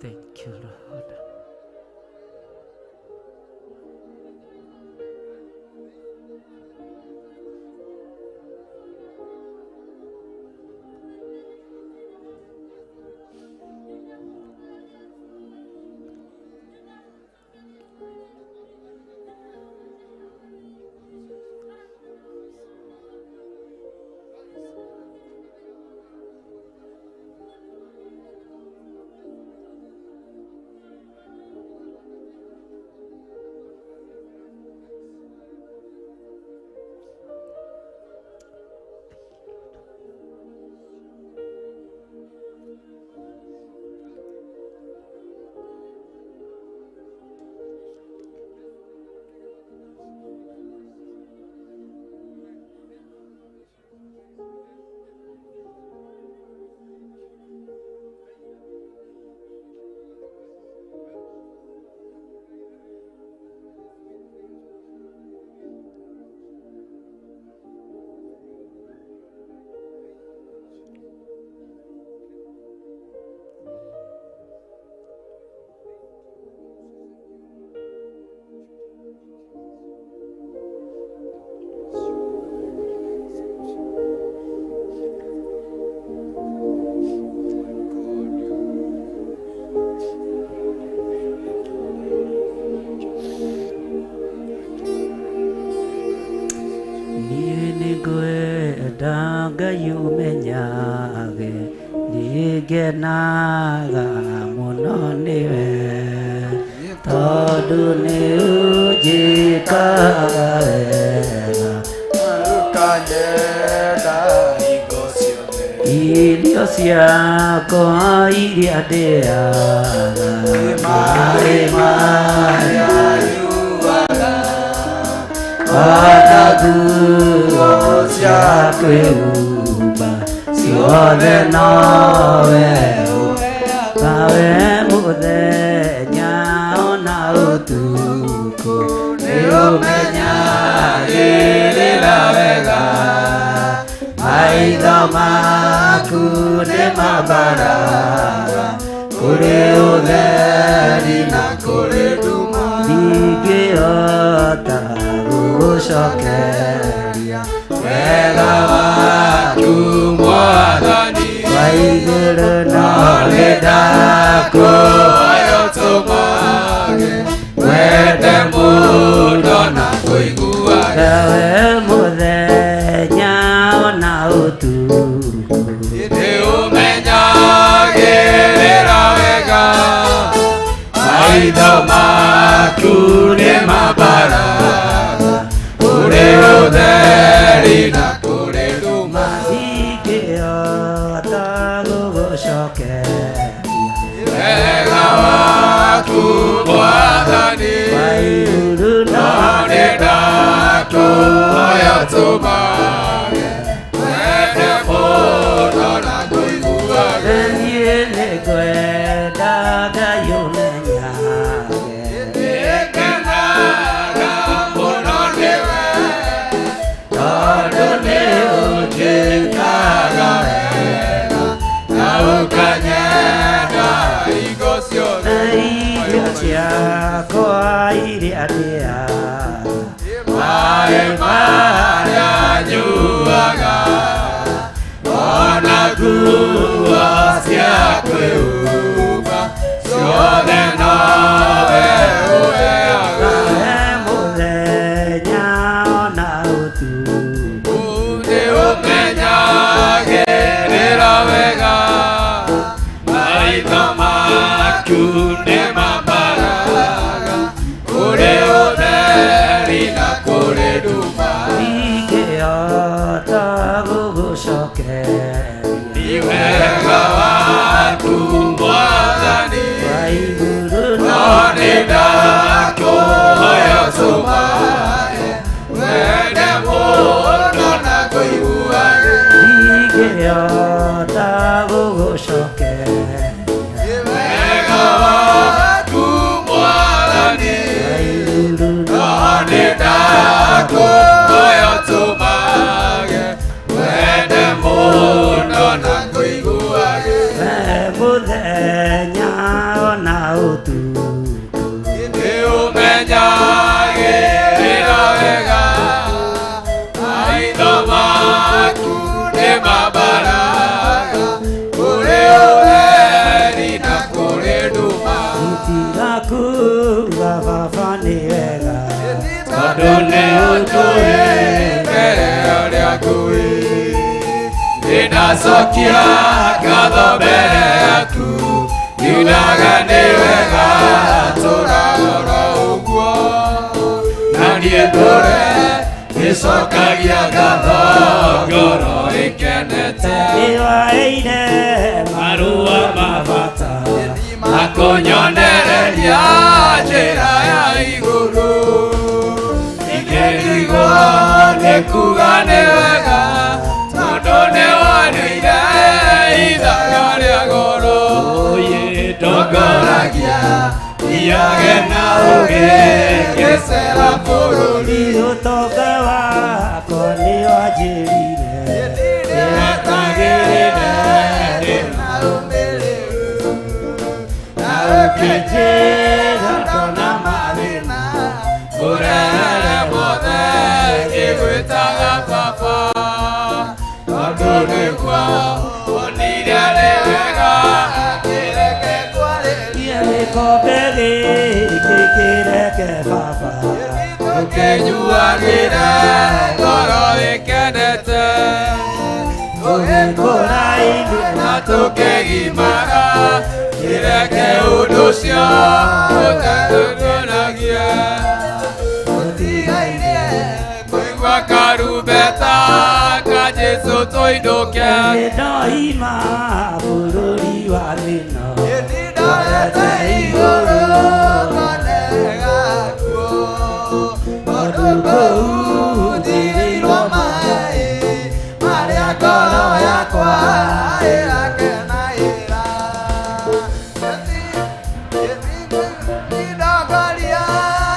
[SPEAKER 11] Thank you, Lord. Niĩ nĩngwenda Ngai ũmenyage nĩngenaga mũno nĩwe tondũ nĩ ũnjĩkaga wega
[SPEAKER 6] Ukanyenda hingo ciothe
[SPEAKER 11] irio ciakwa iria ndĩaga maĩ marĩa
[SPEAKER 6] nyuaga
[SPEAKER 11] ona nguo cia kwĩhumba ciothe nowe ũheaga mũthenya ona ũtukũ nĩũmenyagĩrĩra wega maitho maku nĩ mambaraga kũrĩ ũtheri na
[SPEAKER 6] kũrĩ nduma
[SPEAKER 11] ndingĩhota gũgũcokeria
[SPEAKER 6] wega waku Mwathani
[SPEAKER 11] wa igũrũ no
[SPEAKER 6] nĩ ndakũhoya ũtũmage wende mũno na kũiguage
[SPEAKER 11] Ewe mũthenya ona ũtukũ
[SPEAKER 6] nĩ ũmenyagĩrĩra wega maitho maku nĩ mambaraga kũrĩ ũtheri na kũrĩ nduma
[SPEAKER 11] ndingĩhota gũgũcokeria
[SPEAKER 6] wega waku Mwathani
[SPEAKER 11] wa igũrũ no
[SPEAKER 6] nĩ ndakũhoya ũtũmage wende mũno na kũiguage
[SPEAKER 11] niĩ nĩngwenda Ngai ũmenyage
[SPEAKER 6] nĩngenaga mũno nĩwe
[SPEAKER 11] tondũ nĩ
[SPEAKER 6] ũnjĩkaga wega na ũkanyenda hingo ciothe
[SPEAKER 11] irio ciakwa iria ndĩaga
[SPEAKER 6] maĩ marĩa nyuaga ona nguo cia kwĩhumba ciothe nowe ũheaga
[SPEAKER 11] we mũthenya ona ũtukũ
[SPEAKER 6] nĩ ũmenyagĩrĩra wega maitho maku nĩ mambaraga kũrĩ ũtheri na kũrĩ nduma
[SPEAKER 11] ndingĩhota gũgũcokeria
[SPEAKER 6] nĩ wega waku Mwathani
[SPEAKER 11] wa igũrũ
[SPEAKER 6] no nĩ ndakũhoya ũtũmage wende mũno na kũiguage
[SPEAKER 11] ndingĩhota gũgũcokeria
[SPEAKER 6] wega waku Mwathani
[SPEAKER 11] wa igũrũ
[SPEAKER 6] no nĩ ndakũhoya ũtũmage wende mũno na kũiguage. mabaraga kũrĩ ũtheri na kũrĩ nduma.
[SPEAKER 11] Tirakuga baba nĩ wega
[SPEAKER 6] Tondũ nĩ ũtũĩ mbere ya ũrĩa ngũĩ. Nĩndacokia ngatho mbere yaku, ngiugaga nĩ wega tũraga ũguo. Na niĩ ndũre ngĩcokagia ngatho ngoro ĩkenete.
[SPEAKER 11] Nĩwaheire marũa ma bata
[SPEAKER 6] Akũnyonereria njĩra ya igũrũ. Ingĩrigwo nĩ kuga nĩ wega, tondũ nĩwonire ithaga rĩa goro. Ndongoragia thiage na ũũgĩ ngĩcera bũrũri.
[SPEAKER 11] Ũtonga wakwa nĩwanjĩrire
[SPEAKER 6] Ndetagĩrĩre ndĩna ũmĩrĩru, na ũkĩnjĩra ndona mathĩna, ũrehere mothe ngĩgwĩtaga baba. Tondũ nĩguo wonire nĩ wega, kĩreke kwarĩrie.
[SPEAKER 11] Gĩkombe gĩkĩ kĩreke baba
[SPEAKER 6] Tũkĩnyuanĩre ngoro ĩkenete,
[SPEAKER 11] tũgĩkũra ithuĩ
[SPEAKER 6] na tũkĩgimara, kĩreke ũndũ ũcio ũtatũkenagia. Tũtigairie kũigua karumbeta ka Jesũ tũinũke.
[SPEAKER 11] Nĩndoima bũrũri wa thĩna
[SPEAKER 7] Ndorete igũrũ ngone gakuo, tondũ kũu ndigĩirwo maĩ marĩa ngoro yakwa ĩrakenagĩra. Ndongoria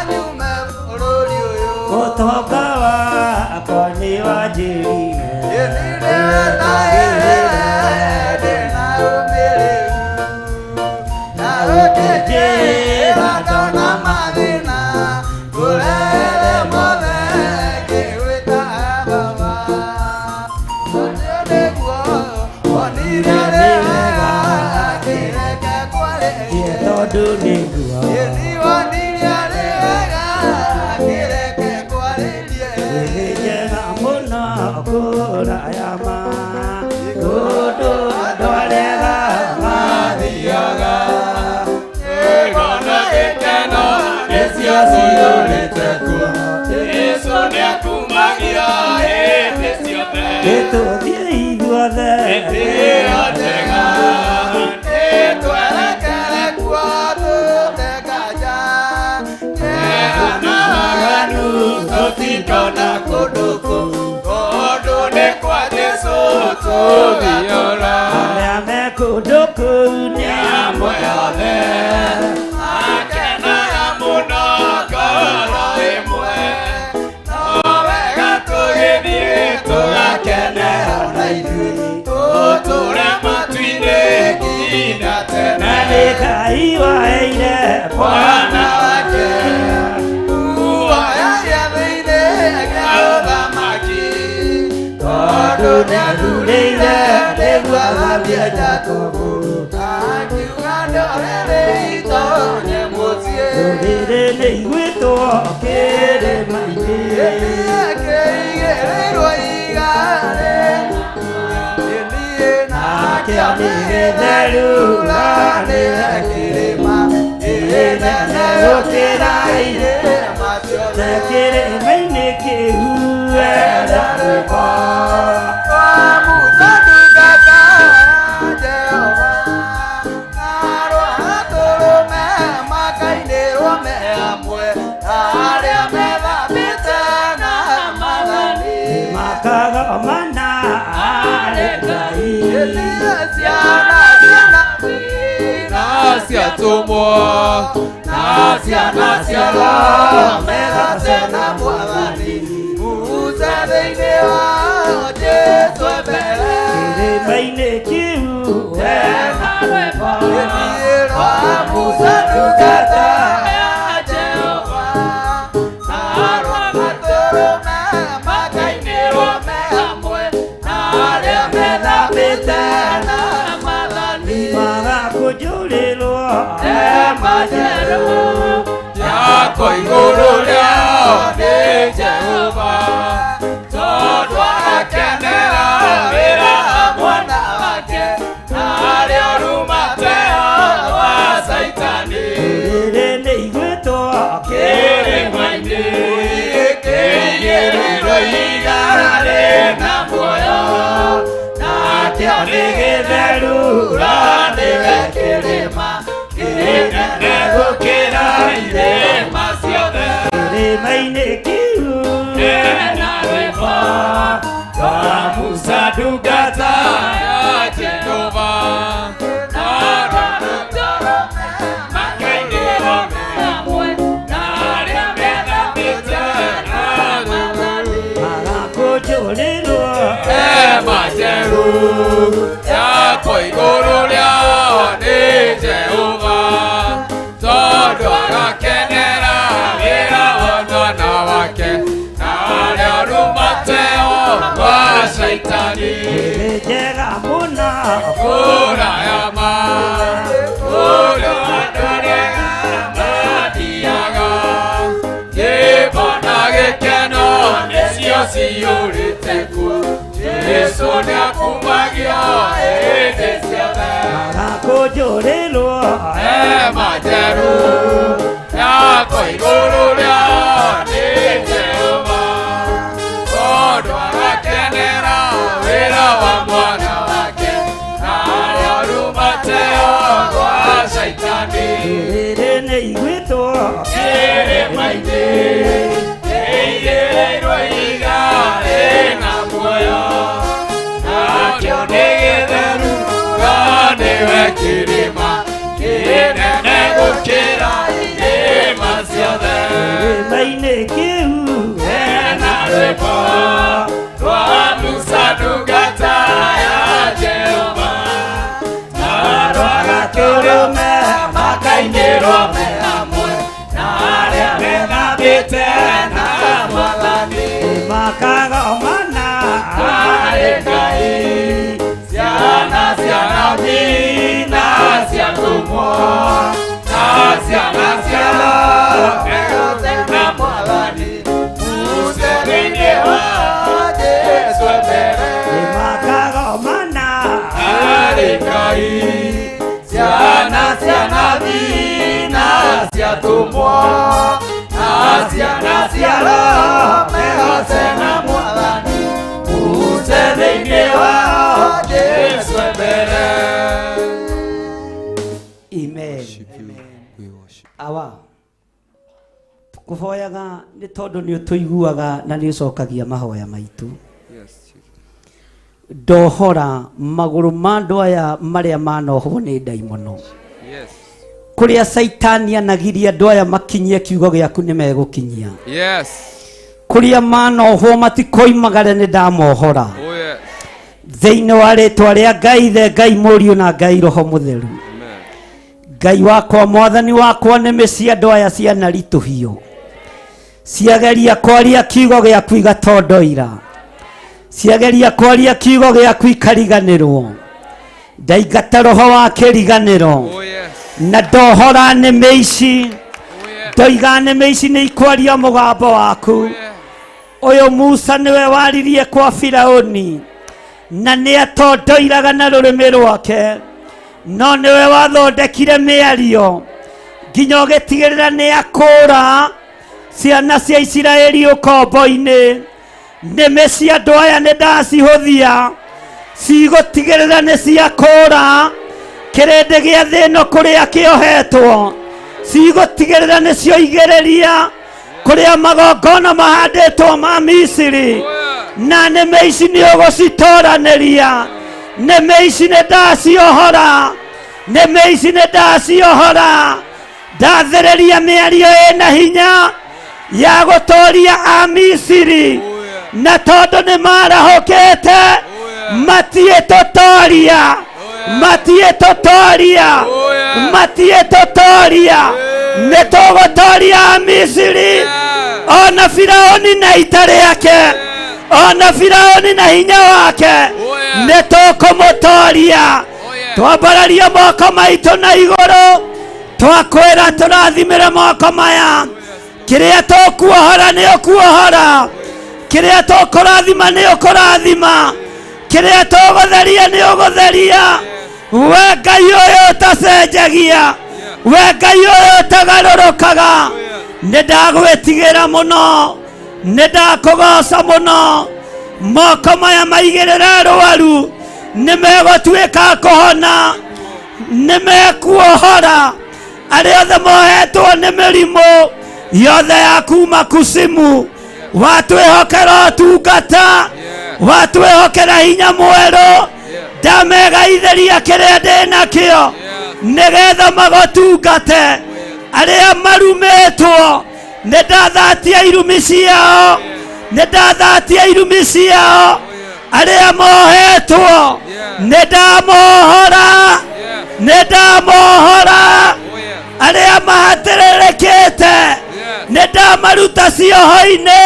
[SPEAKER 7] nyume bũrũri ũyũ.
[SPEAKER 11] Ũtonga wakwa nĩwanjĩrire
[SPEAKER 7] Ndetagĩrĩre ndĩna ũmĩrĩru, na ũkĩnjĩra ndona mathĩna, ngũrehere mothe ngĩgwĩtaga baba. Ũcio nĩguo wonire nĩ wega, kĩreke kwarĩrie.
[SPEAKER 11] Tondũ nĩguo
[SPEAKER 7] Wonire nĩ wega, kĩreke kwarĩrie.
[SPEAKER 11] Nĩ njega mũno kũraya ma kũndũ andũ arĩa
[SPEAKER 6] mathiaga. Ĩgona gĩkeno nĩcio ciyũrĩte kuo. Jesũ nĩakumagia hĩndĩ ciothe.
[SPEAKER 11] Nĩtũthiĩ ithuothe
[SPEAKER 6] Hĩndĩ ĩyo njega
[SPEAKER 7] Nĩtwerekere kuo tũte nganja.
[SPEAKER 6] Kĩeha na waganu tũtikona kũndũ kũu, tondũ nĩ kwa Jesũ tũthiora.
[SPEAKER 11] Arĩa me kũndũ kũu nĩ
[SPEAKER 6] Amwe othe makenaga mũno ngoro ĩmwe, no wega tũgĩthiĩ tũgakenera na ithuĩ, tũtũre matu-inĩ nginya tene.
[SPEAKER 11] Nĩ Ngai waheire
[SPEAKER 6] Mwana wake
[SPEAKER 7] Muoyo gĩathĩ-inĩ kĩa ũthamaki, tondũ nĩathurĩire nĩguo athambie Jakubu. Akiuga ndũrĩrĩ itonye mũciĩ.
[SPEAKER 11] Rũrĩrĩ nĩigwĩtwo kĩrĩma-inĩ
[SPEAKER 7] Kĩigĩrĩirwo ihiga rĩ,
[SPEAKER 11] Nakĩo nĩ gĩtheru na nĩ
[SPEAKER 7] kĩrĩma
[SPEAKER 11] nene gũkĩra
[SPEAKER 7] irĩma ciothe.
[SPEAKER 11] Kĩrĩma-inĩ kĩu wenda rwĩmbo
[SPEAKER 7] Musa ndungata ya Jehova, na rũhatũrũme makainĩrwo me hamwe, na arĩa methambĩte na mathani.
[SPEAKER 11] Makagomana arĩ Ngai
[SPEAKER 7] Ciana cia nabii
[SPEAKER 6] na ciatũmwo na ciana cia
[SPEAKER 7] Roho megace na Mwathani, Musa thĩinĩ wao Jesũ mbere.
[SPEAKER 11] Kĩrĩma-inĩ kĩu wenda rwĩmbo
[SPEAKER 7] Rwa Musa ndungata ya Jehova, na rwa matũrũme makainĩrwo me hamwe, na arĩa
[SPEAKER 6] Hema njerũ yakwo igũrũ rĩao nĩ Jehova, tondũ agakenera wĩra wa mwana wake, na arĩa ũrumate wa Caitani.
[SPEAKER 11] Rĩrĩ nĩ igwĩtwo
[SPEAKER 6] Kĩrĩma-inĩ kĩigĩrĩirwo ihiga rĩna muoyo, nakĩo nĩ gĩtheru, na nĩwe kĩrĩma kĩnene gũkĩra irĩma ciothe.
[SPEAKER 11] Kĩrĩma-inĩ kĩu
[SPEAKER 6] Hena rwĩmbo rwa Musa ndungata ya Jehova, na rwa Ndũrũme makainĩrwo me hamwe, na arĩa methambĩte na Mwathani.
[SPEAKER 11] Magakũnjũrĩrwo
[SPEAKER 6] Hema njerũ yakwo igũrũ rĩao nĩ Jehova, tondũ agakenera wĩra wa mwana wake, na arĩa ũrumate wa Caitani.
[SPEAKER 11] Ĩrĩ njega mũno
[SPEAKER 6] Kũraya ma kũrĩa andũ arĩa mathiaga, nyĩmbo na gĩkeno nĩcio ciyũrĩte kuo. Jesũ nĩakumagio hĩndĩ ciothe.
[SPEAKER 11] Magakũnjũrĩrwo
[SPEAKER 6] Hema njerũ yakwo igũrũ rĩao nĩ Jehova, tondũ agakenera wĩra wa mwana wake, na arĩa ũrumate wa Caitani.
[SPEAKER 11] Rĩrĩ nĩ igwĩtwo
[SPEAKER 6] Kĩrĩma-inĩ kĩigĩrĩirwo ihiga rĩna muoyo, nakĩo nĩ gĩtheru, na nĩwe kĩrĩma kĩnene gũkĩra irĩma ciothe.
[SPEAKER 11] Kĩrĩma-inĩ kĩu
[SPEAKER 6] Hena rwĩmbo rwa Musa ndungata ya Jehova, na rwa Gatũrũme makainĩrwo me hamwe, na arĩa methambĩte na Mwathani.
[SPEAKER 11] Makagomana
[SPEAKER 6] Harĩ Ngai, ciana cia nabii na cia atũmwo, na ciana cia mehothe na Mwathani, muce thĩinĩ wa Jesũ mbere.
[SPEAKER 11] Makagomana
[SPEAKER 6] Harĩ Ngai, ciana cia nabii na cia atũmwo, na ciana cia Roho mehothe na Mwathani, muce thĩinĩ wa Jesũ mbere.
[SPEAKER 11] Amen. Awa kũhoyaga nĩ tondũ nĩ ũtũiguaga na nĩ ũcokagia mahoya maitũ. Ndohora magũrũ ma andũ aya marĩa manohwo nĩ ndaimono. Kũrĩa Caitani anagiria andũ aya makinyie kiugo gĩaku nĩ megũkinyia. Kũrĩa manohwo matikoimagare nĩ ndamohora.
[SPEAKER 3] Oh yes.
[SPEAKER 11] Thĩinĩ wa rĩtwa rĩa Ngai Ithe, Ngai Mũriũ na Ngai Roho Mũtheru.
[SPEAKER 3] Amen.
[SPEAKER 11] Ngai wakwa, Mwathani wakwa, nĩmĩ cia andũ aya cianaritũhio, ciageria kwaria kiugo gĩaku igatondoira, ciageria kwaria kiugo gĩaku ikariganĩrwo. Ndaingata roho wa kĩriganĩro.
[SPEAKER 3] Oh yes.
[SPEAKER 11] Na ndohora nĩmĩ ici.
[SPEAKER 3] Oh yes.
[SPEAKER 11] Ndoiga nĩmĩ ici nĩ ikwaria mũgambo waku.
[SPEAKER 3] Oh yes.
[SPEAKER 11] Ũyũ Musa nĩwe waririe kwa Firaũni, na nĩ atondoiraga na rũrĩmĩ rwake, no nĩwe wathondekire mĩario nginya ũgĩtigĩrĩra nĩ akũra ciana cia Isiraeli ũkombo-inĩ. Nĩmĩ cia andũ aya nĩ ndacihũthia, cigũtigĩrĩra nĩ ciakũra kĩrĩndĩ gĩa thĩ ĩno kũrĩa kĩohetwo, cigũtigĩrĩra nĩ cioigĩrĩria kũrĩa magongona mahandĩtwo ma Misiri, na nĩmĩ ici nĩ ũgũcitoranĩria. Nĩmĩ ici nĩ ndaciohora, nĩmĩ ici nĩ ndaciohora. Ndathĩrĩria mĩario ĩna hinya ya gũtoria Amisiri, na tondũ nĩ marahũkĩte matiĩtũtoria, matiĩtũtoria, matiĩtũtoria. Nĩ tũgũtoria Amisiri, ona Firaũni na ita rĩake, ona Firaũni na hinya wake, nĩ tũkũmũtoria. Twambararia moko maitũ na igũrũ.
[SPEAKER 4] Twakwĩra tũrathimĩre moko maya. Kĩrĩa tũkuohora nĩ ũkuohora. Kĩrĩa tũkũrathima nĩ ũkũrathima. Kĩrĩa tũgũtheria nĩ ũgũtheria. We Ngai ũyũ ũtacenjagia. We Ngai ũyũ ũtagarũrũkaga. Nĩ ndagwĩtigĩra mũno. Nĩ ndakũgoca mũno. Moko maya maigĩrĩre arwaru nĩ megũtuĩka a kũhona. Nĩ mekuohora arĩa othe mohetwo nĩ mĩrimũ yothe ya kuma kusimu. Watwĩhokera ũtungata, watwĩhokera hinya mwerũ, ndamegaithĩria kĩrĩa ndĩ nakĩo nĩgetha magũtungate. Arĩa marumĩtwo nĩ ndathatia irumi ciao, nĩ ndathatia irumi ciao. Arĩa mohetwo nĩ ndamohora, nĩ ndamohora. Arĩa mahatĩrĩrĩkĩte nĩ ndamaruta cioho-inĩ.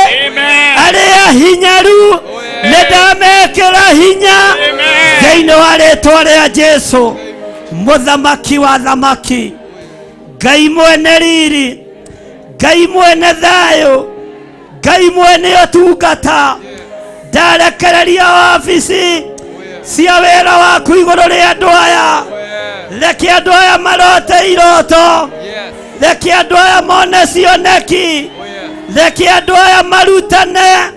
[SPEAKER 4] Arĩa hinyaru nĩ ndamekĩra hinya thĩinĩ wa rĩtwa rĩa Jesu, mũthamaki wa thamaki, Ngai mwene riri, Ngai mwene thayũ, Ngai mwene ũtungata. Ndarekereria wabici cia wĩra waku igũrũ rĩa andũ aya. Reke andũ aya marote iroto, reke andũ aya mone cioneki, reke andũ aya marutane,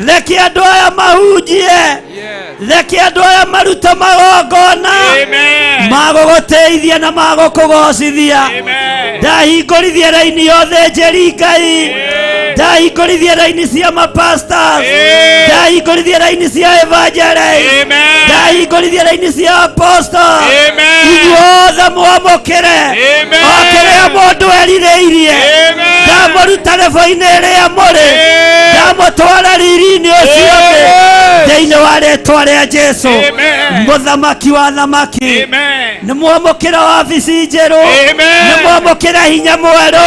[SPEAKER 4] reke andũ aya mahunjie, reke andũ aya marute magongona magũgũteithia na magũkũgocithia. Ndahingũrithia raini yothe njeri Ngai, ndahingũrithia raini cia mapastors, ndahingũrithia raini cia evangelist, ndahingũrithia raini cia apostles. Inyuothe mwamũkĩre o kĩrĩa mũndũ erirĩirie. Ndamũruta rebo-inĩ ĩrĩa mũrĩ, ndamũtwara riri-inĩ ũcio ũngĩ thĩinĩ wa rĩtwa rĩa Jesu, mũthamaki wa thamaki. Nĩ mwamũkĩra wabici njerũ, nĩ mwamũkĩra hinya mwerũ,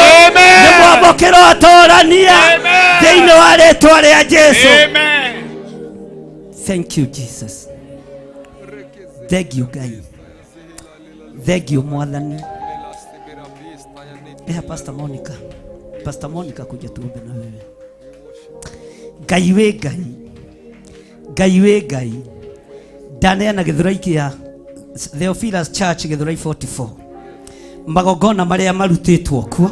[SPEAKER 4] nĩ mwamũkĩra ũtũrania thĩinĩ wa rĩtwa rĩa Jesu.
[SPEAKER 11] Thank you Jesus. Thank you Ngai. Thank you Mwathani. Eha Pastor Monica. Pastor Monica kuja tuombe na wewe. Ngai wĩ Ngai. Ngai wĩ Ngai. Ndaneana Gĩthũrai kĩa Theophilus Church Gĩthũrai 44. Magongona marĩa marutĩtwo kuo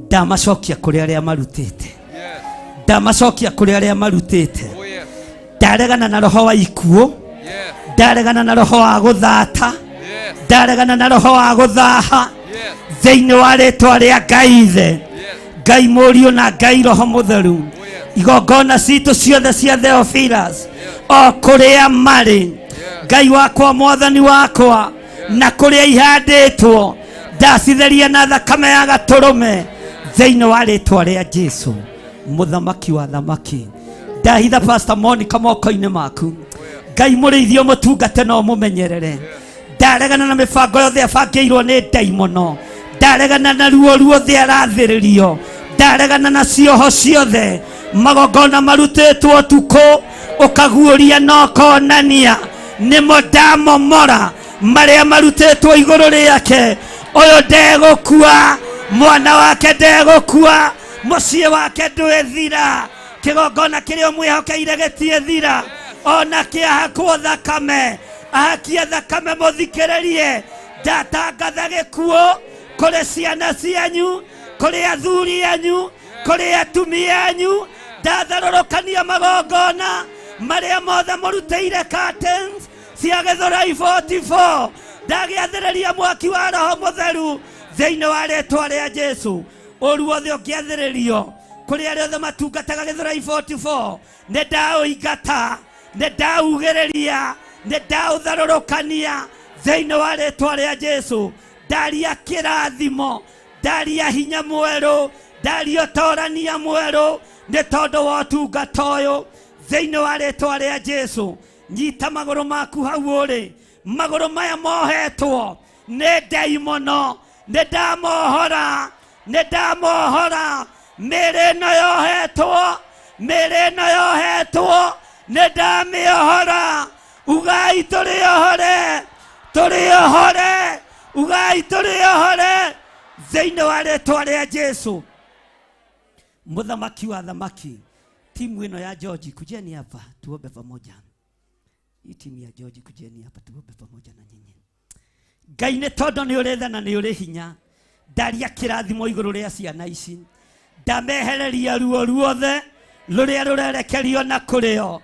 [SPEAKER 11] ndamacokia kũrĩ arĩa marutĩte. Ndamacokia kũrĩ arĩa marutĩte. Ndaregana na roho wa ikuũ, ndaregana na roho wa gũthata, ndaregana na roho wa gũthaha thĩinĩ wa rĩtwa rĩa Ngai Ithe, Ngai Mũriũ na Ngai Roho Mũtheru. Igongona citũ ciothe cia Theophilus o kũrĩa marĩ, Ngai wakwa, Mwathani wakwa, na kũrĩa ihandĩtwo ndacitheria na thakame ya gatũrũme thĩinĩ wa rĩtwa rĩa Jesu, mũthamaki wa thamaki. Ndahitha Pastor Monica moko-inĩ maku. Ngai mũrĩithio mũtungate na ũmũmenyerere. Ndaregana na mĩbango yothe abangĩirwo nĩ ndaimono, ndaregana na ruo ruothe arathĩrĩrio, ndaregana na cioho ciothe. Magongona marutĩtwo ũtukũ ũkaguũria na ũkonania nĩmo ndamomora marĩa marutĩtwo igũrũ rĩake. Ũyũ ndegũkua, mwana wake ndegũkua, mũciĩ wake ndwĩthira, kĩgongona kĩrĩa ũmwĩhokeire gĩtiĩthira, ona kĩahakwo thakame. Ahakie thakame mũthikĩrĩrie. Ndatangatha gĩkuũ kũrĩ ciana cianyu, kũrĩ athuri anyu, kũrĩ atumia anyu. Ndatharũrũkania magongona marĩa mothe mũrutĩire curtains cia Gĩthũrai 44. Ndagĩathĩrĩria mwaki wa Roho Mũtheru thĩinĩ wa rĩtwa rĩa Jesu. Ũru wothe ũngĩathĩrĩrio kũrĩ arĩa othe matungataga Gĩthũrai 44, nĩ ndaũingata, nĩ ndaugĩrĩria, nĩ ndaũtharũrũkania thĩinĩ wa rĩtwa rĩa Jesu. Ndaria kĩrathimo, ndaria hinya mwerũ, ndaria ũtorania mwerũ nĩ tondũ wa ũtungata ũyũ thĩinĩ wa rĩtwa rĩa Jesu. Nyita magũrũ maku hau ũrĩ, magũrũ maya mohetwo nĩ ndaimono, nĩ ndamohora, nĩ ndamohora. Mĩĩrĩ ĩno yohetwo, mĩĩrĩ ĩno yohetwo, nĩ ndamĩohora. Ugai tũrĩohore, tũrĩohore,
[SPEAKER 12] Ugai tũrĩ ohore thĩinĩ wa rĩtwa rĩa Jesu. Mũthamaki wa thamaki. Timu ĩno ya George, kujeni hapa tuombe pamoja. Hii timu ya George, kujeni hapa tuombe pamoja na nyinyi. Ngai nĩ tondũ nĩ ũrĩ tha na nĩ ũrĩ hinya. Ndaria kĩrathimo igũrũ rĩa ciana ici. Ndamehereria ruo ruothe rũrĩa rũrerekerio na kũrĩo.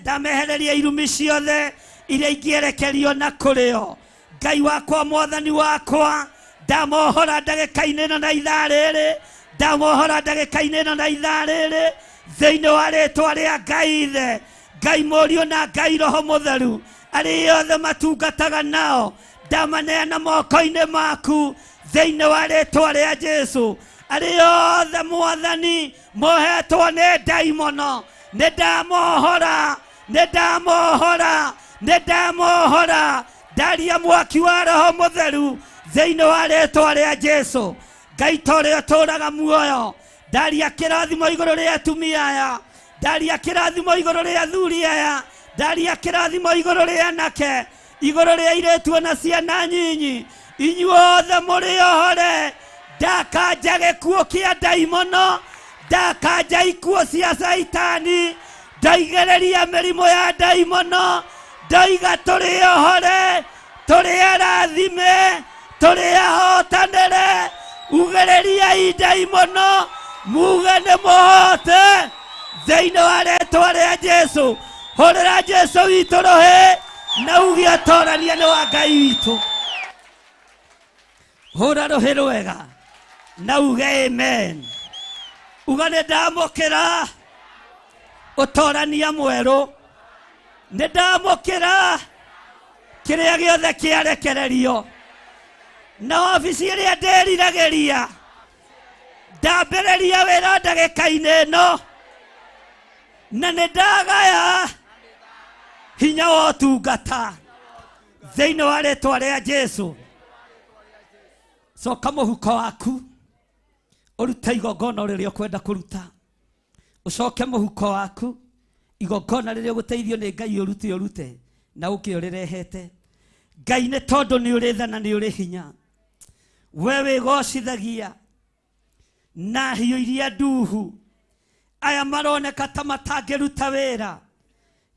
[SPEAKER 12] Ndamehereria irumi ciothe iria ingĩerekerio na kũrĩo. Ngai wakwa, mwathani wakwa, ndamohora ndagĩka-inĩ ĩno na ithaa rĩrĩ. Ndamohora ndagĩka-inĩ ĩno na ithaa rĩrĩ thĩinĩ wa rĩtwa rĩa Ngai Ithe, Ngai Mũriũ na Ngai Roho Mũtheru, arĩa othe matungataga nao, ndamaneana moko-inĩ maku thĩinĩ wa rĩtwa rĩa Jesu. Arĩa othe mwathani mohetwo nĩ ndaimono, nĩ ndamohora, nĩ ndamohora, nĩ ndamohora. Ndaria mwaki wa Roho Mũtheru thĩinĩ wa rĩtwa rĩa Jesu. Ngai ta ũrĩa ũtũũraga muoyo, ndaria kĩrathimo igũrũ rĩa atumia aya, ndaria kĩrathimo igũrũ rĩa athuri aya, ndaria kĩrathimo igũrũ rĩa anake, igũrũ rĩa airĩtu ona ciana nyinyi. Inyuothe mũrĩ ohore. Ndakanja gĩkuũ kĩa ndaimono, ndakanja ikuũ cia Caitani, ndaigĩrĩria mĩrimũ ya ndaimono, ndaiga tũrĩ ohore, tũrĩ arathime, tũrĩ ahotanĩre. Ugĩrĩriai ndaimono, muge nĩ mũhote thĩinĩ wa rĩtwa rĩa Jesu. Hũrĩra Jesu witũ rũhĩ na uge atorania nĩ wa Ngai witũ. Hũra rũhĩ rwega na uge amen. Uga nĩ ndamũkĩra ũtorania mwerũ, nĩ ndamũkĩra kĩrĩa gĩothe kĩarekererio na wabici ĩrĩa ndĩriragĩria. Ndambĩrĩria wĩra ndagĩka-inĩ ĩno na nĩ ndagaya hinya wa ũtungata thĩinĩ wa rĩtwa rĩa Jesu. Coka mũhuko waku ũrute igongona rĩrĩa ũkwenda kũruta. Ũcoke mũhuko waku igongona rĩrĩa ũgũteithio nĩ Ngai ũrute ũrute na ũke ũrĩrehete. Ngai nĩ tondũ nĩ ũrĩ tha na nĩ ũrĩ hinya. We wĩgocithagia na hiũ iria nduhu. Aya maroneka ta matangĩruta wĩra,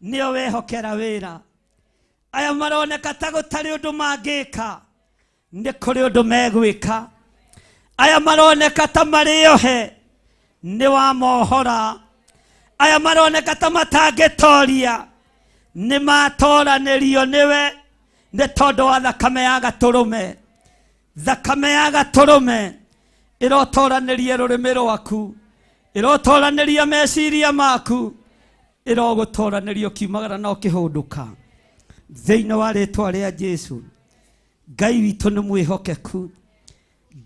[SPEAKER 12] nĩo wehokera wĩra. Aya maroneka ta gũtarĩ ũndũ mangĩka, nĩ kũrĩ ũndũ megwĩka. Aya maroneka ta marĩ ohe, nĩ wamohora. Aya maroneka ta matangĩtoria, nĩ matoranĩrio nĩwe nĩ tondũ wa thakame ya gatũrũme. Thakame ya gatũrũme ĩrotoranĩria rũrĩmĩ rwaku, ĩrotoranĩria meciria maku, ĩrogũtoranĩria ũkiumagara na ũkĩhũndũka thĩinĩ wa rĩtwa rĩa Jesu. Ngai witũ nĩ mwĩhokeku,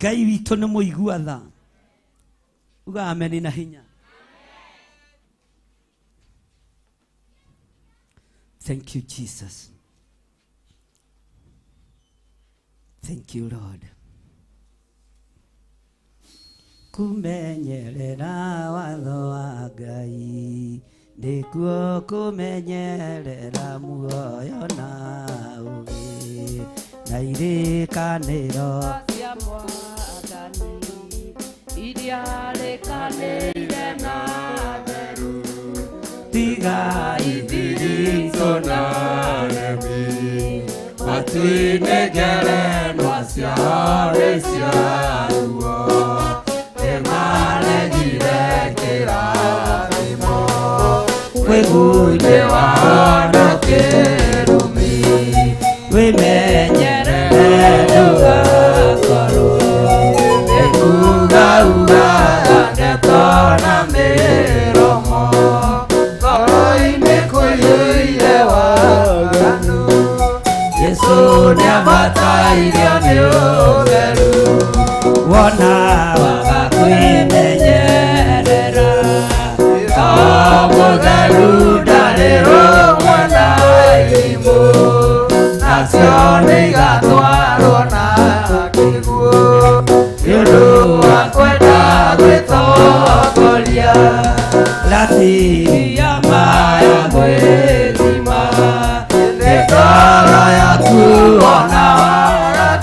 [SPEAKER 12] Ngai witũ nĩ mũigua tha. Uga ameni na hinya. Thank you Jesus. Thank you Lord. Kumenyerera watho wa Ngai nĩkuo kũmenyerera muoyo na ũgĩ na irĩkanĩro
[SPEAKER 2] cia Mwathani iria rĩkanĩire na theru.
[SPEAKER 12] Tiga
[SPEAKER 6] ithiritũ na remi matu-inĩ ngerenwa ciarĩ cia ruo nĩmaregire kĩrathimo wĩgunyĩ wao na kĩrumi
[SPEAKER 12] wĩmenyerere ndũgakorwo
[SPEAKER 6] nĩkugauga ndeto na mĩromo ngoro-inĩ kũiyũire waganu. Jesu nĩabatairio nĩ ũtheru
[SPEAKER 12] wona waga kwĩmenyerera.
[SPEAKER 6] Roho Mũtheru ndarĩ rũmwe na irimũ nacio nĩigatwarwo na kĩguũ nĩ ũndũ wa kwenda gwĩtongoria.
[SPEAKER 12] Ratiri
[SPEAKER 6] ya maya gwĩthima nĩ ngoro yaku ona waganu.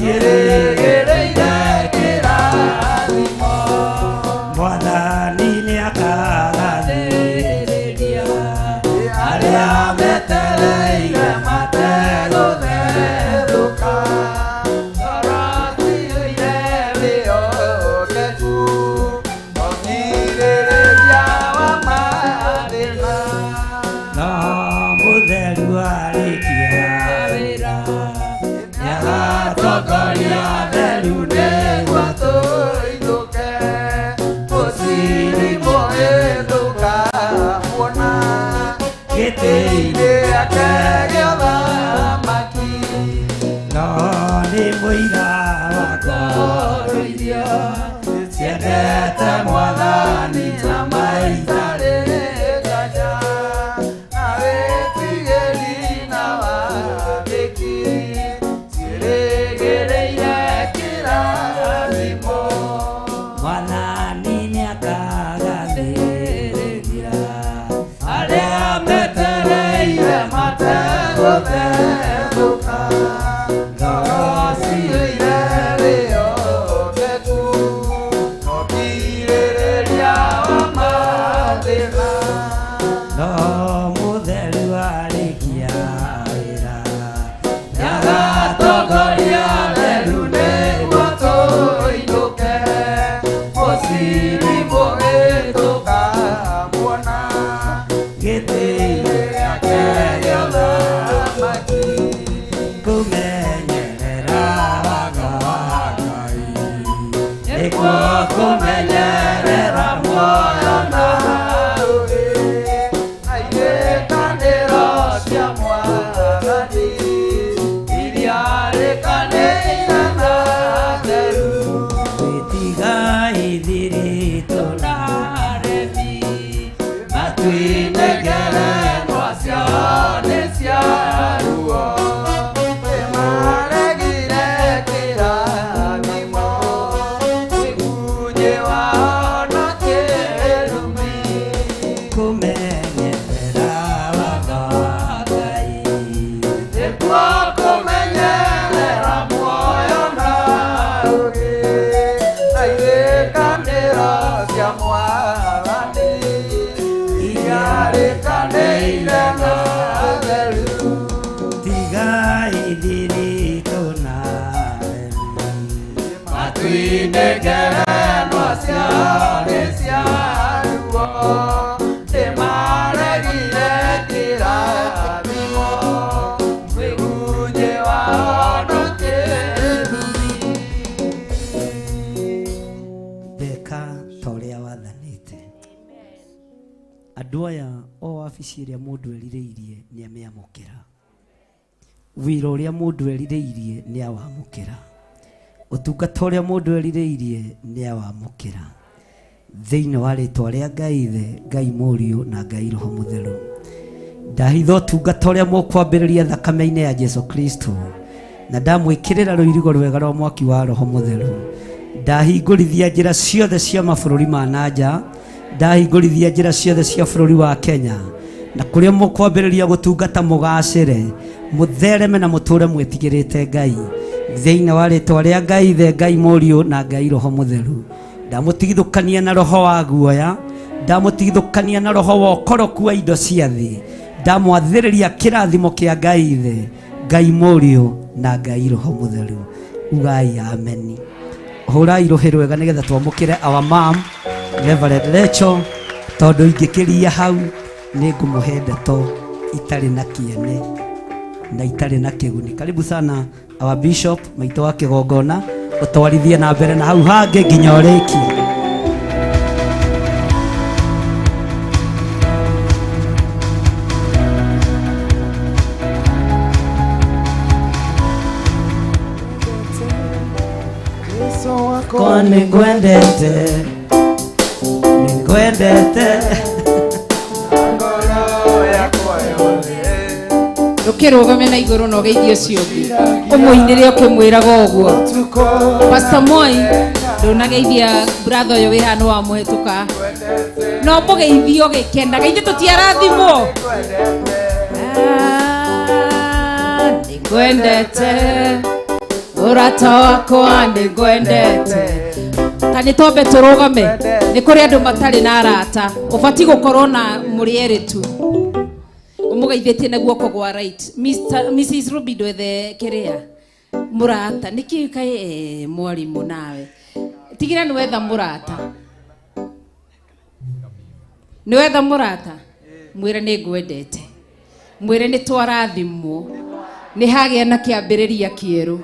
[SPEAKER 12] Ciĩrĩgĩrĩire kĩrathimo.
[SPEAKER 11] Mwathani nĩakagathĩrĩria
[SPEAKER 12] arĩa metereire mategũthethũka. Ngoro ciyũire wĩhokeku, ũkirĩrĩria wa mathĩna.
[SPEAKER 11] No mũtheru arĩkia
[SPEAKER 12] wĩra, nĩagatongoria theru nĩguo tũinũke. Mũciri mũhĩtũkamuona
[SPEAKER 11] gĩtĩ-inĩ
[SPEAKER 12] gĩake gĩa ũthamaki.
[SPEAKER 11] No nĩ mũira wa ngoro iria
[SPEAKER 12] ciendete Mwathani na maitarĩ nganja, na wĩtigĩri na wathĩki, ciĩrĩgĩrĩire kĩrathimo.
[SPEAKER 11] Mwathani nĩakagathĩrĩria
[SPEAKER 12] arĩa metereire mategũthethũka. Ngoro ciyũire wĩhokeku, ũkirĩrĩria wa mathĩna.
[SPEAKER 11] No mũtheru arĩkia wĩra
[SPEAKER 12] Nĩagatongoria theru nĩguo tũinũke. Mũciri mũhĩtũkamuona
[SPEAKER 11] gĩtĩ-inĩ
[SPEAKER 12] gĩake gĩa ũthamaki.
[SPEAKER 11] Kũmenyerera watho wa Ngai
[SPEAKER 12] nĩkuo kũmenyerera muoyo na ũũgĩ, na irĩkanĩro cia Mwathani iria rĩkanĩire na theru.
[SPEAKER 11] Gwĩtigai thiritũ na
[SPEAKER 12] aremi matu-inĩ ngerenwa ciao nĩ cia ruo, nĩmaregire kĩrathimo, mwĩgunyĩ wao na kĩrumi.
[SPEAKER 11] Kũmenyerera watho wa Ngai
[SPEAKER 12] Nĩkuo kũmenyerera muoyo na ũũgĩ, na irĩkanĩro cia Mwathani iria rĩkanĩire na theru.
[SPEAKER 11] Tigai thiritũ na aremi
[SPEAKER 12] Matu-inĩ ngerenwa ciao nĩ cia ruo, nĩmaregire kĩrathimo, mwĩgunyĩ wao na kĩrumi.
[SPEAKER 11] Ndeka ta ũrĩa wathanĩte. Andũ aya o wabici ĩrĩa mũndũ erirĩirie nĩ amĩamũkĩra, wĩra ũrĩa mũndũ erirĩirie nĩ awamũkĩra, ũtungata ũrĩa mũndũ erirĩirie nĩ awamũkĩra, thĩinĩ wa rĩtwa rĩa Ngai Ithe, Ngai Mũriũ na Ngai Roho Mũtheru. Ndahitha ũtungata ũrĩa mũkwambĩrĩria thakame-inĩ ya Jesu Kristo, na ndamwĩkĩrĩra rũirigo rwega rwa mwaki wa Roho Mũtheru. Ndahingũrithia njĩra ciothe cia mabũrũri ma na nja, ndahingũrithia njĩra ciothe cia bũrũri wa Kenya, na kũrĩa mũkwambĩrĩria gũtungata mũgacĩre, mũthereme na mũtũre mwĩtigĩrĩte Ngai, thĩinĩ wa rĩtwa rĩa Ngai Ithe, Ngai Mũriũ na Ngai Roho Mũtheru. Ndamũtigithũkania na roho wa guoya, ndamũtigithũkania na roho wa ũkoroku wa indo cia thĩ, ndamwathĩrĩria kĩrathimo kĩa Ngai Ithe, Ngai Mũriũ na Ngai Roho Mũtheru. Ugai ameni. Hũrai rũhĩ rwega nĩgetha twamũkĩre our mom Reverend Rachel, tondũ ingĩkĩria hau nĩ ngũmũhe ndeto itarĩ na kĩene na itarĩ na kĩguni. Karibu sana our bishop maitũ wa kĩgongona, ũtwarithie na mbere na hau hangĩ nginya ũrĩkie. Kwa nĩngwendete, nĩngwendete.
[SPEAKER 8] Ndũkĩrũgame na igũrũ na ũgeithie ũcio ũngĩ, ũmũinĩre ũkĩmwĩraga ũguo. Pastor Moi, ndũnageithia brother ũyũ wĩ haha nĩ wamũhĩtũka, no mũgeithie ũgĩkenaga, ithuĩ tũtiarathimwo. Nĩngwendete. Mũrata wakwa nĩ ngwendete. Ta nĩ twambe tũrũgame. Nĩ kũrĩ andũ matarĩ na arata. Ũbatiĩ gũkorwo na mũrĩ erĩ tu. Ũmũgeithĩtie na guoko gwa right. Mr. Mrs. Ruby ndwethe kĩrĩa. Mũrata. Nĩkĩ kaĩ mwarimũ nawe. Tigĩra nĩ wetha mũrata. Nĩ wetha mũrata. Mwĩre nĩ ngwendete. Mwĩre nĩ twarathimwo. Nĩ hagĩa na kĩambĩrĩria kĩerũ.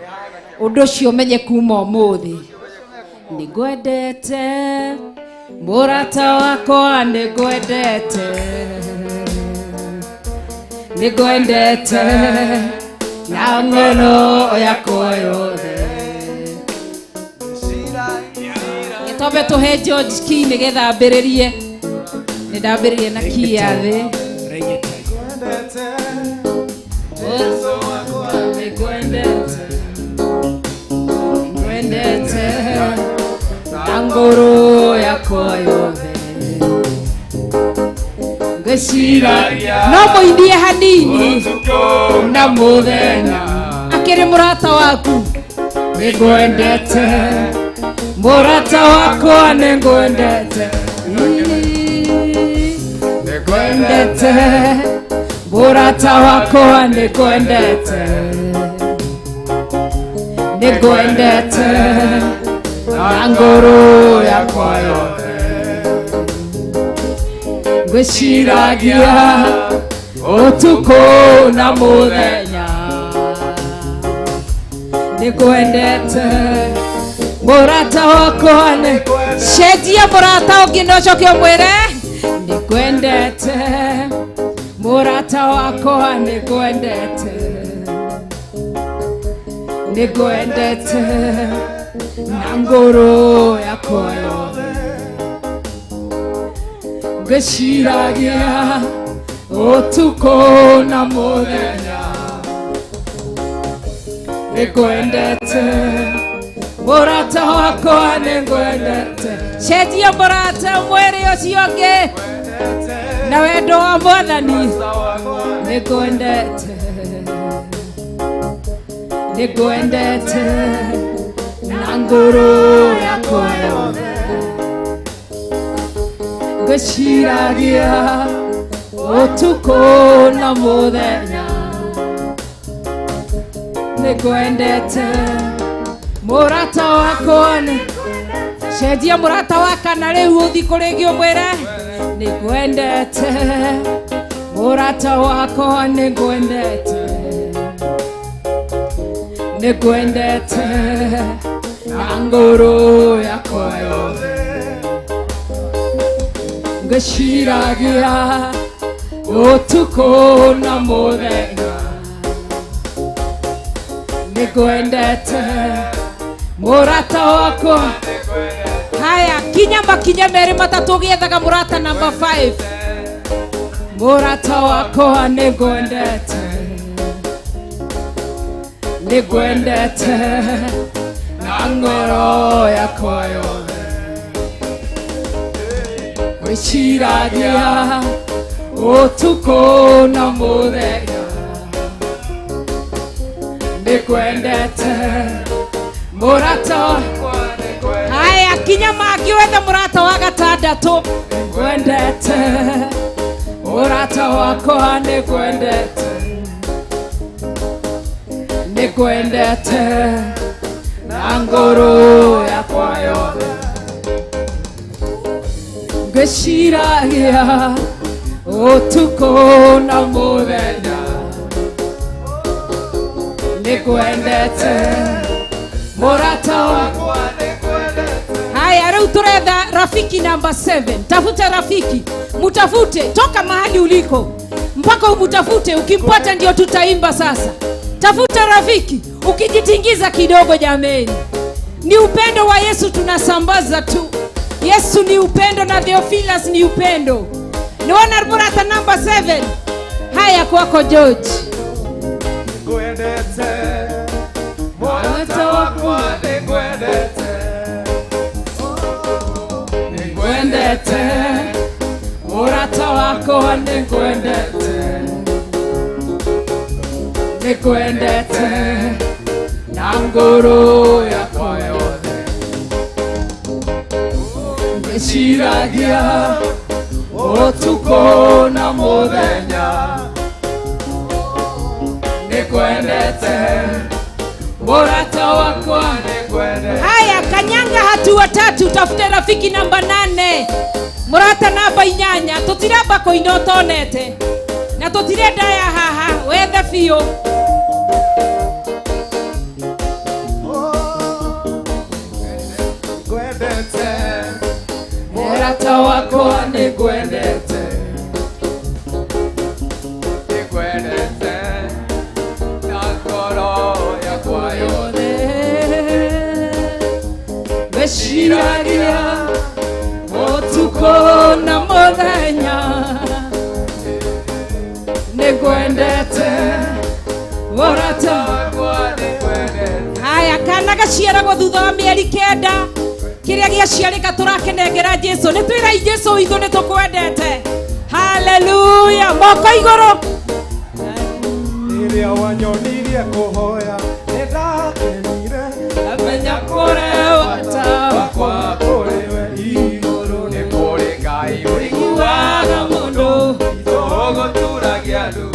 [SPEAKER 8] Ũndũ ũcio ũmenye kuma ũmũthĩ. Nĩ ngwendete. Mũrata wakwa nĩ ngwendete. Nĩ ngwendete. Na ngoro yakwa yothe. Gĩtombe tũhe George key nĩgetha ambĩrĩrie. Nĩ ndambĩrĩria na key ya thĩ. Nĩngwendete na ngoro yakwa yothe. Ngwĩciragia no mũinie hanini na mũthenya akĩrĩ mũrata waku. Nĩngwendete mũrata wakwa nĩngwendete. Nĩngwendete mũrata wakwa nĩngwendete. Nĩngwendete na ngoro yakwa yothe. Ngwĩciragia ũtukũ na mũthenya. Nĩngwendete mũrata wakwa nĩ cenjia mũrata ũngĩ na ũcoke ũmwĩre nĩngwendete mũrata wakwa nĩngwendete. Nĩngwendete na ngoro yakwa yothe. Ngwĩciragia ũtukũ na mũthenya. Nĩngwendete mũrata wakwa nĩngwendete. Cenjia mũrata mwĩrĩ ũcio ũngĩ na wendo wa Mwathani. Nĩngwendete. Nĩngwendete na ngoro yakwa yothe. Ngwĩciragia ũtukũ na mũthenya. Nĩngwendete mũrata wakwa nĩ cenjia mũrata wa kana rĩu ũthiĩ kũrĩngĩ ũmwĩre nĩngwendete mũrata wakwa nĩngwendete. Nĩngwendete na ngoro yakwa yothe. Ngwĩciragia ũtukũ na mũthenya. Nĩngwendete mũrata wakwa. Haya, kinya makinya merĩ matatũ ũgĩethaga mũrata namba 5. Mũrata wakwa nĩngwendete. Nĩngwendete na ngoro yakwa yothe. Ngwĩciragia ũtukũ na mũthenya. Nĩngwendete mũrata. Haya, kinya mangĩ wethe mũrata wa gatandatũ. Nĩngwendete mũrata wakwa nĩngwendete. Nĩngwendete na ngoro yakwa yothe. Ngwĩciragia ũtukũ na mũthenya. Nĩngwendete mũrata wakwa. Haya, rĩu tũretha rafiki namba 7. Tafuta rafiki, mutafute toka mahali uliko mpaka umutafute. Ukimpata ndio tutaimba sasa. Tafuta rafiki, ukijitingiza kidogo jameni. Ni upendo wa Yesu tunasambaza tu. Yesu ni upendo na Theophilus ni upendo. Niona murata namba 7. Haya, kwako George.
[SPEAKER 6] Nĩngwendete mũrata wakwa nĩngwendete.
[SPEAKER 8] Nĩngwendete mũrata wakwa nĩngwendete. Nĩngwendete na
[SPEAKER 5] Na ngoro yakwa yothe Ndĩciragia ũtukũ na mũthenya Nĩngwendete mũrata wakwa nĩngwendete.
[SPEAKER 8] Haya, kanyanga hatua tatu, tafute rafiki namba 8, murata namba 8. Tutiramba kuina utonete na tutirenda ya haha wethe biũ.
[SPEAKER 5] Ngwendete mũrata wakwa nĩngwendete nĩngwendete na ngoro yakwa yothe
[SPEAKER 8] Ndĩciragia ũtukũ na mũthenya nĩngwendete mũrata
[SPEAKER 5] wakwa nĩngwendete.
[SPEAKER 8] Haya, kana gaciaragwo thutha wa mĩeri 9 kĩrĩa gĩaciarĩka tũrakenengera Jesu. Nĩ twĩrai Jesu witũ nĩ tũkwendete. Haleluya, moko igũrũ.
[SPEAKER 6] Rĩrĩa wanyonirie kũhoya nĩndakenire
[SPEAKER 5] Amenya kũrĩ bata wakwa kũrĩ we igũrũ nĩ kũrĩ Ngai ũiguaga mũndũ tũgũturagia ndu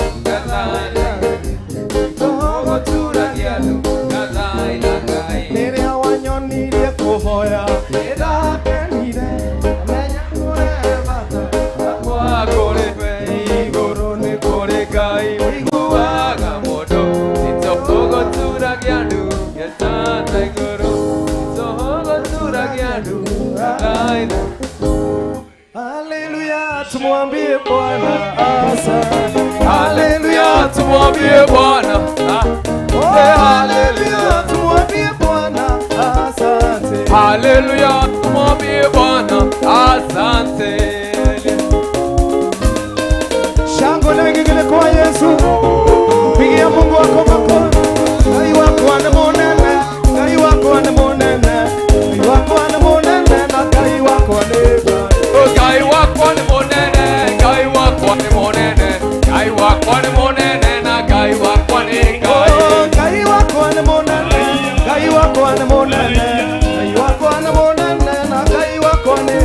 [SPEAKER 5] tũgũturagia ndu gathai na Ngai.
[SPEAKER 6] Rĩrĩa wanyonirie kũhoya nĩndakenire amenya kũrĩ bata
[SPEAKER 5] wakwa kũrĩ we igũrũ nĩ kũrĩ Ngai ũiguaga mũndũ tũgũturagia ndu gatata igũrũ tũgũturagia ndu gathai na
[SPEAKER 6] Haleluya, tumwambie Bwana asante.
[SPEAKER 5] Haleluya, tumwambie Bwana.
[SPEAKER 6] Haleluya, tumwambie Bwana asante.
[SPEAKER 5] Haleluya, tumwambie Bwana asante.
[SPEAKER 6] Shangwe na vigelegele kwa Yesu. Pigia Mungu wako makofi. Ngai wakwa nĩ mũnene, Ngai wakwa nĩ mũnene, Ngai wakwa nĩ mũnene na Ngai wakwa nĩ Ngai.
[SPEAKER 5] Ngai wakwa nĩ mũnene, Ngai wakwa nĩ mũnene, Ngai wakwa nĩ mũnene na Ngai wakwa nĩ Ngai.
[SPEAKER 6] Ngai wakwa nĩ mũnene, Ngai wakwa nĩ mũnene, Ngai wakwa nĩ mũnene na Ngai wakwa nĩ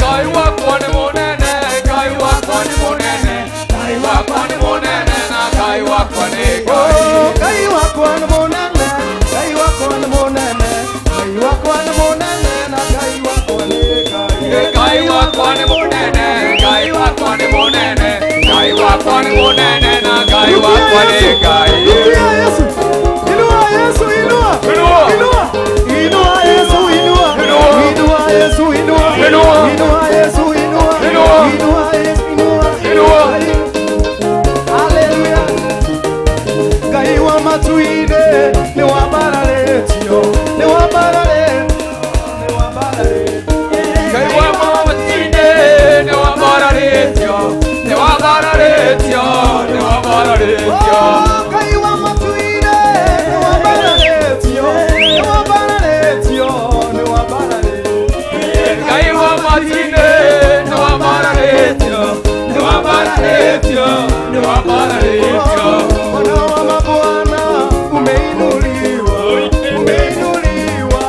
[SPEAKER 5] Ngai wakwa nĩ mũnene, Ngai wakwa nĩ mũnene, Ngai wakwa nĩ mũnene na Ngai wakwa nĩ Ngai.
[SPEAKER 6] Ngai wakwa nĩ mũnene, Ngai wakwa nĩ mũnene, Ngai wakwa nĩ mũnene na Ngai wakwa nĩ Ngai.
[SPEAKER 5] Ngai wakwa nĩ mũnene, Ngai wakwa nĩ mũnene, Ngai wakwa nĩ mũnene na Ngai wakwa nĩ Ngai.
[SPEAKER 6] Inua Yesu, inua Yesu, inua.
[SPEAKER 5] Inua.
[SPEAKER 6] Inua. Inua Yesu, inua.
[SPEAKER 5] Inua.
[SPEAKER 6] Inua Yesu, inua.
[SPEAKER 5] Inua.
[SPEAKER 6] Inua Yesu, inua.
[SPEAKER 5] Inua.
[SPEAKER 6] Inua Yesu, inua.
[SPEAKER 5] Inua.
[SPEAKER 6] Haleluya. Ngai wa matu-inĩ nĩ wambararĩtio, nĩ wambararĩtio, nĩ wambararĩtio.
[SPEAKER 5] Ngai wa matu-inĩ nĩ wambararĩtio, nĩ wambararĩtio, nĩ wambararĩtio.
[SPEAKER 6] Ngai wa matu-inĩ nĩ wambararĩtio, nĩ wambararĩtio, nĩ wambararĩtio.
[SPEAKER 5] Ngai wa matu-inĩ nĩ wambararĩtio, nĩ wambararĩtio, nĩ wambararĩtio.
[SPEAKER 6] Bwana wa mabwana umeinuliwa, umeinuliwa.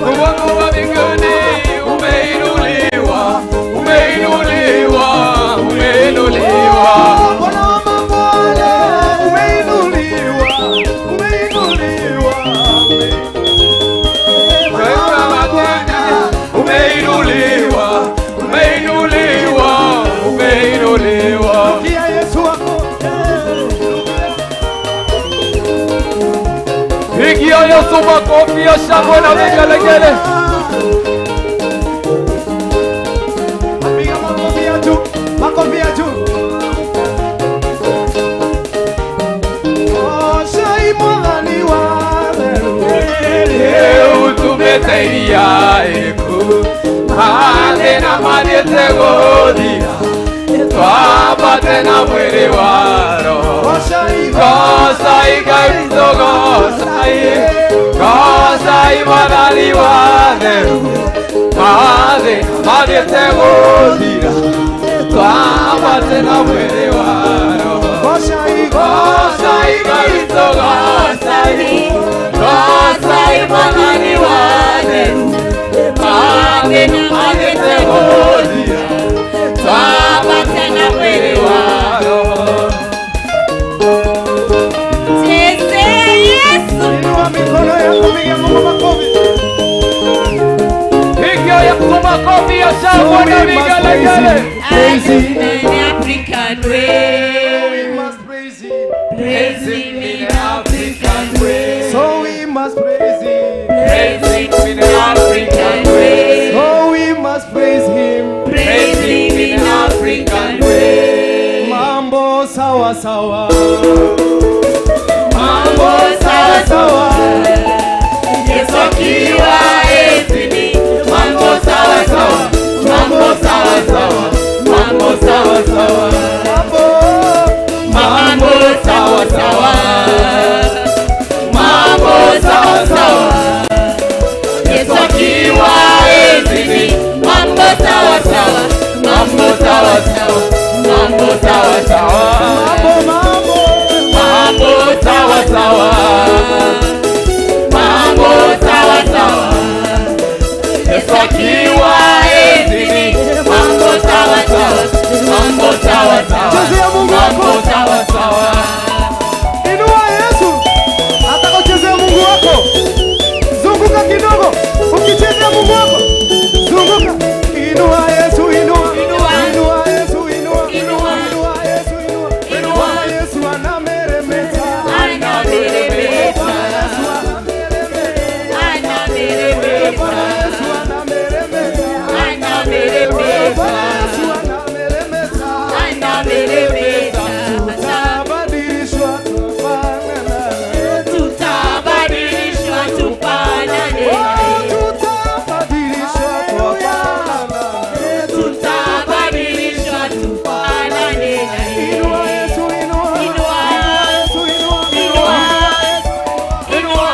[SPEAKER 5] Mungu wa mbinguni umeinuliwa, umeinuliwa, umeinuliwa.
[SPEAKER 6] Bwana wa mabwana umeinuliwa, umeinuliwa.
[SPEAKER 5] Bwana wa mabwana umeinuliwa, umeinuliwa, umeinuliwa.
[SPEAKER 6] Kia Yesu wako.
[SPEAKER 5] Pigia Yesu makofi ya shangwe na vigelegele.
[SPEAKER 6] Piga makofi ya juu, makofi ya juu. Oh, shai mwathani wa theru.
[SPEAKER 5] Utumĩte iria ĩku mathĩna mathiĩte gũthira twambate na mwĩrĩ wa roho gocai Ngai witũ gocai gocai mwathani wa theru mathĩna mathiĩte gũthira twambate na mwĩrĩ wa roho
[SPEAKER 6] Gocai,
[SPEAKER 13] Gocai Kristo, gocai, gocai Mwathani wa theru. Mathĩna magĩte gũthira, twambate na mwĩrĩ wa roho.
[SPEAKER 6] Inua mikono yako, piga Mungu makofi.
[SPEAKER 5] Piga Yesu makofi ya shangwe na vigelegele.
[SPEAKER 6] Praise him.
[SPEAKER 2] African way.
[SPEAKER 6] We must praise him.
[SPEAKER 2] Praise him in African way.
[SPEAKER 6] So we must praise him.
[SPEAKER 2] Praise him in African way.
[SPEAKER 6] So we must praise him.
[SPEAKER 2] Praise him in African way.
[SPEAKER 6] Mambo sawa sawa.
[SPEAKER 2] Mambo sawa
[SPEAKER 6] sawa.
[SPEAKER 2] Yesu akiwa ezini. Mambo sawa sawa. Mambo sawa sawa. Mambo sawa sawa. Mambo sawa sawa. Mambo sawa sawa. Yesu akiwa ezini. Mambo sawa sawa. Mambo sawa sawa. Mambo sawa sawa.
[SPEAKER 6] Mambo
[SPEAKER 2] Mambo sawa sawa. Mambo sawa sawa. Yesu akiwa ezini. Mambo sawa sawa. Mambo sawa sawa.
[SPEAKER 6] Chezea Mungu wako.
[SPEAKER 2] Mambo sawa sawa.
[SPEAKER 6] Inua Yesu. Nataka uchezee Mungu wako. Zunguka kidogo. Ukichezea Mungu wako. Zunguka. Inua Yesu, inua. Inua Yesu, inua.
[SPEAKER 2] Inua.
[SPEAKER 6] Inua Yesu, inua.
[SPEAKER 2] Inua.
[SPEAKER 6] Bwana Yesu anameremeta.
[SPEAKER 2] Anameremeta.
[SPEAKER 6] Bwana Yesu anameremeta.
[SPEAKER 2] Anameremeta.
[SPEAKER 6] Bwana Yesu anameremeta.
[SPEAKER 2] Anameremeta.
[SPEAKER 6] Bwana Yesu anameremeta.
[SPEAKER 2] Anameremeta.
[SPEAKER 6] Tutabadilishwa tufanane.
[SPEAKER 2] Tutabadilishwa tufanane.
[SPEAKER 6] Tutabadilishwa tufanane.
[SPEAKER 2] Tutabadilishwa tufanane.
[SPEAKER 6] Inua Yesu, inua.
[SPEAKER 2] Inua.
[SPEAKER 6] Yesu, inua.
[SPEAKER 2] Inua. Inua.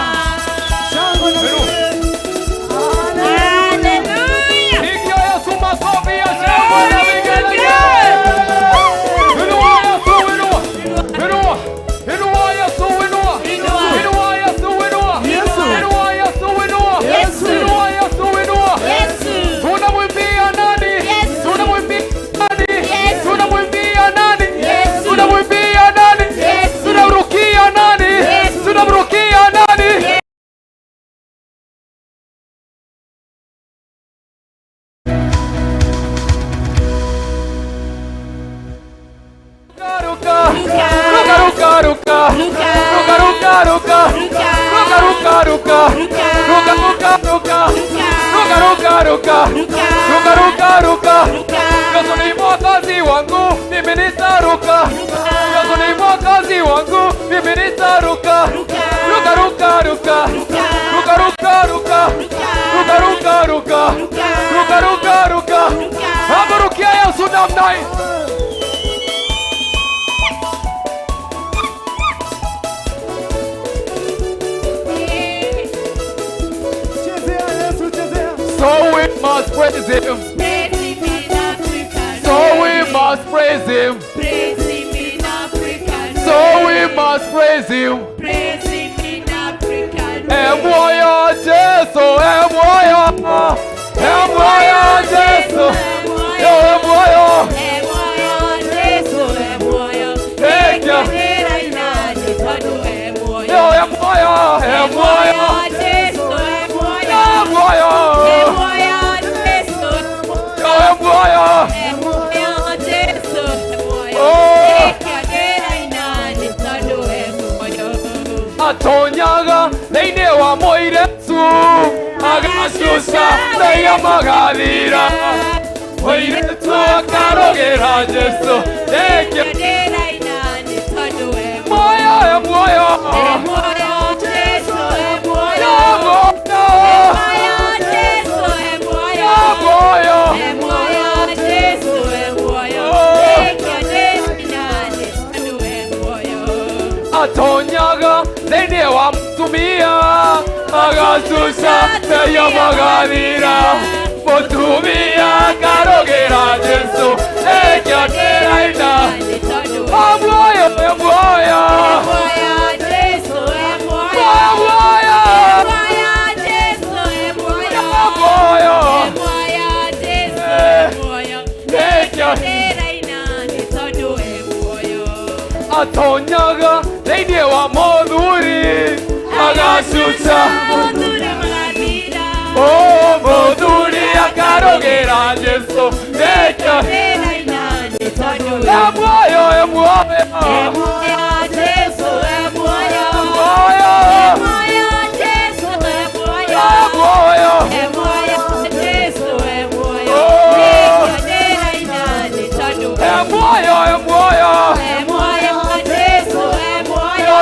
[SPEAKER 6] Shangwe na vigelegele.
[SPEAKER 2] Hallelujah.
[SPEAKER 5] Piga Yesu makofi ya shangwe na vigelegele. Inua Yesu, inua. Inua. Inua Yesu, inua.
[SPEAKER 2] Inua.
[SPEAKER 5] Inua Yesu, inua.
[SPEAKER 6] Yesu.
[SPEAKER 5] Inua Yesu, inua.
[SPEAKER 2] Yesu.
[SPEAKER 5] Inua Yesu, inua.
[SPEAKER 2] Yesu.
[SPEAKER 5] Tunamwimbia nani?
[SPEAKER 2] Yesu.
[SPEAKER 5] Tunamwimbia nani?
[SPEAKER 2] Yesu.
[SPEAKER 5] Tunamwimbia nani?
[SPEAKER 2] Yesu.
[SPEAKER 5] Tunamwimbia nani?
[SPEAKER 2] Yesu.
[SPEAKER 5] Tunamrukia nani?
[SPEAKER 2] Yesu.
[SPEAKER 5] Tunamrukia nani? Ruka, ruka, ruka, ruka, ruka, ruka, ruka, ruka, ruka, ruka, ruka, ruka, ruka, ruka, ruka, ruka, ruka, ruka. Yesu ni mwokozi wangu, mimi nitaruka. Yesu ni mwokozi wangu, mimi nitaruka. Ruka, ruka, ruka, ruka, ruka, ruka, ruka, ruka, ruka, ruka, ruka, ruka. Amrukia Yesu namna hii.
[SPEAKER 6] Chezea Yesu, chezea.
[SPEAKER 5] So we must praise him.
[SPEAKER 2] Praise him in African
[SPEAKER 5] So we must praise him.
[SPEAKER 2] Praise him in African
[SPEAKER 5] So we must praise him.
[SPEAKER 2] Praise him in African
[SPEAKER 5] Emoyo Jesu, emoyo, emoyo Jesu, yo emoyo,
[SPEAKER 2] Emoyo Jesu emoyo.
[SPEAKER 5] Eka.
[SPEAKER 2] Ekera inani tondũ emoyo.
[SPEAKER 5] yo emoyo, emoyo,
[SPEAKER 2] Jesu emoyo.
[SPEAKER 5] emoyo,
[SPEAKER 2] Emoyo Jesu
[SPEAKER 5] yo emoyo.
[SPEAKER 2] emoyo Jesu emoyo.
[SPEAKER 5] Oh.
[SPEAKER 2] Ekera inani tondũ emoyo.
[SPEAKER 5] Atonyaga thĩinĩ wa mũirĩtu agacuca thaiya magathira mũirĩtu akarũgĩra Jesu ĩkĩ
[SPEAKER 2] Ekera inani tondũ emoyo.
[SPEAKER 5] muoyo emoyo
[SPEAKER 2] Emoyo Jesu emoyo.
[SPEAKER 5] emoyo
[SPEAKER 2] Emoyo Jesu emoyo.
[SPEAKER 5] emoyo
[SPEAKER 2] Emoyo Jesu emoyo.
[SPEAKER 5] Oh.
[SPEAKER 2] Ekera inani tondũ emoyo.
[SPEAKER 5] Atonyaga thĩinĩ wa mũtumia agacuca thaiya magathira mũtumia akarũgĩra Jesu ĩkĩonera ina. Amuoyo, amuoyo. muoyo.
[SPEAKER 2] Jesu e muoyo. Jesu e muoyo. Jesu e muoyo.
[SPEAKER 5] Atonyaga thĩinĩ wa mũthuri agacuca oh mũthuri akarũgĩra Jesu nĩkĩo e muoyo e muoyo
[SPEAKER 2] Jesu e muoyo Jesu e muoyo Jesu e muoyo
[SPEAKER 5] e muoyo e muoyo
[SPEAKER 2] Jesu e muoyo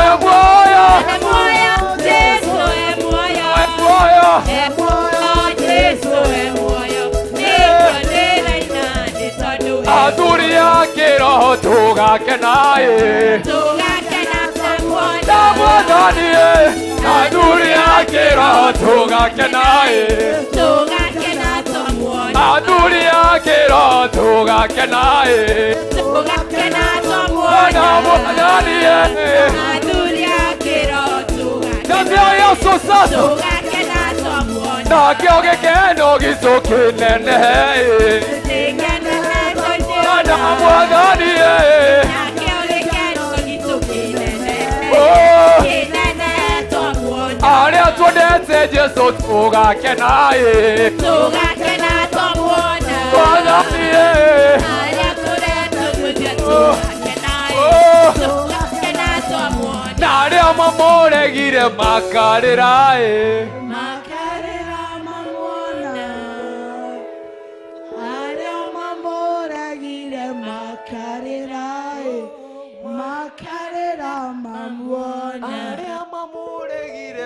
[SPEAKER 2] Jesu e muoyo Jesu e muoyo
[SPEAKER 5] athuri a kĩroho tũgakena ĩ na Mwathani ĩ athuri a kĩroho tũgakena ĩ athuri a kĩroho tũgakena ĩ na Mwathani ĩ Ndio Yesu sasa nakĩo gĩkeno gitũ kĩnene ĩ na Mwathani ĩ arĩa twendete Jesu tũgakena ĩ Mwathani ĩ na arĩa mamũregire makarĩra ĩ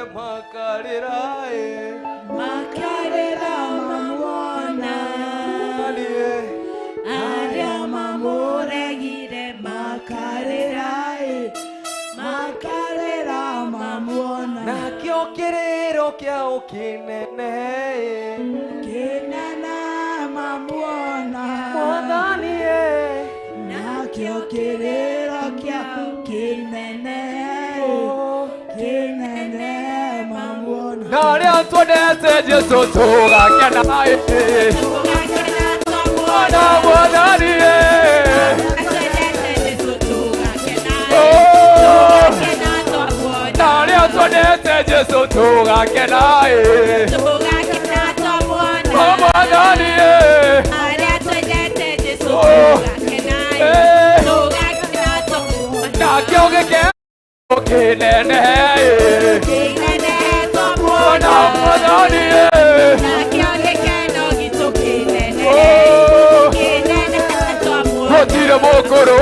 [SPEAKER 5] makarĩra ĩ
[SPEAKER 4] makarĩra mamuona arĩa mamũregire makarĩra ĩ makarĩra mamuona
[SPEAKER 6] nakĩo kĩrĩro kĩao kĩnene ĩ
[SPEAKER 4] kĩnene mamuona
[SPEAKER 6] Mwathani ĩ
[SPEAKER 4] nakĩo kĩrĩro kĩao kĩnene kĩnene mamuona
[SPEAKER 5] na arĩa twendete Jesu tũgakena ĩ na Mwathani ĩ na arĩa twendete Jesu tũgakena ĩ Mwathani ĩ nakĩo gĩkeno kĩnene ĩ na Mwathani ĩ gũtirĩ mũkũrũ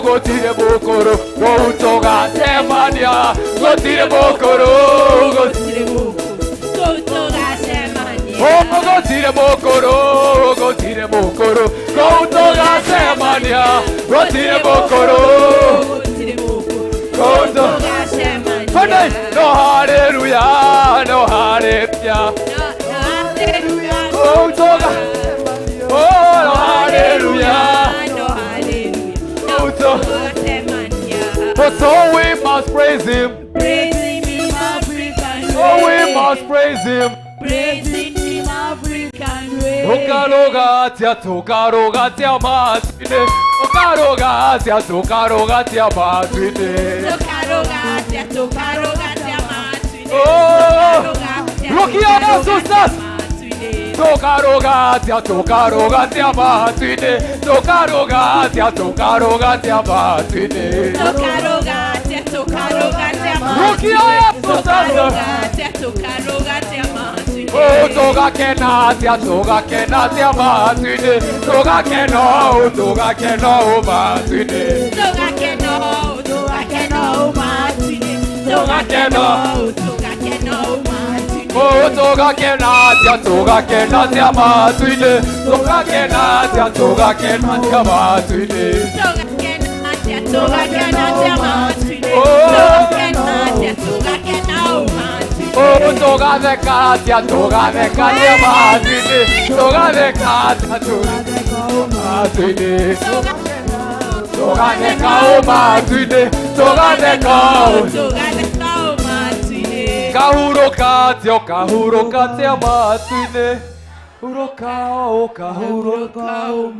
[SPEAKER 5] gũtirĩ mũkũrũ kũu tũgacemania gũtirĩ mũkũrũ gũtirĩ mũkũrũ gũtirĩ mũkũrũ kũu tũgacemania gũtirĩ mũkũrũ kũu tũgacemania no haleluya no haleluya kũu tũga oh no haleluya So we must praise him.
[SPEAKER 2] Praise him in African way.
[SPEAKER 5] Oh, we must praise him.
[SPEAKER 2] Praise him in African way.
[SPEAKER 5] Tukarogatia, tukarogatia matwine. Tukarogatia, tukarogatia matwine.
[SPEAKER 2] Tukarogatia, tukarogatia matwine.
[SPEAKER 5] Oh, Rukia Yesu sasa. Tukarogatia, tukarogatia matwine. Tukarogatia, tukarogatia matwine.
[SPEAKER 2] Tukarogatia, tukarogatia matwine.
[SPEAKER 5] Rukia Yesu sasa.
[SPEAKER 2] Tukarogatia, tukarogatia matwine.
[SPEAKER 5] Oh, tugakenatia, tugakenatia matwine. Tugakeno, tugakeno matwine.
[SPEAKER 2] Tugakeno, tugakeno matwine. Tugakeno, tugakeno matwine.
[SPEAKER 5] Oh, tugakenatia, tugakenatia matwine. Tugakenatia, tugakenatia matwine.
[SPEAKER 2] Tugakenatia, tugakenatia matwine. Tugakenatia, tugakenao matwine.
[SPEAKER 5] Oh, tugathekatia, tugathekatia matwine. Tugathekatia, tugathekao matwine. Tugathekao matwine.
[SPEAKER 2] Tũgatheka matu-inĩ.
[SPEAKER 3] Kahurũka atĩa, kahurũka atĩa matu-inĩ. Huruka, kahurũka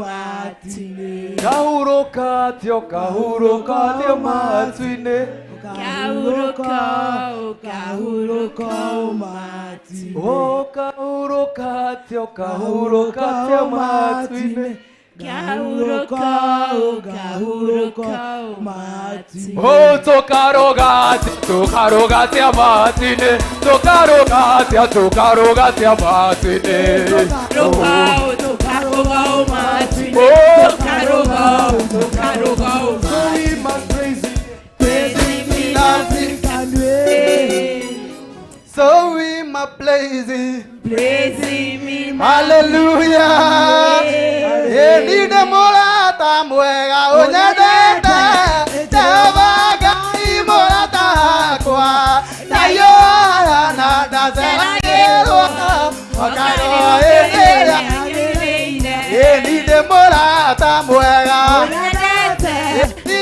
[SPEAKER 3] matu-inĩ. Kahurũka atĩa, kahurũka atĩa matu-inĩ.
[SPEAKER 2] Kahurũka, kahurũka matu-inĩ.
[SPEAKER 3] Oh, kahurũka atĩa, kahurũka atĩa matu-inĩ.
[SPEAKER 2] Kahurũka, kahurũka matu-inĩ.
[SPEAKER 3] Oh, tũkarũga atĩa, tũkarũga atĩa matu-inĩ. Tũkarũga atĩa, tũkarũga atĩa matu-inĩ.
[SPEAKER 2] Tũkarũga, tũkarũga matu-inĩ. Tũkarũga, tũkarũga matu-inĩ.
[SPEAKER 7] So we must praise him.
[SPEAKER 2] Praise him.
[SPEAKER 7] Hallelujah. Ninde mũrata mwega ũnyendete, Jehova Ngai mũrata wakwa, ndaiyũra na ndaceragĩrwo, ũkarwo hĩndĩ ĩrĩa Ninde mũrata mwega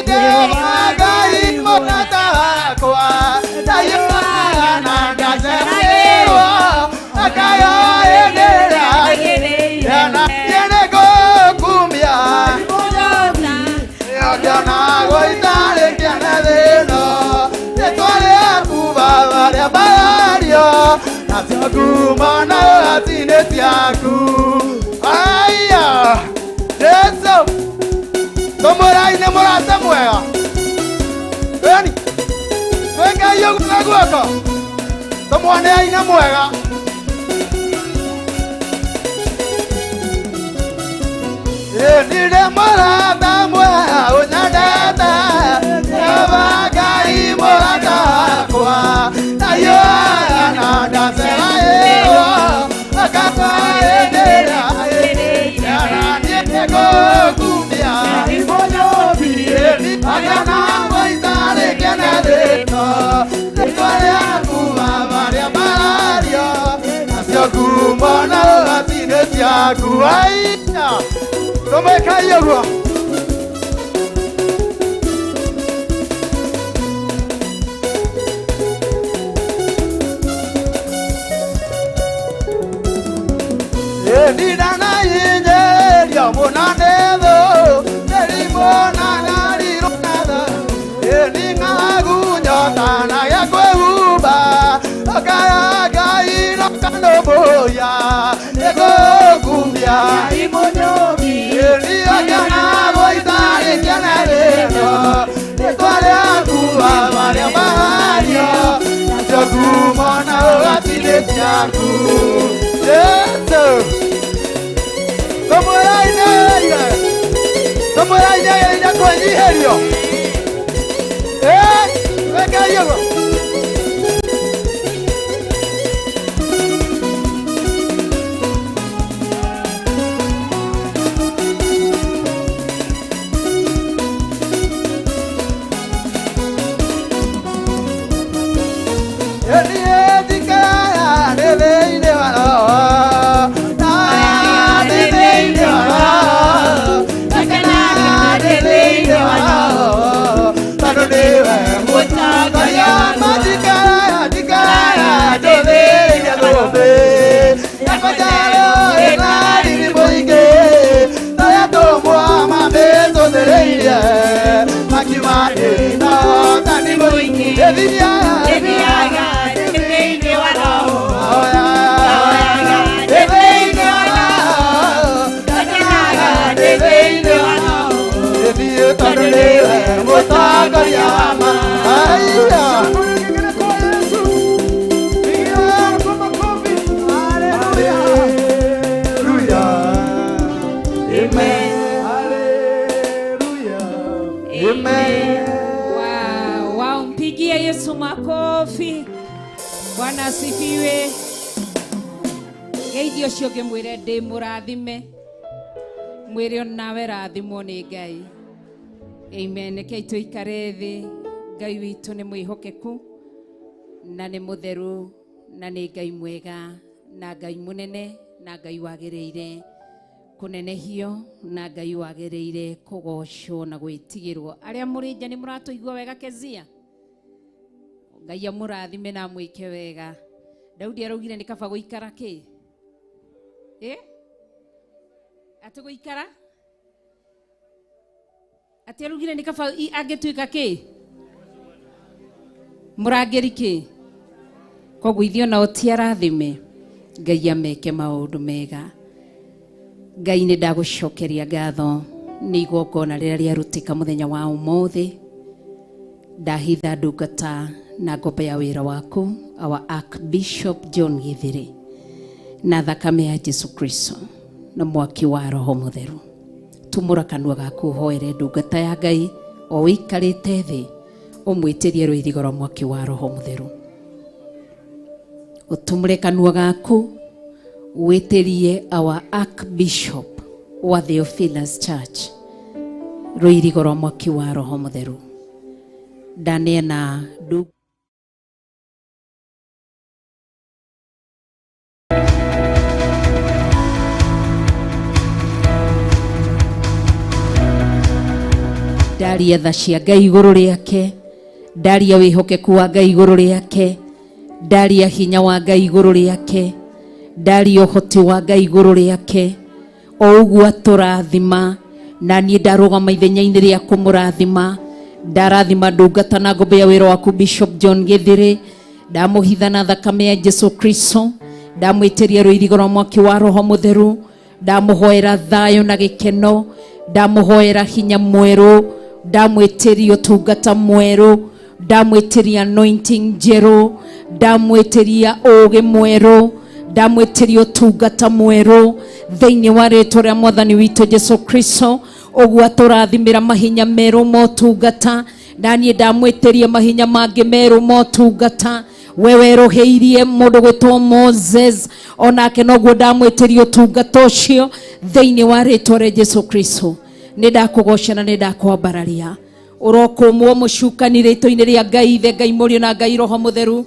[SPEAKER 7] Jehova Ngai mũrata wakwa, ndaiyũra na ndaceragĩrwo, ũkarwo hĩndĩ ĩrĩa Aya, Jesu, tũmũraine mũrata mwega. Eni, twĩkei ũguo na guoko, tũmuone aine mwega. Ninde mũrata mwega ũnyendete, Jehova Ngai mũrata wakwa, ndaiyũra na ndaceragĩrwo, akatwa hĩndĩ ĩrĩa niĩ nĩngũkumia. Akanagwo itarĩ kĩene thĩ-ĩno, rĩĩtwa rĩaku Baba rĩambarario, nacio ngumo na ũhoti nĩ ciaku. Aiya, tũmwĩkei ũguo. Ndinanahinyĩrio mũno nĩ thũ, mĩrimũ na ng'arirũ na tha. Nĩ ng'aragu nyota na gĩa kwĩhumba, ũkaya Ngai na ũkanũmbũiya, nĩngũkumia. Nĩngĩonagwo itarĩ kĩene thĩ-ĩno, rĩĩtwa rĩaku Baba rĩambarario, nacio ngumo na ũhoti nĩ ciaku. Jesu. Tũmũraine kwĩnyihĩrio. Twĩkei ũguo. Niĩ njikaraga ndĩ thĩinĩ wa Roho, na ndĩ thĩinĩ wa Roho, ndĩ thĩinĩ wa Roho, tondũ nĩwe mũtongoria wakwa. Njikaraga, njikaraga ndĩ thĩinĩ wa thũmbĩ yakwa njerũ ĩna riri mũingĩ, arĩa atũmwo mamĩtũthĩrĩirie makiuga ndĩ na ũhotani mũingĩ. Ĩthiaga
[SPEAKER 2] thĩinĩ wa Roho,
[SPEAKER 7] ndĩ thĩinĩ wa Roho, ngenaga ndĩ thĩinĩ wa Roho, ĩthiĩ tondũ nĩwe mũtongoria wa ma. Aiya. Hallelujah. Amen. Amen.
[SPEAKER 14] Wow, wow, mpigie Yesu makofi. Bwana asifiwe. Geithio ũcio ũngĩ mwĩre ndĩ mũrathime. Mwĩre onawe rathimwo nĩ Ngai. Amen. Rekei tũikare thĩ. Ngai witũ nĩ mwĩhokeku na nĩ mũtheru na nĩ Ngai mwega na Ngai mũnene na Ngai wagĩrĩire
[SPEAKER 8] Kũnenehio na Ngai wagĩrĩire kũgocwo na gwĩtigĩrwo. Arĩa mũrĩ nja nĩ mũratũigua wega Kezia? Ngai amũrathime na amwĩke wega. Daudi araugire nĩ kaba gũikara kĩ? Ĩ? Atĩ gũikara? Atĩ araugire nĩ kaba angĩtuĩka kĩ? Mũrangĩri kĩ? Koguo ithuĩ onao ti arathime. Ngai ameke maũndũ mega. Ngai nĩ ndagũcokeria ngatho nĩ igongona rĩrĩa rĩarutĩka mũthenya wa ũmũthĩ. Ndahitha ndungata na ngombo ya wĩra waku our Archbishop John Githiri na thakame ya Jesu Kristo na mwaki wa Roho Mũtheru. Tumũra kanua gaku ũhoere ndungata ya Ngai o ũikarĩte thĩ ũmwĩtĩrie rũirigo rwa mwaki wa Roho Mũtheru. Ũtumũre kanua gaku wĩtĩrie our Archbishop wa Theophilus Church rũirigo rwa mwaki wa Roho Mũtheru. Ndaneana ndu ndaria tha cia Ngai igũrũ rĩake, ndaria wĩhokeku wa Ngai igũrũ rĩake, ndaria hinya wa Ngai igũrũ rĩake, ndaria ũhoti wa Ngai igũrũ rĩake. O ũguo atũrathima na niĩ ndarũgama ithenya-inĩ rĩa kũmũrathima. Ndarathima ndungata na ngombo ya wĩra waku Bishop John Githiri, ndamũhitha na thakame ya Jesu Kristo, ndamwĩtĩria rũirigo rwa mwaki wa Roho Mũtheru, ndamũhoera thayũ na gĩkeno, ndamũhoera hinya mwerũ, ndamwĩtĩria ũtungata mwerũ, ndamwĩtĩria anointing njerũ, ndamwĩtĩria ũũgĩ mwerũ, ndamwĩtĩria ũtungata mwerũ thĩinĩ wa rĩtwa rĩa Mwathani witũ Jesu Kristo. Ũguo atũrathimĩra mahinya merũ ma ũtungata, na niĩ ndamwĩtĩria mahinya mangĩ merũ ma ũtungata. We werũhĩirie mũndũ gwĩtwo Moses, onake noguo ndamwĩtĩria ũtungata ũcio thĩinĩ wa rĩtwa rĩa Jesu Kristo. Nĩ ndakũgoca na nĩ ndakwambararia. Ũrokũmwo mũcukani rĩtwa-inĩ rĩa Ngai Ithe, Ngai Mũriũ na Ngai Roho Mũtheru.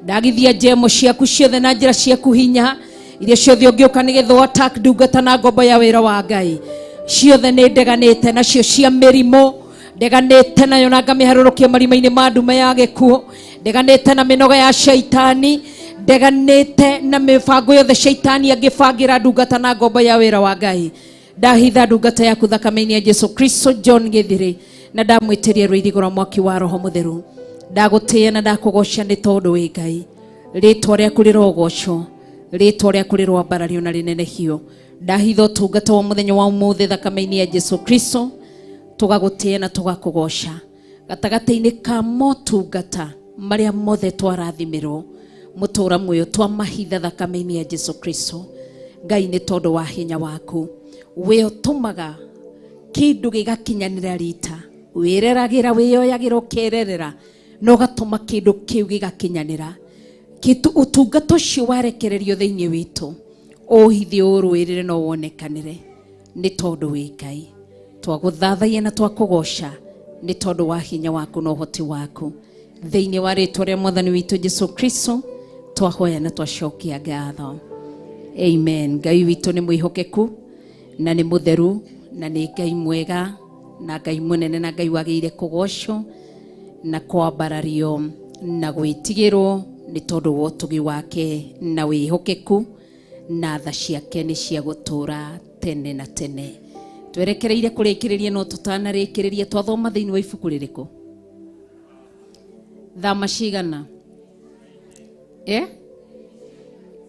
[SPEAKER 8] Ndagithia njemo ciaku ciothe na njĩra ciaku hinya iria ciothe ũngĩũka nĩgetha attack ndungata na ngombo ya wĩra wa Ngai. Ciothe nĩ ndeganĩte nacio, cia mĩrimũ ndeganĩte nayo na ngamĩharũrũkia marima-inĩ ma nduma ya gĩkuũ, ndeganĩte na mĩnoga ya shaitani, ndeganĩte na mĩbango yothe shaitani angĩbangĩra ndungata na ngombo ya wĩra wa Ngai. Ndahitha ndungata yaku thakame-inĩ ya Jesu Kristo John Githiri, na ndamwĩtĩria rũirigo rwa mwaki wa Roho Mũtheru. Ndagũtĩĩa na ndakũgoca nĩ tondũ wĩ Ngai. Rĩtwa rĩaku rĩrogocwo, rĩtwa rĩaku rĩroambarario na rĩnenehio. Ndahitha ũtungata wa mũthenya wa ũmũthĩ thakame-inĩ ya Jesu Kristo, tũgagũtĩĩa na tũgakũgoca gatagatĩ-inĩ ka motungata marĩa mothe twarathimirwo mũtũra muoyo twamahitha thakame-inĩ ya Jesu Kristo. Ngai nĩ tondũ wa hinya waku we ũtũmaga kĩndũ gĩgakinyanĩra rita, wĩreragĩra, wĩyoyagĩra, ũkererera na ũgatũma kĩndũ kĩu gĩgakinyanĩra. Kĩtu ũtungata ũcio warekererio thĩinĩ witũ ũhithe ũrũĩrĩre na wonekanĩre nĩ tondũ wĩ Ngai. Twagũthathaia na twakũgoca nĩ tondũ wa hinya waku na ũhoti waku thĩinĩ wa rĩtwa rĩa Mwathani witũ Jesu Kristo twahoya na twacokia ngatho. Amen. Ngai witũ nĩ mwĩhokeku na nĩ mũtheru na nĩ Ngai mwega na Ngai mũnene na Ngai wagĩrĩire kũgocwo na kwambarario na gwĩtigĩrwo nĩ tondũ wa ũtugi wake na wĩhokeku na tha ciake nĩ cia gũtũũra tene na tene. Twerekereire kũrĩkĩrĩria no tũtanarĩkĩrĩria twathoma thĩinĩ wa ibuku rĩrĩkũ? Thama cigana?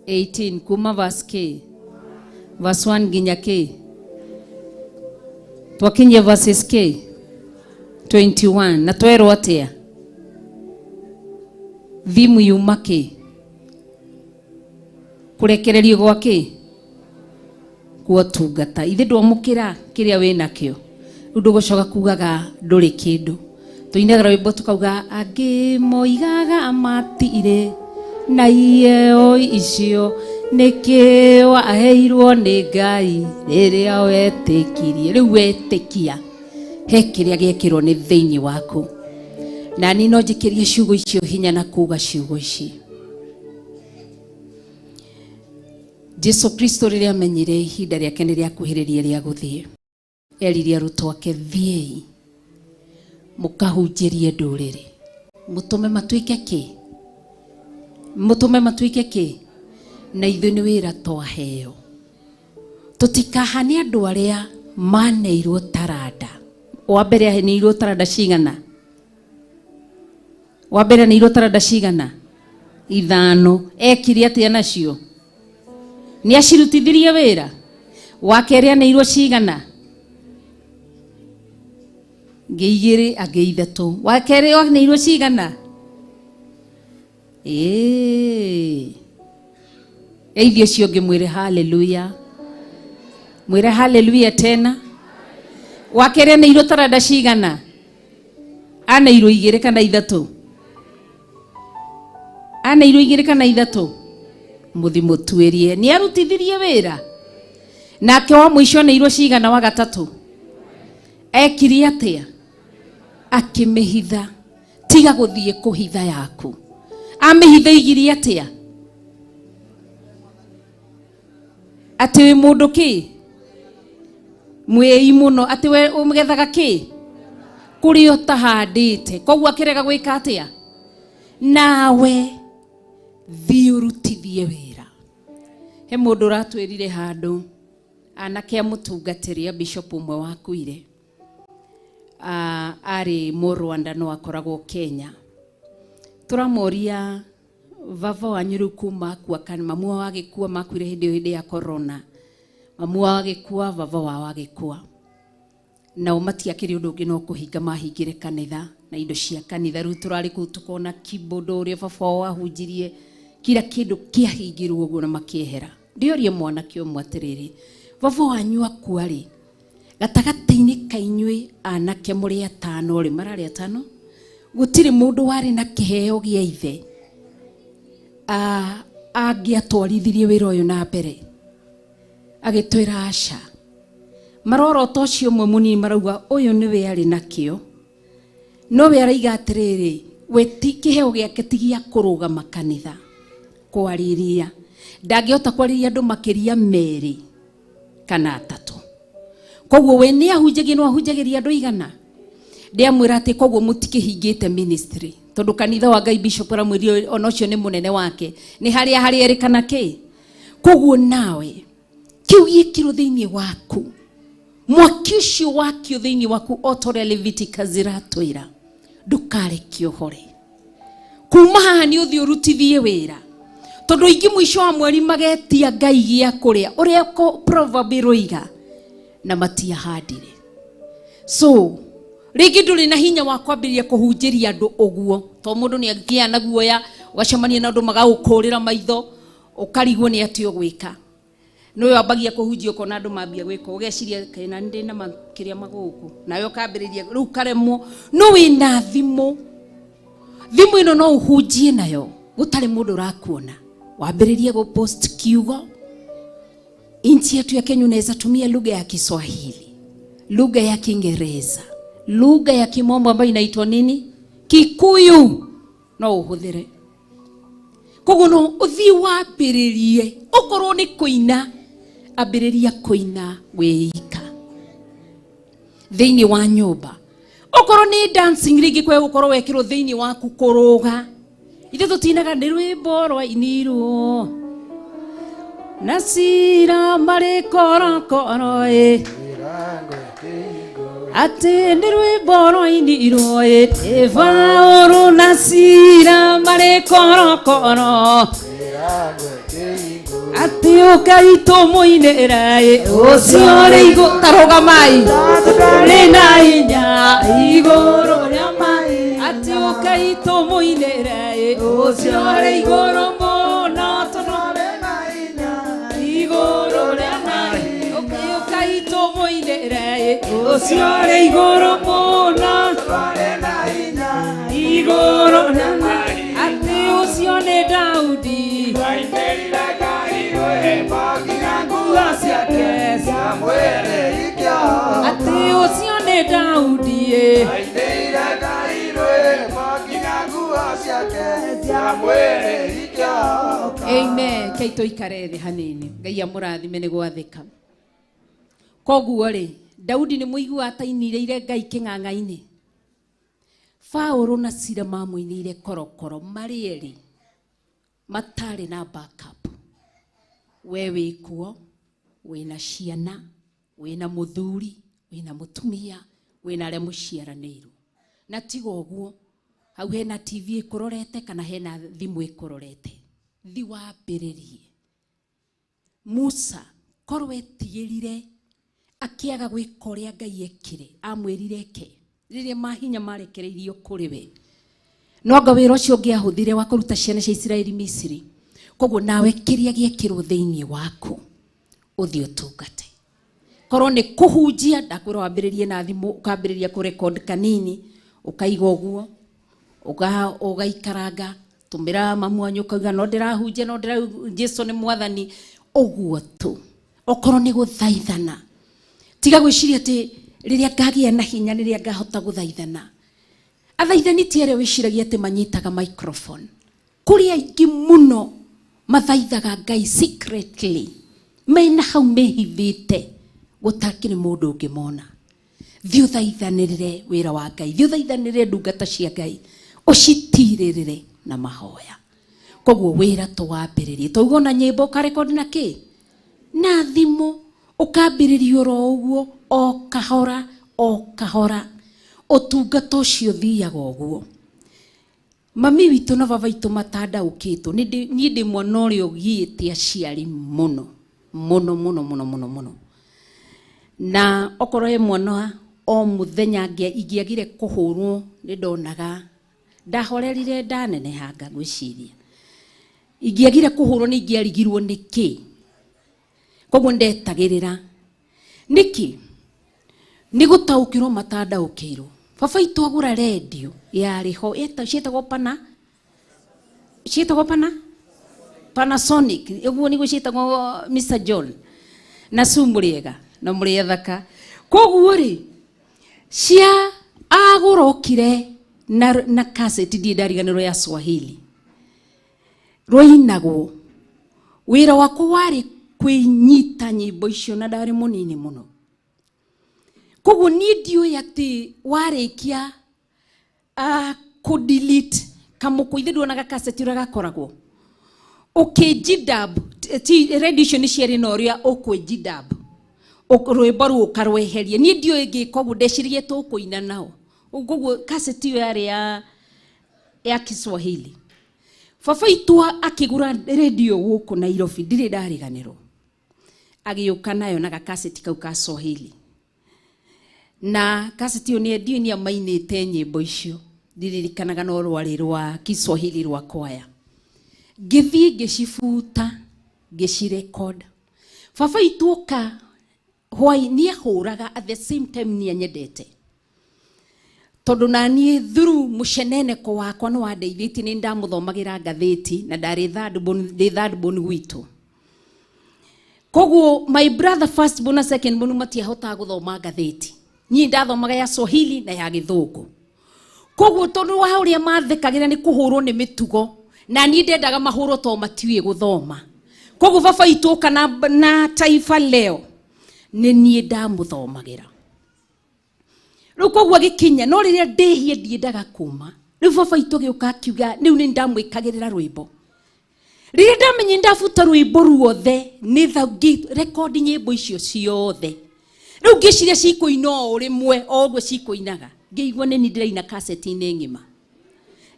[SPEAKER 8] 18 kuma verse K, verse 1 nginya K. Twakinyia verses K 21 na twerwo atĩa? Thimu yuma kĩ? Kũrekererio gwa kĩ? Kwa ũtungata. Ithe ndwamũkĩra kĩrĩa wĩnakĩo, rĩu ndũgũcoka kugaga ndũrĩ kĩndũ. Tũinaga rwĩmbo tukauga angĩ moigaga matirĩ na iheo icio nĩkĩ waheirwo nĩ Ngai rĩrĩa wetĩkirie. Rĩu wetĩkia he kĩrĩa gĩekĩrwo nĩ thĩinĩ waku. Na niĩ no njĩkĩrie ciugo icio hinya na kuga ciugo ici. Jesu Kristo rĩrĩa amenyire ihinda rĩake nĩ rĩakuhĩrĩria rĩa gũthiĩ, erire arutwo ake, thiĩi mũkahunjĩrie ndũrĩrĩ, mũtũme matuĩke kĩ, mũtũme matuĩke kĩ. Na ithuĩ nĩ wĩra twaheo, tũtikahane andũ arĩa maneirwo taranda. Wa mbere aheneirwo taranda cigana? Wa mbere aneirwo taranda cigana? 5. Ekire atĩa nacio? Nĩ acirutithirie wĩra. Wa kerĩ aneirwo cigana? Ngĩ 2, angĩ 3. Wa kerĩ aneirwo cigana? Geithio ũcio ũngĩ mwĩre haleluya, mwĩre haleluya tena. Wa kerĩ aneirwo taranda cigana? Aneirwo 2 kana 3? Aneirwo 2 kana 3? Mũthi mũtuĩrie. Nĩ arutithirie wĩra. Nake wa mũico aneirwo cigana? Wa gatatũ ekire atĩa? Akĩmĩhitha. Tiga gũthiĩ kũhitha yaku. Amĩhitha igirie atĩa? Atĩ wĩ mũndũ kĩ mwĩi mũno, atĩ we ũgethaga kĩ kũrĩa ũtahandĩte, koguo akĩrega gwĩka atĩa? Nawe thiĩ ũrutithie wĩra. He mũndũ ũratwĩrire handũ anake a mũtungatĩri a bishop ũmwe wakuire, arĩ Mũrwanda no akoragwo Kenya. Tũramoria baba wanyu rĩu kuma akua, kana mamu wao agĩkua, makuire hĩndĩ ĩyo hĩndĩ ya corona, mamu wao agĩkua, baba wao agĩkua, nao matiakĩrĩ ũndũ ũngĩ no kũhinga mahingire kanitha na indo cia kanitha. Rĩu tũrarĩ kũu tũkona keyboard ũrĩa baba wao ahunjirie, kila kĩndũ kĩahingirwo ũguo na makĩehera. Ndĩorie mwanake ũmwe atĩrĩrĩ, baba wanyu akua rĩ, gatagatĩ-inĩ ka inyuĩ anake mũrĩ 5 rĩ, mararĩ 5, gũtirĩ mũndũ warĩ na kĩheo gĩa ithe angĩatwarithirie wĩra ũyũ na mbere? Agĩtwĩra aca. Marorota ũcio ũmwe mũnini marauga ũyũ nĩwe arĩ nakĩo, no we araiga atĩrĩrĩ, we ti kĩheo gĩake ti gĩa kũrũgama kanitha kwarĩria, ndangĩhota kwarĩria andũ makĩria 2 kana 3. Koguo we nĩ ahunjagia, no ahunjagĩria andũ igana. Ndĩamwĩra atĩ koguo mũtikĩhingĩte ministry, tondũ kanitha wa Ngai bishop aramwĩrire ona ũcio nĩ mũnene wake, nĩ harĩa harĩa erĩkana kĩ. Koguo nawe kĩu gĩkĩrwo thĩinĩ waku, mwaki ũcio wakio thĩinĩ waku o ta ũrĩa Leviticus ĩratwĩra, ndũkareke ũhore. Kuma haha nĩ ũthiĩ ũrutithie wĩra, tondũ aingĩ mũico wa mweri magetia Ngai gĩa kũrĩa, ũrĩa proverb ĩroiga, na matiahandire. So rĩngĩ ndũrĩ na hinya wa kwambĩrĩria kũhunjĩria andũ ũguo, tondũ mũndũ nĩ angĩgĩa na guoya, ũgacemania na andũ magagũkũrĩra maitho, ũkarigwo nĩ atĩa ũgwĩka. Nĩwe wambagia kũhunjia ũkona andũ mambia gwĩka, ũgeciria kaĩ na ndĩ na kĩrĩa magũkũ, nawe ũkambĩrĩria rĩu karemwo. No wĩna thimũ, thimũ ĩno no ũhunjie nayo gũtarĩ mũndũ ũrakuona. Wambĩrĩrie gũ post kiugo. Nchi yetu ya Kenya unaweza tumia lugha ya Kiswahili, lugha ya Kiingereza, lugha ya Kimombo ambayo inaitwa nini? Kikuyu. No ũhũthĩre. Koguo no ũthiĩ wambĩrĩrie, okorwo nĩ kũina, ambĩrĩria kũina wĩika thĩinĩ wa nyũmba. Okorwo nĩ dancing rĩngĩ kwe gũkorwo wekĩrwo thĩinĩ waku kũrũga. Ithuĩ tũtinaga nĩ rwĩmbo rwainirwo na cira marĩ korokoro ĩ, atĩ nĩ rwĩmbo rwainirwo ĩ, nĩ Paũlũ na Sila marĩ korokoro, atĩ ũkai tũmũinĩre ĩ, ũcio ũrĩ igũrũ. Ta rũgamai, rĩ na hinya igũrũ rĩa maĩ, atĩ ũkai tũmũinĩre ĩ, ũcio ũrĩ igũrũ mũno, tondũ igũrũ rĩa maĩ, ũkai tũmũinĩre ĩ, ũcio ũrĩ igũrũ mũno, igũrũ rĩa maĩ, atĩ ũcio nĩ Daudi. Atĩ ũcio nĩ Daudi ĩ. Amen.
[SPEAKER 14] Rekei tũikare thĩ hanini. Ngai amũrathime nĩ gwathĩka. Koguo rĩ, Daudi nĩ mũigua atainĩrĩire Ngai kĩng'ang'a-inĩ. Paũlũ na Sila mamũinĩire korokoro marĩ erĩ matarĩ na backup. We wĩ kuo, wĩna ciana, wĩna mũthuri, wĩna mũtumia, wĩna arĩa mũciaranĩirwo. Na tiga ũguo, hau hena TV ĩkũrorete kana hena thimũ ĩkũrorete. Thi wambĩrĩrie. Musa korwo etigĩrire akĩaga gwĩka ũrĩa Ngai ekire, amwĩrire eke rĩrĩa mahinya marekereirio kũrĩ we. No anga wĩra ũcio ũngĩahũthire wa kũruta ciana cia Isiraeli Misiri. Koguo nawe kĩrĩa gĩekĩrwo thĩinĩ waku ũthiĩ ũtungate. Korwo nĩ kũhunjia, ndakwĩra wambĩrĩrie na thimũ, ũkambĩrĩria kũrekod kanini, ũkaiga ũguo, ũgaikaranga, tũmĩra mamu wanyu ũkauga no ndĩrahunjia, no ndĩra Jesu nĩ mwathani, ũguo tu. Okorwo nĩ gũthaithana, tiga gwĩciria atĩ rĩrĩa ngagĩa na hinya nĩrĩa ngahota gũthaithana. Athaithani ti arĩa wĩciragia atĩ manyitaga microphone. Kũrĩ aingĩ mũno mathaithaga Ngai secretly, mena hau mehithĩte gũtakĩrĩ mũndũ ũngĩmona. Thiĩ ũthaithanĩrĩre wĩra wa Ngai, thiĩ ũthaithanĩrĩre ndungata cia Ngai, ũcitirĩrĩre na mahoya. Koguo wĩra tũwambĩrĩrie. Twauga ona nyĩmbo ũkarekodi na kĩ? Na thimũ, ũkambĩrĩria oro ũguo, o kahora, o kahora. Ũtungata ũcio ũthiaga ũguo. Mami witũ na baba witũ matandaũkĩtwo, niĩ ndĩ mwana ũrĩa ũgiĩte aciari mũno, mũno, mũno, mũno, mũno, mũno. Na okorwo he mwana o mũthenya ingĩagire kũhũrwo nĩ ndonaga ndahorerire ndanenehanga ngwĩciria. Ingĩagire kũhũrwo nĩ ingĩarigirwo nĩ kĩ. Koguo ndetagĩrĩra. Nĩkĩ? Nĩ gũtaũkĩrwo matandaũkĩirwo. Baba witũ agũra redio yarĩ ho, ciĩtagwo pana? Ciĩtagwo pana? Panasonic, ũguo nĩguo ciĩtagwo Mr. John. Na su mũrĩega na mũrĩ athaka. Koguo rĩ, cia agũrokire na cassette ndirĩ ndariganĩrwo ya Swahili. Rwainagwo. Wĩra wakwa warĩ kwĩnyita nyĩmbo icio na ndarĩ mũnini mũno. Koguo niĩ ndiũĩ atĩ warĩkia kũ-delete kamũkũ, ithe nduonaga cassette ũrĩa gakoragwo. Ũkĩnjidab, ti radio icio nĩ ciarĩ na ũrĩa ũkwĩnjidab. Rwĩmbo rũu ũkarweheria. Niĩ ndiũĩ ngĩka ũguo, ndeciririe tũkũina nao. Koguo cassette ĩyo yarĩ ya Kiswahili. Baba witũ akĩgũra radio gũkũ Nairobi, ndirĩ ndariganĩrwo. Agĩũka nayo na gakaseti kau ka Swahili. Na kaseti ĩyo nĩ ndiũĩ nĩ amainĩte nyĩmbo icio. Ndiririkanaga no rwarĩ rwa Kiswahili rwa kwaya. Ngĩthiĩ ngĩcibuta, ngĩcirecord. Baba witũ oka hwai nĩ ahũraga at the same time nĩ anyendete. Tondũ na niĩ through mũceneneko wakwa nĩ wandeithĩtie, nĩ ndamũthomagĩra ngathĩti na ndarĩ third born, ndĩ third born gwitũ. Koguo my brother first born na second born matiahotaga gũthoma ngathĩti. Niĩ ndathomaga ya Swahili na ya Gĩthũngũ. Koguo tondũ wa ũrĩa mathekagĩra nĩ kũhũrwo nĩ mĩtugo, na niĩ ndendaga mahũrwo tondũ matiũĩ gũthoma. Koguo baba witũ oka na Taifa Leo, nĩ niĩ ndamũthomagĩra. Rĩu koguo agĩkinya, no rĩrĩa ndĩhie ndiendaga kuma. Rĩu baba witũ agĩũka akiuga, rĩu nĩ ndamwĩkagĩrĩra rwĩmbo. Rĩrĩa ndamenyire ndabuta rwĩmbo ruothe, nĩ rekondi nyĩmbo icio ciothe. Rĩu ngĩciria cikũina o rĩmwe, o ũguo cikũinaga. Ngĩigua nĩ niĩ ndĩraina kaseti-inĩ ng'ima.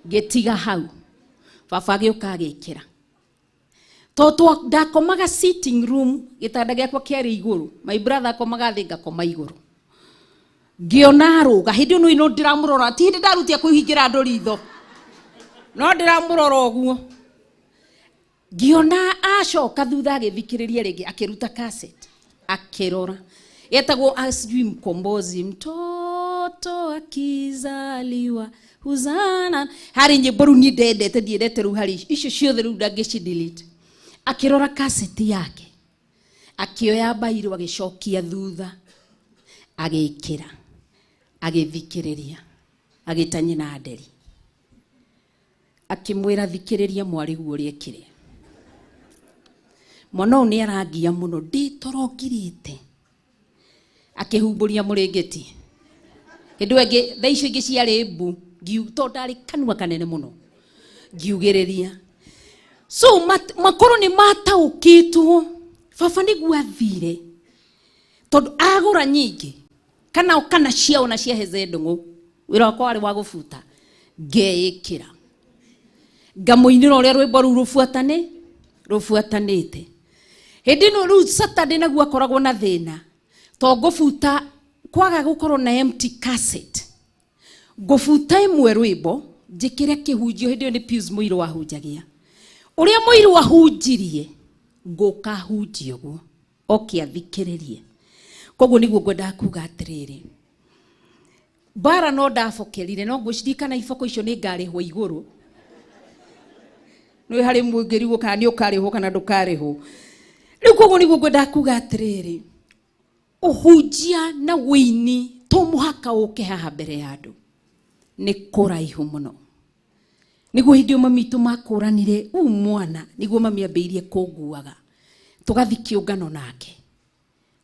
[SPEAKER 14] Ngĩtiga hau. Baba agĩũka agĩkĩra. Tondũ ndakomaga sitting room, gĩtanda gĩakwa kĩarĩ igũrũ. My brother akomaga thĩ, ngakoma igũrũ. Ngĩona arũga, hĩndĩ ĩyo no ndĩramũrora, ti hĩndĩ ndarutia kwĩhingĩra andũ ritho. No ndĩramũrora ũguo. Ngĩona acoka thutha agĩthikĩrĩria rĩngĩ, akĩruta cassette, akĩrora. Yetagwo sijui mkombozi, mtoto akizaliwa huzana. Harĩ nyĩmbo rĩu niĩ ndendete, ndiendete rĩu harĩ icio ciothe rĩu ndangĩci delete. Akĩrora cassette yake, akĩoya mbairũ agĩcokia thutha, agĩkĩra, agĩthikĩrĩria, agĩta nyina Nderi. Akĩmwĩra thikĩrĩria mwarĩguo ũrĩa ekire.
[SPEAKER 8] Mwana ũyũ nĩ arangia mũno, ndĩ toro ngirĩte. Akĩhumbũria mũrĩngĩti. Hĩndĩ ĩyo ĩngĩ, thaa icio ingĩ ciarĩ mbu, tondũ ndarĩ kanua kanene mũno, ngiugĩrĩria. So makorwo nĩ mataũkĩtwo, baba nĩguo athire, tondũ agũra nyingĩ, kana ciao na cia Heze Ndũng'ũ, wĩra wakwa warĩ wa gũbuta, ngeĩkĩra. Ngamũinĩra ũrĩa rwĩmbo rũu rũbuatanĩte. Hĩndĩ ĩno rĩu Saturday naguo akoragwo na thĩna, to ngũbuta kwaga gũkorwo na empty cassette. Ngũbuta ĩmwe rwĩmbo, njĩkĩre kĩhunjio, hĩndĩ ĩyo nĩ Pius Mũirũ wahunjagia. Ũrĩa Mũirũ ahunjirie, ngũka hunjie ũguo, oke athikĩrĩrie. Koguo nĩguo ngwendaga kuga atĩrĩrĩ, mbara no ndabokerire, no ngwĩciria kana iboko icio nĩ ngarĩhwo igũrũ. Nĩ harĩ mũngĩrigwo kana nĩ ũkarĩhwo kana ndũkarĩhwo. Rĩu koguo nĩguo ngwendaga kuga atĩrĩrĩ, ũhunjia na wĩini to mũhaka ũke haha mbere ya andũ, nĩ kũraihu mũno. Nĩguo hĩndĩ ĩyo mami witũ makũranire, u mwana, nĩguo mami ambĩrĩirie kũnguaga. Tũgathiĩ kĩũngano nake.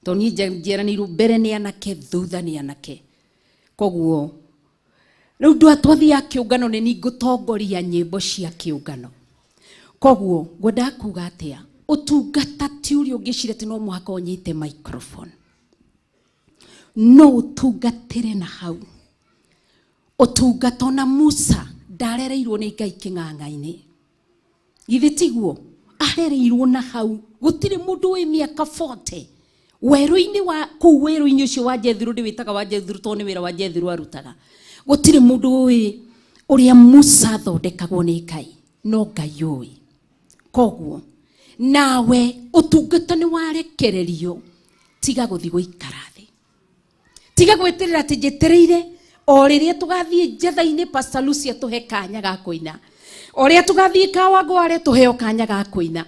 [SPEAKER 8] Tondũ niĩ njiaranĩirwo mbere nĩ anake, thutha nĩ anake. Koguo rĩu twathiaga kĩũngano nĩ niĩ ngũtongoria nyĩmbo cia kĩũngano. Koguo ngwendaga kuga atĩa, ũtungata ti ũrĩa ũngĩciria atĩ no mũhaka ũnyite microphone. No ũtungatĩre na hau. Ũtungata ona Musa ndarereirwo nĩ Ngai kĩng'ang'a-inĩ. Githĩ tiguo? Arereirwo na hau. Gũtirĩ mũndũ wĩ mĩaka 40. Werũ-inĩ wa kũu werũ-inĩ ũcio wa Jethro, ndĩwĩtaga wa Jethro tondũ nĩ wĩra wa Jethro arutaga. Gũtirĩ mũndũ ũĩ ũrĩa Musa athondekagwo nĩ Ngai, no Ngai ũĩ. Koguo nawe ũtungata nĩ warekererio, tiga gũthiĩ gũikara thĩ. Tiga gwĩtĩrĩra atĩ njetereire o rĩrĩa tũgathiĩ njatha-inĩ Pastor Lucia tũhe kanya ga kũina, o rĩrĩa tũgathiĩ Kawangware tũheo kanya ga kũina.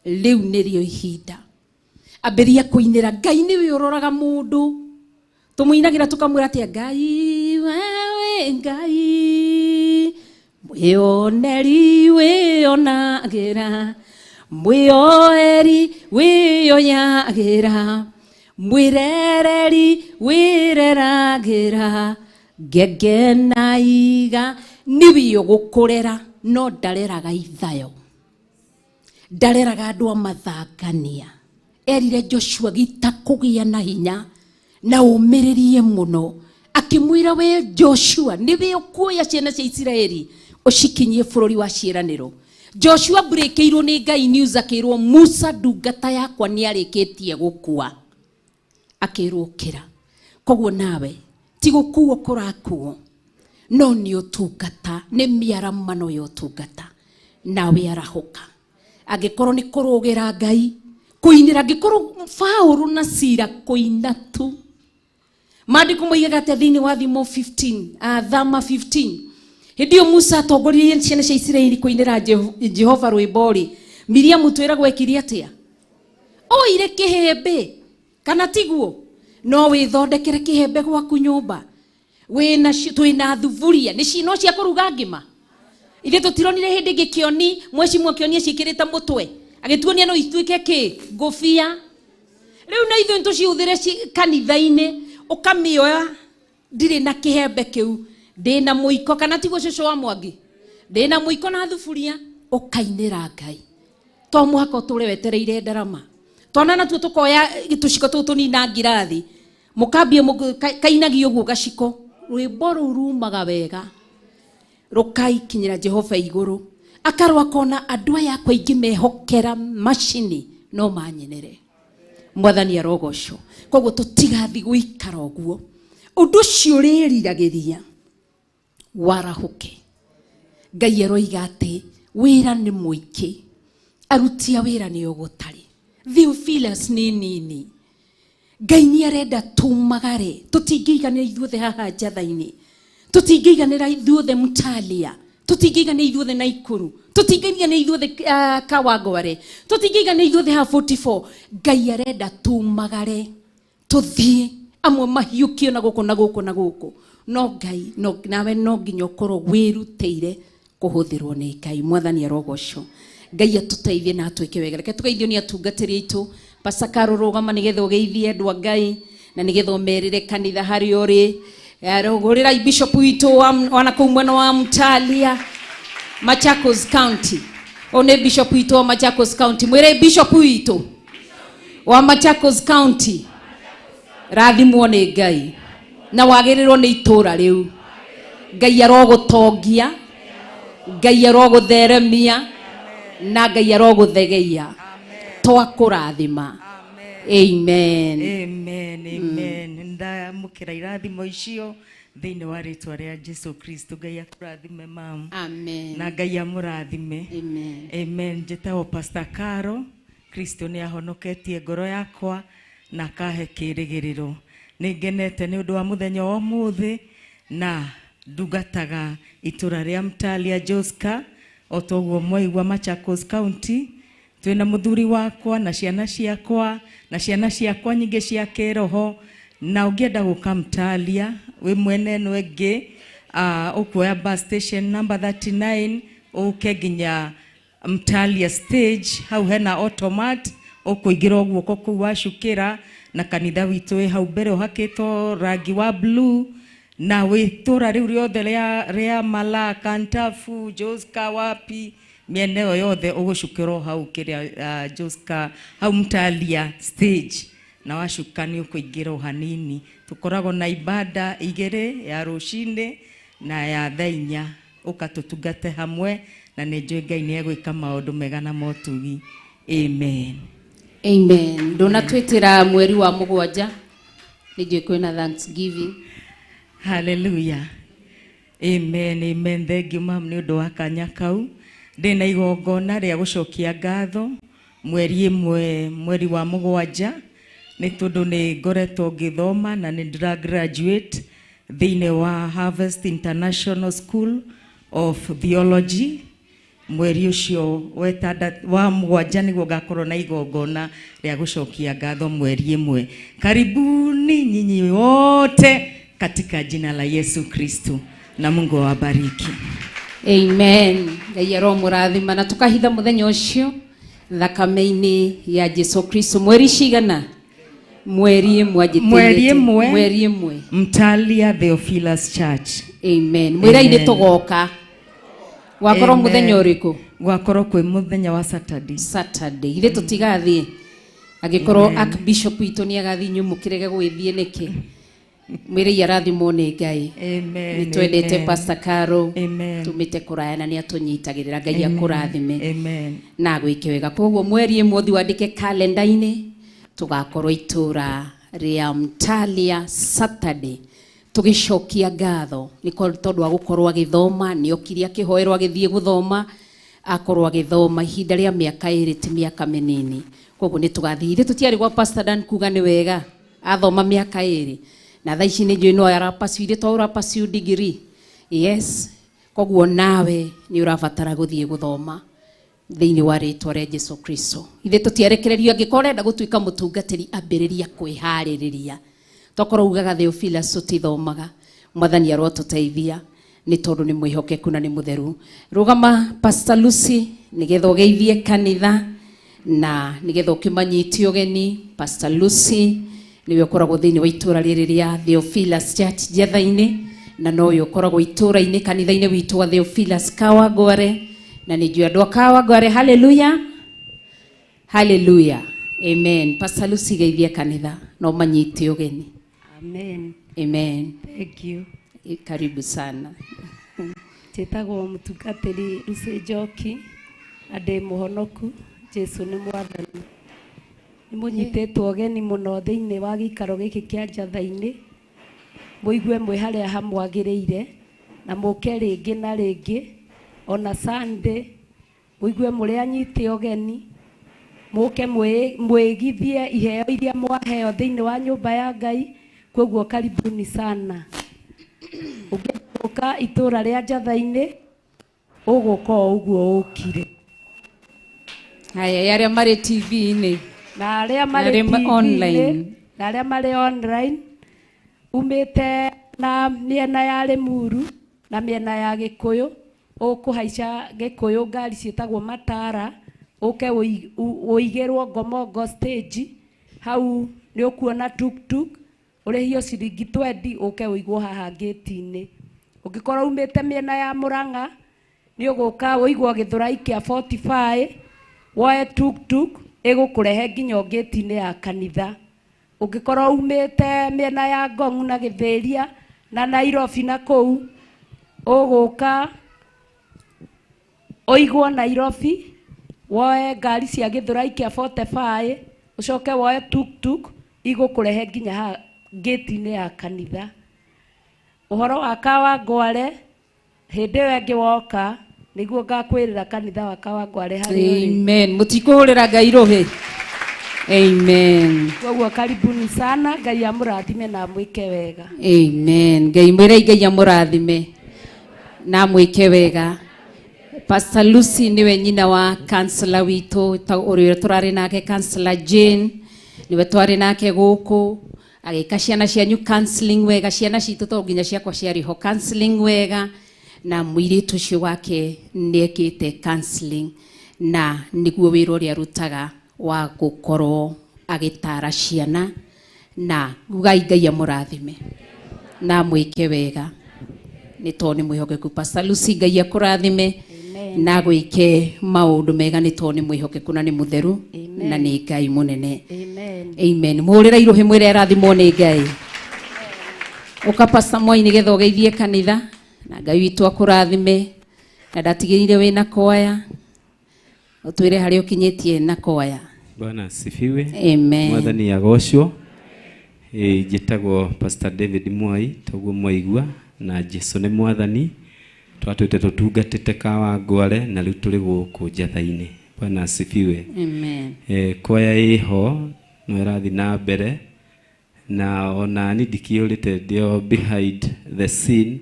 [SPEAKER 8] Rĩu nĩrĩo ihinda. Ambĩrĩria kũinĩra Ngai. Nĩwe ũroraga mũndũ, tũmũinagĩra tũkamwĩra atĩa, Ngai wewe Ngai mwĩoneri wĩonagĩra, mwĩoeri wĩoyagĩra, mwĩrereri wĩreragĩra, ngegenaiga. Nĩwe ũgũkũrera, no ndareraga ithayo, ndareraga andũ a mathangania. Erire Joshua gita kũgĩa na hinya na ũmĩrĩrie mũno, akĩmwĩra we Joshua nĩwe ũkuoya ciana cia Isiraeli ũcikinyie bũrũri wa ciĩranĩro. Joshua mbũrĩkĩirwo nĩ Ngai news, akĩrwo Musa ndungata yakwa nĩarĩkĩtie gũkua, akĩrwo ũkĩra. Koguo nawe ti gũkuo kũrakuo, no nĩ ũtungata, nĩ mĩaramano ya ũtungata. Nawe arahũka, angĩkorwo nĩ kũrũgĩra Ngai, kũinĩra, angĩkorwo Paũlũ na Sila kũina tu. Maandĩko moigaga atĩa thĩinĩ wa Thimo 15, Thama 15, hĩndĩ ĩyo Musa atongoririe ciana cia Isiraeli kũinĩra Jehova rwĩmbo rĩ, Miriamu twĩragwo ekire atĩa? Oire kĩhembe, kana tiguo? No wĩthondekere kĩhembe gwaku nyũmba. Wĩna twĩna thuburia, nĩ no cia kũruga ngima. Ithuĩ tũtironire hĩndĩ ĩngĩ kĩoni, mwecimu akĩonia ciĩkĩrĩte mũtwe, agĩtuonia no ituĩke kĩ? Ngũbia. Rĩu na ithuĩ tũcihũthĩre kanitha-inĩ, ũkamĩoya, ndirĩ na kĩhembe kĩu, ndĩna mũiko, kana tiguo cũcũ wa Mwangi? Ndĩna mũiko na thuburia, ũkainĩra Ngai. To mũhaka ũtũre wetereire ndarama. Twana natuo tũkoya tũciko tũtũ tũnini na ngirathi, mũkambie kainagio ũguo gaciko, rwĩmbo rũu rumaga wega, rũkaikinyĩra Jehova igũrũ. Akarwa akona andũ aya akwa aingĩ mehokera macini no manyenere. Mwathani arogocwo. Koguo tũtigathi gũikara ũguo. Ũndũ ũcio ũrĩriragĩria warahũke. Ngai aroiga atĩ wĩra nĩ mũingĩ, aruti a wĩra nĩo gũtarĩ. Theophilus nĩ nini. Ngai nĩ arenda tumagare, tũtingĩiganĩra ithuothe haha njatha-inĩ, tũtingĩiganĩra ithuothe Mtalia, tũtingĩiganĩra ithuothe Naikuru, tũtingĩiganĩra ithuothe Kawangware, tũtingĩiganĩra ithuothe haha 44. Ngai arenda tumagare, tũthiĩ, amwe mahiũkio na gũkũ na gũkũ na gũkũ. No Ngai, no, nawe no nginya ũkorwo wĩrutĩire kũhũthĩrwo nĩ Ngai. Mwathani arogocwo. Ngai atũteithie na atwĩke wega. Reke tũgeithio nĩ atungatĩri aitũ. Pastor Carol, rũgama nĩgetha ũgeithie andũ a Ngai na nĩgetha ũmerĩre kanitha harĩa ũrĩ. Hũrĩrai bishop witũ wa kũu mwena wa Mtalia, Machakos County. Ũyũ nĩ bishop witũ wa Machakos County. Mwĩre bishop witũ wa Machakos County, rathimwo nĩ Ngai na wagĩrĩrwo nĩ itũra rĩu. Ngai arogũtongia, Ngai arogũtheremia na Ngai arogũthegeia. Twakũrathima. Amen.
[SPEAKER 9] Amen, amen. Ndamũkĩra irathimo icio thĩinĩ wa rĩtwa rĩa Jesu Kristo. Ngai akũrathime mam.
[SPEAKER 8] Amen.
[SPEAKER 9] Na Ngai amũrathime.
[SPEAKER 8] Amen.
[SPEAKER 9] Amen. Njĩtagwo Pastor Caro. Kristo nĩ ahonoketie ngoro yakwa na akahe kĩĩrĩgĩrĩro. Nĩ ngenete nĩ ũndũ wa mũthenya wa ũmũthĩ na ndungataga itũra rĩa Mtalia Joska o toguo mwaigua Machakos County. Twĩna mũthuri wakwa na ciana ciakwa na ciana ciakwa nyingĩ cia kĩroho. Na ũngĩenda gũka Mtalia wĩ mwena ĩno ĩngĩ, ũkuoya bus station number 39 ũke nginya Mtalia stage, hau hena automat, ũkũingĩra guoko kũu wacukĩra, na kanitha witũ wĩ hau mbere ũhakĩtwo rangi wa blue, na wĩ itũra rĩu rĩothe rĩa Malaa, Kantafu, Joska, wapi mĩena ĩyo yothe ũgũcukĩrwo hau kĩrĩa Joska hau Mtalia stage, na wacuka nĩ ũkũingĩra o hanini. Tũkoragwo na ibada igĩrĩ, ya rũcinĩ na ya thaa inya, ũka tũtungate hamwe na nĩ njũĩ Ngai nĩ egwĩka maũndũ mega na motugi. Amen.
[SPEAKER 8] Amen. Ndũnatwĩtĩra mweri wa mũgwanja, nĩ njũĩ kwĩna Thanksgiving.
[SPEAKER 9] Hallelujah. Amen, amen. Thank you mam nĩ ũndũ wa kanya kau. Ndĩna igongona rĩa gũcokia ngatho mweri ĩmwe mweri wa mũgwanja, nĩ tondũ nĩ ngoretwo ngĩthoma na nĩ ndĩra graduate thĩinĩ wa Harvest International School of Theology. Mweri ũcio wa mũgwanja nĩguo ngakorwo na igongona rĩa gũcokia ngatho mweri ĩmwe. Karibuni nyinyi wote katika jina la Yesu Kristo, na Mungu awabariki.
[SPEAKER 8] Amen. Ngai aromũrathima na tũkahitha mũthenya ũcio thakame-inĩ ya Jesu Kristo. Mweri cigana? Mweri ĩmwe anjĩtĩrĩte.
[SPEAKER 9] Mweri ĩmwe.
[SPEAKER 8] Mweri ĩmwe.
[SPEAKER 9] Mtalia Theophilus Church.
[SPEAKER 8] Amen. Mwĩra-inĩ tũgoka. Gwakorwo mũthenya ũrĩkũ?
[SPEAKER 9] Gwakorwo kwĩ mũthenya wa Saturday.
[SPEAKER 8] Saturday. Ithuĩ tũtigathiĩ. Angĩkorwo Archbishop witũ nĩ agathiĩ, inyuĩ mũkĩrege gwĩthiĩ nĩkĩ? Mwĩrei arathimwo nĩ Ngai.
[SPEAKER 9] Amen.
[SPEAKER 8] Nĩ twendete
[SPEAKER 9] Amen.
[SPEAKER 8] Pastor Caro.
[SPEAKER 9] Amen.
[SPEAKER 8] Tumĩte kũraya na nĩ atũnyitagĩrĩra. Ngai
[SPEAKER 9] Amen.
[SPEAKER 8] akũrathime.
[SPEAKER 9] Amen.
[SPEAKER 8] Na agwĩke wega. Koguo mweri ĩmwe ũthiĩ wandĩke kalenda-inĩ, tũgakorwo itũra rĩa Mtalia Saturday tũgĩcokia ngatho nĩ tondũ wa gũkorwo agĩthoma. Nĩ okire akĩhoerwo agĩthiĩ gũthoma, akorwo agĩthoma ihinda rĩa mĩaka ĩrĩ, ti mĩaka mĩnini. Koguo nĩ tũgathiĩ. Ithuĩ tũtiarĩ gwa Pastor Dan kuga nĩ wega athoma mĩaka ĩrĩ, na thaa ici nĩ njũĩ no arapursue, ithuĩ to ũrapursue degree. Yes. Koguo nawe nĩ ũrabatara gũthiĩ gũthoma thĩinĩ wa rĩtwa rĩa Jesu Kristo. Ithuĩ tũtiarekererio. Angĩkorwo ũrenda gũtuĩka mũtungatĩri, ambĩrĩria kwĩharĩrĩria. Tokorwo ugaga Theophilus tũtithomaga, Mwathani arotũteithia nĩ tondũ nĩ mwĩhokeku na nĩ mũtheru. Rũgama Pastor Lucy nĩgetha ũgeithie kanitha na nĩgetha ũkĩmanyite ũgeni. Pastor Lucy nĩwe ũkoragwo thĩinĩ wa itũra rĩrĩ rĩa Theophilus Church Njetha-inĩ, na nowe ũkoragwo itũra-inĩ kanitha-inĩ witũ wa Theophilus Kawangware, na nĩ njũĩ andũ a Kawangware. Hallelujah. Hallelujah. Amen. Pastor Lucy, geithia kanitha na ũmanyite ũgeni.
[SPEAKER 15] Amen.
[SPEAKER 8] Amen.
[SPEAKER 15] Thank you.
[SPEAKER 8] Karibu sana.
[SPEAKER 15] Njĩtagwo mũtungatĩri Lucy Njoki na ndĩ mũhonoku. Jesu nĩ mwathani. Nĩ mũnyitĩtwo ũgeni mũno thĩinĩ wa gĩikaro gĩkĩ kĩa Njatha-inĩ. Mũigue mwĩ harĩa hamwagĩrĩire na mũke rĩngĩ na rĩngĩ, ona Sunday mũigue mũrĩ anyite ũgeni, mũke mwĩgithie iheo iria mwaheo thĩinĩ wa nyũmba ya Ngai. Koguo karibuni sana. Ũngĩũka itũra rĩa Njatha-inĩ ũgũka o ũguo ũkire.
[SPEAKER 8] Haya, arĩa marĩ TV-inĩ
[SPEAKER 15] na arĩa marĩ
[SPEAKER 8] Na arĩa
[SPEAKER 15] TV-inĩ,
[SPEAKER 8] online.
[SPEAKER 15] na arĩa marĩ online, umĩte na mĩena ya Limuru na mĩena ya Gĩkũyũ, Ũkũhaica Gĩkũyũ ngari ciĩtagwo matara, ũke ũigĩrwo Ngomongo stage, hau nĩ ũkuona tuktuk, ũrĩhio ciringi 20 ũke ũigwo haha ngĩti-inĩ. Ũngĩkorwo umĩte mĩena ya Mũrang'a, nĩ ũgũka ũigwo Gĩthũrai kĩa 45, woe tuktuk ĩgũkũrehe nginya ngĩti-inĩ ya kanitha. Ũngĩkorwo umĩte mĩena ya Ngong na Gĩthĩria na Nairobi na kũu, ũgũka ũigwo Nairobi, woe ngari cia Gĩthũrai kĩa 45, ũcoke woe tuktuk igũkũrehe nginya haha ngĩti-inĩ ya kanitha. Ũhoro wa Kawangware, hĩndĩ ĩyo ĩngĩ woka nĩguo ngakwĩrĩra kanitha wa Kawangware harĩa ũrĩ.
[SPEAKER 14] Amen. Mũtikũhũrĩra Ngai rũhĩ. Amen.
[SPEAKER 15] Koguo karibuni sana, Ngai amũrathime na amwĩke wega.
[SPEAKER 14] Amen. Ngai mwĩrei Ngai amũrathime na amwĩke wega. Pastor Lucy niwe nyina wa counselor witũ ũrĩa tũrarĩ nake, Counselor Jane niwe twarĩ nake gũkũ agĩka ciana cianyu counseling wega, ciana citũ to nginya ciakwa ciarĩ ho counseling wega, na mũirĩtu ũcio wake nĩekĩte counseling na nĩguo wĩra ũrĩa arutaga wa gũkorwo agĩtara ciana, na ugai Ngai amũrathime na amwĩke wega nĩ tondũ nĩ mwĩhokeku. Pastor Lucy, Ngai akũrathime na gwĩke maũndũ mega nĩ tondũ nĩ mwĩhokeku na nĩ mũtheru na nĩ Ngai mũnene.
[SPEAKER 15] Amen.
[SPEAKER 14] Amen. Mũhũrĩre irũhĩ mwĩre arathimwo nĩ Ngai. Ũka Pastor Moi nĩgetha ũgeithie kanitha na Ngai witũ akũrathime na ndatigĩrĩire wĩna kwaya, ũtwĩre harĩa ũkinyĩtie na kwaya.
[SPEAKER 16] Bwana asifiwe.
[SPEAKER 14] Amen.
[SPEAKER 16] Mwathani agocwo. Njĩtagwo Pastor David Mwai, toguo mwaigua, na Jesu nĩ mwathani. Twatwĩte tũtungatĩte Kawangware na rĩu tũrĩ gũkũ Njatha-inĩ. Bwana asifiwe.
[SPEAKER 14] Amen.
[SPEAKER 16] Kwaya ĩho no ĩrathiĩ na mbere, na ona niĩ ndikĩũrĩte, ndĩ behind the scene,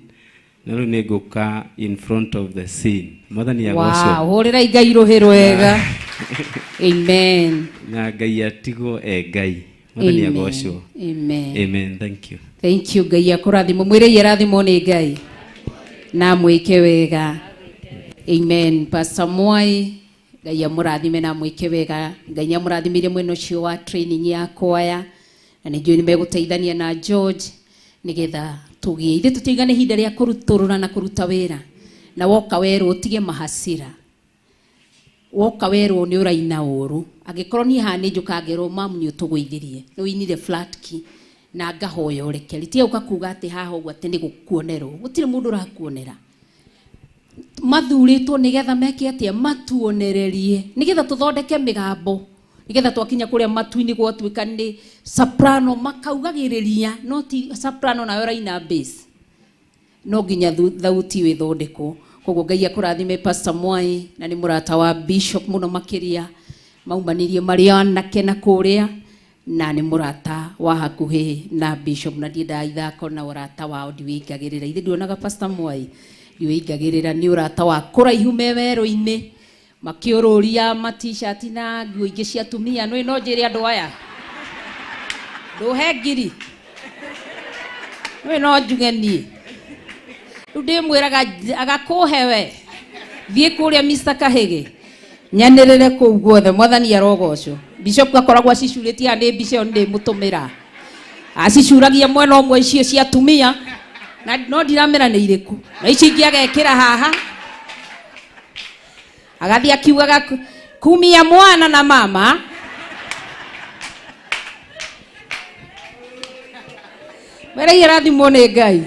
[SPEAKER 16] na rĩu nĩ ngũka in front of the scene. Mwathani agocwo.
[SPEAKER 14] Wow, hũrĩrai Ngai rũhĩ rwega. Amen.
[SPEAKER 16] Na Ngai atigwo e Ngai. Mwathani
[SPEAKER 14] Amen.
[SPEAKER 16] agocwo.
[SPEAKER 14] Amen.
[SPEAKER 16] Amen. Thank you.
[SPEAKER 14] Thank you. Ngai akũrathimwo. Mwĩrei arathimwo nĩ Ngai na amwĩke wega. Amen. Pastor Mwai, Ngai amũrathime na amwĩke wega. Ngai nĩ amũrathimire mwena ũcio wa training ya kwaya, na nĩ njũĩ nĩ megũteithania na George nĩgetha tũgĩe ithuĩ tũtiigana ihinda rĩa kũrutũrũra na kũruta wĩra, na woka werwo ũtige mahasira, woka werwo nĩ ũraina ũru, angĩkorwo niĩ haha nĩ njũkaga ngerwo mamu nĩ ũtũgũithirie, nĩ ũinire flat key, na ngahoya ũrekeri, tiga gũka kuga atĩ haha ũguo atĩ nĩ gũkuonerwo, gũtirĩ mũndũ ũrakuonera. Mathurĩtwo nĩgetha meke atĩa? Matuonererie nĩgetha tũthondeke mĩgambo, nĩgetha twakinya kũrĩa matu-inĩ gwatuĩka nĩ soprano makaugagĩrĩria, no ti soprano nayo ũraina bass, no nginya thauti ĩthondekwo. Koguo Ngai akũrathime Pastor Mwai, na nĩ mũrata wa Bishop mũno makĩria, maumanirie marĩ anake na kũrĩa, na nĩ mũrata wa hakuhĩ na Bishop, na ndiendaga ithako na ũrata wao ndiwĩingagĩrĩra. Ithe ndionaga Pastor Mwai ndiwĩingagĩrĩra, nĩ ũrata wa kũraihu me werũ-inĩ, makĩũrũria ma t-shirt na nguo ingĩ cia atumia. Nĩ no njĩre andũ aya ndũhe ngiri, nĩ no njuge niĩ rĩu ndĩmwĩraga agakũhe we, thiĩ kũrĩa Mr Kahĩgĩ nyanĩrĩre kũu guothe, mwathani arogocwo. Bishop akoragwo acicurĩtie haha, nĩ mbica ĩyo nĩndĩmũtũmĩra, acicuragia mwena ũmwe icio cia atumia, na no ndiramera nĩ irĩkũ, na icio ingĩ agekĩra haha, agathiĩ akiugaga kumia mwana na mama. Mwĩre irathimwo nĩ Ngai,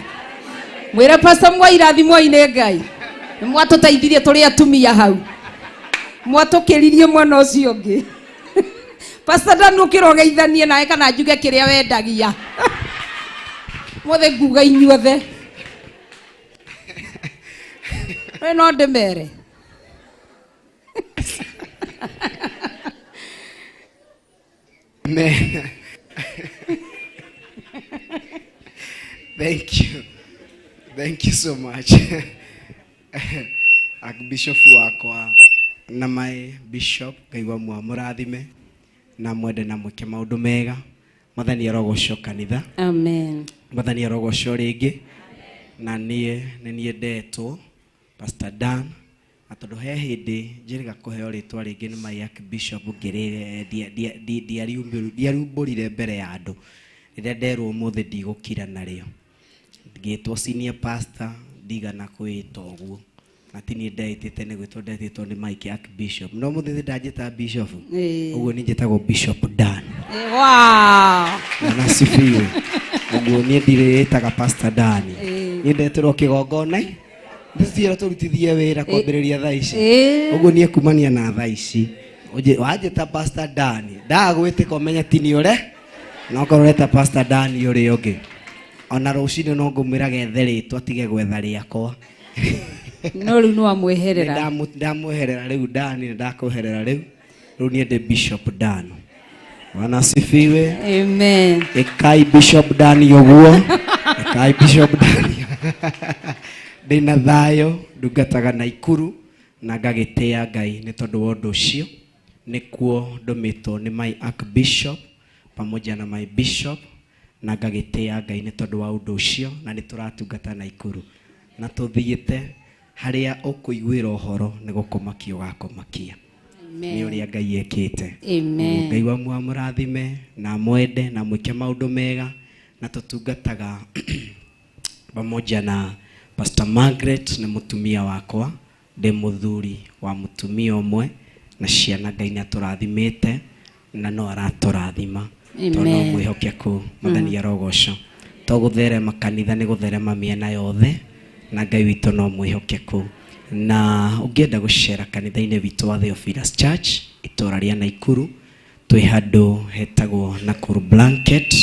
[SPEAKER 14] mwĩre Pastor Mwai irathimwo nĩ Ngai, nĩ mwatũteithirie tũrĩ atumia hau, mwatũkĩririe mwena ũcio ũngĩ. Pastor Dan ũkĩra ũgeithanie nawe kana njuge kĩrĩa wendagia. Mothe nguga inyuothe. We no ndĩmere.
[SPEAKER 17] Amen. Thank you. Thank you so much. Archbishop wakwa na my bishop Ngai wa mwamũrathime na mwende na mwĩke maũndũ mega. Mwathani arogocwo kanitha.
[SPEAKER 14] Amen.
[SPEAKER 17] Mwathani arogocwo rĩngĩ. Na niĩ nĩ niĩ ndetwo. Pastor Dan na tondũ he hĩndĩ njĩrĩga kũheo rĩtwa rĩngĩ nĩ my archbishop ngĩrĩre ndiariumbũrire mbere ya andũ rĩrĩa nderwo ũmũthĩ ndigũkira narĩo ngĩtwo senior pastor ndigana kwĩĩta ũguo na ti niĩ ndeĩtĩte nĩ gwĩtwo ndetĩtwo nĩ Mike Archbishop no mũthĩ ndanjĩta bishop
[SPEAKER 14] Ĩĩ.
[SPEAKER 17] ũguo niĩ njĩtagwo Bishop Dan
[SPEAKER 14] Wow.
[SPEAKER 17] na sifiwe ũguo niĩ ndirĩĩtaga Pastor Dan
[SPEAKER 14] Ĩĩ.
[SPEAKER 17] niĩ ndetĩrwo kĩgongona ndĩcira tũrutithie wĩra kwambĩrĩria thaa ici
[SPEAKER 14] Ĩĩ.
[SPEAKER 17] ũguo niĩ kumania na thaa ici wanjĩta Pastor Dan ndagwĩtĩka ũmenye ti niĩ ũre no korwo ũreta Pastor Dan ũrĩa ũngĩ ona rũcinĩ no ngũmwĩra gethe rĩtwa tige gwetha rĩakwa
[SPEAKER 14] No rĩu nĩwamweherera.
[SPEAKER 17] Ndamweherera rĩu Dan nĩ ndakweherera rĩu rĩu niĩ ndĩ Bishop Dan Bwana asifiwe.
[SPEAKER 14] Amen.
[SPEAKER 17] Ĩkai Bishop Dan ũguo ĩkai Bishop Dan ndĩna thayũ ndungataga Naikuru na ngagĩtĩa Ngai nĩ tondũ wa ũndũ ũcio nĩkuo ndũmĩtwo nĩ my archbishop pamoja na my bishop na ngagĩtĩa Ngai nĩ tondũ wa ũndũ ũcio na nĩ tũratungata Naikuru na tũthiĩte harĩa ũkũiguĩra ũhoro nĩ gũkũmakia ũgakũmakia nĩ ũrĩa Ngai ekĩte.
[SPEAKER 14] Amen.
[SPEAKER 17] Ngai wa amũrathime na amwende na mwĩke maũndũ mega na tũtungataga pamoja na Pastor Margaret nĩ mũtumia wakwa ndĩ mũthuri wa mũtumia ũmwe na ciana Ngai nĩ atũrathimĩte na no aratũrathima tondũ no
[SPEAKER 14] Amen.
[SPEAKER 17] mwĩhokeku Mwathani arogocwo to gũtherema kanitha nĩ gũtherema mĩena yothe na Ngai witũ no mwĩhokeku na ũngĩenda gũcera kanitha-inĩ witũ wa Theophilus Church itũra rĩa Naikuru twĩ handũ hetagwo Nakuru Blanket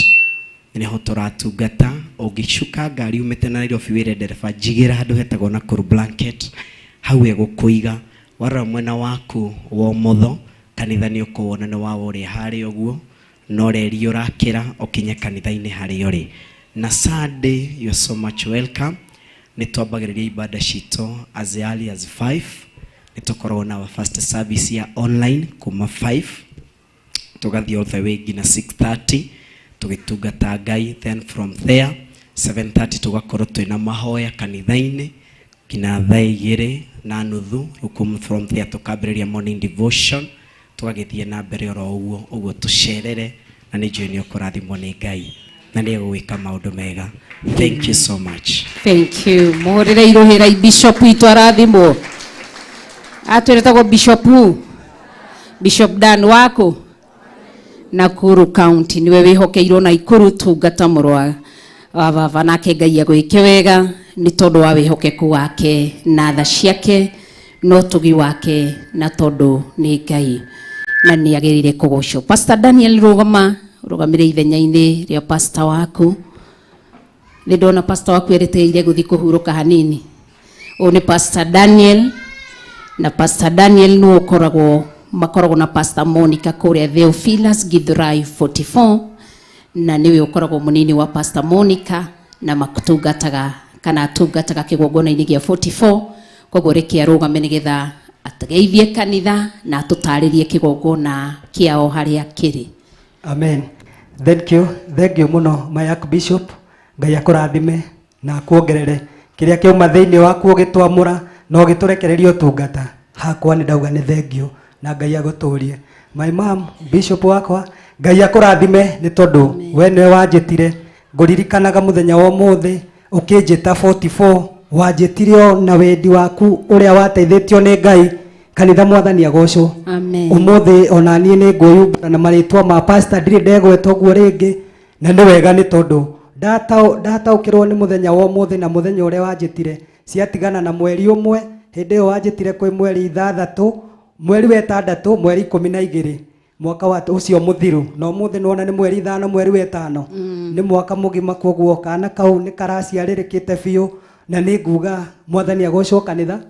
[SPEAKER 17] nĩho tũratungata ũngĩcuka ngari umĩte na Nairobi wĩre ndereba njigĩra handũ hetagwo Nakuru Blanket hau egũkũiga warora mwena waku wa ũmotho kanitha nĩ ũkũwona nĩ wa ũrĩa harĩa ũguo no reri ũrakĩra ũkinye kanitha-inĩ harĩa ũrĩ na Sunday you are so much welcome nĩ twambagĩrĩria ibada citũ as early as 5 nĩ tũkoragwo na our first service ya online kuma 5 tũgathiĩ all the way nginya 6:30 tũgĩtungata Ngai then from there 7:30 tũgakorwo twĩna mahoya kanitha-inĩ nginya thaa igĩrĩ na nuthu rĩu kuma from there tũkambĩrĩria morning devotion tũgagĩthiĩ na mbere oro ũguo ũguo tũcerere na nĩ njũĩ nĩ ũkũrathimwo nĩ Ngai na nĩ egũgwĩka maũndũ mega thank you so much.
[SPEAKER 14] Thank you. Muhurire iruhira bishop witũ arathimwo. Atwĩretagwo Bishop who? Bishop Dan waku Nakuru County niwe wĩhokeirwo Naikuru tungata mũrũ wa baba nake Ngai agwĩke wega nĩ tondũ wa wĩhokeku wake na tha ciake na ũtugi wake na tondũ nĩ Ngai na nĩ agĩrĩire kũgocwo. Pastor Daniel rũgama rũgamĩre ithenya-inĩ rĩa pastor waku nĩ ndona pastor waku ereteire gũthiĩ kũhurũka hanini. Ũyũ nĩ Pastor Daniel na Pastor Daniel nĩwe ũkoragwo makoragwo na Pastor Monica kũrĩa Theophilus Githurai 44 na nĩwe ũkoragwo mũnini wa Pastor Monica na matungataga kana atungataga kĩgongona-inĩ gĩa 44 koguo reke arũgame nĩgetha ategeithie kanitha na atũtarĩrie kĩgongona kĩao harĩa kĩrĩ.
[SPEAKER 18] Amen. Thank you. Thank you muno my Archbishop. Ngai akũrathime na akuongerere kĩrĩa kĩauma thĩinĩ waku ũgĩtwamũra na ũgĩtũrekereria ũtungata hakwa nĩ ndauga nĩ thank you na Ngai agũtũrie. My mom Bishop wakwa Ngai akũrathime nĩ tondũ we nĩwe wanjĩtire ngũririkanaga mũthenya wa ũmũthĩ ũkĩnjĩta 44 wanjĩtire o na wendi waku ũrĩa wateithĩtio nĩ Ngai kanitha Mwathani agocwo.
[SPEAKER 14] Amen.
[SPEAKER 18] Ũmũthĩ ona niĩ nĩ ngwĩyumbũra na marĩtwa ma pastor ndirĩ ndegweta ũguo rĩngĩ na nĩ wega nĩ tondũ ndataũkĩrwo nĩ mũthenya wa ũmũthĩ na mũthenya ũrĩa wanjĩtire ciatigana na mweri ũmwe hĩndĩ ĩyo wanjĩtire kwĩ mweri ithathatũ mweri wa ĩtandatũ mweri 12 mwaka wa ũcio mũthiru na ũmũthĩ nĩwona nĩ mweri 5 mweri wa 5 nĩ mwaka mũgima koguo kana kau nĩ karaciarĩrĩkĩte biũ na nĩ nguga Mwathani agocwo kanitha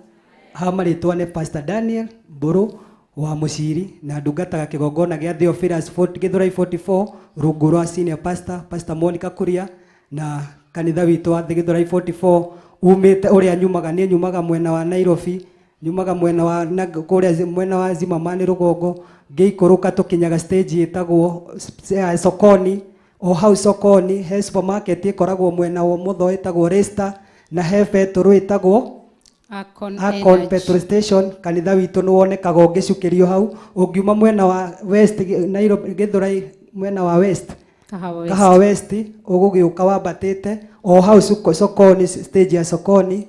[SPEAKER 18] ha marĩtwa nĩ Pastor Daniel Mbũrũ wa Mũciri na ndungataga kĩgongona gĩa Theophilus Githurai 44 rungu rwa senior pastor Pastor Monica Kuria na kanitha witũ wa Githurai 44 umĩte ũrĩa nyumaga niĩ nyumaga mwena wa Nairobi nyumaga mwena wa kũrĩa mwena wa Zimamani rũgongo ngĩikũrũka tũkinyaga stage ĩtagwo sokoni o hau sokoni he supermarket ĩkoragwo mwena wa ũmotho ĩtagwo Resta na he betũrũ ĩtagwo
[SPEAKER 14] Akon
[SPEAKER 18] Akon
[SPEAKER 14] Energy.
[SPEAKER 18] petrol station kanitha witũ nĩ wonekaga ũngĩcukĩrio hau ũngiuma mwena wa west Nairobi Gĩthũrai mwena wa west
[SPEAKER 14] Kahawa West.
[SPEAKER 18] Kahawa West ũgũgĩũka wambatĩte o hau sokoni stage ya sokoni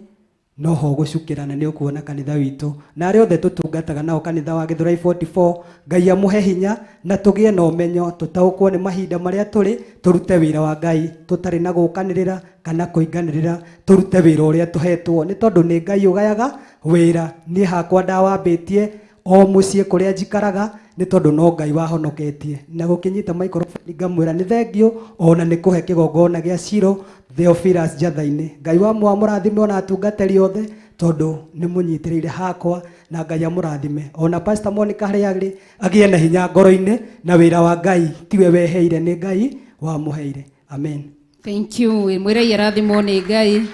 [SPEAKER 18] no ho ũgũcukĩra na nĩ ũkuona kanitha witũ na arĩa othe tũtungataga nao kanitha wa Gĩthũrai 44 Ngai amũhe hinya na tũgĩe na ũmenyo tũtaũkwo nĩ mahinda marĩa tũrĩ tũrute wĩra wa Ngai tũtarĩ na gũkanĩrĩra kana kũinganĩrĩra tũrute wĩra ũrĩa tũhetwo nĩ tondũ nĩ Ngai ũgayaga wĩra niĩ hakwa ndawambĩtie o mũciĩ kũrĩa njikaraga nĩ tondũ no Ngai wahonoketie na gũkĩnyita microphone ngamwĩra nĩ thengiũ ona nĩ kũhe kĩgongona gĩa Shilo Theophilus Njatha-inĩ Ngai wa mũrathime ona atungatĩri othe tondũ nĩ mũnyitĩrĩire hakwa na Ngai amũrathime ona Pastor Monica harĩa arĩ agĩe na hinya ngoro-inĩ na wĩra wa Ngai tiwe weheire nĩ Ngai wamũheire amen.
[SPEAKER 14] Thank you. Mwĩrei arathimwo nĩ Ngai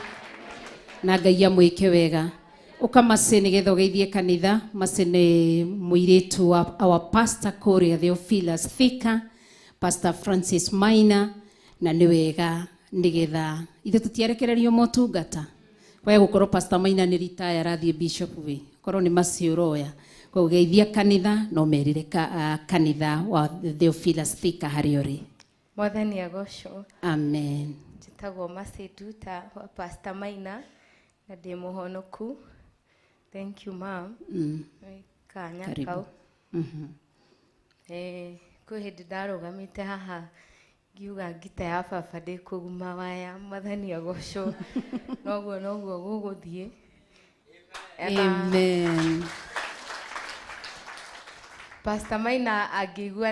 [SPEAKER 14] na Ngai amwĩke wega. Ũka Mercy nĩgetha ũgeithie kanitha. Mercy nĩ mũirĩtu wa our pastor kũrĩa Theophilus Thika, Pastor Francis Maina, na nĩ wega nĩgetha ithuĩ tũtiarekererio motungata. Kwaya gũkorwo Pastor Maina nĩ retire arathiĩ Bishop wĩ korwo nĩ Mercy ũroya. Koguo geithia kanitha no merĩre kanitha wa Theophilus Thika harĩa ũrĩ.
[SPEAKER 19] Mwathani agocwo.
[SPEAKER 14] Amen.
[SPEAKER 19] Njĩtagwo Mercy Nduta wa Pastor Maina na ndĩ mũhonoku. Thank you ma'am. Nĩ kanya
[SPEAKER 14] Karibu.
[SPEAKER 19] kau. Kwĩ hĩndĩ ndarũgamĩte haha ngiuga ngita ya baba ndĩkũguma waya. Mwathani agocwo. Noguo noguo gũgũthiĩ.
[SPEAKER 14] Amen.
[SPEAKER 19] Pastor Maina angĩigua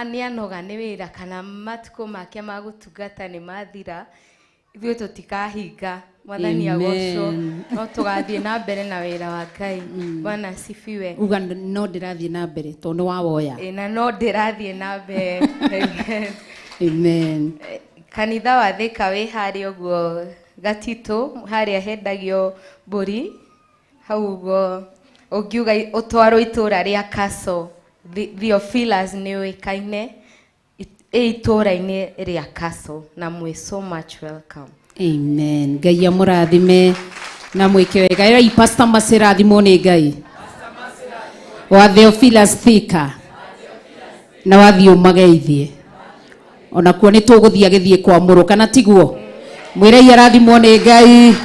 [SPEAKER 19] nĩanoga nĩ wĩra kana matukũ make ma gũtungata nĩ mathira, ithuĩ tũtikahinga. Mwathani agocwo. No tũgathiĩ na mbere na wĩra wa Ngai. Bwana asifiwe.
[SPEAKER 14] Uga no ndĩrathiĩ na mbere tondũ nĩ wawoya.
[SPEAKER 19] Ĩ, na no ndĩrathiĩ na mbere. Amen.
[SPEAKER 14] Amen.
[SPEAKER 19] Kanitha wa Thika wĩ harĩa ũguo Gatitũ, harĩa hendagio mbũri, hau ũguo ũngiuga ũtwarwo itũra rĩa Castle, Theophilus nĩ ũĩkaine, ĩ itũra-inĩ rĩa Castle, na mwĩ so much welcome.
[SPEAKER 14] Amen. Ngai amũrathime na mwĩke wega. Ĩrai Pastor Mercy rathimwo nĩ Ngai wa Theophilus Thika na wathiĩ ũmageithie onakuo nĩ tũgũthiĩ agĩthiĩ kwamũrwo kana tiguo mwĩrei arathimwo nĩ Ngai.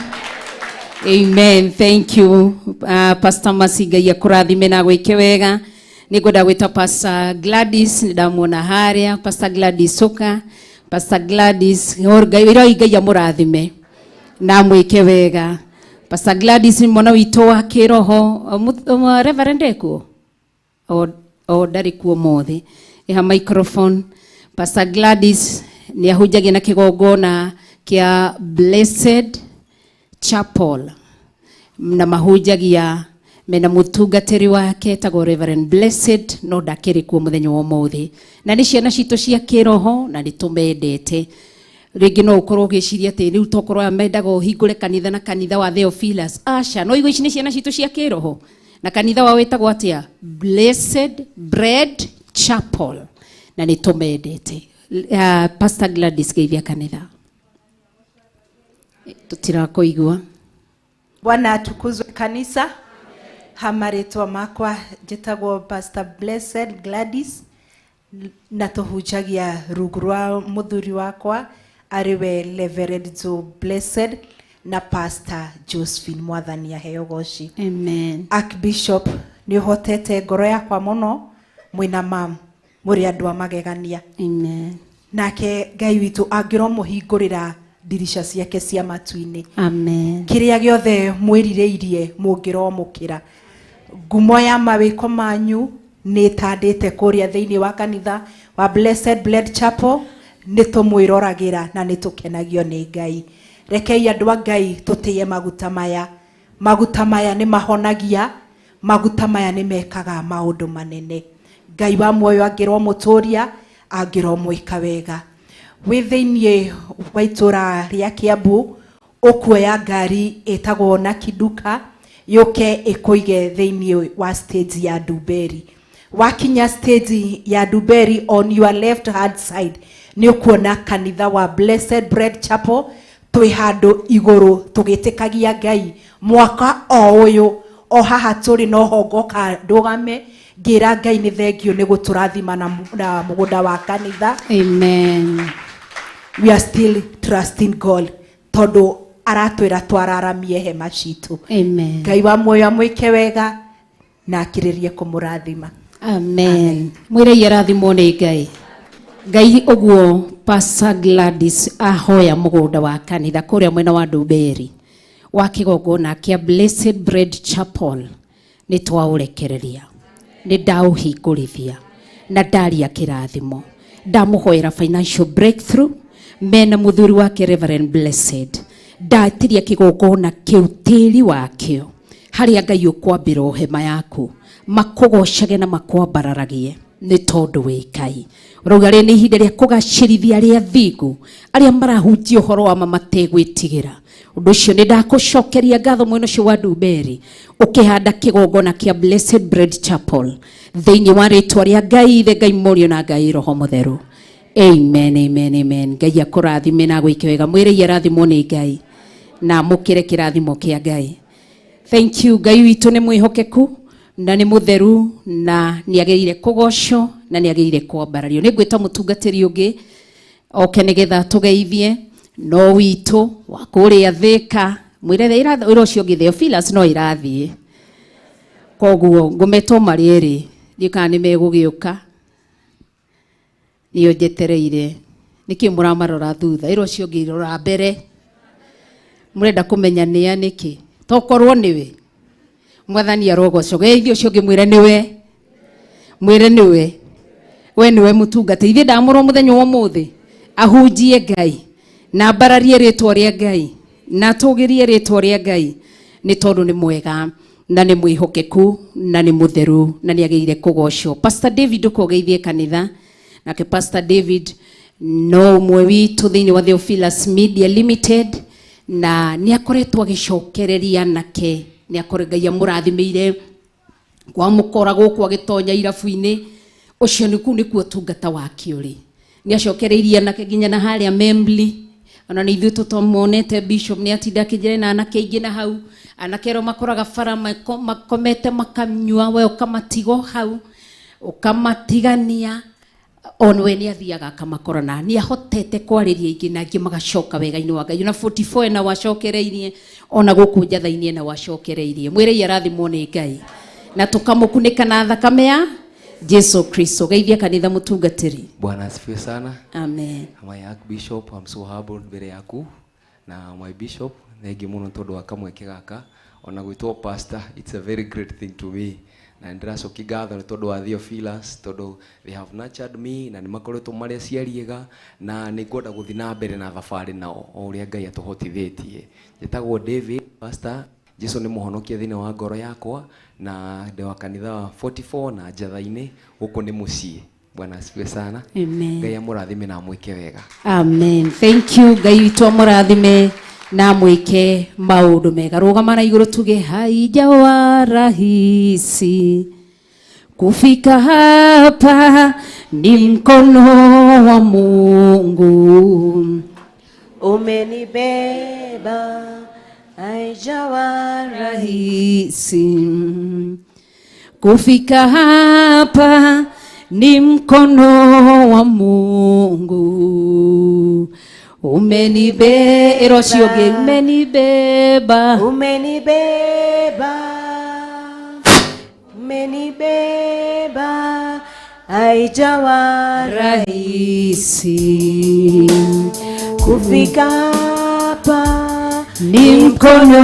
[SPEAKER 14] Amen. Thank you. Pastor Mercy Ngai akũrathime na gwĩke wega. Nĩ ngwenda gwĩta Pastor Gladys, nĩ ndamuona harĩa. Pastor Gladys ũka. Pastor Gladys, Ngai ĩroi Ngai amũrathime na amwĩke wega. Pastor Gladys nĩ mwana witũ wa kĩroho. Reverend ekuo? O ndarĩ kuo mothe. Ĩha microphone. Pastor Gladys nĩ ahunjagia na kĩgongona kĩa Blessed Chapel na mahunjagia mena mũtungatĩri wake etagwo Reverend Blessed no ndakĩrĩ kuo mũthenya wa ũmũthĩ na nĩ ciana citũ cia kĩroho na nĩ tũmendete. Rĩngĩ no ũkorwo ũgĩciria atĩ rĩu tokorwo aya mendaga ũhingũre kanitha na kanitha wa Theophilus. Aca, no igo ici nĩ ciana citũ cia kĩroho na kanitha wao wĩtagwo atĩa? Blessed Bread Chapel na nĩ tũmendete. Pastor Gladys geithia kanitha. Tũtirakũigua.
[SPEAKER 20] Bwana atukuzwe kanisa. Hamarĩtwa makwa njĩtagwo Pastor Blessed Gladys na tũhunjagia rungu rwa mũthuri wakwa arĩ we Reverend Joe Blessed na Pastor Josephine. Mwathani aheo goci.
[SPEAKER 14] Amen.
[SPEAKER 20] Archbishop nĩ ũhotete ngoro yakwa mũno mwĩna mam mũrĩ andũ a magegania.
[SPEAKER 14] Amen.
[SPEAKER 20] Nake Ngai witũ angĩromũhingũrĩra ndirisha ciake cia matu-inĩ.
[SPEAKER 14] Amen.
[SPEAKER 20] Kĩrĩa gĩothe mwĩrirĩirie mũngĩromũkĩra. Ngumo ya mawĩko manyu nĩ ĩtandĩte kũrĩa thĩinĩ wa kanitha wa Blessed Blood Chapel, nĩ tũmwĩroragĩra na nĩ tũkenagio nĩ Ngai. Rekei andũ a Ngai tũtĩye maguta maya. Maguta maya nĩ mahonagia, maguta maya nĩ mekaga maũndũ manene. Ngai wa muoyo angĩromũtũria, angĩromwĩka wega. Wĩ thĩinĩ wa itũra rĩa Kiambu, ũkuoya ngari ĩtagwo Nakiduka yũke ĩkũige thĩinĩ wa stage ya Ndumberi. Wakinya stage ya Ndumberi on your left hand side nĩ ũkuona kanitha wa Blessed Bread Chapel twĩ handũ igũrũ tũgĩtĩkagia Ngai Mwaka o ũyũ o haha tũrĩ noho ngoka ndũgame ngĩra Ngai nĩ thengio nĩ gũtũrathima na mũgũnda wa kanitha.
[SPEAKER 14] Amen.
[SPEAKER 20] We are still trusting God tondũ aratwĩra twararamie hema citũ.
[SPEAKER 14] Amen.
[SPEAKER 20] Ngai wa muoyo amwĩke wega na akĩrĩrie kũmũrathima.
[SPEAKER 14] Amen. Mwĩrei arathimwo nĩ Ngai. Ngai ũguo Pastor Gladys ahoya mũgũnda wa kanitha kũrĩa mwena wa Ndumberi wa kĩgongona kĩa Blessed Bread Chapel nĩ twaũrekereria, nĩ ndaũhingũrithia na ndaria kĩrathimo, ndamũhoera financial breakthrough mena mũthuri wake Reverend Blessed, ndatiria kĩgongona kĩu tĩri wakĩo harĩa Ngai ũkwambĩra hema yaku makũgocage na makwambararagie nĩ tondũ wĩ Ngai. Ũrauga rĩ nĩ ihinda rĩa kũgacĩrithia arĩa athingu arĩa marahunjia ũhoro wa ma mategwĩtigĩra. Ũndũ ũcio nĩ ndakũcokeria ngatho mwena ũcio wa Ndumberi ũkĩhanda kĩgongona kĩa Blessed Bread Chapel thĩinĩ wa rĩtwa rĩa Ngai Ithe, Ngai Mũriũ na Ngai Roho Mũtheru. Amen, amen, amen. Ngai akũrathime na agwĩke wega. Mwĩrei arathimwo nĩ Ngai na amũkĩre kĩrathimo kĩa Ngai. Thank you. Ngai witũ nĩ mwĩhokeku na nĩ mũtheru na nĩ agĩrĩire kũgocwo na nĩ agĩrĩire kwambarario. Nĩ ngwĩta mũtungatĩri ũngĩ oke nĩgetha tũgeithie no witũ wa kũrĩa Thĩka. Mwĩre wĩra ũcio ũngĩ Theophilus no ĩrathiĩ, koguo ngũmetwo marĩ erĩ ndiũ kana nĩ megũgĩũka, nĩo njetereire. Nĩkĩ mũramarora thutha? Ĩra ũcio ũngĩ rora mbere, mũrenda kũmenya nĩa nĩkĩ? Tokorwo nĩwe. Mwathani arogocwo. Geithie ũcio ũngĩ mwĩre nĩwe, mwĩre nĩwe, we nĩwe mũtungatĩri. Ithuĩ ndamũrwo mũthenya wa ũmũthĩ ahunjie Ngai na ambararie rĩtwa rĩa Ngai na atũgĩrie rĩtwa rĩa Ngai nĩ tondũ nĩ mwega na nĩ mwĩhokeku na nĩ mũtheru na nĩ agĩrĩire kũgocwo. Pastor David ũkogeithie kanitha. Nake Pastor David no ũmwe witũ thĩinĩ wa Theophilus Media Limited na nĩ akoretwo agĩcokereria anake, nĩ akore Ngai amũrathimĩire kwamũkora gũkũ agĩtonya irabu-inĩ ũcio nĩ kũu nĩkuo ũtungata wake ũrĩ. Nĩ acokereirie anake nginya na harĩa Membli, ona nĩ ithuĩ tũtomonete Bishop nĩ atinda akĩnjĩra na anake aingĩ na hau, anake arĩa makoraga bara makomete makanyua, we ũkamatigo hau ũkamatigania, ona we nĩ athiaga akamakora na nĩ ahotete kwarĩria ingĩ na angĩ magacoka wega-inĩ wa Ngai. Ona 44 ena wacokereirie, ona gũkũ njatha-inĩ ena wacokereirie. Mwĩrei arathimwo nĩ Ngai na tũkamũkunĩka na thakame ya Jesu Kristo. Geithia kanitha mũtungatĩri.
[SPEAKER 21] Bwana asifiwe sana.
[SPEAKER 14] Amen.
[SPEAKER 21] My Archbishop, I'm so humbled mbere yaku na my bishop, thengi muno tondu wa kamweke gaka ona gwitwo pastor, it's a very great thing to me. Na ndĩracokia ngatho nĩ tondũ wa Theophilus tondũ they have nurtured me na nĩ makoretwo marĩ aciari ega na nĩ ngwenda gũthiĩ na mbere na thabarĩ nao o ũrĩa Ngai atũhotithĩtie. Njĩtagwo David pastor, Jesu nĩ mũhonokia thĩinĩ wa ngoro yakwa na ndĩ wa kanitha wa 44 na njatha-inĩ gũkũ nĩ mũciĩ. Bwana asifiwe sana.
[SPEAKER 14] Amen.
[SPEAKER 21] Ngai amũrathime na amwĩke wega.
[SPEAKER 14] Amen. Thank you. Ngai witũ amũrathime na amwĩke maũndũ mega. Rũgama na igũrũ tuge haijawa rahisi kufika hapa, ni mkono wa Mungu
[SPEAKER 9] umenibeba, haijawa
[SPEAKER 14] rahisi kufika hapa, ni mkono wa Mungu umenibeba. Umenibeba,
[SPEAKER 9] umenibeba, umenibeba, haijawa
[SPEAKER 14] rahisi
[SPEAKER 9] kufika hapa,
[SPEAKER 14] ni mkono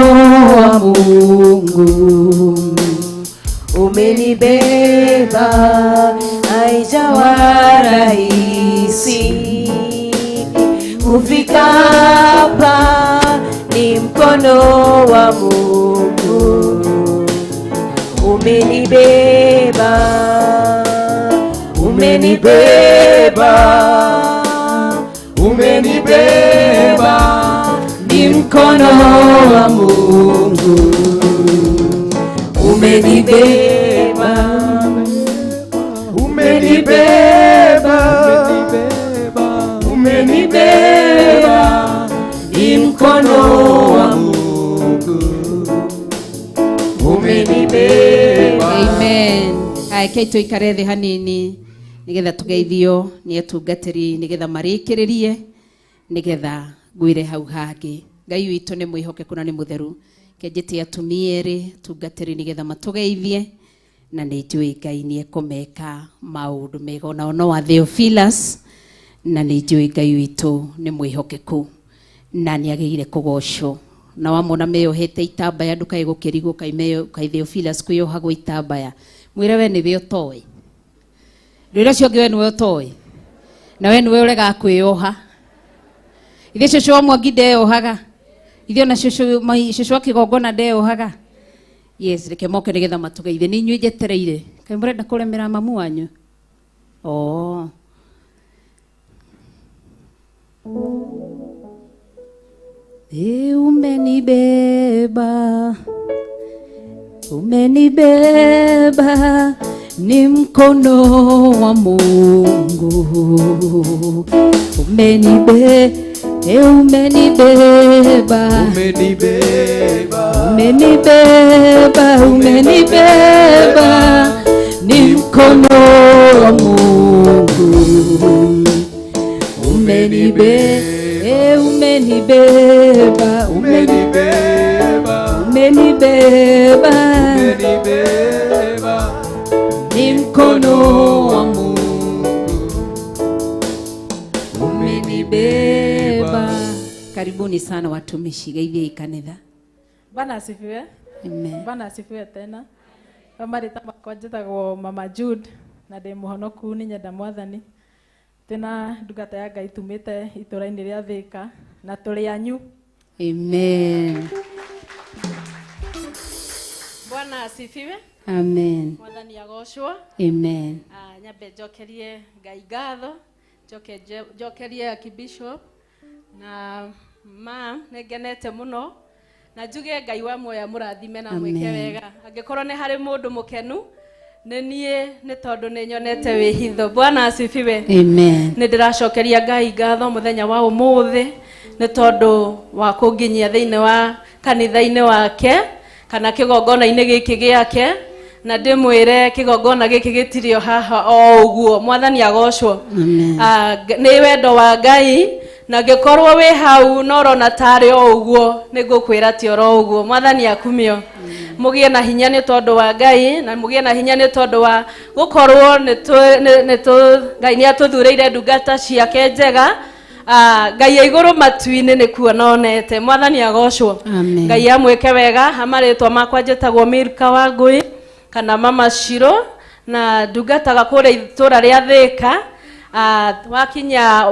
[SPEAKER 14] wa Mungu
[SPEAKER 9] umenibeba, haijawa rahisi kufika hapa, ni mkono wa Mungu umenibeba, umenibeba,
[SPEAKER 13] umenibeba,
[SPEAKER 14] ni mkono wa Mungu
[SPEAKER 9] umenibeba,
[SPEAKER 13] umenibeba, umenibeba,
[SPEAKER 14] ni mkono wa Mungu Rekei tũikare thĩ hanini nĩgetha tũgeithio nĩ atungatĩri nĩgetha marĩkĩrĩrie nĩgetha ngwĩre hau hangĩ. Ngai witũ nĩ mwĩhokeku na nĩ mũtheru. Kenjĩte atumia erĩ tungatĩri nĩgetha matũgeithie na nĩ njũĩ Ngai nĩ ekũmeka maũndũ mega onao no a Theophilus na nĩ njũĩ Ngai witũ nĩ mwĩhokeku na nĩ agĩrĩire kũgocwo. Na wamona meyohete itambaya ndũkae gũkĩrigwo kaĩ Theophilus kwĩyohagwo itambaya. Mwĩre we nĩwe ũtoĩ. Rwĩra ũcio ũngĩ we nĩwe ũtoĩ. Na we nĩwe ũregaga kwĩyoha. Ithe cũcũ wa Mwangi ndeyohaga. Ithe ona cũcũ wa kĩgongona ndeyohaga. Yes, reke moke nĩgetha matũgeithie. Nĩ inyuĩ njetereire. Kaĩ mũrenda kũremera mamu wanyu? Oh. Umenibeba, umenibeba, ni mkono wa Mungu. Umenibeba, umenibeba, umenibeba, umenibeba, ni mkono wa Mungu. Umenibeba, umenibeba, umenibeba, umenibeba, umenibeba, ni mkono wa Mungu. Umenibeba. Karibuni sana watumishi, geithiai kanitha.
[SPEAKER 1] Bwana asifiwe.
[SPEAKER 14] Amen.
[SPEAKER 1] Bwana asifiwe tena. Marĩtwa makwa njĩtagwo Mama Jude na ndĩ mũhonoku nĩ nyenda Mwathani. Twĩna ndungata ya Ngai tumĩte itũra-inĩ rĩa Thĩka na tũrĩ anyu.
[SPEAKER 14] Amen.
[SPEAKER 22] Bwana asifiwe.
[SPEAKER 14] Amen.
[SPEAKER 22] Mwathani agocwo.
[SPEAKER 14] Amen.
[SPEAKER 22] Nyambe njokerie Ngai ngatho, njokerie Archbishop na ma nĩ ngenete mũno na njuge Ngai wa muoyo mũrathime na mwĩke wega. Angĩkorwo nĩ harĩ mũndũ mũkenu nĩ niĩ nĩ tondũ nĩ nyonete wĩhitho. Bwana asifiwe.
[SPEAKER 14] Amen.
[SPEAKER 22] Nĩ ndĩracokeria Ngai ngatho mũthenya wa ũmũthĩ nĩ tondũ wa kũnginyia thĩinĩ wa kanitha-inĩ wake kana kĩgongona-inĩ gĩkĩ gĩake, na ndĩmwĩre kĩgongona gĩkĩ gĩtirĩ o haha o ũguo. Mwathani agocwo. Nĩ wendo wa Ngai, na ngĩkorwo wĩ hau na ũrona tarĩ o ũguo nĩ ngũkwĩra ti oro ũguo. Mwathani akumio. Mũgĩe na hinya nĩ tondũ wa Ngai, na mũgĩe na hinya nĩ tondũ wa gũkorwo Ngai nĩ atũthurĩire ndungata ciake njega. Ngai ya igũrũ matu-inĩ nĩ kuona onete. Mwathani agocwo. Ngai amwĩke wega. Marĩtwa makwa njĩtagwo Milka Wangũi kana Mama Shiro na ndungataga kũrĩa itũra rĩa Thĩka. Wakinya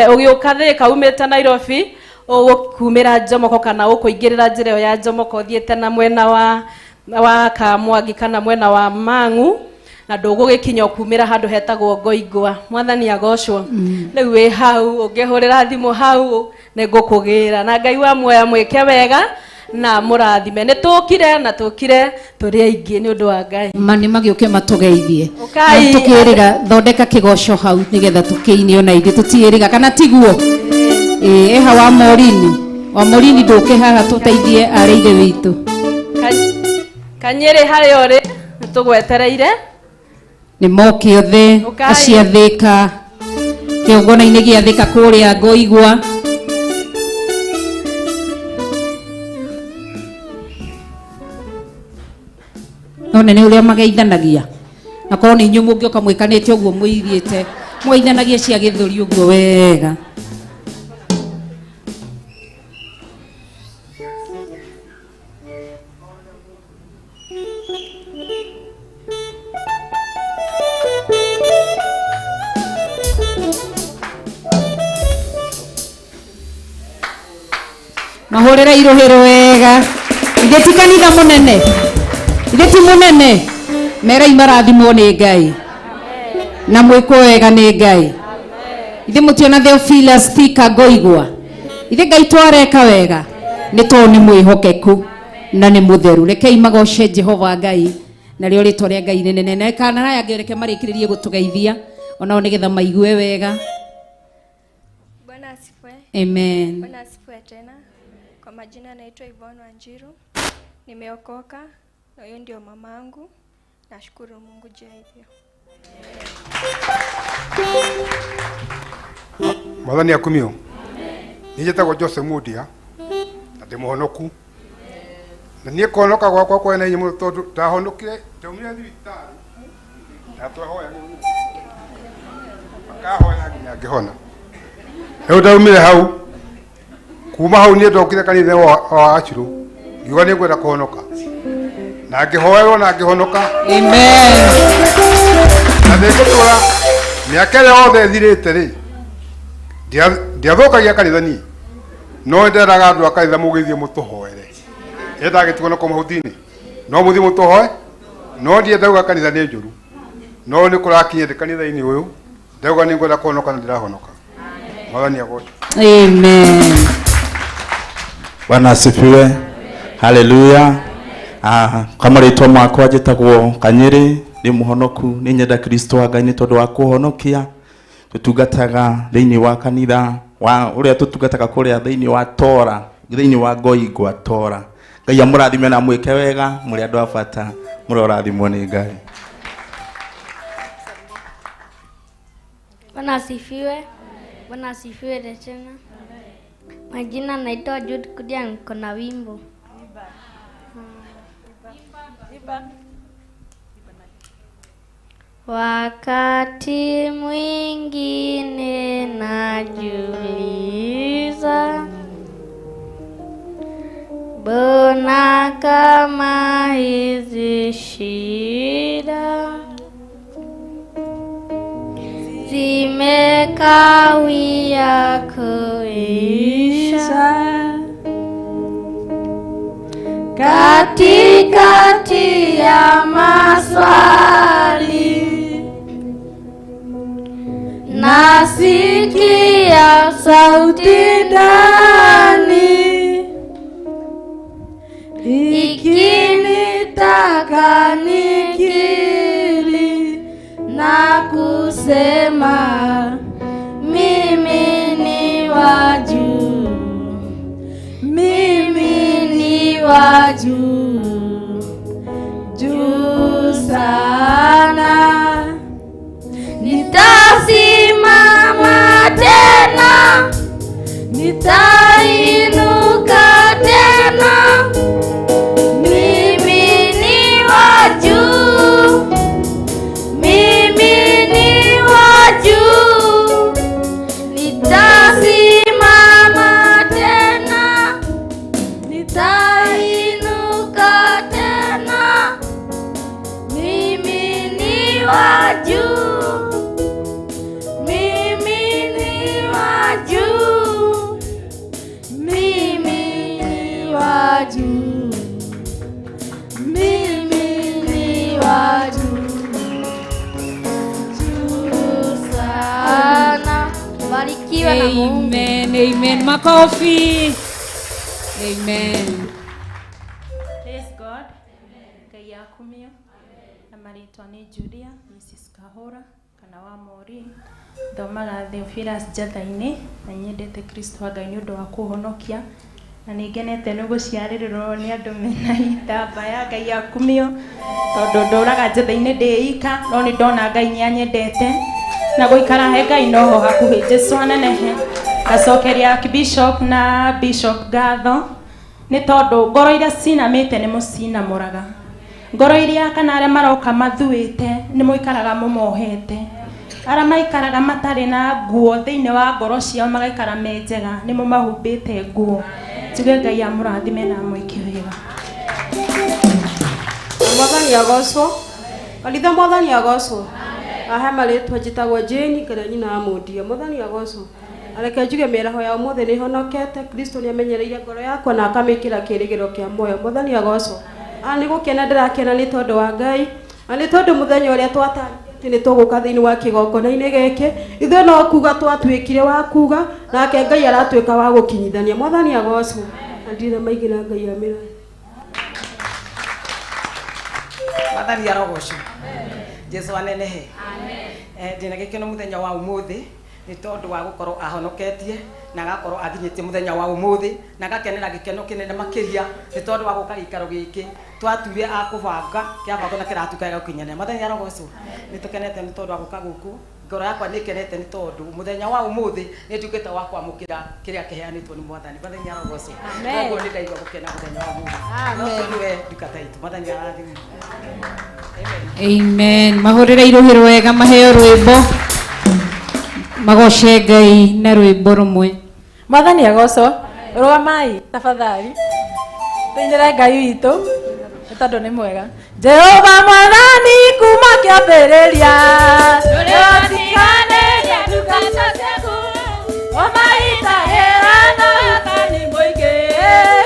[SPEAKER 22] ũgĩũka Thĩka umĩte Nairobi ũgũkumĩra Njomoko kana ũkũingĩrĩra njĩra ĩyo ya Njomoko ũthiĩte na mwena wa Kamwangi kana mwena wa Mang'u na ndũgũgĩkinya ũkumĩra handũ hetagwo Ngoingwa. Mwathani agocwo. Rĩu wĩ hau ũngĩhũrĩra thimũ hau nĩ ngũkũgĩra na Ngai wa muoyo mwĩke wega na mũrathime. Nĩ tũkire na tũkire tũrĩ aingĩ nĩ ũndũ wa Ngai.
[SPEAKER 14] Ma nĩ magĩũke matũgeithie.
[SPEAKER 22] Ũkai.
[SPEAKER 14] Na tũkĩĩrĩga thondeka kĩgoco hau nĩgetha tũkĩine ona ithuĩ tũtiĩrĩga kana tiguo? Eha wa Morini. Wa Morini ndũke haha tũteithie arĩ ithe witũ.
[SPEAKER 22] Kanyĩrĩ harĩa ũrĩ nĩ tũgwetereire.
[SPEAKER 14] Nĩ moke othe acio a Thĩka kĩgongona-inĩ gĩa Thĩka kũrĩa Ngoigwa. None nĩ ũrĩa mageithanagia. Na korwo nĩ inyuĩ mũngĩũka mwĩkanĩte ũguo mũithiĩte, mũgeithanagie cia gĩthũri ũguo wega. Mahũrĩre irũhĩro wega. Ithe ti kanitha mũnene. Ithe ti mũnene. Merai marathimwo nĩ Ngai. Na mwĩkwo wega nĩ Ngai. Ithe mũtiona Theophilus Thika Ngoigwa. Ithe Ngai twareka wega. Nĩ tondũ nĩ mwĩhokeku na nĩ mũtheru. Rekei magoce Jehova Ngai. Narĩo rĩtwa rĩa Ngai rĩnene. Na kana aya angĩ reke marĩkĩrĩrie gũtũgeithia onao nĩgetha maigue wega.
[SPEAKER 23] Bwana asifiwe.
[SPEAKER 14] Amen.
[SPEAKER 23] Bwana asifiwe tena. Kwa majina naitwa Yvonne Wanjiru. Nimeokoka na huyo ndio mamangu. Nashukuru Mungu juu ya hivyo.
[SPEAKER 10] Mwathani akumio. Niĩ njĩtagwo Jose Mundia na ndĩ mũhonoku. Na niĩ kũhonoka gwakwa kwena hinya mũno tondũ ndahonokire ndaumire thibitarĩ na twahoya makahoya nginya ngĩhona. Rĩu ndaumire hau, kuma hau niĩ ndokire kanitha wa Achirũ ngiuga nĩ ngwenda kũhonoka na ngĩhoerwo na ngĩhonoka.
[SPEAKER 14] Amen.
[SPEAKER 10] Na nĩngũtũra mĩaka ĩrĩa yothe ĩthirĩte rĩ, ndiathũkagia kanitha niĩ, no nderaga andũ a kanitha mũgĩthiĩ mũtũhoere. Endaga gĩtigwo na kũu mahuti-inĩ, no mũthiĩ mũtũhoe, no ndiĩ ndauga kanitha nĩ njũru, no nĩ kũrakinya ndĩ kanitha-inĩ ũyũ ndauga nĩ ngwenda kũhonoka na ndĩrahonoka. Mwathani agocwo.
[SPEAKER 14] Amen.
[SPEAKER 11] Bwana asifiwe. Haleluya. Kwa marĩtwa makwa njĩtagwo Kanyĩrĩ, nĩ mũhonoku, nĩ nyenda Kristo wa Ngai nĩ tondũ wa kũhonokia. Tũtungataga thĩinĩ wa kanitha wa ũrĩa tũtungataga kũrĩa thĩinĩ wa Tora, thĩinĩ wa Ngoingwa Tora. Ngai amũrathime na amwĩke wega, mũrĩ andũ a bata, mũrorathimwo nĩ Ngai.
[SPEAKER 12] Bwana asifiwe. Bwana asifiwe tena. Majina naitwa Jude Kudia, niko na wimbo. Wakati mwingine najiuliza, mbona kama hizi shida zimekawia kuisha, katikati ya maswali nasikia sauti ndani ikinitaka nikiri na kusema mimi ni wa juu, mimi ni wa juu, juu sana. Nitasimama tena, nitainuka tena, mimi ni wa juu, mimi ni wa juu. Nitasimama tena, nitainuka tena, mimi ni wa juu.
[SPEAKER 14] Amen, amen. Makofi. Amen.
[SPEAKER 1] Praise God. Ngai akumio. Na marĩtwa nĩ Julia, Mrs. Kahora kana wa Mori. Thomaga Theophilus Njatha-inĩ na nyendete Kristo wa Ngai nĩ ũndũ wa kũhonokia na nĩ ngenete nĩ gũciarĩrĩrwo nĩ andũ mena itambaya. Ngai akumio tondũ ndũraga Njatha-inĩ ndĩ ika, no nĩ ndona Ngai nĩ anyendete na gũikara he Ngai noho hakuhĩ. Jesu anenehe. Ngacokeria Archbishop na Bishop ngatho nĩ tondũ ngoro iria cinamĩte nĩ mũcinamũraga, ngoro iria kana arĩa maroka mathuĩte nĩ mũikaraga mũmohete, arĩa maikaraga matarĩ na nguo thĩinĩ wa ngoro ciao magaikara me njega nĩ mũmahumbĩte nguo. Njuge Ngai amũrathime na amwĩke wega.
[SPEAKER 24] Mwathani agocwo. Kanitha mwathani agocwo. Ahe marĩtwa njĩtagwo Jane kana nyina wa Mũndia. Mwathani agocwo. Areke njuge mĩaraho ya ũmũthĩ nĩ honokete. Kristo nĩ amenyereire ngoro yakwa na akamĩkĩra kĩĩrĩgĩrĩro kĩa muoyo. Mwathani agocwo. Nĩ gũkena ndĩrakena nĩ tondũ wa Ngai, na nĩ tondũ mũthenya ũrĩa twatanyĩte nĩ tũgũka thĩinĩ wa kĩgongona-inĩ gĩkĩ, ithuĩ no kuga twatuĩkire wa kuga, nake Ngai aratuĩka wa gũkinyithania. Mwathani agocwo. Na ndirĩ maingĩ na Ngai amĩrathime.
[SPEAKER 25] Mwathani arogocwo. Jesu anenehe. Ndĩna gĩkeno mũthenya wa ũmũthĩ nĩ tondũ wa gũkorwo ahonoketie na agakorwo aginyĩtie mũthenya wa ũmũthĩ na agakenera gĩkeno kĩnene makĩria nĩ tondũ wa gũka gĩikaro gĩkĩ. Twatuire a kũbanga kĩabango na kĩratuĩka gĩa gũkinyanĩra. Mwathani arogocwo. Nĩ tũkenete nĩ tondũ wa gũka gũkũ. Ngoro yakwa nĩ ĩkenete nĩ tondũ mũthenya wa ũmũthĩ nĩ nduĩkĩte wa kwamũkĩra kĩrĩa kĩheanĩtwo nĩ Mwathani. Mwathani arogocwo.
[SPEAKER 22] Amen.
[SPEAKER 25] Koguo nĩ ndaigua gũkena mũthenya wa ũmũthĩ.
[SPEAKER 22] Amen.
[SPEAKER 25] Na ũcio nĩwe ndungata itũ. Mwathani arathimwo.
[SPEAKER 14] Amen. Mahũrĩre irũhĩ wega maheo rwĩmbo. Magoce Ngai na rwĩmbo rũmwe.
[SPEAKER 22] Mwathani agocwo. Rũgamai tafadhali. Tũinĩre Ngai witũ nĩ tondũ nĩ mwega. Jehova Mwathani kuma kĩambĩrĩria ndũrĩtiganĩria ndungata ciaku ũmaitagĩra na ũtani mũingĩ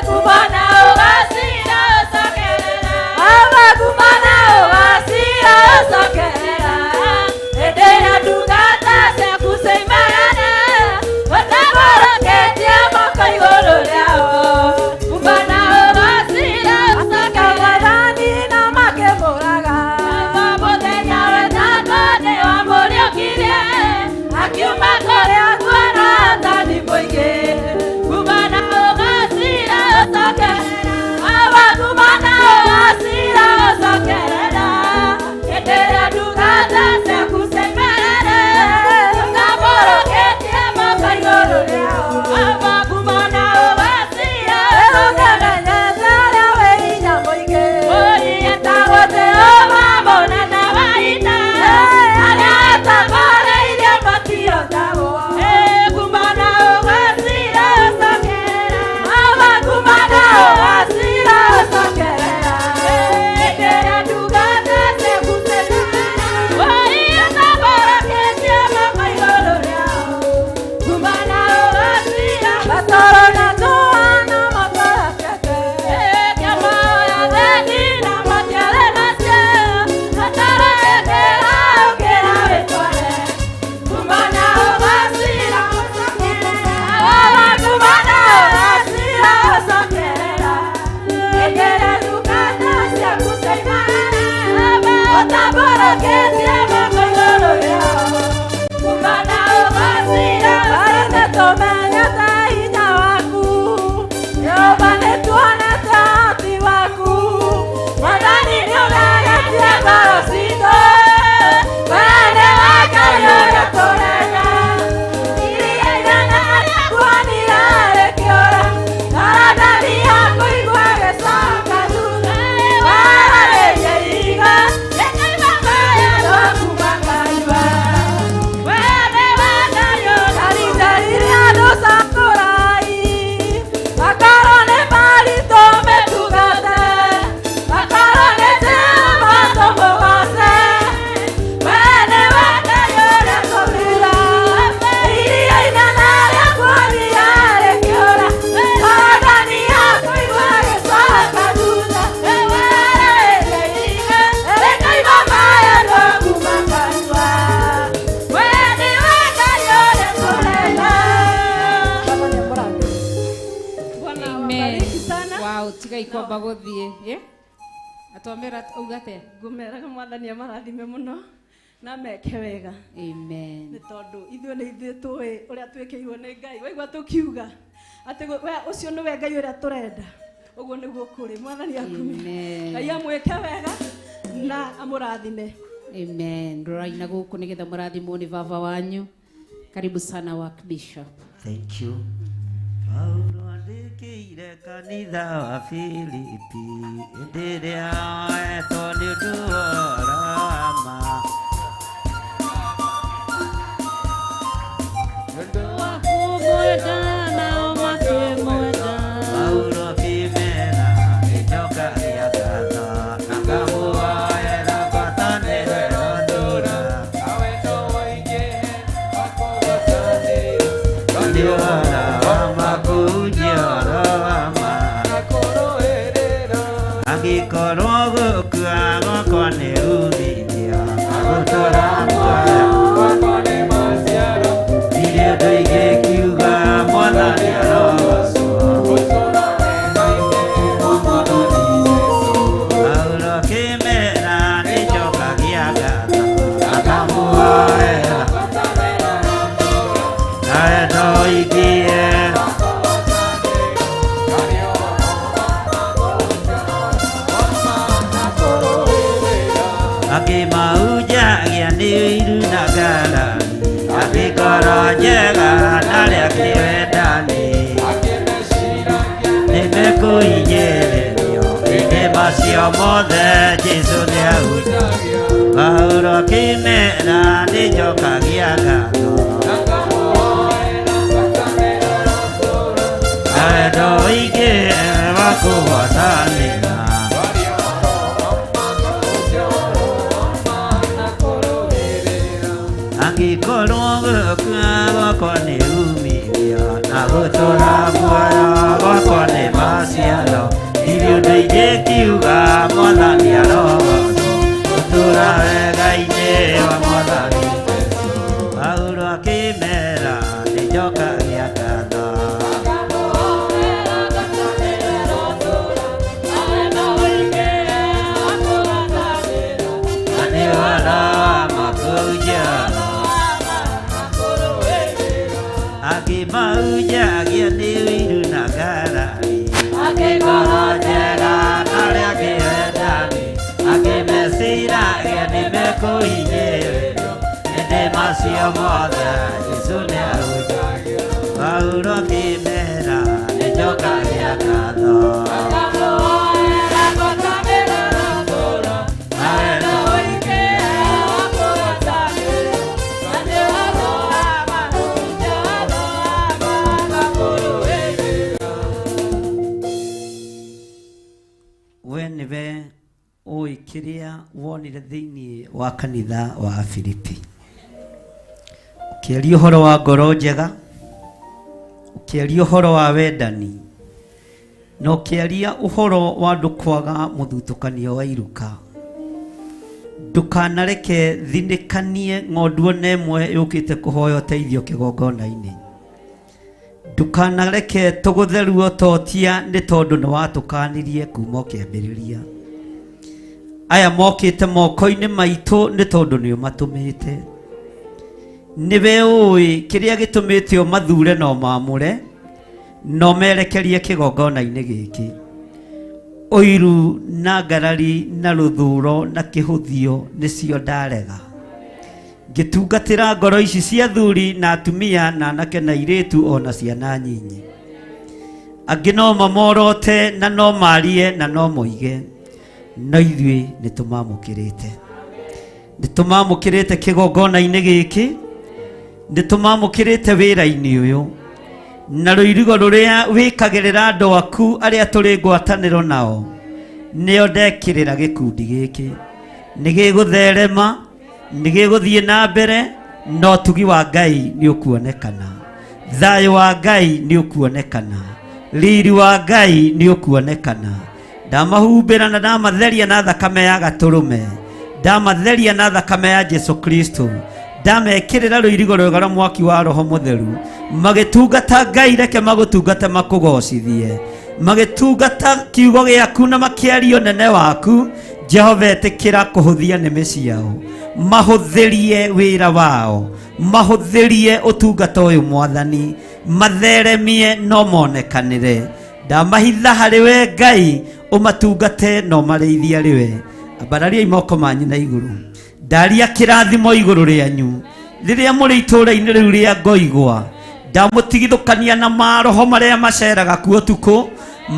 [SPEAKER 22] kuma na ũgacira ũcokerera Baba kuma na ũgacira ũcokerera hĩndĩ ĩrĩa ndungata ciaku ciaimagana ũtambũrũkĩtie moko igũrũ rĩao kuma na ũgacira ũcokerera Mwathani na makĩmũraga mũthenya wetatũ nĩwamũriũkirie akiuma kũrĩa kuona ũtani mũingĩ kuma na ũgacira ũcokerera Baba kuma na ũgacira ũcokerera hĩndĩ ĩrĩa ndungata ciaku ciaimerere ũtambũrũkĩtie moko igũrũ rĩao Baba kuma na ũgacira ũcokerera ũrĩa wĩ hinya mũingĩ etagwo Jehova mũnene wa ita arĩa atongoreirie matiotagwo kuma na ũgacira ũcokerera Baba kuma na ũgacira ũcokerera hĩndĩ ĩrĩa ndungata ciaku ciaimerere ũtambũrũkĩtie moko igũrũ rĩao kuma na ũgacira Petero na Johana makorakete kĩama ya thendi na matiarĩ nacio Petero ĩkĩra ũkĩra wĩtware kuma na ũgacira ũcokerera Baba kuma na ũgacira ũcokerera hĩndĩ ĩrĩa ndungata ciaku ciaimerere ũtambũrũkĩtie moko igũrũ rĩao kuma na ũgacira Arĩ nĩtũmenyete hinya waku Jehova nĩtuonete ũhoti waku Mwathani nĩũgeretie ngoro citũ we nĩwe Ngai ũrĩa tũrenda Iria inene rĩakuonire rĩkĩũra Maratathi yaku igua gĩcoka thutha Wararĩria ihiga rĩkoima maĩ kuma kanua We nĩwe Ngai ũrĩa Ndarindarire andũ cakũrai Makorwo nĩ maritũ mĩtungate Makorwo nĩ Jehova tũmũgoce We nĩwe Ngai ũrĩa tũrenda Iria inene rĩakuonire rĩkĩũra Jorodani yaku igua gĩcoka thutha Wararĩria ihiga rĩkoima maĩ kuma kanua We nĩwe Ngai ũrĩa tũrenda
[SPEAKER 14] Amen. Wow, tigai kwamba gũthiĩ. Eh? Atwamĩra auga atĩa?
[SPEAKER 22] Ngũmeraga Mwathani amarathime mũno na meke wega.
[SPEAKER 14] Amen.
[SPEAKER 22] Nĩ tondũ ithuĩ nĩ ithuĩ tũĩ ũrĩa twĩkĩirwo nĩ Ngai. Waigua tũkiuga atĩ we ũcio nĩwe Ngai ũrĩa tũrenda. Ũguo nĩguo kũrĩ. Mwathani akumio.
[SPEAKER 14] Amen.
[SPEAKER 22] Ngai amwĩke wega na amũrathime.
[SPEAKER 14] Amen. Rorai na gũkũ nĩgetha mũrathimwo nĩ baba wanyu. Karibu sana Work Bishop.
[SPEAKER 2] Thank you. Paulo andĩkĩire kanitha wa Filipi hĩndĩ ĩrĩa oetwo nĩ ũndũ wa ũhoro wa ma. Paulo akĩmera nĩnjokagia ngatho na ngamũhoera ngwatanĩro ĩrotũũra. Nĩ ũhoro wa ma kũhunjia ũhoro wa ma. Angĩkorwo gũkua gwakwa nĩ uumithio na gũtũũra muoyo ndirĩ ũndũ ingĩkiuga Mwathani arogocwo. Paulo akĩmera nĩnjokagia ngatho na ngamũhoera na wendo ũingĩhe ũiru na ngarari, angĩ ngoro njega na arĩa angĩ wendani. Nĩmekũhinyĩrĩrio ĩndĩ macio mothe Jesũ nĩahunjagia. Paulo akĩmera nĩnjokagia ngatho. Na wendo ũingĩ wa kũgwatanĩra. Angĩkorwo gũkua gwakwa nĩ umithio na gũtũũra muoyo gwakwa nĩ maciaro, ndirĩ ũndũ ingĩkiuga Mwathani arogocwo, gũtũũra wega-inĩ wa Mwathani Jesũ. Paulo akĩmera nĩnjokagia ngatho. Na nĩ ũhoro wa makũnjano angĩ mahunjagia nĩ ũiru na ngarari, angĩ ngoro njega na arĩa angĩ wendani, angĩ meciragia nĩ mekũhinyĩrĩrio, ĩndĩ macio mothe Jesũ nĩahunjagia. Paulo akĩmera nĩnjokagia ngatho. Na wendo we nĩwe ũĩ kĩrĩa wonire thĩinĩ wa kanitha wa Filipi, ũkĩaria ũhoro wa ngoro njega, ũkĩaria ũhoro wa wendani, na ũkĩaria ũhoro wa andũ kwaga mũthutũkanio wa iruka. Ndũkanareke thinĩkanie ng'ondu ona ĩmwe yũkĩte kũhoya ũteithio kĩgongona-inĩ. Ndũkanareke tũgũtheruo totia nĩ tondũ nĩ watũkanirie kuma o kĩambĩrĩria. Aya mokĩte moko-inĩ maitũ nĩ tondũ nĩ ũmatũmĩte. Nĩwe ũĩ kĩrĩa gĩtũmĩte ũmathure na ũmamũre na ũmerekerie kĩgongona-inĩ gĩkĩ. Ũiru na ngarari na rũthũro na kĩhũthio nĩcio ndarega. Ngĩtungatĩra ngoro ici cia athuri na atumia na anake na airĩtu ona ciana nyinyi. Angĩ no mamorote na no marie na no moige, no ithuĩ nĩ tũmamũkĩrĩte. Nĩ tũmamũkĩrĩte kĩgongona-inĩ gĩkĩ, nĩ tũmamũkĩrĩte wĩra-inĩ ũyũ, na rũirigo rũrĩa wĩkagĩrĩra andũ aku arĩa tũrĩ ngwatanĩro nao, nĩo ndekĩrĩra gĩkundi gĩkĩ. Nĩ gĩgũtherema, nĩ gĩgũthiĩ na mbere, na ũtugi wa Ngai nĩ ũkuonekana, thayũ wa Ngai nĩ ũkuonekana, riri wa Ngai nĩ ũkuonekana. Ndamahumbĩra na ndamatheria na thakame ya gatũrũme, ndamatheria na thakame ya Jesu Kristo, ndamekĩrĩra rũirigo rwega rwa mwaki wa Roho Mũtheru. Magĩtungata Ngai, reke magũtungate makũgocithie, magĩtungata kiugo gĩaku na makĩaria ũnene waku. Jehova ĩtĩkĩra kũhũthia nĩmĩ ciao, mahũthĩrie wĩra wao, mahũthĩrie ũtungata ũyũ Mwathani, matheremie no monekanĩre. Ndamahitha harĩ we Ngai, ũmatungate na ũmarĩithie arĩ we. Ambarariai moko manyu na igũrũ, ndaria kĩrathimo igũrũ rĩanyu rĩrĩa mũrĩ itũũra-inĩ rĩu rĩa Ngoigwa. Ndamũtigithũkania na maroho marĩa maceraga kuo ũtukũ,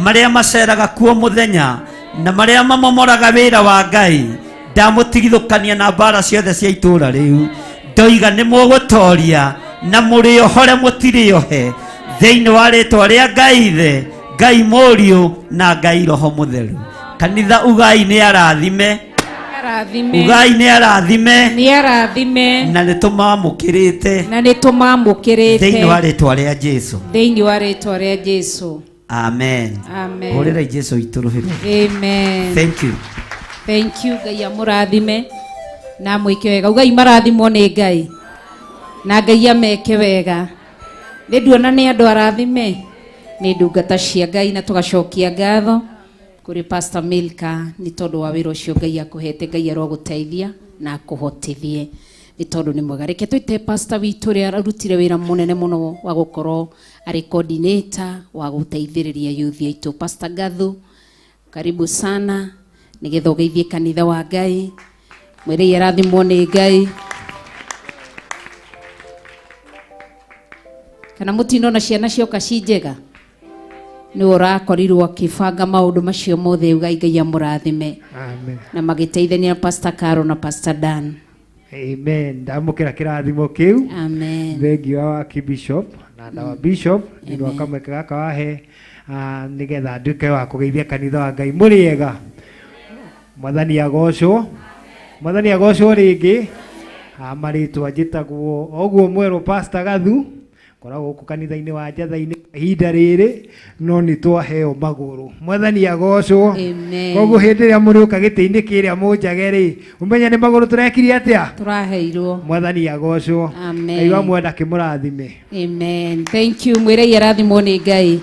[SPEAKER 2] marĩa maceraga kuo mũthenya, na marĩa mamomoraga wĩra wa Ngai. Ndamũtigithũkania na mbara ciothe cia itũũra rĩu. Ndoiga nĩ mũgũtoria na mũrĩohore mũtirĩohe, thĩinĩ wa rĩtwa rĩa Ngai Ithe, Ngai Mũriũ na Ngai Roho Mũtheru. Kanitha ugai nĩ arathime,
[SPEAKER 14] Arathime.
[SPEAKER 2] ugai nĩ arathime,
[SPEAKER 14] Nĩ arathime.
[SPEAKER 2] na nĩ tũmamũkĩrĩte
[SPEAKER 14] Na nĩ tũmamũkĩrĩte
[SPEAKER 2] thĩinĩ wa rĩtwa rĩa Jesu.
[SPEAKER 14] thĩinĩ wa rĩtwa rĩa Jesu.
[SPEAKER 2] Amen.
[SPEAKER 14] Amen.
[SPEAKER 2] Hũrĩrai Jesu witũ rũhĩ.
[SPEAKER 14] Amen.
[SPEAKER 2] Thank you.
[SPEAKER 14] Thank you. Ngai amũrathime na amwĩke wega. Ugai marathimwo nĩ Ngai na Ngai ameke wega. Nĩ nduona nĩ andũ arathime, nĩ ndungata cia Ngai, na tũgacokia ngatho kũrĩ Pastor Milka nĩ tondũ wa wĩra ũcio Ngai akũhete. Ngai arogũteithia na akũhotithie nĩ tondũ nĩ mwega. Reke twĩte pastor witũ ũrĩa arutire wĩra mũnene mũno wa gũkorwo arĩ coordinator wa gũteithĩrĩria youth aitũ, Pastor Gathu, karibu sana nĩgetha ũgeithie kanitha wa Ngai. Mwĩrei arathimwo nĩ Ngai. Kana mũtinona ciana cioka ci njega? Nĩwe ũrakorirwo akĩbanga maũndũ macio mothe, ugai Ngai amũrathime.
[SPEAKER 3] Amen.
[SPEAKER 14] Na magĩteithania na Pastor Caro na Pastor Dan.
[SPEAKER 3] Amen. Ndamũkĩra kĩrathimo kĩu.
[SPEAKER 14] Amen.
[SPEAKER 3] Thengiũ wa Bishop na ndawa Bishop nĩ ũndũ wa kamweke gaka wahe nĩgetha nduĩke wa kũgeithia kanitha wa Ngai. Mũrĩ ega? Mwathani agocwo. Mwathani agocwo rĩngĩ. Marĩtwa njĩtagwo oguo mwerũ Pastor Gathu, ngoragwo gũkũ kanitha-inĩ wa Njatha-inĩ ihinda rĩrĩ, no nĩ twaheo magũrũ. Mwathani agocwo.
[SPEAKER 14] Amen.
[SPEAKER 3] Koguo hĩndĩ ĩrĩa mũrĩũka gĩtĩ-inĩ kĩrĩa mũnjage rĩ, ũmenye nĩ magũrũ tũrekirie atĩa?
[SPEAKER 14] Tũraheirwo.
[SPEAKER 3] Mwathani agocwo.
[SPEAKER 14] Amen.
[SPEAKER 3] Ngai wa mwenda akĩmũrathime.
[SPEAKER 14] Amen. Thank you. Mwĩrei arathimwo nĩ Ngai.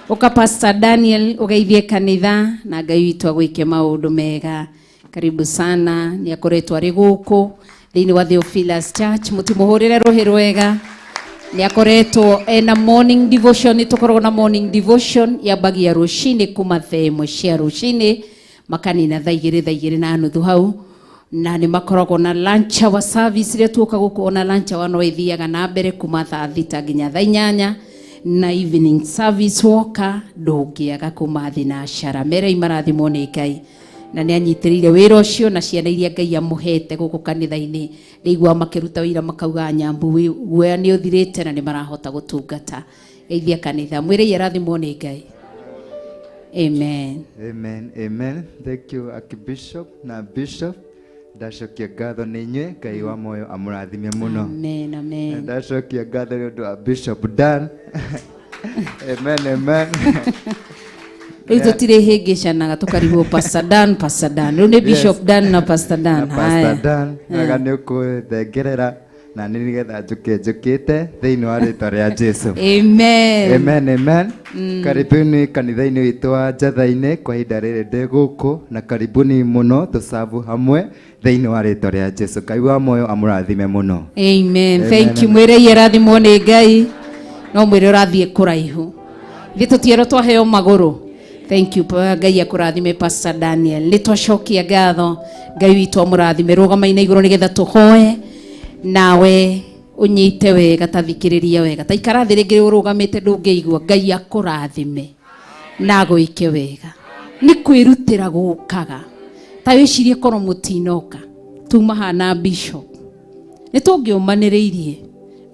[SPEAKER 14] Ũka Pastor Daniel ũgeithie kanitha na Ngai witũ agwĩke maũndũ mega. Karibu sana, nĩ akoretwo arĩ gũkũ thĩinĩ wa Theophilus Church, mũtimũhũrĩre rũhĩ rwega. Nĩ akoretwo ena morning devotion, nĩ tũkoragwo na morning devotion yambagia rũcinĩ kuma thaa ĩmwe cia rũcinĩ makanina thaa igĩrĩ, thaa igĩrĩ na nuthu hau, na nĩ makoragwo na lunch hour service ĩrĩa tuoka gũkũ, ona lunch hour no ĩthiaga na mbere kuma thaa thita nginya thaa inyanya, na evening service woka ndũngĩaga kuma thinacara. Merei marathimwo nĩ Ngai, na nĩ anyitĩrĩire wĩra ũcio na ciana iria Ngai amũhete gũkũ kanitha-inĩ. Rĩigua makĩruta wĩra makauga nyambu guoya nĩ ũthirĩte na nĩ marahota gũtungata. Geithia kanitha, mwĩrei arathimwo nĩ Ngai. Amen.
[SPEAKER 4] Amen, amen. Thank you, Archbishop na Bishop. Ndacokia ngatho nĩ inyuĩ, Ngai wa muoyo amũrathime mũno.
[SPEAKER 14] Amen, amen.
[SPEAKER 4] Ndacokia ngatho nĩ ũndũ wa Bishop Dan. Amen, amen.
[SPEAKER 14] Rĩu tũtirĩ hĩngĩcanaga tũkarigwo Pastor Dan, Pastor Dan. Rĩu nĩ Bishop Dan na Pastor Dan.
[SPEAKER 4] Na Pastor
[SPEAKER 14] Haya.
[SPEAKER 4] Dan, wega nĩ ũkũthengerera na nĩ nĩgetha njũke njũkĩte thĩinĩ wa rĩtwa rĩa Jesu.
[SPEAKER 14] Amen.
[SPEAKER 4] Amen, amen. Karibuni kanitha-inĩ witũ wa Njatha-inĩ kwa ihinda rĩrĩ ndĩ gũkũ, na karibuni mũno tũcabu hamwe thĩinĩ wa rĩtwa rĩa Jesu. Ngai wa muoyo amũrathime mũno.
[SPEAKER 14] Amen.
[SPEAKER 4] Amen,
[SPEAKER 14] Thank you.
[SPEAKER 4] amen.
[SPEAKER 14] Mwĩrei arathimwo nĩ Ngai. No mwĩre ũrathiĩ kũraihu. Ithuĩ tũtierwo twaheo magũrũ. Thank you. Ngai akũrathime Pastor Daniel. Nĩ twacokia ngatho. Ngai witũ amũrathime. Rũgama-inĩ igũrũ nĩgetha tũhoe. Nawe ũnyite wega, ta thikĩrĩria wega. Ta ikara thĩ rĩngĩ ũrũgamĩte ndũngĩigua. Ngai akũrathime na agwĩke wega. Nĩ kwĩrutĩra gũkaga. Ta wĩcirie korwo mũtinoka. Tuma haha na Bishop. Nĩ tũngĩũmanĩrĩirie,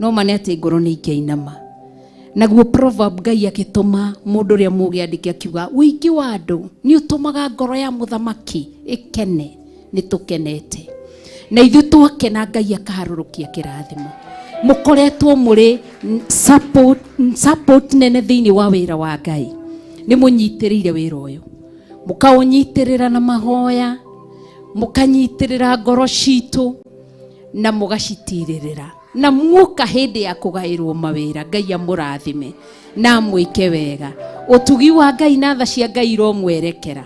[SPEAKER 14] no ma nĩ atĩ ngoro nĩ ingĩainama. Naguo proverb Ngai agĩtũma mũndũ ũrĩa mũũgĩ andĩke akiuga, ũingĩ wa andũ nĩ ũtũmaga ngoro ya mũthamaki ĩkene. Nĩ tũkenete. Na ithuĩ twakena Ngai akaharũrũkia kĩrathimo. Mũkoretwo mũrĩ support nene thĩinĩ wa wĩra wa Ngai. Nĩ mũnyitĩrĩire wĩra ũyũ. Mũkaũnyitĩrĩra na mahoya, mũkanyitĩrĩra ngoro citũ na mũgacitirĩrĩra. Na muoka hĩndĩ ya kũgaĩrwo mawĩra, Ngai amũrathime na amwĩke wega. Ũtugi wa Ngai na tha cia Ngai iromwerekera,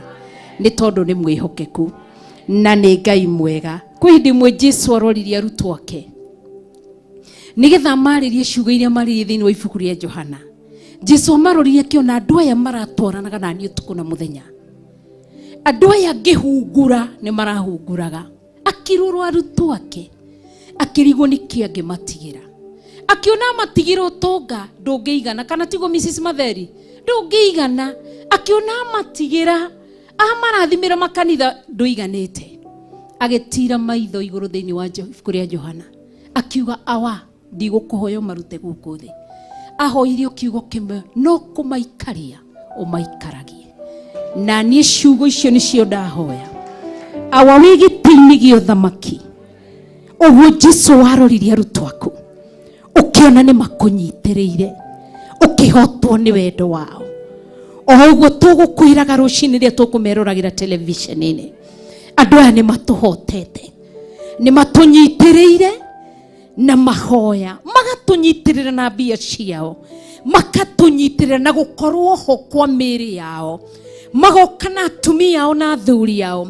[SPEAKER 14] nĩ tondũ nĩ mwĩhokeku na nĩ Ngai mwega. Kwĩ hĩndĩ ĩmwe Jesu aroririe arutwo ake nĩgetha amarĩrie ciugo iria marĩrie thĩinĩ wa ibuku rĩa Johana. Jesu amaroririe akĩona andũ aya maratwaranaga na niĩ ũtukũ na mũthenya. Andũ aya ngĩhungura nĩ marahunguraga. Akĩrorwo arutwo ake, akĩrigwo nĩ kĩ angĩmatigĩra. Akĩona amatigĩra ũtonga ndũngĩigana, kana tiguo Mrs. Matheri? Ndũngĩigana. Akĩona amatigĩra, amarathimĩra makanitha ndũiganĩte. Agĩtira maitho igũrũ thĩinĩ wa ibuku rĩa Johana. Akiuga, awa, ndigũkũhoya ũmarute gũkũ thĩ. Ahoire kiugo kĩmwe, no kũmaikaria ũmaikaragie. Na niĩ ciugo icio nĩcio ndahoya. Awa wĩ gĩtĩ-inĩ gĩa ũthamaki, ũguo Jesu waroririe arutwo aku, ũkĩona nĩ makũnyitĩrĩire, ũkĩhotwo nĩ wendo wao. O ũguo tũgũkwĩraga rũcinĩ rĩrĩa tũkũmeroragĩra television-inĩ, andũ aya nĩ matũhotete, nĩ matũnyitĩrĩire na mahoya, magatũnyitĩrĩra na mbia ciao, makatũnyitĩrĩra na gũkorwo ho kwa mĩĩrĩ yao, magoka na atumia ao na athuri ao,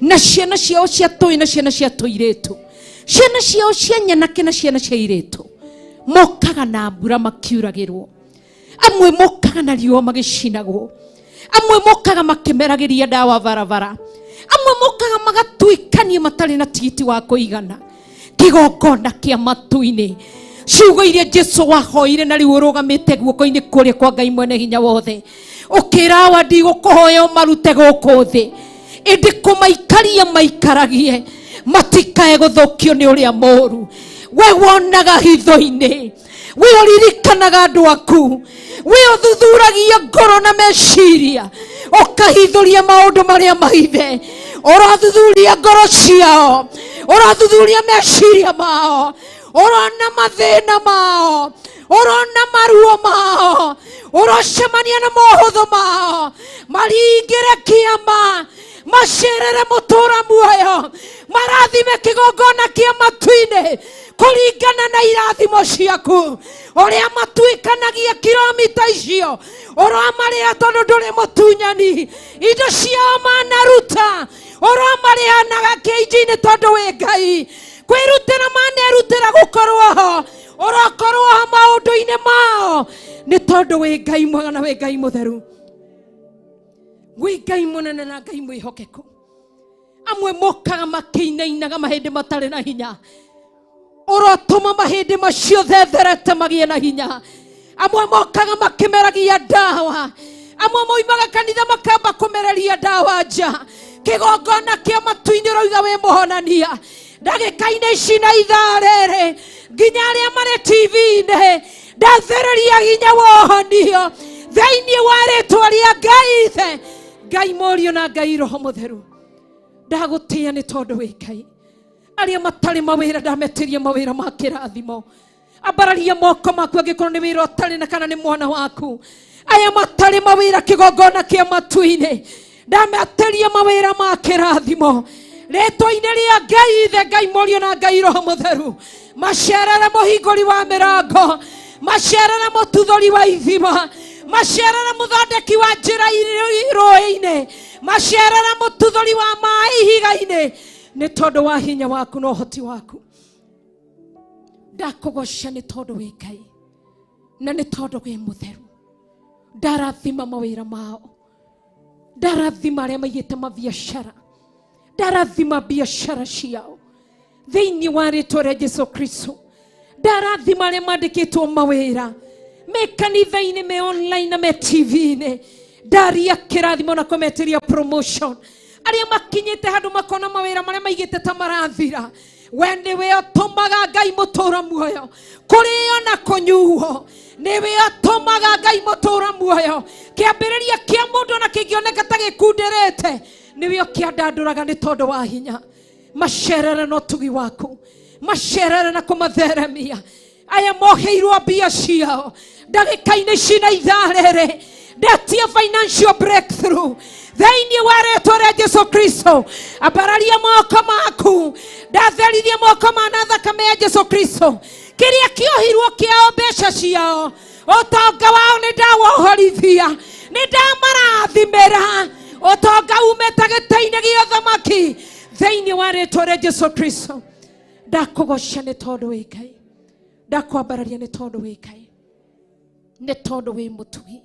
[SPEAKER 14] na ciana ciao cia tũĩ na ciana cia tũirĩtu, ciana ciao cia nyanake na ciana cia irĩtu, mokaga na mbura makiuragĩrwo, amwe mokaga na riũa magĩcinagwo, amwe mokaga makĩmeragĩria ndawa barabara, amwe mokaga magatuĩkania matarĩ na tigiti wa kũigana. Kĩgongona kĩa matu-inĩ, Ciugo iria Jesu wahoire na rĩu ũrũgamĩte guoko-inĩ kũrĩa kwa Ngai mwene hinya wothe, ũkĩra awa ndigũkũhoya ũmarute gũkũ thĩ, ĩndĩ kũmaikaria maikaragie matikae gũthũkio nĩ ũrĩa mũũru. We wonaga hitho-inĩ, we ũririkanaga andũ aku, we ũthuthuragia ngoro na meciria, ũkahithũria maũndũ marĩa mahithe. Ũrathuthuria ngoro ciao, ũrathuthuria meciria mao, ũrona mathĩna mao, ũrona maruo mao, ũrocemania na mohũthũ mao. Maringĩre kĩama, macerere mũtũra muoyo, marathime kĩgongona kĩa matu-inĩ kũringana na irathimo ciaku. Ũrĩa matuĩkanagia kilomita icio ũramarĩha tondũ ndũrĩ mũtunyani. Indo ciao manaruta ũramarĩha na gakĩnji-inĩ tondũ wĩ Ngai. Kwĩrutĩra manerutĩra gũkorwo ho, ũrakorwo ho maũndũ-inĩ mao nĩ tondũ wĩ Ngai mwega na wĩ Ngai mũtheru, wĩ Ngai mũnene na Ngai mwĩhokeku. Amwe mokaga makĩinainaga mahĩndĩ matarĩ na hinya, ũrotũma mahĩndĩ macio thetherete magĩe na hinya. Amwe mokaga makĩmeragia ndawa, amwe moimaga kanitha makamba kũmereria ndawa nja. Kĩgongona kĩa matu-inĩ ũrauga wĩ mũhonania. Ndagĩka-inĩ ici na ithaa rĩrĩ nginya arĩa marĩ TV-inĩ, ndathĩrĩria hinya wa ũhonio thĩinĩ wa rĩtwa rĩa Ngai Ithe, Ngai Mũriũ na Ngai Roho Mũtheru. Ndagũtĩĩa nĩ tondũ wĩ Ngai. Arĩa matarĩ mawĩra ndametĩria mawĩra ma kĩrathimo. Ambararia moko maku angĩkorwo nĩ wĩra ũtarĩ na kana nĩ mwana waku. Aya matarĩ mawĩra kĩgongona kĩa matu-inĩ, ndametĩria mawĩra ma kĩrathimo rĩtwa-inĩ rĩa Ngai Ithe, Ngai Mũriũ na Ngai Roho Mũtheru. Macerere mũhingũri wa mĩrango, macerere mũtuthũri wa ithima, macerere mũthondeki wa njĩra rũĩ-inĩ, macerere mũtuthũri wa maĩ ihiga-inĩ, nĩ tondũ wa hinya waku na ũhoti waku. Ndakũgoca nĩ tondũ wĩ Ngai na nĩ tondũ wĩ mũtheru. Ndarathima mawĩra mao, ndarathima arĩa maigĩte mabiacara, ndarathima biacara ciao thĩinĩ wa rĩtwa rĩa Jesu Kristo. Ndarathima arĩa mandĩkĩtwo mawĩra me kanitha-inĩ, me online na me TV-inĩ. Ndaria kĩrathimo na kũmetĩria promotion. Arĩa makinyĩte handũ makona mawĩra marĩa maigĩte ta marathira, we nĩwe ũtũmaga Ngai mũtũra muoyo kũrĩo na kũnyuo, nĩwe ũtũmaga Ngai mũtũra muoyo. Kĩambĩrĩria kĩa mũndũ ona kĩngĩoneka ta gĩkunderete, nĩwe ũkĩandandũraga nĩ tondũ wa hinya. Macerere na ũtugi waku, macerere na kũmatheremia. Aya moheirwo mbia ciao ndagĩka-inĩ ici na ithaa rĩrĩ, ndetie financial breakthrough thĩinĩ wa rĩtwa rĩa Jesu Kristo. Ambararia moko maku, ndatheririe moko ma na thakame ya Jesu Kristo. Kĩrĩa kĩohirwo kĩao, mbeca ciao, ũtonga wao nĩ ndawohorithia, nĩ ndamarathimĩra ũtonga umĩte gĩtĩ-inĩ gĩa ũthamaki thĩinĩ wa rĩtwa rĩa Jesu Kristo. Ndakũgoca nĩ tondũ wĩ Ngai, ndakwambararia nĩ tondũ wĩ Ngai, nĩ tondũ wĩ mũtugi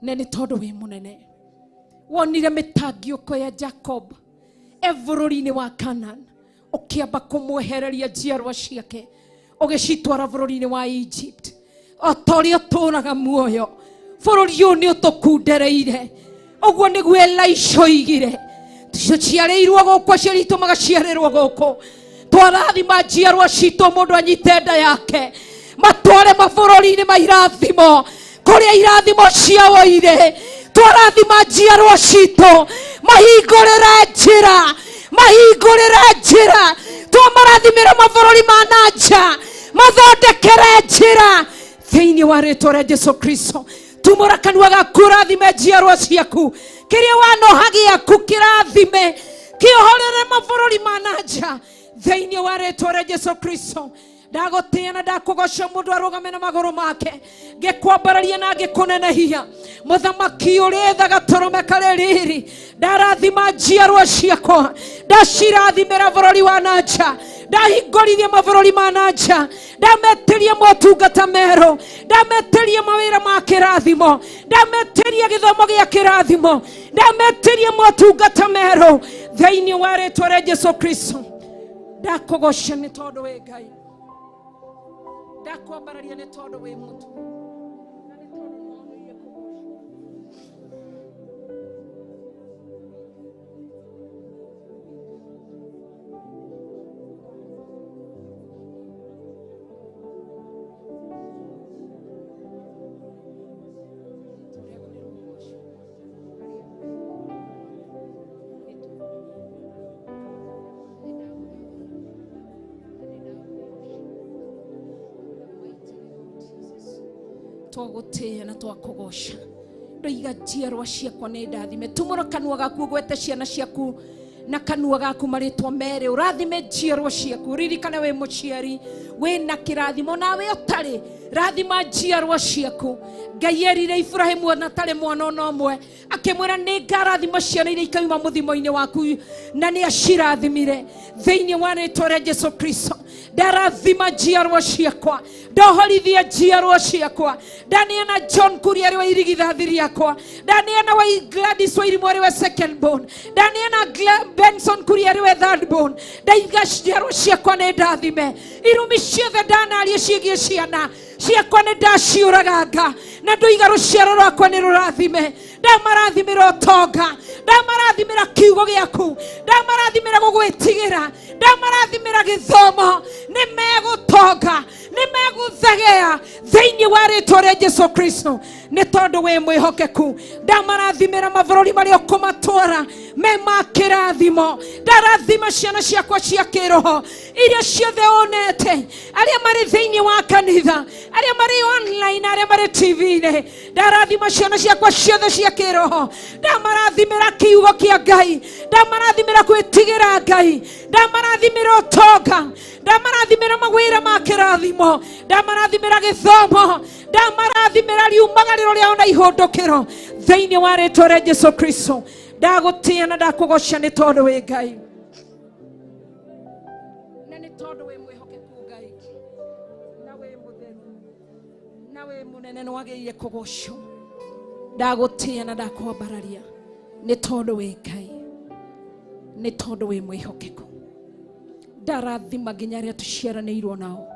[SPEAKER 14] na nĩ tondũ wĩ mũnene. Wonire mĩtangiũko ya Jacob e bũrũri-inĩ wa Canaan, ũkĩamba kũmwehereria njiarwa ciake ũgĩcitwara bũrũri-inĩ wa Egypt. O ta ũrĩa ũtũũraga muoyo, bũrũri ũyũ nĩ ũtũkundereire. Ũguo nĩguo Elisha oigire, tũciarĩirwo gũkũ, aciari aitũ magaciarĩrwo gũkũ, twarathima njiarwa citũ, mũndũ anyite nda yake matware mabũrũri-inĩ ma irathimo kũrĩa irathimo ciao irĩ. Twarathima njiarwa citũ, mahingũrĩre njĩra, mahingũrĩre njĩra, twamarathimĩre mabũrũri ma na nja, mathondekere njĩra thĩinĩ wa rĩtwa rĩa Jesu Kristo. Tumũra kanua gaku ũrathime njiarwa ciaku, kĩrĩa wanoha gĩaku kĩrathime, kĩohorere mabũrũri ma na nja thĩinĩ wa rĩtwa rĩa Jesu Kristo. Ndagũtĩĩa na ndakũgoca, mũndũ arũgame na magũrũ make, ngĩkwambararia na ngĩkũnenehia. Mũthamaki ũrĩ tha gatũrũme karĩ riri, ndarathima njiarwa ciakwa, ndacirathimĩra bũrũri wa na nja, ndahingũrithia mabũrũri ma na nja, ndametĩria motungata merũ, ndametĩria mawĩra ma kĩrathimo, ndametĩria gĩthomo gĩa kĩrathimo, ndametĩria motungata merũ thĩinĩ wa rĩtwa rĩa Jesu Kristo. Ndakũgoca nĩ tondũ wĩ Ngai. Ndakwambararia nĩ tondũ wĩ mũtu. Twagũtĩĩa na twakũgoca ndoiga njiarwa ciakwa nĩ ndathime. Tumũra kanua gaku ũgwete ciana ciaku na kanua gaku marĩtwa merĩ, ũrathime njiarwa ciaku. Ririkane wĩ mũciari wĩna kĩrathimo, nawe ũtarĩ, rathima njiarwa ciaku. Ngai erire Iburahĩmu ona atarĩ mwana ona ũmwe, akĩmwĩra nĩ ngarathima ciana iria ikauma mũthimo-inĩ waku, na nĩ acirathimire thĩinĩ wa rĩtwa rĩa Jesu Kristo. Ndarathima njiarwa ciakwa, ndohorithia njiarwa ciakwa. Ndaneana John Kuria arĩ wa irigithathi rĩakwa, ndaneana wa Gladys wa Irimũ arĩ we second born, ndaneana Benson Kuria arĩ we third born. Ndaiga njiarwa ciakwa nĩ ndathime. Irumi ciothe ndanaria ciĩgiĩ ciana ciakwa nĩ ndaciũraganga, na ndoiga rũciaro rwakwa nĩ rũrathime. Ndamarathimĩra ũtonga, ndamarathimĩra kiugo gĩaku, ndamarathimĩra gũgwĩtigĩra, ndamarathimĩra gĩthomo. Nĩ megũtonga, nĩ megũthegea thĩinĩ wa rĩtwa rĩa Jesu Kristo, nĩ tondũ wĩ mwĩhokeku. Ndamarathimĩra mabũrũri marĩa ũkũmatwara me ma kĩrathimo. Ndarathima ciana ciakwa cia kĩroho iria ciothe onete, arĩa marĩ thĩinĩ wa kanitha, arĩa marĩ online, arĩa marĩ TV-inĩ. Ndarathima ciana ciakwa ciothe cia kĩroho. Ndamarathimĩra kiugo kĩa Ngai, ndamarathimĩra gwĩtigĩra Ngai, ndamarathimĩra ũtonga, ndamarathimĩra mawĩra ma kĩrathimo, ndamarathimĩra gĩthomo, ndamarathimĩra riumagarĩro rĩao na ihũndũkĩro thĩinĩ wa rĩtwa rĩa Jesu Kristo. Ndagũtĩĩa na ndakũgoca nĩ tondũ wĩ Ngai, na nĩ tondũ wĩ mwĩhokeku Ngai, na wĩ mũtheru, na wĩ mũnene, nĩ wagĩrĩire kũgocwo. Ndagũtĩĩa na ndakwambararia nĩ tondũ wĩ Ngai, nĩ tondũ wĩ mwĩhokeku. Ndarathima nginya arĩa tũciaranĩirwo nao,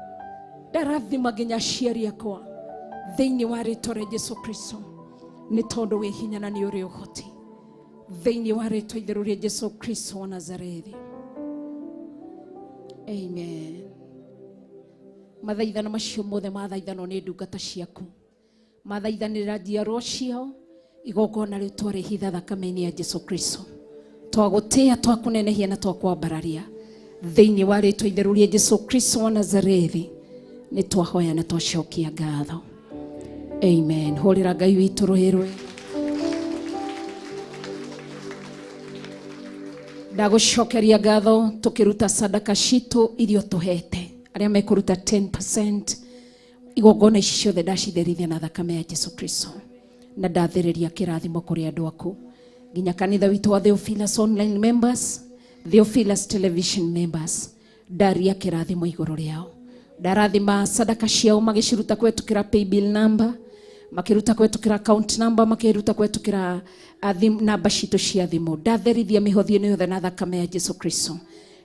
[SPEAKER 14] ndarathima nginya aciari akwa thĩinĩ wa rĩtwa rĩa Jesu Kristo, nĩ tondũ wĩ hinya na nĩ ũrĩ ũhoti thĩinĩ wa rĩtwa itheru rĩa Jesu Kristo wa Nazarethi. Amen. Mathaithano macio mothe mathaithanwo nĩ ndungata ciaku, mathaithanĩra njiarwa ciao, igongona rĩu twarĩhitha thakame-inĩ ya Jesu Kristo. Twagũtĩĩa, twakũnenehia na twakwambararia thĩinĩ wa rĩtwa itheru rĩa Jesu Kristo wa Nazarethi. Nĩ twahoya na twacokia ngatho. Amen. Hũrĩra Ngai witũ rũhĩ rwega. Ndagũcokeria ngatho tũkĩruta sadaka citũ iria ũtũhete. Arĩa mekũruta 10%, igongona ici ciothe ndacitherithia na thakame ya Jesu Kristo, na ndathĩrĩria kĩrathimo kũrĩ andũ aku, nginya kanitha witũ wa Theophilus online members, Theophilus television members. Ndaria kĩrathimo igũrũ rĩao. Ndarathima sadaka ciao magĩciruta kũhetũkĩra paybill number, makĩruta kũhetũkĩra account number, makĩruta kũhetũkĩra namba citũ cia thimũ. Ndatherithia mĩhothi ĩno yothe na thakame ya Jesu Kristo,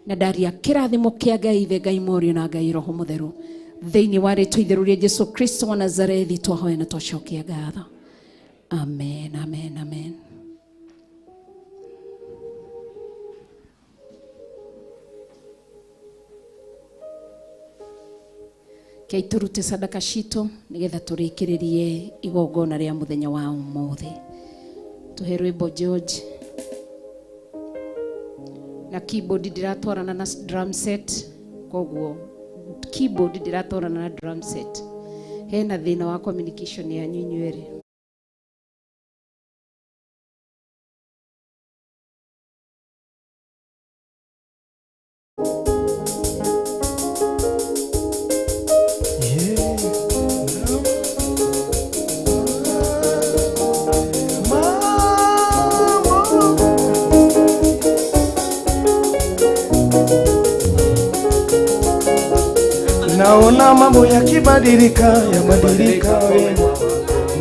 [SPEAKER 14] na ndaria kĩrathimo kĩa Ngai Ithe, Ngai Mũriũ na Ngai Roho Mũtheru thĩinĩ wa rĩtwa itheru rĩa Jesu Kristo wa Nazarethi. Twahoya na twacokia ngatho. Amen, amen, amen. Kei tũrute sadaka citũ nĩgetha tũrĩkĩrĩrie igongona rĩa mũthenya wa ũmũthĩ. Tũhe rwĩmbo George. Na keyboard ndiratwarana na drum set, koguo keyboard ndiratwarana na drum set. Hena thĩna wa communication yanyu inyuerĩ.
[SPEAKER 5] Naona mambo yakibadilika, yabadilika we.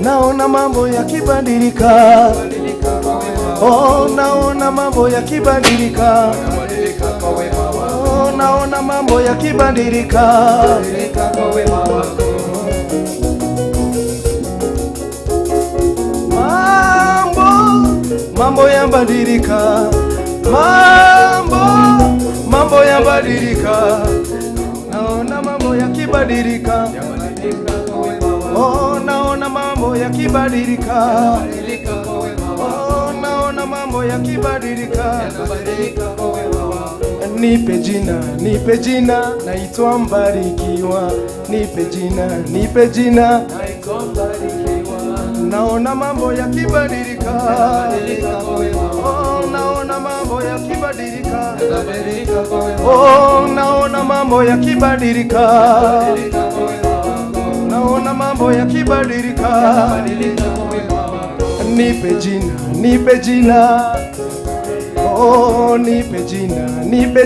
[SPEAKER 5] Naona mambo yakibadilika. Oh, naona mambo yakibadilika. Oh, naona mambo yakibadilika.
[SPEAKER 13] kwa wema wako. Mambo yabadilika, mambo yabadilika, naona mambo yakibadilika, oh, naona mambo yakibadilika, oh, naona mambo yakibadilika. Nipe jina, naitwa Mbarikiwa. Nipe jina, naitwa Mbarikiwa. Naona mambo yakibadilika, oh, naona mambo yakibadilika, oh, naona mambo yakibadilika, naona mambo yakibadilika. Nipe jina, oh, nipe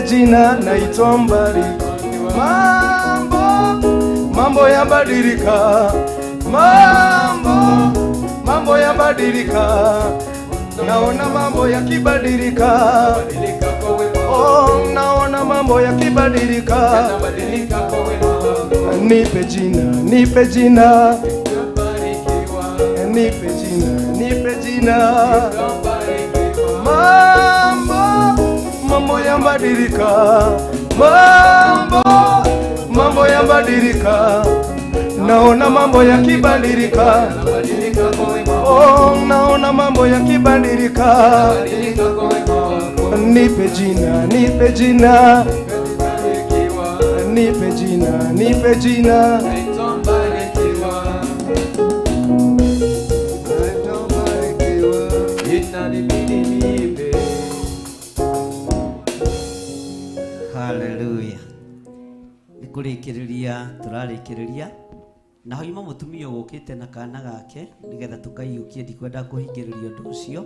[SPEAKER 13] jina, naitwa Mbarikiwa. Mambo yabadilika, mambo yabadilika, naona mambo yakibadilika, oh, naona mambo yakibadilika. Nipe jina, nipe jina, nipe jina, nipe jina. Mambo yabadilika, mambo yabadilika, naona mambo yakibadilika, oh, naona mambo yakibadilika. Nipe jina, nipe jina, nipe jina, nipe jina.
[SPEAKER 2] Hallelujah. Nikurikiriria turarikiriria na hoima mutumia gukite na kana gake nigetha tukaiyukie ndikwenda kuhingiriria undu ucio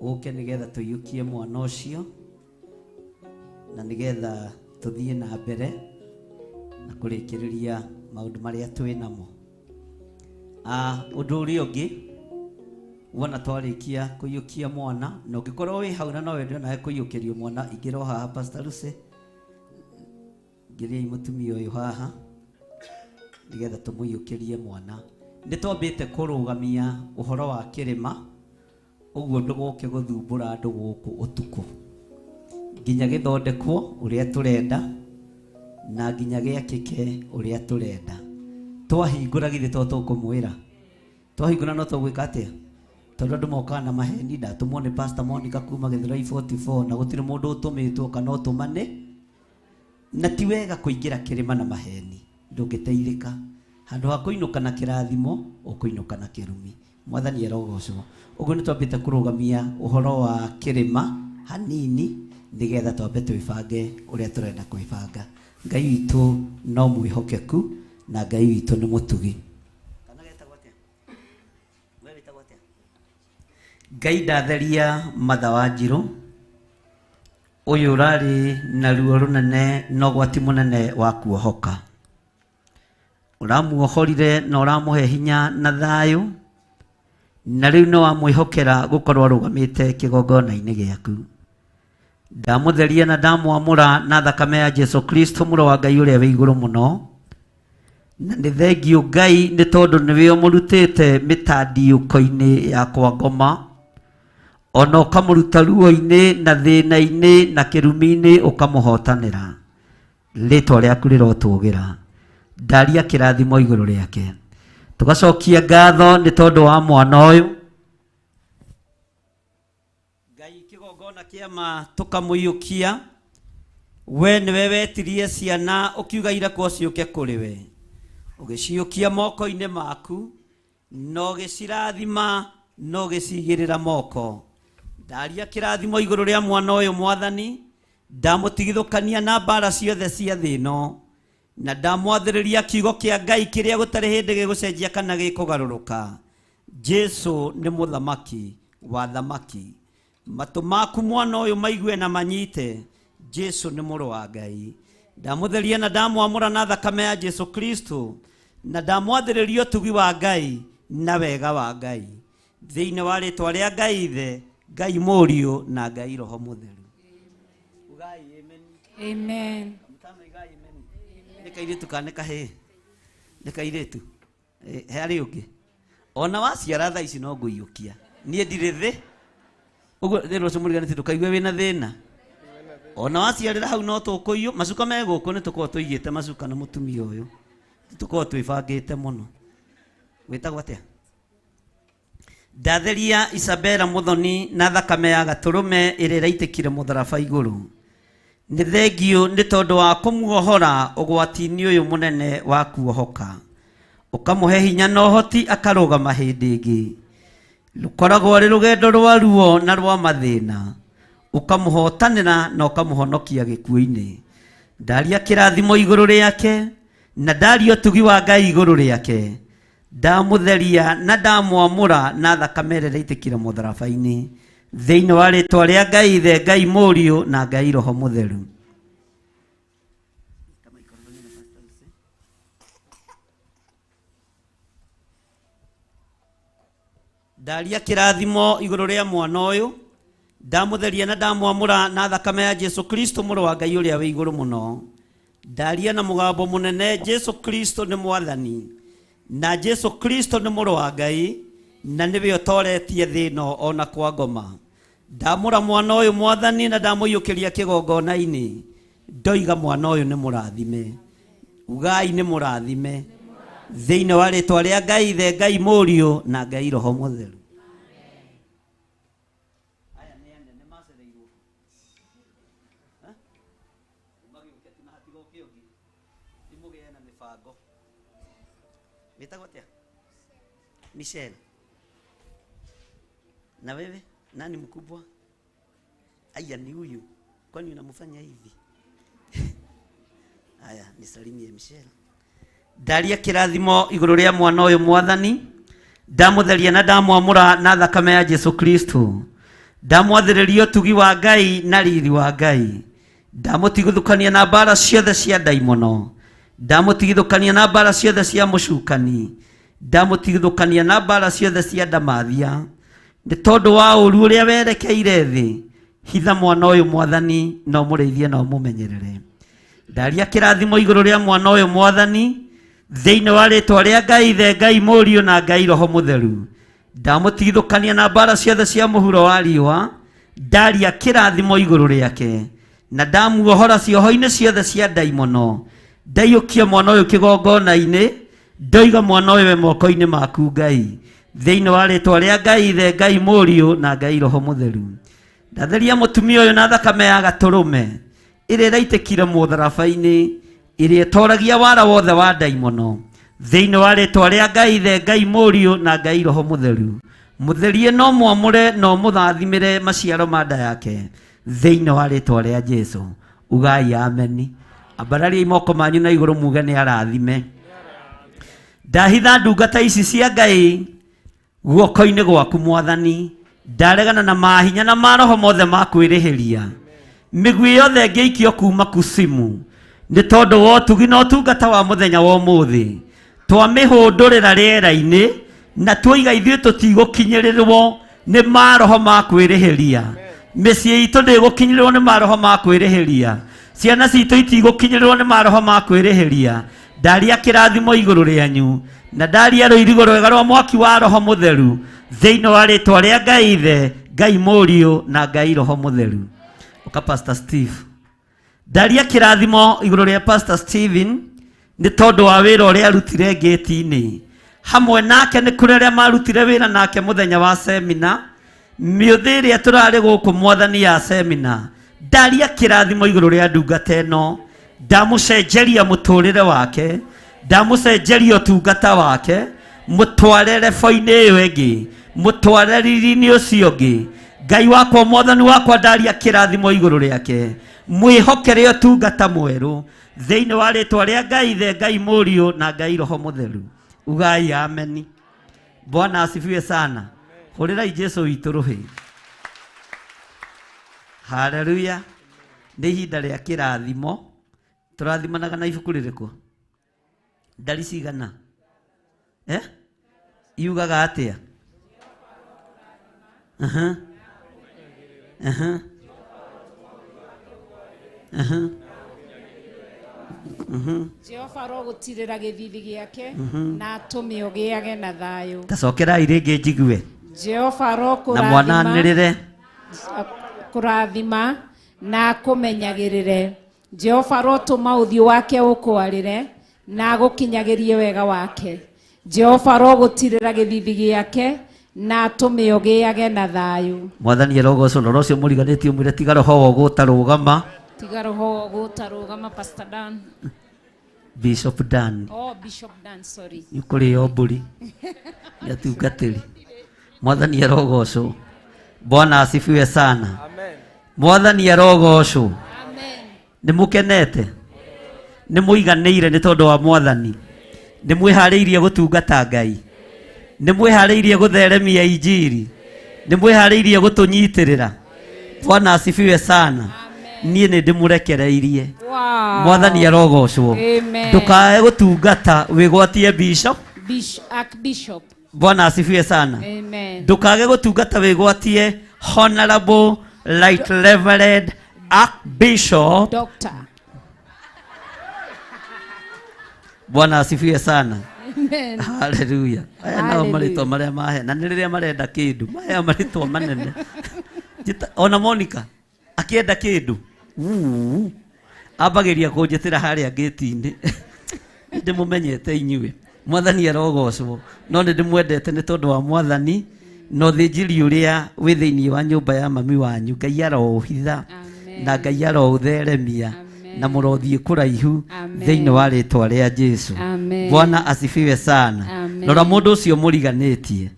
[SPEAKER 2] uke nigetha tuiyukie mwana ucio na nigetha tuthie na mbere na kurikiriria maundu maria twi namo. Undu uria ungi wona twarikia kuiyukia mwana na ungikorwo wi hau na no wende nawe kuiyukirio mwana ingiro haha Pastor Lucy ngiriai mutumia uyu haha nigetha tumuiyukirie mwana. Ni twambite kurugamia uhoro wa kirima uguo ndugoke guthumbura andu guku utuku nginya githondekwo uria turenda na nginya giakike uria turenda. Twahingura githi to tukumwira twahingura no tugwika atia tondu andu mokaga na maheni ndatumwo ni Pastor Monica kuma Githurai 44 na gutiri mundu utumitwo kana utumane na ti wega kuingira kirima na maheni ndungiteithika handu ha kuinuka na kirathimo ukuinuka na kirumi. Mwathani arogocwo. Uguo ni twambite kurugamia uhoro wa kirima hanini nigetha twambe twibange uria turenda kwibanga. Ngai witu no mwihokeku na Ngai witu ni mutugi. Ngai ndatheria Matha wa Njiru uyu urari na ruo runene na ũgwati munene wa kuohoka. Uramuohorire na uramuhe hinya na thayu na riu no wamwihokera gukorwo arugamite kigongona-ini giaku. Ndamutheria na ndamwamura na thakame ya Jesu Kristo mũrũ wa Ngai ũrĩa wĩ igũrũ mũno, na nĩ thengio Ngai nĩ tondũ nĩwe ũmũrutĩte mĩtandiũko-inĩ ya kwa ngoma ona ũkamũruta ruo-inĩ na thĩna-inĩ na kĩrumi-inĩ ũkamũhotanĩra. Rĩtwa rĩaku rĩrotũgĩra. Ndaria kĩrathimo igũrũ rĩake. Tugacokia ngatho nĩ tondũ wa mwana ũyũ. Ngai kĩgongona kĩama tũkamũiyũkia. We nĩwe wetirie ciana ũkiuga irekwo ciũke kũrĩ we, ũgĩciũkia moko-inĩ maku na ũgĩcirathima na ũgĩcigĩrĩra moko. Ndaria kĩrathimo igũrũ rĩa mwana ũyũ Mwathani, ndamũtigithũkania na mbara ciothe cia thĩ ĩno na ndamwathĩrĩria kiugo kĩa Ngai kĩrĩa gũtarĩ hĩndĩ gĩgũcenjia kana gĩkũgarũrũka. Jesu nĩ mũthamaki wa thamaki. Matũ maku mwana ũyũ maigue na manyite Jesu nĩ mũrũ wa Ngai. Ndamũtheria na ndamwamũra na thakame ya Jesu Kristo na ndamwathĩrĩria ũtugi wa Ngai na wega wa Ngai thĩinĩ wa rĩtwa rĩa Ngai Ithe, Ngai Mũriũ na Ngai Roho Mũtheru.
[SPEAKER 14] Amen.
[SPEAKER 2] Nĩ kairĩtu kana nĩ kahĩĩ? Nĩ kairĩtu. He harĩ ũngĩ. Ona waciara thaa ici no ngũiyũkia. Niĩ ndirĩ thĩ. Ũguo rĩrĩ ũcio mũriganĩtie ndũkaigue wĩna thĩna. Ona waciarĩra hau no tũkũiyũ. Macuka me gũkũ nĩ tũkoragwo tũigĩte macuka na mũtumia ũyũ. Tũkoragwo twĩbangĩte mũno. Wĩtagwo atĩa? Ndatheria Isabella Muthoni na thakame ya gatũrũme ĩrĩa ĩraitĩkire mũtharaba igũrũ. Nĩ thengiũ nĩ tondũ wa kũmuohora ũgwati-inĩ ũyũ mũnene wa kuohoka. Ũkamũhe hinya na ũhoti akarũgama hĩndĩ ĩngĩ. Rũkoragwo rĩ rũgendo rwa ruo na rwa mathĩna. Ũkamũhotanĩra na ũkamũhonokia gĩkuũ-inĩ. Ndaria kĩrathimo igũrũ rĩake na ndaria ũtugi wa Ngai igũrũ rĩake. Ndamũtheria na ndamwamũra na thakame ĩrĩa ĩraitĩkire mũtharaba-inĩ. Thĩinĩ wa rĩtwa rĩa Ngai Ithe, Ngai Mũriũ na Ngai Roho Mũtheru. Ndaria kĩrathimo igũrũ rĩa mwana ũyũ. Ndamũtheria na ndamwamũra na thakame ya Jesu Kristo mũrũ wa Ngai ũrĩa wĩ igũrũ mũno. Ndaria na mũgambo mũnene, Jesu Kristo nĩ mwathani na Jesu Kristo nĩ mũrũ wa Ngai na nĩwe ũtoretie thĩ ĩno ona kwa ngoma. Ndamũra mwana ũyũ mwathani na ndamũiyũkĩria kĩgongona-inĩ. Ndoiga mwana ũyũ nĩ mũrathime. Ugai nĩ mũrathime. Thĩinĩ wa rĩtwa rĩa Ngai Ithe, Ngai Mũriũ na Ngai Roho Mũtheru. Aya nĩ anene macereirwo. Magĩũke tu na hatigoke ũngĩ. Nĩmũgĩe na mĩbango. Wĩtagwo atĩa? Michelle. Na wewe nani mkubwa? Aya ni huyu. Kwani unamfanya hivi? Aya, nisalimie Michelle. Ndaria kĩrathimo igũrũ rĩa mwana ũyũ mwathani. Ndamũtheria na ndamwamũra na thakame ya Jesu Kristo. Ndamwathĩrĩria ũtugi wa Ngai na riri wa Ngai. Ndamũtigithũkania na mbara ciothe cia ndaimono. Ndamũtigithũkania na mbara ciothe cia mũcukani. Ndamũtigithũkania na mbara ciothe cia ndamathia. Nĩ tondũ wa ũru ũrĩa werekeire thĩ, hitha mwana ũyũ mwathani na ũmũrĩithie na ũmũmenyerere. Ndaria kĩrathimo igũrũ rĩa mwana ũyũ mwathani thĩinĩ wa rĩtwa rĩa Ngai Ithe, Ngai Mũriũ na Ngai Roho Mũtheru. Ndamũtigithũkania na mbara ciothe cia mũhuro wa riũa. Ndaria kĩrathimo igũrũ rĩake na ndamuohora cioho-inĩ ciothe cia ndaimono. Ndaiyũkia mwana ũyũ kĩgongona-inĩ. Ndoiga mwana ũyũ e moko-inĩ maku Ngai. Thĩinĩ wa rĩtwa rĩa Ngai Ithe, Ngai Mũriũ na Ngai Roho Mũtheru. Ndatheria mũtumia ũyũ na thakame ya gatũrũme ĩrĩa ĩraitĩkire mũtharaba-inĩ, ĩrĩa ĩtoragia wara wothe wa ndaimono. Thĩinĩ wa rĩtwa rĩa Ngai Ithe, Ngai Mũriũ na Ngai Roho Mũtheru. Mũtherie no mwamũre na ũmũthathimĩre maciaro ma nda yake. Thĩinĩ wa rĩtwa rĩa Jesu. Ugai ameni. Ambarariai moko manyu na igũrũ muge nĩ arathime. Ndahitha ndungata ici cia Ngai guoko-inĩ gwaku mwathani. Ndaregana na mahinya na maroho mothe ma kwĩrĩhĩria. Mĩguĩ yothe ĩngĩikio kuma kusimu nĩ tondũ wa ũtugi na ũtungata wa mũthenya wa ũmũthĩ. Twamĩhũndũrĩra rĩera-inĩ na tuoiga ithuĩ tũtigũkinyĩrĩrwo nĩ maroho ma kwĩrĩhĩria. Mĩciĩ itũ ndĩgũkinyĩrĩrwo nĩ maroho ma kwĩrĩhĩria. Ciana citũ itigũkinyĩrĩrwo nĩ maroho ma kwĩrĩhĩria. Ndaria kĩrathimo igũrũ rĩanyu na ndaria rũirigo rwega rwa mwaki wa Roho Mũtheru thĩinĩ wa rĩtwa rĩa Ngai Ithe, Ngai Mũriũ na Ngai Roho Mũtheru. Ũka Pastor Steve. Ndaria kĩrathimo igũrũ rĩa Pastor Steven nĩ tondũ wa wĩra ũrĩa arutire ngĩti-inĩ. Hamwe nake nĩ kũrĩ arĩa marutire wĩra nake mũthenya wa semina. Mĩũthĩ ĩrĩa tũrarĩ gũkũ mwathani ya semina. Ndaria kĩrathimo igũrũ rĩa ndungata ĩno. Ndamũcenjeria mũtũrĩre wake. Ndamũcenjeria ũtungata wake. Mũtware rebo-inĩ ĩyo ĩngĩ. Mũtware riri-inĩ ũcio ũngĩ. Ngai wakwa mwathani wakwa ndaria kĩrathimo igũrũ rĩake. Mwĩhokere ũtungata mwerũ. Thĩinĩ wa rĩtwa rĩa Ngai Ithe, Ngai Mũriũ na Ngai Roho Mũtheru. Ugai ameni. Bwana asifiwe sana. Hũrĩrai Jesu witũ rũhĩ. Haleluya. Nĩ ihinda rĩa kĩrathimo. Tũrathimanaga na ibuku rĩrĩkũ? Ndari cigana? Iugaga atĩa? Aha. Aha. Aha.
[SPEAKER 14] Jehova arogũtirĩra gĩthithi gĩake na atũme ũgĩage na thayũ.
[SPEAKER 2] Tacokerai rĩngĩ njigue.
[SPEAKER 14] Jehova
[SPEAKER 2] Na mwananĩrĩre.
[SPEAKER 14] Kũrathima na akũmenyagĩrĩre. Jehova arotũma ũthiũ wake ũkwarĩre na agũkinyagĩrie wega wake. Jehova arogũtirĩra gĩthithi gĩake na atũme ũgĩage na thayũ.
[SPEAKER 2] Mwathani arogocwo. Rora ũcio mũriganĩtie ũmwĩre tiga roho wa gũtarũgama.
[SPEAKER 14] Tiga roho wa gũtarũgama, Pastor Dan.
[SPEAKER 2] Bishop Dan.
[SPEAKER 14] Oh, Bishop Dan, sorry.
[SPEAKER 2] Nĩ ũkũrĩo mbũri nĩ atungatĩri. Mwathani arogocwo. Bwana asifiwe sana. Amen. Mwathani arogocwo. Amen. Nĩ mũkenete? Nĩ mũiganĩire nĩ tondũ wa Mwathani? Nĩ mwĩharĩirie gũtungata Ngai? Nĩ mwĩharĩirie gũtheremia injiri? Nĩ mwĩharĩirie gũtũnyitĩrĩra? Bwana asifiwe sana. Niĩ nĩ ndĩmũrekereirie. Mwathani arogocwo. Ndũkae gũtungata wĩgwatie bishop.
[SPEAKER 14] Archbishop.
[SPEAKER 2] Bwana asifiwe sana.
[SPEAKER 14] Amen.
[SPEAKER 2] Ndũkage gũtungata wĩgwatie Honorable Right Reverend Archbishop
[SPEAKER 14] Doctor.
[SPEAKER 2] Bwana asifiwe sana.
[SPEAKER 14] Amen.
[SPEAKER 2] Hallelujah. Aya nao marĩtwa marĩa mahe na nĩ rĩrĩa marenda kĩndũ maya marĩtwa manene. Ona Monica akĩenda kĩndũ ambagĩria kũnjĩtĩra harĩa gate-inĩ. Ndĩmũmenyete inyuĩ. Mwathani arogocwo. No nĩ ndĩmwendete nĩ tondũ wa Mwathani na ũthĩnjĩri ũrĩa wĩ thĩinĩ wa nyũmba ya mami wanyu. Ngai aroũhitha na Ngai aroũtheremia na mũrothiĩ kũraihu thĩinĩ wa rĩtwa rĩa Jesu. Bwana asifiwe sana. Rora mũndũ ũcio mũriganĩtie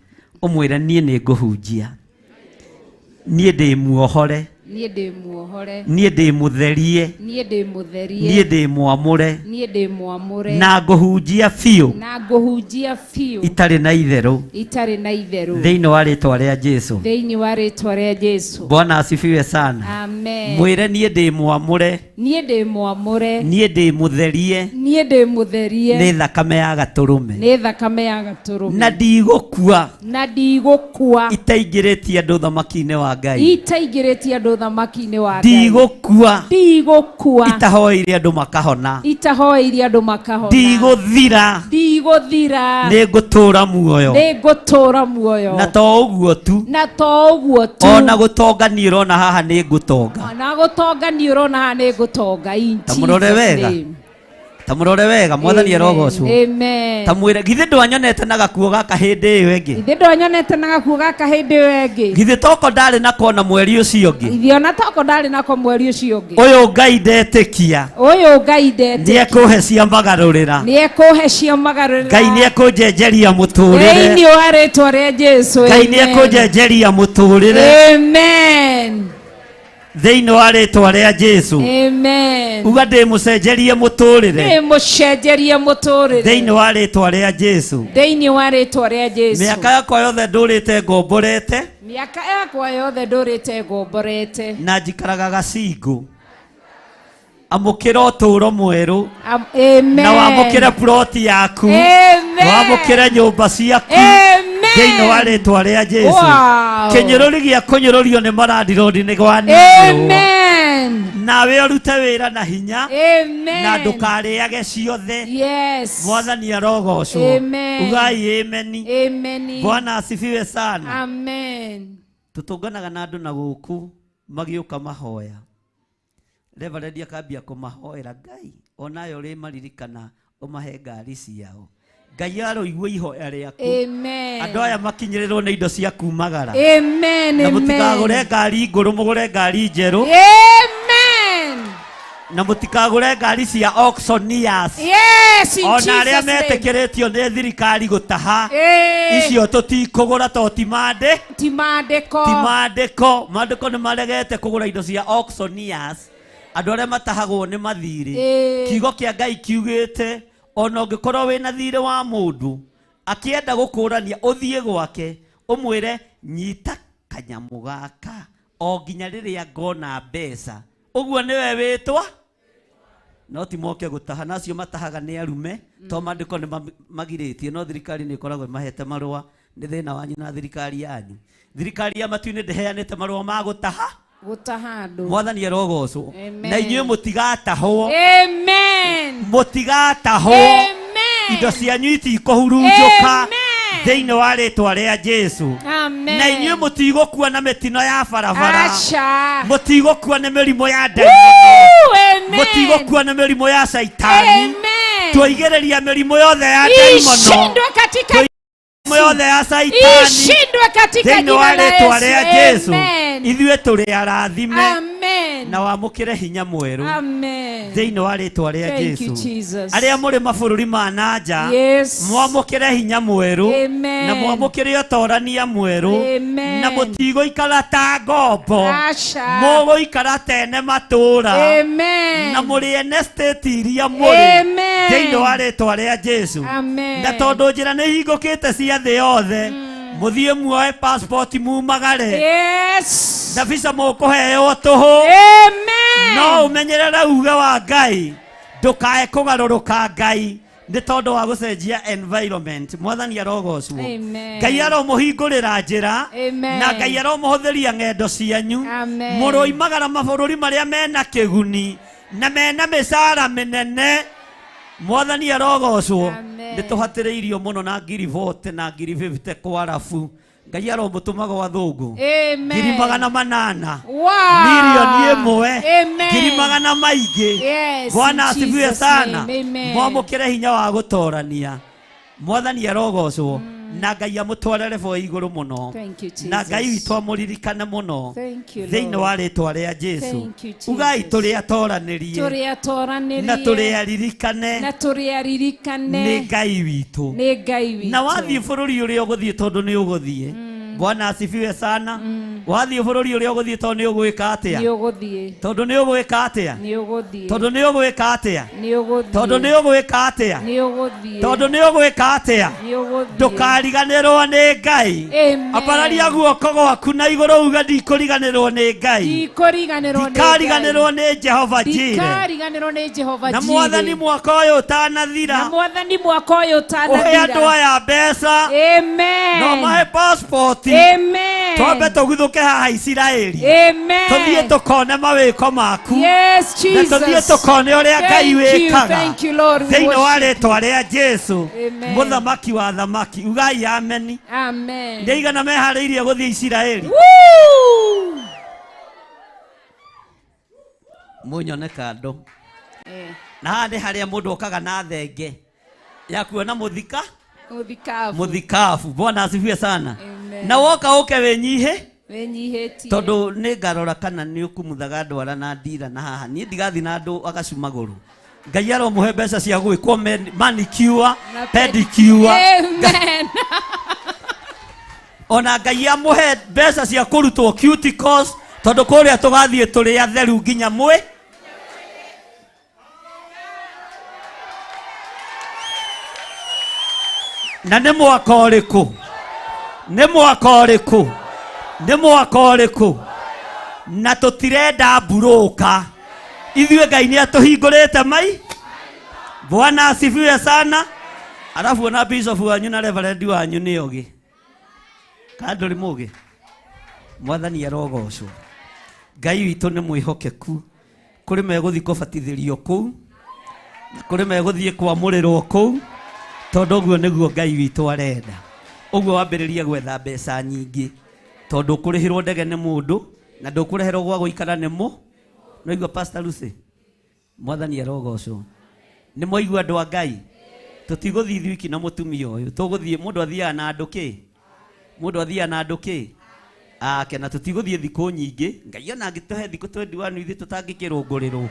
[SPEAKER 2] ũmwĩre niĩ nĩ ngũhunjia, niĩ ndĩ muohore,
[SPEAKER 14] niĩ ndĩ muohore,
[SPEAKER 2] niĩ ndĩ mũtherie,
[SPEAKER 14] niĩ ndĩ mũtherie,
[SPEAKER 2] niĩ ndĩ mwamũre,
[SPEAKER 14] niĩ ndĩ mwamũre,
[SPEAKER 2] na ngũhunjia biũ,
[SPEAKER 14] na ngũhunjia biũ
[SPEAKER 2] itarĩ na itherũ,
[SPEAKER 14] itarĩ na itherũ
[SPEAKER 2] thĩinĩ wa rĩtwa rĩa Jesu,
[SPEAKER 14] thĩinĩ wa rĩtwa rĩa Jesu.
[SPEAKER 2] Bwana asifiwe sana.
[SPEAKER 14] Amen.
[SPEAKER 2] Mwĩre niĩ ndĩ mwamũre,
[SPEAKER 14] niĩ ndĩ mwamũre,
[SPEAKER 2] niĩ ndĩ mũtherie,
[SPEAKER 14] niĩ ndĩ mũtherie
[SPEAKER 2] nĩ thakame ya gatũrũme,
[SPEAKER 14] nĩ thakame ya gatũrũme,
[SPEAKER 2] na ndigũkua,
[SPEAKER 14] na ndigũkua
[SPEAKER 2] itaingĩrĩtie andũ thamaki-inĩ wa Ngai,
[SPEAKER 14] itaingĩrĩtie andũ thamaki-inĩ wa Ngai,
[SPEAKER 2] ndigũkua,
[SPEAKER 14] ndigũkua
[SPEAKER 2] itahoeire andũ makahona,
[SPEAKER 14] itahoeire andũ makahona,
[SPEAKER 2] ndigũthira,
[SPEAKER 14] ndigũthira,
[SPEAKER 2] nĩ ngũtũũra muoyo,
[SPEAKER 14] nĩ ngũtũũra muoyo,
[SPEAKER 2] na to ũguo tu,
[SPEAKER 14] na to ũguo tu,
[SPEAKER 2] ona gũtonga niĩ ũrona haha nĩ ngũtonga,
[SPEAKER 14] ona gũtonga niĩ ũrona haha nĩ ngũtonga.
[SPEAKER 2] Ta mũrore wega, ta mũrore wega. Mwathani arogocwo.
[SPEAKER 14] Amen.
[SPEAKER 2] Ta mwĩre githĩ ndwanyonete na gakuo gaka hĩndĩ ĩyo ĩngĩ,
[SPEAKER 14] githĩ ndwanyonete na gakuo gaka hĩndĩ ĩyo ĩngĩ,
[SPEAKER 2] githĩ toko ndarĩ nako na mweri ũcio ũngĩ,
[SPEAKER 14] githĩ ona toko ndarĩ nako mweri ũcio ũngĩ,
[SPEAKER 2] ũyũ Ngai ndetĩkia,
[SPEAKER 14] ũyũ Ngai ndetĩkia,
[SPEAKER 2] nĩekũhe cia magarũrĩra,
[SPEAKER 14] nĩekũhe cia magarũrĩra,
[SPEAKER 2] Ngai nĩekũnjenjeria mũtũrĩre
[SPEAKER 14] thĩinĩ wa rĩtwa rĩa Jesu.
[SPEAKER 2] Ngai nĩekũnjenjeria mũtũrĩre.
[SPEAKER 14] Amen.
[SPEAKER 2] Thĩinĩ wa rĩtwa rĩa Jesu.
[SPEAKER 14] Amen.
[SPEAKER 2] Uga ndĩ mũcenjerie mũtũrĩre,
[SPEAKER 14] ndĩ mũcenjerie mũtũrĩre
[SPEAKER 2] thĩinĩ wa rĩtwa rĩa Jesu,
[SPEAKER 14] thĩinĩ wa rĩtwa rĩa Jesu.
[SPEAKER 2] Mĩaka yakwa yothe ndũrĩte ngomborete,
[SPEAKER 14] mĩaka yakwa yothe ndũrĩte ngomborete,
[SPEAKER 2] na njikaraga gacingũ. Amũkĩra ũtũũro mwerũ.
[SPEAKER 14] Amen.
[SPEAKER 2] Na wamũkĩre ploti yaku.
[SPEAKER 14] Amen.
[SPEAKER 2] Wamũkĩre nyũmba ciaku.
[SPEAKER 14] Amen.
[SPEAKER 2] Thĩinĩ wa rĩtwa rĩa Jesu.
[SPEAKER 14] Wow.
[SPEAKER 2] Kĩnyũrũri gĩa kũnyũrũrio nĩ marandirondi nĩ gwaninwo.
[SPEAKER 14] Amen.
[SPEAKER 2] Nawe ũrute wĩra na hinya.
[SPEAKER 14] Amen.
[SPEAKER 2] Na ndũkarĩage ciothe.
[SPEAKER 14] Yes.
[SPEAKER 2] Mwathani arogocwo.
[SPEAKER 14] Amen.
[SPEAKER 2] Ugai ameni.
[SPEAKER 14] Amen.
[SPEAKER 2] Bwana asifiwe sana.
[SPEAKER 14] Amen.
[SPEAKER 2] Tũtũnganaga na andũ na gũkũ magĩũka mahoya. Reverend akambia kũmahoera Ngai onayo rĩ maririkana ũmahe ngari ciao. Ngai aroigua ihoya rĩaku.
[SPEAKER 14] Amen.
[SPEAKER 2] Andũ aya makinyĩrĩrwo nĩ indo cia kumagara.
[SPEAKER 14] Amen.
[SPEAKER 2] Na mũtikagũre ngari ngũrũ, mũgũre ngari njerũ.
[SPEAKER 14] Amen.
[SPEAKER 2] Na mũtikagũre ngari cia auctioneers.
[SPEAKER 14] Yes, in
[SPEAKER 2] Ona arĩa
[SPEAKER 14] Jesus' name.
[SPEAKER 2] metĩkĩrĩtio nĩ thirikari gũtaha.
[SPEAKER 14] Eh.
[SPEAKER 2] Icio tũtikũgũra to ti mandĩ.
[SPEAKER 14] Ti mandĩko.
[SPEAKER 2] Ti mandĩko. Mandĩko nĩ maregete kũgũra indo cia auctioneers. Andũ arĩa matahagwo nĩ mathirĩ. Kiugo kĩa Ngai kiugĩte ona ũngĩkorwo wĩna thirĩ wa mũndũ akĩenda gũkũrania ũthiĩ gwake ũmwĩre nyita kanyamũ gaka o nginya rĩrĩa ngona mbeca. Ũguo nĩwe wĩtwa no ti moke gũtaha, nacio matahaga nĩ arume to mandĩko nĩ magirĩtie, no thirikari nĩ ĩkoragwo ĩmahete marũa. Nĩ thĩna wanyu na thirikari yanyu. Thirikari ya matu-inĩ ndĩheanĩte marũa ma gũtaha,
[SPEAKER 14] gũtaha andũ.
[SPEAKER 2] Mwathani arogocwo.
[SPEAKER 14] Amen.
[SPEAKER 2] Na inyuĩ mũtigatahwo.
[SPEAKER 14] Amen.
[SPEAKER 2] Mũtigatahwo. Indo cianyu itikũhurunjũka thĩinĩ wa rĩtwa rĩa Jesu.
[SPEAKER 14] Amen.
[SPEAKER 2] Na inyuĩ mũtigũkua na mĩtino ya barabara.
[SPEAKER 14] Aca.
[SPEAKER 2] Mũtigũkua nĩ mĩrimũ ya
[SPEAKER 14] Woo,
[SPEAKER 2] ndaimono.
[SPEAKER 14] amen.
[SPEAKER 2] Mũtigũkua nĩ mĩrimũ ya caitani.
[SPEAKER 14] Amen.
[SPEAKER 2] Twaigĩrĩria mĩrimũ yothe ya ndaimono.
[SPEAKER 14] Ishindwe katika
[SPEAKER 2] Mĩrimũ yothe ya caitani
[SPEAKER 14] Ishindwe katika
[SPEAKER 2] thĩinĩ wa
[SPEAKER 14] jina la
[SPEAKER 2] rĩtwa rĩa
[SPEAKER 14] Yesu.
[SPEAKER 2] Jesu.
[SPEAKER 14] Amen.
[SPEAKER 2] Ithuĩ tũrĩ arathime
[SPEAKER 14] Amen.
[SPEAKER 2] na wamũkĩre hinya mwerũ
[SPEAKER 14] Amen.
[SPEAKER 2] thĩinĩ wa rĩtwa rĩa
[SPEAKER 14] Thank you,
[SPEAKER 2] Jesu.
[SPEAKER 14] Jesus.
[SPEAKER 2] Arĩa mũrĩ mabũrũri ma na nja
[SPEAKER 14] Yes.
[SPEAKER 2] mwamũkĩre hinya mwerũ
[SPEAKER 14] Amen.
[SPEAKER 2] na mwamũkĩre ũtorania mwerũ
[SPEAKER 14] Amen.
[SPEAKER 2] na mũtigũikara ta ngombo
[SPEAKER 14] Aca.
[SPEAKER 2] mũgũikara tene matũũra
[SPEAKER 14] Amen.
[SPEAKER 2] na mũrĩ ene state iria mũrĩ
[SPEAKER 14] Amen.
[SPEAKER 2] thĩinĩ wa rĩtwa rĩa Jesu.
[SPEAKER 14] Amen.
[SPEAKER 2] Na tondũ njĩra nĩ hingũkĩte cia thĩ yothe mũthiĩ muoe passport mumagare
[SPEAKER 14] Yes.
[SPEAKER 2] na visa mũkũheo tũhũ.
[SPEAKER 14] Amen.
[SPEAKER 2] No ũmenyerere uge wa Ngai ndũkae kũgarũrũka Ngai nĩ tondũ wa gũcenjia environment. Mwathani arogocwo.
[SPEAKER 14] Amen.
[SPEAKER 2] Ngai aromũhingũrĩra njĩra
[SPEAKER 14] Amen.
[SPEAKER 2] na Ngai aromũhũthĩria ng'endo cianyu.
[SPEAKER 14] Amen.
[SPEAKER 2] Mũroimagara mabũrũri marĩa mena kĩguni na mena mĩcara mĩnene. Mwathani arogocwo. Nĩ tũhatĩrĩirio mũno na ngiri 40 na ngiri 50 kwa arabu. Ngai aromũtũma gwa athũngũ.
[SPEAKER 14] Amen.
[SPEAKER 2] Ngiri magana manana.
[SPEAKER 14] Wow.
[SPEAKER 2] Milioni ĩmwe.
[SPEAKER 14] Amen.
[SPEAKER 2] Ngiri magana maingĩ.
[SPEAKER 14] Yes,
[SPEAKER 2] Bwana
[SPEAKER 14] in
[SPEAKER 2] asifiwe
[SPEAKER 14] Jesus'
[SPEAKER 2] sana.
[SPEAKER 14] name. Amen.
[SPEAKER 2] Mwamũkĩre hinya wa gũtorania. Mwathani arogocwo na Ngai amũtware level ya igũrũ mũno.
[SPEAKER 14] Thank you, Jesus.
[SPEAKER 2] Na Ngai witũ amũririkane mũno
[SPEAKER 14] Thank you,
[SPEAKER 2] thĩinĩ
[SPEAKER 14] Lord.
[SPEAKER 2] wa rĩtwa rĩa Jesu.
[SPEAKER 14] Thank you, Jesus.
[SPEAKER 2] Ugai tũrĩ atoranĩrie
[SPEAKER 14] Tũrĩ atoranĩrie
[SPEAKER 2] na tũrĩ aririkane
[SPEAKER 14] na tũrĩ aririkane
[SPEAKER 2] nĩ Ngai witũ.
[SPEAKER 14] nĩ Ngai witũ.
[SPEAKER 2] Na wathiĩ bũrũri ũrĩa ũgũthiĩ tondũ nĩ ũgũthiĩ. Bwana asifiwe sana. Wathiĩ bũrũri ũrĩa ũgũthiĩ tondũ nĩ ũgwĩka atĩa?
[SPEAKER 14] Nĩ ũgũthiĩ.
[SPEAKER 2] Tondũ nĩ ũgwĩka atĩa?
[SPEAKER 14] Nĩ ũgũthiĩ.
[SPEAKER 2] Tondũ nĩ ũgwĩka atĩa?
[SPEAKER 14] Nĩ ũgũthiĩ.
[SPEAKER 2] Tondũ nĩ ũgwĩka atĩa?
[SPEAKER 14] Nĩ ũgũthiĩ.
[SPEAKER 2] Tondũ nĩ ũgwĩka atĩa?
[SPEAKER 14] Nĩ ũgũthiĩ.
[SPEAKER 2] Ndũkariganĩrwo nĩ Ngai.
[SPEAKER 14] Amen.
[SPEAKER 2] Ambararia guoko gwaku na igũrũ uge ndikũriganĩrwo nĩ Ngai.
[SPEAKER 14] Ndikũriganĩrwo nĩ Ngai.
[SPEAKER 2] Ndikariganĩrwo nĩ Jehova Jireh.
[SPEAKER 14] Ndikariganĩrwo nĩ Jehova
[SPEAKER 2] Na
[SPEAKER 14] Jireh.
[SPEAKER 2] Mwathani mwaka ũyũ ũtanathira.
[SPEAKER 14] Na Mwathani mwaka ũyũ ũtanathira.
[SPEAKER 2] Ũhe andũ aya mbeca.
[SPEAKER 14] Amen.
[SPEAKER 2] No mahe passport.
[SPEAKER 14] Amen.
[SPEAKER 2] Twambe tũguthũke haha Isiraeli.
[SPEAKER 14] Amen.
[SPEAKER 2] Tũthiĩ tũkone mawĩko maku.
[SPEAKER 14] Yes, Jesus.
[SPEAKER 2] Na tũthiĩ tũkone ũrĩa Ngai
[SPEAKER 14] Thank you,
[SPEAKER 2] wĩkaga.
[SPEAKER 14] thank you, Lord. We
[SPEAKER 2] Thĩinĩ wa
[SPEAKER 14] worship
[SPEAKER 2] rĩtwa rĩa Jesu.
[SPEAKER 14] Amen.
[SPEAKER 2] Mũthamaki wa thamaki. Ugai ameni.
[SPEAKER 14] Amen.
[SPEAKER 2] Nĩ aigana meharĩirie gũthiĩ Isiraeli?
[SPEAKER 14] Woo!
[SPEAKER 2] Mũnyone kando.
[SPEAKER 14] Eh,
[SPEAKER 2] Na haha nĩ harĩa mũndũ okaga na thenge ya kuona mũthika
[SPEAKER 14] mũthikabu.
[SPEAKER 2] mũthikabu. Bwana asifiwe sana.
[SPEAKER 14] Amen.
[SPEAKER 2] Na woka ũke wĩnyihe
[SPEAKER 14] Wĩnyihĩtie.
[SPEAKER 2] tondũ nĩ ngarora kana nĩ ũkumuthaga ndwara na ndira na haha niĩ ndigathi na andũ agacumagũrũ. Ngai aromũhe mbeca cia gwĩkwo manicure,
[SPEAKER 14] Na
[SPEAKER 2] pedicure.
[SPEAKER 14] Amen.
[SPEAKER 2] Ona Ngai amũhe mbeca cia kũrutwo cuticles tondũ kũrĩa tũgathiĩ tũrĩ atheru nginya mwĩ. Na nĩ mwaka ũrĩkũ? Nĩ mwaka ũrĩkũ? Nĩ mwaka ũrĩkũ? Na tũtirenda mburũka. Ithuĩ Ngai nĩ atũhingũrĩte mai. Bwana asifiwe sana. Arabu ona bishop wanyu na reverend wanyu nĩ ogĩ. Kana ndũrĩ mũgĩ? Mwathani arogocwo. Ngai witũ nĩ mwĩhokeku. Kũrĩ megũthiĩ kũbatithĩrio kũu, na kũrĩ megũthiĩ kwamũrĩrwo kũu, tondũ ũguo nĩguo Ngai witũ arenda. Ũguo wambĩrĩrie gwetha mbeca nyingĩ, tondũ ũkũrĩhĩrwo ndege nĩ mũndũ, na ndũkũreherwo gwa gũikara nĩ mũ. Nĩwaigua Pastor Lucy? Mwathani arogocwo. Nĩ mwaigua andũ a Ngai? Tũtigũthiĩ ithuĩ iki na mũtumia ũyũ. Tũgũthiĩ, mũndũ athiaga na andũ kĩ? Mũndũ athiaga na andũ kĩ? Ake, na tũtigũthiĩ thikũ nyingĩ. Ngai ona angĩtũhe thikũ 21 ithuĩ tũtangĩkĩrũngũrĩrwo.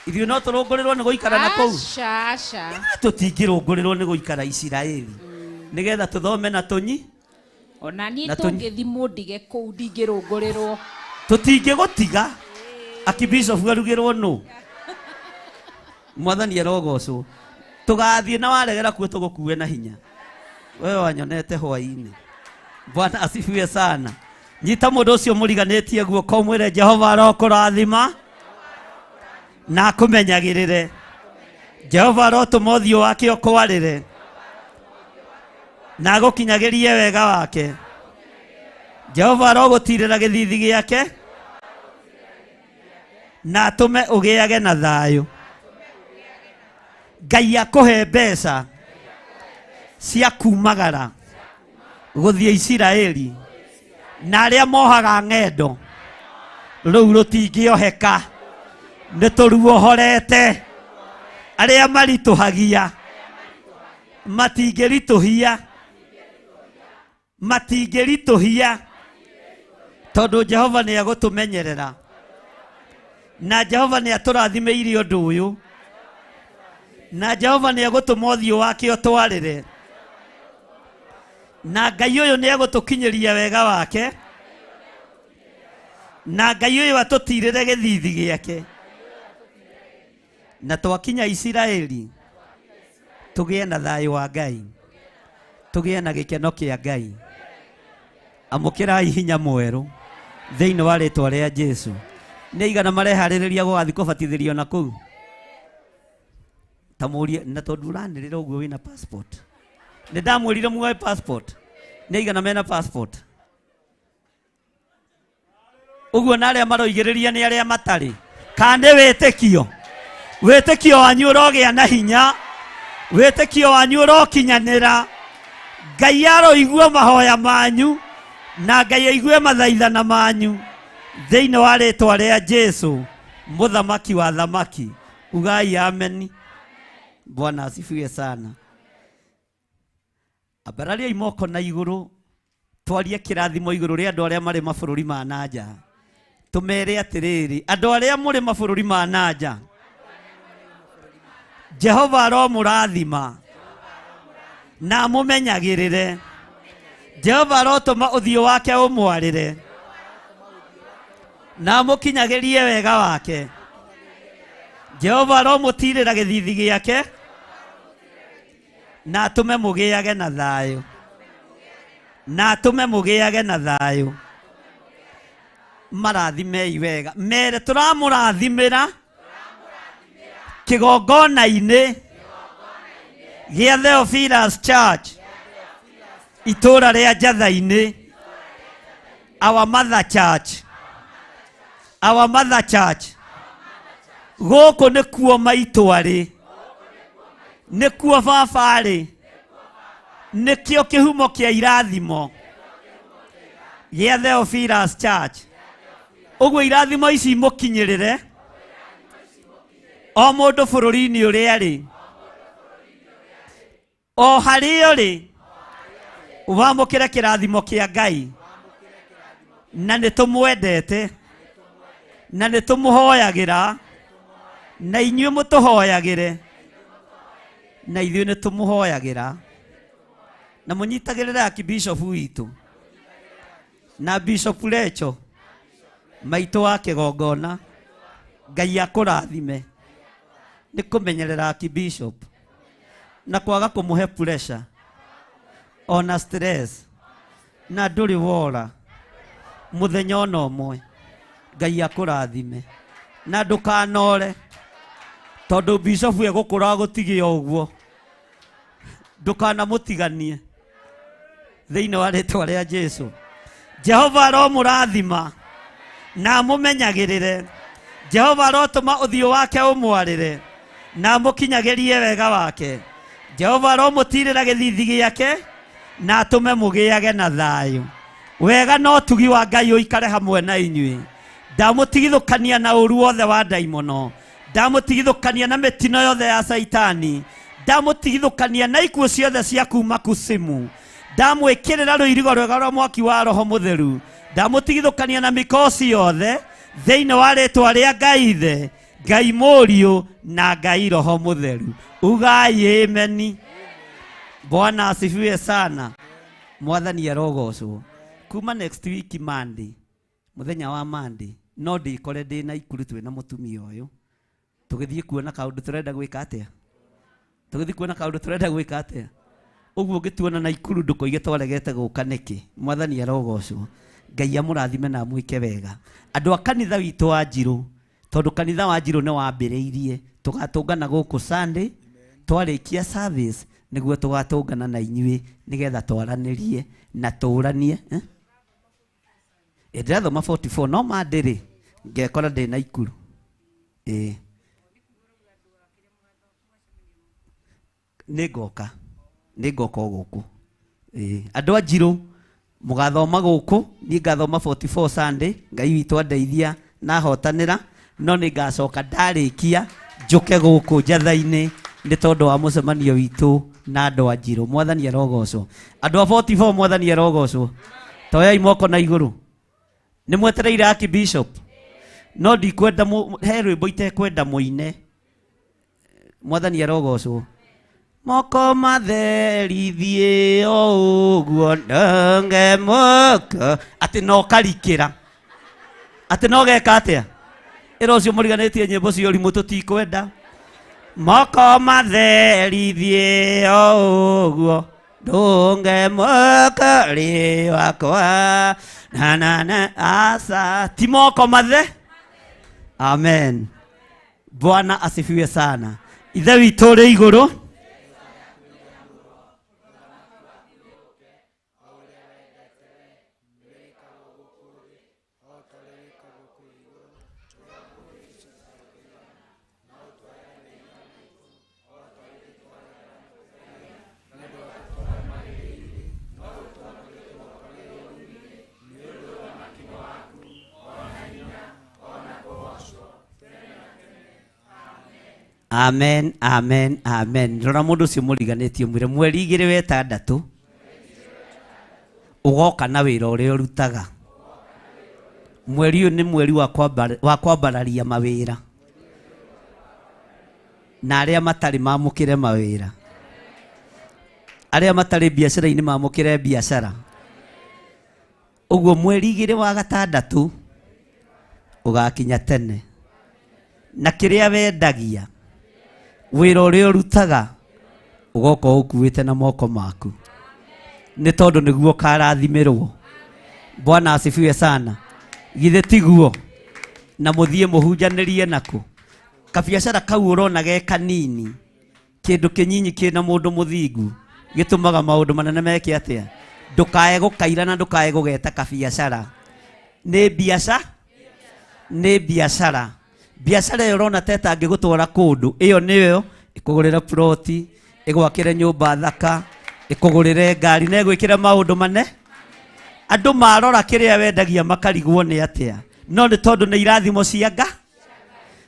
[SPEAKER 2] Ithuĩ no tũrũngũrĩrwo nĩ gũikara na kũu.
[SPEAKER 14] Aca, aca.
[SPEAKER 2] Tũtingĩrũngũrĩrwo nĩ gũikara Isiraeli. Nĩgetha tũthome na tũnyi.
[SPEAKER 14] Ona niĩ
[SPEAKER 2] Na tũnyi.
[SPEAKER 14] tũngĩthiĩ mũndige kũu ndingĩrũngũrĩrwo.
[SPEAKER 2] Tũtingĩgũtiga. Akibishop arugĩrwo nũ? Mwathani arogocwo. Tũgathiĩ na waregera kuo tũgũkue na hinya. Wewe wanyonete hwaĩ-inĩ. Bwana asifiwe sana. Nyita mũndũ ũcio mũriganĩtie guoko ũmwĩre Jehova arokũrathima na akũmenyagĩrĩre. Jehova arotũma ũthiũ wake ũkwarĩre na agũkinyagĩrie wega wake. Jehova arogũtirĩra gĩthithi gĩake na atũme ũgĩage na thayũ. Ngai akũhe mbeca cia kumagara gũthiĩ Isiraeli na arĩa mohaga ng'endo rũu rũtingĩoheka nĩ tũruohorete arĩa maritũhagia matingĩritũhia matingĩritũhia tondũ Jehova nĩ egũtũmenyerera na Jehova nĩ atũrathimĩire ũndũ ũyũ na Jehova nĩ egũtũma ũthiũ wake ũtwarĩre na Ngai ũyũ nĩ egũtũkinyĩria wega wake na Ngai ũyũ atũtirĩre gĩthithi gĩake na twakinya Isiraeli tũgĩe na thayũ wa Ngai tũgĩe na gĩkeno kĩa Ngai. Amũkĩrai hinya mwerũ thĩinĩ wa rĩtwa rĩa Jesu. Nĩ aigana mareharĩrĩria gũgathiĩ kũbatithĩrio na kũu? Ta mũrie na tondũ ũranĩrĩra ũguo wĩna passport. Nĩ ndamwĩrire muoe passport. Nĩ aigana mena passport? Ũguo na arĩa maroigĩrĩria nĩ arĩa matarĩ. Kana nĩ wĩtĩkio? Wĩtĩkio wanyu ũrogĩa na hinya, wĩtĩkio wanyu ũrokinyanĩra. Ngai aroigua mahoya manyu na Ngai aigue mathaithana manyu thĩinĩ wa rĩtwa rĩa Jesu mũthamaki wa thamaki. Ugai ameni. Bwana asifiwe sana. Ambarariai moko na igũrũ twarie kĩrathimo igũrũ rĩa andũ arĩa marĩ mabũrũri ma na nja. Tũmere atĩrĩrĩ, andũ arĩa mũrĩ mabũrũri ma na nja, Jehova aromũrathima na amũmenyagĩrĩre. Jehova arotũma ũthiũ wake ũmwarĩre na amũkinyagĩrie wega wake. Jehova aromũtirĩra gĩthithi gĩake na atũme mũgĩage na thayũ, na atũme mũgĩage na thayũ. Marathimei wega, mere tũramũrathimĩra kĩgongona-inĩ gĩa Theophilus Church itũra rĩa Njatha-inĩ, our mother church, our mother church. Gũkũ nĩkuo maitũ arĩ, nĩkuo baba arĩ, nĩkĩo kĩhumo kĩa irathimo gĩa Theophilus Church. Ũguo irathimo ici mũkinyĩrĩre o mũndũ bũrũri-inĩ ũrĩa arĩ, o harĩa ũrĩ, wamũkĩre kĩrathimo kĩa Ngai. Na nĩ tũmwendete na nĩ tũmũhoyagĩra, na inyuĩ mũtũhoyagĩre na ithuĩ nĩ tũmũhoyagĩra. Na mũnyitagĩrĩre Archbishop witũ na Bishop Recho maitũ wa kĩgongona. Ngai akũrathime nĩ kũmenyerera Archbishop na kwaga kũmũhe pressure ona stress, na ndũrĩ wora mũthenya ona ũmwe. Ngai akũrathime na ndũkanore, tondũ bishop egũkũra agũtige o ũguo. Ndũkanamũtiganie thĩinĩ wa rĩtwa rĩa Jesu. Jehova aromũrathima na amũmenyagĩrĩre. Jehova arotũma ũthiũ wake ũmwarĩre na amũkinyagĩrie wega wake. Jehova aromũtirĩra gĩthithi gĩake na atũme mũgĩage na thayũ. Wega na ũtugi wa Ngai ũikare hamwe na inyuĩ. Ndamũtigithũkania na ũru wothe wa ndaimono, ndamũtigithũkania na mĩtino yothe ya Caitani, ndamũtigithũkania na ikuũ ciothe cia kuma kusimu, ndamwĩkĩrĩra rũirigo rwega rwa mwaki wa Roho Mũtheru, ndamũtigithũkania na mĩkosi yothe thĩinĩ wa rĩtwa rĩa Ngai Ithe, Ngai Mũriũ na Ngai Roho Mũtheru. Ugai ameni. Bwana asifiwe sana. Mwathani arogocwo. Kuma next week Monday, mũthenya wa Monday, no ndikore ndĩ na ikuru twĩ na mũtumia ũyũ tũgĩthiĩ kuona kaũndũ tũrenda gwĩka atĩa, tũgĩthiĩ kuona kaũndũ tũrenda gwĩka atĩa. Ũguo ũngĩtuona na ikuru ndũkoige twaregete gũka nĩkĩ. Mwathani arogocwo. Ngai amũrathime na amwĩke wega. Andũ a kanitha witũ wa Njirũ, tondũ kanitha wa Njirũ nĩ wambĩrĩirie, tũgatũngana gũkũ Sunday twarĩkia service nĩguo tũgatũngana na inyuĩ nĩgetha twaranĩrie na tũranie. Ndĩrathoma 44 no Monday rĩ ngekora ndĩ na ikuru. Nĩ ngoka o gũkũ. Andũ a Njirũ mũgathoma gũkũ, niĩ ngathoma 44 Sunday, Ngai witũ andeithia na hotanĩra, no nĩ ngacoka ndarĩkia njũke gũkũ Njatha-inĩ nĩ tondũ wa mũcemanio witũ na andũ a Njirũ. Mwathani arogocwo. Andũ a 44 mwathani arogocwo. Toyai moko na igũrũ. Nĩ mwetereire Archbishop. No ndikwenda he rwĩmbo itekwenda mũine. Mwathani arogocwo. Moko matherithie o ũguo ndonge moko atĩ no karikĩra atĩ no geka atĩa ĩra ũcio mũriganĩtie nyĩmbo cia ũrimũ tũtikwenda. Moko matherithie o ũguo ndonge moko rĩ wakwa na na na asa ti moko mathe. Amen. Bwana asifiwe sana. Ithe witũ ũrĩ igũrũ, Amen, amen, amen. Rora mundu ucio muriganĩtie mwĩre mweri 2 wetandatu ugoka na wĩra ũrĩa ũrutaga. Mweri ũyũ nĩ mweri wa kwambararia mawĩra na arĩa matarĩ mamũkĩre mawĩra, arĩa matarĩ biacara-inĩ mamũkĩre biacara. Ũguo mweri 2 wa gatandatũ ũgakinya tene na kĩrĩa wendagia wĩra ũrĩa ũrutaga ũgoka ũkuĩte na moko maku nĩ tondũ nĩguo ũkarathimĩrwo. Bwana asifiwe sana. Githĩ tiguo? Na mũthiĩ mũhunjanĩrie nako kabiacara kau ũrona ge kanini, kĩndũ kĩnyinyi kĩna mũndũ mũthingu gĩtũmaga maũndũ manene meke atĩa? Ndũkae gũkaira na ndũkae gũgeta kabiacara. Nĩ biacara, nĩ biacara. Biacara ĩyo ũrona ta ĩtangĩgũtwara kũndũ, ĩyo nĩyo ĩkũgũrĩre ploti, ĩgwakĩre nyũmba thaka, ĩkũgũrĩre ngari na ĩgwĩkĩre maũndũ mane. Andũ marora kĩrĩa wendagia makarigwo nĩ atĩa, no nĩ tondũ nĩ irathimo cia nga.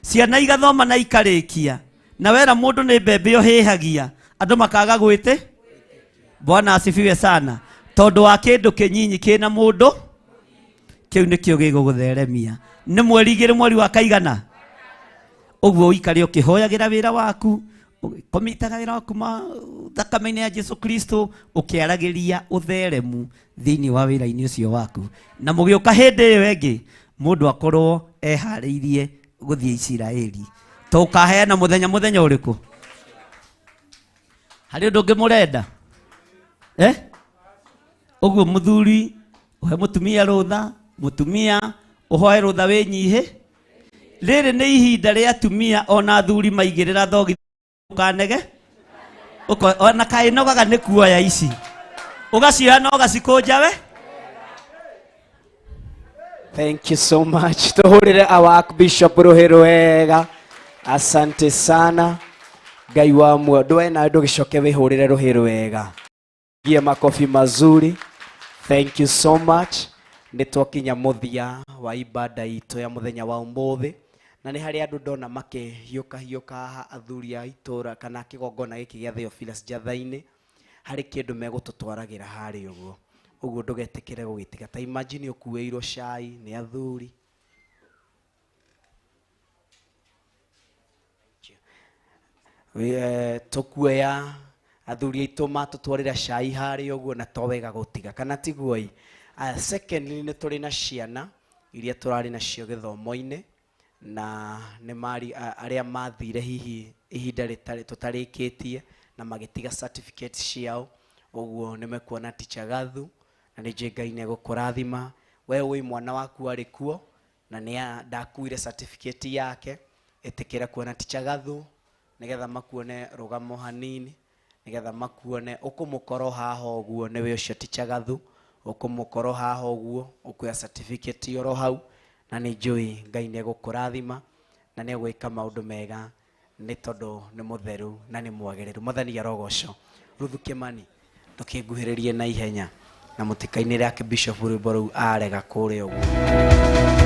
[SPEAKER 2] Ciana igathoma na ikarĩkia, na wera mũndũ nĩ mbembe ũhĩhagia, andũ makaga gwĩtĩ. Bwana asifiwe sana. Tondũ wa kĩndũ kĩnyinyi kĩna mũndũ, kĩu nĩkĩo gĩgũgũtheremia. Nĩ mweri 2 mweri wa kaigana ũguo ũikare ũkĩhoyagĩra wĩra waku, ũgĩkomitaga wĩra waku thakame-inĩ ya Jesu Kristo, ũkĩaragĩria ũtheremu thĩinĩ wa wĩra-inĩ ũcio waku. Na mũgĩũka hĩndĩ ĩyo ĩngĩ mũndũ akorwo eharĩirie gũthiĩ Isiraeli. To ũkaheana mũthenya mũthenya ũrĩkũ? Harĩ ũndũ ũngĩ mũrenda? Ũguo mũthuri ũhe mũtumia rũtha, mũtumia ũhoe rũtha wĩnyihe. Rĩrĩ nĩ ihinda rĩa atumia ona athuri maigĩrĩra thogi ũkanege ona kaĩ nogaga nĩ kuoya ici ũgacioya na ũgacikũnja we.
[SPEAKER 17] Thank you so much. Tuhurire our Archbishop rũhĩ rwega. Asante sana. Ngai wa muoyo. Ndũe nawe ndũgĩcoke wĩhũrĩre rũhĩ rwega. Gie makofi mazuri. Thank you so much. Nĩ twakinya mũthia wa ibada itũ ya mũthenya wa ũmũthĩ. Na nĩ harĩ andũ ndona makĩhiũka hiũka haha athuri a itũra kana kĩgongona gĩkĩ gĩa Theophilus Njatha-inĩ, harĩ kĩndũ megũtũtwaragĩra harĩa ũguo. Ũguo ndũgetĩkĩre gũgĩtiga. Ta imagine ũkuĩirwo cai nĩ athuri. Tũkuoya athuri aitũ matũtwarĩra cai harĩa ũguo na to wega gũtiga kana tiguo ĩ. Secondly nĩ tũrĩ na ciana iria tũrarĩ nacio gĩthomo-inĩ na nĩ mari arĩa mathire hihi ihinda rĩtarĩ tũtarĩkĩtie na magĩtiga certificate ciao. Ũguo nĩ mekuona Teacher Gathu na nĩ njũĩ Ngai nĩ egũkũrathima. We wĩ mwana waku arĩ kuo na nĩ ndakuire certificate yake. Ĩtĩkĩra kuona Teacher Gathu nĩgetha makuone rũgamo hanini, nĩgetha makuone ũkũmũkorwo haha ũguo nĩwe ũcio Teacher Gathu, ũkũmũkorwo haha ũguo ũkuoya certificate oro hau, na nĩ njũĩ Ngai nĩ egũkũrathima na nĩ egwĩka maũndũ mega Nĩ tondũ nĩ mũtheru na nĩ mwagĩrĩru. Mwathani arogocwo. Ruthu Kimani, ndũkĩnguhĩrĩrie na ihenya na mũtikainĩre Archbishop rwĩmbo rũu arega kũrĩa ũguo.